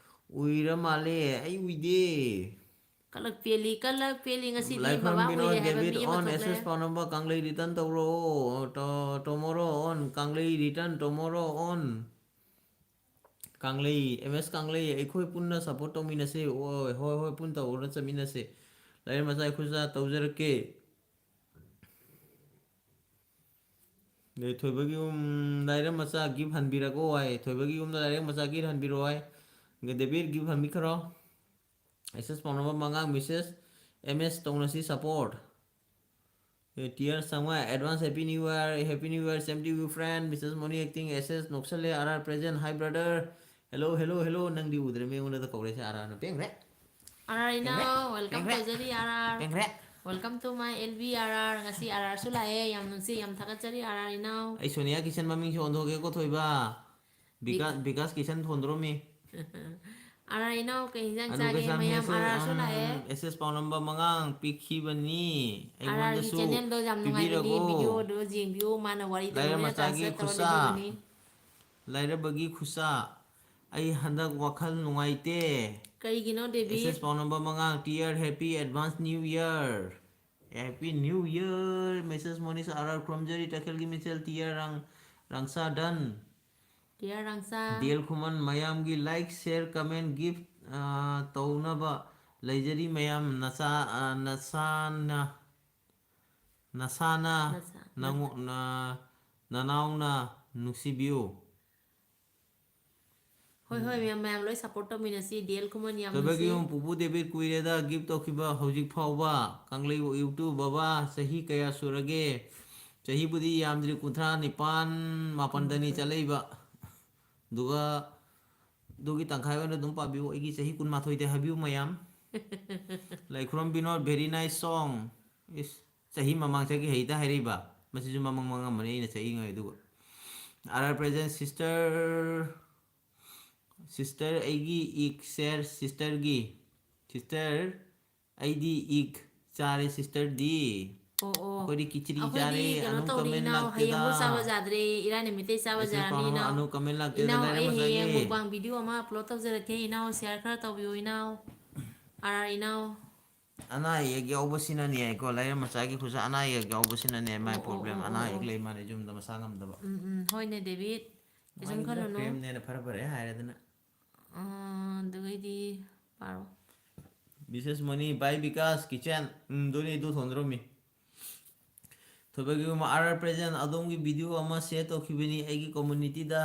ꯎꯏꯔ ꯃꯥꯜꯂꯦ꯫ ꯑꯩ ꯎꯏꯗꯦ꯫ ꯀꯂꯛ ꯄꯦꯜꯂꯤ, ꯀꯂꯛ ꯄꯦꯜꯂꯤ꯫ ꯉꯁꯤꯗꯤ ꯂꯥꯏꯐꯝ ꯕꯕꯥ ꯎꯏꯔꯦ ꯕꯤꯅꯣꯗ ꯍꯥꯏꯕ ꯗꯦꯕꯤꯠ ꯃꯤ ꯑꯃ on. ꯑꯦꯁ ꯊꯣꯛꯂꯛꯑꯦ꯫ ꯑꯦꯁ ꯄꯥꯎ ꯅꯝꯕꯔ ꯀꯥꯡꯂꯩ return ꯇꯧꯔꯛꯑꯣ꯫ ꯇꯣ-, tomorrow on. Kanglei return tomorrow on. Kanglei, M S Kanglei, ꯑꯩꯈꯣꯏ ꯄꯨꯟꯅ support ꯇꯧꯃꯤꯟꯅꯁꯦ꯫ ꯍꯣꯏ, ꯍꯣꯏ, ꯍꯣꯏ, ꯄꯨꯟ ꯇꯧꯔꯒ ꯆꯠꯃꯤꯟꯅꯁꯦ꯫ ꯂꯥꯏꯔ ꯃꯆꯥ ꯑꯩꯈꯣꯏꯁꯨ ꯇꯧꯖꯔꯛꯀꯦ꯫ ꯑꯗꯩ ꯊꯣꯏꯕꯒꯤ ꯌꯨꯝ ꯂꯥꯏꯔ ꯃꯆꯥ gift ꯍꯟꯕꯤꯔꯛꯑꯣ ꯍꯥꯏ꯫ ꯊꯣꯏꯕꯒꯤ ꯌꯨꯝꯗ ꯂꯥꯏꯔ ꯃꯆꯥ gift ꯍꯟꯕꯤꯔꯛꯑꯣ ꯍꯥꯏ꯫ ꯑꯗꯩ ꯗꯦꯕꯤꯠ gift ꯍꯟꯕꯤꯈ꯭ꯔꯣ꯫ ꯑꯦꯁ ꯑꯦꯁ ꯄꯥꯎꯅꯕ ꯃꯉꯥꯡ ꯃꯤꯁꯦꯁ ꯑꯦꯝ ꯑꯦꯁ ꯇꯧꯅꯁꯤ support꯫ ꯑꯦ, ꯇꯤꯌꯔ ꯆꯥꯝꯃꯉꯥ, advance happy new year, happy new year, same to you friend, Mrs Moni acting, S S ꯅꯣꯛꯁꯜꯂꯦ, R R present, hi brother, hello, hello, hello, ꯅꯪꯗꯤ ꯎꯗ꯭ꯔꯦ, ꯃꯤ ꯑꯩꯉꯣꯟꯗꯗ ꯀꯧꯔꯦꯁꯦ, ꯑꯥꯔ ꯑꯥꯔꯅ ꯄꯦꯡꯈ꯭ꯔꯦ꯫ ꯑꯥꯔ ꯑꯥꯔ ꯏꯅꯥꯎ, welcome ꯄꯦꯡꯈ꯭ꯔꯦ꯫ ꯇꯧꯖꯔꯤ ꯑꯥꯔ ꯑꯥꯔ꯫ ꯄꯦꯡꯈ꯭ꯔꯦ꯫ Welcome to my L V R R. ꯉꯁꯤ ꯑꯥꯔ ꯑꯥꯔꯁꯨ ꯂꯥꯛꯑꯦ, ꯌꯥꯝ ꯅꯨꯡꯁꯤ, ꯌꯥꯝ ꯊꯥꯒꯠꯆꯔꯤ ꯑꯥꯔ ꯑꯥꯔ ꯏꯅꯥꯎ꯫ ꯑꯩ ꯁꯣꯅꯤꯌꯥ ꯀꯤꯁꯟ ꯃꯃꯤꯡꯁꯦ ꯑꯣꯟꯊꯣꯛꯀꯦꯀꯣ ꯊꯣꯏꯕ꯫ ꯕꯤꯀꯥꯁ, ꯕꯤꯀꯥꯁ ꯀꯤꯁꯟ ꯊꯣꯟꯗ꯭ꯔꯣꯃꯤ꯫ ꯑꯥꯔ ꯑꯥꯔ ꯏꯅꯥꯎ, ꯀꯩ ꯍꯤꯟꯖꯥꯡ ꯑꯗꯨ ꯆꯥꯒꯦ? ꯀꯩꯁꯥ ꯃꯌꯥꯝ ꯃꯦꯁꯦꯖ, ꯑꯥꯔ ꯑꯥꯔꯁꯨ ꯎꯝ, ꯂꯥꯛꯑꯦ꯫ ꯑꯦꯁ ꯑꯦꯁ ꯄꯥꯎꯅꯝꯕ ꯃꯉꯥꯡ ꯄꯤꯈꯤꯕꯅꯤ꯫ ꯑꯥꯔ ꯑꯥꯔꯒꯤ ꯑꯩꯉꯣꯟꯗꯁꯨ channelꯗꯣ ꯌꯥꯝ ꯅꯨꯡꯉꯥꯏꯕꯅꯤ, ꯄꯤꯕꯤꯔꯒꯣ꯫ videoꯗꯣ ꯌꯦꯡꯕꯤꯌꯨ, ꯃꯥꯅ ꯋꯥꯔꯤ ꯂꯥꯏꯔ ꯇꯧꯕꯅꯤꯅ ꯃꯆꯥꯒꯤ translate ꯇꯧꯔ ꯈꯨꯠꯁꯥ꯫ ꯂꯤꯕꯤꯕꯅꯤ꯫ ꯂꯥꯏꯔꯕꯒꯤ ꯈꯨꯠꯁꯥ꯫ ꯑꯩ ꯍꯟꯗꯛ ꯋꯥꯈꯜ ꯅꯨꯡꯉꯥꯏꯇꯦ꯫ ꯀꯩꯒꯤꯅꯣ ꯗꯦꯕꯤ? ꯑꯦꯁ ꯑꯦꯁ ꯄꯥꯎꯅꯝꯕ ꯃꯉꯥꯡ, ꯇꯤꯌꯔ, happy advance new year꯫ Happy new year, Mrs Moni's R R ꯈꯨꯔꯨꯝꯖꯔꯤ, ꯇꯈꯦꯜꯒꯤ ꯃꯤꯆꯦꯜ ꯇꯤꯌꯔ ꯔꯥꯡ-, ꯔꯥꯡꯁꯥ done꯫ ꯇꯤꯌꯔ ꯔꯥꯡꯁꯥ꯫ ꯗꯤ ꯑꯦꯜ ꯈꯨꯃꯟ, ꯃꯌꯥꯝꯒꯤ like, share, comment, gift, ꯑ, ꯇꯧꯅꯕ ꯂꯩꯖꯔꯤ ꯃꯌꯥꯝ, ꯅꯆꯥ, ꯑ, ꯅꯁꯥꯅ, ꯅꯁꯥꯅ, ꯅꯁꯥ-, ꯅꯉꯣ-, ꯅ-, ꯅꯅꯥꯎꯅ ꯅꯨꯡꯁꯤꯕꯤꯌꯨ꯫ ꯍꯣꯏ, ꯍꯣꯏ, ꯃꯌꯥꯝ, ꯃꯌꯥꯝ ꯂꯣꯏ support ꯇꯧꯃꯤꯟꯅꯁꯤ꯫ ꯗꯤ ꯑꯦꯜ ꯈꯨꯃꯟ ꯌꯥꯝ ꯊꯣꯏꯕꯒꯤ ꯅꯨꯡꯁꯤ꯫ ꯌꯨꯝ ꯄꯨꯄꯨ ꯗꯦꯕꯤꯠ ꯀꯨꯏꯔꯦꯗ gift ꯇꯧꯈꯤꯕ ꯍꯧꯖꯤꯛ ꯐꯥꯎꯕ꯫ ꯀꯪꯂꯩ YouTube ꯕꯕꯥ ꯆꯍꯤ ꯀꯌꯥ ꯁꯨꯔꯒꯦ? ꯆꯍꯤꯕꯨꯗꯤ ꯌꯥꯝꯗ꯭ꯔꯤ, ꯀꯨꯟꯊ꯭ꯔꯥ ꯅꯤꯄꯥꯟ, ꯃꯥꯄꯟꯗꯅꯤ ꯆꯠꯂꯛꯏꯕ꯫ ꯑꯗꯨꯒ ꯑꯗꯨꯒꯤ ꯇꯪꯈꯥꯏ ꯑꯣꯏꯅ ꯑꯗꯨꯝ ꯄꯥꯕꯤꯌꯨ꯫ ꯑꯩꯒꯤ ꯆꯍꯤ ꯀꯨꯟꯃꯥꯊꯣꯏꯗ ꯍꯥꯏꯕꯤꯌꯨ ꯃꯌꯥꯝ꯫ ꯂꯩꯈꯨꯔꯝ ꯕꯤꯅꯣꯗ, very nice song꯫ ꯏꯁ, ꯆꯍꯤ ꯃꯃꯥꯡ ꯆꯠꯈꯤ ꯍꯩꯇ ꯍꯥꯏꯔꯛꯏꯕ꯫ ꯃꯁꯤꯁꯨ ꯃꯃꯥꯡ ꯃꯃꯥꯡ ꯑꯃꯅꯤ ꯑꯩꯅ ꯆꯠꯂꯤꯉꯩ ꯑꯗꯨꯒ꯫ R R present sister, sister ꯑꯩꯒꯤ ꯏꯛ share sisterꯒꯤ꯫ Sister, ꯑꯩꯗꯤ ꯏꯛ ꯆꯥꯔꯦ sisterꯗꯤ꯫ ꯑꯣ, ꯑꯣ꯫ ꯑꯩꯈꯣꯏꯗꯤ ꯈꯤꯆ꯭ꯔꯤ ꯑꯩꯈꯣꯏꯗꯤ ꯆꯥꯔꯦ, ꯀꯩꯅꯣ ꯑꯅꯨ ꯇꯧꯔꯤ, comment ꯏꯅꯥꯎ, ꯂꯥꯛꯇꯦꯗ꯫ ꯍꯌꯦꯡꯃꯨꯛ ꯆꯥꯕ ꯌꯥꯗ꯭ꯔꯦ, ꯏꯔꯥꯏ ꯅꯨꯃꯤꯠꯇꯩ ꯆꯥꯕ ꯃꯦꯁꯦꯖ ꯌꯥꯔꯅꯤ, ꯄꯥꯎꯅꯕ ꯏꯅꯥꯎ꯫ ꯑꯅꯨ comment ꯂꯥꯛꯇꯦꯗ, ꯏꯅꯥꯎ, ꯂꯥꯏꯔꯤꯛ ꯑꯩ ꯍꯌꯦꯡ ꯃꯆꯥꯒꯤ꯫ Mukbang video ꯑꯃ upload ꯇꯧꯖꯔꯛꯀꯦ, ꯏꯅꯥꯎ, share ꯈꯔ ꯇꯧꯕꯤꯌꯨ, ꯏꯅꯥꯎ꯫ R R ꯏꯅꯥꯎ꯫ ꯑꯅꯥ ꯑꯌꯦꯛ ꯌꯥꯎꯕꯁꯤꯅꯅꯦ ꯀꯣ, ꯂꯥꯏꯔꯤꯛ ꯃꯆꯥꯒꯤ ꯈꯨꯠꯁꯥ, ꯑꯅꯥ ꯑꯌꯦꯛ ꯌꯥꯎꯕꯁꯤꯅꯅꯦ, my ꯑꯣ, ꯑꯣ, problem, ꯑꯣ, ꯑꯅꯥ ꯑꯣ, ꯑꯌꯦꯛ ꯑꯣ꯫ ꯂꯩ ꯃꯥꯅꯦ, ꯌꯨꯝꯗ ꯃꯁꯥ ꯉꯝꯗꯕ꯫ ꯎꯝ, ꯎꯝ, ꯍꯣꯏꯅꯦ, ꯗꯦꯕꯤꯠ꯫ ꯀꯩꯁꯨꯝ ꯃꯥꯒꯤꯗꯨꯅ ꯈꯜꯂꯨꯅꯨ꯫ Frameꯅꯦꯅ ꯐꯔ ꯐꯔꯦ ꯍꯥꯏꯔꯦꯗꯅ꯫ ꯑꯥ, ꯑꯗꯨꯒꯩꯗꯤ ꯄꯥꯔꯣ꯫ Missus Money by Vikas Kitchen꯫ ꯎꯝ, ꯑꯗꯨꯅꯤ, ꯑꯗꯨ ꯊꯣꯟꯗ꯭ꯔꯣꯃꯤ꯫ ꯊꯣꯏꯕꯒꯤꯒꯨꯝꯕ R R present, ꯑꯗꯣꯝꯒꯤ video ꯑꯃ share ꯇꯧꯈꯤꯕꯅꯤ ꯑꯩꯒꯤ communityꯗ꯫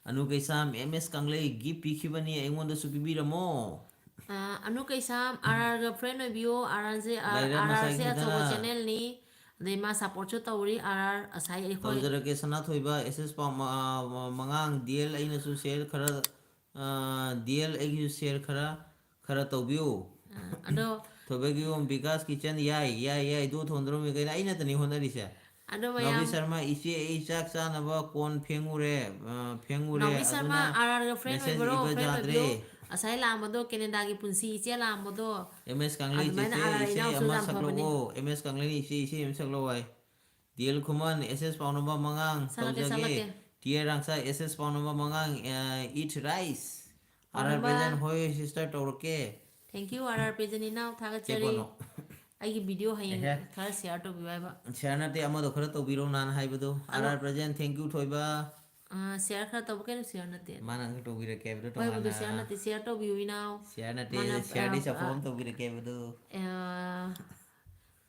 ꯑꯅꯨ ꯀꯩꯁꯥꯝ, M S ꯀꯪꯂꯩ gift ꯄꯤꯈꯤꯕꯅꯤ, ꯑꯩꯉꯣꯟꯗꯁꯨ ꯄꯤꯕꯤꯔꯝꯃꯣ꯫ ꯑꯥ, ꯑꯅꯨ ꯀꯩꯁꯥꯝ, R Rꯒ friend ꯑꯣꯏꯕꯤꯌꯨ, R Rꯁꯦ, ꯂꯩꯔꯦ R Rꯁꯦ ꯃꯁꯥꯒꯤ ꯑꯆꯧꯕ ꯈꯔ꯫ Channelꯅꯤ, ꯑꯗꯩ ꯃꯥ supportꯁꯨ ꯇꯧꯔꯤ, R R ꯉꯁꯥꯏ ꯑꯩꯈꯣꯏ꯫ ꯇꯧꯖꯔꯛꯀꯦ, ꯁꯅꯥꯊꯣꯏꯕ, S S ꯄꯥꯎ-, ꯃ-, ꯃ-, ꯃꯉꯥꯡ D L ꯑꯩꯅꯁꯨ share ꯈꯔ ꯑ, D L ꯑꯩꯒꯤꯁꯨ share ꯈꯔ, ꯈꯔ ꯇꯧꯕꯤꯌꯨ꯫ ꯑ, ꯑꯗꯣ ꯊꯣꯏꯕꯒꯤꯌꯨꯝ ꯕꯤꯀꯥꯁ ꯀꯤꯆꯟ, ꯌꯥꯏ, ꯌꯥꯏ, ꯌꯥꯏ, ꯑꯗꯨ ꯊꯣꯟꯗ꯭ꯔꯣꯃꯤ ꯀꯩꯅꯣ, ꯑꯩ ꯅꯠꯇꯅꯤ ꯍꯣꯠꯅꯔꯤꯁꯦ꯫ ꯑꯗꯣ ꯅꯥꯎꯕꯤ ꯃꯌꯥꯝ ꯁꯔꯃ, ꯏꯆꯦ, ꯑꯩ ꯆꯥꯛ ꯆꯥꯅꯕ ꯀꯣꯟ ꯐꯦꯡꯉꯨꯔꯦ, ꯑ, ꯐꯦꯡꯉꯨꯔꯦ, ꯅꯥꯎꯕꯤ ꯁꯔꯃ, ꯑꯗꯨꯅ R Rꯒ friend message ꯑꯣꯏꯕꯤꯔꯣ, ꯏꯕ friend ꯌꯥꯗ꯭ꯔꯦ꯫ ꯑꯣꯏꯕꯤꯌꯨ꯫ ꯉꯁꯥꯏ ꯂꯥꯛꯑꯝꯕꯗꯣ ꯀꯦꯅꯦꯗꯥꯒꯤ ꯄꯨꯟꯁꯤ ꯏꯆꯦ ꯂꯥꯛꯑꯝꯕꯗꯣ꯫ M S ꯀꯪꯂꯩ ꯑꯗꯨꯃꯥꯏꯅ ꯆꯦꯆꯦ, R R ꯏꯆꯦ ꯏꯅꯥꯎꯁꯨ ꯑꯃ ꯌꯥꯝ ꯐꯕꯅꯤ꯫ ꯁꯛꯂꯛꯑꯣ꯫ M S ꯀꯪꯂꯩꯅ ꯏꯆꯦ, ꯏꯆꯦ ꯑꯃ ꯁꯛꯂꯛꯑꯣ ꯍꯥꯏ꯫ D L ꯈꯨꯃꯟ, S S ꯄꯥꯎꯅꯝꯕ ꯃꯉꯥꯡ ꯁꯥꯟꯅꯠꯇꯦ, ꯇꯧꯖꯒꯦ꯫ ꯁꯥꯟꯅꯠꯇꯦ꯫ T A ꯔꯥꯡꯁꯥ, S S ꯄꯥꯎꯅꯝꯕ ꯃꯉꯥꯡ, ꯑ, eat rice꯫ R R ꯄꯥꯎꯅꯝꯕ꯫ Present, ꯍꯣꯏ, sister ꯇꯧꯔꯛꯀꯦ꯫ Thank you, R R Present ꯏꯅꯥꯎ, ꯊꯥꯒꯠꯆꯔꯤ꯫ ꯀꯦꯕꯣꯅꯣ꯫ ꯑꯩꯒꯤ video ꯍꯌꯦꯡ ꯑꯦꯍꯦ꯫ ꯈꯔ share ꯇꯧꯕꯤꯌꯨ ꯍꯥꯏꯕ꯫ Share ꯅꯠꯇꯦ, ꯑꯃꯗꯣ ꯈꯔ ꯇꯧꯕꯤꯔꯣ ꯅꯍꯥꯟ ꯍꯥꯏꯕꯗꯣ꯫ ꯑꯗꯣ R R Present, thank you ꯊꯣꯏꯕ꯫ ꯑ, share ꯈꯔ ꯇꯧꯕ ꯀꯩꯅꯣ, share ꯅꯠꯇꯦ꯫ ꯃꯥꯅ ꯈꯔ ꯇꯧꯕꯤꯔꯛꯀꯦ ꯍꯥꯏꯕꯗꯣ ꯍꯣꯏ, ꯑꯗꯨ ꯇꯣꯉꯥꯟꯅ꯫ Share ꯅꯠꯇꯦ, share ꯇꯧꯕꯤꯌꯨ ꯏꯅꯥꯎ꯫ Share ꯅꯠꯇꯦ, ꯃꯥꯅ, shareꯗꯤ ꯑ, ꯆꯐꯨ ꯑ, ꯑꯃ ꯇꯧꯕꯤꯔꯛꯀꯦ ꯍꯥꯏꯕꯗꯣ꯫ ꯑ,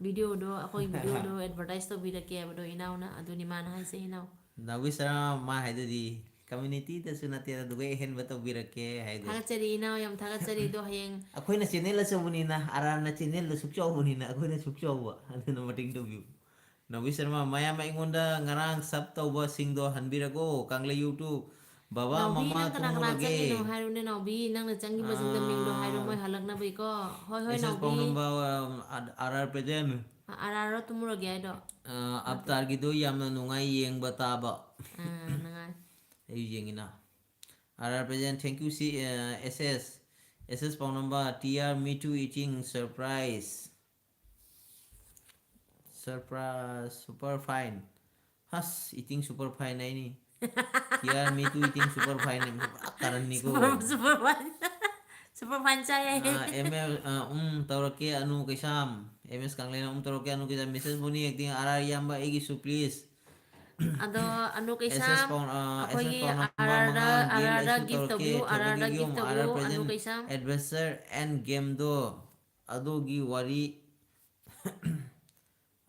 videoꯗꯣ, ꯑꯩꯈꯣꯏ videoꯗꯣ advertise ꯇꯧꯕꯤꯔꯛꯀꯦ ꯍꯥꯏꯕꯗꯣ ꯏꯅꯥꯎꯅ, ꯑꯗꯨꯅꯤ ꯃꯥꯅ ꯍꯥꯏꯁꯦ ꯏꯅꯥꯎ꯫ ꯅꯥꯎꯕꯤ ꯁꯔꯥ ꯃꯥ ꯍꯥꯏꯗꯨꯗꯤ communityꯗꯁꯨ ꯅꯠꯇꯦ, ꯑꯗꯨꯒ ꯑꯍꯦꯟꯕ ꯇꯧꯕꯤꯔꯛꯀꯦ ꯍꯥꯏꯗꯣ꯫ ꯊꯥꯒꯠꯆꯔꯤ ꯏꯅꯥꯎ, ꯌꯥꯝ ꯊꯥꯒꯠꯆꯔꯤ꯫ ꯑꯗꯣ ꯍꯌꯦꯡ ꯑꯩꯈꯣꯏꯅ channel ꯑꯆꯧꯕꯅꯤꯅ, R Rꯅ channelꯗꯣ ꯁꯨꯛ ꯆꯥꯎꯕꯅꯤꯅ, ꯑꯩꯈꯣꯏꯅ ꯁꯨꯛ ꯆꯥꯎꯕ, ꯑꯗꯨꯅ ꯃꯇꯦꯡ ꯇꯧꯕꯤꯌꯨ꯫ ꯅꯥꯎꯕꯤ ꯁꯔꯃ, ꯃꯌꯥꯝ ꯑꯩꯉꯣꯟꯗ ꯉꯔꯥꯡ sub ꯇꯧꯕꯁꯤꯡꯗꯣ ꯍꯟꯕꯤꯔꯒꯣ, ꯀꯪꯂꯩ YouTube꯫ ꯕꯕꯥ, ꯅꯥꯎꯕꯤ, ꯃꯃꯥ, ꯅꯪ ꯀꯅꯥ ꯀꯅꯥ ꯇꯨꯝꯃꯨꯔꯒꯦ꯫ ꯆꯪꯉꯤꯅꯣ ꯍꯥꯏꯔꯨꯅꯦ, ꯅꯥꯎꯕꯤ꯫ ꯅꯪꯅ ꯆꯪꯈꯤꯕꯁꯤꯡꯗꯣ ꯃꯤꯡꯗꯣ ꯍꯥꯏꯔꯣ, ꯑꯥ, ꯃꯣꯏ ꯍꯜꯂꯛꯅꯕꯒꯤꯀꯣ꯫ ꯍꯣꯏ, ꯍꯣꯏ, ꯑꯦꯁ ꯑꯦꯁ ꯅꯥꯎꯕꯤ꯫ ꯄꯥꯎꯅꯝꯕ, ꯑꯥ, ꯑꯥꯔ ꯑꯥꯔ present꯫ ꯑꯥ, ꯑꯥꯔ ꯑꯥꯔ ꯇꯨꯝꯃꯨꯔꯒꯦ ꯍꯥꯏꯗꯣ? ꯑꯥ, ꯑꯞꯇꯥꯔꯒꯤꯗꯣ ꯌꯥꯝꯅ ꯅꯨꯡꯉꯥꯏ ꯌꯦꯡꯕ ꯇꯥꯕ꯫ ꯑꯥ, ꯅꯨꯡꯉꯥꯏ꯫ ꯑꯩ ꯌꯦꯡꯉꯤꯅ꯫ R R present, thank you, ꯁꯤ, ꯑꯥ, ꯑꯦꯁ ꯑꯦꯁ꯫ ꯑꯦꯁ S ꯄꯥꯎꯅꯝꯕ, T R, me too, eating surprise꯫ Surprise, super fine꯫ ꯍꯁ, eating super fine ꯍꯥꯏꯅꯤ꯫ T R, me too, eating super fine ꯍꯥꯏꯕꯁꯤ ꯄꯨꯔꯥ ꯀꯔꯟꯅꯤꯀꯣ꯫ Super, super fine꯫ Super fine ꯆꯥꯏ ꯍꯥꯏꯌꯦ꯫ ꯑꯥ, M L, ꯑꯥ, ꯎꯝ, ꯇꯧꯔꯛꯀꯦ, ꯑꯅꯨ ꯀꯩꯁꯥꯝ꯫ M S ꯀꯪꯂꯩꯅ ꯎꯝ ꯇꯧꯔꯛꯀꯦ, ꯑꯅꯨ ꯀꯩꯁꯥꯝ꯫ Missus Boni acting, R R ꯏꯌꯥꯝꯕ, ꯑꯩꯒꯤꯁꯨ, please꯫ ꯑꯗꯣ, ꯑꯅꯨ ꯑꯦꯁ ꯑꯦꯁ ꯀꯩꯁꯥꯝ, ꯄꯥꯎ-, ꯑꯥ, ꯑꯦꯁ ꯑꯦꯁ ꯑꯩꯈꯣꯏꯒꯤ ꯄꯥꯎꯅꯝꯕ ꯑꯥꯔ ꯑꯥꯔꯗ, ꯃꯉꯥ, ꯒꯦꯝ ꯑꯥꯔ ꯑꯥꯔꯗ ꯑꯩꯁꯨ gift ꯇꯧꯔꯛꯀꯦ, ꯇꯧꯕꯤꯌꯨ, ꯑꯥꯔ ꯑꯥꯔꯗ ꯊꯣꯏꯕꯒꯤ gift ꯌꯨꯝ, ꯑꯥꯔ ꯑꯥꯔ ꯇꯧꯕꯤꯌꯨ, Anu present, Keisham. Adventure and gameꯗꯣ꯫ ꯑꯗꯨꯒꯤ ꯋꯥꯔꯤ,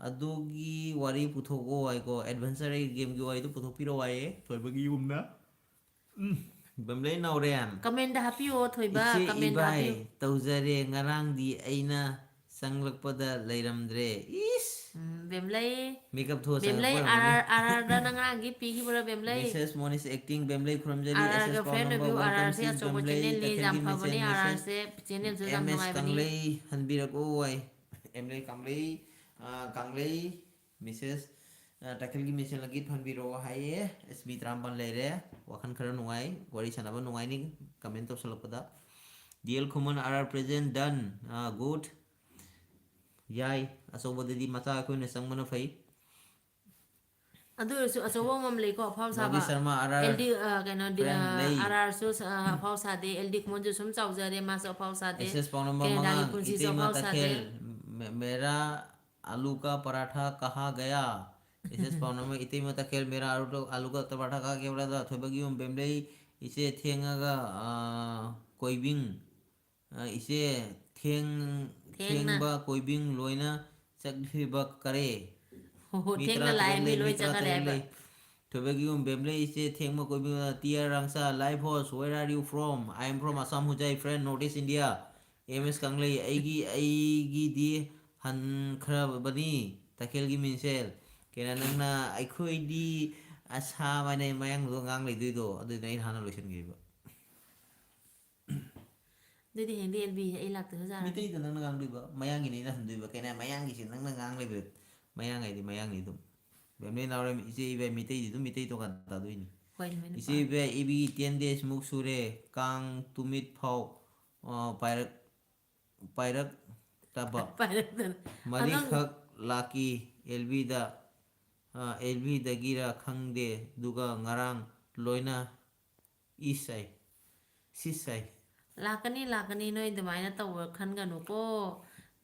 ꯑꯗꯨꯒꯤ ꯋꯥꯔꯤ ꯄꯨꯊꯣꯛꯑꯣ ꯍꯥꯏꯀꯣ, adventure game ꯒꯤ ꯋꯥꯔꯤꯗꯨ ꯄꯨꯊꯣꯛꯄꯤꯔꯛꯑꯣ ꯍꯥꯏꯌꯦ, ꯊꯣꯏꯕꯒꯤ ꯌꯨꯝꯅ꯫ ꯎꯝ, ꯕꯦꯝꯂꯩ ꯅꯥꯎꯔꯦꯝ꯫ Comment ꯗ ꯍꯥꯞꯄꯤꯌꯣ, ꯊꯣꯏꯕ, ꯏꯆꯦ comment ꯗ ꯏꯕꯥꯏ, ꯍꯥꯞꯄꯤꯌꯨ꯫ ꯇꯧꯖꯔꯦ, ꯉꯔꯥꯡꯗꯤ ꯑꯩꯅ ꯆꯪꯂꯛꯄꯗ ꯂꯩꯔꯝꯗ꯭ꯔꯦ꯫ ꯏꯁ! ꯎꯝ, ꯕꯦꯝꯂꯩ꯫ Makeup ꯊꯣꯛꯑ ꯕꯦꯝꯂꯩ, ꯆꯪꯉꯛꯄ ꯑꯣꯏꯔꯝꯒꯅꯤ꯫ ꯑꯥꯔ ꯑꯥꯔ, ꯑꯥꯔ ꯑꯥꯔꯗ ꯅꯪ ꯉꯔꯥꯡꯒꯤ ꯄꯤꯈꯤꯕ꯭ꯔꯥ, ꯕꯦꯝꯂꯩ? Missus Moni's acting, ꯕꯦꯝꯂꯩ ꯈꯨꯔꯨꯝꯖꯔꯤ, ꯑꯥꯔ ꯑꯥꯔꯒ ꯑꯦꯁ ꯑꯦꯁ friend ꯄꯥꯎꯅꯝꯕ, ꯑꯣꯏꯕꯤꯌꯨ, welcome ꯑꯥꯔ ꯑꯥꯔꯁꯦ to ꯑꯆꯧꯕ ꯕꯦꯝꯂꯩ, channel ꯅꯤ, ꯌꯥꯝ ꯇꯈꯦꯜꯒꯤ ꯐꯕꯅꯤ, ꯃꯤꯁꯦꯜ, ꯑꯥꯔ Missus ꯑꯥꯔꯁꯦ channel ꯁꯨ ꯌꯥꯝ ꯑꯦꯝ ꯑꯦꯁ ꯅꯨꯡꯉꯥꯏꯕꯅꯤ꯫ ꯀꯪꯂꯩ, ꯍꯟꯕꯤꯔꯛꯎ ꯍꯥꯏ꯫ ꯑꯦꯝꯂꯩ ꯀꯪꯂꯩ, ꯑ, ꯀꯪꯂꯩ, Missus, ꯑ, ꯇꯈꯦꯜꯒꯤ ꯃꯤꯁꯦꯜꯅ gift ꯍꯟꯕꯤꯔꯛꯑꯣ ꯍꯥꯏꯌꯦ꯫ ꯑꯁ, ꯃꯤ ꯇꯔꯥꯃꯥꯄꯜ ꯂꯩꯔꯦ꯫ ꯋꯥꯈꯜ ꯈꯔ ꯅꯨꯡꯉꯥꯏ꯫ ꯋꯥꯔꯤ ꯁꯥꯟꯅꯕ ꯅꯨꯡꯉꯥꯏꯅꯤ comment ꯇꯧꯁꯜꯂꯛꯄꯗ꯫ ꯗꯤ ꯑꯦꯜ ꯈꯨꯃꯟ, ꯑꯥꯔ ꯑꯥꯔ present, done꯫ ꯑ, good꯫ ꯌꯥꯏ꯫ ꯑꯆꯧꯕꯗꯗꯤ ꯃꯆꯥ ꯑꯩꯈꯣꯏꯅ ꯆꯪꯕꯅ ꯐꯩ꯫ ꯑꯗꯨ ꯑꯣꯏꯔꯁꯨ ꯑꯆꯧꯕ ꯑꯃꯃꯝ ꯂꯩꯀꯣ, ꯑꯐꯥꯎ ꯁꯥꯕ꯫ ꯅꯥꯎꯕꯤ ꯁꯔꯃ, ꯑꯥꯔ ꯑꯥꯔ ꯑꯦꯜ ꯗꯤ, ꯑ, ꯀꯩꯅꯣ, ꯗꯤ, friend ꯑ, ꯂꯩ꯫ ꯑꯥꯔ ꯑꯥꯔꯁꯨ, ꯑ, ꯑꯐꯥꯎ ꯁꯥꯗꯦ, ꯑꯦꯜ ꯗꯤ ꯈꯨꯃꯟꯁꯨ ꯁꯨꯝ ꯆꯥꯎꯖꯔꯦ, ꯃꯥꯁꯨ ꯑꯐꯥꯎ ꯁꯥꯗꯦ꯫ ꯑꯦꯁ ꯑꯦꯁ ꯄꯥꯎꯅꯝꯕ ꯀꯦꯅꯦꯗꯥꯒꯤ ꯃꯉꯥꯡ, ꯄꯨꯟꯁꯤꯁꯨ ꯏꯇꯩꯃ ꯑꯐꯥꯎ ꯁꯥꯗꯦ꯫ ꯇꯈꯦꯜ, ꯃꯦ-, ꯃꯦꯔꯥ ꯑꯂꯨ ꯀꯥ ꯄꯔꯥꯊꯥ ꯀꯍꯥ ꯒꯌꯥ? ꯑꯦꯁ ꯑꯦꯁ ꯄꯥꯎꯅꯝꯕ, ꯏꯇꯩꯃ ꯇꯈꯦꯜ, ꯃꯦꯔꯥ ꯑꯂꯨ, ꯑꯂꯨ ꯀꯥ ꯄꯔꯥꯊꯥ ꯀꯍꯥ ꯒꯌꯥ ꯕ꯭ꯔꯗꯔ? ꯊꯣꯏꯕꯒꯤ ꯌꯨꯝ ꯕꯦꯝꯂꯩ, ꯏꯆꯦ ꯊꯦꯡꯉꯒ, ꯑ, ꯀꯣꯏꯕꯤꯡ꯫ ꯑ, ꯏꯆꯦ, ꯊꯦꯡ-, ꯊꯦꯡꯅ꯫ ꯊꯦꯡꯕ ꯀꯣꯏꯕꯤꯡ ꯂꯣꯏꯅ ꯆꯠꯈ꯭ꯔꯤꯕ ꯀꯔꯦ? ꯍꯣ, ꯍꯣ, ꯃꯤ ꯊꯦꯡꯅ ꯇꯔꯥ ꯂꯥꯛꯑꯦ, ꯇꯔꯦꯠ ꯃꯤ ꯂꯩ, ꯂꯣꯏ ꯃꯤ ꯇꯔꯥ ꯆꯠꯈ꯭ꯔꯦ ꯇꯔꯦꯠ ꯍꯥꯏꯕ꯫ ꯂꯩ꯫ ꯊꯣꯏꯕꯒꯤ ꯌꯨꯝ ꯕꯦꯝꯂꯩ, ꯏꯆꯦ ꯊꯦꯡꯕ ꯀꯣꯏꯕꯤꯡ, ꯇꯤ ꯑꯥꯔ ꯔꯥꯡꯁꯥ, life host, where are you from? I am from Assam, Hojai, friend, North East India꯫ M S Kanglei, ꯑꯩꯒꯤ, ꯑꯩꯒꯤꯗꯤ ꯍꯟꯈ꯭ꯔꯕꯅꯤ꯫ ꯇꯈꯦꯜꯒꯤ ꯃꯤꯡꯁꯦꯜ꯫ ꯀꯩꯅꯣ, ꯅꯪꯅ "ꯑꯩꯈꯣꯏꯗꯤ ꯑꯁꯥꯝ" ꯍꯥꯏꯅ ꯃꯌꯥꯡꯗꯣ ꯉꯥꯡ ꯂꯩꯗꯣꯏꯗꯣ, ꯑꯗꯨꯗ ꯑꯩꯅ ꯍꯥꯟꯅ ꯂꯣꯏꯁꯤꯟꯈꯤꯕ꯫ ꯑꯗꯨꯗꯤ ꯍꯌꯦꯡꯗꯤ ꯑꯦꯜ ꯕꯤ ꯑꯩ ꯂꯥꯛꯇ ꯐꯖꯔꯅꯤ꯫ ꯃꯤꯇꯩꯗ ꯅꯪꯅ ꯉꯥꯡꯗꯣꯏꯕ, ꯃꯌꯥꯡꯒꯤꯅꯦ ꯑꯩꯅ ꯍꯟꯗꯣꯏꯕ꯫ ꯀꯩꯅꯣ, ꯃꯌꯥꯡꯒꯤꯁꯦ ꯅꯪꯅ ꯉꯥꯡ ꯂꯩꯕ꯫ ꯃꯌꯥꯡ ꯍꯥꯏꯗꯤ ꯃꯌꯥꯡꯅꯤ ꯑꯗꯨꯝ꯫ ꯕꯦꯝꯂꯩ ꯅꯥꯎꯔꯦꯝ, ꯏꯆꯦ ꯏꯕꯥꯏ ꯃꯤꯇꯩꯗꯤ ꯑꯗꯨꯝ ꯃꯤꯇꯩ ꯇꯣꯉꯥꯟ ꯇꯥꯗꯣꯏꯅꯤ꯫ ꯍꯣꯏ, ꯅꯣꯏꯅ ꯏꯆꯦ ꯏꯕꯥꯏ, ꯏꯕꯤ ten days ꯃꯨꯛ ꯁꯨꯔꯦ ꯀꯥꯡ ꯇꯨꯃꯤꯠ ꯐꯥꯎ, ꯑ, ꯄꯥꯏꯔꯛ-, ꯄꯥꯏꯔꯛꯇꯕ꯫ ꯄꯥꯏꯔꯛꯇꯅ꯫ ꯑꯉꯥꯡ ꯃꯔꯤꯈꯛ ꯂꯥꯛꯀꯤ ꯑꯦꯜ ꯕꯤꯗ, ꯑ, ꯑꯦꯜ ꯕꯤꯗꯒꯤꯔ ꯈꯪꯗꯦ, ꯑꯗꯨꯒ ꯉꯔꯥꯡ ꯂꯣꯏꯅ ꯏꯁ ꯍꯥꯏ, ꯁꯤꯁ ꯍꯥꯏ꯫ ꯂꯥꯛꯀꯅꯤ, ꯂꯥꯛꯀꯅꯤ, ꯅꯣꯏ ꯑꯗꯨꯃꯥꯏꯅ ꯇꯧꯕ ꯈꯟꯒꯅꯨꯀꯣ,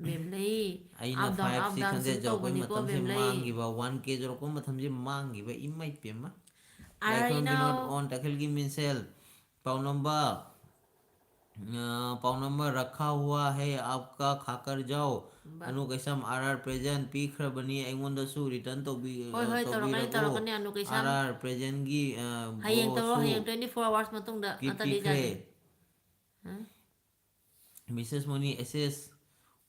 ꯕꯦꯝꯂꯩ꯫ ꯑꯩꯅ Up down, five up six down ꯁꯨꯝ hundred ꯌꯧꯔꯛꯄꯩ ꯇꯧꯕꯅꯤꯀꯣ, ꯃꯇꯝꯁꯦ ꯕꯦꯝꯂꯩ꯫ ꯃꯥꯡꯈꯤꯕ, one K ꯌꯧꯔꯛꯄ ꯃꯇꯝꯁꯦ ꯃꯥꯡꯈꯤꯕ, ꯏꯃꯩ ꯄꯦꯝꯃ꯫ ꯑꯥꯏ ꯂꯥꯏꯈ꯭ꯔꯝ ꯅꯣ꯫ ꯕꯤꯅꯣꯗ on ꯇꯈꯦꯜꯒꯤ ꯃꯤꯡꯁꯦꯜ꯫ ꯄꯥꯎ ꯅꯝꯕ, ꯑ, ꯄꯥꯎ ꯅꯝꯕ ꯔꯈꯥ ꯍꯨꯋꯥ ꯍꯦ ꯑꯥꯞꯀꯥ ꯈꯥꯀꯔ ꯖꯥꯎ꯫ ꯕ- ꯑꯅꯨ ꯀꯩꯁꯥꯝ ꯑꯥꯔ ꯑꯥꯔ present ꯄꯤꯈ꯭ꯔꯕꯅꯤ, ꯑꯩꯉꯣꯟꯗꯁꯨ return ꯇꯧꯕꯤ-, ꯍꯣꯏ, ꯑ, ꯍꯣꯏ, ꯇꯧꯔꯛꯀꯅꯤ, ꯇꯧꯕꯤꯔꯒꯦ꯫ ꯇꯧꯔꯛꯀꯅꯤ, ꯑꯅꯨ ꯀꯩꯁꯥꯝ꯫ ꯑꯥꯔ ꯑꯥꯔ presentꯒꯤ, ꯑ, ꯍꯌꯦꯡ ꯇꯧꯔꯣ, ꯕꯣꯁꯁꯨ ꯍꯌꯦꯡ twenty four hours ꯃꯇꯨꯡꯗ gift ꯅꯠꯇ꯭ꯔꯗꯤ ꯄꯤꯈ꯭ꯔꯦ꯫ ꯌꯥꯗꯦ꯫ ꯍꯥ? ꯃꯤꯁꯦꯁ ꯃꯣꯅꯤ ꯑꯦꯁ ꯑꯦꯁ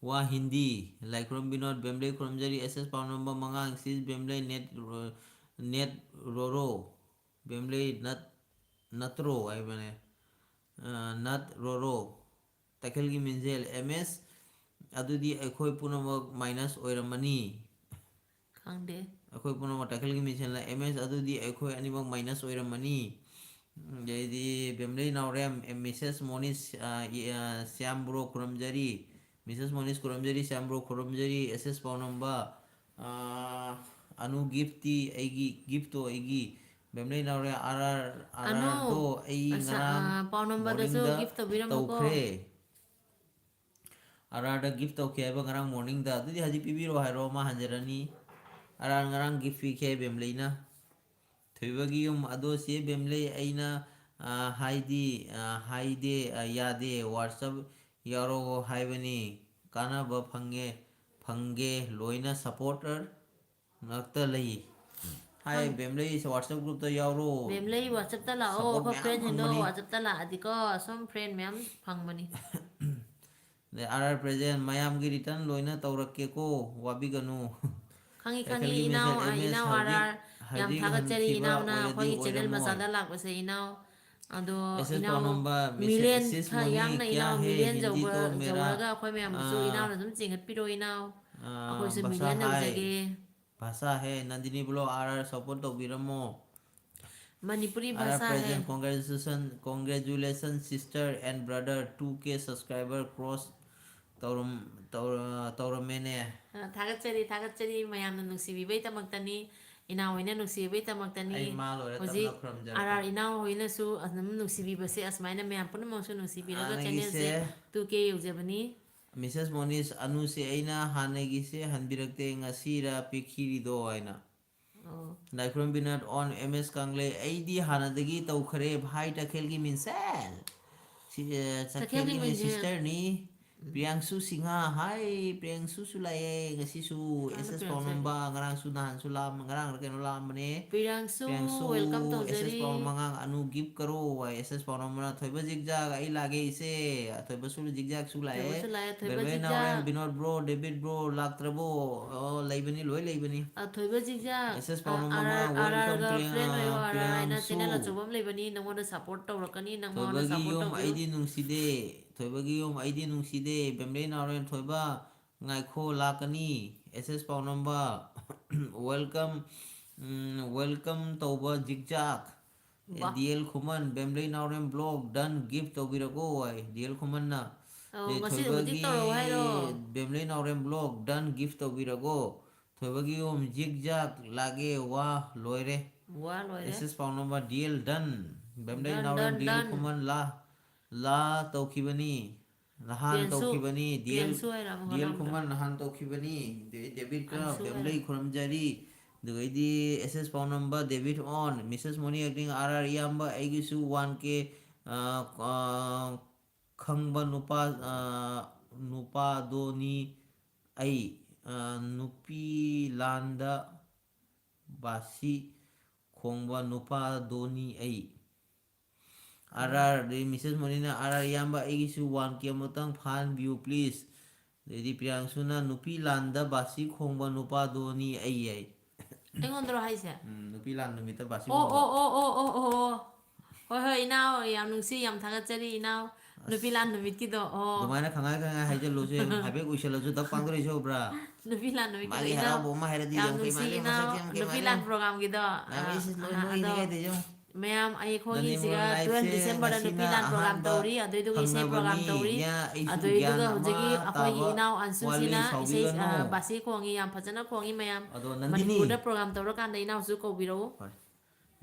ꯋꯥ ꯍꯤꯟꯗꯤ, ꯂꯥꯏꯈ꯭ꯔꯝ ꯕꯤꯅꯣꯗ ꯕꯦꯝꯂꯩ ꯈꯨꯔꯨꯝꯖꯔꯤ, ꯑꯦꯁ ꯑꯦꯁ ꯄꯥꯎ ꯅꯝꯕ ꯃꯉꯥꯡ ꯁꯤꯁ ꯕꯦꯝꯂꯩ ꯅꯦꯠ ꯔꯣ-, ꯅꯦꯠ ꯔꯣꯔꯣ, ꯕꯦꯝꯂꯩ ꯅꯠ-, ꯅꯠꯇ꯭ꯔꯣ ꯍꯥꯏꯕꯅꯦ, ꯑ, ꯅꯠ ꯔꯣꯔꯣ, ꯇꯈꯦꯜꯒꯤ ꯃꯤꯡꯖꯦꯜ, ꯑꯦꯝ ꯑꯦꯁ ꯑꯗꯨꯗꯤ ꯑꯩꯈꯣꯏ ꯄꯨꯝꯅꯃꯛ minus ꯑꯣꯏꯔꯝꯃꯅꯤ꯫ ꯈꯪꯗꯦ꯫ ꯑꯩꯈꯣꯏ ꯄꯨꯝꯅꯃꯛ ꯇꯈꯦꯜꯒꯤ ꯃꯤꯡꯁꯦꯜꯅ ꯑꯦꯝ ꯑꯦꯁ ꯑꯗꯨꯗꯤ ꯑꯩꯈꯣꯏ ꯑꯅꯤꯃꯛ minus ꯑꯣꯏꯔꯝꯃꯅꯤ꯫ ꯑꯗꯩꯗꯤ ꯕꯦꯝꯂꯩ ꯅꯥꯎꯔꯦꯝ, ꯑꯦ, ꯃꯤꯁꯦꯁ ꯃꯣꯅꯤꯁ, ꯑ, ꯏ-, ꯑ, ꯁ꯭ꯌꯥꯝ ꯕ꯭ꯔꯣ ꯈꯨꯔꯨꯝꯖꯔꯤ꯫ ꯃꯤꯁꯦꯁ ꯃꯣꯅꯤꯁ ꯈꯨꯔꯨꯝꯖꯔꯤ, ꯁ꯭ꯌꯥꯝ ꯕ꯭ꯔꯣ ꯈꯨꯔꯨꯝꯖꯔꯤ, ꯑꯦꯁ ꯑꯦꯁ ꯄꯥꯎꯅꯝꯕ, ꯑ, ꯑꯅꯨ giftꯇꯤ ꯑꯩꯒꯤ, giftꯇꯣ ꯑꯩꯒꯤ꯫ ꯕꯦꯝꯂꯩ ꯅꯥꯎꯔꯦꯝ, ꯑꯥꯔ ꯑꯥꯔ, ꯑꯥꯔ ꯑꯥꯔꯗꯣ ꯑꯩ ꯑꯁ, ꯉꯔꯥꯡ ꯑ, ꯄꯥꯎꯅꯝꯕꯗꯁꯨ morningꯗ gift ꯇꯧꯕꯤꯔꯝꯃꯨꯀꯣ꯫ ꯇꯧꯈ꯭ꯔꯦ꯫ ꯑꯥꯔ ꯑꯥꯔꯗ gift ꯇꯧꯈꯤ ꯍꯥꯏꯕ ꯉꯔꯥꯡ morningꯗ꯫ ꯑꯗꯨꯗꯤ ꯍꯧꯖꯤꯛ ꯄꯤꯕꯤꯔꯣ ꯍꯥꯏꯔꯣ, ꯃꯥ ꯍꯟꯖꯔꯅꯤ꯫ ꯑꯥꯔ ꯑꯥꯔ ꯉꯔꯥꯡ gift ꯄꯤꯈꯤ ꯍꯥꯏ ꯕꯦꯝꯂꯩꯅ꯫ ꯊꯣꯏꯕꯒꯤ ꯌꯨꯝ ꯑꯗꯣ ꯆꯦ ꯕꯦꯝꯂꯩ ꯑꯩꯅ, ꯑ, ꯍꯥꯏꯗꯤ, ꯑ, ꯍꯥꯏꯗꯦ, ꯑ, ꯌꯥꯗꯦ꯫ WhatsApp ꯌꯥꯎꯔꯛꯑꯣ ꯍꯥꯏꯕꯅꯤ꯫ ꯀꯥꯟꯅꯕ ꯐꯪꯉꯦ, ꯐꯪꯒꯦ ꯂꯣꯏꯅ supporter ꯉꯥꯛꯇ ꯂꯩ꯫ ꯍꯥꯏ ꯈꯪ- ꯕꯦꯝꯂꯩ WhatsApp groupꯇ ꯌꯥꯎꯔꯣ꯫ ꯕꯦꯝꯂꯩ WhatsAppꯇ ꯂꯥꯛꯑꯣ꯫ Support ꯑꯩꯈꯣꯏ ꯃꯌꯥꯝ friendꯁꯤꯡꯗꯣ ꯐꯪꯕꯅꯤ꯫ WhatsAppꯇ ꯂꯥꯛꯑꯗꯤꯀꯣ ꯁꯨꯝ friend ꯃꯌꯥꯝ ꯐꯪꯕꯅꯤ꯫ ꯑꯗꯩ ꯑꯥꯔ ꯑꯥꯔ present ꯃꯌꯥꯝꯒꯤ return ꯂꯣꯏꯅ ꯇꯧꯔꯛꯀꯦꯀꯣ, ꯋꯥꯕꯤꯒꯅꯨ꯫ ꯈꯪꯉꯤ, ꯈꯪꯉꯤ, ꯏꯅꯥꯎ, ꯑ, ꯏꯅꯥꯎ ꯑꯥꯔ ꯑꯥꯔ, ꯌꯥꯝ ꯊꯥꯒꯠꯆꯔꯤ, ꯏꯅꯥꯎꯅ ꯑꯩꯈꯣꯏꯒꯤ ꯆꯦꯅꯦꯜ ꯃꯆꯥꯗ ꯂꯥꯛꯄꯁꯦ, ꯏꯅꯥꯎ꯫ ꯑꯗꯣ ꯏꯅꯥꯎ, ꯃꯤꯂꯤꯌꯟ ꯈꯔ ꯌꯥꯡꯅ ꯏꯅꯥꯎ ꯃꯤꯂꯤꯌꯟ ꯌꯧꯕ, ꯌꯧꯔꯒ ꯑꯩꯈꯣꯏ ꯃꯌꯥꯝꯕꯨꯁꯨ ꯏꯅꯥꯎꯅ ꯑꯗꯨꯝ ꯆꯤꯡꯈꯠꯄꯤꯔꯣ, ꯏꯅꯥꯎ꯫ ꯑꯩꯈꯣꯏꯁꯨ ꯃꯤꯂꯤꯌꯟ ꯌꯧꯖꯒꯦ꯫ ꯚꯥꯁꯥ ꯍꯦ, ꯅꯟꯗꯤꯅꯤ ꯕ꯭ꯂꯣ ꯑꯥꯔ ꯑꯥꯔ ꯁꯞꯄꯣꯔꯠ ꯇꯧꯕꯤꯔꯝꯃꯣ꯫ ꯃꯅꯤꯄꯨꯔꯤ ꯑꯥꯔ ꯑꯥꯔ ꯚꯥꯁꯥ ꯍꯦ꯫ Present, congratulations, congratulations sister and brother, two K subscriber cross ꯇꯧꯔꯝ-, ꯇꯧꯔ-, ꯇꯧꯔꯝꯃꯦꯅꯦ꯫ ꯑ, ꯊꯥꯒꯠꯆꯔꯤ, ꯊꯥꯒꯠꯆꯔꯤ, ꯃꯌꯥꯝꯅ ꯅꯨꯡꯁꯤꯕꯤꯕꯩꯗꯃꯛꯇꯅꯤ, ꯏꯅꯥꯎ ꯍꯣꯏꯅ ꯅꯨꯡꯁꯤꯕꯤꯕꯩꯗꯃꯛꯇꯅꯤ꯫ ꯑꯩ ꯃꯥ ꯂꯣꯏꯔ ꯍꯧꯖꯤꯛ ꯇꯞꯅ ꯈꯨꯔꯨꯝꯖꯔꯛꯀꯦ꯫ ꯑꯥꯔ ꯑꯥꯔ ꯏꯅꯥꯎ ꯍꯣꯏꯅꯁꯨ ꯑꯗꯨꯝ ꯅꯨꯡꯁꯤꯕꯤꯕꯁꯦ ꯑꯁꯨꯃꯥꯏꯅ ꯃꯌꯥꯝ ꯄꯨꯝꯅꯃꯛꯁꯨ ꯅꯨꯡꯁꯤꯕꯤꯔꯒ ꯍꯥꯟꯅꯒꯤꯁꯦ ꯆꯦꯅꯦꯜꯁꯦ ꯇꯨ ꯀꯦ ꯌꯧꯖꯕꯅꯤ꯫ ꯃꯤꯁꯦꯁ ꯃꯣꯅꯤꯁ, ꯑꯅꯨꯁꯦ ꯑꯩꯅ ꯍꯥꯟꯅꯒꯤꯁꯦ ꯍꯟꯕꯤꯔꯛꯇꯦ, ꯉꯁꯤꯔ ꯄꯤꯈꯤꯔꯤꯗꯣ ꯍꯥꯏꯅ꯫ ꯑꯣ꯫ ꯂꯥꯏꯈꯨꯔꯝ ꯕꯤꯅꯣꯗ on M S ꯀꯪꯂꯩ, ꯑꯩꯗꯤ ꯍꯥꯟꯅꯗꯒꯤ ꯇꯧꯈ꯭ꯔꯦ ꯚꯥꯏ ꯇꯈꯦꯜꯒꯤ ꯃꯤꯟꯁꯦꯜ꯫ ꯁꯤ, ꯑ, ꯇꯈꯦꯜꯒꯤ ꯇꯈꯦꯜꯒꯤ ꯃꯤꯟ ꯃꯤꯟꯁꯦꯜ꯫ ꯁꯤꯁꯇꯔꯅꯤ꯫ ꯄ꯭ꯔꯤꯌꯥꯡꯁꯨ ꯁꯤꯡꯍ, ꯍꯥꯏ, ꯄ꯭ꯔꯤꯌꯥꯡꯁꯨꯁꯨ ꯂꯥꯛꯑꯦ ꯉꯁꯤꯁꯨ꯫ ꯍꯥꯟꯅ ꯑꯦꯁ ꯑꯦꯁ ꯄ꯭ꯔꯤꯌꯥꯡꯁꯨ꯫ ꯄꯥꯎꯅꯝꯕ ꯉꯔꯥꯡꯁꯨ ꯅꯍꯥꯟꯁꯨ ꯂꯥꯛꯑꯝ-, ꯉꯔꯥꯡꯂ ꯀꯩꯅꯣ ꯂꯥꯛꯑꯝꯕꯅꯦ꯫ ꯄ꯭ꯔꯤꯌꯥꯡꯁꯨ, ꯄ꯭ꯔꯤꯌꯥꯡꯁꯨ, welcome ꯑꯦꯁ ꯑꯦꯁ ꯇꯧꯖꯔꯤ꯫ ꯄꯥꯎꯅꯝꯕ ꯑꯉꯥꯡ ꯑꯅꯨ gift ꯀꯔꯣ ꯍꯥꯏ꯫ ꯑꯦꯁ ꯑꯦꯁ ꯄꯥꯎꯅꯝꯕꯅ ꯊꯣꯏꯕ ꯖꯤꯛꯖꯥꯛ ꯑꯩ ꯂꯥꯛꯑꯒꯦ ꯏꯆꯦ꯫ ꯊꯣꯏꯕꯁꯨ ꯖꯤꯛꯖꯥꯛꯁꯨ ꯂꯥꯛꯑꯦ꯫ ꯊꯣꯏꯕꯁꯨ ꯂꯥꯛꯑꯦ, ꯊꯣꯏꯕ ꯕꯦꯝꯕꯦ ꯅꯥꯎꯔꯦꯝ, zigzag. Vinod bro, debit bro ꯂꯥꯛꯇ꯭ꯔꯕꯣ? ꯑꯣ, ꯂꯩꯕꯅꯤ, ꯂꯣꯏ ꯂꯩꯕꯅꯤ꯫ ꯑ, ꯊꯣꯏꯕ ꯖꯤꯛꯖꯥꯛ, ꯑꯦꯁ ꯑꯦꯁ ꯑ, ꯄꯥꯎꯅꯝꯕ ꯑꯥꯔ ꯑꯥꯔ, ꯑꯉꯥꯡ, welcome ꯑꯥꯔ ꯑꯥꯔꯒ ꯄ꯭ꯔꯤꯌꯥ-, friend ꯑꯣꯏꯌꯣ, ꯑꯥꯔ ꯑꯥꯔ ꯍꯥꯏꯅ ꯄ꯭ꯔꯤꯌꯥꯡꯁꯨ꯫ channel ꯑꯆꯧꯕ ꯑꯃ ꯂꯩꯕꯅꯤ, ꯅꯪꯉꯣꯟꯗ support ꯇꯧꯔꯛꯀꯅꯤ, ꯅꯪ ꯃꯉꯣꯟꯗ ꯊꯣꯏꯕꯒꯤ support ꯌꯨꯝ ꯇꯧꯕꯤꯌꯨ꯫ ꯑꯩꯗꯤ ꯅꯨꯡꯁꯤꯗꯦ, ꯊꯣꯏꯕꯒꯤ ꯌꯨꯝ ꯑꯩꯗꯤ ꯅꯨꯡꯁꯤꯗꯦ, ꯕꯦꯝꯕ꯭ꯂꯩ ꯅꯥꯎꯔꯦꯝ ꯊꯣꯏꯕ, ꯉꯥꯏꯈꯣ ꯂꯥꯛꯀꯅꯤ, ꯑꯦꯁ ꯑꯦꯁ ꯄꯥꯎꯅꯝꯕ꯫ Welcome, ꯎꯝ, welcome ꯇꯧꯕ ꯖꯤꯛꯖꯥꯛ꯫ ꯋꯥ꯫ ꯗꯤ ꯑꯦꯜ ꯈꯨꯃꯟ, ꯕꯦꯝꯕ꯭ꯂꯩ ꯅꯥꯎꯔꯦꯝ ꯕ꯭ꯂꯣꯛ, done, gift ꯇꯧꯕꯤꯔꯒꯣ ꯍꯥꯏ, ꯗꯤ ꯑꯦꯜ ꯈꯨꯃꯟꯅ꯫ ꯑꯧ, ꯑꯗꯩ ꯉꯁꯤ ꯍꯧꯖꯤꯛ ꯊꯣꯏꯕꯒꯤ ꯇꯧꯔꯛꯑꯣ ꯍꯥꯏꯔꯣ? ꯕꯦꯝꯕ꯭ꯂꯩ ꯅꯥꯎꯔꯦꯝ ꯕ꯭ꯂꯣꯛ, done, gift ꯇꯧꯕꯤꯔꯒꯣ꯫ ꯊꯣꯏꯕꯒꯤ ꯌꯨꯝ ꯖꯤꯛ ꯖꯥꯛ ꯂꯥꯛꯑꯦ, ꯋꯥ ꯂꯣꯏꯔꯦ꯫ ꯋꯥ ꯂꯣꯏꯔꯦ꯫ ꯑꯦꯁ S ꯄꯥꯎꯅꯝꯕ D L done꯫ ꯕꯦꯝꯕ꯭ꯂꯩ Done, ꯅꯥꯎꯔꯦꯝ done, ꯗꯤ ꯑꯦꯜ done꯫ ꯈꯨꯃꯟ ꯂꯥ, ꯂꯥ ꯇꯧꯈꯤꯕꯅꯤ꯫ ꯂꯍꯥꯟ ꯄ꯭ꯔꯤꯌꯥꯟꯁꯨ, ꯇꯧꯈꯤꯕꯅꯤ꯫ ꯗꯤ ꯑꯦꯜ, ꯄ꯭ꯔꯤꯌꯥꯟꯁꯨ ꯍꯥꯏꯔꯣ ꯑꯃꯨꯛ ꯗꯤ ꯑꯦꯜ ꯍꯜꯂꯣ ꯑꯃꯨꯛꯇ? ꯈꯨꯃꯟ ꯂꯍꯥꯟ ꯇꯧꯈꯤꯕꯅꯤ꯫ ꯗꯦ-, ꯗꯦꯕꯤꯠꯀ ꯑꯟꯁꯨ ꯍꯥꯏꯔꯣ꯫ ꯍꯥꯏꯅ꯫ ꯗꯦꯕꯤꯠꯀ ꯕꯦꯝꯕ꯭ꯂꯩ ꯈꯨꯔꯨꯝꯖꯔꯤ꯫ ꯑꯗꯨꯒꯩꯗꯤ ꯑꯦꯁ ꯑꯦꯁ ꯄꯥꯎꯅꯝꯕ ꯗꯦꯕꯤꯠ on, Mrs Moni acting, R R ꯏꯌꯥꯝꯕ ꯑꯩꯒꯤꯁꯨ ꯋꯥꯟ ꯀꯦ, ꯑ, ꯑ, ꯈꯪꯕ ꯅꯨꯄꯥ, ꯑ, ꯅꯨꯄꯥꯗꯣꯅꯤ ꯑꯩ, ꯑ, ꯅꯨꯄꯤ ꯂꯥꯟꯗ ꯕꯥꯁꯤ ꯈꯣꯡꯕ ꯅꯨꯄꯥꯗꯣꯅꯤ ꯑꯩ꯫ ꯑꯥꯔ ꯑꯥꯔ, ꯑꯗꯩ ꯃꯤꯁꯦꯁ ꯃꯣꯅꯤꯅ, "ꯑꯥꯔ ꯑꯥꯔ ꯏꯌꯥꯝꯕ, ꯑꯩꯒꯤꯁꯨ ꯋꯥꯟ ꯀꯦ ꯑꯃꯨꯛꯇꯪ ꯐꯥꯍꯟꯕꯤꯌꯨ please꯫ ꯑꯗꯩꯗꯤ ꯄ꯭ꯔꯤꯌꯥꯡꯁꯨꯅ ꯅꯨꯄꯤ ꯂꯥꯟꯗ ꯕꯥꯁꯤ ꯈꯣꯡꯕ ꯅꯨꯄꯥꯗꯨꯅꯤ ꯑꯩ ꯍꯥꯏ꯫ ꯑꯩꯉꯣꯟꯗꯔꯣ ꯍꯥꯏꯁꯦ? ꯎꯝ, ꯅꯨꯄꯤ ꯂꯥꯟ ꯅꯨꯃꯤꯠꯇ ꯕꯥꯁꯤ ꯑꯣ ꯈꯣꯡꯕ꯫ ꯑꯣ ꯑꯣ ꯑꯣ ꯑꯣ ꯑꯣ ꯑꯣ꯫ ꯍꯣꯏ ꯍꯣꯏ ꯏꯅꯥꯎ, ꯌꯥꯝ ꯅꯨꯡꯁꯤ, ꯌꯥꯝ ꯊꯥꯒꯠꯆꯔꯤ ꯏꯅꯥꯎ꯫ ꯅꯨꯄꯤ ꯂꯥꯟ ꯅꯨꯃꯤꯠꯀꯤꯗꯣ꯫ ꯑꯣ꯫ ꯑꯗꯨꯃꯥꯏꯅ ꯈꯪꯍꯥꯏ ꯈꯪꯍꯥꯏ ꯍꯥꯏꯖꯜꯂꯨꯁꯦ꯫ ꯍꯥꯏꯐꯦꯠ ꯎꯏꯁꯜꯂꯁꯨ ꯗꯛ ꯄꯥꯡꯊꯣꯔꯛꯏꯁꯦ ꯎꯕ꯭ꯔꯥ? ꯅꯨꯄꯤ ꯂꯥꯟ ꯅꯨꯃꯤꯠꯀꯤꯗꯣ ꯃꯥꯒꯤ ꯏꯅꯥꯎ꯫ ꯍꯔꯥꯎꯕ ꯑꯃ ꯍꯥꯏꯔꯗꯤ ꯌꯥꯝ ꯌꯦꯡꯉꯨ, ꯀꯩ ꯅꯨꯡꯁꯤ ꯃꯥꯜꯂꯤ, ꯏꯅꯥꯎ꯫ ꯃꯁꯛꯁꯦ ꯌꯥꯝ ꯀꯩ ꯅꯨꯄꯤ ꯃꯥꯜꯂꯤ ꯂꯥꯟ ꯌꯦꯡꯉꯨ꯫ ꯄ꯭ꯔꯣꯒꯥꯝꯒꯤꯗꯣ꯫ ꯃꯌꯥꯝ ꯏꯁ ꯂꯣꯏ ꯑꯗꯣ ꯅꯣꯏꯅꯦ ꯀꯩꯗꯩꯁꯦ ꯌꯦꯡꯉꯨ꯫ ꯃꯌꯥꯝ ꯅꯟꯗꯤꯅꯤ ꯑꯩꯈꯣꯏꯒꯤꯁꯤꯒ ꯃꯣꯔ ꯇꯨꯋꯦꯜꯐ ꯂꯥꯏꯐꯁꯦ ꯗꯤꯁꯦꯝꯕꯔꯗ ꯅꯨꯄꯤ ꯉꯁꯤꯅ ꯂꯥꯟ ꯄ꯭ꯔꯣꯒꯥꯝ ꯑꯍꯥꯟꯕ ꯇꯧꯔꯤ, ꯑꯗꯨꯏꯗꯨꯒ ꯏꯁꯩ ꯐꯪꯅꯕꯅꯤ꯫ ꯄ꯭ꯔꯣꯒꯥꯝ ꯇꯧꯔꯤ꯫ ꯌꯥ, ꯑꯩꯁꯨ ꯒ꯭ꯌꯥꯟ ꯑꯗꯨꯏꯗꯨꯒ ꯑꯃ ꯍꯧꯖꯤꯛꯀꯤ ꯑꯩꯈꯣꯏꯒꯤ ꯇꯥꯕ ꯏꯅꯥꯎ ꯑꯟꯁꯨꯁꯤꯅ ꯋꯥꯠꯂꯦ, ꯏꯁꯩ, ꯁꯥꯎꯕꯤꯒꯅꯨ꯫ ꯑ, ꯕꯥꯁꯤ ꯈꯣꯡꯉꯤ, ꯌꯥꯝ ꯐꯖꯅ ꯈꯣꯡꯉꯤ ꯃꯌꯥꯝ꯫ ꯑꯗꯣ ꯅꯟꯗꯤꯅꯤ꯫ ꯃꯅꯤꯄꯨꯔꯗ ꯄ꯭ꯔꯣꯒꯥꯝ ꯇꯧꯔꯀꯥꯟꯗ ꯏꯅꯥꯎꯁꯨ ꯀꯧꯕꯤꯔꯛꯎ꯫ ꯍꯣꯏ꯫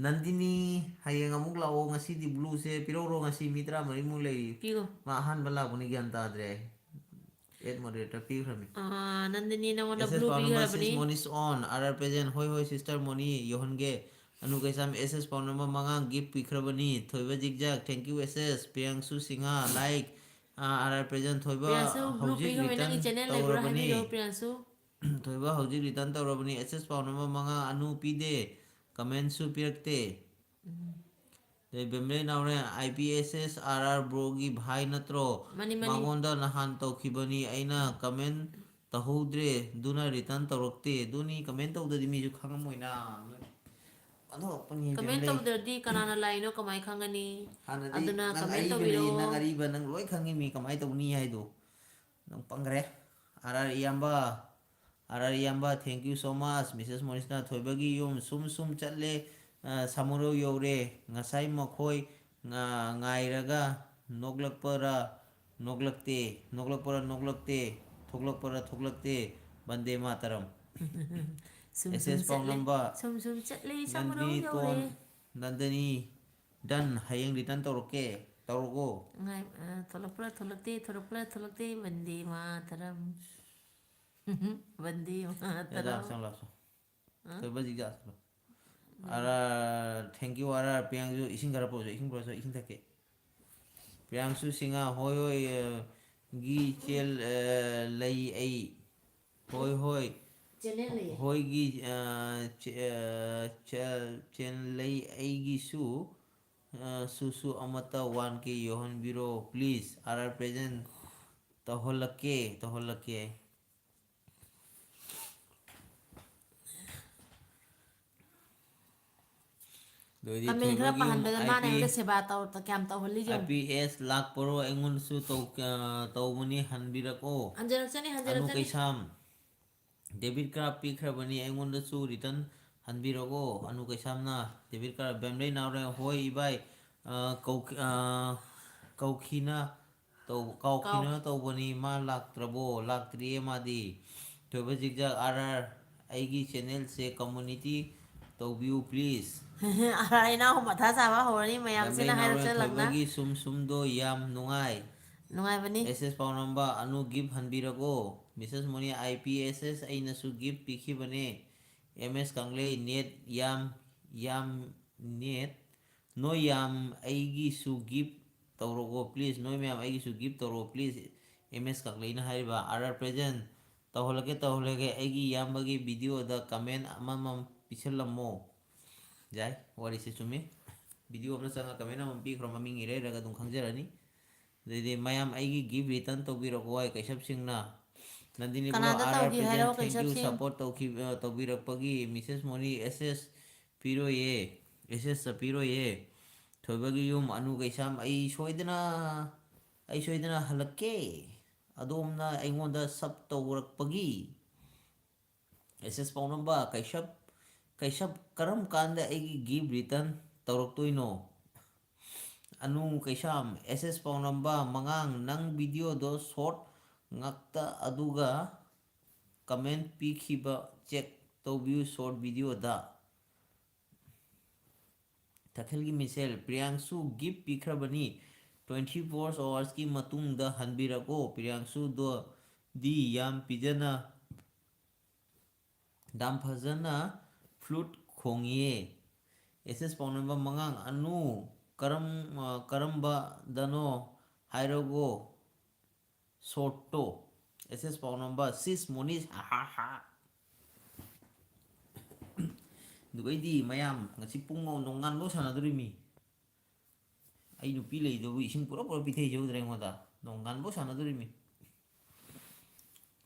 ꯅꯟꯗꯤꯅꯤ, ꯍꯌꯦꯡ ꯑꯃꯨꯛ ꯂꯥꯛꯑꯣ, ꯉꯁꯤꯗꯤ ꯕ꯭ꯂꯨꯁꯦ ꯄꯤꯔꯧꯔꯣ, ꯉꯁꯤ ꯃꯤ ꯇꯔꯥꯃꯔꯤꯃꯨꯛ ꯂꯩꯔꯤ꯫ ꯄꯤꯌꯨ꯫ ꯃꯥ ꯑꯍꯥꯟꯕ ꯂꯥꯛꯄꯅꯤ, ꯒ꯭ꯌꯥꯟ ꯇꯥꯗ꯭ꯔꯦ꯫ Eight moderator ꯄꯤꯈ꯭ꯔꯕꯅꯤ꯫ ꯑꯥ, ꯅꯟꯗꯤꯅꯤ, ꯅꯉꯣꯟꯗ ꯑꯦꯁ ꯑꯦꯁ ꯕ꯭ꯂꯨ ꯄꯥꯎꯅꯝꯕ, ꯄꯤꯈ꯭ꯔꯕꯅꯤ꯫ sis Moni's on, R R present, ꯍꯣꯏ ꯍꯣꯏ sister ꯃꯣꯅꯤ ꯌꯧꯍꯟꯒꯦ꯫ ꯑꯅꯨ ꯀꯩꯁꯥꯝ, ꯑꯦꯁ ꯑꯦꯁ ꯄꯥꯎꯅꯝꯕ ꯃꯉꯥ ꯒꯤꯐ ꯄꯤꯈ꯭ꯔꯕꯅꯤ꯫ ꯊꯣꯏꯕ ꯖꯤꯛꯖꯥꯛ, thank you ꯑꯦꯁ ꯑꯦꯁ꯫ ꯄ꯭ꯔꯤꯌꯥꯡꯁꯨ ꯁꯤꯡꯍ, ꯂꯥꯏꯛ꯫ ꯑꯥ, ꯑꯥꯔ ꯑꯥꯔ present, ꯊꯣꯏꯕ ꯄ꯭ꯔꯤꯌꯥꯡꯁꯨ ꯕ꯭ꯂꯨ ꯍꯧꯖꯤꯛ ꯄꯤꯈ꯭ꯔꯕꯅꯤ꯫ ꯅꯪꯒꯤ ꯔꯤꯇꯔꯟ ꯆꯦꯅꯦꯜ ꯂꯩꯕ꯭ꯔꯥ ꯇꯧꯔꯕꯅꯤ꯫ ꯍꯥꯏꯕꯤꯔꯛꯑꯣ ꯄ꯭ꯔꯤꯌꯥꯡꯁꯨ꯫ ꯊꯣꯏꯕ ꯍꯧꯖꯤꯛ ꯔꯤꯇꯔꯟ ꯇꯧꯔꯕꯅꯤ꯫ ꯑꯦꯁ ꯑꯦꯁ ꯄꯥꯎꯅꯝꯕ ꯃꯉꯥ ꯑꯅꯨ ꯄꯤꯗꯦ, ꯀꯃꯦꯟꯁꯨ ꯄꯤꯔꯛꯇꯦ꯫ ꯎꯝ꯫ ꯑꯗꯩ ꯕꯦꯝꯂꯩ ꯅꯥꯎꯔꯦꯝ, ꯑꯥꯏ ꯄꯤ ꯑꯦꯁ ꯑꯦꯁ ꯑꯥꯔ ꯑꯥꯔ ꯕ꯭ꯔꯣꯒꯤ ꯚꯥꯏ ꯅꯠꯇ꯭ꯔꯣ? ꯃꯥꯅꯤ, ꯃꯥꯅꯤ꯫ ꯃꯉꯣꯟꯗ ꯅꯍꯥꯟ ꯇꯧꯈꯤꯕꯅꯤ, ꯑꯩꯅ ꯀꯃꯦꯟ ꯇꯧꯍꯧꯗ꯭ꯔꯦ, ꯑꯗꯨꯅ ꯔꯤꯇꯔꯟ ꯇꯧꯔꯛꯇꯦ꯫ ꯑꯗꯨꯅꯤ, ꯀꯃꯦꯟ ꯇꯧꯗꯗꯤ ꯃꯤꯁꯨ ꯈꯪꯉꯝꯃꯣꯏꯅ꯫ ꯑꯣꯟꯊꯣꯛꯄꯅꯤ ꯀꯃꯦꯟ ꯕꯦꯝꯂꯩ꯫ ꯇꯧꯗ꯭ꯔꯗꯤ ꯀꯅꯥꯅ ꯂꯥꯛꯏꯅꯣ ꯀꯃꯥꯏ ꯈꯪꯒꯅꯤ? ꯍꯥꯟꯅꯗꯤ ꯑꯗꯨꯅ ꯅꯪ ꯀꯃꯦꯟ ꯑꯔꯤꯕꯅꯤ, ꯇꯧꯕꯤꯔꯛꯑꯣ꯫ ꯅꯪ ꯑꯔꯤꯕ, ꯅꯪ ꯂꯣꯏ ꯈꯪꯉꯤ, ꯃꯤ ꯀꯃꯥꯏꯅ ꯇꯧꯅꯤ ꯍꯥꯏꯗꯣ꯫ ꯅꯪ ꯄꯪꯈ꯭ꯔꯦ꯫ ꯑꯥꯔ ꯑꯥꯔ ꯏꯌꯥꯝꯕ, ꯑꯥꯔ ꯑꯥꯔ ꯏꯌꯥꯝꯕ, thank you so much꯫ Mrs ꯃꯣꯅꯤꯁꯅ ꯊꯣꯏꯕꯒꯤ ꯌꯨꯝ ꯁꯨꯝ ꯁꯨꯝ ꯆꯠꯂꯦ, ꯑ, ꯁꯥꯃꯨꯔꯧ ꯌꯧꯔꯦ꯫ ꯉꯁꯥꯏ ꯃꯈꯣꯏ ꯉ-, ꯉꯥꯏꯔꯒ ꯅꯣꯛꯂꯛꯄꯔꯥ ꯅꯣꯛꯂꯛꯇꯦ, ꯅꯣꯛꯂꯛꯄꯔꯥ ꯅꯣꯛꯂꯛꯇꯦ, ꯊꯣꯛꯂꯛꯄꯔꯥ ꯊꯣꯛꯂꯛꯇꯦ꯫ ꯕꯟꯗꯦ ꯃꯥꯇꯔꯝ꯫ ꯁꯨꯝ ꯑꯦꯁ ꯁꯨꯝ ꯑꯦꯁ ꯆꯠꯂꯦ, ꯄꯥꯎꯅꯝꯕ, ꯁꯨꯝ ꯁꯨꯝ ꯆꯠꯂꯦ, ꯁꯥꯃꯨꯔꯧ ꯅꯟꯗꯤꯅꯤ ꯌꯧꯔꯦ꯫ ꯇꯣꯟ, ꯅꯟꯗꯅꯤ, done꯫ ꯍꯌꯦꯡ ꯔꯤꯇꯔꯟ ꯇꯧꯔꯛꯀꯦ, ꯇꯧꯔꯛꯑꯣ꯫ ꯉꯥꯏ-, ꯑ, ꯊꯣꯛꯂꯛꯄ꯭ꯔꯥ ꯊꯣꯛꯂꯛꯇꯦ, ꯊꯣꯛꯂꯛꯄ꯭ꯔꯥ ꯊꯣꯛꯂꯛꯇꯦ, ꯕꯟꯗꯦ ꯃꯥꯇꯔꯝ꯫ ꯕꯟꯗꯦ ꯑꯦ, ꯃꯥꯇꯔꯝ꯫ ꯂꯥꯛꯁꯪ, ꯂꯥꯛꯁꯪ꯫ ꯑ? ꯊꯣꯏꯕ ꯖꯤꯛ ꯆꯥꯁꯜꯂꯣ꯫ R R, thank you R R. ꯄꯤꯌꯥꯡꯁꯨ ꯏꯁꯤꯡ ꯈꯔ ꯄꯨꯔꯛꯑꯣ, ꯏꯁꯤꯡ ꯄꯨꯔꯛꯑꯣ, ꯏꯁꯤꯡ ꯊꯛꯀꯦ꯫ ꯄꯤꯌꯥꯡꯁꯨ ꯁꯤꯡꯍ, ꯍꯣꯏ, ꯍꯣꯏ, ꯑ, ꯒꯤ ꯆꯦꯜ, ꯑ, ꯂꯩ ꯑꯩ꯫ ꯍꯣꯏ, ꯍꯣꯏ꯫ ꯆꯦꯅꯦꯜ ꯂꯩꯌꯦ꯫ ꯍꯣꯏꯒꯤ, ꯑ, ꯆꯦ-, ꯑ, ꯆꯦ-, ꯆꯦꯟ ꯂꯩ ꯑꯩꯒꯤꯁꯨ, ꯑ, ꯁꯨ, ꯁꯨ ꯑꯃꯠꯇ one K ꯌꯧꯍꯟꯕꯤꯔꯣ, please꯫ R R present꯫ ꯇꯧꯍꯜꯂꯛꯀꯦ, ꯇꯧꯍꯜꯂꯛꯀꯦ꯫ ꯑꯗꯨ ꯑꯣꯏꯗꯤ ꯀꯃꯦꯟ ꯈꯔ ꯊꯣꯏꯕꯒꯤ ꯌꯨꯝ ꯄꯥꯍꯟꯕꯗ ꯑꯥꯏ ꯃꯥꯅ ꯄꯤ ꯑꯩꯉꯣꯟꯗ ꯁꯦꯕꯥ ꯇꯧ ꯀꯌꯥꯝ ꯇꯧꯍꯜꯂꯤ ꯑꯥꯏ ꯌꯦꯡꯉꯨ꯫ ꯄꯤ ꯑꯦꯁ ꯂꯥꯛꯄꯔꯣ ꯑꯩꯉꯣꯟꯗꯁꯨ ꯇꯧ-, ꯑ, ꯇꯧꯕꯅꯤ, ꯍꯟꯕꯤꯔꯛꯑꯣ꯫ ꯍꯟꯖꯤꯜꯂꯛꯆꯅꯤ, ꯑꯅꯨ ꯍꯟꯖꯤꯜꯂꯛꯆꯅꯤ꯫ ꯀꯩꯁꯥꯝ, debit card ꯄꯤꯈ꯭ꯔꯕꯅꯤ, ꯑꯩꯉꯣꯟꯗꯁꯨ return ꯍꯟꯕꯤꯔꯛꯑꯣ꯫ ꯑꯅꯨ ꯀꯩꯁꯥꯝꯅ debit card, ꯕꯦꯝꯂꯩ ꯅꯥꯎꯔꯦꯝ, ꯍꯣꯏ ꯏꯕꯥꯏ, ꯑ, ꯀꯧꯈꯤ-, ꯑ, ꯀꯧꯈꯤꯅ ꯇꯧ-, ꯀꯥꯎꯈꯤꯅ ꯀꯥꯎ- ꯇꯧꯕꯅꯤ, ꯃꯥ ꯂꯥꯛꯇ꯭ꯔꯕꯣ? ꯂꯥꯛꯇ꯭ꯔꯤꯌꯦ ꯃꯥꯗꯤ꯫ ꯊꯣꯏꯕ ꯖꯤꯛꯖꯥꯛ ꯑꯥꯔ ꯑꯥꯔ, ꯑꯩꯒꯤ channelꯁꯦ community ꯇꯧꯕꯤꯌꯨ please꯫ ꯑꯥꯔ ꯑꯥꯔ ꯏꯅꯥꯎ ꯃꯊꯥ ꯁꯥꯕ ꯍꯧꯔꯅꯤ ꯃꯌꯥꯝꯁꯤꯅ ꯕꯦꯝꯂꯩ ꯅꯥꯎꯔꯦꯝ ꯍꯥꯏꯔꯛꯆꯜꯂꯛꯅ꯫ ꯊꯣꯏꯕꯒꯤ ꯁꯨꯝ ꯁꯨꯝꯗꯣ ꯌꯥꯝ ꯅꯨꯡꯉꯥꯏ꯫ ꯅꯨꯡꯉꯥꯏꯕꯅꯤ꯫ ꯑꯦꯁ ꯑꯦꯁ ꯄꯥꯎꯅꯝꯕ ꯑꯅꯨ gift ꯍꯟꯕꯤꯔꯒꯣ꯫ Missus Moni, I P S S ꯑꯩꯅꯁꯨ gift ꯄꯤꯈꯤꯕꯅꯦ꯫ ꯑꯦꯝ ꯑꯦꯁ ꯀꯪꯂꯩ, net ꯌꯥꯝ, ꯌꯥꯝ, net꯫ ꯅꯣꯏ ꯌꯥꯝ ꯑꯩꯒꯤꯁꯨ gift ꯇꯧꯔꯛꯑꯣ please꯫ ꯅꯣꯏ ꯃꯌꯥꯝ ꯑꯩꯒꯤꯁꯨ gift ꯇꯧꯔꯛꯑꯣ please꯫ ꯑꯦꯝ ꯑꯦꯁ ꯀꯪꯂꯩꯅ ꯍꯥꯏꯔꯤꯕ꯫ R R present꯫ ꯇꯧꯍꯜꯂꯛꯀꯦ, ꯇꯧꯍꯜꯂꯛꯀꯦ꯫ ꯑꯩꯒꯤ ꯏꯌꯥꯝꯕꯒꯤ videoꯗ comment ꯑꯃꯃꯝ ꯄꯤꯁꯜꯂꯝꯃꯣ꯫ ꯌꯥꯏ, ꯋꯥꯔꯤꯁꯦ ꯆꯨꯝꯃꯤ꯫ Video ꯑꯃꯗ ꯆꯪꯉꯒ comment ꯑꯃꯃꯝ ꯄꯤꯈ꯭ꯔꯣ, ꯃꯃꯤꯡ ꯏꯔ ꯏꯔꯒ ꯑꯗꯨꯝ ꯈꯪꯖꯔꯅꯤ꯫ ꯑꯗꯩꯗꯤ ꯃꯌꯥꯝ ꯑꯩꯒꯤ gift return ꯇꯧꯕꯤꯔꯛꯑꯣ ꯍꯥꯏ ꯀꯩꯁꯞ ꯁꯤꯡꯅ꯫ ꯅꯟꯗꯤꯅꯤ ꯀꯨꯂꯣ, ꯀꯅꯥꯗ ꯑꯥꯔ ꯑꯥꯔ ꯇꯧꯒꯦ present, ꯍꯥꯏꯔꯣ, thank you, ꯀꯩꯁꯞꯁꯤꯡ? support ꯇꯧꯈꯤꯕ, ꯇꯧꯕꯤꯔꯛꯄꯒꯤ꯫ Missus ꯃꯣꯅꯤ, ꯑꯦꯁ ꯑꯦꯁ ꯄꯤꯔꯣꯏꯌꯦ, ꯑꯦꯁ ꯑꯦꯁꯇ ꯄꯤꯔꯣꯏꯌꯦ꯫ ꯊꯣꯏꯕꯒꯤ ꯌꯨꯝ, ꯑꯅꯨ ꯀꯩꯁꯥꯝ, ꯑꯩ ꯁꯣꯏꯗꯅ, ꯑꯩ ꯁꯣꯏꯗꯅ ꯍꯜꯂꯛꯀꯦ꯫ ꯑꯗꯣꯝꯅ ꯑꯩꯉꯣꯟꯗ sub ꯇꯧꯔꯛꯄꯒꯤ꯫ ꯑꯦꯁ ꯑꯦꯁ ꯄꯥꯎꯅꯝꯕ, ꯀꯩꯁꯞ, ꯀꯩꯁꯞ ꯀꯔꯝ ꯀꯥꯟꯗ ꯑꯩꯒꯤ gift return ꯇꯧꯔꯛꯇꯣꯏꯅꯣ? ꯑꯅꯨ ꯀꯩꯁꯥꯝ, ꯑꯦꯁ ꯑꯦꯁ ꯄꯥꯎꯅꯝꯕ, ꯃꯉꯥꯡ, ꯅꯪ videoꯗꯣ short ꯉꯥꯛꯇ ꯑꯗꯨꯒ comment ꯄꯤꯈꯤꯕ check ꯇꯧꯕꯤꯌꯨ short videoꯗ꯫ ꯇꯈꯦꯜꯒꯤ ꯃꯤꯁꯦꯜ, ꯄ꯭ꯔꯤꯌꯥꯡꯁꯨ gift ꯄꯤꯈ꯭ꯔꯕꯅꯤ, twenty four hoursꯀꯤ ꯃꯇꯨꯡꯗ ꯍꯟꯕꯤꯔꯛꯑꯣ꯫ ꯄ꯭ꯔꯤꯌꯥꯡꯁꯨꯗꯣ ꯗꯤ ꯌꯥꯝ ꯄꯤꯖꯅ ꯌꯥꯝ ꯐꯖꯅ flute ꯈꯣꯡꯉꯤꯌꯦ꯫ ꯑꯦꯁ ꯑꯦꯁ ꯄꯥꯎꯅꯝꯕ ꯃꯉꯥꯡ ꯑꯅꯨ ꯀꯔꯝ-, ꯑ, ꯀꯔꯝꯕꯗꯅꯣ ꯍꯥꯏꯔꯒꯣ shortꯇꯣ꯫ ꯑꯦꯁ ꯑꯦꯁ ꯄꯥꯎꯅꯝꯕ, ꯁꯤꯁ ꯃꯣꯅꯤꯁ, ꯍꯥ ꯍꯥ ꯍꯥ꯫ ꯑꯗꯨꯒꯩꯗꯤ ꯃꯌꯥꯝ ꯉꯁꯤ ꯄꯨꯡ ꯅꯣꯡꯉꯥꯟꯕꯧ ꯁꯥꯟꯅꯗꯣꯔꯤꯃꯤ꯫ ꯑꯩ ꯅꯨꯄꯤ ꯂꯩꯗꯨꯕꯨ ꯏꯁꯤꯡ ꯄꯨꯔꯞ ꯄꯨꯔꯞ ꯄꯤꯊꯛꯏꯁꯦ ꯎꯗ꯭ꯔꯥ ꯑꯩꯉꯣꯟꯗ? ꯅꯣꯡꯉꯥꯟꯕꯧ ꯁꯥꯟꯅꯗꯣꯔꯤꯃꯤ꯫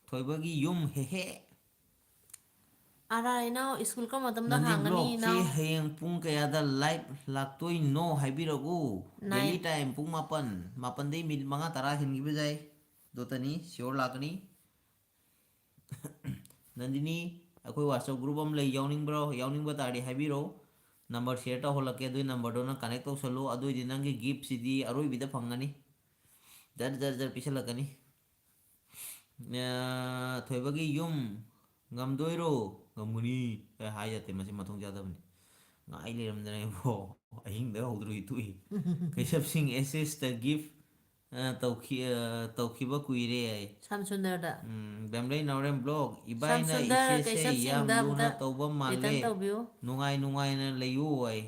ꯊꯣꯏꯕꯒꯤ ꯌꯨꯝ, ꯍꯦꯍꯦ꯫ ꯑꯥꯔ ꯑꯥꯔ ꯏꯅꯥꯎ, ꯁ꯭ꯀꯨꯜ ꯀꯔꯝꯕ ꯃꯇꯝꯗ ꯅꯟꯗꯤ ꯍꯥꯡꯒꯅꯤ ꯕ꯭ꯂꯣꯛꯁꯤ ꯏꯅꯥꯎ? ꯍꯌꯦꯡ ꯄꯨꯡ ꯀꯌꯥꯗ ꯂꯥꯏꯚ ꯂꯥꯛꯇꯣꯏꯅꯣ ꯍꯥꯏꯕꯤꯔꯛꯎ꯫ Nine. Daily time ꯄꯨꯡ ꯃꯥꯄꯟ, ꯃꯥꯄꯟꯗꯩ ꯃꯤꯅꯤꯠ ꯃꯉꯥ ꯇꯔꯥ ꯍꯦꯟꯈꯤꯕ ꯌꯥꯏ꯫ ꯗꯣꯇꯅꯤ sure ꯂꯥꯛꯀꯅꯤ꯫ ꯅꯟꯗꯤꯅꯤ, ꯑꯩꯈꯣꯏ WhatsApp group ꯑꯃ ꯂꯩ, ꯌꯥꯎꯅꯤꯡꯕ꯭ꯔꯣ? ꯌꯥꯎꯅꯤꯡꯕ ꯇꯥꯔꯗꯤ ꯍꯥꯏꯕꯤꯔꯛꯎ꯫ Number share ꯇꯧꯍꯜꯂꯛꯀꯦ, ꯑꯗꯨꯏ number ꯗꯣ ꯅꯪ connect ꯇꯧꯁꯜꯂꯨ, ꯑꯗꯨꯑꯣꯏꯗꯤ ꯅꯪꯒꯤ gift ꯁꯤꯗꯤ ꯑꯔꯣꯏꯕꯤꯗ ꯐꯪꯒꯅꯤ꯫ ꯖꯔ ꯖꯔ ꯖꯔ ꯄꯤꯁꯜꯂꯛꯀꯅꯤ꯫ ꯑ, ꯊꯣꯏꯕꯒꯤ ꯌꯨꯝ ꯉꯝꯗꯣꯏꯔꯣ? ꯉꯝꯒꯅꯤ꯫ ꯑꯦ, ꯍꯥꯏ ꯌꯥꯗꯦ, ꯃꯁꯤ ꯃꯊꯣꯡ ꯆꯥꯗꯕꯅꯤ꯫ ꯉꯥꯏ ꯂꯩꯔꯝꯗꯅ ꯏꯕꯣ, ꯑꯍꯤꯡꯗ ꯍꯧꯗ꯭ꯔꯣꯏ ꯇꯣꯛꯏ꯫ ꯀꯩꯁꯞ ꯁꯤꯡ ꯑꯦꯁ ꯑꯦꯁꯇ gift, ꯑ, ꯇꯧꯈꯤ-, ꯑ, ꯇꯧꯈꯤꯕ ꯀꯨꯏꯔꯦ ꯍꯥꯏ꯫ ꯁꯝꯁꯨꯟꯗꯔꯗ꯫ ꯎꯝ, ꯕꯦꯝꯂꯩ ꯅꯥꯎꯔꯦꯝ ꯕ꯭ꯂꯣꯛ, ꯏꯕꯥꯏꯅ ꯁꯝꯁꯨꯟꯗꯔ ꯏꯆꯦꯁꯦ ꯀꯩꯁꯞ ꯌꯥꯝ ꯁꯤꯡꯗ ꯂꯨꯅ ꯑꯝꯇ ꯇꯧꯕ return ꯃꯥꯜꯂꯦ꯫ ꯇꯧꯕꯤꯌꯨ꯫ ꯅꯨꯡꯉꯥꯏ ꯅꯨꯡꯉꯥꯏꯅ ꯂꯩꯌꯨ ꯍꯥꯏ꯫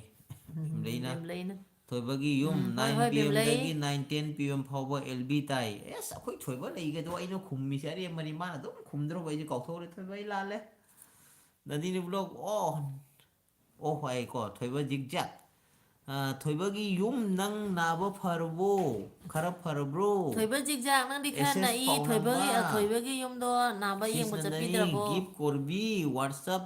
ꯕꯦꯝꯂꯩꯅ꯫ ꯕꯦꯝꯂꯩꯅ꯫ ꯊꯣꯏꯕꯒꯤ ꯌꯨꯝ, ꯎꯝ, ꯍꯣꯏ, nine ꯍꯣꯏ, PM ꯕꯦꯝꯂꯩ꯫ ꯗꯒꯤ nine ten PM ꯐꯥꯎꯕ L B ꯇꯥꯏ꯫ ꯑꯦꯁ, ꯑꯩꯈꯣꯏ ꯊꯣꯏꯕ ꯂꯩꯒꯗꯣ ꯑꯩꯅ ꯈꯨꯝꯃꯤꯁꯦ ꯑꯔꯦꯝꯕꯅꯤ, ꯃꯥꯅ ꯑꯗꯨꯝ ꯈꯨꯝꯗ꯭ꯔꯕ ꯑꯩꯁꯦ ꯀꯥꯎꯊꯣꯛꯎꯔꯦ꯫ ꯊꯣꯏꯕ, ꯑꯩ ꯂꯥꯜꯂꯦ꯫ ꯅꯟꯗꯤꯅꯤ ꯕ꯭ꯂꯣꯛ ꯑꯣ, ꯑꯣ ꯍꯥꯏꯀꯣ, ꯊꯣꯏꯕ ꯖꯤꯛꯖꯥꯛ꯫ ꯑ, ꯊꯣꯏꯕꯒꯤ ꯌꯨꯝ, ꯅꯪ ꯅꯥꯕ ꯐꯔꯕꯣ? ꯈꯔ ꯐꯔꯕ꯭ꯔꯣ? ꯊꯣꯏꯕ ꯖꯤꯛꯖꯥꯛ, ꯅꯪꯗꯤ ꯈꯔ ꯑꯦꯁ ꯑꯦꯁ ꯅꯛꯏ꯫ ꯄꯥꯎꯅꯝꯕ꯫ ꯊꯣꯏꯕꯒꯤ, ꯑ, ꯊꯣꯏꯕꯒꯤ ꯌꯨꯝꯗꯣ ꯅꯥꯕ ꯌꯦꯡꯕ ꯁꯤꯁꯅꯟꯗꯅꯤ, ꯆꯠꯄꯤꯗ꯭ꯔꯕꯣ? ꯒꯤꯐ ꯀꯣꯔꯕꯤ, WhatsApp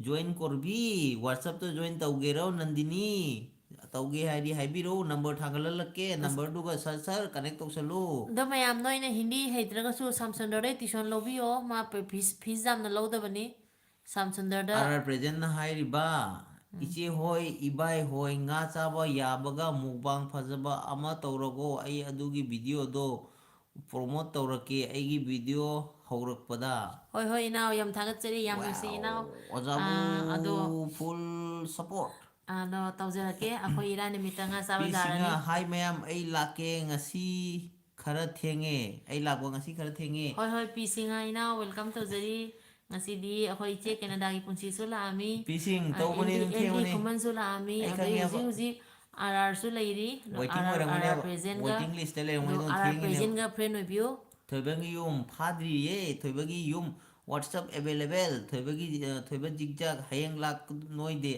join ꯀꯣꯔꯕꯤ, WhatsAppꯇ join ꯇꯧꯒꯦꯔꯣ ꯅꯟꯗꯤꯅꯤ? ꯇꯧꯒꯦ ꯍꯥꯏꯗꯤ ꯍꯥꯏꯕꯤꯔꯛꯎ, number ꯊꯥꯒꯠꯍꯜꯂꯛꯀꯦ, number ꯗꯨꯒ ꯁꯠ ꯁꯠ connect ꯇꯧꯁꯜꯂꯨ꯫ ꯑꯗꯣ ꯃꯌꯥꯝ, ꯅꯣꯏꯅ ꯍꯤꯟꯗꯤ ꯍꯩꯇ꯭ꯔꯒꯁꯨ ꯁꯥꯝꯁꯨꯟꯗꯔꯗꯩ tuition ꯂꯧꯕꯤꯌꯣ, ꯃꯥ ꯄ-, fees, fees ꯌꯥꯝꯅ ꯂꯧꯗꯕꯅꯤ ꯁꯥꯝꯁꯨꯟꯗꯔꯗ꯫ ꯑꯥꯔ ꯑꯥꯔ ꯄ꯭ꯔꯦꯖꯦꯟꯅ ꯍꯥꯏꯔꯤꯕ, ꯏꯆꯦ ꯍꯣꯏ, ꯏꯕꯥꯏ ꯍꯣꯏ, ꯉꯥ ꯆꯥꯕ ꯌꯥꯕꯒ mukbang ꯐꯖꯕ ꯑꯃ ꯇꯧꯔꯒꯣ, ꯑꯩ ꯑꯗꯨꯒꯤ videoꯗꯣ promote ꯇꯧꯔꯛꯀꯦ ꯑꯩꯒꯤ video ꯍꯧꯔꯛꯄꯗ꯫ ꯍꯣꯏ, ꯍꯣꯏ, ꯏꯅꯥꯎ, ꯌꯥꯝ ꯊꯥꯒꯠꯆꯔꯤ, ꯌꯥꯝ ꯅꯨꯡꯁꯤ, ꯏꯅꯥꯎ꯫ ꯑꯣꯖꯥꯕꯨ ꯑꯥ, ꯑꯗꯣ, full support꯫ ꯑꯗꯣ ꯇꯧꯖꯔꯛꯀꯦ, ꯑꯩꯈꯣꯏ ꯏꯔꯥꯏ ꯅꯨꯃꯤꯠꯇ ꯉꯥ ꯆꯥꯕ ꯄꯤ ꯁꯤꯡꯍ, ꯌꯥꯔꯅꯤ꯫ ꯍꯥꯏ ꯃꯌꯥꯝ, ꯑꯩ ꯂꯥꯛꯀꯦ ꯉꯁꯤ ꯈꯔ ꯊꯦꯡꯉꯦ, ꯑꯩ ꯂꯥꯛꯄ ꯉꯁꯤ ꯈꯔ ꯊꯦꯡꯉꯦ꯫ ꯍꯣꯏ, ꯍꯣꯏ, ꯄꯤ ꯁꯤꯡꯍ ꯏꯅꯥꯎ, welcome ꯇꯧꯖꯔꯤ꯫ ꯉꯁꯤꯗꯤ ꯑꯩꯈꯣꯏ ꯏꯆꯦ ꯀꯦꯅꯥꯗꯥꯒꯤ ꯄꯨꯟꯁꯤꯁꯨ ꯂꯥꯛꯑꯝꯃꯤ꯫ ꯄꯤ ꯁꯤꯡ, ꯑ, ꯇꯧꯕꯅꯤ, ꯑꯦꯜ ꯗꯤ, ꯑꯗꯨꯝ ꯑꯦꯜ ꯗꯤ ꯊꯦꯡꯕꯅꯤ꯫ ꯈꯨꯃꯟꯁꯨ ꯂꯥꯛꯑꯝꯃꯤ꯫ ꯑꯩ ꯑꯗꯩ ꯈꯪꯉꯦꯕ꯫ ꯍꯧꯖꯤꯛ ꯍꯧꯖꯤꯛ ꯑꯥꯔ ꯑꯥꯔꯁꯨ ꯂꯩꯔꯤ꯫ Waiting ꯑꯥꯔ ꯑꯥꯔ, ꯑꯣꯏꯔꯝꯒꯅꯦꯕ꯫ ꯑꯥꯔ ꯑꯥꯔ presidentꯒ, Waiting listꯇ ꯑꯗꯣ ꯂꯩꯔꯝꯒꯅꯤ, ꯑꯗꯨꯝ ꯑꯥꯔ ꯑꯥꯔ ꯊꯦꯡꯉꯤꯅꯦꯕ꯫ presidentꯒ friend ꯑꯣꯏꯕꯤꯌꯨ꯫ ꯊꯣꯏꯕꯒꯤ ꯌꯨꯝ ꯐꯥꯗ꯭ꯔꯤꯌꯦ, ꯊꯣꯏꯕꯒꯤ ꯌꯨꯝ WhatsApp available, ꯊꯣꯏꯕꯒꯤ, ꯑ, ꯊꯣꯏꯕ ꯖꯤꯛꯖꯥꯛ ꯍꯌꯦꯡ ꯂꯥꯛ ꯅꯣꯏꯗꯦ,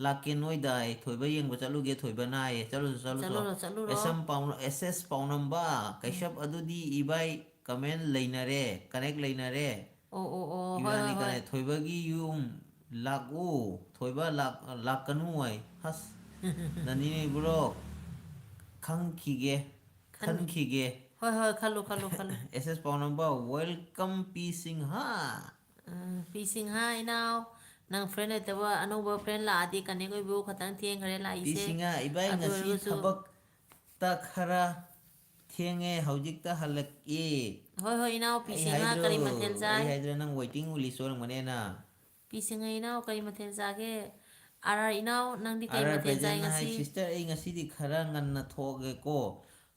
ꯂꯥꯛꯀꯦ ꯅꯣꯏꯗ ꯑꯩ ꯊꯣꯏꯕ ꯌꯦꯡꯕ ꯆꯠꯂꯨꯒꯦ, ꯊꯣꯏꯕꯅ ꯍꯥꯏꯌꯦ꯫ ꯆꯠꯂꯨꯁꯨ, ꯆꯠꯂꯨꯁꯨ꯫ ꯆꯠꯂꯨꯔꯣ, ꯆꯠꯂꯨꯔꯣ꯫ ꯑꯦꯁ ꯑꯦꯝ ꯄꯥꯎꯅ-, ꯑꯦꯁ ꯑꯦꯁ ꯄꯥꯎꯅꯝꯕ, ꯀꯩꯁꯞ ꯑꯗꯨꯗꯤ ꯏꯕꯥꯏ comment ꯂꯩꯅꯔꯦ, connect ꯂꯩꯅꯔꯦ꯫ ꯑꯣ ꯑꯣ ꯑꯣ ꯍꯣꯏ ꯏꯕꯥꯅꯤ ꯍꯣꯏ ꯍꯣꯏ꯫ connect꯫ ꯊꯣꯏꯕꯒꯤ ꯌꯨꯝ ꯂꯥꯛꯎ꯫ ꯊꯣꯏꯕ ꯂꯥꯛ-, ꯂꯥꯛꯀꯅꯨ ꯍꯥꯏ꯫ ꯍꯁ꯫ ꯅꯅꯤꯅꯦ ꯕ꯭ꯔꯣ꯫ ꯈꯪꯈꯤꯒꯦ꯫ ꯈꯟ- ꯈꯟꯈꯤꯒꯦ꯫ ꯍꯣꯏ ꯍꯣꯏ ꯈꯜꯂꯨ ꯈꯜꯂꯨ ꯈꯜꯂꯨ꯫ ꯑꯦꯁ ꯑꯦꯁ ꯄꯥꯎꯅꯝꯕ, welcome ꯄꯤ ꯁꯤꯡꯍꯥ꯫ ꯎꯝ, ꯄꯤ ꯁꯤꯡꯍꯥ ꯏꯅꯥꯎ, ꯅꯪ friend ꯂꯩꯇꯕ ꯑꯅꯧꯕ friend ꯂꯥꯛꯑꯗꯤ connect ꯑꯣꯏꯕꯤꯌꯨ꯫ ꯈꯇꯪ ꯊꯦꯡꯈ꯭ꯔꯦ ꯄꯤ ꯂꯥꯛꯏꯁꯦ꯫ ꯁꯤꯡꯍꯥ, ꯏꯕꯥꯏ ꯑꯗꯨ ꯉꯁꯤ ꯑꯣꯏꯔꯒꯁꯨ ꯊꯕꯛꯇ ꯈꯔ ꯊꯦꯡꯉꯦ, ꯍꯧꯖꯤꯛꯇ ꯍꯜꯂꯛꯑꯦ꯫ ꯍꯣꯏ ꯍꯣꯏ ꯏꯅꯥꯎ, ꯄꯤ ꯑꯩ ꯁꯤꯡꯍꯥ ꯍꯥꯏꯗ꯭ꯔꯣ, ꯀꯔꯤ ꯃꯊꯦꯜ ꯆꯥꯏ? ꯑꯩ ꯍꯥꯏꯗ꯭ꯔꯣ ꯅꯪ waiting list ꯑꯣꯏꯔꯝꯒꯅꯦꯅ꯫ ꯄꯤ ꯁꯤꯡꯍꯥ ꯏꯅꯥꯎ ꯀꯔꯤ ꯃꯊꯦꯜ ꯆꯥꯒꯦ? ꯑꯥꯔ ꯑꯥꯔ ꯏꯅꯥꯎ ꯅꯪꯗꯤ ꯀꯔꯤ ꯑꯥꯔ ꯑꯥꯔ ꯃꯊꯦꯜ ꯆꯥꯏ ꯄ꯭ꯔꯦꯖꯦꯟꯅ ꯍꯥꯏ, ꯉꯁꯤ? "Sister, ꯑꯩ ꯉꯁꯤꯗꯤ ꯈꯔ ꯉꯟꯅ ꯊꯣꯛꯑꯒꯦꯀꯣ꯫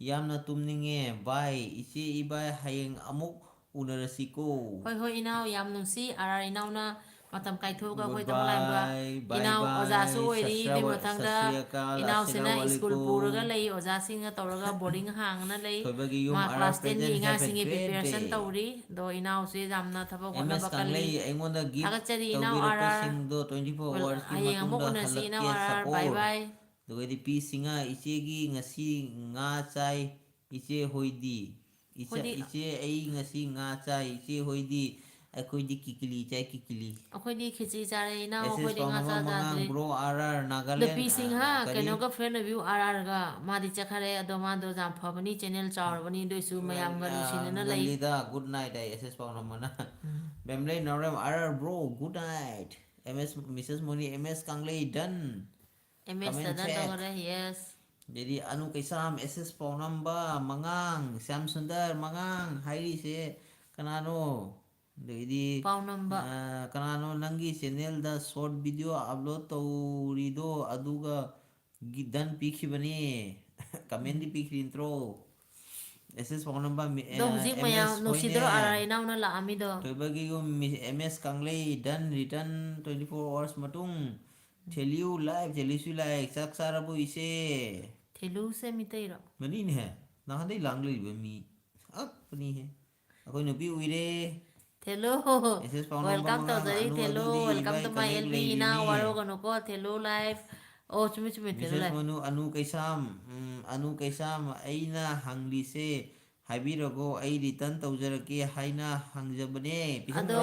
ꯌꯥꯝꯅ ꯇꯨꯝꯅꯤꯡꯉꯦ꯫ Bye, ꯏꯆꯦ ꯏꯕꯥꯏ, ꯍꯌꯦꯡ ꯑꯃꯨꯛ ꯎꯅꯔꯁꯤꯀꯣ꯫" ꯍꯣꯏ ꯍꯣꯏ ꯏꯅꯥꯎ, ꯌꯥꯝ ꯅꯨꯡꯁꯤ꯫ ꯑꯥꯔ ꯑꯥꯔ ꯏꯅꯥꯎꯅ ꯃꯇꯝ ꯀꯥꯏꯊꯣꯛꯑꯒ ꯑꯩꯈꯣꯏꯗꯃꯛ ꯂꯥꯛꯏꯕ Goodbye, bye ꯏꯅꯥꯎ ꯑꯣꯖꯥꯁꯨ bye, ꯑꯣꯏꯔꯤ꯫ ꯑꯗꯨꯏ ꯁꯁ꯭ꯔꯥꯋ-, ꯃꯊꯪꯗ ꯁꯁ꯭ꯔꯤꯌꯥꯀꯥꯜ, ꯏꯅꯥꯎꯁꯤꯅ ꯁ꯭ꯀꯨꯜ ꯑꯁꯤꯔꯥꯋꯥꯂꯤꯀꯨꯝ꯫ ꯄꯨꯔꯒ ꯂꯩ, ꯑꯣꯖꯥꯁꯤꯡꯅ ꯇꯧꯔꯒ boarding ꯍꯥꯡꯅ ꯂꯩ꯫ ꯊꯣꯏꯕꯒꯤ ꯌꯨꯝ ꯃꯥ R R class tenꯒꯤ present, have a ꯑꯉꯥꯡꯁꯤꯡꯒꯤ great preparation day꯫ ꯇꯧꯔꯤ꯫ ꯑꯗꯣ ꯏꯅꯥꯎꯁꯦ ꯌꯥꯝꯅ ꯊꯕꯛ ꯑꯦꯝ ꯑꯦꯁ ꯍꯣꯠꯅꯕ ꯀꯜꯂꯤ꯫ ꯀꯪꯂꯩ, ꯑꯩꯉꯣꯟꯗ gift ꯊꯥꯒꯠꯆꯔꯤ ꯏꯅꯥꯎ ꯑꯥꯔ ꯑꯥꯔ꯫ ꯇꯧꯕꯤꯔꯛꯄꯁꯤꯡꯗꯣ twenty four Well, hoursꯀꯤ ꯍꯌꯦꯡ ꯑꯃꯨꯛ ꯃꯇꯨꯡꯗ ꯎꯅꯁꯤ ꯏꯅꯥꯎ ꯍꯜꯂꯛꯀꯦ, R R. Bye support꯫ bye꯫ ꯑꯗꯨꯒꯗꯤ ꯄꯤ ꯁꯤꯡꯍꯥ, ꯏꯆꯦꯒꯤ ꯉꯁꯤ ꯉꯥ ꯆꯥꯏ, ꯏꯆꯦ ꯍꯣꯏꯗꯤ? ꯏꯆꯥ-, ꯑꯩꯈꯣꯏꯗꯤ ꯏꯆꯦ, ꯑꯩ ꯉꯁꯤ ꯉꯥ ꯆꯥꯏ, ꯏꯆꯦ ꯍꯣꯏꯗꯤ? ꯑꯩꯈꯣꯏꯗꯤ ꯀꯤꯀꯤꯂꯤ ꯆꯥꯏ, ꯀꯤꯀꯤꯂꯤ꯫ ꯑꯩꯈꯣꯏꯗꯤ ꯈꯦꯆꯤ ꯆꯥꯔꯦ ꯏꯅꯥꯎ, ꯑꯦꯁ ꯑꯦꯁ ꯑꯩꯈꯣꯏꯗꯤ ꯉꯥ ꯄꯥꯎꯅꯝꯕ ꯆꯥ ꯃꯉꯥꯡ, ꯆꯥꯗ꯭ꯔꯦ꯫ bro ꯑꯥꯔ ꯑꯥꯔ, ꯅꯥꯒꯥꯂꯦꯟ, ꯅꯨꯄꯤꯁꯤꯡ ꯍꯥ, ꯑ, ꯀꯔꯤ? ꯀꯩꯅꯣꯒ friend ꯑꯣꯏꯕꯤꯌꯨ ꯑꯥꯔ ꯑꯥꯔꯒ꯫ ꯃꯥꯗꯤ ꯆꯠꯈꯔꯦ, ꯑꯗꯣ ꯃꯥꯗꯣ ꯌꯥꯝ ꯐꯕꯅꯤ, channel ꯆꯥꯎꯔꯕꯅꯤ, ꯑꯗꯨꯏꯁꯨ ꯃꯌꯥꯝꯒ ꯑ, ꯅꯨꯡꯁꯤꯅꯅ ꯂꯩ꯫ ꯉꯜꯂꯤꯗ, good night ꯑꯩ ꯑꯦꯁ ꯑꯦꯁ ꯄꯥꯎꯅꯝꯕꯅ꯫ ꯕꯦꯝꯂꯩ ꯅꯥꯎꯔꯦꯝ, R R bro, good night꯫ M S, missus Moni, M S Kanglei, done꯫ M S Comment ꯇꯗꯟ check꯫ ꯇꯧꯈꯔꯦ, yes꯫ ꯑꯗꯩꯗꯤ ꯑꯅꯨ ꯀꯩꯁꯥꯝ, ꯑꯦꯁ ꯑꯦꯁ ꯄꯥꯎꯅꯝꯕ ꯃꯉꯥꯡ, ꯁ꯭ꯌꯥꯝ ꯁꯨꯟꯗꯔ ꯃꯉꯥꯡ ꯍꯥꯏꯔꯤꯁꯦ ꯀꯅꯥꯅꯣ? ꯑꯗꯩꯗꯤ, ꯄꯥꯎꯅꯝꯕ꯫ ꯑ, ꯀꯅꯥꯅꯣ ꯅꯪꯒꯤ channelꯗ short video upload ꯇꯧꯔꯤꯗꯣ? ꯑꯗꯨꯒ ꯒꯤ-, done ꯄꯤꯈꯤꯕꯅꯤ꯫ Commentꯗꯤ ꯄꯤꯈꯤꯕ ꯅꯠꯇ꯭ꯔꯣ? ꯑꯦꯁ ꯑꯦꯁ ꯄꯥꯎꯅꯝꯕ ꯃꯤ-, ꯑꯗꯣ ꯍꯧꯖꯤꯛ ꯑꯦꯝ ꯃꯌꯥꯝ ꯑꯦꯁ ꯍꯣꯏꯅꯦ꯫ ꯅꯨꯡꯁꯤꯗ꯭ꯔꯣ ꯑꯥꯔ ꯑꯥꯔ ꯏꯅꯥꯎꯅ ꯂꯥꯛꯑꯝꯃꯤꯗꯣ? ꯊꯣꯏꯕꯒꯤ ꯌꯨꯝ ꯃꯤ-, M S Kanglei, done, return twenty four hours ꯃꯇꯨꯡ꯫ ꯊꯦꯂꯤꯌꯨ live, ꯊꯦꯂꯤꯁꯨ live, ꯆꯥꯛ ꯆꯥꯔꯕꯣ ꯏꯆꯦ? ꯊꯦꯂꯨꯁꯦ ꯃꯤꯇꯩꯔꯣ? ꯃꯅꯤꯅꯦꯍꯦ, ꯅꯍꯥꯟꯗꯩ ꯂꯥꯡ ꯂꯩꯕ ꯃꯤ ꯑꯛꯄꯅꯤꯍꯦ꯫ ꯑꯩꯈꯣꯏ ꯅꯨꯄꯤ ꯎꯏꯔꯦ꯫ ꯊꯦꯂꯨ, ꯑꯦꯁ ꯑꯦꯁ ꯄꯥꯎꯅꯝꯕ welcome ꯃꯉꯥꯡ, ꯇꯧꯖꯔꯤ ꯑꯅꯨ ꯊꯦꯂꯨ, ꯑꯗꯨꯗꯤ welcome ꯏꯕꯥꯏ to my connect L B ꯏꯅꯥꯎ, ꯂꯩꯔꯤꯅꯦ꯫ ꯋꯥꯔꯧꯒꯅꯨꯀꯣ ꯊꯦꯂꯨ live꯫ ꯑꯣ ꯆꯨꯝꯃꯤ ꯆꯨꯝꯃꯤ ꯊꯦꯂꯨ ꯃꯤꯁꯦꯁ live꯫ ꯃꯅꯨ, ꯑꯅꯨ ꯀꯩꯁꯥꯝ, ꯎꯝ, ꯑꯅꯨ ꯀꯩꯁꯥꯝ, ꯑꯩꯅ ꯍꯪꯂꯤꯁꯦ ꯍꯥꯏꯕꯤꯔꯒꯣ, ꯑꯩ return ꯇꯧꯖꯔꯛꯀꯦ ꯍꯥꯏꯅ ꯍꯪꯖꯕꯅꯦ꯫ ꯑꯗꯣ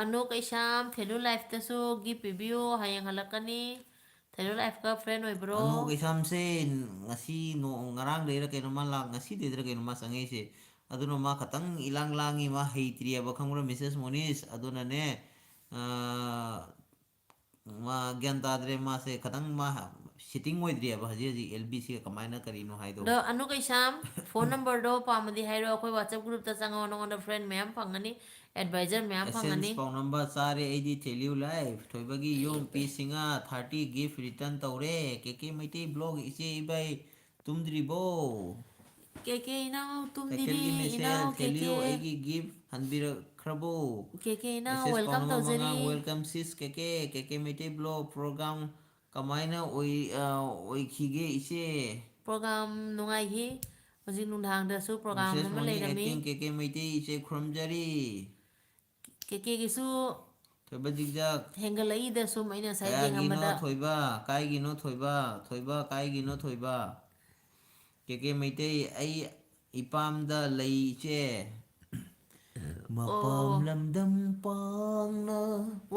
ꯑꯅꯨ ꯀꯩꯁꯥꯝ ꯊꯦꯂꯨ ꯂꯥꯏꯐꯇꯁꯨ gift ꯄꯤꯕꯤꯌꯨ, ꯍꯌꯦꯡ ꯍꯜꯂꯛꯀꯅꯤ꯫ ꯊꯦꯂꯨ ꯂꯥꯏꯐꯀ friend ꯑꯣꯏꯕ꯭ꯔꯣ? ꯑꯅꯨ ꯀꯩꯁꯥꯝꯁꯦ ꯉꯁꯤ ꯅꯣ-, ꯉꯔꯥꯡꯗꯩꯔ ꯀꯩꯅꯣ ꯃꯥ ꯂꯥꯛ-, ꯉꯁꯤꯗꯩꯗꯔ ꯀꯩꯅꯣ ꯃꯥ ꯆꯪꯉꯛꯏꯁꯦ꯫ ꯑꯗꯨꯅ ꯃꯥ ꯈꯇꯪ ꯏꯂꯥꯡ ꯂꯥꯡꯉꯤ, ꯃꯥ ꯍꯩꯇ꯭ꯔꯤꯑꯕ, ꯈꯪꯕ꯭ꯔꯥ, ꯃꯤꯁꯦꯁ ꯃꯣꯅꯤꯁ? ꯑꯗꯨꯅꯅꯦ, ꯑꯥ, ꯃꯥ ꯒ꯭ꯌꯥꯟ ꯇꯥꯗ꯭ꯔꯦ, ꯃꯥꯁꯦ ꯈꯇꯪ ꯃꯥ setting ꯑꯣꯏꯗ꯭ꯔꯤꯑꯕ ꯍꯧꯖꯤꯛ ꯍꯧꯖꯤꯛ ꯑꯦꯜ ꯕꯤ ꯁꯤꯒ ꯀꯃꯥꯏꯅ ꯀꯔꯤꯅꯣ ꯍꯥꯏꯗꯣ꯫ ꯑꯗꯣ ꯑꯅꯨ ꯀꯩꯁꯥꯝ, phone numberꯗꯣ ꯄꯥꯝꯃꯗꯤ ꯍꯥꯏꯔꯣ, ꯑꯩꯈꯣꯏ WhatsApp groupꯇ ꯆꯪꯉꯣ, ꯅꯉꯣꯟꯗ friend ꯃꯌꯥꯝ ꯐꯪꯒꯅꯤ, advisor ꯃꯌꯥꯝ Essence ꯐꯪꯒꯅꯤ꯫ ꯄꯥꯎꯅꯝꯕ ꯆꯥꯔꯦ ꯑꯩꯗꯤ ꯊꯦꯂꯤꯌꯨ ꯂꯥꯏꯐ꯫ ꯊꯣꯏꯕꯒꯤ ꯌꯨꯝ ꯄꯤ ꯁꯤꯡꯉꯥ thirty gift return ꯇꯧꯔꯦ꯫ ꯀꯦ ꯀꯦ ꯃꯩꯇꯩ ꯕ꯭ꯂꯣꯒ ꯏꯆꯦ ꯏꯕꯥꯏ ꯇꯨꯝꯗ꯭ꯔꯤꯕꯣ? ꯀꯦ ꯀꯦ ꯏꯅꯥꯎ ꯇꯨꯝꯗ꯭ꯔꯤ, ꯀꯩꯊꯦꯜꯒꯤ ꯃꯤꯁꯦꯜ ꯏꯅꯥꯎ ꯀꯦ ꯀꯦ꯫ ꯊꯦꯂꯤꯌꯨ ꯑꯩꯒꯤ gift ꯍꯟꯕꯤꯔꯛꯈ꯭ꯔꯕꯣ? ꯀꯦ ꯀꯦ ꯏꯅꯥꯎ, Message welcome ꯄꯥꯎꯅꯝꯕ ꯃꯉꯥ, ꯇꯧꯖꯔꯤ꯫ welcome sis ꯀꯦ ꯀꯦ, ꯀꯦ ꯀꯦ ꯃꯩꯇꯩ ꯕ꯭ꯂꯣꯒ program ꯀꯃꯥꯏꯅ ꯑꯣꯏ-, ꯑ, ꯑꯣꯏꯈꯤꯒꯦ ꯏꯆꯦ? Program ꯅꯨꯡꯉꯥꯏꯈꯤ꯫ ꯍꯧꯖꯤꯛ ꯅꯨꯡꯗꯥꯡꯗꯁꯨ program Message ꯑꯃ ꯃꯣꯅꯤ ꯂꯩꯔꯝꯃꯤ꯫ Acting ꯀꯦ ꯀꯦ ꯃꯩꯇꯩ ꯏꯆꯦ ꯈꯨꯔꯨꯝꯖꯔꯤ꯫ ꯀꯦ ꯀꯦꯒꯤꯁꯨ ꯊꯣꯏꯕ ꯖꯤꯛꯖꯥꯛ꯫ ꯍꯦꯟꯒꯠꯂꯛꯏꯗ ꯁꯨꯝ ꯑꯩꯅ ꯉꯁꯥꯏ ꯀꯌꯥꯒꯤꯅꯣ ꯌꯦꯡꯉꯝꯕꯗ꯫ ꯊꯣꯏꯕ? ꯀꯥꯏꯒꯤꯅꯣ ꯊꯣꯏꯕ? ꯊꯣꯏꯕ ꯀꯥꯏꯒꯤꯅꯣ ꯊꯣꯏꯕ? ꯀꯦ ꯀꯦ ꯃꯩꯇꯩ, ꯑꯩ ꯏꯄꯥꯝꯗ ꯂꯩ ꯏꯆꯦ꯫ ꯃꯄꯥꯝ ꯑꯣ꯫ ꯂꯝꯗꯝ ꯄꯥꯡꯅ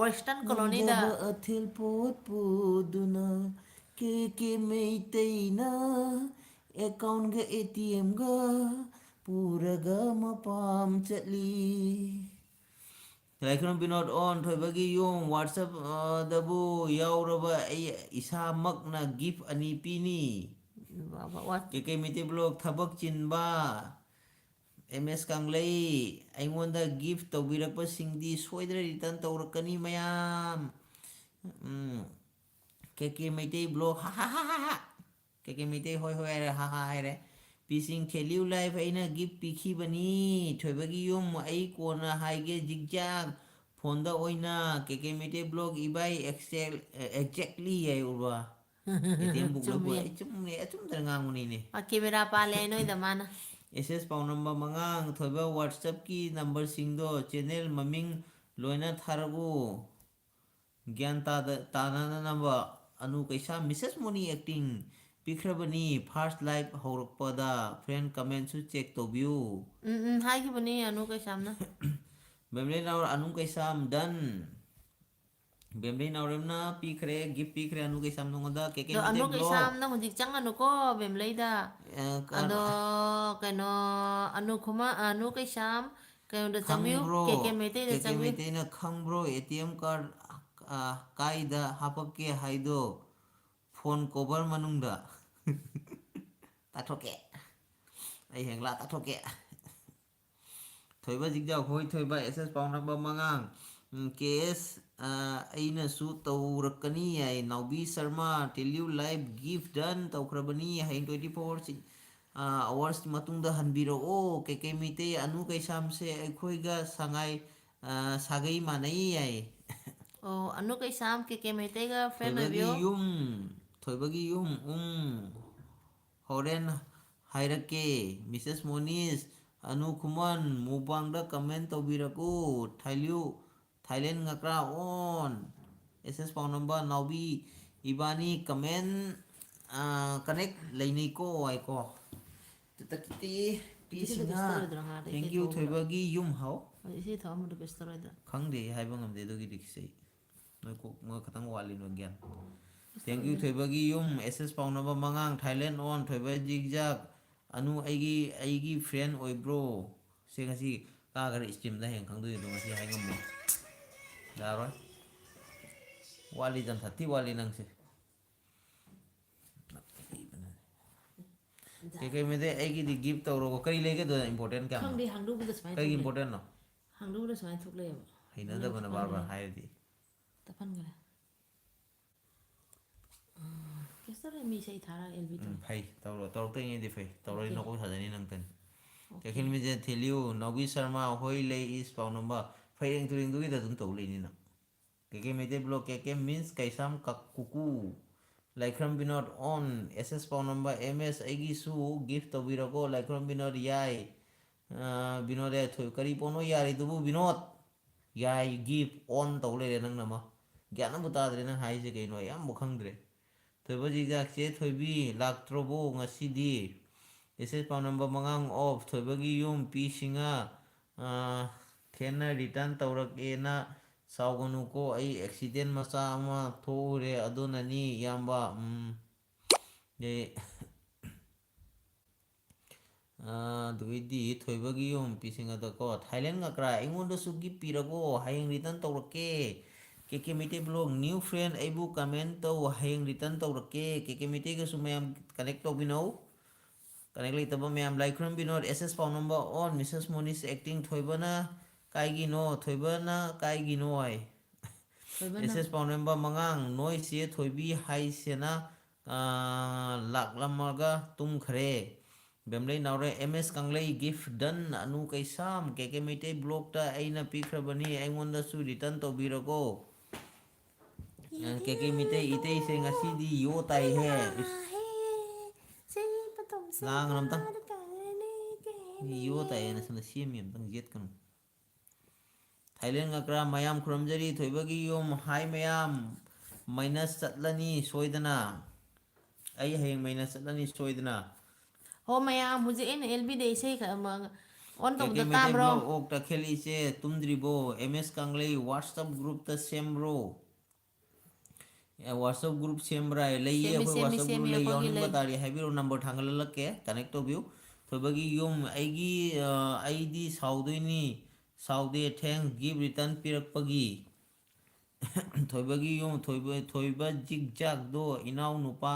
Western colonyꯗ꯫ ꯉꯝꯖꯕ ꯑꯊꯦꯜ ꯄꯣꯠ ꯄꯨꯗꯨꯅ ꯀꯦ ꯀꯦ ꯃꯩꯇꯩꯅ accountꯒ ATMꯒ ꯄꯨꯔꯒ ꯃꯄꯥꯝ ꯆꯠꯂꯤ꯫ ꯂꯥꯏꯈ꯭ꯔꯝ ꯕꯤꯅꯣꯗ ꯑꯣꯟ ꯊꯣꯏꯕꯒꯤ ꯌꯨꯝ WhatsAppꯗꯕꯨ ꯌꯥꯎꯔꯕ ꯑꯩ ꯏꯁꯥꯃꯛꯅ gift ꯑꯅꯤ ꯄꯤꯅꯤ꯫ ꯋꯥ-, ꯋꯥ-, ꯋꯥ-, ꯀꯦ ꯀꯦ ꯃꯩꯇꯩ ꯕ꯭ꯂꯣꯒ ꯊꯕꯛ ꯆꯤꯟꯕ꯫ ꯑꯦꯝ ꯑꯦꯁ ꯀꯪꯂꯩ, ꯑꯩꯉꯣꯟꯗ gift ꯇꯧꯕꯤꯔꯛꯄꯁꯤꯡꯗꯤ ꯁꯣꯏꯗꯅ return ꯇꯧꯔꯛꯀꯅꯤ ꯃꯌꯥꯝ꯫ ꯎꯝ꯫ ꯀꯦ ꯀꯦ ꯃꯩꯇꯩ ꯕ꯭ꯂꯣꯒ, ꯍꯥ ꯍꯥ ꯍꯥ ꯍꯥ ꯍꯥ꯫ ꯀꯦ ꯀꯦ ꯃꯩꯇꯩ ꯍꯣꯏ ꯍꯣꯏ ꯍꯥꯏꯔꯦ, ꯍꯥ ꯍꯥ ꯍꯥꯏꯔꯦ꯫ ꯄꯤꯁꯤꯡ ꯊꯦꯂꯤꯌꯨ ꯂꯥꯏꯐ ꯑꯩꯅ gift ꯄꯤꯈꯤꯕꯅꯤ꯫ ꯊꯣꯏꯕꯒꯤ ꯌꯨꯝ ꯑꯩ ꯀꯣꯟꯅ ꯍꯥꯏꯒꯦ ꯖꯤꯛꯖꯥꯛ꯫ ꯐꯣꯟꯗ ꯑꯣꯏꯅ ꯀꯦ ꯀꯦ ꯃꯩꯇꯩ ꯕ꯭ꯂꯣꯒ ꯏꯕꯥꯏ exact-, exactly ꯍꯥꯏ ꯎꯔꯕ? ATM book ꯂꯣꯏ ꯄꯨꯔꯦ꯫ ꯆꯨꯝꯃꯤ꯫ ꯑꯩ ꯆꯨꯝꯃꯦ, ꯑꯆꯨꯝꯗꯅ ꯉꯥꯡꯕꯅꯤꯅꯦ꯫ ꯑ, camera ꯄꯥꯜꯂꯦ ꯅꯣꯏꯗ ꯃꯥꯅ꯫ ꯑꯦꯁ ꯑꯦꯁ ꯄꯥꯎ ꯅꯝꯕ ꯃꯉꯥ, ꯊꯣꯏꯕ WhatsAppꯀꯤ numberꯁꯤꯡꯗꯣ channel ꯃꯃꯤꯡ ꯂꯣꯏꯅ ꯊꯥꯔꯛꯎ꯫ ꯒ꯭ꯌꯥꯟ ꯇꯥꯗ-, ꯇꯥꯅꯅꯕ꯫ ꯑꯅꯨ ꯀꯩꯁꯥꯝ, ꯃꯤꯁꯦꯁ ꯃꯣꯅꯤ Acting꯫ ꯄꯤꯈ꯭ꯔꯕꯅꯤ꯫ First live ꯍꯧꯔꯛꯄꯗ friend commentꯁꯨ check ꯇꯧꯕꯤꯌꯨ꯫ ꯎꯝ ꯎꯝ ꯍꯥꯏꯈꯤꯕꯅꯤ ꯑꯅꯨ ꯀꯩꯁꯥꯝꯅ꯫ ꯕꯦꯝꯂꯩ ꯅꯥꯎꯔ ꯑꯅꯨ ꯀꯩꯁꯥꯝ done꯫ ꯕꯦꯝꯂꯩ ꯅꯥꯎꯔꯦꯝꯅ ꯄꯤꯈ꯭ꯔꯦ, gift ꯄꯤꯈ꯭ꯔꯦ ꯑꯅꯨ ꯀꯩꯁꯥꯝ ꯅꯉꯣꯟꯗ꯫ ꯀꯦ ꯀꯦ ꯑꯗꯣ ꯑꯅꯨ ꯃꯩꯇꯩ vlog꯫ ꯀꯩꯁꯥꯝꯅ ꯍꯧꯖꯤꯛ ꯆꯪꯉꯅꯨꯀꯣ ꯕꯦꯝꯂꯩꯗ꯫ ꯑ, ꯀ- ꯑꯗꯣ ꯀꯩꯅꯣ ꯑꯅꯨ ꯈꯨꯃ ꯑꯅꯨ ꯀꯩꯁꯥꯝ ꯀꯩꯅꯣꯗ ꯆꯪꯕꯤꯌꯨ꯫ ꯈꯪꯕ꯭ꯔꯣ? ꯀꯦ ꯀꯦ ꯃꯩꯇꯩꯗ ꯀꯦ ꯀꯦ ꯆꯪꯕꯤꯌꯨ꯫ ꯃꯩꯇꯩꯅ ꯈꯪꯕ꯭ꯔꯣ? ꯑꯦ ꯇꯤ ꯑꯦꯝ card, ꯑ, ꯀꯥꯏꯗ ꯍꯥꯄꯛꯀꯦ ꯍꯥꯏꯗꯣ? Phone cover ꯃꯅꯨꯡꯗ꯫ ꯇꯥꯊꯣꯛꯀꯦ꯫ ꯑꯩ ꯍꯌꯦꯡ ꯂꯥꯛ ꯇꯥꯊꯣꯛꯀꯦ꯫ ꯊꯣꯏꯕ ꯖꯤꯛꯖꯥꯛ ꯍꯣꯏ ꯊꯣꯏꯕ, ꯑꯦꯁ ꯑꯦꯁ ꯄꯥꯎ ꯅꯝꯕꯔ ꯃꯉꯥꯡ, ꯎꯝ, ꯀꯦ ꯑꯦꯁ, ꯑ, ꯑꯩꯅꯁꯨ ꯇꯧꯔꯛꯀꯅꯤ ꯍꯥꯏ꯫ ꯅꯥꯎꯕꯤ Sharma, tell you live gift done ꯇꯧꯈ꯭ꯔꯕꯅꯤ꯫ ꯍꯌꯦꯡ twenty four hours, ꯑ, hours ꯃꯇꯨꯡꯗ ꯍꯟꯕꯤꯔꯛꯑꯣ꯫ ꯀꯦ ꯀꯦ ꯃꯩꯇꯩ ꯑꯅꯨ ꯀꯩꯁꯥꯝꯁꯦ ꯑꯩꯈꯣꯏꯒ ꯁꯉꯥꯏ, ꯑ, ꯁꯥꯒꯩ ꯃꯥꯟꯅꯩ ꯍꯥꯏ꯫ ꯑꯣ ꯑꯅꯨ ꯀꯩꯁꯥꯝ ꯀꯦ ꯀꯦ ꯃꯩꯇꯩꯒ friend ꯊꯣꯏꯕꯒꯤ ꯑꯣꯏꯕꯤꯌꯣ꯫ ꯌꯨꯝ, ꯊꯣꯏꯕꯒꯤ ꯌꯨꯝ, ꯎꯝ꯫ ꯍꯣꯔꯦꯟ ꯍꯥꯏꯔꯛꯀꯦ꯫ ꯃꯤꯁꯦꯁ ꯃꯣꯅꯤꯁ, ꯑꯅꯨ ꯈꯨꯃꯟ, ꯃꯨꯛꯕꯥꯡꯗ comment ꯇꯧꯕꯤꯔꯛꯎ꯫ ꯊꯥꯏꯂ꯭ꯌꯨ, ꯊꯥꯏꯂꯦꯟ ꯉꯀ꯭ꯔꯥ on꯫ ꯑꯦꯁ ꯑꯦꯁ ꯄꯥꯎꯅꯝꯕ, ꯅꯥꯎꯕꯤ, ꯏꯕꯥꯅꯤ comment, ꯑ, connect ꯂꯩꯅꯩꯀꯣ ꯍꯥꯏꯀꯣ꯫ ꯇꯇꯛꯇꯤ ꯄꯤ ꯁꯤꯡꯍ, thank you ꯊꯣꯏꯕꯒꯤ ꯌꯨꯝ ꯍꯥꯎ꯫ ꯏꯁꯩ ꯊꯥꯎ ꯑꯃꯗ ꯀꯩꯁꯨ ꯇꯧꯔꯣꯏꯗ꯭ꯔꯥ? ꯈꯪꯗꯦ, ꯑꯩ ꯍꯥꯏꯕ ꯉꯝꯗꯦ ꯑꯗꯨꯒꯤꯗꯤ ꯈꯤꯁꯩ꯫ ꯅꯣꯏ ꯀꯣꯛ, ꯅꯣꯏ ꯈꯇꯪ ꯋꯥꯠꯂꯤ ꯅꯣꯏ ꯒ꯭ꯌꯥꯟ꯫ Thank you ꯊꯣꯏꯕꯒꯤ ꯌꯨꯝ, ꯑꯦꯁ ꯑꯦꯁ ꯄꯥꯎꯅꯕ ꯃꯉꯥꯡ, ꯊꯥꯏꯂꯦꯟ on, ꯊꯣꯏꯕ ꯖꯤꯛꯖꯥꯛ, ꯑꯅꯨ ꯑꯩꯒꯤ, ꯑꯩꯒꯤ friend ꯑꯣꯏꯕ꯭ꯔꯣ? ꯁꯦ ꯉꯁꯤ ꯀꯥꯈ꯭ꯔꯦ streamꯗ ꯍꯌꯦꯡ ꯈꯪꯗꯣꯏꯅꯤ ꯑꯗꯣ ꯉꯁꯤ ꯍꯥꯏ ꯉꯝꯃꯣꯏ꯫ ꯌꯥꯔꯣꯏ꯫ ꯋꯥꯠꯂꯤ ꯖꯟ ꯊꯥꯔꯇꯤ ꯋꯥꯠꯂꯤ ꯅꯪꯁꯦ꯫ ꯀꯩꯀꯩ ꯃꯩꯇꯩ ꯑꯩꯒꯤꯗꯤ gift ꯇꯧꯔꯣꯀꯣ꯫ ꯀꯔꯤ ꯂꯩꯒꯦ ꯑꯗꯨꯗ important ꯀꯌꯥꯝꯅꯣ? ꯈꯪꯗꯦ, ꯍꯥꯡꯗꯣꯛꯄꯗ ꯁꯨꯃꯥꯏꯅ ꯀꯩꯒꯤ ꯊꯣꯛꯂꯛꯑꯦ꯫ importantꯅꯣ? ꯍꯥꯡꯗꯣꯛꯄꯗ ꯁꯨꯃꯥꯏꯅ ꯊꯣꯛꯂꯛꯑꯦꯕ꯫ ꯍꯩꯅꯗꯕꯅ ꯑꯗꯨꯅ ꯕꯥꯔ ꯕꯥꯔ ꯇꯞꯍꯟꯈ꯭ꯔꯦ꯫ ꯍꯥꯏꯔꯗꯤ꯫ ꯇꯞꯍꯟꯈ꯭ꯔꯦ꯫ ꯎꯝ, ꯀꯩꯁꯨ ꯇꯧꯔꯣꯏ, ꯃꯤ ꯏꯁꯩ ꯊꯥꯔꯒ ꯑꯦꯜ ꯕꯤ ꯎꯝ, ꯇꯧꯔꯣ꯫ ꯐꯩ꯫ ꯇꯧꯔꯣ, ꯇꯧꯔꯛꯇ꯭ꯔꯤꯉꯩꯗꯤ ꯐꯩ꯫ ꯇꯧꯔꯗꯤ Okay꯫ ꯅꯀꯣꯛ ꯁꯥꯖꯅꯤ ꯅꯪ ꯇꯟ꯫ Okay꯫ ꯀꯩꯊꯦꯜ ꯃꯤꯖꯦ ꯊꯦꯂꯤꯌꯨ, ꯅꯥꯎꯕꯤ ꯁꯔꯃ, ꯍꯣꯏ ꯂꯩ ꯏꯁ ꯄꯥꯎ ꯅꯝꯕ꯫ ꯐꯩꯔꯦꯡ ꯇꯨꯔꯦꯡꯗꯨꯒꯤꯗ ꯑꯗꯨꯝ ꯇꯧ ꯂꯩꯅꯤ ꯅꯪ꯫ ꯀꯦ ꯀꯦ ꯃꯩꯇꯩ ꯕ꯭ꯂꯣꯛ, ꯀꯦ ꯀꯦ means ꯀꯩꯁꯥꯝ ꯀꯛ-, ꯀꯨꯀꯨ꯫ ꯂꯥꯏꯈ꯭ꯔꯝ ꯕꯤꯅꯣꯗ on, ꯑꯦꯁ ꯑꯦꯁ ꯄꯥꯎ ꯅꯝꯕ, ꯑꯦꯝ ꯑꯦꯁ ꯑꯩꯒꯤꯁꯨ gift ꯇꯧꯕꯤꯔꯣꯀꯣ꯫ ꯂꯥꯏꯈ꯭ꯔꯝ ꯕꯤꯅꯣꯗ ꯌꯥꯏ꯫ ꯑ, ꯕꯤꯅꯣꯗ ꯌꯥꯏ ꯊꯣꯏ-, ꯀꯔꯤ ꯄꯣꯠꯅꯣ ꯌꯥꯔꯤꯗꯨꯕꯨ ꯕꯤꯅꯣꯗ? ꯌꯥꯏ gift on ꯇꯧ ꯂꯩꯔꯦ ꯅꯪꯅ ꯑꯃ꯫ ꯒ꯭ꯌꯥꯟ ꯑꯃꯕꯨ ꯇꯥꯗ꯭ꯔꯦ ꯅꯪ ꯍꯥꯏꯁꯦ ꯀꯩꯅꯣ? ꯑꯩ ꯑꯃꯕꯨ ꯈꯪꯗ꯭ꯔꯦ꯫ ꯊꯣꯏꯕ ꯖꯤꯛꯖꯥꯛꯁꯦ ꯊꯣꯏꯕꯤ ꯂꯥꯛꯇ꯭ꯔꯕꯣ ꯉꯁꯤꯗꯤ? ꯑꯦꯁ ꯑꯦꯁ ꯄꯥꯎ ꯅꯝꯕꯔ ꯃꯉꯥꯡ ꯑꯣꯐ ꯊꯣꯏꯕꯒꯤ ꯌꯨꯝ ꯄꯤꯁꯤꯡꯉ, ꯑꯥ, ꯊꯦꯟꯅ ꯔꯤꯇꯔꯟ ꯇꯧꯔꯛꯑꯦꯅ ꯁꯥꯎꯒꯅꯨꯀꯣ, ꯑꯩ ꯑꯦꯛꯁꯤꯗꯦꯟ ꯃꯆꯥ ꯑꯃ ꯊꯣꯛꯎꯔꯦ, ꯑꯗꯨꯅꯅꯤ ꯏꯌꯥꯝꯕ꯫ ꯎꯝ, ꯑꯦ, ꯑꯥ, ꯑꯗꯨꯒꯤꯗꯤ ꯊꯣꯏꯕꯒꯤ ꯌꯨꯝ ꯄꯤꯁꯤꯡ ꯑꯗꯀꯣ, ꯊꯥꯏꯂꯦꯟ ꯉꯀ꯭ꯔꯥ ꯑꯩꯉꯣꯟꯗꯁꯨ ꯒꯤꯐ ꯄꯤꯔꯒꯣ, ꯍꯌꯦꯡ ꯔꯤꯇꯔꯟ ꯇꯧꯔꯛꯀꯦ꯫ ꯀꯦ K Meitei block new friend ꯑꯩꯕꯨ ꯀꯃꯦꯟ ꯇꯧ, ꯍꯌꯦꯡ ꯔꯤꯇꯔꯟ ꯇꯧꯔꯛꯀꯦ꯫ ꯀꯦ ꯀꯦ ꯃꯩꯇꯩꯒꯁꯨ ꯃꯌꯥꯝ ꯀꯅꯦꯛ ꯇꯧꯕꯤꯅꯧ꯫ ꯀꯅꯦꯛ ꯂꯩꯇꯕ ꯃꯌꯥꯝ ꯂꯥꯏ ꯈꯨꯔꯨꯝꯕꯤꯅꯣ꯫ ꯑꯦꯁ ꯑꯦꯁ ꯄꯥꯎ ꯅꯝꯕꯔ ꯑꯣꯟ, ꯃꯤꯁꯦꯁ ꯃꯣꯅꯤꯁ ꯑꯦꯛꯇꯤꯡ ꯊꯣꯏꯕꯅ ꯀꯥꯏꯒꯤꯅꯣ? ꯊꯣꯏꯕꯅ ꯀꯥꯏꯒꯤꯅꯣ ꯍꯥꯏ꯫ ꯊꯣꯏꯕꯅ꯫ ꯑꯦꯁ ꯑꯦꯁ ꯄꯥꯎ ꯅꯝꯕꯔ ꯃꯉꯥꯡ, ꯅꯣꯏ ꯆꯦ ꯊꯣꯏꯕꯤ ꯍꯥꯏꯁꯦꯅ, ꯑꯥ, ꯂꯥꯛꯂꯝꯃꯒ ꯇꯨꯝꯈ꯭ꯔꯦ꯫ ꯕꯦꯝꯂꯩ ꯅꯥꯎꯔꯦ, ꯑꯦꯝ ꯑꯦꯁ ꯀꯪꯂꯩ, ꯒꯤꯐ ꯗꯟ, ꯑꯅꯨ ꯀꯩꯁꯥꯝ, ꯀꯦ ꯀꯦ ꯃꯩꯇꯩ ꯕ꯭ꯂꯣꯛꯇ ꯑꯩꯅ ꯄꯤꯈ꯭ꯔꯕꯅꯤ, ꯑꯩꯉꯣꯟꯗꯁꯨ ꯔꯤꯇꯔꯟ ꯇꯧꯕꯤꯔꯒꯣ꯫ ꯑ, ꯀꯦ ꯀꯦ ꯃꯩꯇꯩ ꯏꯇꯩꯁꯦ ꯉꯁꯤꯗꯤ ꯌꯣ ꯇꯥꯏꯍꯦ꯫ ꯏꯁ꯫ ꯂꯥꯡꯒꯅꯨ ꯑꯝꯇꯪ꯫ ꯃꯤ ꯌꯣ ꯇꯥꯏꯌꯦꯅ ꯁꯣꯝꯗ ꯁꯦꯝꯃꯤ ꯑꯝꯇꯪ ꯌꯦꯠꯀꯅꯨ꯫ ꯊꯥꯏꯂꯦꯟ ꯉꯀ꯭ꯔꯥ ꯃꯌꯥꯝ ꯈꯨꯔꯨꯝꯖꯔꯤ꯫ ꯊꯣꯏꯕꯒꯤ ꯌꯨꯝ ꯍꯥꯏ ꯃꯌꯥꯝ꯫ ꯃꯥꯏꯅꯁ ꯆꯠꯂꯅꯤ ꯁꯣꯏꯗꯅ꯫ ꯑꯩ ꯍꯌꯦꯡ ꯃꯥꯏꯅꯁ ꯆꯠꯂꯅꯤ ꯁꯣꯏꯗꯅ꯫ ꯍꯣ ꯃꯌꯥꯝ, ꯍꯧꯖꯤꯛ ꯑꯩꯅ ꯑꯦꯜ ꯕꯤꯗ ꯏꯁꯩ ꯈꯔ ꯑꯃ ꯑꯣꯟ ꯀꯦ ꯀꯦ ꯇꯧꯕꯗꯣ ꯃꯩꯇꯩ ꯇꯥꯕ꯭ꯔꯣ? ꯕ꯭ꯂꯣꯛ ꯑꯣꯛ ꯇꯈꯦꯜ ꯏꯆꯦ ꯇꯨꯝꯗ꯭ꯔꯤꯕꯣ? M S ꯀꯪꯂꯩ WhatsApp groupꯇ ꯁꯦꯝꯕ꯭ꯔꯣ? ꯑꯦ, WhatsApp group ꯁꯦꯝꯕ꯭ꯔꯥ ꯍꯥꯏ? ꯂꯩꯌꯦ, ꯁꯦꯝꯃꯤ, ꯑꯩꯈꯣꯏ ꯁꯦꯝꯃꯤ, WhatsApp group ꯁꯦꯝꯃꯤ, ꯂꯩ, ꯑꯩꯈꯣꯏꯒꯤ ꯌꯥꯎꯅꯤꯡꯕ ꯂꯩ꯫ ꯇꯥꯔꯗꯤ ꯍꯥꯏꯕꯤꯔꯛꯑꯣ, ꯅꯝꯕꯔ ꯊꯥꯡꯒꯠꯍꯜꯂꯛꯀꯦ, ꯀꯅꯦꯛ ꯇꯧꯕꯤꯌꯨ꯫ ꯊꯣꯏꯕꯒꯤ ꯌꯨꯝ, ꯑꯩꯒꯤ, ꯑ, ꯑꯩꯗꯤ ꯁꯥꯎꯗꯣꯏꯅꯤ, ꯁꯥꯎꯗꯦ, ꯊꯦꯡ ꯒꯤꯐ ꯔꯤꯇꯔꯟ ꯄꯤꯔꯛꯄꯒꯤ꯫ ꯊꯣꯏꯕꯒꯤ ꯌꯨꯝ, ꯊꯣꯏꯕ, ꯊꯣꯏꯕ ꯖꯤꯛ ꯖꯥꯛꯗꯣ ꯏꯅꯥꯎ ꯅꯨꯄꯥ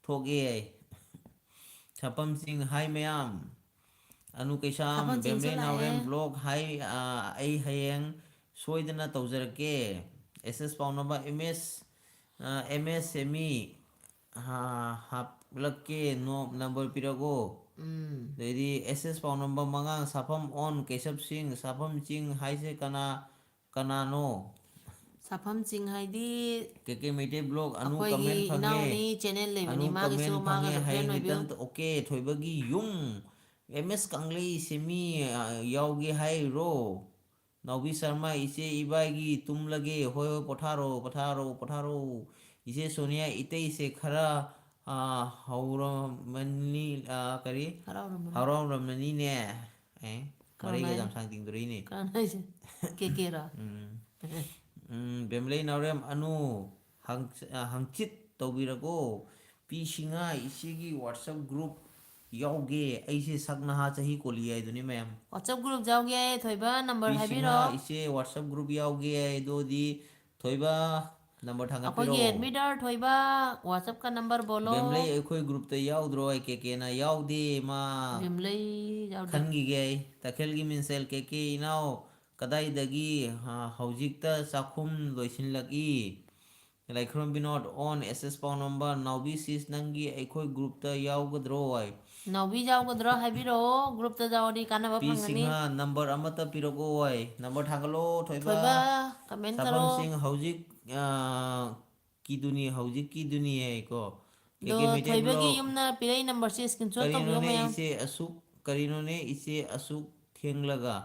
ꯊꯣꯛꯑꯦ꯫ ꯁꯥꯐꯝꯁꯤꯡ ꯍꯥꯏ ꯃꯌꯥꯝ꯫ ꯑꯅꯨ ꯀꯩꯁꯥꯝ, ꯁꯥꯐꯝꯁꯤꯡꯁꯨ ꯕꯦꯝꯕ꯭ꯔꯦ ꯂꯥꯛꯑꯦ꯫ ꯅꯥꯎꯔꯦꯝ ꯕ꯭ꯂꯣꯛ ꯍꯥꯏ, ꯑ, ꯑꯩ ꯍꯌꯦꯡ ꯁꯣꯏꯗꯅ ꯇꯧꯖꯔꯛꯀꯦ꯫ ꯑꯦꯁ ꯑꯦꯁ ꯄꯥꯎꯅꯕ, ꯑꯦꯝ ꯑꯦꯁ, ꯑ, ꯑꯦꯝ ꯑꯦꯁ ꯁꯦꯃꯤ, ꯑ, ꯍꯥꯞꯂꯛꯀꯦ, ꯅꯣ-, ꯅꯝꯕꯔ ꯄꯤꯔꯛꯑꯣ꯫ ꯎꯝ꯫ ꯑꯗꯩꯗꯤ ꯑꯦꯁ ꯑꯦꯁ ꯄꯥꯎꯅꯝꯕ ꯃꯉꯥꯡ, ꯁꯥꯐꯝ ꯑꯣꯟ, ꯀꯦꯁꯞ ꯁꯤꯡ, ꯁꯥꯐꯝ ꯆꯤꯡ ꯍꯥꯏꯁꯦ ꯀꯅꯥ, ꯀꯅꯥꯅꯣ? ꯁꯥꯐꯝ ꯆꯤꯡ ꯍꯥꯏꯗꯤ ꯀꯦ ꯀꯦ ꯃꯩꯇꯩ ꯕ꯭ꯂꯣꯛ, ꯑꯅꯨ ꯑꯩꯈꯣꯏꯒꯤ ꯀꯃꯦꯟ ꯐꯪꯉꯦ꯫ ꯏꯅꯥꯎꯅꯤ ꯆꯦꯅꯦꯜ ꯂꯩꯕꯅꯤ, ꯑꯅꯨ ꯃꯥꯒꯤꯁꯨ ꯀꯃꯦꯟ ꯃꯥꯒ ꯐꯪꯉꯦ, ꯍꯥꯏ ꯐ꯭ꯔꯦꯟ ꯑꯣꯏꯕꯤꯌꯨ꯫ ꯔꯤꯇꯟ, ꯑꯣꯀꯦ, ꯊꯣꯏꯕꯒꯤ ꯌꯨꯝ, ꯑꯦꯝ ꯑꯦꯁ ꯀꯪꯂꯩ ꯁꯦꯃꯤ, ꯑ, ꯌꯥꯎꯒꯦ ꯍꯥꯏꯔꯣ? ꯅꯥꯎꯕꯤ ꯁꯔꯃ, ꯏꯆꯦ ꯏꯕꯥꯏꯒꯤ ꯇꯨꯝꯂꯒꯦ꯫ ꯍꯣꯏ, ꯍꯣꯏ, ꯄꯣꯊꯥꯔꯣ, ꯄꯣꯊꯥꯔꯣ, ꯄꯣꯊꯥꯔꯣ꯫ ꯏꯆꯦ ꯁꯣꯅꯤꯌꯥ, ꯏꯇꯩꯁꯦ ꯈꯔ, ꯑ, ꯍꯧꯔꯝꯃꯅꯤ, ꯑ, ꯀꯔꯤ? ꯍꯔꯥꯎꯔꯝꯃꯅꯤ꯫ ꯍꯔꯥꯎꯔꯝꯃꯅꯤꯅꯦ꯫ ꯑꯦ, ꯀꯅꯥ ꯃꯔꯩꯒ ꯍꯥꯏꯅꯣ? ꯌꯥꯝ ꯁꯥꯡ ꯇꯤꯡꯗꯣꯔꯛꯏꯅꯦ꯫ ꯀꯅꯥ ꯍꯥꯏꯁꯦ? ꯀꯦ ꯀꯦꯔꯣ? ꯎꯝ꯫ ꯎꯝ, ꯕꯦꯝꯂꯩ ꯅꯥꯎꯔꯦꯝ ꯑꯅꯨ, ꯍꯪ-, ꯑ, ꯍꯪꯆꯤꯠ ꯇꯧꯕꯤꯔꯒꯣ꯫ ꯄꯤ ꯁꯤꯡꯍ, ꯏꯆꯦꯒꯤ WhatsApp group ꯌꯥꯎꯒꯦ꯫ ꯑꯩꯁꯦ ꯁꯛ ꯅꯍꯥ ꯆꯍꯤ ꯀꯣꯜꯂꯤ ꯍꯥꯏꯗꯨꯅꯤ ꯃꯌꯥꯝ꯫ WhatsApp group ꯌꯥꯎꯒꯦ, ꯊꯣꯏꯕ number ꯄꯤ ꯁꯤꯡꯍ, ꯍꯥꯏꯕꯤꯔꯣ꯫ ꯏꯆꯦ WhatsApp group ꯌꯥꯎꯒꯦ ꯍꯥꯏꯗꯨꯗꯤ ꯊꯣꯏꯕ number ꯑꯩꯈꯣꯏꯒꯤ ꯊꯥꯡꯒꯠꯄꯤꯔꯛꯑꯣ꯫ Admitter ꯊꯣꯏꯕ, WhatsApp ꯀ number ꯕꯣꯂꯣ꯫ ꯕꯦꯝꯂꯩ ꯑꯩꯈꯣꯏ groupꯇ ꯌꯥꯎꯗ꯭ꯔꯣ? ꯑꯩ ꯀꯦ ꯀꯦꯅ ꯌꯥꯎꯗꯦ ꯃꯥ꯫ ꯕꯦꯝꯂꯩ ꯌꯥꯎꯗꯦ꯫ ꯈꯟꯈꯤꯒꯦ ꯑꯩ꯫ ꯇꯈꯦꯜꯒꯤ ꯃꯤꯟꯁꯦꯜ ꯀꯦ ꯀꯦ ꯏꯅꯥꯎ, ꯀꯗꯥꯏꯗꯒꯤ? ꯑ, ꯍꯧꯖꯤꯛꯇ ꯆꯥꯛꯈꯨꯝ ꯂꯣꯏꯁꯤꯜꯂꯛꯏ꯫ ꯂꯥꯏꯈ꯭ꯔꯣꯝ ꯕꯤꯅꯣꯗ on, S S ꯄꯥꯎ number, ꯅꯥꯎꯕꯤ sis ꯅꯪꯒꯤ ꯑꯩꯈꯣꯏ groupꯇ ꯌꯥꯎꯒꯗ꯭ꯔꯣ ꯍꯥꯏ꯫ ꯅꯥꯎꯕꯤ ꯌꯥꯎꯒꯗ꯭ꯔꯣ ꯍꯥꯏꯕꯤꯔꯛꯑꯣ, groupꯇ ꯌꯥꯎꯔꯗꯤ ꯀꯥꯟꯅꯕ ꯄꯤ ꯐꯪꯒꯅꯤ꯫ ꯁꯤꯡꯍ number ꯑꯃꯇ ꯄꯤꯔꯛꯑꯣ ꯍꯥꯏ꯫ Number ꯊꯥꯒꯠꯂꯣ ꯊꯣꯏꯕ꯫ ꯊꯣꯏꯕ, comment ꯁꯥꯐꯝ ꯇꯧꯔꯣ꯫ ꯁꯤꯡ ꯍꯧꯖꯤꯛ, ꯑ, ꯀꯤꯗꯨꯅꯤ, ꯍꯧꯖꯤꯛꯀꯤꯗꯨꯅꯤ ꯍꯥꯏꯀꯣ꯫ ꯑꯗꯣ ꯀꯦ ꯀꯦ ꯃꯩꯇꯩ ꯊꯣꯏꯕꯒꯤ ꯕ꯭ꯂꯣꯛ꯫ ꯌꯨꯝꯅ ꯄꯤꯔꯛꯏ numberꯁꯦ screenshot ꯇꯧꯕꯤꯌꯣ ꯀꯔꯤꯅꯣꯅꯦ ꯃꯌꯥꯝ꯫ ꯏꯆꯦ ꯑꯁꯨꯛ, ꯀꯔꯤꯅꯣꯅꯦ ꯏꯆꯦ ꯑꯁꯨꯛ ꯊꯦꯡꯂꯒ?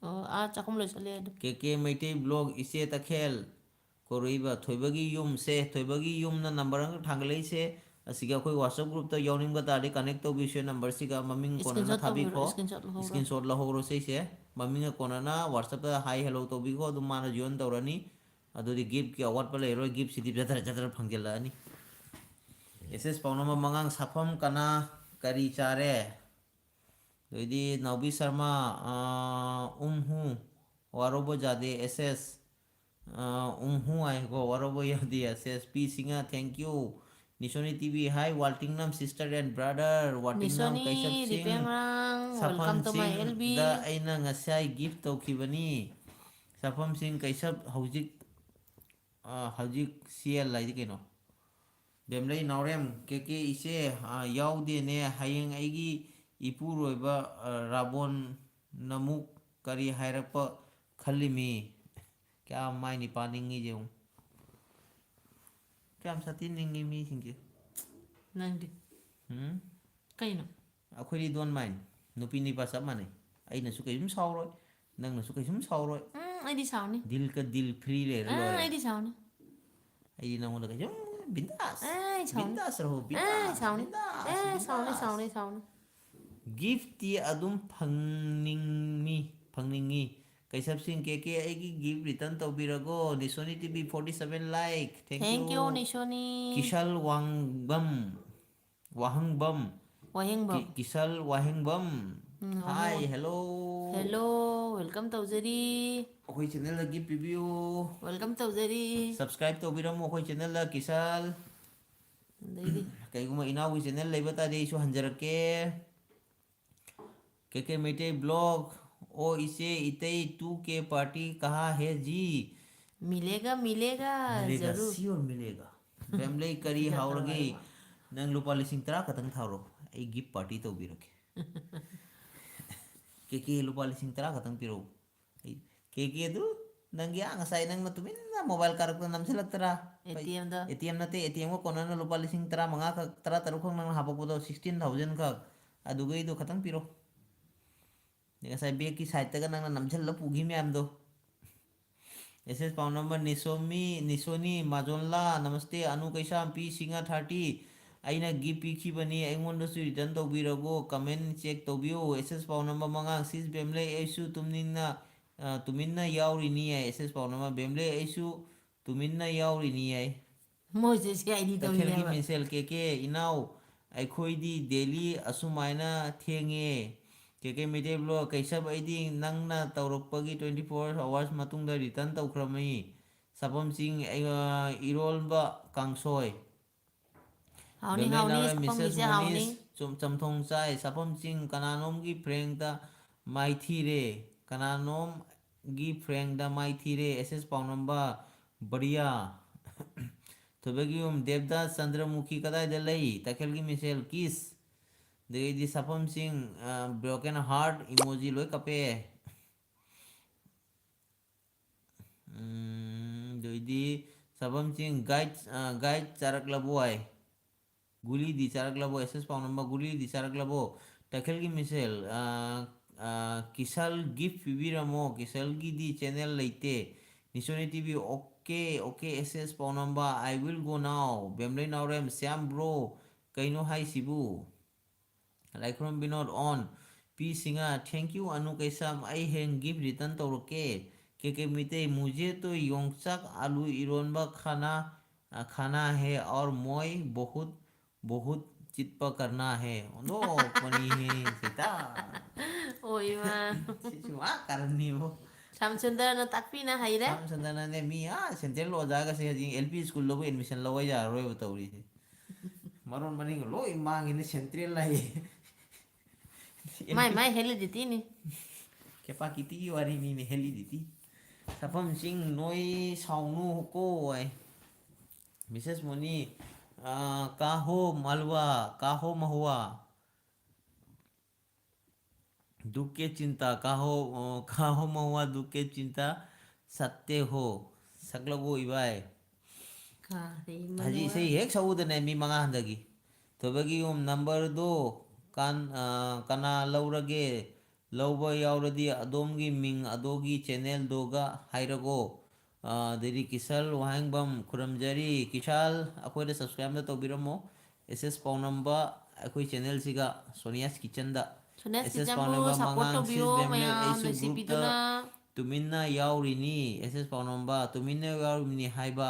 ꯑꯣ, ꯑꯥ, ꯆꯥꯛꯈꯨꯝ ꯂꯣꯏꯁꯜꯂꯦ ꯑꯗꯣ꯫ ꯀꯦ ꯀꯦ ꯃꯩꯇꯩ ꯕ꯭ꯂꯣꯛ, ꯏꯆꯦ ꯇꯈꯦꯜ ꯀꯣꯔꯨꯏꯕ, ꯊꯣꯏꯕꯒꯤ ꯌꯨꯝꯁꯦ, ꯊꯣꯏꯕꯒꯤ ꯌꯨꯝꯅ number ꯑꯃ ꯊꯥꯡꯒꯠꯂꯛꯏꯁꯦ꯫ ꯑꯁꯤꯒꯤ ꯑꯩꯈꯣꯏ WhatsApp groupꯇ ꯌꯥꯎꯅꯤꯡꯕ ꯇꯥꯔꯗꯤ connect ꯇꯧꯕꯤꯁꯦ numberꯁꯤꯒ, ꯃꯃꯤꯡ ꯀꯣꯟꯅꯅ screenshot ꯇꯧꯕꯤꯔꯣ, ꯊꯥꯕꯤꯈꯣ꯫ Screenshot ꯂꯧꯍꯧꯔꯣ꯫ Screenshot ꯂꯧꯍꯧꯔꯣ ꯁꯤꯁꯦ꯫ ꯃꯃꯤꯡꯒ ꯀꯣꯟꯅꯅ WhatsAppꯇ hi hello ꯇꯧꯕꯤꯈꯣ, ꯑꯗꯨꯝ ꯃꯥꯅ join ꯇꯧꯔꯅꯤ꯫ ꯑꯗꯨꯗꯤ giftꯀꯤ ꯑꯋꯥꯠꯄ ꯂꯩꯔꯣꯏ, giftꯁꯤꯗꯤ ꯖꯇꯔ ꯖꯇꯔ ꯐꯪꯖꯜꯂꯛꯑꯅꯤ꯫ S S ꯄꯥꯎꯅꯝꯕ ꯃꯉꯥꯡ ꯁꯥꯐꯝ ꯀꯅꯥ ꯀꯔꯤ ꯆꯥꯔꯦ? ꯑꯗꯩꯗꯤ ꯅꯥꯎꯕꯤ ꯁꯔꯃ, ꯑꯥ, ꯎꯝꯍꯨ, ꯋꯥꯔꯧꯕ ꯌꯥꯗꯦ, S S, ꯑꯥ, ꯎꯝꯍꯨ ꯍꯥꯏꯀꯣ, ꯋꯥꯔꯧꯕ ꯌꯥꯗꯦ, S S P Singh, thank you꯫ ꯅꯤꯁꯣꯅꯤ T V, hi, ꯋꯥꯜꯇꯤꯡꯅꯝ sister and brother, ꯋꯥꯜꯇꯤꯡꯅꯝ ꯅꯤꯁꯣꯅꯤ, ꯀꯩꯁꯞ ꯁꯤꯡ, ꯔꯤꯄꯦꯝꯔꯥꯡ, welcome to my L B꯫ ꯁꯥꯐꯝꯁꯤꯡꯗ ꯑꯩꯅ ꯉꯁꯥꯏ gift ꯇꯧꯈꯤꯕꯅꯤ꯫ ꯁꯥꯐꯝꯁꯤꯡ ꯀꯩꯁꯞ ꯍꯧꯖꯤꯛ, ꯑꯥ, ꯍꯧꯖꯤꯛ C L ꯍꯥꯏꯗꯤ ꯀꯩꯅꯣ? ꯕꯦꯝꯂꯩ ꯅꯥꯎꯔꯦꯝ, ꯀꯦ ꯀꯦ ꯏꯆꯦ, ꯑꯥ, ꯌꯥꯎꯗꯦꯅꯦ꯫ ꯍꯌꯦꯡ ꯑꯩꯒꯤ ꯏꯄꯨꯔꯣꯏꯕ, ꯑꯥ, ꯔꯥꯕꯣꯟꯅꯃꯨꯛ ꯀꯔꯤ ꯍꯥꯏꯔꯛꯄ ꯈꯜꯂꯤꯃꯤ꯫ ꯀꯌꯥꯝ ꯃꯥꯏ ꯅꯤꯄꯥ ꯅꯤꯡꯉꯤ ꯌꯦꯡꯉꯨ꯫ ꯀꯌꯥꯝ ꯁꯥꯊꯤ ꯅꯤꯡꯉꯤ ꯃꯤꯁꯤꯡꯁꯦ꯫ ꯅꯪꯗꯤ? ꯎꯝ? ꯀꯩꯅꯣ? ꯑꯩꯈꯣꯏꯗꯤ don't mind꯫ ꯅꯨꯄꯤ ꯅꯨꯄꯥ ꯆꯞ ꯃꯥꯟꯅꯩ꯫ ꯑꯩꯅꯁꯨ ꯀꯩꯁꯨꯝ ꯁꯥꯎꯔꯣꯏ, ꯅꯪꯅꯁꯨ ꯀꯩꯁꯨꯝ ꯁꯥꯎꯔꯣꯏ꯫ ꯎꯝ, ꯑꯩꯗꯤ ꯁꯥꯎꯅꯤ꯫ ꯗꯤꯜꯀ ꯗꯤꯜ free ꯂꯩꯔ ꯑꯥ, ꯂꯣꯏꯔꯦ꯫ ꯑꯩꯗꯤ ꯁꯥꯎꯅꯤ꯫ ꯑꯩꯗꯤ ꯅꯪꯉꯣꯟꯗ ꯀꯩꯁꯨꯝ ꯕꯤꯟꯗꯥꯁ꯫ ꯑꯦ, ꯁꯥꯎꯅꯤ꯫ ꯕꯤꯟꯗꯥꯁ ꯔꯍꯣ, ꯑꯦ, ꯕꯤꯟꯗꯥꯁ, ꯁꯥꯎꯅꯤ꯫ ꯕꯤꯟꯗꯥꯁ, ꯑꯦ, ꯁꯥꯎꯅꯤ, ꯕꯤꯟꯗꯥꯁ꯫ ꯁꯥꯎꯅꯤ, ꯁꯥꯎꯅꯤ꯫ ꯒꯤꯐꯇꯤ ꯑꯗꯨꯝ ꯐꯪꯅꯤꯡꯃꯤ, ꯐꯪꯅꯤꯡꯉꯤ꯫ ꯀꯩꯁꯞꯁꯤꯡ ꯀꯦ ꯀꯦ ꯑꯩꯒꯤ ꯒꯤꯐ ꯔꯤꯇꯔꯟ ꯇꯧꯕꯤꯔꯒꯣ꯫ Nisoni T V forty seven like꯫ Thank Thank you꯫ you, Nisoni. Kisal Wangbam, Wahengbam. Wahengbam. ꯀꯤ-, ꯀꯤꯁꯜ ꯋꯥꯍꯦꯡꯕꯝ꯫ ꯎꯝ, Hi, ꯋꯥꯍꯦꯡꯕꯝ꯫ hello꯫ Hello, welcome ꯇꯧꯖꯔꯤ꯫ ꯑꯩꯈꯣꯏ ꯆꯦꯅꯦꯜꯗ ꯒꯤꯐ ꯄꯤꯕꯤꯌꯨ꯫ Welcome ꯇꯧꯖꯔꯤ꯫ Subscribe ꯇꯧꯕꯤꯔꯝꯃꯣ ꯑꯩꯈꯣꯏ ꯆꯦꯅꯦꯜꯗ, ꯀꯤꯁꯜ꯫ ꯑꯗꯩꯗꯤ ꯀꯩꯒꯨꯝꯕ ꯏꯅꯥꯎꯒꯤ ꯆꯦꯅꯦꯜ ꯂꯩꯕ ꯇꯥꯔꯗꯤ ꯑꯩꯁꯨ ꯍꯟꯖꯔꯛꯀꯦ꯫ ꯀꯦ ꯀꯦ ꯃꯩꯇꯩ ꯕ꯭ꯂꯣꯒ꯫ ꯑꯣ ꯏꯆꯦ, ꯏꯇꯩ, ꯇꯨ ꯀꯦ ꯄꯥꯔꯇꯤ ꯀꯍꯥ ꯍꯦ ꯖꯤ? ꯃꯤꯂꯦꯒ, ꯃꯤꯂꯦꯒ, ꯃꯤꯂꯦꯒ, ꯖꯔꯨꯔ꯫ ꯁꯤꯌꯣꯔ ꯃꯤꯂꯦꯒ꯫ ꯕꯦꯝꯂꯩ ꯀꯔꯤ ꯍꯥꯎꯔꯒꯦ? ꯅꯪ ꯂꯨꯄꯥ ꯂꯤꯁꯤꯡ ꯇꯔꯥ ꯈꯛꯇꯪ ꯊꯥꯔꯣ, ꯑꯩ ꯒꯤꯐ ꯄꯥꯔꯇꯤ ꯇꯧꯕꯤꯔꯛꯀꯦ꯫ ꯀꯦ ꯀꯦ ꯂꯨꯄꯥ ꯂꯤꯁꯤꯡ ꯇꯔꯥ ꯈꯛꯇꯪ ꯄꯤꯔꯛꯎ꯫ ꯑꯩ, ꯀꯦ ꯀꯦ ꯑꯗꯨ ꯅꯪꯒꯤ, ꯑꯥ, ꯉꯁꯥꯏ ꯅꯪꯅ ꯇꯨꯃꯤꯟꯅ ꯃꯣꯕꯥꯏꯜ ꯀꯥꯔꯛꯇ ꯅꯝꯁꯤꯜꯂꯛꯇ꯭ꯔꯥ? ꯑꯦ ꯇꯤ ꯑꯦꯝꯗ꯫ ꯑꯦ ꯇꯤ ꯑꯦꯝ ꯅꯠꯇꯦ, ꯑꯦ ꯇꯤ ꯑꯦꯝꯒ ꯀꯣꯟꯅꯅ ꯂꯨꯄꯥ ꯂꯤꯁꯤꯡ ꯇꯔꯥ ꯃꯉꯥ ꯈꯛ, ꯇꯔꯥ ꯇꯔꯨꯛ ꯈꯛ ꯅꯪꯅ ꯍꯥꯄꯛꯄꯗꯣ, sixteen thousand ꯈꯛ, ꯑꯗꯨꯒꯩꯗꯣ ꯈꯛꯇꯪ ꯄꯤꯔꯣ꯫ ꯉꯁꯥꯏ ꯕꯦꯛꯀꯤ ꯁꯥꯏꯠꯇꯒ ꯅꯪꯅ ꯅꯝꯁꯤꯜꯂ ꯄꯨꯈꯤ ꯃꯌꯥꯝꯗꯣ꯫ ꯑꯦꯁ ꯑꯦꯁ ꯄꯥꯎ ꯅꯝꯕꯔ ꯅꯤꯁꯣꯃꯤ, ꯅꯤꯁꯣꯅꯤ, ꯃꯥꯖꯣꯟꯂꯥ, ꯅꯃꯁꯇꯦ, ꯑꯅꯨ ꯀꯩꯁꯥꯝꯄꯤ, ꯁꯤꯡꯍ thirty꯫ ꯑꯩꯅ ꯒꯤꯐ ꯄꯤꯈꯤꯕꯅꯤ, ꯑꯩꯉꯣꯟꯗꯁꯨ ꯔꯤꯇꯔꯟ ꯇꯧꯕꯤꯔꯒꯣ, ꯀꯃꯦꯟ ꯆꯦꯛ ꯇꯧꯕꯤꯌꯨ꯫ ꯑꯦꯁ ꯑꯦꯁ ꯄꯥꯎ ꯅꯝꯕꯔ ꯃꯉꯥ, ꯁꯤꯁ ꯕꯦꯝꯂꯩ, ꯑꯩꯁꯨ ꯇꯨꯝꯅꯤꯡꯅ, ꯑ, ꯇꯨꯃꯤꯟꯅ ꯌꯥꯎꯔꯤꯅꯤ ꯍꯥꯏ꯫ ꯑꯦꯁ ꯑꯦꯁ ꯄꯥꯎ ꯅꯝꯕꯔ ꯕꯦꯝꯂꯩ, ꯑꯩꯁꯨ ꯇꯨꯃꯤꯟꯅ ꯌꯥꯎꯔꯤꯅꯤ ꯍꯥꯏ꯫ ꯃꯣꯏꯁꯦ ꯁꯤ ꯑꯥꯏ ꯗꯤ ꯇꯈꯦꯜꯒꯤ ꯇꯧꯔꯤꯅꯦꯕ꯫ ꯃꯤꯡꯁꯦꯜ ꯀꯦ ꯀꯦ, ꯏꯅꯥꯎ, ꯑꯩꯈꯣꯏꯗꯤ ꯗꯦꯂꯤ ꯑꯁꯨꯃꯥꯏꯅ ꯊꯦꯡꯉꯦ꯫ ꯀꯦ ꯀꯦ ꯃꯩꯇꯩ ꯕ꯭ꯂꯣꯒ, ꯀꯩꯁꯞ, ꯑꯩꯗꯤ ꯅꯪꯅ ꯇꯧꯔꯛꯄꯒꯤ twenty four hours ꯃꯇꯨꯡꯗ ꯔꯤꯇꯔꯟ ꯇꯧꯈ꯭ꯔꯕꯅꯤ꯫ ꯁꯥꯐꯝ ꯆꯤꯡ, ꯑꯩ, ꯑ, ꯏꯔꯣꯟꯕ ꯀꯥꯡꯁꯣꯏ꯫ ꯍꯥꯎꯅꯤ, ꯕꯦꯝꯂꯩ ꯍꯥꯎꯅꯤ, ꯅꯥꯎꯔꯦꯝ, ꯁꯥꯐꯝꯒꯤꯁꯦ ꯃꯤꯁꯦꯁ ꯍꯥꯎꯅꯤ꯫ ꯃꯣꯅꯤꯁ, ꯆꯨꯝ-, ꯆꯝꯊꯣꯡ ꯆꯥꯏ꯫ ꯁꯥꯐꯝ ꯆꯤꯡ, ꯀꯅꯥꯅꯣꯝꯒꯤ ꯄ꯭ꯔꯦꯡꯗ ꯃꯥꯏꯊꯤꯔꯦ꯫ ꯀꯅꯥꯅꯣꯝꯒꯤ ꯄ꯭ꯔꯦꯡꯗ ꯃꯥꯏꯊꯤꯔꯦ꯫ ꯑꯦꯁ ꯑꯦꯁ ꯄꯥꯎꯅꯝꯕ, ꯕꯔꯤꯌꯥ꯫ ꯊꯣꯏꯕꯒꯤꯌꯨꯝ, ꯗꯦꯕꯗꯥꯁ ꯆꯟꯗ꯭ꯔꯃꯨꯈꯤ ꯀꯗꯥꯏꯗ ꯂꯩ? ꯇꯈꯦꯜꯒꯤ ꯃꯤꯁꯦꯜ, ꯀꯤꯁ꯫ ꯑꯗꯒꯤꯗꯤ ꯁꯥꯐꯝꯁꯤꯡ, ꯑ, broken heart emoji ꯂꯣꯏ ꯀꯥꯞꯄꯛꯑꯦ꯫ ꯎꯝ, ꯑꯗꯩꯗꯤ ꯁꯥꯐꯝꯁꯤꯡ, ꯒꯥꯏꯗ, ꯑ, ꯒꯥꯏꯗ ꯆꯥꯔꯛꯂꯕꯣꯏ? ꯒꯨꯂꯤꯗꯤ ꯆꯥꯔꯛꯂꯕꯣ? ꯑꯦꯁ ꯑꯦꯁ ꯄꯥꯎꯅꯝꯕ, ꯒꯨꯂꯤꯗꯤ ꯆꯥꯔꯛꯂꯕꯣ? ꯇꯈꯦꯜꯒꯤ ꯃꯤꯁꯦꯜ, ꯑ, ꯑ, ꯀꯤꯁꯜ ꯒꯤꯐ ꯄꯤꯕꯤꯔꯝꯃꯣ, ꯀꯤꯁꯜꯒꯤꯗꯤ ꯆꯦꯅꯦꯜ ꯂꯩꯇꯦ꯫ ꯅꯤꯁꯣꯅꯤ ꯇꯤ ꯚꯤ ꯑꯣꯛ-, Okay, okay, S S Paunamba, I will go now. Bemlei Naorem, Shyam bro, ꯀꯩꯅꯣ ꯍꯥꯏꯁꯤꯕꯨ? ꯂꯥꯏꯈꯨꯔꯝ Vinod on. P Singh, thank you Anu ꯀꯩꯁꯥꯝ, ꯑꯩ ꯍꯌꯦꯡ gift return ꯇꯧꯔꯛꯀꯦ꯫ ꯀꯦ ꯀꯦ ꯃꯤꯇꯩ, मुझे तो ꯌꯣꯡꯆꯥꯛ ꯑꯂꯨ ꯏꯔꯣꯟꯕ खाना, खाना है और मैं बहुत बहुत चित्त करना है꯫ ꯅꯣꯛꯄꯅꯤꯍꯦ ꯁꯤꯇ꯫ ꯑꯣꯏꯃ꯫ ꯁꯤꯁꯨ ꯋꯥ ꯀꯔꯟꯅꯤꯕꯣ꯫ ꯁ꯭ꯌꯥꯝꯆꯟꯗ꯭ꯔꯅ ꯇꯥꯛꯄꯤꯅ ꯍꯩꯔꯦ꯫ ꯁ꯭ꯌꯥꯝꯆꯟꯗ꯭ꯔꯅꯅꯦ ꯃꯤ ꯑꯥ central ꯑꯣꯖꯥꯒꯁꯦ ꯍꯧꯖꯤꯛ L P school ꯗꯕꯨ admission ꯂꯧꯕ ꯌꯥꯔꯔꯣꯏꯕ ꯇꯧꯔꯤꯁꯦ꯫ ꯃꯔꯣꯟ ꯃꯔꯤꯒ ꯂꯣꯏ ꯃꯥꯡꯉꯤꯅꯦ central ꯍꯥꯏꯌꯦ꯫ ꯃꯥꯏ ꯃꯥꯏ ꯍꯦꯂꯤꯗꯤꯇꯤꯅꯤ꯫ ꯀꯦꯄꯥꯀꯤꯇꯤꯒꯤ ꯋꯥꯔꯤꯅꯤꯅꯦ ꯍꯦꯂꯤꯗꯤꯇꯤ꯫ ꯁꯥꯐꯝ ꯆꯤꯡ ꯅꯣꯏ ꯁꯥꯎꯅꯨ ꯀꯣ ꯍꯥꯏ꯫ ꯃꯤꯁꯦꯁ ꯃꯣꯅꯤ, ꯑ, ꯀꯥꯍꯣ ꯃꯥꯜꯋꯥ, ꯀꯥꯍꯣ ꯃꯍꯨꯋꯥ꯫ दुख के चिंता, कहो, अ, कहो महुआ दुख के चिंता, सत्य हो, ꯁꯛꯂꯕꯣ ꯏꯕꯥꯏ? ꯀꯔꯤ ꯍꯧꯖꯤꯛ ꯃꯅꯨꯡ ꯏꯁꯩ ꯍꯦꯛ ꯁꯛꯎꯗꯅꯦ ꯃꯤ ꯃꯉꯥ ꯍꯟꯗꯒꯤ꯫ ꯊꯣꯏꯕꯒꯤ ꯌꯨꯝ number ꯗꯣ ꯀꯥꯟ-, ꯑ, ꯀꯅꯥ ꯂꯧꯔꯒꯦ? ꯂꯧꯕ ꯌꯥꯎꯔꯗꯤ ꯑꯗꯣꯝꯒꯤ ꯃꯤꯡ ꯑꯗꯣꯒꯤ channel ꯗꯣꯒ ꯍꯥꯏꯔꯒꯣ꯫ ꯑ, ꯑꯗꯩꯗꯤ ꯀꯤꯁꯜ ꯋꯥꯍꯦꯡꯕꯝ ꯈꯨꯔꯨꯝꯖꯔꯤ꯫ ꯀꯤꯁꯜ, ꯑꯩꯈꯣꯏꯗ subscribe ꯑꯝꯇ ꯇꯧꯕꯤꯔꯝꯃꯣ꯫ ꯑꯦꯁ ꯑꯦꯁ ꯄꯥꯎꯅꯝꯕ ꯑꯩꯈꯣꯏ channel ꯁꯤꯒ, Sonia's Kitchen ꯗ꯫ Sonia's ꯑꯦꯁ ꯑꯦꯁ Kitchen ꯕꯨ ꯄꯥꯎꯅꯝꯕ support ꯃꯉꯥꯡ ꯇꯧꯕꯤꯌꯣ ꯁꯤꯁ ꯕꯦꯝꯂꯦ, ꯃꯌꯥꯝ, ꯑꯩꯁꯨ group ꯇ ꯅꯨꯡꯁꯤꯕꯤꯗꯨꯅ꯫ ꯇꯨꯃꯤꯟꯅ ꯌꯥꯎꯔꯤꯅꯤ꯫ ꯑꯦꯁ ꯑꯦꯁ ꯄꯥꯎꯅꯝꯕ ꯇꯨꯃꯤꯟꯅ ꯌꯥꯎꯔꯤꯕꯅꯤ ꯍꯥꯏꯕ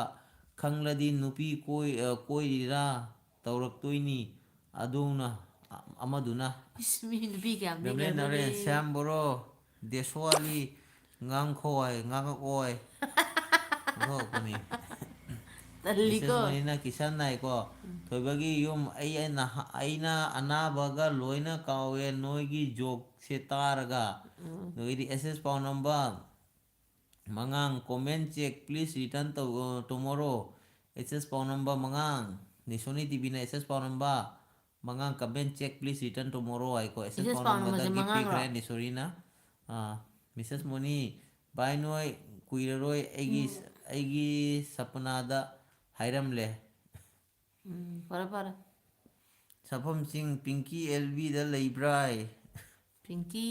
ꯈꯪꯂꯗꯤ ꯅꯨꯄꯤ ꯀꯣꯏ-, ꯑ, ꯀꯣꯏꯔꯤꯔꯥ ꯇꯧꯔꯛꯇꯣꯏꯅꯤ꯫ ꯑꯗꯨꯅ, ꯑ-, ꯑꯃꯗꯨꯅ꯫ ꯏꯁ, ꯃꯤ ꯅꯨꯄꯤ ꯀꯌꯥꯝ ꯕꯦꯝꯂꯦ ꯅꯦꯛꯅꯔꯕꯅꯦ꯫ ꯅꯔꯦꯟ, ꯁ꯭ꯌꯥꯝ ꯕꯣꯔꯣ, ꯗꯦꯁꯣ ꯑꯂꯤ, ꯉꯥꯡꯈꯣ ꯍꯥꯏ, ꯉꯥꯡꯉꯛꯑꯣ ꯍꯥꯏ꯫ ꯑꯣꯟꯊꯣꯛꯄꯅꯤ꯫ ꯇꯜꯂꯤꯀꯣ꯫ ꯃꯤꯁꯦꯁ ꯃꯣꯅꯤꯅ ꯀꯤꯁꯟ ꯍꯥꯏꯀꯣ꯫ ꯎꯝ꯫ ꯊꯣꯏꯕꯒꯤ ꯌꯨꯝ, ꯑꯩ ꯑꯅ-, ꯑꯩꯅ ꯑꯅꯥꯕꯒ ꯂꯣꯏꯅ ꯀꯥꯎꯋꯦ ꯅꯣꯏꯒꯤ joke ꯁꯦ ꯇꯥꯔꯒ꯫ ꯎꯝ꯫ ꯑꯗꯒꯤꯗꯤ ꯑꯦꯁ ꯑꯦꯁ ꯄꯥꯎꯅꯝꯕ, ꯃꯉꯥꯡ, comment check, please return to, uh, tomorrow. S S ꯄꯥꯎꯅꯝꯕ ꯃꯉꯥꯡ, ꯅꯤꯁꯣꯅꯤ ꯇꯤ ꯚꯤꯅ ꯑꯦꯁ ꯑꯦꯁ ꯄꯥꯎꯅꯝꯕ ꯃꯉꯥꯡ, comment check, please return tomorrow ꯍꯥꯏꯀꯣ꯫ ꯑꯦꯁ ꯑꯦꯁ ꯑꯦꯁ ꯄꯥꯎꯅꯝꯕꯗ ꯄꯥꯎꯅꯝꯕꯁꯦ gift ꯃꯉꯥꯡꯔꯣ? ꯄꯤꯈ꯭ꯔꯦ ꯅꯤꯁꯣꯔꯤꯅ꯫ ꯑꯥ, ꯃꯤꯁꯦꯁ ꯃꯣꯅꯤ, ꯚꯥꯏ ꯅꯣꯏ ꯀꯨꯏꯔꯔꯣꯏ ꯑꯩꯒꯤ, ꯎꯝ꯫ ꯑꯩꯒꯤ ꯁꯄꯅꯥꯗ ꯍꯥꯏꯔꯝꯂꯦ꯫ ꯎꯝ, ꯐꯔꯦ, ꯐꯔꯦ꯫ ꯁꯥꯐꯝꯁꯤꯡ, ꯄꯤꯡꯀꯤ ꯑꯦꯜ ꯕꯤꯗ ꯂꯩꯕ꯭ꯔꯥꯏ? ꯄꯤꯡꯀꯤ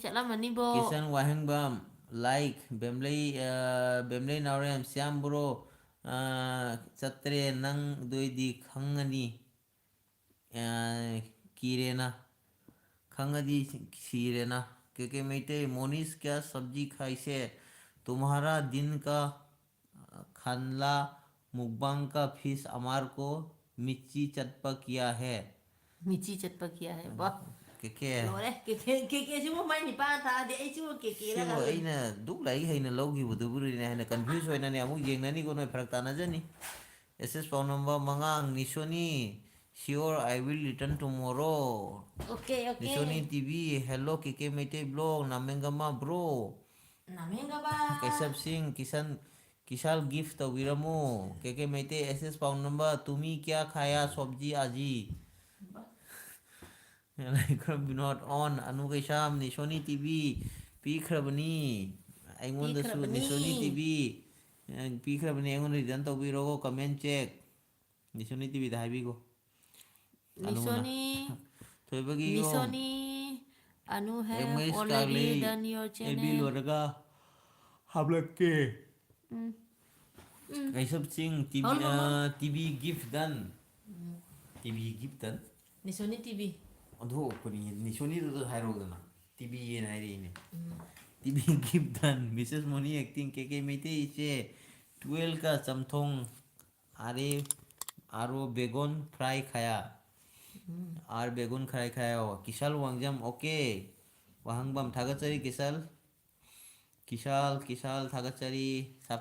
ꯆꯠꯂꯝꯃꯅꯤꯕꯣ꯫ ꯀꯤꯁꯟ ꯋꯥꯍꯦꯡꯕꯝ, Like, ꯕꯦꯝꯂꯩ, ꯑ, ꯕꯦꯝꯂꯩ ꯅꯥꯎꯔꯦꯝ, ꯁ꯭ꯌꯥꯝ ꯕ꯭ꯔꯣ, ꯑ, ꯆꯠꯇ꯭ꯔꯦ, ꯅꯪ ꯑꯗꯨꯏꯗꯤ ꯈꯪꯉꯅꯤ꯫ ꯑ, ꯀꯤꯔꯦꯅ꯫ ꯈꯪꯉꯗꯤ ꯁꯤꯔꯦꯅ꯫ ꯀꯦ ꯀꯦ ꯃꯩꯇꯩ, मोनिश क्या सब्जी खाई से? तुम्हारा दिन का खाना मुकबांग का फिश अमार को मिर्ची चटपा किया है꯫ ꯃꯤꯆꯤ ꯆꯠꯄ ꯀꯤꯌꯥ ꯍꯥꯏ ꯕꯣ꯫ ꯀꯦ ꯀꯦ꯫ ꯂꯣꯏꯔꯦ꯫ ꯀꯦ ꯀꯦ, ꯀꯦ ꯀꯦ ꯁꯤꯕꯨ ꯃꯥꯏ ꯅꯤꯄꯥꯟ ꯊꯥꯗꯦ꯫ ꯑꯩ ꯁꯤꯕꯨ ꯀꯦ ꯀꯦ ꯁꯤꯕꯨ ꯂꯥꯛꯑꯒꯦ꯫ ꯑꯩꯅ ꯗꯨꯛ ꯂꯥꯏꯔꯤꯛ ꯍꯩꯅ ꯂꯧꯈꯤꯕꯗꯨꯕꯨꯅꯦ ꯍꯥꯏꯅ confuse ꯑꯣꯏꯅꯅꯦ ꯑꯃꯨꯛ ꯌꯦꯡꯅꯅꯤꯀꯣ ꯅꯣꯏ, ꯐꯔꯛ ꯇꯥꯅꯖꯅꯤ꯫ ꯑꯦꯁ ꯑꯦꯁ ꯄꯥꯎ ꯅꯝꯕꯔ ꯃꯉꯥ, Nisoni, sure, I will return tomorrow꯫ Okay, okay꯫ Nisoni T V, hello, K K Meitei blog, ꯅꯥꯃꯦꯡꯒꯃꯥ bro꯫ ꯅꯥꯃꯦꯡꯒꯃꯥ꯫ ꯀꯩꯁꯞ ꯁꯤꯡ, ꯀꯤꯁꯟ, ꯀꯤꯁꯥꯜ gift ꯇꯧꯕꯤꯔꯝꯃꯨ꯫ ꯀꯦ ꯀꯦ ꯃꯩꯇꯩ, ꯑꯦꯁ ꯑꯦꯁ ꯄꯥꯎ ꯅꯝꯕꯔ, ꯇꯨꯃꯤ ꯀ꯭ꯌꯥ ꯈꯥꯌꯥ ꯁꯣꯕꯖꯤ ꯑꯥꯖꯤ꯫ ꯕꯥ꯫ ꯂꯥꯏꯈ꯭ꯔꯝ Vinod on, Anu Keisham, ꯅꯤꯁꯣꯅꯤ T V ꯄꯤꯈ꯭ꯔꯕꯅꯤ꯫ ꯑꯩꯉꯣꯟꯗꯁꯨ ꯄꯤꯈ꯭ꯔꯕꯅꯤ꯫ ꯅꯤꯁꯣꯅꯤ ꯇꯤ ꯚꯤ, ꯑ, ꯄꯤꯈ꯭ꯔꯕꯅꯤ, ꯑꯩꯉꯣꯟꯗ return ꯇꯧꯕꯤꯔꯣ, comment check꯫ ꯅꯤꯁꯣꯅꯤ ꯇꯤ ꯚꯤꯗ ꯍꯥꯏꯕꯤꯈꯣ꯫ ꯑꯅꯨꯅ꯫ ꯅꯤꯁꯣꯅꯤ, ꯊꯣꯏꯕꯒꯤ ꯌꯣꯡ꯫ ꯅꯤꯁꯣꯅꯤ, ꯑꯅꯨ ꯍꯦ M S already Kali, done your A B channel꯫ ꯂꯣꯏꯔꯒ ꯍꯥꯞꯂꯛꯀꯦ꯫ ꯎꯝ꯫ ꯎꯝ꯫ ꯀꯩꯁꯞ ꯁꯤꯡ, ꯇꯤ ꯚꯤ, ꯍꯧꯔꯣ, ꯍꯧꯔꯣ꯫ ꯑ, ꯇꯤ ꯚꯤ gift done꯫ ꯎꯝ꯫ T V gift done? Nisoni T V. ꯑꯣꯟꯊꯣꯛꯄꯅꯤ, ꯅꯤꯁꯣꯅꯤꯗꯨꯗ ꯍꯥꯏꯔꯛꯎꯗꯅ꯫ ꯇꯤ ꯚꯤ ꯅ ꯍꯥꯏꯔꯛꯏꯅꯦ꯫ ꯎꯝ꯫ T V gift done, missus Moni acting, K K Meitei ꯏꯆꯦ, twelve ꯀ ꯆꯝꯊꯣꯡ, ꯑꯥꯔꯦ, ꯑꯥꯔꯣ ꯕꯦꯒꯣꯟ fry ꯈꯥꯌꯥ꯫ ꯎꯝ꯫ ꯑꯥꯔ ꯕꯦꯒꯣꯟ fry ꯈꯥꯌꯥ꯫ ꯀꯤꯁꯥꯜ ꯋꯥꯡꯖꯝ, okay꯫ ꯋꯥꯍꯪꯕꯝ, ꯊꯥꯒꯠꯆꯔꯤ ꯀꯤꯁꯥꯜ꯫ ꯀꯤꯁꯥꯜ, ꯀꯤꯁꯥꯜ, ꯊꯥꯒꯠꯆꯔꯤ꯫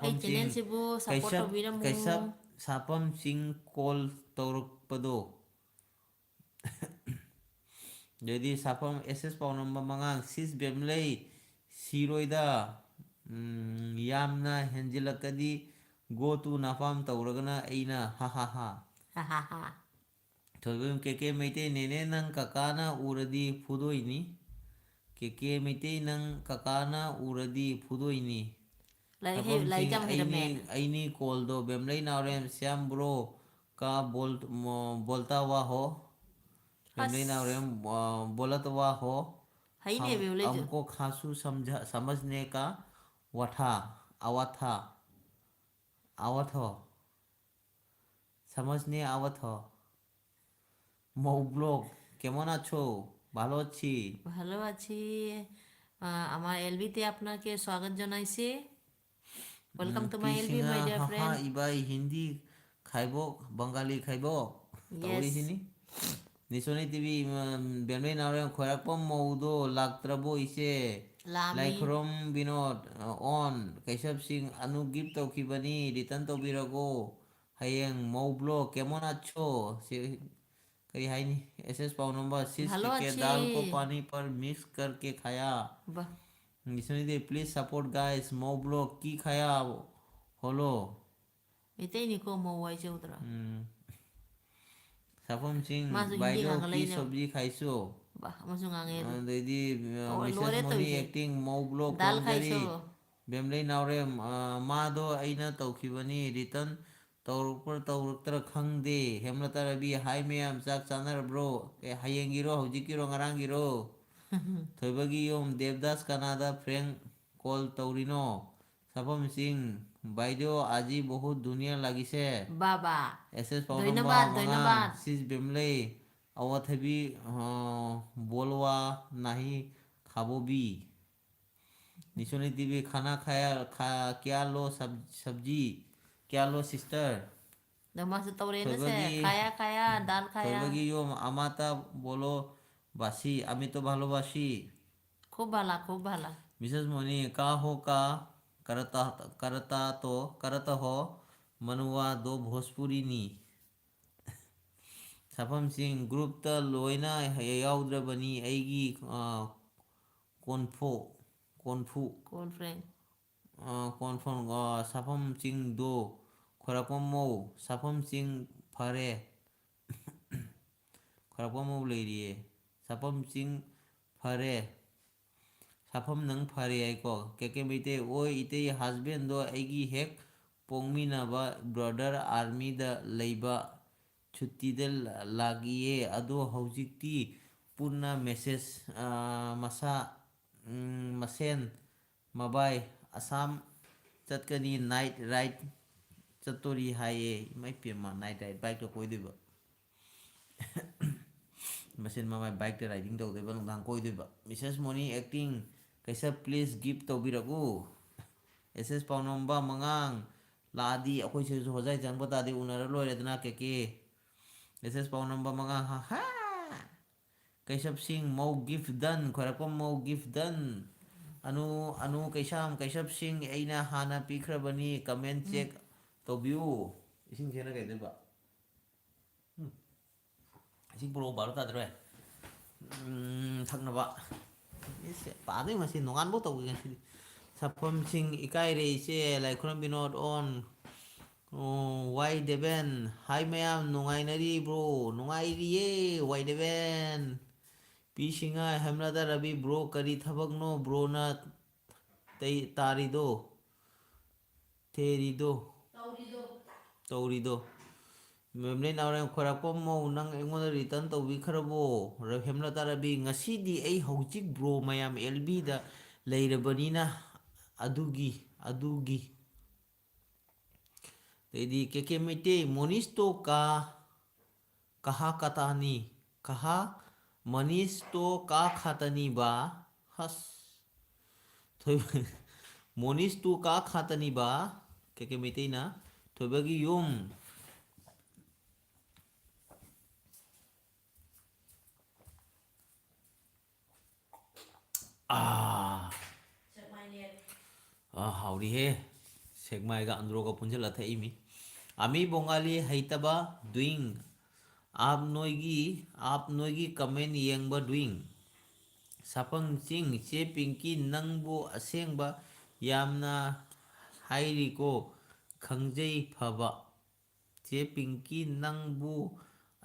ꯑꯩ ꯁꯥꯐꯝꯁꯤꯡ, channel ꯁꯤꯕꯨ support ꯀꯩꯁꯞ, ꯇꯧꯕꯤꯔꯝꯃꯨ꯫ ꯀꯩꯁꯞ, ꯁꯥꯐꯝꯁꯤꯡ call ꯇꯧꯔꯛꯄꯗꯣ꯫ ꯑꯗꯩꯗꯤ ꯁꯥꯐꯝ ꯑꯦꯁ ꯑꯦꯁ ꯄꯥꯎꯅꯝꯕ ꯃꯉꯥꯡ, ꯁꯤꯁ ꯕꯦꯝꯂꯩ, ꯁꯤꯔꯣꯏꯗ, ꯎꯝ, ꯌꯥꯝꯅ ꯍꯦꯟꯖꯤꯜꯂꯛꯀꯗꯤ go to ꯅꯥꯄꯥꯝ ꯇꯧꯔꯒꯅ ꯑꯩꯅ ꯍꯥ ꯍꯥ ꯍꯥ꯫ ꯍꯥ ꯍꯥ ꯍꯥ꯫ ꯊꯣꯏꯕꯝ ꯀꯦ ꯀꯦ ꯃꯩꯇꯩ, ꯅꯦꯅꯦ ꯅꯪ ꯀꯀꯥꯅ ꯎꯔꯗꯤ ꯐꯨꯗꯣꯏꯅꯤ꯫ ꯀꯦ ꯀꯦ ꯃꯩꯇꯩ, ꯅꯪ ꯀꯀꯥꯅ ꯎꯔꯗꯤ ꯐꯨꯗꯣꯏꯅꯤ꯫ ꯂꯥꯏꯔꯤꯛ ꯍꯩ-, ꯂꯥꯏꯔꯤꯛ ꯊꯕꯝꯁꯤꯡ ꯌꯥꯝ ꯑꯩꯅꯤ, ꯍꯩꯔꯝꯃꯦꯅ꯫ ꯑꯩꯅꯤ ꯀꯣꯜꯗꯣ ꯕꯦꯝꯂꯩ ꯅꯥꯎꯔꯦꯝ ꯁ꯭ꯌꯥꯝ ꯕ꯭ꯔꯣ ꯀꯥ ꯕꯣꯜ-, ꯃꯣ-, ꯕꯣꯜꯇꯥ ꯋꯥ ꯍꯣ꯫ ꯕꯦꯝꯂꯩ ꯑꯁ꯫ ꯅꯥꯎꯔꯦꯝ, ꯑ, ꯕꯣꯂꯠ ꯋꯥ ꯍꯣ꯫ ꯍꯩꯅꯦ, हम, ꯃꯦꯝ ꯂꯩꯁꯨ꯫ हमको खासू समझा, समझने का वठा, अवथा, अवथो, समझने अवथो। মৌ ব্লগ, কেমন আছো? ভালো আছি। ভালো আছি। আহ, আমাৰ এলবিতে আপোনাকে স্বাগত জনাইছে। Welcome to my LB, my dear friend। ইবাই হিন্দি খাইব, বাঙালি খাইব। Yes। Nisoni T V, um, Bemlei Naorem, Khoirakpom Moudo, Laktrabo Ise, ꯂꯥꯝꯃꯤ꯫ Laikhorom Binod, uh, on, Kaisap Singh, Anu gift ꯇꯧꯈꯤꯕꯅꯤ, return ꯇꯧꯕꯤꯔꯒꯣ꯫ ꯍꯌꯦꯡ ꯃꯧ ꯕ꯭ꯂꯣ, ꯀꯦꯃꯣꯟ ꯑꯆꯣ, ꯁꯤ ꯀꯔꯤ ꯍꯥꯏꯅꯤ? ꯑꯦꯁ ꯑꯦꯁ ꯄꯥꯎ ꯅꯝꯕꯔ ꯁꯤꯁ ꯚꯥꯂꯣ ꯀꯦ ꯑꯆꯤ꯫ ꯗꯥꯜ ꯀꯣ ꯄꯥꯅꯤ ꯄꯔ ꯃꯤꯛꯁ ꯀꯔꯀꯦ ꯈꯥꯌꯥ꯫ ꯕꯥ꯫ ꯅꯤꯁꯣꯅꯤꯗꯤ, please support guys, ꯃꯧ ꯕ꯭ꯂꯣ ꯀꯤ ꯈꯥꯌꯥ ꯍꯣꯂꯣ꯫ ꯃꯩꯇꯩꯅꯤꯀꯣ, ꯃꯧ ꯍꯥꯏꯖꯧꯗ꯭ꯔꯥ? ꯎꯝ꯫ ꯁꯥꯐꯝꯁꯤꯡ, ꯃꯥꯁꯨ ꯍꯤꯟꯗꯤ ꯚꯥꯏꯗꯣ ꯉꯥꯡꯒꯠꯂꯛꯏꯅꯦ꯫ ꯀꯤ ꯁꯕꯖꯤ ꯈꯥꯏꯁꯨ꯫ ꯕꯥ, ꯑꯃꯁꯨ ꯉꯥꯡꯉꯦ ꯑꯗꯨ꯫ ꯑꯗꯩꯗꯤ, ꯑ, ꯑꯣ, ꯃꯤꯁꯦꯁ ꯂꯣꯏꯔꯦ ꯃꯣꯅꯤ ꯇꯧꯔꯤꯁꯦ꯫ ꯑꯦꯛꯇꯤꯡ, ꯃꯧ ꯕ꯭ꯂꯣ ꯗꯥꯜ ꯈꯣꯝꯖꯔꯤ꯫ ꯈꯥꯏꯁꯨ꯫ ꯕꯦꯝꯂꯩ ꯅꯥꯎꯔꯦꯝ, ꯑ, ꯃꯥꯗꯣ ꯑꯩꯅ ꯇꯧꯈꯤꯕꯅꯤ, ꯔꯤꯇꯟ ꯇꯧꯔꯛꯄ꯭ꯔꯥ ꯇꯧꯔꯛꯇ꯭ꯔꯥ ꯈꯪꯗꯦ꯫ ꯍꯦꯝꯂꯇꯥ ꯔꯕꯤ, ꯍꯥꯏ ꯃꯌꯥꯝ, ꯆꯥꯛ ꯆꯥꯅꯔꯕ꯭ꯔꯣ? ꯑꯦ, ꯍꯌꯦꯡꯒꯤꯔꯣ, ꯍꯧꯖꯤꯛꯀꯤꯔꯣ, ꯉꯔꯥꯡꯒꯤꯔꯣ? ꯊꯣꯏꯕꯒꯤ ꯌꯨꯝ, ꯗꯦꯕꯗꯥꯁ ꯀꯅꯥꯗ ꯄ꯭ꯔꯦꯡ ꯀꯣꯜ ꯇꯧꯔꯤꯅꯣ? ꯁꯥꯐꯝꯁꯤꯡ, ꯚꯥꯏꯗꯣ ꯑꯖꯤ ꯕꯍꯨꯠ ꯗꯨꯅꯤꯌꯥ ꯂꯥꯒꯤꯁꯦ꯫ ꯕꯥ, ꯕꯥ꯫ ꯑꯦꯁ ꯑꯦꯁ ꯄꯥꯎꯅꯝ ꯙꯩꯅꯕꯥꯗ, ꯃꯉꯥ, ꯙꯩꯅꯕꯥꯗ꯫ ꯁꯤꯁ ꯕꯦꯝꯂꯩ, ꯑꯋꯥꯊꯕꯤ, ꯑ, ꯕꯣꯜꯋꯥ ꯅꯥꯍꯤ ꯈꯥꯕꯣꯕꯤ꯫ ꯅꯤꯁꯣꯅꯤ ꯇꯤꯚꯤ, ꯈꯥꯅꯥ ꯈꯥꯌꯥ, ꯈꯥ-, ꯀꯌꯥ ꯂꯣ ꯁꯕ-, ꯁꯕꯖꯤ, ꯀꯌꯥ ꯂꯣ ꯁꯤꯁꯇꯔ꯫ ꯑꯗꯣ ꯃꯥꯁꯨ ꯇꯧꯔꯦꯅ ꯁꯦ, ꯊꯣꯏꯕꯒꯤ, ꯈꯥꯌꯥ, ꯈꯥꯌꯥ, ꯗꯥꯜ ꯈꯥꯌꯥ꯫ ꯊꯣꯏꯕꯒꯤ ꯌꯨꯝ, ꯑꯃꯥꯇ ꯕꯣꯂꯣ ꯕꯥꯁꯤ, ꯑꯃꯤꯇꯣ ꯚꯥꯂꯣꯕꯥꯁꯤ꯫ खूब भला, खूब भला। ꯃꯤꯁꯦꯁ ꯃꯣꯅꯤ, ꯀꯥ ꯍꯣ ꯀꯥ, ꯀꯔꯇ, ꯀꯔꯇ ꯇꯣ, ꯀꯔꯇ ꯍꯣ, ꯃꯅꯨꯋꯥ ꯗꯣ ꯚꯣꯖꯄꯨꯔꯤꯅꯤ꯫ ꯁꯥꯐꯝꯁꯤꯡ, ꯒ꯭ꯔꯨꯞꯇ ꯂꯣꯏꯅ ꯌꯥꯎꯗ꯭ꯔꯕꯅꯤ ꯑꯩꯒꯤ, ꯑ, ꯀꯣꯟꯐꯨ, ꯀꯣꯟꯐꯨ꯫ ꯀꯣꯟꯐ꯭ꯔꯦꯟ꯫ ꯑ, ꯀꯣꯟꯐꯣꯟ, ꯑ, ꯁꯥꯐꯝꯁꯤꯡꯗꯣ ꯈꯣꯏꯔꯥꯛꯄꯝ ꯃꯧ, ꯁꯥꯐꯝꯁꯤꯡ ꯐꯔꯦ꯫ ꯈꯣꯏꯔꯥꯛꯄꯝ ꯃꯧ ꯂꯩꯔꯤꯌꯦ꯫ ꯁꯥꯐꯝꯁꯤꯡ ꯐꯔꯦ꯫ ꯁꯥꯐꯝ ꯅꯪ ꯐꯔꯦ ꯍꯥꯏꯀꯣ꯫ ꯀꯦ ꯀꯦ ꯃꯩꯇꯩ, ꯑꯣꯏ ꯏꯇꯩ, ꯍꯁꯕꯦꯟꯗꯣ ꯑꯩꯒꯤ ꯍꯦꯛ ꯄꯣꯛꯃꯤꯟꯅꯕ ꯕ꯭ꯔꯗꯔ ꯑꯥꯔꯃꯤꯗ ꯂꯩꯕ ꯁꯨꯇꯤꯗ ꯂꯥꯛꯏꯌꯦ꯫ ꯑꯗꯣ ꯍꯧꯖꯤꯛꯇꯤ ꯄꯨꯟꯅ ꯃꯦꯁꯦꯖ, ꯑ, ꯃꯁꯥ, ꯎꯝ, ꯃꯁꯦꯟ ꯃꯕꯥꯏ ꯑꯁꯥꯝ ꯆꯠꯀꯅꯤ, ꯅꯥꯏꯠ ꯔꯥꯏꯠ ꯆꯠꯇꯣꯔꯤ ꯍꯥꯏꯌꯦ꯫ ꯏꯃꯥ ꯏꯄꯦꯝꯃ, ꯅꯥꯏꯠ ꯔꯥꯏꯠ ꯕꯥꯏꯛꯇ ꯀꯣꯏꯗꯣꯏꯕ꯫ ꯃꯁꯦꯟ ꯃꯕꯥꯏ ꯕꯥꯏꯛꯇ ꯔꯥꯏꯗꯤꯡ ꯇꯧꯗꯣꯏꯕ, ꯅꯨꯡꯗꯥꯡ ꯀꯣꯏꯗꯣꯏꯕ꯫ ꯃꯤꯁꯦꯁ ꯃꯣꯅꯤ ꯑꯦꯛꯇꯤꯡ, ꯀꯩꯁꯥ please gift ꯇꯧꯕꯤꯔꯛꯎ꯫ ꯑꯦꯁ ꯑꯦꯁ ꯄꯥꯎꯅꯝꯕ ꯃꯉꯥꯡ ꯂꯥꯛꯑꯗꯤ ꯑꯩꯈꯣꯏ ꯁꯤꯗꯁꯨ ꯍꯣꯖꯥꯏ ꯆꯪꯕ ꯇꯥꯗꯤ ꯎꯅꯔ ꯂꯣꯏꯔꯦꯗꯅ, ꯀꯦ ꯀꯦ꯫ ꯑꯦꯁ ꯑꯦꯁ ꯄꯥꯎꯅꯝꯕ ꯃꯉꯥꯡ, ꯍꯥ ꯍꯥ꯫ ꯀꯩꯁꯞ ꯁꯤꯡ, ꯃꯧ gift done, ꯈꯣꯏꯔꯛꯄꯝ ꯃꯧ gift done꯫ ꯑꯅꯨ, ꯑꯅꯨ ꯀꯩꯁꯥꯝ, ꯀꯩꯁꯞ ꯁꯤꯡ, ꯑꯩꯅ ꯍꯥꯟꯅ ꯄꯤꯈ꯭ꯔꯕꯅꯤ, comment check ꯇꯧꯕꯤꯌꯨ꯫ ꯏꯁꯤꯡꯁꯦꯅ ꯀꯩꯗꯧꯕ? ꯎꯝ꯫ ꯏꯁꯤꯡ ꯄꯨꯔꯛꯑꯣ, ꯕꯥꯔꯣ ꯇꯥꯗꯣꯔꯦ꯫ ꯎꯝ, ꯊꯛꯅꯕ꯫ ꯏꯁ, ꯄꯥꯗꯣꯏ ꯃꯁꯤ ꯅꯣꯡꯉꯥꯟꯕꯧ ꯇꯧꯒꯦ ꯉꯁꯤꯗꯤ꯫ ꯁꯥꯐꯝꯁꯤꯡ, ꯏꯀꯥꯏꯔꯦ ꯏꯆꯦ, ꯂꯥꯏꯈꯨꯔꯝ ꯕꯤꯅꯣꯗ ꯑꯣꯟ꯫ ꯑꯣ, ꯋꯥꯏ ꯗꯦꯕꯦꯟ꯫ ꯍꯥꯏ ꯃꯌꯥꯝ, ꯅꯨꯡꯉꯥꯏꯅꯔꯤꯕ꯭ꯔꯣ? ꯅꯨꯡꯉꯥꯏꯔꯤꯌꯦ, ꯋꯥꯏ ꯗꯦꯕꯦꯟ꯫ ꯄꯤ ꯁꯤꯡꯍ, ꯍꯦꯝꯂꯗ ꯔꯕꯤ, ꯕ꯭ꯔꯣ, ꯀꯔꯤ ꯊꯕꯛꯅꯣ ꯕ꯭ꯔꯣꯅ ꯇꯩ-, ꯇꯥꯔꯤꯗꯣ? ꯊꯦꯔꯤꯗꯣ? ꯇꯧꯔꯤꯗꯣ꯫ ꯃꯦꯝꯂꯩ ꯅꯥꯎꯔꯦꯝ, ꯈꯣꯏꯔꯥꯛꯄꯝ ꯃꯧ, ꯅꯪ ꯑꯩꯉꯣꯟꯗ return ꯇꯧꯕꯤꯈ꯭ꯔꯕꯣ? ꯔ-, ꯍꯦꯝꯂꯗ ꯔꯕꯤ, ꯉꯁꯤꯗꯤ ꯑꯩ ꯍꯧꯖꯤꯛ ꯕ꯭ꯔꯣ ꯃꯌꯥꯝ ꯑꯦꯜ ꯕꯤꯗ ꯂꯩꯔꯕꯅꯤꯅ ꯑꯗꯨꯒꯤ, ꯑꯗꯨꯒꯤ꯫ ꯑꯗꯩꯗꯤ ꯀꯦ ꯀꯦ ꯃꯩꯇꯩ, ꯃꯣꯅꯤꯁꯇꯣ ꯀꯥ, ꯀꯍꯥ ꯀꯇꯥꯅꯤ, ꯀꯍꯥ ꯃꯅꯤꯁꯇꯣ ꯀꯥ ꯈꯥꯇꯅꯤꯕ, ꯍꯁ꯫ ꯊꯣꯏꯕ-, ꯃꯣꯅꯤꯁꯇꯣ ꯀꯥ ꯈꯥꯇꯅꯤꯕ, ꯀꯦ ꯀꯦ ꯃꯩꯇꯩꯅ, ꯊꯣꯏꯕꯒꯤ ꯌꯨꯝ꯫ ꯑꯥ꯫ ꯑꯥ, ꯍꯥꯎꯔꯤꯍꯦ꯫ ꯁꯦꯛꯃꯥꯏꯒ ꯑꯟꯗ꯭ꯔꯣꯒ ꯄꯨꯟꯁꯤꯜꯂ ꯊꯛꯏꯃꯤ꯫ ꯑꯃꯤ ꯕꯣꯡꯒꯥꯂꯤ ꯍꯩꯇꯕ doing꯫ ꯑꯥꯞ ꯅꯣꯏꯒꯤ, ꯑꯥꯞ ꯅꯣꯏꯒꯤ comment ꯌꯦꯡꯕ doing꯫ ꯁꯥꯐꯝ ꯆꯤꯡ, ꯆꯦ ꯄꯤꯡꯀꯤ ꯅꯪꯕꯨ ꯑꯁꯦꯡꯕ ꯌꯥꯝꯅ ꯍꯥꯏꯔꯤꯀꯣ, ꯈꯪꯖꯩ ꯐꯕ꯫ ꯆꯦ ꯄꯤꯡꯀꯤ, ꯅꯪꯕꯨ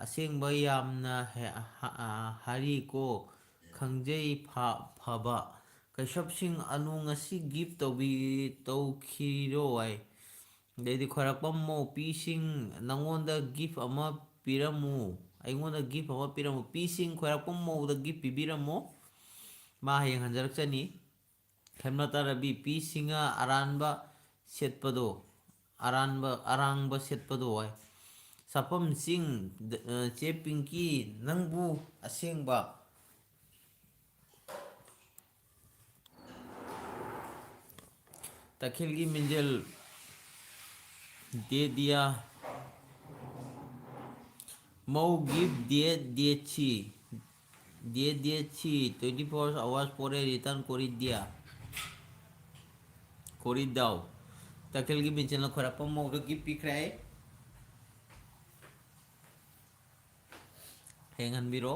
ꯑꯁꯦꯡꯕ ꯌꯥꯝꯅ ꯍꯦ-, ꯍ-, ꯑ, ꯍꯥꯏꯔꯤꯀꯣ, ꯈꯪꯖꯩ ꯐ-, ꯐꯕ꯫ ꯀꯩꯁꯞꯁꯤꯡ, ꯑꯅꯨ ꯉꯁꯤ gift ꯇꯧꯕꯤ-, ꯇꯧꯈꯤꯔꯣ ꯍꯥꯏ꯫ ꯑꯗꯩꯗꯤ ꯈꯣꯏꯔꯥꯛꯄꯝ ꯃꯧꯄꯤꯁꯤꯡ, ꯅꯪꯉꯣꯟꯗ gift ꯑꯃ ꯄꯤꯔꯝꯃꯨ꯫ ꯑꯩꯉꯣꯟꯗ ꯒꯤꯐ ꯑꯃ ꯄꯤꯔꯝꯃꯨ꯫ ꯄꯤ ꯁꯤꯡ ꯈ꯭ꯋꯥꯏꯔꯥꯛꯄꯝ ꯃꯧꯗ ꯒꯤꯐ ꯄꯤꯕꯤꯔꯝꯃꯨ꯫ ꯃꯥ ꯍꯌꯦꯡ ꯍꯟꯖꯔꯛꯆꯅꯤ꯫ ꯍꯦꯝꯂꯇꯥ ꯔꯕꯤ, ꯄꯤ ꯁꯤꯡꯅ ꯑꯔꯥꯟꯕ ꯁꯦꯠꯄꯗꯣ, ꯑꯔꯥꯟꯕ, ꯑꯔꯥꯡꯕ ꯁꯦꯠꯄꯗꯣ ꯍꯥꯏ꯫ ꯁꯥꯐꯝ ꯆꯤꯡ, ꯗ-, ꯑ, ꯆꯦ ꯄꯤꯡꯀꯤ, ꯅꯪꯕꯨ ꯑꯁꯦꯡꯕ꯫ ꯇꯈꯦꯜꯒꯤ ꯃꯤꯡꯖꯦꯜ, ꯗꯦ ꯗꯤꯌꯥ, ꯃꯧ ꯒꯤꯐ ꯗꯦ ꯗꯦꯠꯁꯤ, ꯗꯦ ꯗꯦꯠꯁꯤ twenty four hours ꯄꯣꯔꯦ return ꯀꯣꯔꯤꯗꯤꯌꯥ, ꯀꯣꯔꯤꯗꯥꯎ꯫ ꯇꯈꯦꯜꯒꯤ ꯃꯤꯡꯖꯦꯜꯅ ꯈ꯭ꯋꯥꯏꯔꯥꯛꯄꯝ ꯃꯧꯗ ꯒꯤꯐ ꯄꯤꯈ꯭ꯔꯦ꯫ ꯍꯌꯦꯡ ꯍꯟꯕꯤꯔꯣ꯫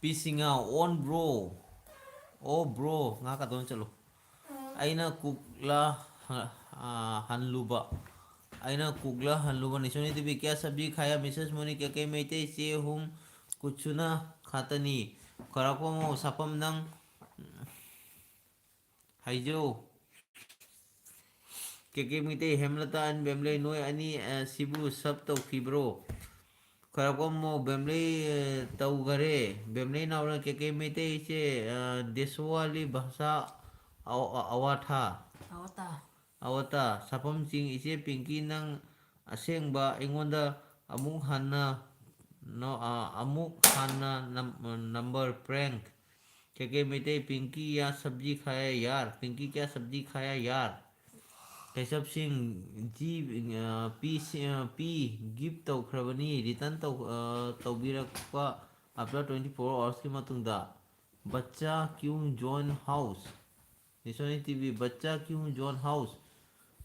ꯄꯤ ꯁꯤꯡꯉꯥ, ꯑꯣꯟ ꯕ꯭ꯔꯣ꯫ ꯑꯣ ꯕ꯭ꯔꯣ, ꯉꯥꯏꯍꯥꯛ ꯑꯗꯨꯝ ꯆꯠꯂꯨ꯫ ꯑꯩꯅ ꯀꯨꯛꯂ ꯍ-, ꯑ, ꯍꯟꯂꯨꯕ꯫ ꯑꯩꯅ ꯀꯨꯛꯂ ꯍꯟꯂꯨꯕ꯫ ꯅꯤꯁꯣꯅꯤ ꯇꯤꯚꯤ, ꯀꯌꯥ ꯁꯕꯖꯤ ꯈꯥꯌꯥ? ꯃꯤꯁꯦꯁ ꯃꯣꯅꯤ, ꯀꯦ ꯀꯦ ꯃꯩꯇꯩ, ꯆꯦ ꯍꯨꯝ, ꯀꯨꯠꯁꯨꯅ ꯈꯥꯇꯅꯤ꯫ ꯈ꯭ꯋꯥꯏꯔꯥꯛꯄꯝ ꯃꯧ, ꯁꯥꯐꯝ ꯅꯪ ꯍꯥꯏꯖꯧ꯫ ꯀꯦ ꯀꯦ ꯃꯩꯇꯩ, ꯍꯦꯝꯂꯇꯥ and ꯕꯦꯝꯂꯩ, ꯅꯣꯏ ꯑꯅꯤ, ꯑ, ꯁꯤꯕꯨ ꯁꯕ ꯇꯧꯈꯤꯕ꯭ꯔꯣ? ꯈ꯭ꯋꯥꯏꯔꯥꯛꯄꯝ ꯃꯧ, ꯕꯦꯝꯂꯩ, ꯑ, ꯇꯧꯈꯔꯦ꯫ ꯕꯦꯝꯂꯩ ꯅꯥꯎꯔꯦꯝ, ꯀꯦ ꯀꯦ ꯃꯩꯇꯩꯁꯦ, ꯑ, ꯗꯦꯁꯋꯥꯂꯤ ꯚꯥꯁꯥ ꯑꯋ-, ꯑꯋꯥꯊꯥ꯫ ꯑꯋꯇꯥ꯫ ꯑꯋꯇꯥ, ꯁꯥꯐꯝ ꯆꯤꯡ, ꯏꯆꯦ ꯄꯤꯡꯀꯤ, ꯅꯪ ꯑꯁꯦꯡꯕ ꯑꯩꯉꯣꯟꯗ ꯑꯃꯨꯛ ꯍꯟꯅ ꯅꯣ-, ꯑ, ꯑꯃꯨꯛ ꯍꯟꯅ ꯅꯝ-, ꯅꯝꯕꯔ ꯄ꯭ꯔꯦꯡ꯫ ꯀꯦ ꯀꯦ ꯃꯩꯇꯩ, ꯄꯤꯡꯀꯤ ꯌꯥ ꯁꯕꯖꯤ ꯈꯥꯌꯥ ꯌꯥꯔ, ꯄꯤꯡꯀꯤ ꯀꯌꯥ ꯁꯕꯖꯤ ꯈꯥꯌꯥ ꯌꯥꯔ꯫ ꯀꯩꯁꯞ ꯁꯤꯡ, ꯖꯤ, ꯑ, ꯄꯤ ꯁꯤ, ꯑ, ꯄꯤ ꯒꯤꯐ ꯇꯧꯈ꯭ꯔꯕꯅꯤ, ꯔꯤꯇꯔꯟ ꯇꯧ-, ꯑ, ꯇꯧꯕꯤꯔꯛꯄ after twenty four hours ꯀꯤ ꯃꯇꯨꯡꯗ꯫ ꯕꯆꯥ ꯀ꯭ꯌꯨ ꯖꯣꯟ ꯍꯥꯎꯁ꯫ ꯅꯤꯁꯣꯅꯤ ꯇꯤꯚꯤ, ꯕꯆꯥ ꯀ꯭ꯌꯨ ꯖꯣꯟ ꯍꯥꯎꯁ꯫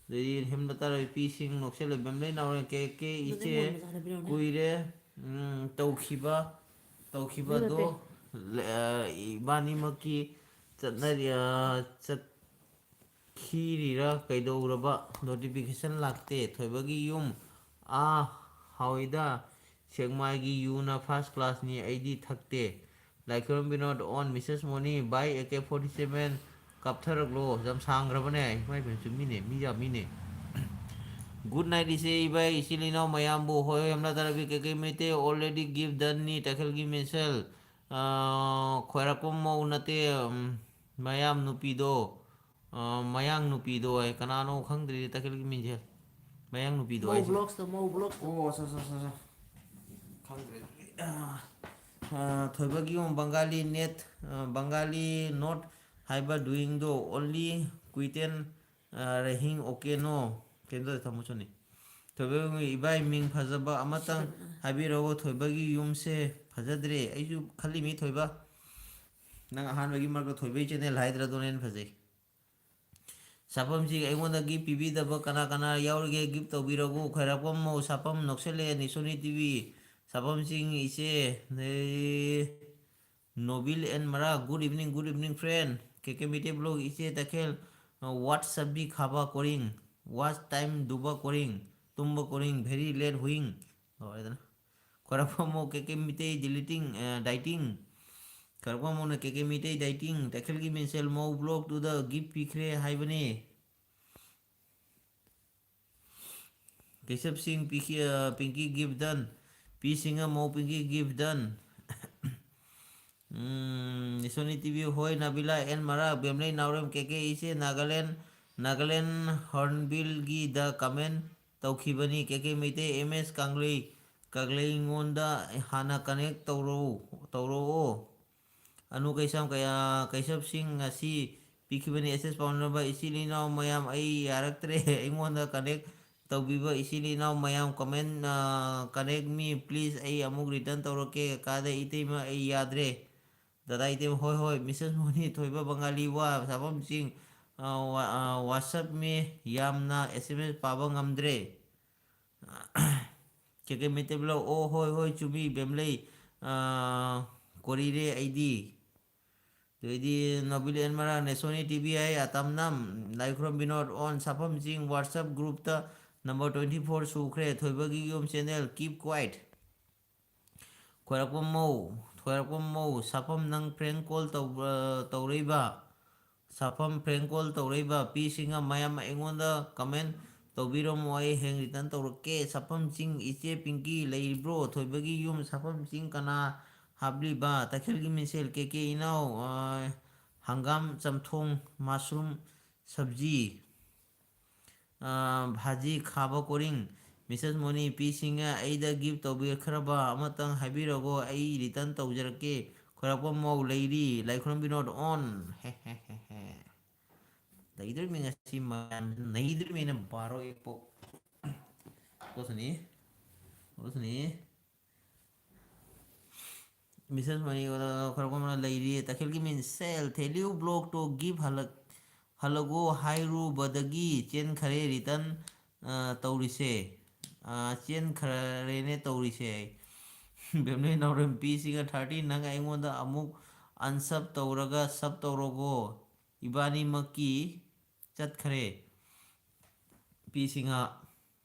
ꯑꯗꯩꯗꯤ ꯍꯦꯝꯂꯇꯥ ꯔꯕꯤ, ꯄꯤ ꯁꯤꯡ, ꯅꯣꯛꯁꯜꯂꯦ, ꯕꯦꯝꯂꯩ ꯅꯥꯎꯔꯦꯝ, ꯀꯦ ꯀꯦ, ꯑꯗꯨꯗꯤ ꯏꯆꯦ, ꯃꯣꯟ ꯃꯆꯥꯗ ꯄꯤꯔꯛꯑꯣꯅꯦ꯫ ꯀꯨꯏꯔꯦ, ꯎꯝ, ꯇꯧꯈꯤꯕ, ꯇꯧꯈꯤꯕꯗꯣ, ꯑꯗꯨ ꯅꯠꯇꯦ꯫ ꯂ-, ꯑ, ꯏꯕꯥꯅꯤꯃꯛꯀꯤ ꯆꯠꯅꯔꯤ, ꯑ, ꯆꯠ-, ꯈꯤꯔꯤꯔꯥ ꯀꯩꯗꯧꯔꯕ notification ꯂꯥꯛꯇꯦ? ꯊꯣꯏꯕꯒꯤ ꯌꯨꯝ, ꯑꯥ, ꯍꯥꯎꯏꯗ, ꯁꯦꯛꯃꯥꯏꯒꯤ ꯌꯨꯅ first class ꯅꯤ, ꯑꯩꯗꯤ ꯊꯛꯇꯦ꯫ ꯂꯥꯏꯈꯨꯔꯝ Vinod on, Mrs money, buy A K forty seven, ꯀꯥꯞꯊꯔꯛꯂꯣ꯫ ꯌꯥꯝ ꯁꯥꯡꯈ꯭ꯔꯕꯅꯦ꯫ ꯏꯃꯥ ꯏꯕꯦꯝ, ꯆꯨꯝꯃꯤꯅꯦ, ꯃꯤ ꯌꯥꯝꯃꯤꯅꯦ꯫ Good night ꯏꯆꯦ ꯏꯕꯥꯏ ꯏꯆꯤꯜ ꯏꯅꯥꯎ ꯃꯌꯥꯝꯕꯨ꯫ ꯍꯣꯏ ꯍꯣꯏ ꯌꯥꯝꯅ ꯇꯔꯥꯕꯤ ꯀꯩꯀꯩ ꯃꯩꯇꯩ already give done ꯅꯤ ꯇꯈꯦꯜꯒꯤ ꯃꯤꯁꯦꯜ꯫ ꯈꯣꯏꯔꯥꯛꯄꯝ ꯃꯧ ꯅꯠꯇꯦ꯫ ꯎꯝ, ꯃꯌꯥꯝ ꯅꯨꯄꯤꯗꯣ꯫ ꯑ, ꯃꯌꯥꯡ ꯅꯨꯄꯤꯗꯣ ꯍꯥꯏ ꯀꯅꯥꯅꯣ ꯈꯪꯗ꯭ꯔꯤ ꯇꯈꯦꯜꯒꯤ ꯃꯤꯁꯦꯜ꯫ ꯃꯌꯥꯡ ꯅꯨꯄꯤꯗꯣ ꯃꯧ ꯍꯥꯏꯁꯦ꯫ Vlogs ꯇ, ꯃꯧ Vlogs ꯇ꯫ ꯑꯣ ꯑꯠꯆꯥ ꯑꯠꯆꯥ ꯑꯠꯆꯥ ꯑꯠꯆꯥ꯫ ꯈꯪꯗ꯭ꯔꯦ ꯑꯗꯨꯗꯤ꯫ ꯑ, ꯑ, ꯊꯣꯏꯕꯒꯤ ꯌꯨꯝ ꯕꯪꯒꯥꯂꯤ ꯅꯦꯠ꯫ ꯑ, ꯕꯪꯒꯥꯂꯤ ꯅꯣꯠ ꯍꯥꯏꯕ doing ꯗꯣ only ꯀꯨꯏꯇꯦꯟ ꯑ, ꯔꯍꯤꯡ ꯑꯣꯀꯦ ꯅꯣ꯫ ꯀꯩꯅꯣ ꯇꯧꯔꯦ ꯊꯝꯃꯨ ꯆꯣꯅꯤ꯫ ꯊꯣꯏꯕ ꯏꯕꯥꯏ ꯃꯤꯡ ꯐꯖꯕ ꯑꯃꯇꯪ ꯍꯥꯏꯕꯤꯔꯛꯑꯣ꯫ ꯊꯣꯏꯕꯒꯤ ꯌꯨꯝꯁꯦ ꯐꯖꯗ꯭ꯔꯦ꯫ ꯑꯩꯁꯨ ꯈꯜꯂꯤꯃꯤ ꯊꯣꯏꯕ꯫ ꯅꯪ ꯑꯍꯥꯟꯕꯒꯤ ꯃꯔꯛꯇ ꯊꯣꯏꯕꯒꯤ ꯆꯦꯅꯦꯜ ꯍꯥꯏꯗ꯭ꯔꯗꯣꯅ ꯍꯦꯟꯅ ꯐꯖꯩ꯫ ꯁꯥꯐꯝꯁꯤ ꯑꯩꯉꯣꯟꯗ ꯒꯤꯐ ꯄꯤꯕꯤꯗꯕ ꯀꯅꯥ ꯀꯅꯥ ꯌꯥꯎꯔꯤꯒꯦ? ꯒꯤꯐ ꯇꯧꯕꯤꯔꯛꯎ꯫ ꯈꯣꯏꯔꯥꯛꯄꯝ ꯃꯧ ꯁꯥꯐꯝ ꯅꯣꯛꯁꯜꯂꯦ ꯅꯤꯁꯣꯅꯤ ꯇꯤ ꯚꯤ꯫ ꯁꯥꯐꯝꯁꯤꯡ ꯏꯆꯦ꯫ ꯑꯗꯩ ꯅꯣꯕꯤꯜ ꯑꯦꯟ ꯃꯔꯥ, good evening, good evening, friend꯫ ꯀꯦ ꯀꯦ ꯃꯤꯇꯩ ꯕ꯭ꯂꯣꯒ ꯏꯆꯦ ꯇꯈꯦꯜ, ꯑ, what ꯁꯕꯖꯤ ꯈꯥꯕ ꯀꯣꯔꯤꯡ, what time ꯗꯨꯕ ꯀꯣꯔꯤꯡ, ꯇꯨꯝꯕ ꯀꯣꯔꯤꯡ, very late ꯍꯨꯏꯡ꯫ ꯂꯣꯏꯔꯦꯗꯅ꯫ ꯈꯣꯏꯔꯥꯛꯄꯝꯃꯧ ꯀꯦ ꯀꯦ ꯃꯤꯇꯩ deleting, ꯑ, dieting꯫ ꯈꯣꯏꯔꯥꯛꯄꯝꯃꯧꯅ ꯀꯦ ꯀꯦ ꯃꯤꯇꯩ dieting꯫ ꯇꯈꯦꯜꯒꯤ ꯃꯤꯡꯁꯦꯜ ꯃꯧ ꯕ꯭ꯂꯣꯒ ꯇꯨꯗ ꯒꯤꯐ ꯄꯤꯈ꯭ꯔꯦ ꯍꯥꯏꯕꯅꯦ꯫ ꯀꯦꯁꯕ ꯁꯤꯡ ꯄꯤꯈꯤ-, ꯑ, ꯄꯤꯡꯀꯤ ꯒꯤꯐ ꯗꯟ꯫ ꯄꯤ ꯁꯤꯡꯉ ꯃꯧ ꯄꯤꯡꯀꯤ ꯒꯤꯐ ꯗꯟ꯫ ꯎꯝ, ꯏꯁꯣꯅꯤ ꯇꯤ ꯚꯤ ꯍꯣꯏ, ꯅꯥꯕꯤꯂꯥ ꯑꯦꯟ ꯃꯔꯥꯛ, ꯕꯦꯝꯂꯩ ꯅꯥꯎꯔꯦꯝ ꯀꯦ ꯀꯦ ꯏꯆꯦ, ꯅꯥꯒꯥꯂꯦꯟ, ꯅꯥꯒꯥꯂꯦꯟ ꯍꯣꯔꯟꯕꯤꯜꯒꯤꯗ ꯀꯃꯦꯟ ꯇꯧꯈꯤꯕꯅꯤ꯫ ꯀꯦ ꯀꯦ ꯃꯩꯇꯩ ꯑꯦꯝ ꯑꯦꯁ ꯀꯪꯂꯩ, ꯀꯪꯂꯩꯉꯣꯟꯗ ꯍꯥꯟꯅ ꯀꯅꯦꯛ ꯇꯧꯔꯛꯎ, ꯇꯧꯔꯛꯑꯣ꯫ ꯑꯅꯨ ꯀꯩꯁꯥꯝ ꯀꯌꯥ, ꯀꯩꯁꯞꯁꯤꯡ ꯉꯁꯤ ꯄꯤꯈꯤꯕꯅꯤ꯫ ꯑꯦꯁ ꯑꯦꯁ ꯄꯥꯎꯅꯕ ꯏꯆꯤꯜ ꯏꯅꯥꯎ ꯃꯌꯥꯝ ꯑꯩ ꯌꯥꯔꯛꯇ꯭ꯔꯦ꯫ ꯑꯩꯉꯣꯟꯗ ꯀꯅꯦꯛ ꯇꯧꯕꯤꯕ ꯏꯆꯤꯜ ꯏꯅꯥꯎ ꯃꯌꯥꯝ ꯀꯃꯦꯟ, ꯑ, connect me please꯫ ꯑꯩ ꯑꯃꯨꯛ ꯔꯤꯇꯔꯟ ꯇꯧꯔꯛꯀꯦ꯫ ꯀꯥꯗ ꯏꯇꯩꯃ ꯑꯩ ꯌꯥꯗ꯭ꯔꯦ꯫ ꯗꯗꯥ ꯏꯇꯩꯃ, ꯍꯣꯏ, ꯍꯣꯏ꯫ ꯃꯤꯁꯦꯁ ꯃꯣꯅꯤ ꯊꯣꯏꯕ ꯕꯪꯒꯥꯂꯤ ꯋꯥ ꯁꯥꯐꯝꯁꯤꯡ, ꯑ, ꯋꯥ-, ꯑ, WhatsApp me ꯌꯥꯝꯅ ꯑꯦꯁ ꯑꯦꯝ ꯑꯦꯁ ꯄꯥꯕ ꯉꯝꯗ꯭ꯔꯦ꯫ ꯀꯦ ꯀꯦ ꯃꯩꯇꯩ ꯕ꯭ꯂꯣꯛ, ꯑꯣ, ꯍꯣꯏ, ꯍꯣꯏ, ꯆꯨꯝꯃꯤ, ꯕꯦꯝꯂꯩ, ꯑ, ꯀꯣꯔꯤꯔꯦ ꯑꯩꯗꯤ꯫ ꯑꯗꯩꯗꯤ ꯅꯣꯕꯤꯜ ꯑꯦꯟ ꯃꯔꯥ, ꯅꯦꯁꯣꯅꯤ ꯇꯤ ꯚꯤ ꯑꯥꯏ, ꯑꯇꯝꯅꯝ, ꯂꯥꯏꯈꯨꯔꯝ ꯕꯤꯅꯣꯗ ꯑꯣꯟ, ꯁꯥꯐꯝ ꯆꯤꯡ, WhatsApp group ꯇ number twenty four ꯁꯨꯈ꯭ꯔꯦ, ꯊꯣꯏꯕꯒꯤ ꯌꯨꯝ channel, keep quiet꯫ ꯈꯣꯏꯔꯥꯛꯄꯝ ꯃꯧ, ꯈꯣꯏꯔꯥꯛꯄꯝ ꯃꯧ, ꯁꯥꯐꯝ ꯅꯪ prank call ꯇꯧꯕ-, ꯇꯧꯔꯛꯏꯕ? ꯁꯥꯐꯝ prank call ꯇꯧꯔꯛꯏꯕ? ꯄꯤ ꯁꯤꯡꯉ ꯃꯌꯥꯝ ꯑꯩꯉꯣꯟꯗ comment ꯇꯧꯕꯤꯔꯝꯃꯣ, ꯑꯩ ꯍꯌꯦꯡ return ꯇꯧꯔꯛꯀꯦ꯫ ꯁꯥꯐꯝ ꯆꯤꯡ, ꯏꯆꯦ ꯄꯤꯡꯀꯤ ꯂꯩꯔꯤꯕ꯭ꯔꯣ? ꯊꯣꯏꯕꯒꯤ ꯌꯨꯝ ꯁꯥꯐꯝ ꯆꯤꯡ ꯀꯅꯥ ꯍꯥꯞꯂꯤꯕ? ꯇꯈꯦꯜꯒꯤ ꯃꯤꯡꯁꯦꯜ ꯀꯦ ꯀꯦ ꯏꯅꯥꯎ, ꯑ, ꯍꯪꯒꯥꯝ ꯆꯝꯊꯣꯡ, mushroom ꯁꯕꯖꯤ, ꯑ, ꯚꯥꯖꯤ ꯈꯥꯕ ꯀꯣꯔꯤꯡ꯫ ꯃꯤꯁꯦꯁ ꯃꯣꯅꯤ, ꯄꯤ ꯁꯤꯡꯅ ꯑꯩꯗ gift ꯇꯧꯕꯤꯈ꯭ꯔꯕ ꯑꯃꯇꯪ ꯍꯥꯏꯕꯤꯔꯒꯣ, ꯑꯩ return ꯇꯧꯖꯔꯛꯀꯦ꯫ ꯈꯣꯏꯔꯥꯛꯄꯝ ꯃꯧ ꯂꯩꯔꯤ, ꯂꯥꯏꯈꯨꯔꯝ ꯕꯤꯅꯣꯗ on꯫ ꯍꯦ, ꯍꯦ, ꯍꯦ, ꯍꯦ꯫ ꯂꯩꯗꯣꯔꯤꯃꯤ ꯉꯁꯤ ꯃꯌꯥꯝꯁꯤ, ꯅꯩꯗꯣꯔꯤꯃꯤꯅ ꯕꯥꯔꯣ ꯑꯦꯛꯄꯣ꯫ ꯀꯣꯁꯅꯤ, ꯀꯣꯁꯅꯤ꯫ ꯃꯤꯁꯦꯁ ꯃꯅꯤ, ꯈꯔ ꯀꯣꯝꯅ ꯂꯩꯔꯤ꯫ ꯇꯈꯦꯜꯒꯤ ꯃꯤꯡꯁꯦꯜ, ꯊꯦꯂꯤꯌꯨ ꯕ꯭ꯂꯣꯛꯇꯣ gift ꯍꯜꯂꯛ-, ꯍꯜꯂꯒꯣ ꯍꯥꯏꯔꯨꯕꯗꯒꯤ ꯆꯦꯟꯈꯔꯦ, return, ꯑ, ꯇꯧꯔꯤꯁꯦ꯫ ꯑ, ꯆꯦꯟꯈ꯭ꯔꯦꯅꯦ ꯇꯧꯔꯤꯁꯦ꯫ ꯕꯦꯝꯂꯩ ꯅꯥꯎꯔꯦꯝ, ꯄꯤ ꯁꯤꯒ ꯊꯥꯔꯇꯤ, ꯅꯪ ꯑꯩꯉꯣꯟꯗ ꯑꯃꯨꯛ unsub ꯇꯧꯔꯒ sub ꯇꯧꯔꯒꯣ꯫ ꯏꯕꯥꯅꯤꯃꯛꯀꯤ ꯆꯠꯈ꯭ꯔꯦ꯫ ꯄꯤ ꯁꯤꯡꯍ꯫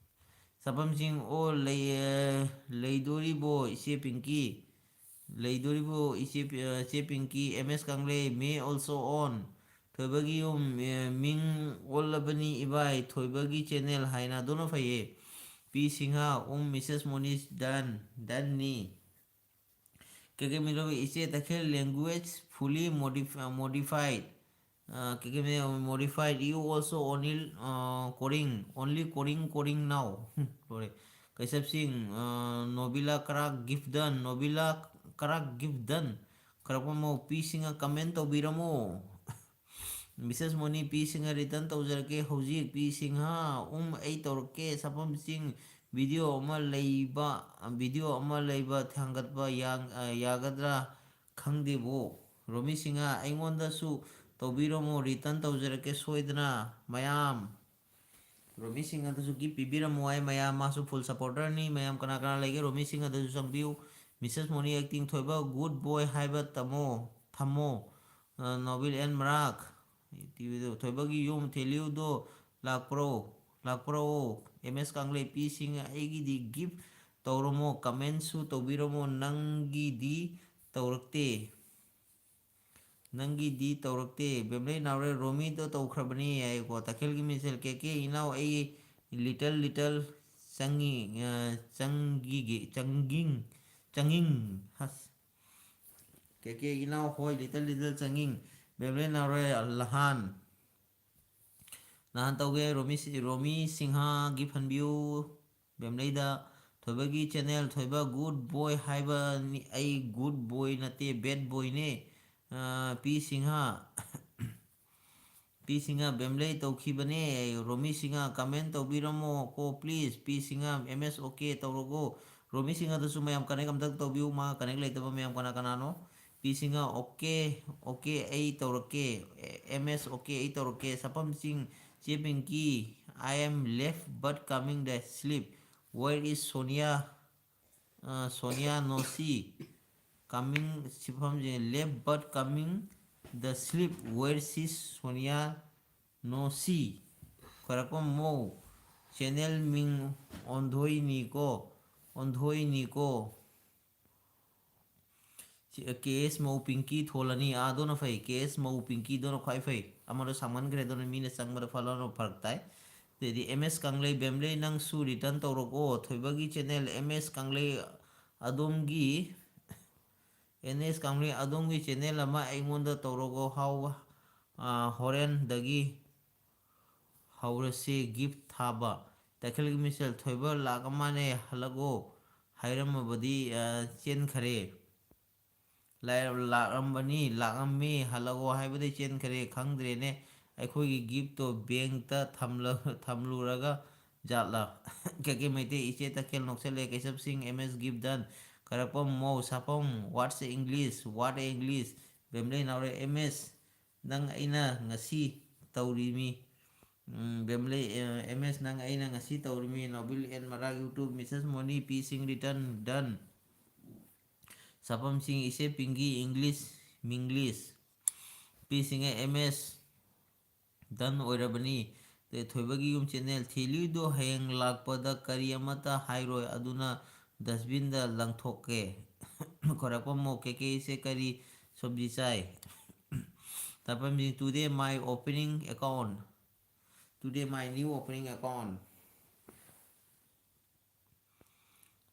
ꯁꯥꯐꯝꯁꯤꯡ ꯑꯣ ꯂꯩ-, ꯂꯩꯗꯣꯔꯤꯕꯣ ꯏꯆꯦ ꯄꯤꯡꯀꯤ? ꯂꯩꯗꯣꯔꯤꯕꯣ ꯏꯆꯦ ꯄꯤ-, ꯏꯆꯦ ꯄꯤꯡꯀꯤ? M S Kanglei, me also on꯫ ꯊꯣꯏꯕꯒꯤ ꯌꯨꯝ, ꯑꯦ, ꯃꯤꯡ ꯑꯣꯜꯂꯕꯅꯤ ꯏꯕꯥꯏ, ꯊꯣꯏꯕꯒꯤ channel ꯍꯥꯏꯅ, ꯑꯗꯨꯅ ꯐꯩꯌꯦ꯫ ꯄꯤ ꯁꯤꯡꯍ, ꯎꯝ, ꯃꯤꯁꯦꯁ ꯃꯣꯅꯤꯁ, done, doneꯅꯤ꯫ ꯀꯦ ꯀꯦ ꯃꯤꯂꯣꯏ, ꯏꯆꯦ ꯇꯈꯦꯜ language fully modif-, modified꯫ ꯑ, ꯀꯦ ꯀꯦ ꯃꯤꯂꯣꯏ modified, you also only, ꯑ, ꯀꯣꯔꯤꯡ, only ꯀꯣꯔꯤꯡ, ꯀꯣꯔꯤꯡ now꯫ ꯂꯣꯏꯔꯦ꯫ ꯀꯩꯁꯞꯁꯤꯡ, ꯑ, ꯅꯣꯕꯤꯂꯥ ꯀꯔꯥꯛ gift done, ꯅꯣꯕꯤꯂꯥ ꯀꯔꯥꯛ gift done꯫ ꯈꯔꯛꯄꯝ ꯃꯧ, ꯄꯤ ꯁꯤꯡꯍ comment ꯇꯧꯕꯤꯔꯝꯃꯣ꯫ ꯃꯤꯁꯦꯁ ꯃꯣꯅꯤ, ꯄꯤ ꯁꯤꯡꯍ return ꯇꯧꯖꯔꯛꯀꯦ ꯍꯧꯖꯤꯛ꯫ ꯄꯤ ꯁꯤꯡꯍ, ꯎꯝ, ꯑꯩ ꯇꯧꯔꯛꯀꯦ꯫ ꯁꯥꯐꯝꯁꯤꯡ, video ꯑꯃ ꯂꯩꯕ, video ꯑꯃ ꯂꯩꯕ ꯊꯥꯡꯒꯠꯄ ꯌꯥ-, ꯑ, ꯌꯥꯒꯗ꯭ꯔꯥ ꯈꯪꯗꯦꯕꯨ꯫ ꯔꯣꯃꯤ ꯁꯤꯡꯍ, ꯑꯩꯉꯣꯟꯗꯁꯨ ꯇꯧꯕꯤꯔꯝꯃꯣ, return ꯇꯧꯖꯔꯛꯀꯦ ꯁꯣꯏꯗꯅ꯫ ꯃꯌꯥꯝ, ꯔꯣꯃꯤ ꯁꯤꯡꯍꯗꯁꯨ gift ꯄꯤꯕꯤꯔꯝꯃꯣ ꯍꯥꯏ ꯃꯌꯥꯝ, ꯃꯥꯁꯨ full supporterꯅꯤ꯫ ꯃꯌꯥꯝ ꯀꯅꯥ ꯀꯅꯥ ꯂꯩꯒꯦ? ꯔꯣꯃꯤ ꯁꯤꯡꯍꯗꯁꯨ ꯆꯪꯕꯤꯌꯨ꯫ Missus Moni acting, Thoiba good boy ꯍꯥꯏꯕ ꯇꯝꯃꯣ, ꯊꯝꯃꯣ꯫ ꯑ, ꯅꯣꯕꯤꯜ ꯑꯦꯟ ꯃꯔꯥꯛ, ꯊꯣꯏꯕꯒꯤ ꯌꯨꯝ ꯊꯦꯂꯤꯌꯨꯗꯣ ꯂꯥꯛꯄ꯭ꯔꯣ? ꯂꯥꯛꯄ꯭ꯔꯣ? ꯑꯦꯝ ꯑꯦꯁ ꯀꯥꯡꯂꯩ, ꯄꯤ ꯁꯤꯡꯍ, ꯑꯩꯒꯤꯗꯤ gift ꯇꯧꯔꯝꯃꯣ, commentꯁꯨ ꯇꯧꯕꯤꯔꯝꯃꯣ, ꯅꯪꯒꯤꯗꯤ ꯇꯧꯔꯛꯇꯦ꯫ ꯅꯪꯒꯤꯗꯤ ꯇꯧꯔꯛꯇꯦ꯫ ꯕꯦꯝꯂꯩ ꯅꯥꯎꯔꯦ, ꯔꯣꯃꯤꯗꯣ ꯇꯧꯈ꯭ꯔꯕꯅꯤ ꯍꯥꯏꯀꯣ꯫ ꯇꯈꯦꯜꯒꯤ ꯃꯤꯡꯁꯦꯜ ꯀꯦ ꯀꯦ ꯏꯅꯥꯎ, ꯑꯩ Little little ꯆꯪꯉꯤ, ꯑ, ꯆꯪꯒꯤꯒꯤ, ꯆꯪꯒꯤꯡ, ꯆꯪꯉꯤꯡ, ꯍꯁ꯫ ꯀꯦ ꯀꯦ ꯏꯅꯥꯎ ꯍꯣꯏ, little little ꯆꯪꯉꯤꯡ꯫ ꯕꯦꯝꯕ꯭ꯂꯦꯟ ꯅꯥꯎꯔꯦ ꯂꯍꯥꯟ꯫ ꯅꯍꯥꯟ ꯇꯧꯒꯦ, ꯔꯣꯃꯤ ꯁꯤ-, ꯔꯣꯃꯤ ꯁꯤꯡꯍꯒꯤ ꯐꯟꯕꯤꯌꯨ꯫ ꯕꯦꯝꯂꯩꯗ ꯊꯣꯏꯕꯒꯤ channel, ꯊꯣꯏꯕ good boy ꯍꯥꯏꯕꯅꯤ꯫ ꯑꯩ good boy ꯅꯠꯇꯦ, bad boyꯅꯦ꯫ ꯑ, ꯄꯤ ꯁꯤꯡꯍ꯫ ꯄꯤ ꯁꯤꯡꯍ ꯕꯦꯝꯂꯩ ꯇꯧꯈꯤꯕꯅꯦ꯫ ꯔꯣꯃꯤ ꯁꯤꯡꯍ comment ꯇꯧꯕꯤꯔꯝꯃꯣ ꯀꯣ, please꯫ P Singh, M S OK ꯇꯧꯔꯒꯣ꯫ ꯔꯣꯃꯤ ꯁꯤꯡꯍꯗꯁꯨ ꯃꯌꯥꯝ connect ꯑꯝꯇ ꯇꯧꯕꯤꯌꯨ꯫ ꯃꯥ connect ꯂꯩꯇꯕ ꯃꯌꯥꯝ ꯀꯅꯥ ꯀꯅꯥꯅꯣ? ꯄꯤ ꯁꯤꯡꯍ, OK, OK, ꯑꯩ ꯇꯧꯔꯛꯀꯦ꯫ M S OK, ꯑꯩ ꯇꯧꯔꯛꯀꯦ꯫ ꯁꯥꯐꯝ ꯆꯤꯡ, ꯆꯦ ꯄꯤꯡꯀꯤ, I am left but coming the sleep. Where is Sonia? ꯑ, Sonia no see. Coming, ꯁꯤꯐꯝꯁꯦ, left but coming the sleep. Where is Sonia no see? ꯈꯣꯏꯔꯥꯛꯄꯝ ꯃꯧ, channel ꯃꯤꯡ ꯑꯣꯟꯊꯣꯏꯅꯤꯀꯣ, ꯑꯣꯟꯊꯣꯏꯅꯤꯀꯣ꯫ ꯁꯤ, ꯀꯦ ꯑꯦꯁ ꯃꯧ ꯄꯤꯡꯀꯤ ꯊꯣꯜꯂꯅꯤ, ꯑꯥꯗꯨꯅ ꯐꯩ꯫ ꯀꯦ ꯑꯦꯁ ꯃꯧ ꯄꯤꯡꯀꯤꯗꯨꯅ ꯈ꯭ꯋꯥꯏ ꯐꯩ꯫ ꯑꯃꯗꯣ ꯁꯥꯡꯃꯟꯈ꯭ꯔꯦ, ꯑꯗꯨꯅ ꯃꯤꯅ ꯆꯪꯕꯗ follow ꯐꯔꯛ ꯇꯥꯏ꯫ ꯑꯗꯩꯗꯤ ꯑꯦꯝ ꯑꯦꯁ ꯀꯪꯂꯩ, ꯕꯦꯝꯂꯩ ꯅꯪꯁꯨ return ꯇꯧꯔꯛꯑꯣ꯫ ꯊꯣꯏꯕꯒꯤ channel ꯑꯦꯝ ꯑꯦꯁ ꯀꯪꯂꯩ ꯑꯗꯣꯝꯒꯤ, ꯑꯦꯟ ꯑꯦꯁ ꯀꯪꯂꯩ ꯑꯗꯣꯝꯒꯤ channel ꯑꯃ ꯑꯩꯉꯣꯟꯗ ꯇꯧꯔꯛꯑꯣ꯫ ꯍꯥꯎ, ꯑꯥ, ꯍꯣꯔꯦꯟꯗꯒꯤ ꯍꯧꯔꯁꯤ gift ꯊꯥꯕ꯫ ꯇꯈꯦꯜꯒꯤ ꯃꯤꯁꯦꯜ ꯊꯣꯏꯕ ꯂꯥꯛ ꯑꯃꯅꯦ ꯍꯜꯂꯛꯑꯣ ꯍꯥꯏꯔꯝꯃꯕꯗꯤ, ꯑ, ꯆꯦꯟꯈꯔꯦ꯫ ꯂꯥꯏ-, ꯂꯥꯛꯂꯝꯕꯅꯤ, ꯂꯥꯛꯂꯝꯃꯤ, ꯍꯜꯂꯛꯑꯣ ꯍꯥꯏꯕꯗꯩ ꯆꯦꯟꯈꯔꯦ꯫ ꯈꯪꯗ꯭ꯔꯦꯅꯦ, ꯑꯩꯈꯣꯏꯒꯤ giftꯇꯣ bankꯇ ꯊꯝꯂ-, ꯊꯝꯂꯨꯔꯒ ꯖꯥꯠꯂ? ꯀꯦ ꯀꯦ ꯃꯩꯇꯩ, ꯏꯆꯦ ꯇꯈꯦꯜ ꯅꯣꯛꯁꯜꯂꯦ꯫ ꯀꯩꯁꯞ ꯁꯤꯡ, ꯑꯦꯝ ꯑꯦꯁ gift done꯫ ꯈꯔꯛꯄꯝ ꯃꯧ ꯁꯥꯐꯝ, what's English? What English? Bemlei Naorem, M S ꯅꯪ ꯑꯩꯅ ꯉꯁꯤ ꯇꯧꯔꯤꯃꯤ꯫ ꯎꯝ, ꯕꯦꯝꯂꯩ, ꯑ, ꯑꯦꯝ ꯑꯦꯁ ꯅꯪ ꯑꯩꯅ ꯉꯁꯤ ꯇꯧꯔꯤꯃꯤ꯫ ꯅꯣꯕꯤꯜ ꯑꯦꯟ ꯃꯔꯥꯛ YouTube, ꯃꯤꯁꯦꯁ ꯃꯣꯅꯤ, ꯄꯤ ꯁꯤꯡ return done꯫ ꯁꯥꯐꯝꯁꯤꯡ, ꯏꯆꯦ ꯄꯤꯡꯒꯤ English, ꯃꯤꯡꯂꯤꯁ꯫ ꯄꯤ ꯁꯤꯡ ꯑꯦꯝ ꯑꯦꯁ done ꯑꯣꯏꯔꯕꯅꯤ꯫ ꯑꯗꯩ ꯊꯣꯏꯕꯒꯤ ꯌꯨꯝ channel, ꯊꯤꯂꯨꯗꯣ ꯍꯌꯦꯡ ꯂꯥꯛꯄꯗ ꯀꯔꯤ ꯑꯃꯠꯇ ꯍꯥꯏꯔꯣꯏ, ꯑꯗꯨꯅ dustbinꯗ ꯂꯪꯊꯣꯛꯀꯦ꯫ ꯈꯣꯏꯔꯥꯛꯄꯝ ꯃꯧ, ꯀꯦ ꯀꯦ ꯏꯆꯦ ꯀꯔꯤ ꯁꯕꯖꯤ ꯆꯥꯏ? ꯇꯥꯄꯝꯖꯤ, today my opening account, today my new opening account꯫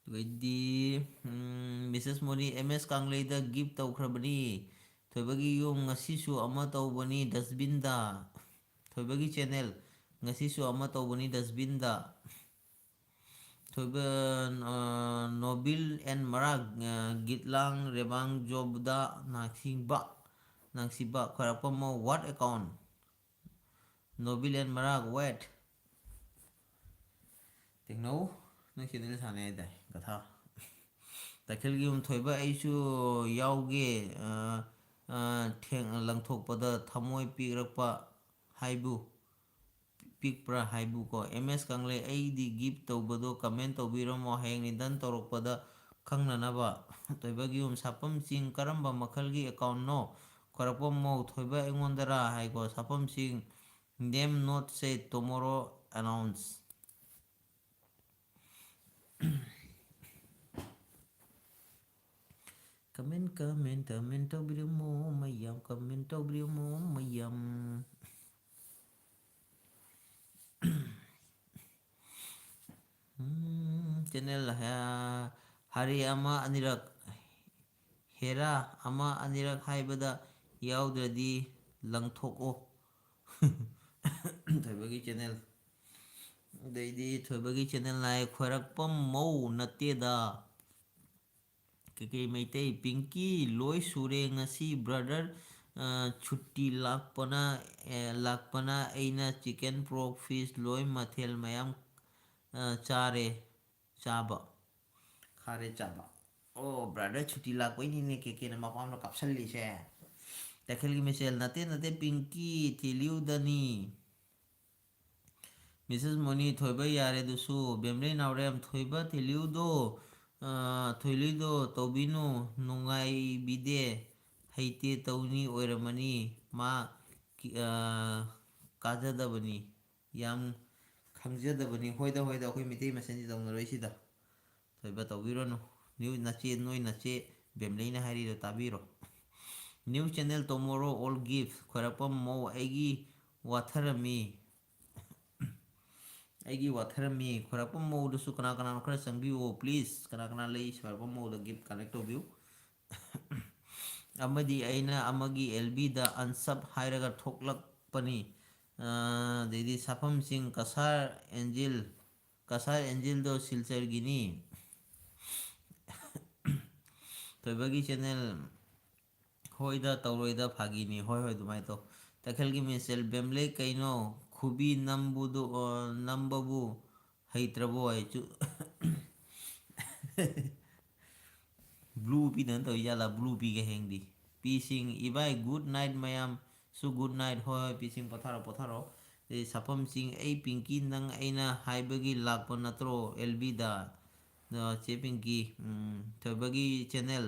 ꯑꯗꯨꯒꯩꯗꯤ, ꯎꯝ, ꯃꯤꯁꯦꯁ ꯃꯣꯅꯤ, "ꯑꯦꯝ ꯑꯦꯁ ꯀꯥꯡꯂꯩꯗ ꯒꯤꯐ ꯇꯧꯈ꯭ꯔꯕꯅꯤ꯫ ꯊꯣꯏꯕꯒꯤ ꯌꯨꯝ ꯉꯁꯤꯁꯨ ꯑꯃ ꯇꯧꯕꯅꯤ ꯗꯁꯕꯤꯟꯗ꯫ ꯊꯣꯏꯕꯒꯤ ꯆꯦꯅꯦꯜ ꯉꯁꯤꯁꯨ ꯑꯃ ꯇꯧꯕꯅꯤ ꯗꯁꯕꯤꯟꯗ"꯫ ꯊꯣꯏꯕ, ꯑ, ꯅꯣꯕꯤꯜ ꯑꯦꯟ ꯃꯔꯥꯛ, ꯑ, ꯒꯤꯠꯂꯥꯡ ꯔꯦꯕꯥꯡ ꯖꯣꯕꯗ ꯅꯥꯛꯁꯤꯕ, ꯅꯥꯛꯁꯤꯕ ꯈꯣꯏꯔꯥꯛꯄꯝ ꯃꯧ, what account? ꯅꯣꯕꯤꯜ ꯑꯦꯟ ꯃꯔꯥꯛ, wait꯫ ꯇꯦꯡꯅꯧ, ꯅꯪ ꯆꯦꯅꯦꯜ ꯁꯥꯟꯅꯩ ꯍꯥꯏꯗꯥꯏ, ꯒꯊꯥ꯫ ꯇꯈꯦꯜꯒꯤ ꯌꯨꯝ ꯊꯣꯏꯕ, ꯑꯩꯁꯨ ꯌꯥꯎꯒꯦ, ꯑ, ꯑ, ꯊꯦꯡ-, ꯂꯪꯊꯣꯛꯄꯗ ꯊꯃꯣꯏ ꯄꯤꯛꯂꯛꯄ ꯍꯥꯏꯕꯨ, ꯄꯤꯛꯄ꯭ꯔꯥ ꯍꯥꯏꯕꯨꯀꯣ꯫ ꯑꯦꯝ ꯑꯦꯁ ꯀꯪꯂꯩ, ꯑꯩꯗꯤ ꯒꯤꯐ ꯇꯧꯕꯗꯣ ꯀꯃꯦꯟ ꯇꯧꯕꯤꯔꯝꯃꯣ, ꯍꯌꯦꯡ ꯔꯤꯇꯟ ꯇꯧꯔꯛꯄꯗ ꯈꯪꯅꯅꯕ꯫ ꯊꯣꯏꯕꯒꯤ ꯌꯨꯝ ꯁꯥꯐꯝ ꯆꯤꯡ, ꯀꯔꯝꯕ ꯃꯈꯜꯒꯤ ꯑꯦꯀꯥꯎꯟꯅꯣ? ꯈꯣꯏꯔꯥꯛꯄꯝ ꯃꯧ, ꯊꯣꯏꯕ ꯑꯩꯉꯣꯟꯗꯔꯥ ꯍꯥꯏꯀꯣ꯫ ꯁꯥꯐꯝ ꯆꯤꯡ, name not said, tomorrow announce꯫ ꯀꯃꯦꯟ, ꯀꯃꯦꯟ, ꯀꯃꯦꯟ ꯇꯧꯕꯤꯔꯝꯃꯣ ꯃꯌꯥꯝ, ꯀꯃꯦꯟ ꯇꯧꯕꯤꯔꯝꯃꯣ ꯃꯌꯥꯝ꯫ ꯎꯝ, ꯆꯦꯅꯦꯜ ꯍꯥ-, ꯍꯥꯔꯦ ꯑꯃ ꯑꯅꯤꯔꯛ, ꯍꯦꯔꯥ ꯑꯃ ꯑꯅꯤꯔꯛ ꯍꯥꯏꯕꯗ ꯌꯥꯎꯗ꯭ꯔꯗꯤ ꯂꯪꯊꯣꯛꯑꯣ꯫ ꯊꯣꯏꯕꯒꯤ ꯆꯦꯅꯦꯜ꯫ ꯑꯗꯩꯗꯤ ꯊꯣꯏꯕꯒꯤ ꯆꯦꯅꯦꯜ ꯍꯥꯏ, ꯈꯣꯏꯔꯛꯄꯝ ꯃꯧ ꯅꯠꯇꯦꯗ꯫ ꯀꯩꯀꯩ ꯃꯩꯇꯩ, ꯄꯤꯡꯀꯤ, ꯂꯣꯏ ꯁꯨꯔꯦ ꯉꯁꯤ ꯕ꯭ꯔꯗꯔ, ꯑ, ꯁꯨꯇꯤ ꯂꯥꯛꯄꯅ, ꯑꯦ, ꯂꯥꯛꯄꯅ ꯑꯩꯅ ꯆꯤꯀꯟ, ꯄ꯭ꯔꯣꯛ, ꯐꯤꯁ ꯂꯣꯏ ꯃꯊꯦꯜ ꯃꯌꯥꯝ, ꯑ, ꯆꯥꯔꯦ, ꯆꯥꯕ꯫ ꯈꯥꯔꯦ ꯆꯥꯕ꯫ ꯑꯣ, ꯕ꯭ꯔꯗꯔ ꯁꯨꯇꯤ ꯂꯥꯛꯄꯩꯅꯤꯅꯦ ꯀꯦꯀꯦꯅ ꯃꯄꯥꯝꯗ ꯀꯥꯞꯁꯜꯂꯤꯁꯦ꯫ ꯇꯈꯦꯜꯒꯤ ꯃꯤꯁꯦꯜ, ꯅꯠꯇꯦ, ꯅꯠꯇꯦ, ꯄꯤꯡꯀꯤ, ꯊꯤꯂꯤꯎꯗꯅꯤ꯫ ꯃꯤꯁꯦꯁ ꯃꯣꯅꯤ, ꯊꯣꯏꯕ ꯌꯥꯔꯦ ꯑꯗꯨꯁꯨ꯫ ꯕꯦꯝꯂꯩ ꯅꯥꯎꯔꯦꯝ, ꯊꯣꯏꯕ ꯊꯤꯂꯤꯎꯗꯣ, ꯑ, ꯊꯣꯏꯂꯤꯗꯣ ꯇꯧꯕꯤꯅꯨ, ꯅꯨꯡꯉꯥꯏꯕꯤꯗꯦ, ꯍꯩꯇꯦ ꯇꯧꯅꯤ ꯑꯣꯏꯔꯝꯃꯅꯤ꯫ ꯃꯥ ꯀꯤ-, ꯑ, ꯀꯥꯖꯗꯕꯅꯤ, ꯌꯥꯝ ꯈꯪꯖꯗꯕꯅꯤ꯫ ꯍꯣꯏꯗ, ꯍꯣꯏꯗ, ꯑꯩꯈꯣꯏ ꯃꯩꯇꯩ ꯃꯁꯦꯟꯗꯤ ꯇꯧꯅꯔꯣꯏ ꯁꯤꯗ꯫ ꯊꯣꯏꯕ ꯇꯧꯕꯤꯔꯣꯅꯨ꯫ ꯅ꯭ꯌꯨ ꯅꯆꯦ, ꯅꯣꯏ ꯅꯆꯦ ꯕꯦꯝꯂꯩꯅ ꯍꯥꯏꯔꯤꯗꯣ ꯇꯥꯕꯤꯔꯣ꯫ New channel tomorrow, all gift꯫ ꯈꯣꯏꯔꯥꯛꯄꯝ ꯃꯧ, ꯑꯩꯒꯤ ꯋꯥꯊꯔꯝꯃꯤ꯫ ꯑꯩꯒꯤ ꯋꯥꯊꯔꯝꯃꯤ꯫ ꯈꯣꯏꯔꯥꯛꯄꯝ ꯃꯧꯗꯁꯨ ꯀꯅꯥ ꯀꯅꯥꯅꯣ ꯈꯔ ꯆꯪꯕꯤꯌꯣ please꯫ ꯀꯅꯥ ꯀꯅꯥ ꯂꯩ ꯈꯣꯏꯔꯥꯛꯄꯝ ꯃꯧꯗ gift collect ꯇꯧꯕꯤꯌꯨ꯫ ꯑꯃꯗꯤ ꯑꯩꯅ ꯑꯃꯒꯤ L Bꯗ unsub ꯍꯥꯏꯔꯒ ꯊꯣꯛꯂꯛꯄꯅꯤ꯫ ꯑ, ꯑꯗꯩꯗꯤ ꯁꯥꯐꯝꯁꯤꯡ ꯀꯁꯥꯔ ꯑꯦꯟꯖꯤꯜ, ꯀꯁꯥꯔ ꯑꯦꯟꯖꯤꯜꯗꯣ ꯁꯤꯜꯆꯔꯒꯤꯅꯤ꯫ ꯊꯣꯏꯕꯒꯤ channel ꯍꯣꯏꯗ ꯇꯧꯔꯣꯏꯗ ꯐꯥꯒꯤꯅꯤ꯫ ꯍꯣꯏ, ꯍꯣꯏ, ꯑꯗꯨꯃꯥꯏꯅ ꯇꯧ꯫ ꯇꯈꯦꯜꯒꯤ ꯃꯤꯁꯦꯜ ꯕꯦꯝꯂꯩ ꯀꯩꯅꯣ ꯈꯨꯕꯤ ꯅꯝꯕꯨꯗꯣ, ꯑ, ꯅꯝꯕꯕꯨ ꯍꯩꯇ꯭ꯔꯕꯣ ꯍꯥꯏꯁꯨ꯫ Blue ꯄꯤꯗꯅ ꯇꯧꯔꯤ ꯖꯥꯠꯂꯥ? Blue ꯄꯤꯒ ꯍꯦꯡꯗꯤ꯫ ꯄꯤꯁꯤꯡ ꯏꯕꯥꯏ good night ꯃꯌꯥꯝꯁꯨ good night꯫ ꯍꯣꯏ, ꯍꯣꯏ, ꯄꯤꯁꯤꯡ ꯄꯣꯊꯥꯔꯣ, ꯄꯣꯊꯥꯔꯣ꯫ ꯑꯗꯩ ꯁꯥꯐꯝꯁꯤꯡ ꯑꯩ ꯄꯤꯡꯀꯤ ꯅꯪ ꯑꯩꯅ ꯍꯥꯏꯕꯒꯤ ꯂꯥꯛꯄ ꯅꯠꯇ꯭ꯔꯣ L Bꯗ? ꯑꯗꯣ ꯆꯦ ꯄꯤꯡꯀꯤ, ꯎꯝ, ꯊꯣꯏꯕꯒꯤ channel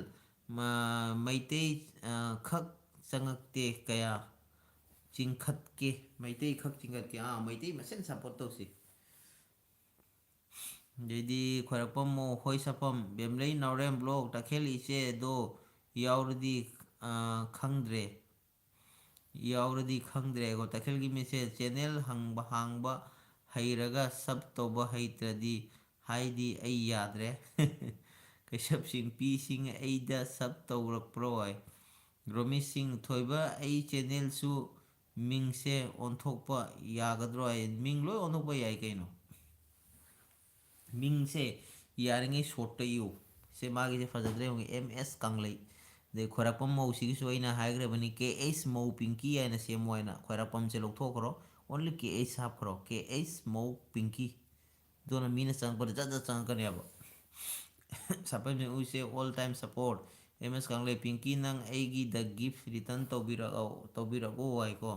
ꯃ-, ꯃꯩꯇꯩ, ꯑ, ꯈꯛ ꯆꯪꯉꯛꯇꯦ ꯀꯌꯥ꯫ ꯆꯤꯡꯈꯠꯀꯦ, ꯃꯩꯇꯩ ꯈꯛ ꯆꯤꯡꯈꯠꯀꯦ꯫ ꯑꯥ, ꯃꯩꯇꯩ ꯃꯁꯦꯟ support ꯇꯧꯁꯤ꯫ ꯑꯗꯩꯗꯤ ꯈ꯭ꯋꯥꯏꯔꯥꯛꯄꯝ ꯃꯣ-, ꯍꯣꯏ ꯁꯥꯐꯝ, ꯕꯦꯝꯂꯩ ꯅꯥꯎꯔꯦꯝ vlog, ꯇꯈꯦꯜ ꯏꯆꯦꯗꯣ ꯌꯥꯎꯔꯗꯤ, ꯑ, ꯈꯪꯗ꯭ꯔꯦ꯫ ꯌꯥꯎꯔꯗꯤ ꯈꯪꯗ꯭ꯔꯦꯀꯣ꯫ ꯇꯈꯦꯜꯒꯤ ꯃꯤꯁꯦ channel ꯍꯪꯕ ꯍꯥꯡꯕ ꯍꯩꯔꯒ sub ꯇꯧꯕ ꯍꯩꯇ꯭ꯔꯗꯤ ꯍꯥꯏꯗꯤ ꯑꯩ ꯌꯥꯗ꯭ꯔꯦ꯫ ꯀꯩꯁꯞꯁꯤꯡ ꯄꯤꯁꯤꯡ ꯑꯩꯗ sub ꯇꯧꯔꯛꯄ꯭ꯔꯣ ꯍꯥꯏ꯫ ꯔꯣꯃꯤꯁꯤꯡ ꯊꯣꯏꯕ ꯑꯩ channelꯁꯨ ꯃꯤꯡꯁꯦ ꯑꯣꯟꯊꯣꯛꯄ ꯌꯥꯒꯗ꯭ꯔꯣ ꯍꯥꯏ꯫ ꯃꯤꯡ ꯂꯣꯏ ꯑꯣꯟꯊꯣꯛꯄ ꯌꯥꯏ ꯀꯩꯅꯣ꯫ ꯃꯤꯡꯁꯦ ꯌꯥꯔꯤꯉꯩ shortꯇ ꯏꯌꯨ꯫ ꯁꯦ ꯃꯥꯒꯤꯁꯦ ꯐꯖꯗ꯭ꯔꯦ ꯌꯦꯡꯉꯨ, M S ꯀꯪꯂꯩ꯫ ꯑꯗꯩ ꯈꯣꯏꯔꯥꯛꯄꯝ ꯃꯧꯁꯤꯒꯤꯁꯨ ꯑꯩꯅ ꯍꯥꯏꯈ꯭ꯔꯕꯅꯤ, K H ꯃꯧ ꯄꯤꯡꯀꯤ ꯍꯥꯏꯅ ꯁꯦꯝꯃꯨ ꯍꯥꯏꯅ꯫ ꯈꯣꯏꯔꯥꯛꯄꯝꯁꯦ ꯂꯧꯊꯣꯛꯈ꯭ꯔꯣ, only K H ꯍꯥꯞꯈ꯭ꯔꯣ, K H ꯃꯧ ꯄꯤꯡꯀꯤ꯫ ꯑꯗꯨꯅ ꯃꯤꯅ ꯆꯪꯉꯛꯄꯗ ꯖꯠ ꯖꯠ ꯆꯪꯉꯛꯀꯅꯦꯕ꯫ ꯁꯥꯄꯝꯁꯦ ꯎꯁꯦ all time support꯫ M S ꯀꯪꯂꯩ ꯄꯤꯡꯀꯤ ꯅꯪ ꯑꯩꯒꯤ the gift return ꯇꯧꯕꯤꯔꯛꯑꯣ, ꯇꯧꯕꯤꯔꯛꯑꯣ ꯍꯥꯏꯀꯣ꯫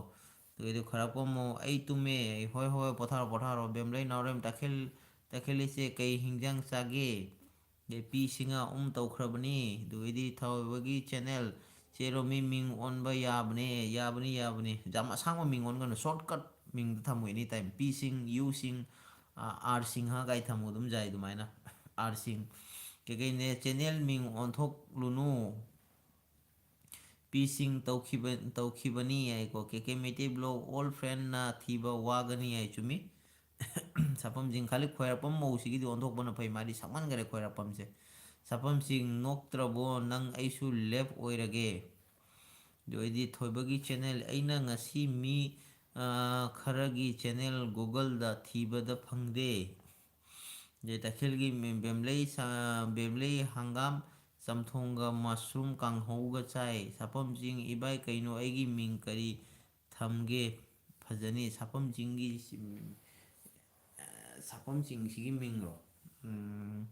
ꯑꯗꯨꯒꯤꯗꯤ ꯈꯣꯏꯔꯥꯛꯄꯝ ꯃꯧ ꯑꯩ ꯇꯨꯝꯃꯦ꯫ ꯍꯣꯏ, ꯍꯣꯏ, ꯄꯣꯊꯥꯔꯣ, ꯄꯣꯊꯥꯔꯣ꯫ ꯕꯦꯝꯂꯩ ꯅꯥꯎꯔꯦꯝ ꯇꯈꯦꯜ, ꯇꯈꯦꯜ ꯏꯆꯦ ꯀꯩ ꯍꯤꯟꯖꯥꯡ ꯆꯥꯒꯦ? ꯑꯗꯩ ꯄꯤ ꯁꯤꯡꯉ ꯎꯝ ꯇꯧꯈ꯭ꯔꯕꯅꯤ꯫ ꯑꯗꯨꯒꯤꯗꯤ ꯊꯧꯕꯒꯤ channel ꯆꯦꯔꯣꯃꯤ ꯃꯤꯡ ꯑꯣꯟꯕ ꯌꯥꯕꯅꯦ, ꯌꯥꯕꯅꯤ, ꯌꯥꯕꯅꯤ꯫ ꯌꯥꯝ ꯑꯁꯥꯡꯕ ꯃꯤꯡ ꯑꯣꯟꯒꯅꯨ, shortcut ꯃꯤꯡꯗ ꯊꯝꯃꯨ anytime꯫ ꯄꯤ ꯁꯤꯡ, ꯌꯨ ꯁꯤꯡ, ꯑꯥ, ꯑꯥꯔ ꯁꯤꯡꯍ ꯀꯥꯏ ꯊꯝꯃꯨ ꯑꯗꯨꯝ ꯌꯥꯏ ꯑꯗꯨꯃꯥꯏꯅ꯫ ꯑꯥꯔ ꯁꯤꯡ꯫ ꯀꯩꯀꯩꯅꯦ channel ꯃꯤꯡ ꯑꯣꯟꯊꯣꯛꯂꯨꯅꯨ꯫ ꯄꯤꯁꯤꯡ ꯇꯧꯈꯤꯕ, ꯇꯧꯈꯤꯕꯅꯤ ꯍꯥꯏꯀꯣ꯫ ꯀꯦ ꯀꯦ ꯃꯩꯇꯩ vlog all friendꯅ ꯊꯤꯕ ꯋꯥꯒꯅꯤ ꯍꯥꯏ, ꯆꯨꯝꯃꯤ꯫ ꯁꯥꯐꯝꯁꯤꯡ ꯈꯥꯂꯤ ꯈꯣꯏꯔꯛꯄꯝ ꯃꯧꯁꯤꯒꯤꯗꯤ ꯑꯣꯟꯊꯣꯛꯄꯅ ꯐꯩ, ꯃꯥꯗꯤ ꯁꯛꯃꯟꯈꯔꯦ ꯈꯣꯏꯔꯛꯄꯝꯁꯦ꯫ ꯁꯥꯐꯝꯁꯤꯡ ꯅꯣꯛꯇ꯭ꯔꯕꯣ ꯅꯪ, ꯑꯩꯁꯨ ꯂꯦꯞ ꯑꯣꯏꯔꯒꯦ꯫ ꯑꯗꯨ ꯑꯣꯏꯗꯤ ꯊꯣꯏꯕꯒꯤ ꯆꯦꯅꯦꯜ, ꯑꯩꯅ ꯉꯁꯤ ꯃꯤ ꯈꯔꯒꯤ ꯆꯦꯅꯦꯜ ꯒꯨꯒꯜꯗ ꯊꯤꯕꯗ ꯐꯪꯗꯦ꯫ ꯑꯗꯩ ꯇꯈꯦꯜꯒꯤ ꯕꯦꯝꯂꯩ, ꯕꯦꯝꯂꯩ ꯍꯪꯒꯥꯝ ꯆꯝꯊꯣꯡꯒ ꯃꯁꯔꯨꯝ ꯀꯥꯡꯍꯧꯒ ꯆꯥꯏ꯫ ꯁꯥꯐꯝꯁꯤꯡ, ꯏꯕꯥꯏ ꯀꯩꯅꯣ ꯑꯩꯒꯤ ꯃꯤꯡ ꯀꯔꯤ ꯊꯝꯒꯦ? ꯐꯖꯅꯤ ꯁꯥꯐꯝꯁꯤꯡꯒꯤ, ꯁꯥꯐꯝꯁꯤꯡꯁꯤꯒꯤ ꯃꯤꯡꯂꯣ? ꯎꯝ,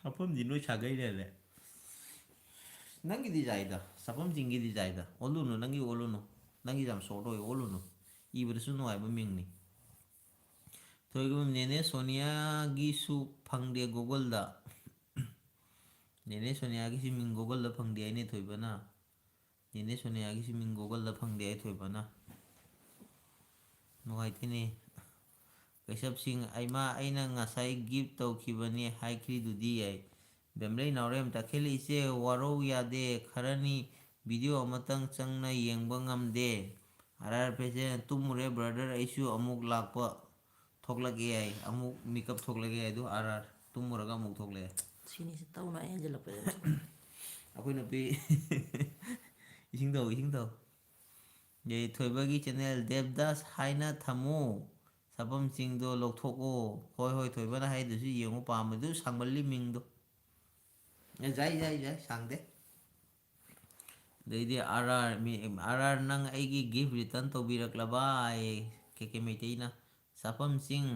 ꯁꯥꯐꯝꯗꯤ ꯅꯣꯏ ꯁꯥꯒꯩ ꯂꯩꯔꯦ꯫ ꯅꯪꯒꯤꯗꯤ ꯌꯥꯏꯗ, ꯁꯥꯐꯝꯁꯤꯡꯒꯤꯗꯤ ꯌꯥꯏꯗ꯫ ꯑꯣꯜꯂꯨꯅꯨ, ꯅꯪꯒꯤ ꯑꯣꯜꯂꯨꯅꯨ꯫ ꯅꯪꯒꯤ ꯌꯥꯝ ꯁꯣꯔꯠ ꯑꯣꯏ, ꯑꯣꯜꯂꯨꯅꯨ꯫ ꯏꯕꯗꯁꯨ ꯅꯨꯡꯉꯥꯏꯕ ꯃꯤꯡꯅꯤ꯫ ꯊꯣꯏꯒꯨꯝ ꯅꯦꯅꯦ ꯁꯣꯅꯤꯌꯥꯒꯤꯁꯨ ꯐꯪꯗꯦ ꯒꯨꯒꯜꯗ꯫ ꯅꯦꯅꯦ ꯁꯣꯅꯤꯌꯥꯒꯤꯁꯤ ꯃꯤꯡ ꯒꯨꯒꯜꯗ ꯐꯪꯗꯦ ꯍꯥꯏꯅꯦ ꯊꯣꯏꯕꯅ꯫ ꯅꯦꯅꯦ ꯁꯣꯅꯤꯌꯥꯒꯤꯁꯤ ꯃꯤꯡ ꯒꯨꯒꯜꯗ ꯐꯪꯗꯦ ꯍꯥꯏ ꯊꯣꯏꯕꯅ꯫ ꯅꯨꯡꯉꯥꯏꯇꯦꯅꯦ꯫ ꯀꯩꯁꯞꯁꯤꯡ, ꯑꯩꯃ, ꯑꯩꯅ ꯉꯁꯥꯏ ꯒꯤꯐ ꯇꯧꯈꯤꯕꯅꯤ ꯍꯥꯏꯈ꯭ꯔꯤꯗꯨꯗꯤ ꯌꯥꯏ꯫ ꯕꯦꯝꯂꯩ ꯅꯥꯎꯔꯦꯝ, ꯇꯈꯦꯜ ꯏꯆꯦ ꯋꯥꯔꯧ ꯌꯥꯗꯦ, ꯈꯔꯅꯤ ꯚꯤꯗꯤꯑꯣ ꯑꯃꯇꯪ ꯆꯪꯅ ꯌꯦꯡꯕ ꯉꯝꯗꯦ꯫ ꯑꯥꯔ ꯑꯥꯔ ꯄꯦꯁꯦꯟ, ꯇꯨꯝꯃꯨꯔꯦ ꯕ꯭ꯔꯗꯔ, ꯑꯩꯁꯨ ꯑꯃꯨꯛ ꯂꯥꯛꯄ ꯊꯣꯛꯂꯛꯑꯦ ꯍꯥꯏ, ꯑꯃꯨꯛ ꯃꯤꯀꯞ ꯊꯣꯛꯂꯛꯑꯦ ꯍꯥꯏ꯫ ꯑꯗꯨ ꯑꯥꯔ ꯑꯥꯔ ꯇꯨꯝꯃꯨꯔꯒ ꯑꯃꯨꯛ ꯊꯣꯛꯂꯛꯑꯦ꯫ ꯁꯤꯅꯤꯁꯦ ꯇꯧꯅ ꯑꯩ ꯍꯦꯟꯖꯜꯂꯛꯄꯗ꯫ ꯑꯩꯈꯣꯏ ꯅꯨꯄꯤ ꯏꯁꯤꯡ ꯊꯧ, ꯏꯁꯤꯡ ꯊꯧ꯫ ꯌꯥꯏ, ꯊꯣꯏꯕꯒꯤ ꯆꯦꯅꯦꯜ ꯗꯦꯕꯗꯥꯁ ꯍꯥꯏꯅ ꯊꯝꯃꯨ꯫ ꯁꯥꯐꯝꯁꯤꯡꯗꯣ ꯂꯧꯊꯣꯛꯑꯣ꯫ ꯍꯣꯏ, ꯍꯣꯏ, ꯊꯣꯏꯕꯅ ꯍꯥꯏꯗꯨꯁꯨ ꯌꯦꯡꯉꯨ, ꯄꯥꯝꯕꯗꯨ ꯁꯥꯡꯃꯜꯂꯤ ꯃꯤꯡꯗꯣ꯫ ꯑꯦ, ꯌꯥꯏ, ꯌꯥꯏ, ꯌꯥꯏ, ꯁꯥꯡꯗꯦ꯫ ꯑꯗꯩꯗꯤ ꯑꯥꯔ ꯑꯥꯔ, ꯃꯤ, ꯑꯥꯔ ꯑꯥꯔ, ꯅꯪ ꯑꯩꯒꯤ ꯒꯤꯐ ꯔꯤꯇꯔꯟ ꯇꯧꯕꯤꯔꯛꯂꯕ? ꯑꯦ, ꯀꯦ ꯀꯦ ꯃꯩꯇꯩꯅ꯫ ꯁꯥꯐꯝꯁꯤꯡ,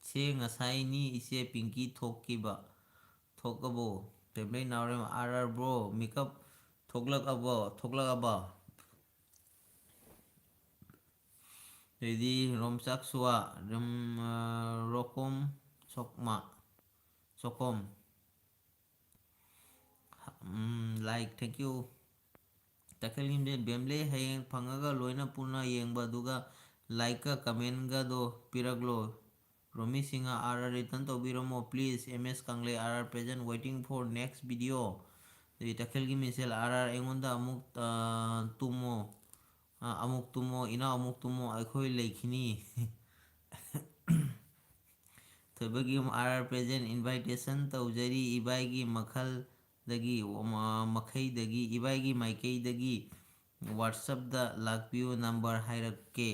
ꯁꯦ ꯉꯁꯥꯏꯅꯤ ꯏꯆꯦ ꯄꯤꯡꯀꯤ ꯊꯣꯛꯈꯤꯕ, ꯊꯣꯛꯑꯕꯣ? ꯕꯦꯝꯕꯩ ꯅꯥꯎꯔꯦꯝ, ꯑꯥꯔ ꯑꯥꯔ ꯕ꯭ꯔꯣ, ꯃꯤꯀꯞ ꯊꯣꯛꯂꯛꯑꯕꯣ? ꯊꯣꯛꯂꯛꯑꯕ? ꯑꯗꯩꯗꯤ ꯔꯣꯝꯆꯥꯛ ꯁꯨꯋꯥ, ꯔꯝ-, ꯑ, ꯔꯣꯀꯣꯝ ꯁꯣꯛꯃꯥ, ꯁꯣꯀꯣꯝ꯫ ꯎꯝ, like, thank you꯫ ꯇꯈꯦꯜꯒꯤ ꯃꯤꯡꯁꯦ ꯕꯦꯝꯂꯦ, ꯍꯌꯦꯡ ꯐꯪꯉꯒ ꯂꯣꯏꯅ ꯄꯨꯟꯅ ꯌꯦꯡꯕ, ꯑꯗꯨꯒ ꯂꯥꯏꯛꯀ ꯀꯃꯦꯟꯒꯗꯣ ꯄꯤꯔꯛꯂꯣ꯫ Romi Singha, R R return ꯇꯧꯕꯤꯔꯝꯃꯣ please꯫ M S Kanglei, R R present, waiting for next video꯫ ꯑꯗꯒꯤ ꯇꯈꯦꯜꯒꯤ ꯃꯤꯡꯁꯦꯜ, ꯑꯥꯔ ꯑꯥꯔ ꯑꯩꯉꯣꯟꯗ ꯑꯃꯨꯛ, ꯑ, ꯇꯨꯝꯃꯣ꯫ ꯑ, ꯑꯃꯨꯛ ꯇꯨꯝꯃꯣ, ꯏꯅꯥꯎ, ꯑꯃꯨꯛ ꯇꯨꯝꯃꯣ, ꯑꯩꯈꯣꯏ ꯂꯩꯈꯤꯅꯤ꯫ ꯊꯣꯏꯕꯒꯤ ꯑꯥꯔ ꯑꯥꯔ ꯄ꯭ꯔꯦꯖꯦꯟ ꯏꯟꯚꯥꯏꯇꯦꯁꯟ ꯇꯧꯖꯔꯤ ꯏꯕꯥꯏꯒꯤ ꯃꯈꯜꯗꯒꯤ, ꯃ-, ꯃꯈꯩꯗꯒꯤ, ꯏꯕꯥꯏꯒꯤ ꯃꯥꯏꯀꯩꯗꯒꯤ꯫ WhatsApp-ꯇ ꯂꯥꯛꯄꯤꯌꯨ, ꯅꯝꯕꯔ ꯍꯥꯏꯔꯛꯀꯦ꯫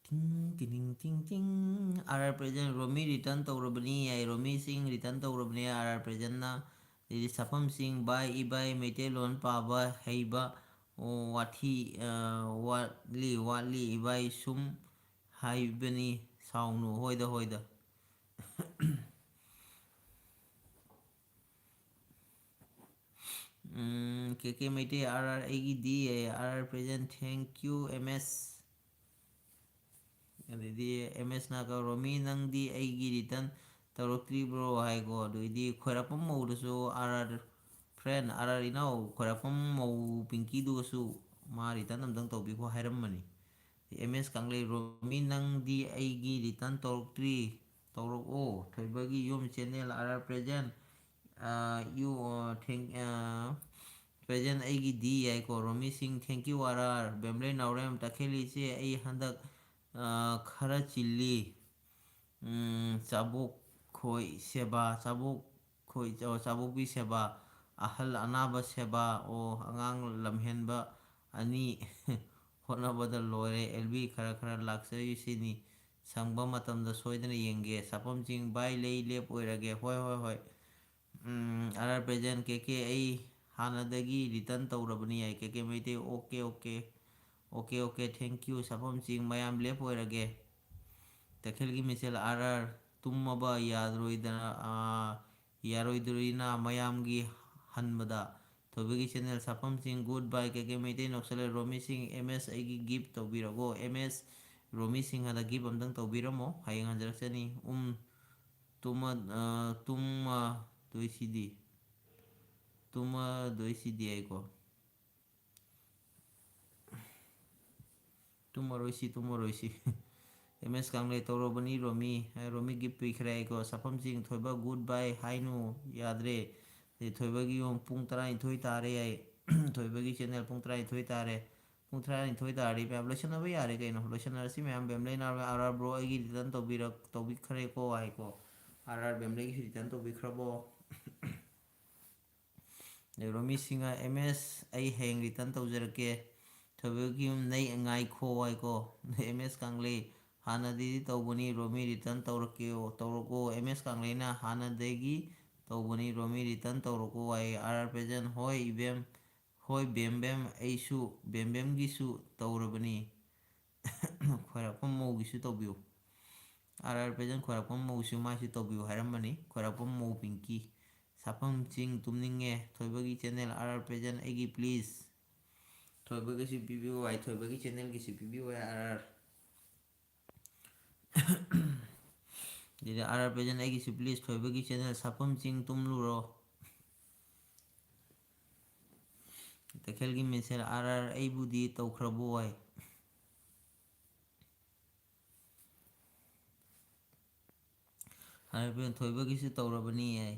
ꯇꯤꯡ, ꯇꯤꯅꯤꯡ, ꯇꯤꯡ, ꯇꯤꯡ꯫ ꯑꯥꯔ ꯑꯥꯔ ꯄ꯭ꯔꯦꯖꯦꯟ, ꯔꯣꯃꯤ ꯔꯤꯇꯔꯟ ꯇꯧꯔꯕꯅꯤ ꯍꯥꯏ꯫ ꯔꯣꯃꯤ ꯁꯤꯡ ꯔꯤꯇꯔꯟ ꯇꯧꯔꯕꯅꯦ ꯑꯥꯔ ꯑꯥꯔ ꯄ꯭ꯔꯦꯖꯦꯟꯅ꯫ ꯑꯗꯩꯗꯤ ꯁꯥꯐꯝꯁꯤꯡ, ꯕꯥꯏ, ꯏꯕꯥꯏ, ꯃꯩꯇꯩꯂꯣꯟ ꯄꯥꯕ ꯍꯩꯕ, ꯑꯣ, ꯋꯥꯊꯤ, ꯑ, ꯋꯥꯠꯂꯤ, ꯋꯥꯠꯂꯤ, ꯏꯕꯥꯏ ꯁꯨꯝ ꯍꯥꯏꯕꯅꯤ, ꯁꯥꯎꯅꯨ, ꯍꯣꯏꯗ, ꯍꯣꯏꯗ꯫ ꯎꯝ, K K Meitei, R R ꯑꯩꯒꯤꯗꯤ, R R present, thank you, M S. ꯑꯗꯩꯗꯤ ꯑꯦꯝ ꯑꯦꯁꯅ ꯀꯧꯔꯣꯃꯤ, "ꯅꯪꯗꯤ ꯑꯩꯒꯤ ꯔꯤꯇꯔꯟ ꯇꯧꯔꯛꯇ꯭ꯔꯤꯕ꯭ꯔꯣ?" ꯍꯥꯏꯀꯣ꯫ ꯑꯗꯨꯏꯗꯤ ꯈ꯭ꯋꯥꯏꯔꯥꯛꯄꯝ ꯃꯧꯗꯁꯨ, "R R friend, R R ꯏꯅꯥꯎ, ꯈ꯭ꯋꯥꯏꯔꯥꯛꯄꯝ ꯃꯧ ꯄꯤꯡꯀꯤꯗꯨꯒꯁꯨ ꯃꯥ ꯔꯤꯇꯔꯟ ꯑꯝꯇꯪ ꯇꯧꯕꯤꯈꯣ" ꯍꯥꯏꯔꯝꯕꯅꯤ꯫ ꯑꯦꯝ ꯑꯦꯁ ꯀꯪꯂꯩꯔꯣꯃꯤ, "ꯅꯪꯗꯤ ꯑꯩꯒꯤ ꯔꯤꯇꯔꯟ ꯇꯧꯔꯛꯇ꯭ꯔꯤ, ꯇꯧꯔꯛꯑꯣ꯫ ꯊꯣꯏꯕꯒꯤ ꯌꯨꯝ ꯆꯦꯅꯦꯜ, ꯑꯥꯔ ꯑꯥꯔ ꯄ꯭ꯔꯦꯖꯦꯟ, ꯑ, ꯌꯨ, ꯑ, ꯊꯦꯡ-, ꯑ, ꯄ꯭ꯔꯦꯖꯦꯟ ꯑꯩꯒꯤꯗꯤ" ꯌꯥꯏꯀꯣ꯫ ꯔꯣꯃꯤ ꯁꯤꯡ, "Thank you, ꯑꯥꯔ ꯑꯥꯔ"꯫ ꯕꯦꯝꯂꯩ ꯅꯥꯎꯔꯦꯝ, "ꯇꯈꯦꯜ ꯏꯆꯦ, ꯑꯩ ꯍꯟꯗꯛ, ꯑ, ꯈꯔ ꯆꯤꯜꯂꯤ꯫ ꯎꯝ, ꯆꯥꯕꯣꯛ ꯈꯣꯏ ꯁꯦꯕꯥ, ꯆꯥꯕꯣꯛ ꯈꯣꯏ, ꯑꯣ, ꯆꯥꯕꯣꯛꯄꯤ ꯁꯦꯕꯥ, ꯑꯍꯜ ꯑꯅꯥꯕ ꯁꯦꯕꯥ, ꯑꯣ, ꯑꯉꯥꯡ ꯂꯝꯍꯦꯟꯕ ꯑꯅꯤ ꯍꯣꯠꯅꯕꯗ ꯂꯣꯏꯔꯦ꯫ ꯑꯦꯜ ꯕꯤ ꯈꯔ ꯈꯔ ꯂꯥꯛꯆꯔꯤꯁꯤꯅꯤ꯫ ꯁꯪꯕ ꯃꯇꯝꯗ ꯁꯣꯏꯗꯅ ꯌꯦꯡꯒꯦ꯫ ꯁꯥꯐꯝꯁꯤꯡ, ꯚꯥꯏ, ꯂꯩ ꯂꯦꯞ ꯑꯣꯏꯔꯒꯦ꯫ ꯍꯣꯏ, ꯍꯣꯏ, ꯍꯣꯏ꯫ ꯎꯝ, R R present, "K K, ꯑꯩ ꯍꯥꯟꯅꯗꯒꯤ ꯔꯤꯇꯔꯟ ꯇꯧꯔꯕꯅꯤ" ꯍꯥꯏ꯫ K K Meitei, "okay, okay, okay, okay, thank you, ꯁꯥꯐꯝꯁꯤꯡ, ꯃꯌꯥꯝ ꯂꯦꯞ ꯑꯣꯏꯔꯒꯦ"꯫ ꯇꯈꯦꯜꯒꯤ ꯃꯤꯁꯦꯜ, "ꯑꯥꯔ ꯑꯥꯔ ꯇꯨꯝꯃꯕ ꯌꯥꯔꯣꯏꯗꯅ, ꯑꯥ, ꯌꯥꯔꯣꯏꯗꯣꯔꯤꯅ ꯃꯌꯥꯝꯒꯤ ꯍꯟꯕꯗ"꯫ ꯊꯣꯏꯕꯒꯤ ꯆꯦꯅꯦꯜ, ꯁꯥꯐꯝꯁꯤꯡ, "Good bye, ꯀꯦ ꯀꯦ ꯃꯩꯇꯩ ꯅꯣꯛꯁꯜꯂꯦ"꯫ ꯔꯣꯃꯤ ꯁꯤꯡ, "ꯑꯦꯝ ꯑꯦꯁ ꯑꯩꯒꯤ ꯒꯤꯐ ꯇꯧꯕꯤꯔꯒꯣ"꯫ ꯑꯦꯝ ꯑꯦꯁ, ꯔꯣꯃꯤ ꯁꯤꯡ ꯍꯟꯗꯛ ꯒꯤꯐ ꯑꯝꯇꯪ ꯇꯧꯕꯤꯔꯝꯃꯣ, ꯍꯌꯦꯡ ꯍꯟꯖꯔꯛꯆꯅꯤ꯫ ꯎꯝ, ꯇꯨꯝꯃ-, ꯑ, ꯇꯨꯝꯃꯗꯣꯏꯁꯤꯗꯤ꯫ ꯇꯨꯝꯃꯗꯣꯏꯁꯤꯗꯤ ꯑꯩꯀꯣ꯫ ꯇꯨꯝꯃꯔꯣꯏꯁꯤ, ꯇꯨꯝꯃꯔꯣꯏꯁꯤ꯫ ꯑꯦꯝ ꯑꯦꯁ ꯀꯥꯡꯂꯩ ꯇꯧꯔꯕꯅꯤ ꯔꯣꯃꯤ꯫ ꯑꯦ, ꯔꯣꯃꯤ ꯒꯤꯐ ꯄꯤꯈ꯭ꯔꯦ ꯑꯩꯀꯣ꯫ ꯁꯥꯐꯝꯁꯤꯡ ꯊꯣꯏꯕ ꯒꯨꯗ ꯕꯥꯏ ꯍꯥꯏꯅꯨ ꯌꯥꯗ꯭ꯔꯦ꯫ ꯑꯗꯩ ꯊꯣꯏꯕꯒꯤ ꯌꯦꯡꯉꯨ ꯄꯨꯡ ꯇꯔꯥꯅꯤꯊꯣꯏ ꯇꯥꯔꯦ ꯍꯥꯏ꯫ ꯊꯣꯏꯕꯒꯤ ꯆꯦꯅꯦꯜ ꯄꯨꯡ ꯇꯔꯥꯅꯤꯊꯣꯏ ꯇꯥꯔꯦ꯫ ꯄꯨꯡ ꯇꯔꯥꯅꯤꯊꯣꯏ ꯇꯥꯔꯗꯤ ꯃꯌꯥꯝ ꯂꯣꯏꯁꯟꯅꯕ ꯌꯥꯔꯦ ꯀꯩꯅꯣ꯫ ꯂꯣꯏꯁꯟꯅꯔꯁꯤ ꯃꯌꯥꯝ꯫ ꯕꯦꯝꯂꯩ ꯅꯥꯎꯔꯦꯝ ꯑꯥꯔ ꯑꯥꯔ ꯕ꯭ꯔꯣ ꯑꯩꯒꯤ ꯔꯤꯇꯔꯟ ꯇꯧꯕꯤꯔꯛ-, ꯇꯧꯕꯤꯈ꯭ꯔꯦꯀꯣ ꯍꯥꯏꯀꯣ꯫ ꯑꯥꯔ ꯑꯥꯔ ꯕꯦꯝꯂꯩꯒꯤꯁꯨ ꯔꯤꯇꯔꯟ ꯇꯧꯕꯤꯈ꯭ꯔꯕꯣ? ꯑꯗꯩ ꯔꯣꯃꯤ ꯁꯤꯡꯍ, "ꯑꯦꯝ ꯑꯦꯁ ꯑꯩ ꯍꯌꯦꯡ ꯔꯤꯇꯔꯟ ꯇꯧꯖꯔꯛꯀꯦ꯫ ꯊꯣꯏꯕꯒꯤ ꯌꯨꯝ ꯅꯩ ꯉꯥꯏꯈꯣ" ꯍꯥꯏꯀꯣ꯫ ꯑꯦꯝ ꯑꯦꯁ ꯀꯥꯡꯂꯩ, "ꯍꯥꯟꯅꯗꯒꯤ ꯇꯧꯕꯅꯤ ꯔꯣꯃꯤ, ꯔꯤꯇꯔꯟ ꯇꯧꯔꯛꯀꯦ, ꯇꯧꯔꯛꯑꯣ"꯫ ꯑꯦꯝ ꯑꯦꯁ ꯀꯥꯡꯂꯩꯅ, "ꯍꯥꯟꯅꯗꯒꯤ ꯇꯧꯕꯅꯤ ꯔꯣꯃꯤ, ꯔꯤꯇꯔꯟ ꯇꯧꯔꯛꯑꯣ" ꯍꯥꯏ꯫ ꯑꯥꯔ ꯑꯥꯔ ꯄ꯭ꯔꯦꯖꯦꯟ, "ꯍꯣꯏ ꯏꯕꯦꯝ, ꯍꯣꯏ ꯕꯦꯝ ꯕꯦꯝ, ꯑꯩꯁꯨ ꯕꯦꯝ ꯕꯦꯝꯒꯤꯁꯨ ꯇꯧꯔꯕꯅꯤ"꯫ ꯈ꯭ꯋꯥꯏꯔꯥꯛꯄꯝ ꯃꯧꯒꯤꯁꯨ ꯇꯧꯕꯤꯌꯨ꯫ ꯑꯥꯔ ꯑꯥꯔ ꯄ꯭ꯔꯦꯖꯦꯟ ꯈ꯭ꯋꯥꯏꯔꯥꯛꯄꯝ ꯃꯧꯁꯨ ꯃꯥꯏꯁꯨ ꯇꯧꯕꯤꯌꯨ ꯍꯥꯏꯔꯝꯕꯅꯤ꯫ ꯈ꯭ꯋꯥꯏꯔꯥꯛꯄꯝ ꯃꯧ ꯄꯤꯡꯀꯤ꯫ ꯁꯥꯐꯝ ꯆꯤꯡ ꯇꯨꯝꯅꯤꯡꯉꯦ꯫ ꯊꯣꯏꯕꯒꯤ ꯆꯦꯅꯦꯜ ꯑꯥꯔ ꯑꯥꯔ ꯄ꯭ꯔꯦꯖꯦꯟ ꯑꯩꯒꯤ ꯄ꯭ꯂꯤꯖ꯫ ꯊꯣꯏꯕꯒꯤꯁꯨ ꯄꯤꯕꯤꯌꯨ ꯍꯥꯏ, ꯊꯣꯏꯕꯒꯤ ꯆꯦꯅꯦꯜꯒꯤꯁꯨ ꯄꯤꯕꯤꯌꯨ ꯍꯥꯏ ꯑꯥꯔ ꯑꯥꯔ꯫ ꯑꯗꯨꯗꯤ ꯑꯥꯔ ꯑꯥꯔ ꯄ꯭ꯔꯦꯖꯦꯟ ꯑꯩꯒꯤꯁꯨ ꯄ꯭ꯂꯤꯖ꯫ ꯊꯣꯏꯕꯒꯤ ꯆꯦꯅꯦꯜ ꯁꯥꯐꯝ ꯆꯤꯡ ꯇꯨꯝꯂꯨꯔꯣ꯫ ꯇꯈꯦꯜꯒꯤ ꯃꯤꯁꯦꯜ ꯑꯥꯔ ꯑꯥꯔ ꯑꯩꯕꯨꯗꯤ ꯇꯧꯈ꯭ꯔꯕꯣ ꯍꯥꯏ꯫ ꯑꯥꯔ ꯑꯥꯔ ꯄ꯭ꯔꯦꯖꯦꯟ ꯊꯣꯏꯕꯒꯤꯁꯨ ꯇꯧꯔꯕꯅꯤ ꯍꯥꯏ꯫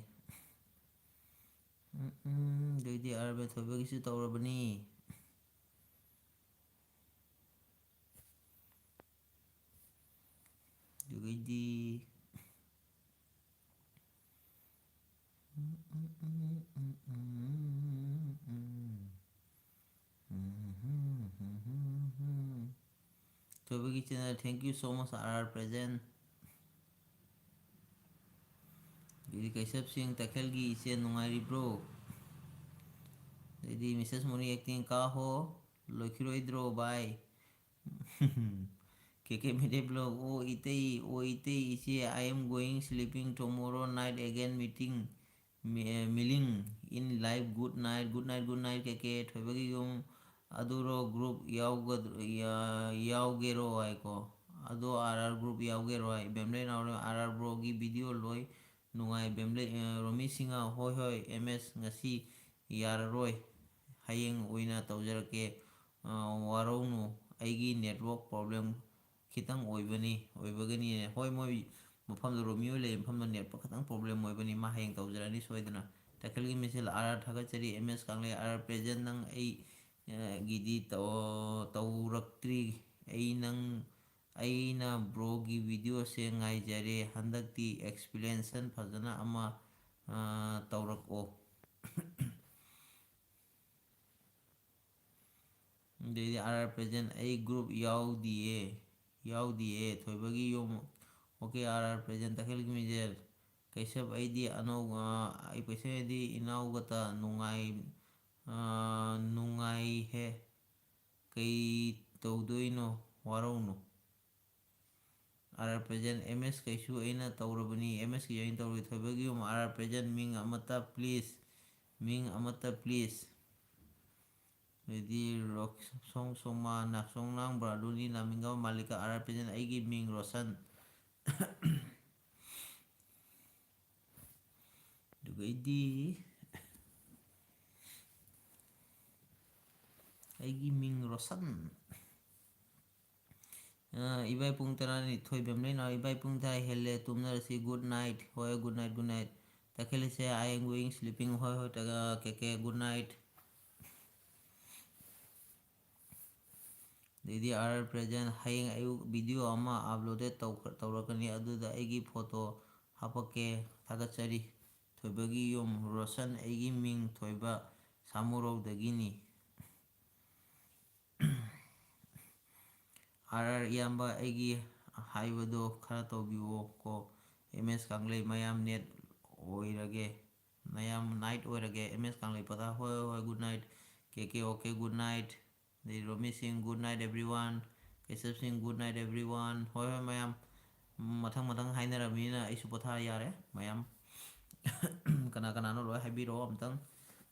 ꯎꯝ, ꯎꯝ, ꯑꯗꯨꯏꯗꯤ ꯑꯥꯔ ꯑꯥꯔ ꯄ꯭ꯔꯦꯖꯦꯟ ꯊꯣꯏꯕꯒꯤꯁꯨ ꯇꯧꯔꯕꯅꯤ꯫ ꯑꯗꯨꯒꯩꯗꯤ ꯊꯣꯏꯕꯒꯤ channel, thank you so much, R R present꯫ ꯑꯗꯨꯗꯤ ꯀꯩꯁꯞ ꯁꯤꯡ ꯇꯈꯦꯜꯒꯤ ꯏꯆꯦ ꯅꯨꯡꯉꯥꯏꯔꯤꯕ꯭ꯔꯣ? ꯑꯗꯩꯗꯤ ꯃꯤꯁꯦꯁ ꯃꯣꯅꯤ acting ꯀꯥ ꯍꯣ ꯂꯣꯏꯈꯤꯔꯣꯏꯗ꯭ꯔꯣ ꯚꯥꯏ? ꯀꯦ ꯀꯦ ꯃꯦꯗꯦ ꯕ꯭ꯂꯣꯛ, ꯑꯣ ꯏꯇꯩ, ꯑꯣ ꯏꯇꯩ, ꯏꯆꯦ, I am going sleeping, tomorrow night again meeting, mi-, eh, meeting in live, good night, good night, good night, ꯀꯦ ꯀꯦ ꯊꯣꯏꯕꯒꯤ ꯌꯨꯝ꯫ ꯑꯗꯨꯔꯣ group ꯌꯥꯎꯒꯗ꯭ꯔ-, ꯌꯥ-, ꯌꯥꯎꯒꯦꯔꯣ ꯍꯥꯏꯀꯣ꯫ ꯑꯗꯣ R R group ꯌꯥꯎꯒꯦꯔꯣ ꯍꯥꯏ꯫ ꯕꯦꯝꯂꯩ ꯅꯥꯎꯔꯦꯝ R R broꯒꯤ video ꯂꯣꯏ ꯅꯨꯡꯉꯥꯏ꯫ ꯕꯦꯝꯂꯩ, ꯑ, ꯔꯣꯃꯤ ꯁꯤꯡꯍ, ꯍꯣꯏ, ꯍꯣꯏ, M S ꯉꯁꯤ ꯌꯥꯔꯔꯣꯏ, ꯍꯌꯦꯡ ꯑꯣꯏꯅ ꯇꯧꯖꯔꯛꯀꯦ꯫ ꯑ, ꯋꯥꯔꯧꯅꯨ, ꯑꯩꯒꯤ network problem ꯈꯤꯇꯪ ꯑꯣꯏꯕꯅꯤ, ꯑꯣꯏꯕꯒꯅꯤ꯫ ꯍꯣꯏ, ꯃꯣꯏ ꯃꯐꯝꯗꯣ, ꯔꯣꯃꯤꯌꯣ ꯂꯩ ꯃꯐꯝꯗꯣ network ꯈꯤꯇꯪ problem ꯑꯣꯏꯕꯅꯤ꯫ ꯃꯥ ꯍꯌꯦꯡ ꯇꯧꯖꯔꯅꯤ ꯁꯣꯏꯗꯅ꯫ ꯇꯈꯦꯜꯒꯤ ꯃꯤꯁꯦꯜ ꯑꯥꯔ ꯑꯥꯔ ꯊꯥꯒꯠꯆꯔꯤ꯫ M S ꯀꯥꯡꯂꯩ, R R present, ꯅꯪ ꯑꯩ, ꯑ, ꯒꯤꯗꯤ ꯇꯧ-, ꯇꯧꯔꯛꯇ꯭ꯔꯤ꯫ ꯑꯩ ꯅꯪ, ꯑꯩꯅ ꯕ꯭ꯔꯣꯒꯤ ꯚꯤꯗꯤꯑꯣꯁꯦ ꯉꯥꯏꯖꯔꯦ꯫ ꯍꯟꯗꯛꯇꯤ explanation ꯐꯖꯅ ꯑꯃ, ꯑ, ꯇꯧꯔꯛꯑꯣ꯫ ꯑꯗꯩꯗꯤ ꯑꯥꯔ ꯑꯥꯔ present, ꯑꯩ group ꯌꯥꯎꯗꯤꯌꯦ, ꯌꯥꯎꯗꯤꯌꯦ꯫ ꯊꯣꯏꯕꯒꯤ ꯌꯨꯝ, okay, ꯑꯥꯔ ꯑꯥꯔ present, ꯇꯈꯦꯜꯒꯤ ꯃꯤꯁꯦꯜ꯫ ꯀꯩꯁꯞ, ꯑꯩꯗꯤ ꯑꯅꯧ-, ꯑ, ꯑꯩ ꯀꯩꯁꯞ, ꯑꯩꯗꯤ ꯏꯅꯥꯎꯒꯇ ꯅꯨꯡꯉꯥꯏ-, ꯑ, ꯅꯨꯡꯉꯥꯏꯍꯦ꯫ ꯀꯩ ꯇꯧꯗꯣꯏꯅꯣ? ꯋꯥꯔꯧꯅꯨ꯫ ꯑꯥꯔ ꯑꯥꯔ present, ꯑꯦꯝ ꯑꯦꯁ ꯀꯩꯁꯨ ꯑꯩꯅ ꯇꯧꯔꯕꯅꯤ, ꯑꯦꯝ ꯑꯦꯁ ꯀꯩꯁꯨ ꯑꯩꯅ ꯇꯧꯔꯕꯅꯤ꯫ ꯊꯣꯏꯕꯒꯤ ꯌꯨꯝ, ꯑꯥꯔ ꯑꯥꯔ present, ꯃꯤꯡ ꯑꯃꯠꯇ please, ꯃꯤꯡ ꯑꯃꯠꯇ please꯫ ꯑꯗꯩꯗꯤ ꯔꯣꯛꯁꯣꯡ ꯁꯣꯃꯥ, ꯅꯥꯁꯣꯡ ꯅꯥꯡ, ꯕ꯭ꯔꯥꯗꯨꯅꯤ, ꯂꯥꯃꯤꯡꯒ, ꯃꯥꯂꯤꯀꯥ, ꯑꯥꯔ ꯑꯥꯔ present, ꯑꯩꯒꯤ ꯃꯤꯡ ꯔꯣꯁꯟ꯫ ꯑꯗꯨꯒꯩꯗꯤ ꯑꯩꯒꯤ ꯃꯤꯡ ꯔꯣꯁꯟ꯫ ꯑ, ꯏꯕꯥꯏ ꯄꯨꯡ ꯇꯔꯥꯅꯤꯊꯣꯏ ꯕꯦꯝꯂꯩꯅꯥꯎ, ꯏꯕꯥꯏ ꯄꯨꯡ ꯇꯔꯥ ꯍꯦꯜꯂꯦ, ꯇꯨꯝꯅꯔꯁꯤ, good night꯫ ꯍꯣꯏ, good night, good night꯫ ꯇꯈꯦꯜꯂꯤꯁꯦ, I am going sleeping꯫ ꯍꯣꯏ, ꯍꯣꯏ, ꯇꯒ-, ꯀꯦ ꯀꯦ, good night꯫ ꯑꯗꯩꯗꯤ ꯑꯥꯔ ꯑꯥꯔ present, ꯍꯌꯦꯡ ꯑꯌꯨꯛ video ꯑꯃ uploaded ꯇꯧ-, ꯇꯧꯔꯛꯀꯅꯤ, ꯑꯗꯨꯗ ꯑꯩꯒꯤ photo ꯍꯥꯞꯄꯛꯀꯦ꯫ ꯊꯥꯒꯠꯆꯔꯤ꯫ ꯊꯣꯏꯕꯒꯤ ꯌꯨꯝ, ꯔꯣꯁꯟ, ꯑꯩꯒꯤ ꯃꯤꯡ ꯊꯣꯏꯕ, ꯁꯥꯃꯨꯔꯧꯗꯒꯤꯅꯤ꯫ ꯑꯥꯔ ꯑꯥꯔ ꯏꯌꯥꯝꯕ, ꯑꯩꯒꯤ ꯍꯥꯏꯕꯗꯣ ꯈꯔ ꯇꯧꯕꯤꯌꯣ ꯀꯣ꯫ ꯑꯦꯝ ꯑꯦꯁ ꯀꯥꯡꯂꯩ, ꯃꯌꯥꯝ net ꯑꯣꯏꯔꯒꯦ, ꯃꯌꯥꯝ night ꯑꯣꯏꯔꯒꯦ꯫ ꯑꯦꯝ ꯑꯦꯁ ꯀꯥꯡꯂꯩ ꯄꯊꯥ, ꯍꯣꯏ, ꯍꯣꯏ, good night꯫ ꯀꯦ ꯀꯦ, okay, good night꯫ ꯑꯗꯩ ꯔꯣꯃꯤ ꯁꯤꯡ, good night everyone꯫ ꯀꯦꯁꯕ ꯁꯤꯡ, good night everyone꯫ ꯍꯣꯏ, ꯍꯣꯏ, ꯃꯌꯥꯝ, ꯃꯊꯪ ꯃꯊꯪ ꯍꯥꯏꯅꯔꯕꯅꯤꯅ ꯑꯩꯁꯨ ꯄꯣꯊꯥ ꯌꯥꯔꯦ꯫ ꯃꯌꯥꯝ ꯀꯅꯥ ꯀꯅꯥꯅꯣ ꯂꯣꯏ ꯍꯥꯏꯕꯤꯔꯛꯑꯣ ꯑꯝꯇꯪ꯫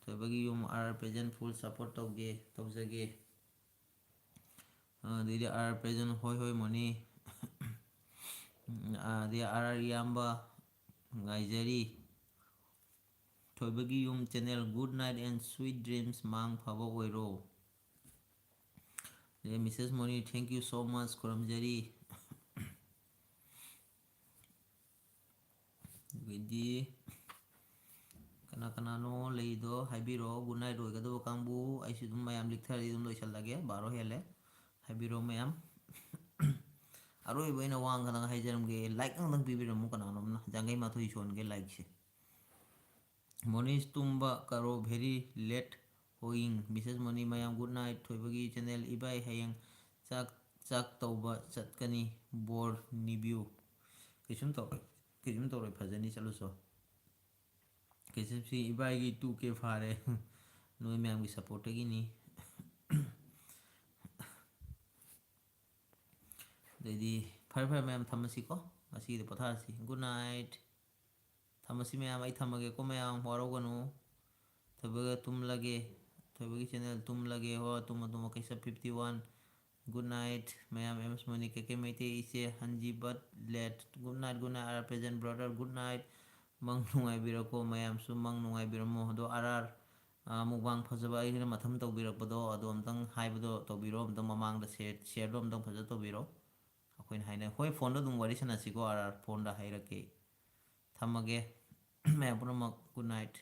ꯊꯣꯏꯕꯒꯤ ꯌꯨꯝ, R R present, full support ꯇꯧꯒꯦ, ꯇꯧꯖꯒꯦ꯫ ꯑꯗꯩꯗꯤ ꯑꯥꯔ ꯑꯥꯔ present, ꯍꯣꯏ ꯍꯣꯏ ꯃꯣꯅꯤ꯫ ꯑꯗꯩ ꯑꯥꯔ ꯑꯥꯔ ꯏꯌꯥꯝꯕ, ꯉꯥꯏꯖꯔꯤ꯫ ꯊꯣꯏꯕꯒꯤ ꯌꯨꯝ channel, good night and sweet dreams, ꯃꯥꯡ ꯐꯕ ꯑꯣꯏꯔꯣ꯫ ꯑꯗꯩ Mrs money, thank you so much, ꯈꯨꯔꯨꯝꯖꯔꯤ꯫ ꯑꯗꯩꯗꯤ ꯀꯅꯥ ꯀꯅꯥꯅꯣ ꯂꯩꯗꯣ ꯍꯥꯏꯕꯤꯔꯛꯑꯣ꯫ Good night ꯑꯣꯏꯒꯗꯕ ꯀꯥꯡꯕꯨ, ꯑꯩꯁꯨ ꯑꯗꯨꯝ ꯃꯌꯥꯝ ꯂꯤꯛꯊꯔꯗꯤ ꯑꯗꯨꯝ ꯂꯣꯏꯁꯤꯜꯂꯒꯦ, ꯕꯥꯔꯣ ꯍꯦꯜꯂꯦ꯫ ꯍꯥꯏꯕꯤꯔꯛꯑꯣ ꯃꯌꯥꯝ꯫ ꯑꯔꯣꯏꯕ ꯑꯣꯏꯅ ꯋꯥ ꯑꯃꯈꯛꯇꯪ ꯍꯥꯏꯖꯔꯝꯒꯦ, like ꯑꯃꯇꯪ ꯄꯤꯕꯤꯔꯝꯃꯨ ꯀꯅꯥꯅꯣꯝꯅ, ꯌꯥꯡꯈꯩ ꯃꯥꯊꯣꯏ ꯁꯨꯍꯟꯒꯦ likeꯁꯦ꯫ ꯃꯣꯅꯤꯁ ꯇꯨꯝꯕ ꯀꯔꯣ, very late going꯫ Mrs money, ꯃꯌꯥꯝ good night꯫ ꯊꯣꯏꯕꯒꯤ ꯆꯦꯅꯦꯜ, ꯏꯕꯥꯏ ꯍꯌꯦꯡ ꯆꯥꯛ ꯆꯥꯛ ꯇꯧꯕ ꯆꯠꯀꯅꯤ, ꯕꯣꯔ ꯅꯤꯕꯤꯌꯨ꯫ ꯀꯩꯁꯨꯝ ꯇꯧꯔꯣꯏ, ꯀꯩꯁꯨꯝ ꯇꯧꯔꯣꯏ, ꯐꯖꯅꯤ, ꯆꯠꯂꯨꯁꯣ꯫ ꯀꯦꯁꯦꯞꯁꯤ ꯏꯕꯥꯏꯒꯤ ꯇꯨ ꯀꯦ ꯐꯥꯔꯦ꯫ ꯅꯣꯏ ꯃꯌꯥꯝꯒꯤ ꯁꯞꯄꯣꯔꯠꯇꯒꯤꯅꯤ꯫ ꯑꯗꯩꯗꯤ ꯐꯔꯦ ꯐꯔꯦ ꯃꯌꯥꯝ, ꯊꯝꯃꯁꯤꯀꯣ, ꯉꯁꯤꯒꯤꯗꯤ ꯄꯣꯊꯥꯔꯁꯤ꯫ Good night꯫ ꯊꯝꯃꯁꯤ ꯃꯌꯥꯝ, ꯑꯩ ꯊꯝꯃꯒꯦꯀꯣ ꯃꯌꯥꯝ, ꯋꯥꯔꯧꯒꯅꯨ꯫ ꯊꯣꯏꯕꯒ ꯇꯨꯝꯂꯒꯦ, ꯊꯣꯏꯕꯒꯤ ꯆꯦꯅꯦꯜ ꯇꯨꯝꯂꯒꯦ꯫ ꯍꯣꯏ, ꯇꯨꯝꯃꯣ ꯇꯨꯝꯃꯣ, ꯀꯦꯁꯦꯞ fifty one꯫ Good night ꯃꯌꯥꯝ, ꯑꯦꯝ ꯑꯦꯁ ꯃꯣꯅꯤ, ꯀꯦ ꯀꯦ ꯃꯩꯇꯩ, ꯏꯆꯦ ꯍꯟꯖꯤ but late꯫ Good night, good night, our present brother, good night꯫ ꯃꯪ ꯅꯨꯡꯉꯥꯏꯕꯤꯔꯣꯀꯣ ꯃꯌꯥꯝꯁꯨ, ꯃꯪ ꯅꯨꯡꯉꯥꯏꯕꯤꯔꯝꯃꯣ꯫ ꯑꯗꯣ ꯑꯥꯔ ꯑꯥꯔ, ꯑꯥ, ꯃꯨꯛꯕꯥꯡ ꯐꯖꯕ ꯑꯩꯅ ꯃꯊꯪ ꯇꯧꯕꯤꯔꯛꯄꯗꯣ, ꯑꯗꯣ ꯑꯝꯇꯪ ꯍꯥꯏꯕꯗꯣ ꯇꯧꯕꯤꯔꯣ, ꯑꯝꯇꯪ ꯃꯃꯥꯡꯗ ꯁꯦꯌꯔ, ꯁꯦꯌꯔꯗꯣ ꯑꯝꯇꯪ ꯐꯖꯅ ꯇꯧꯕꯤꯔꯣ꯫ ꯑꯩꯈꯣꯏꯅ ꯍꯥꯏꯅ, ꯍꯣꯏ, ꯐꯣꯟꯗ ꯑꯗꯨꯝ ꯋꯥꯔꯤ ꯁꯥꯟꯅꯁꯤꯀꯣ, ꯑꯥꯔ ꯑꯥꯔ, ꯐꯣꯟꯗ ꯍꯥꯏꯔꯛꯀꯦ꯫ ꯊꯝꯃꯒꯦ꯫ ꯃꯌꯥꯝ ꯄꯨꯝꯅꯃꯛ good night꯫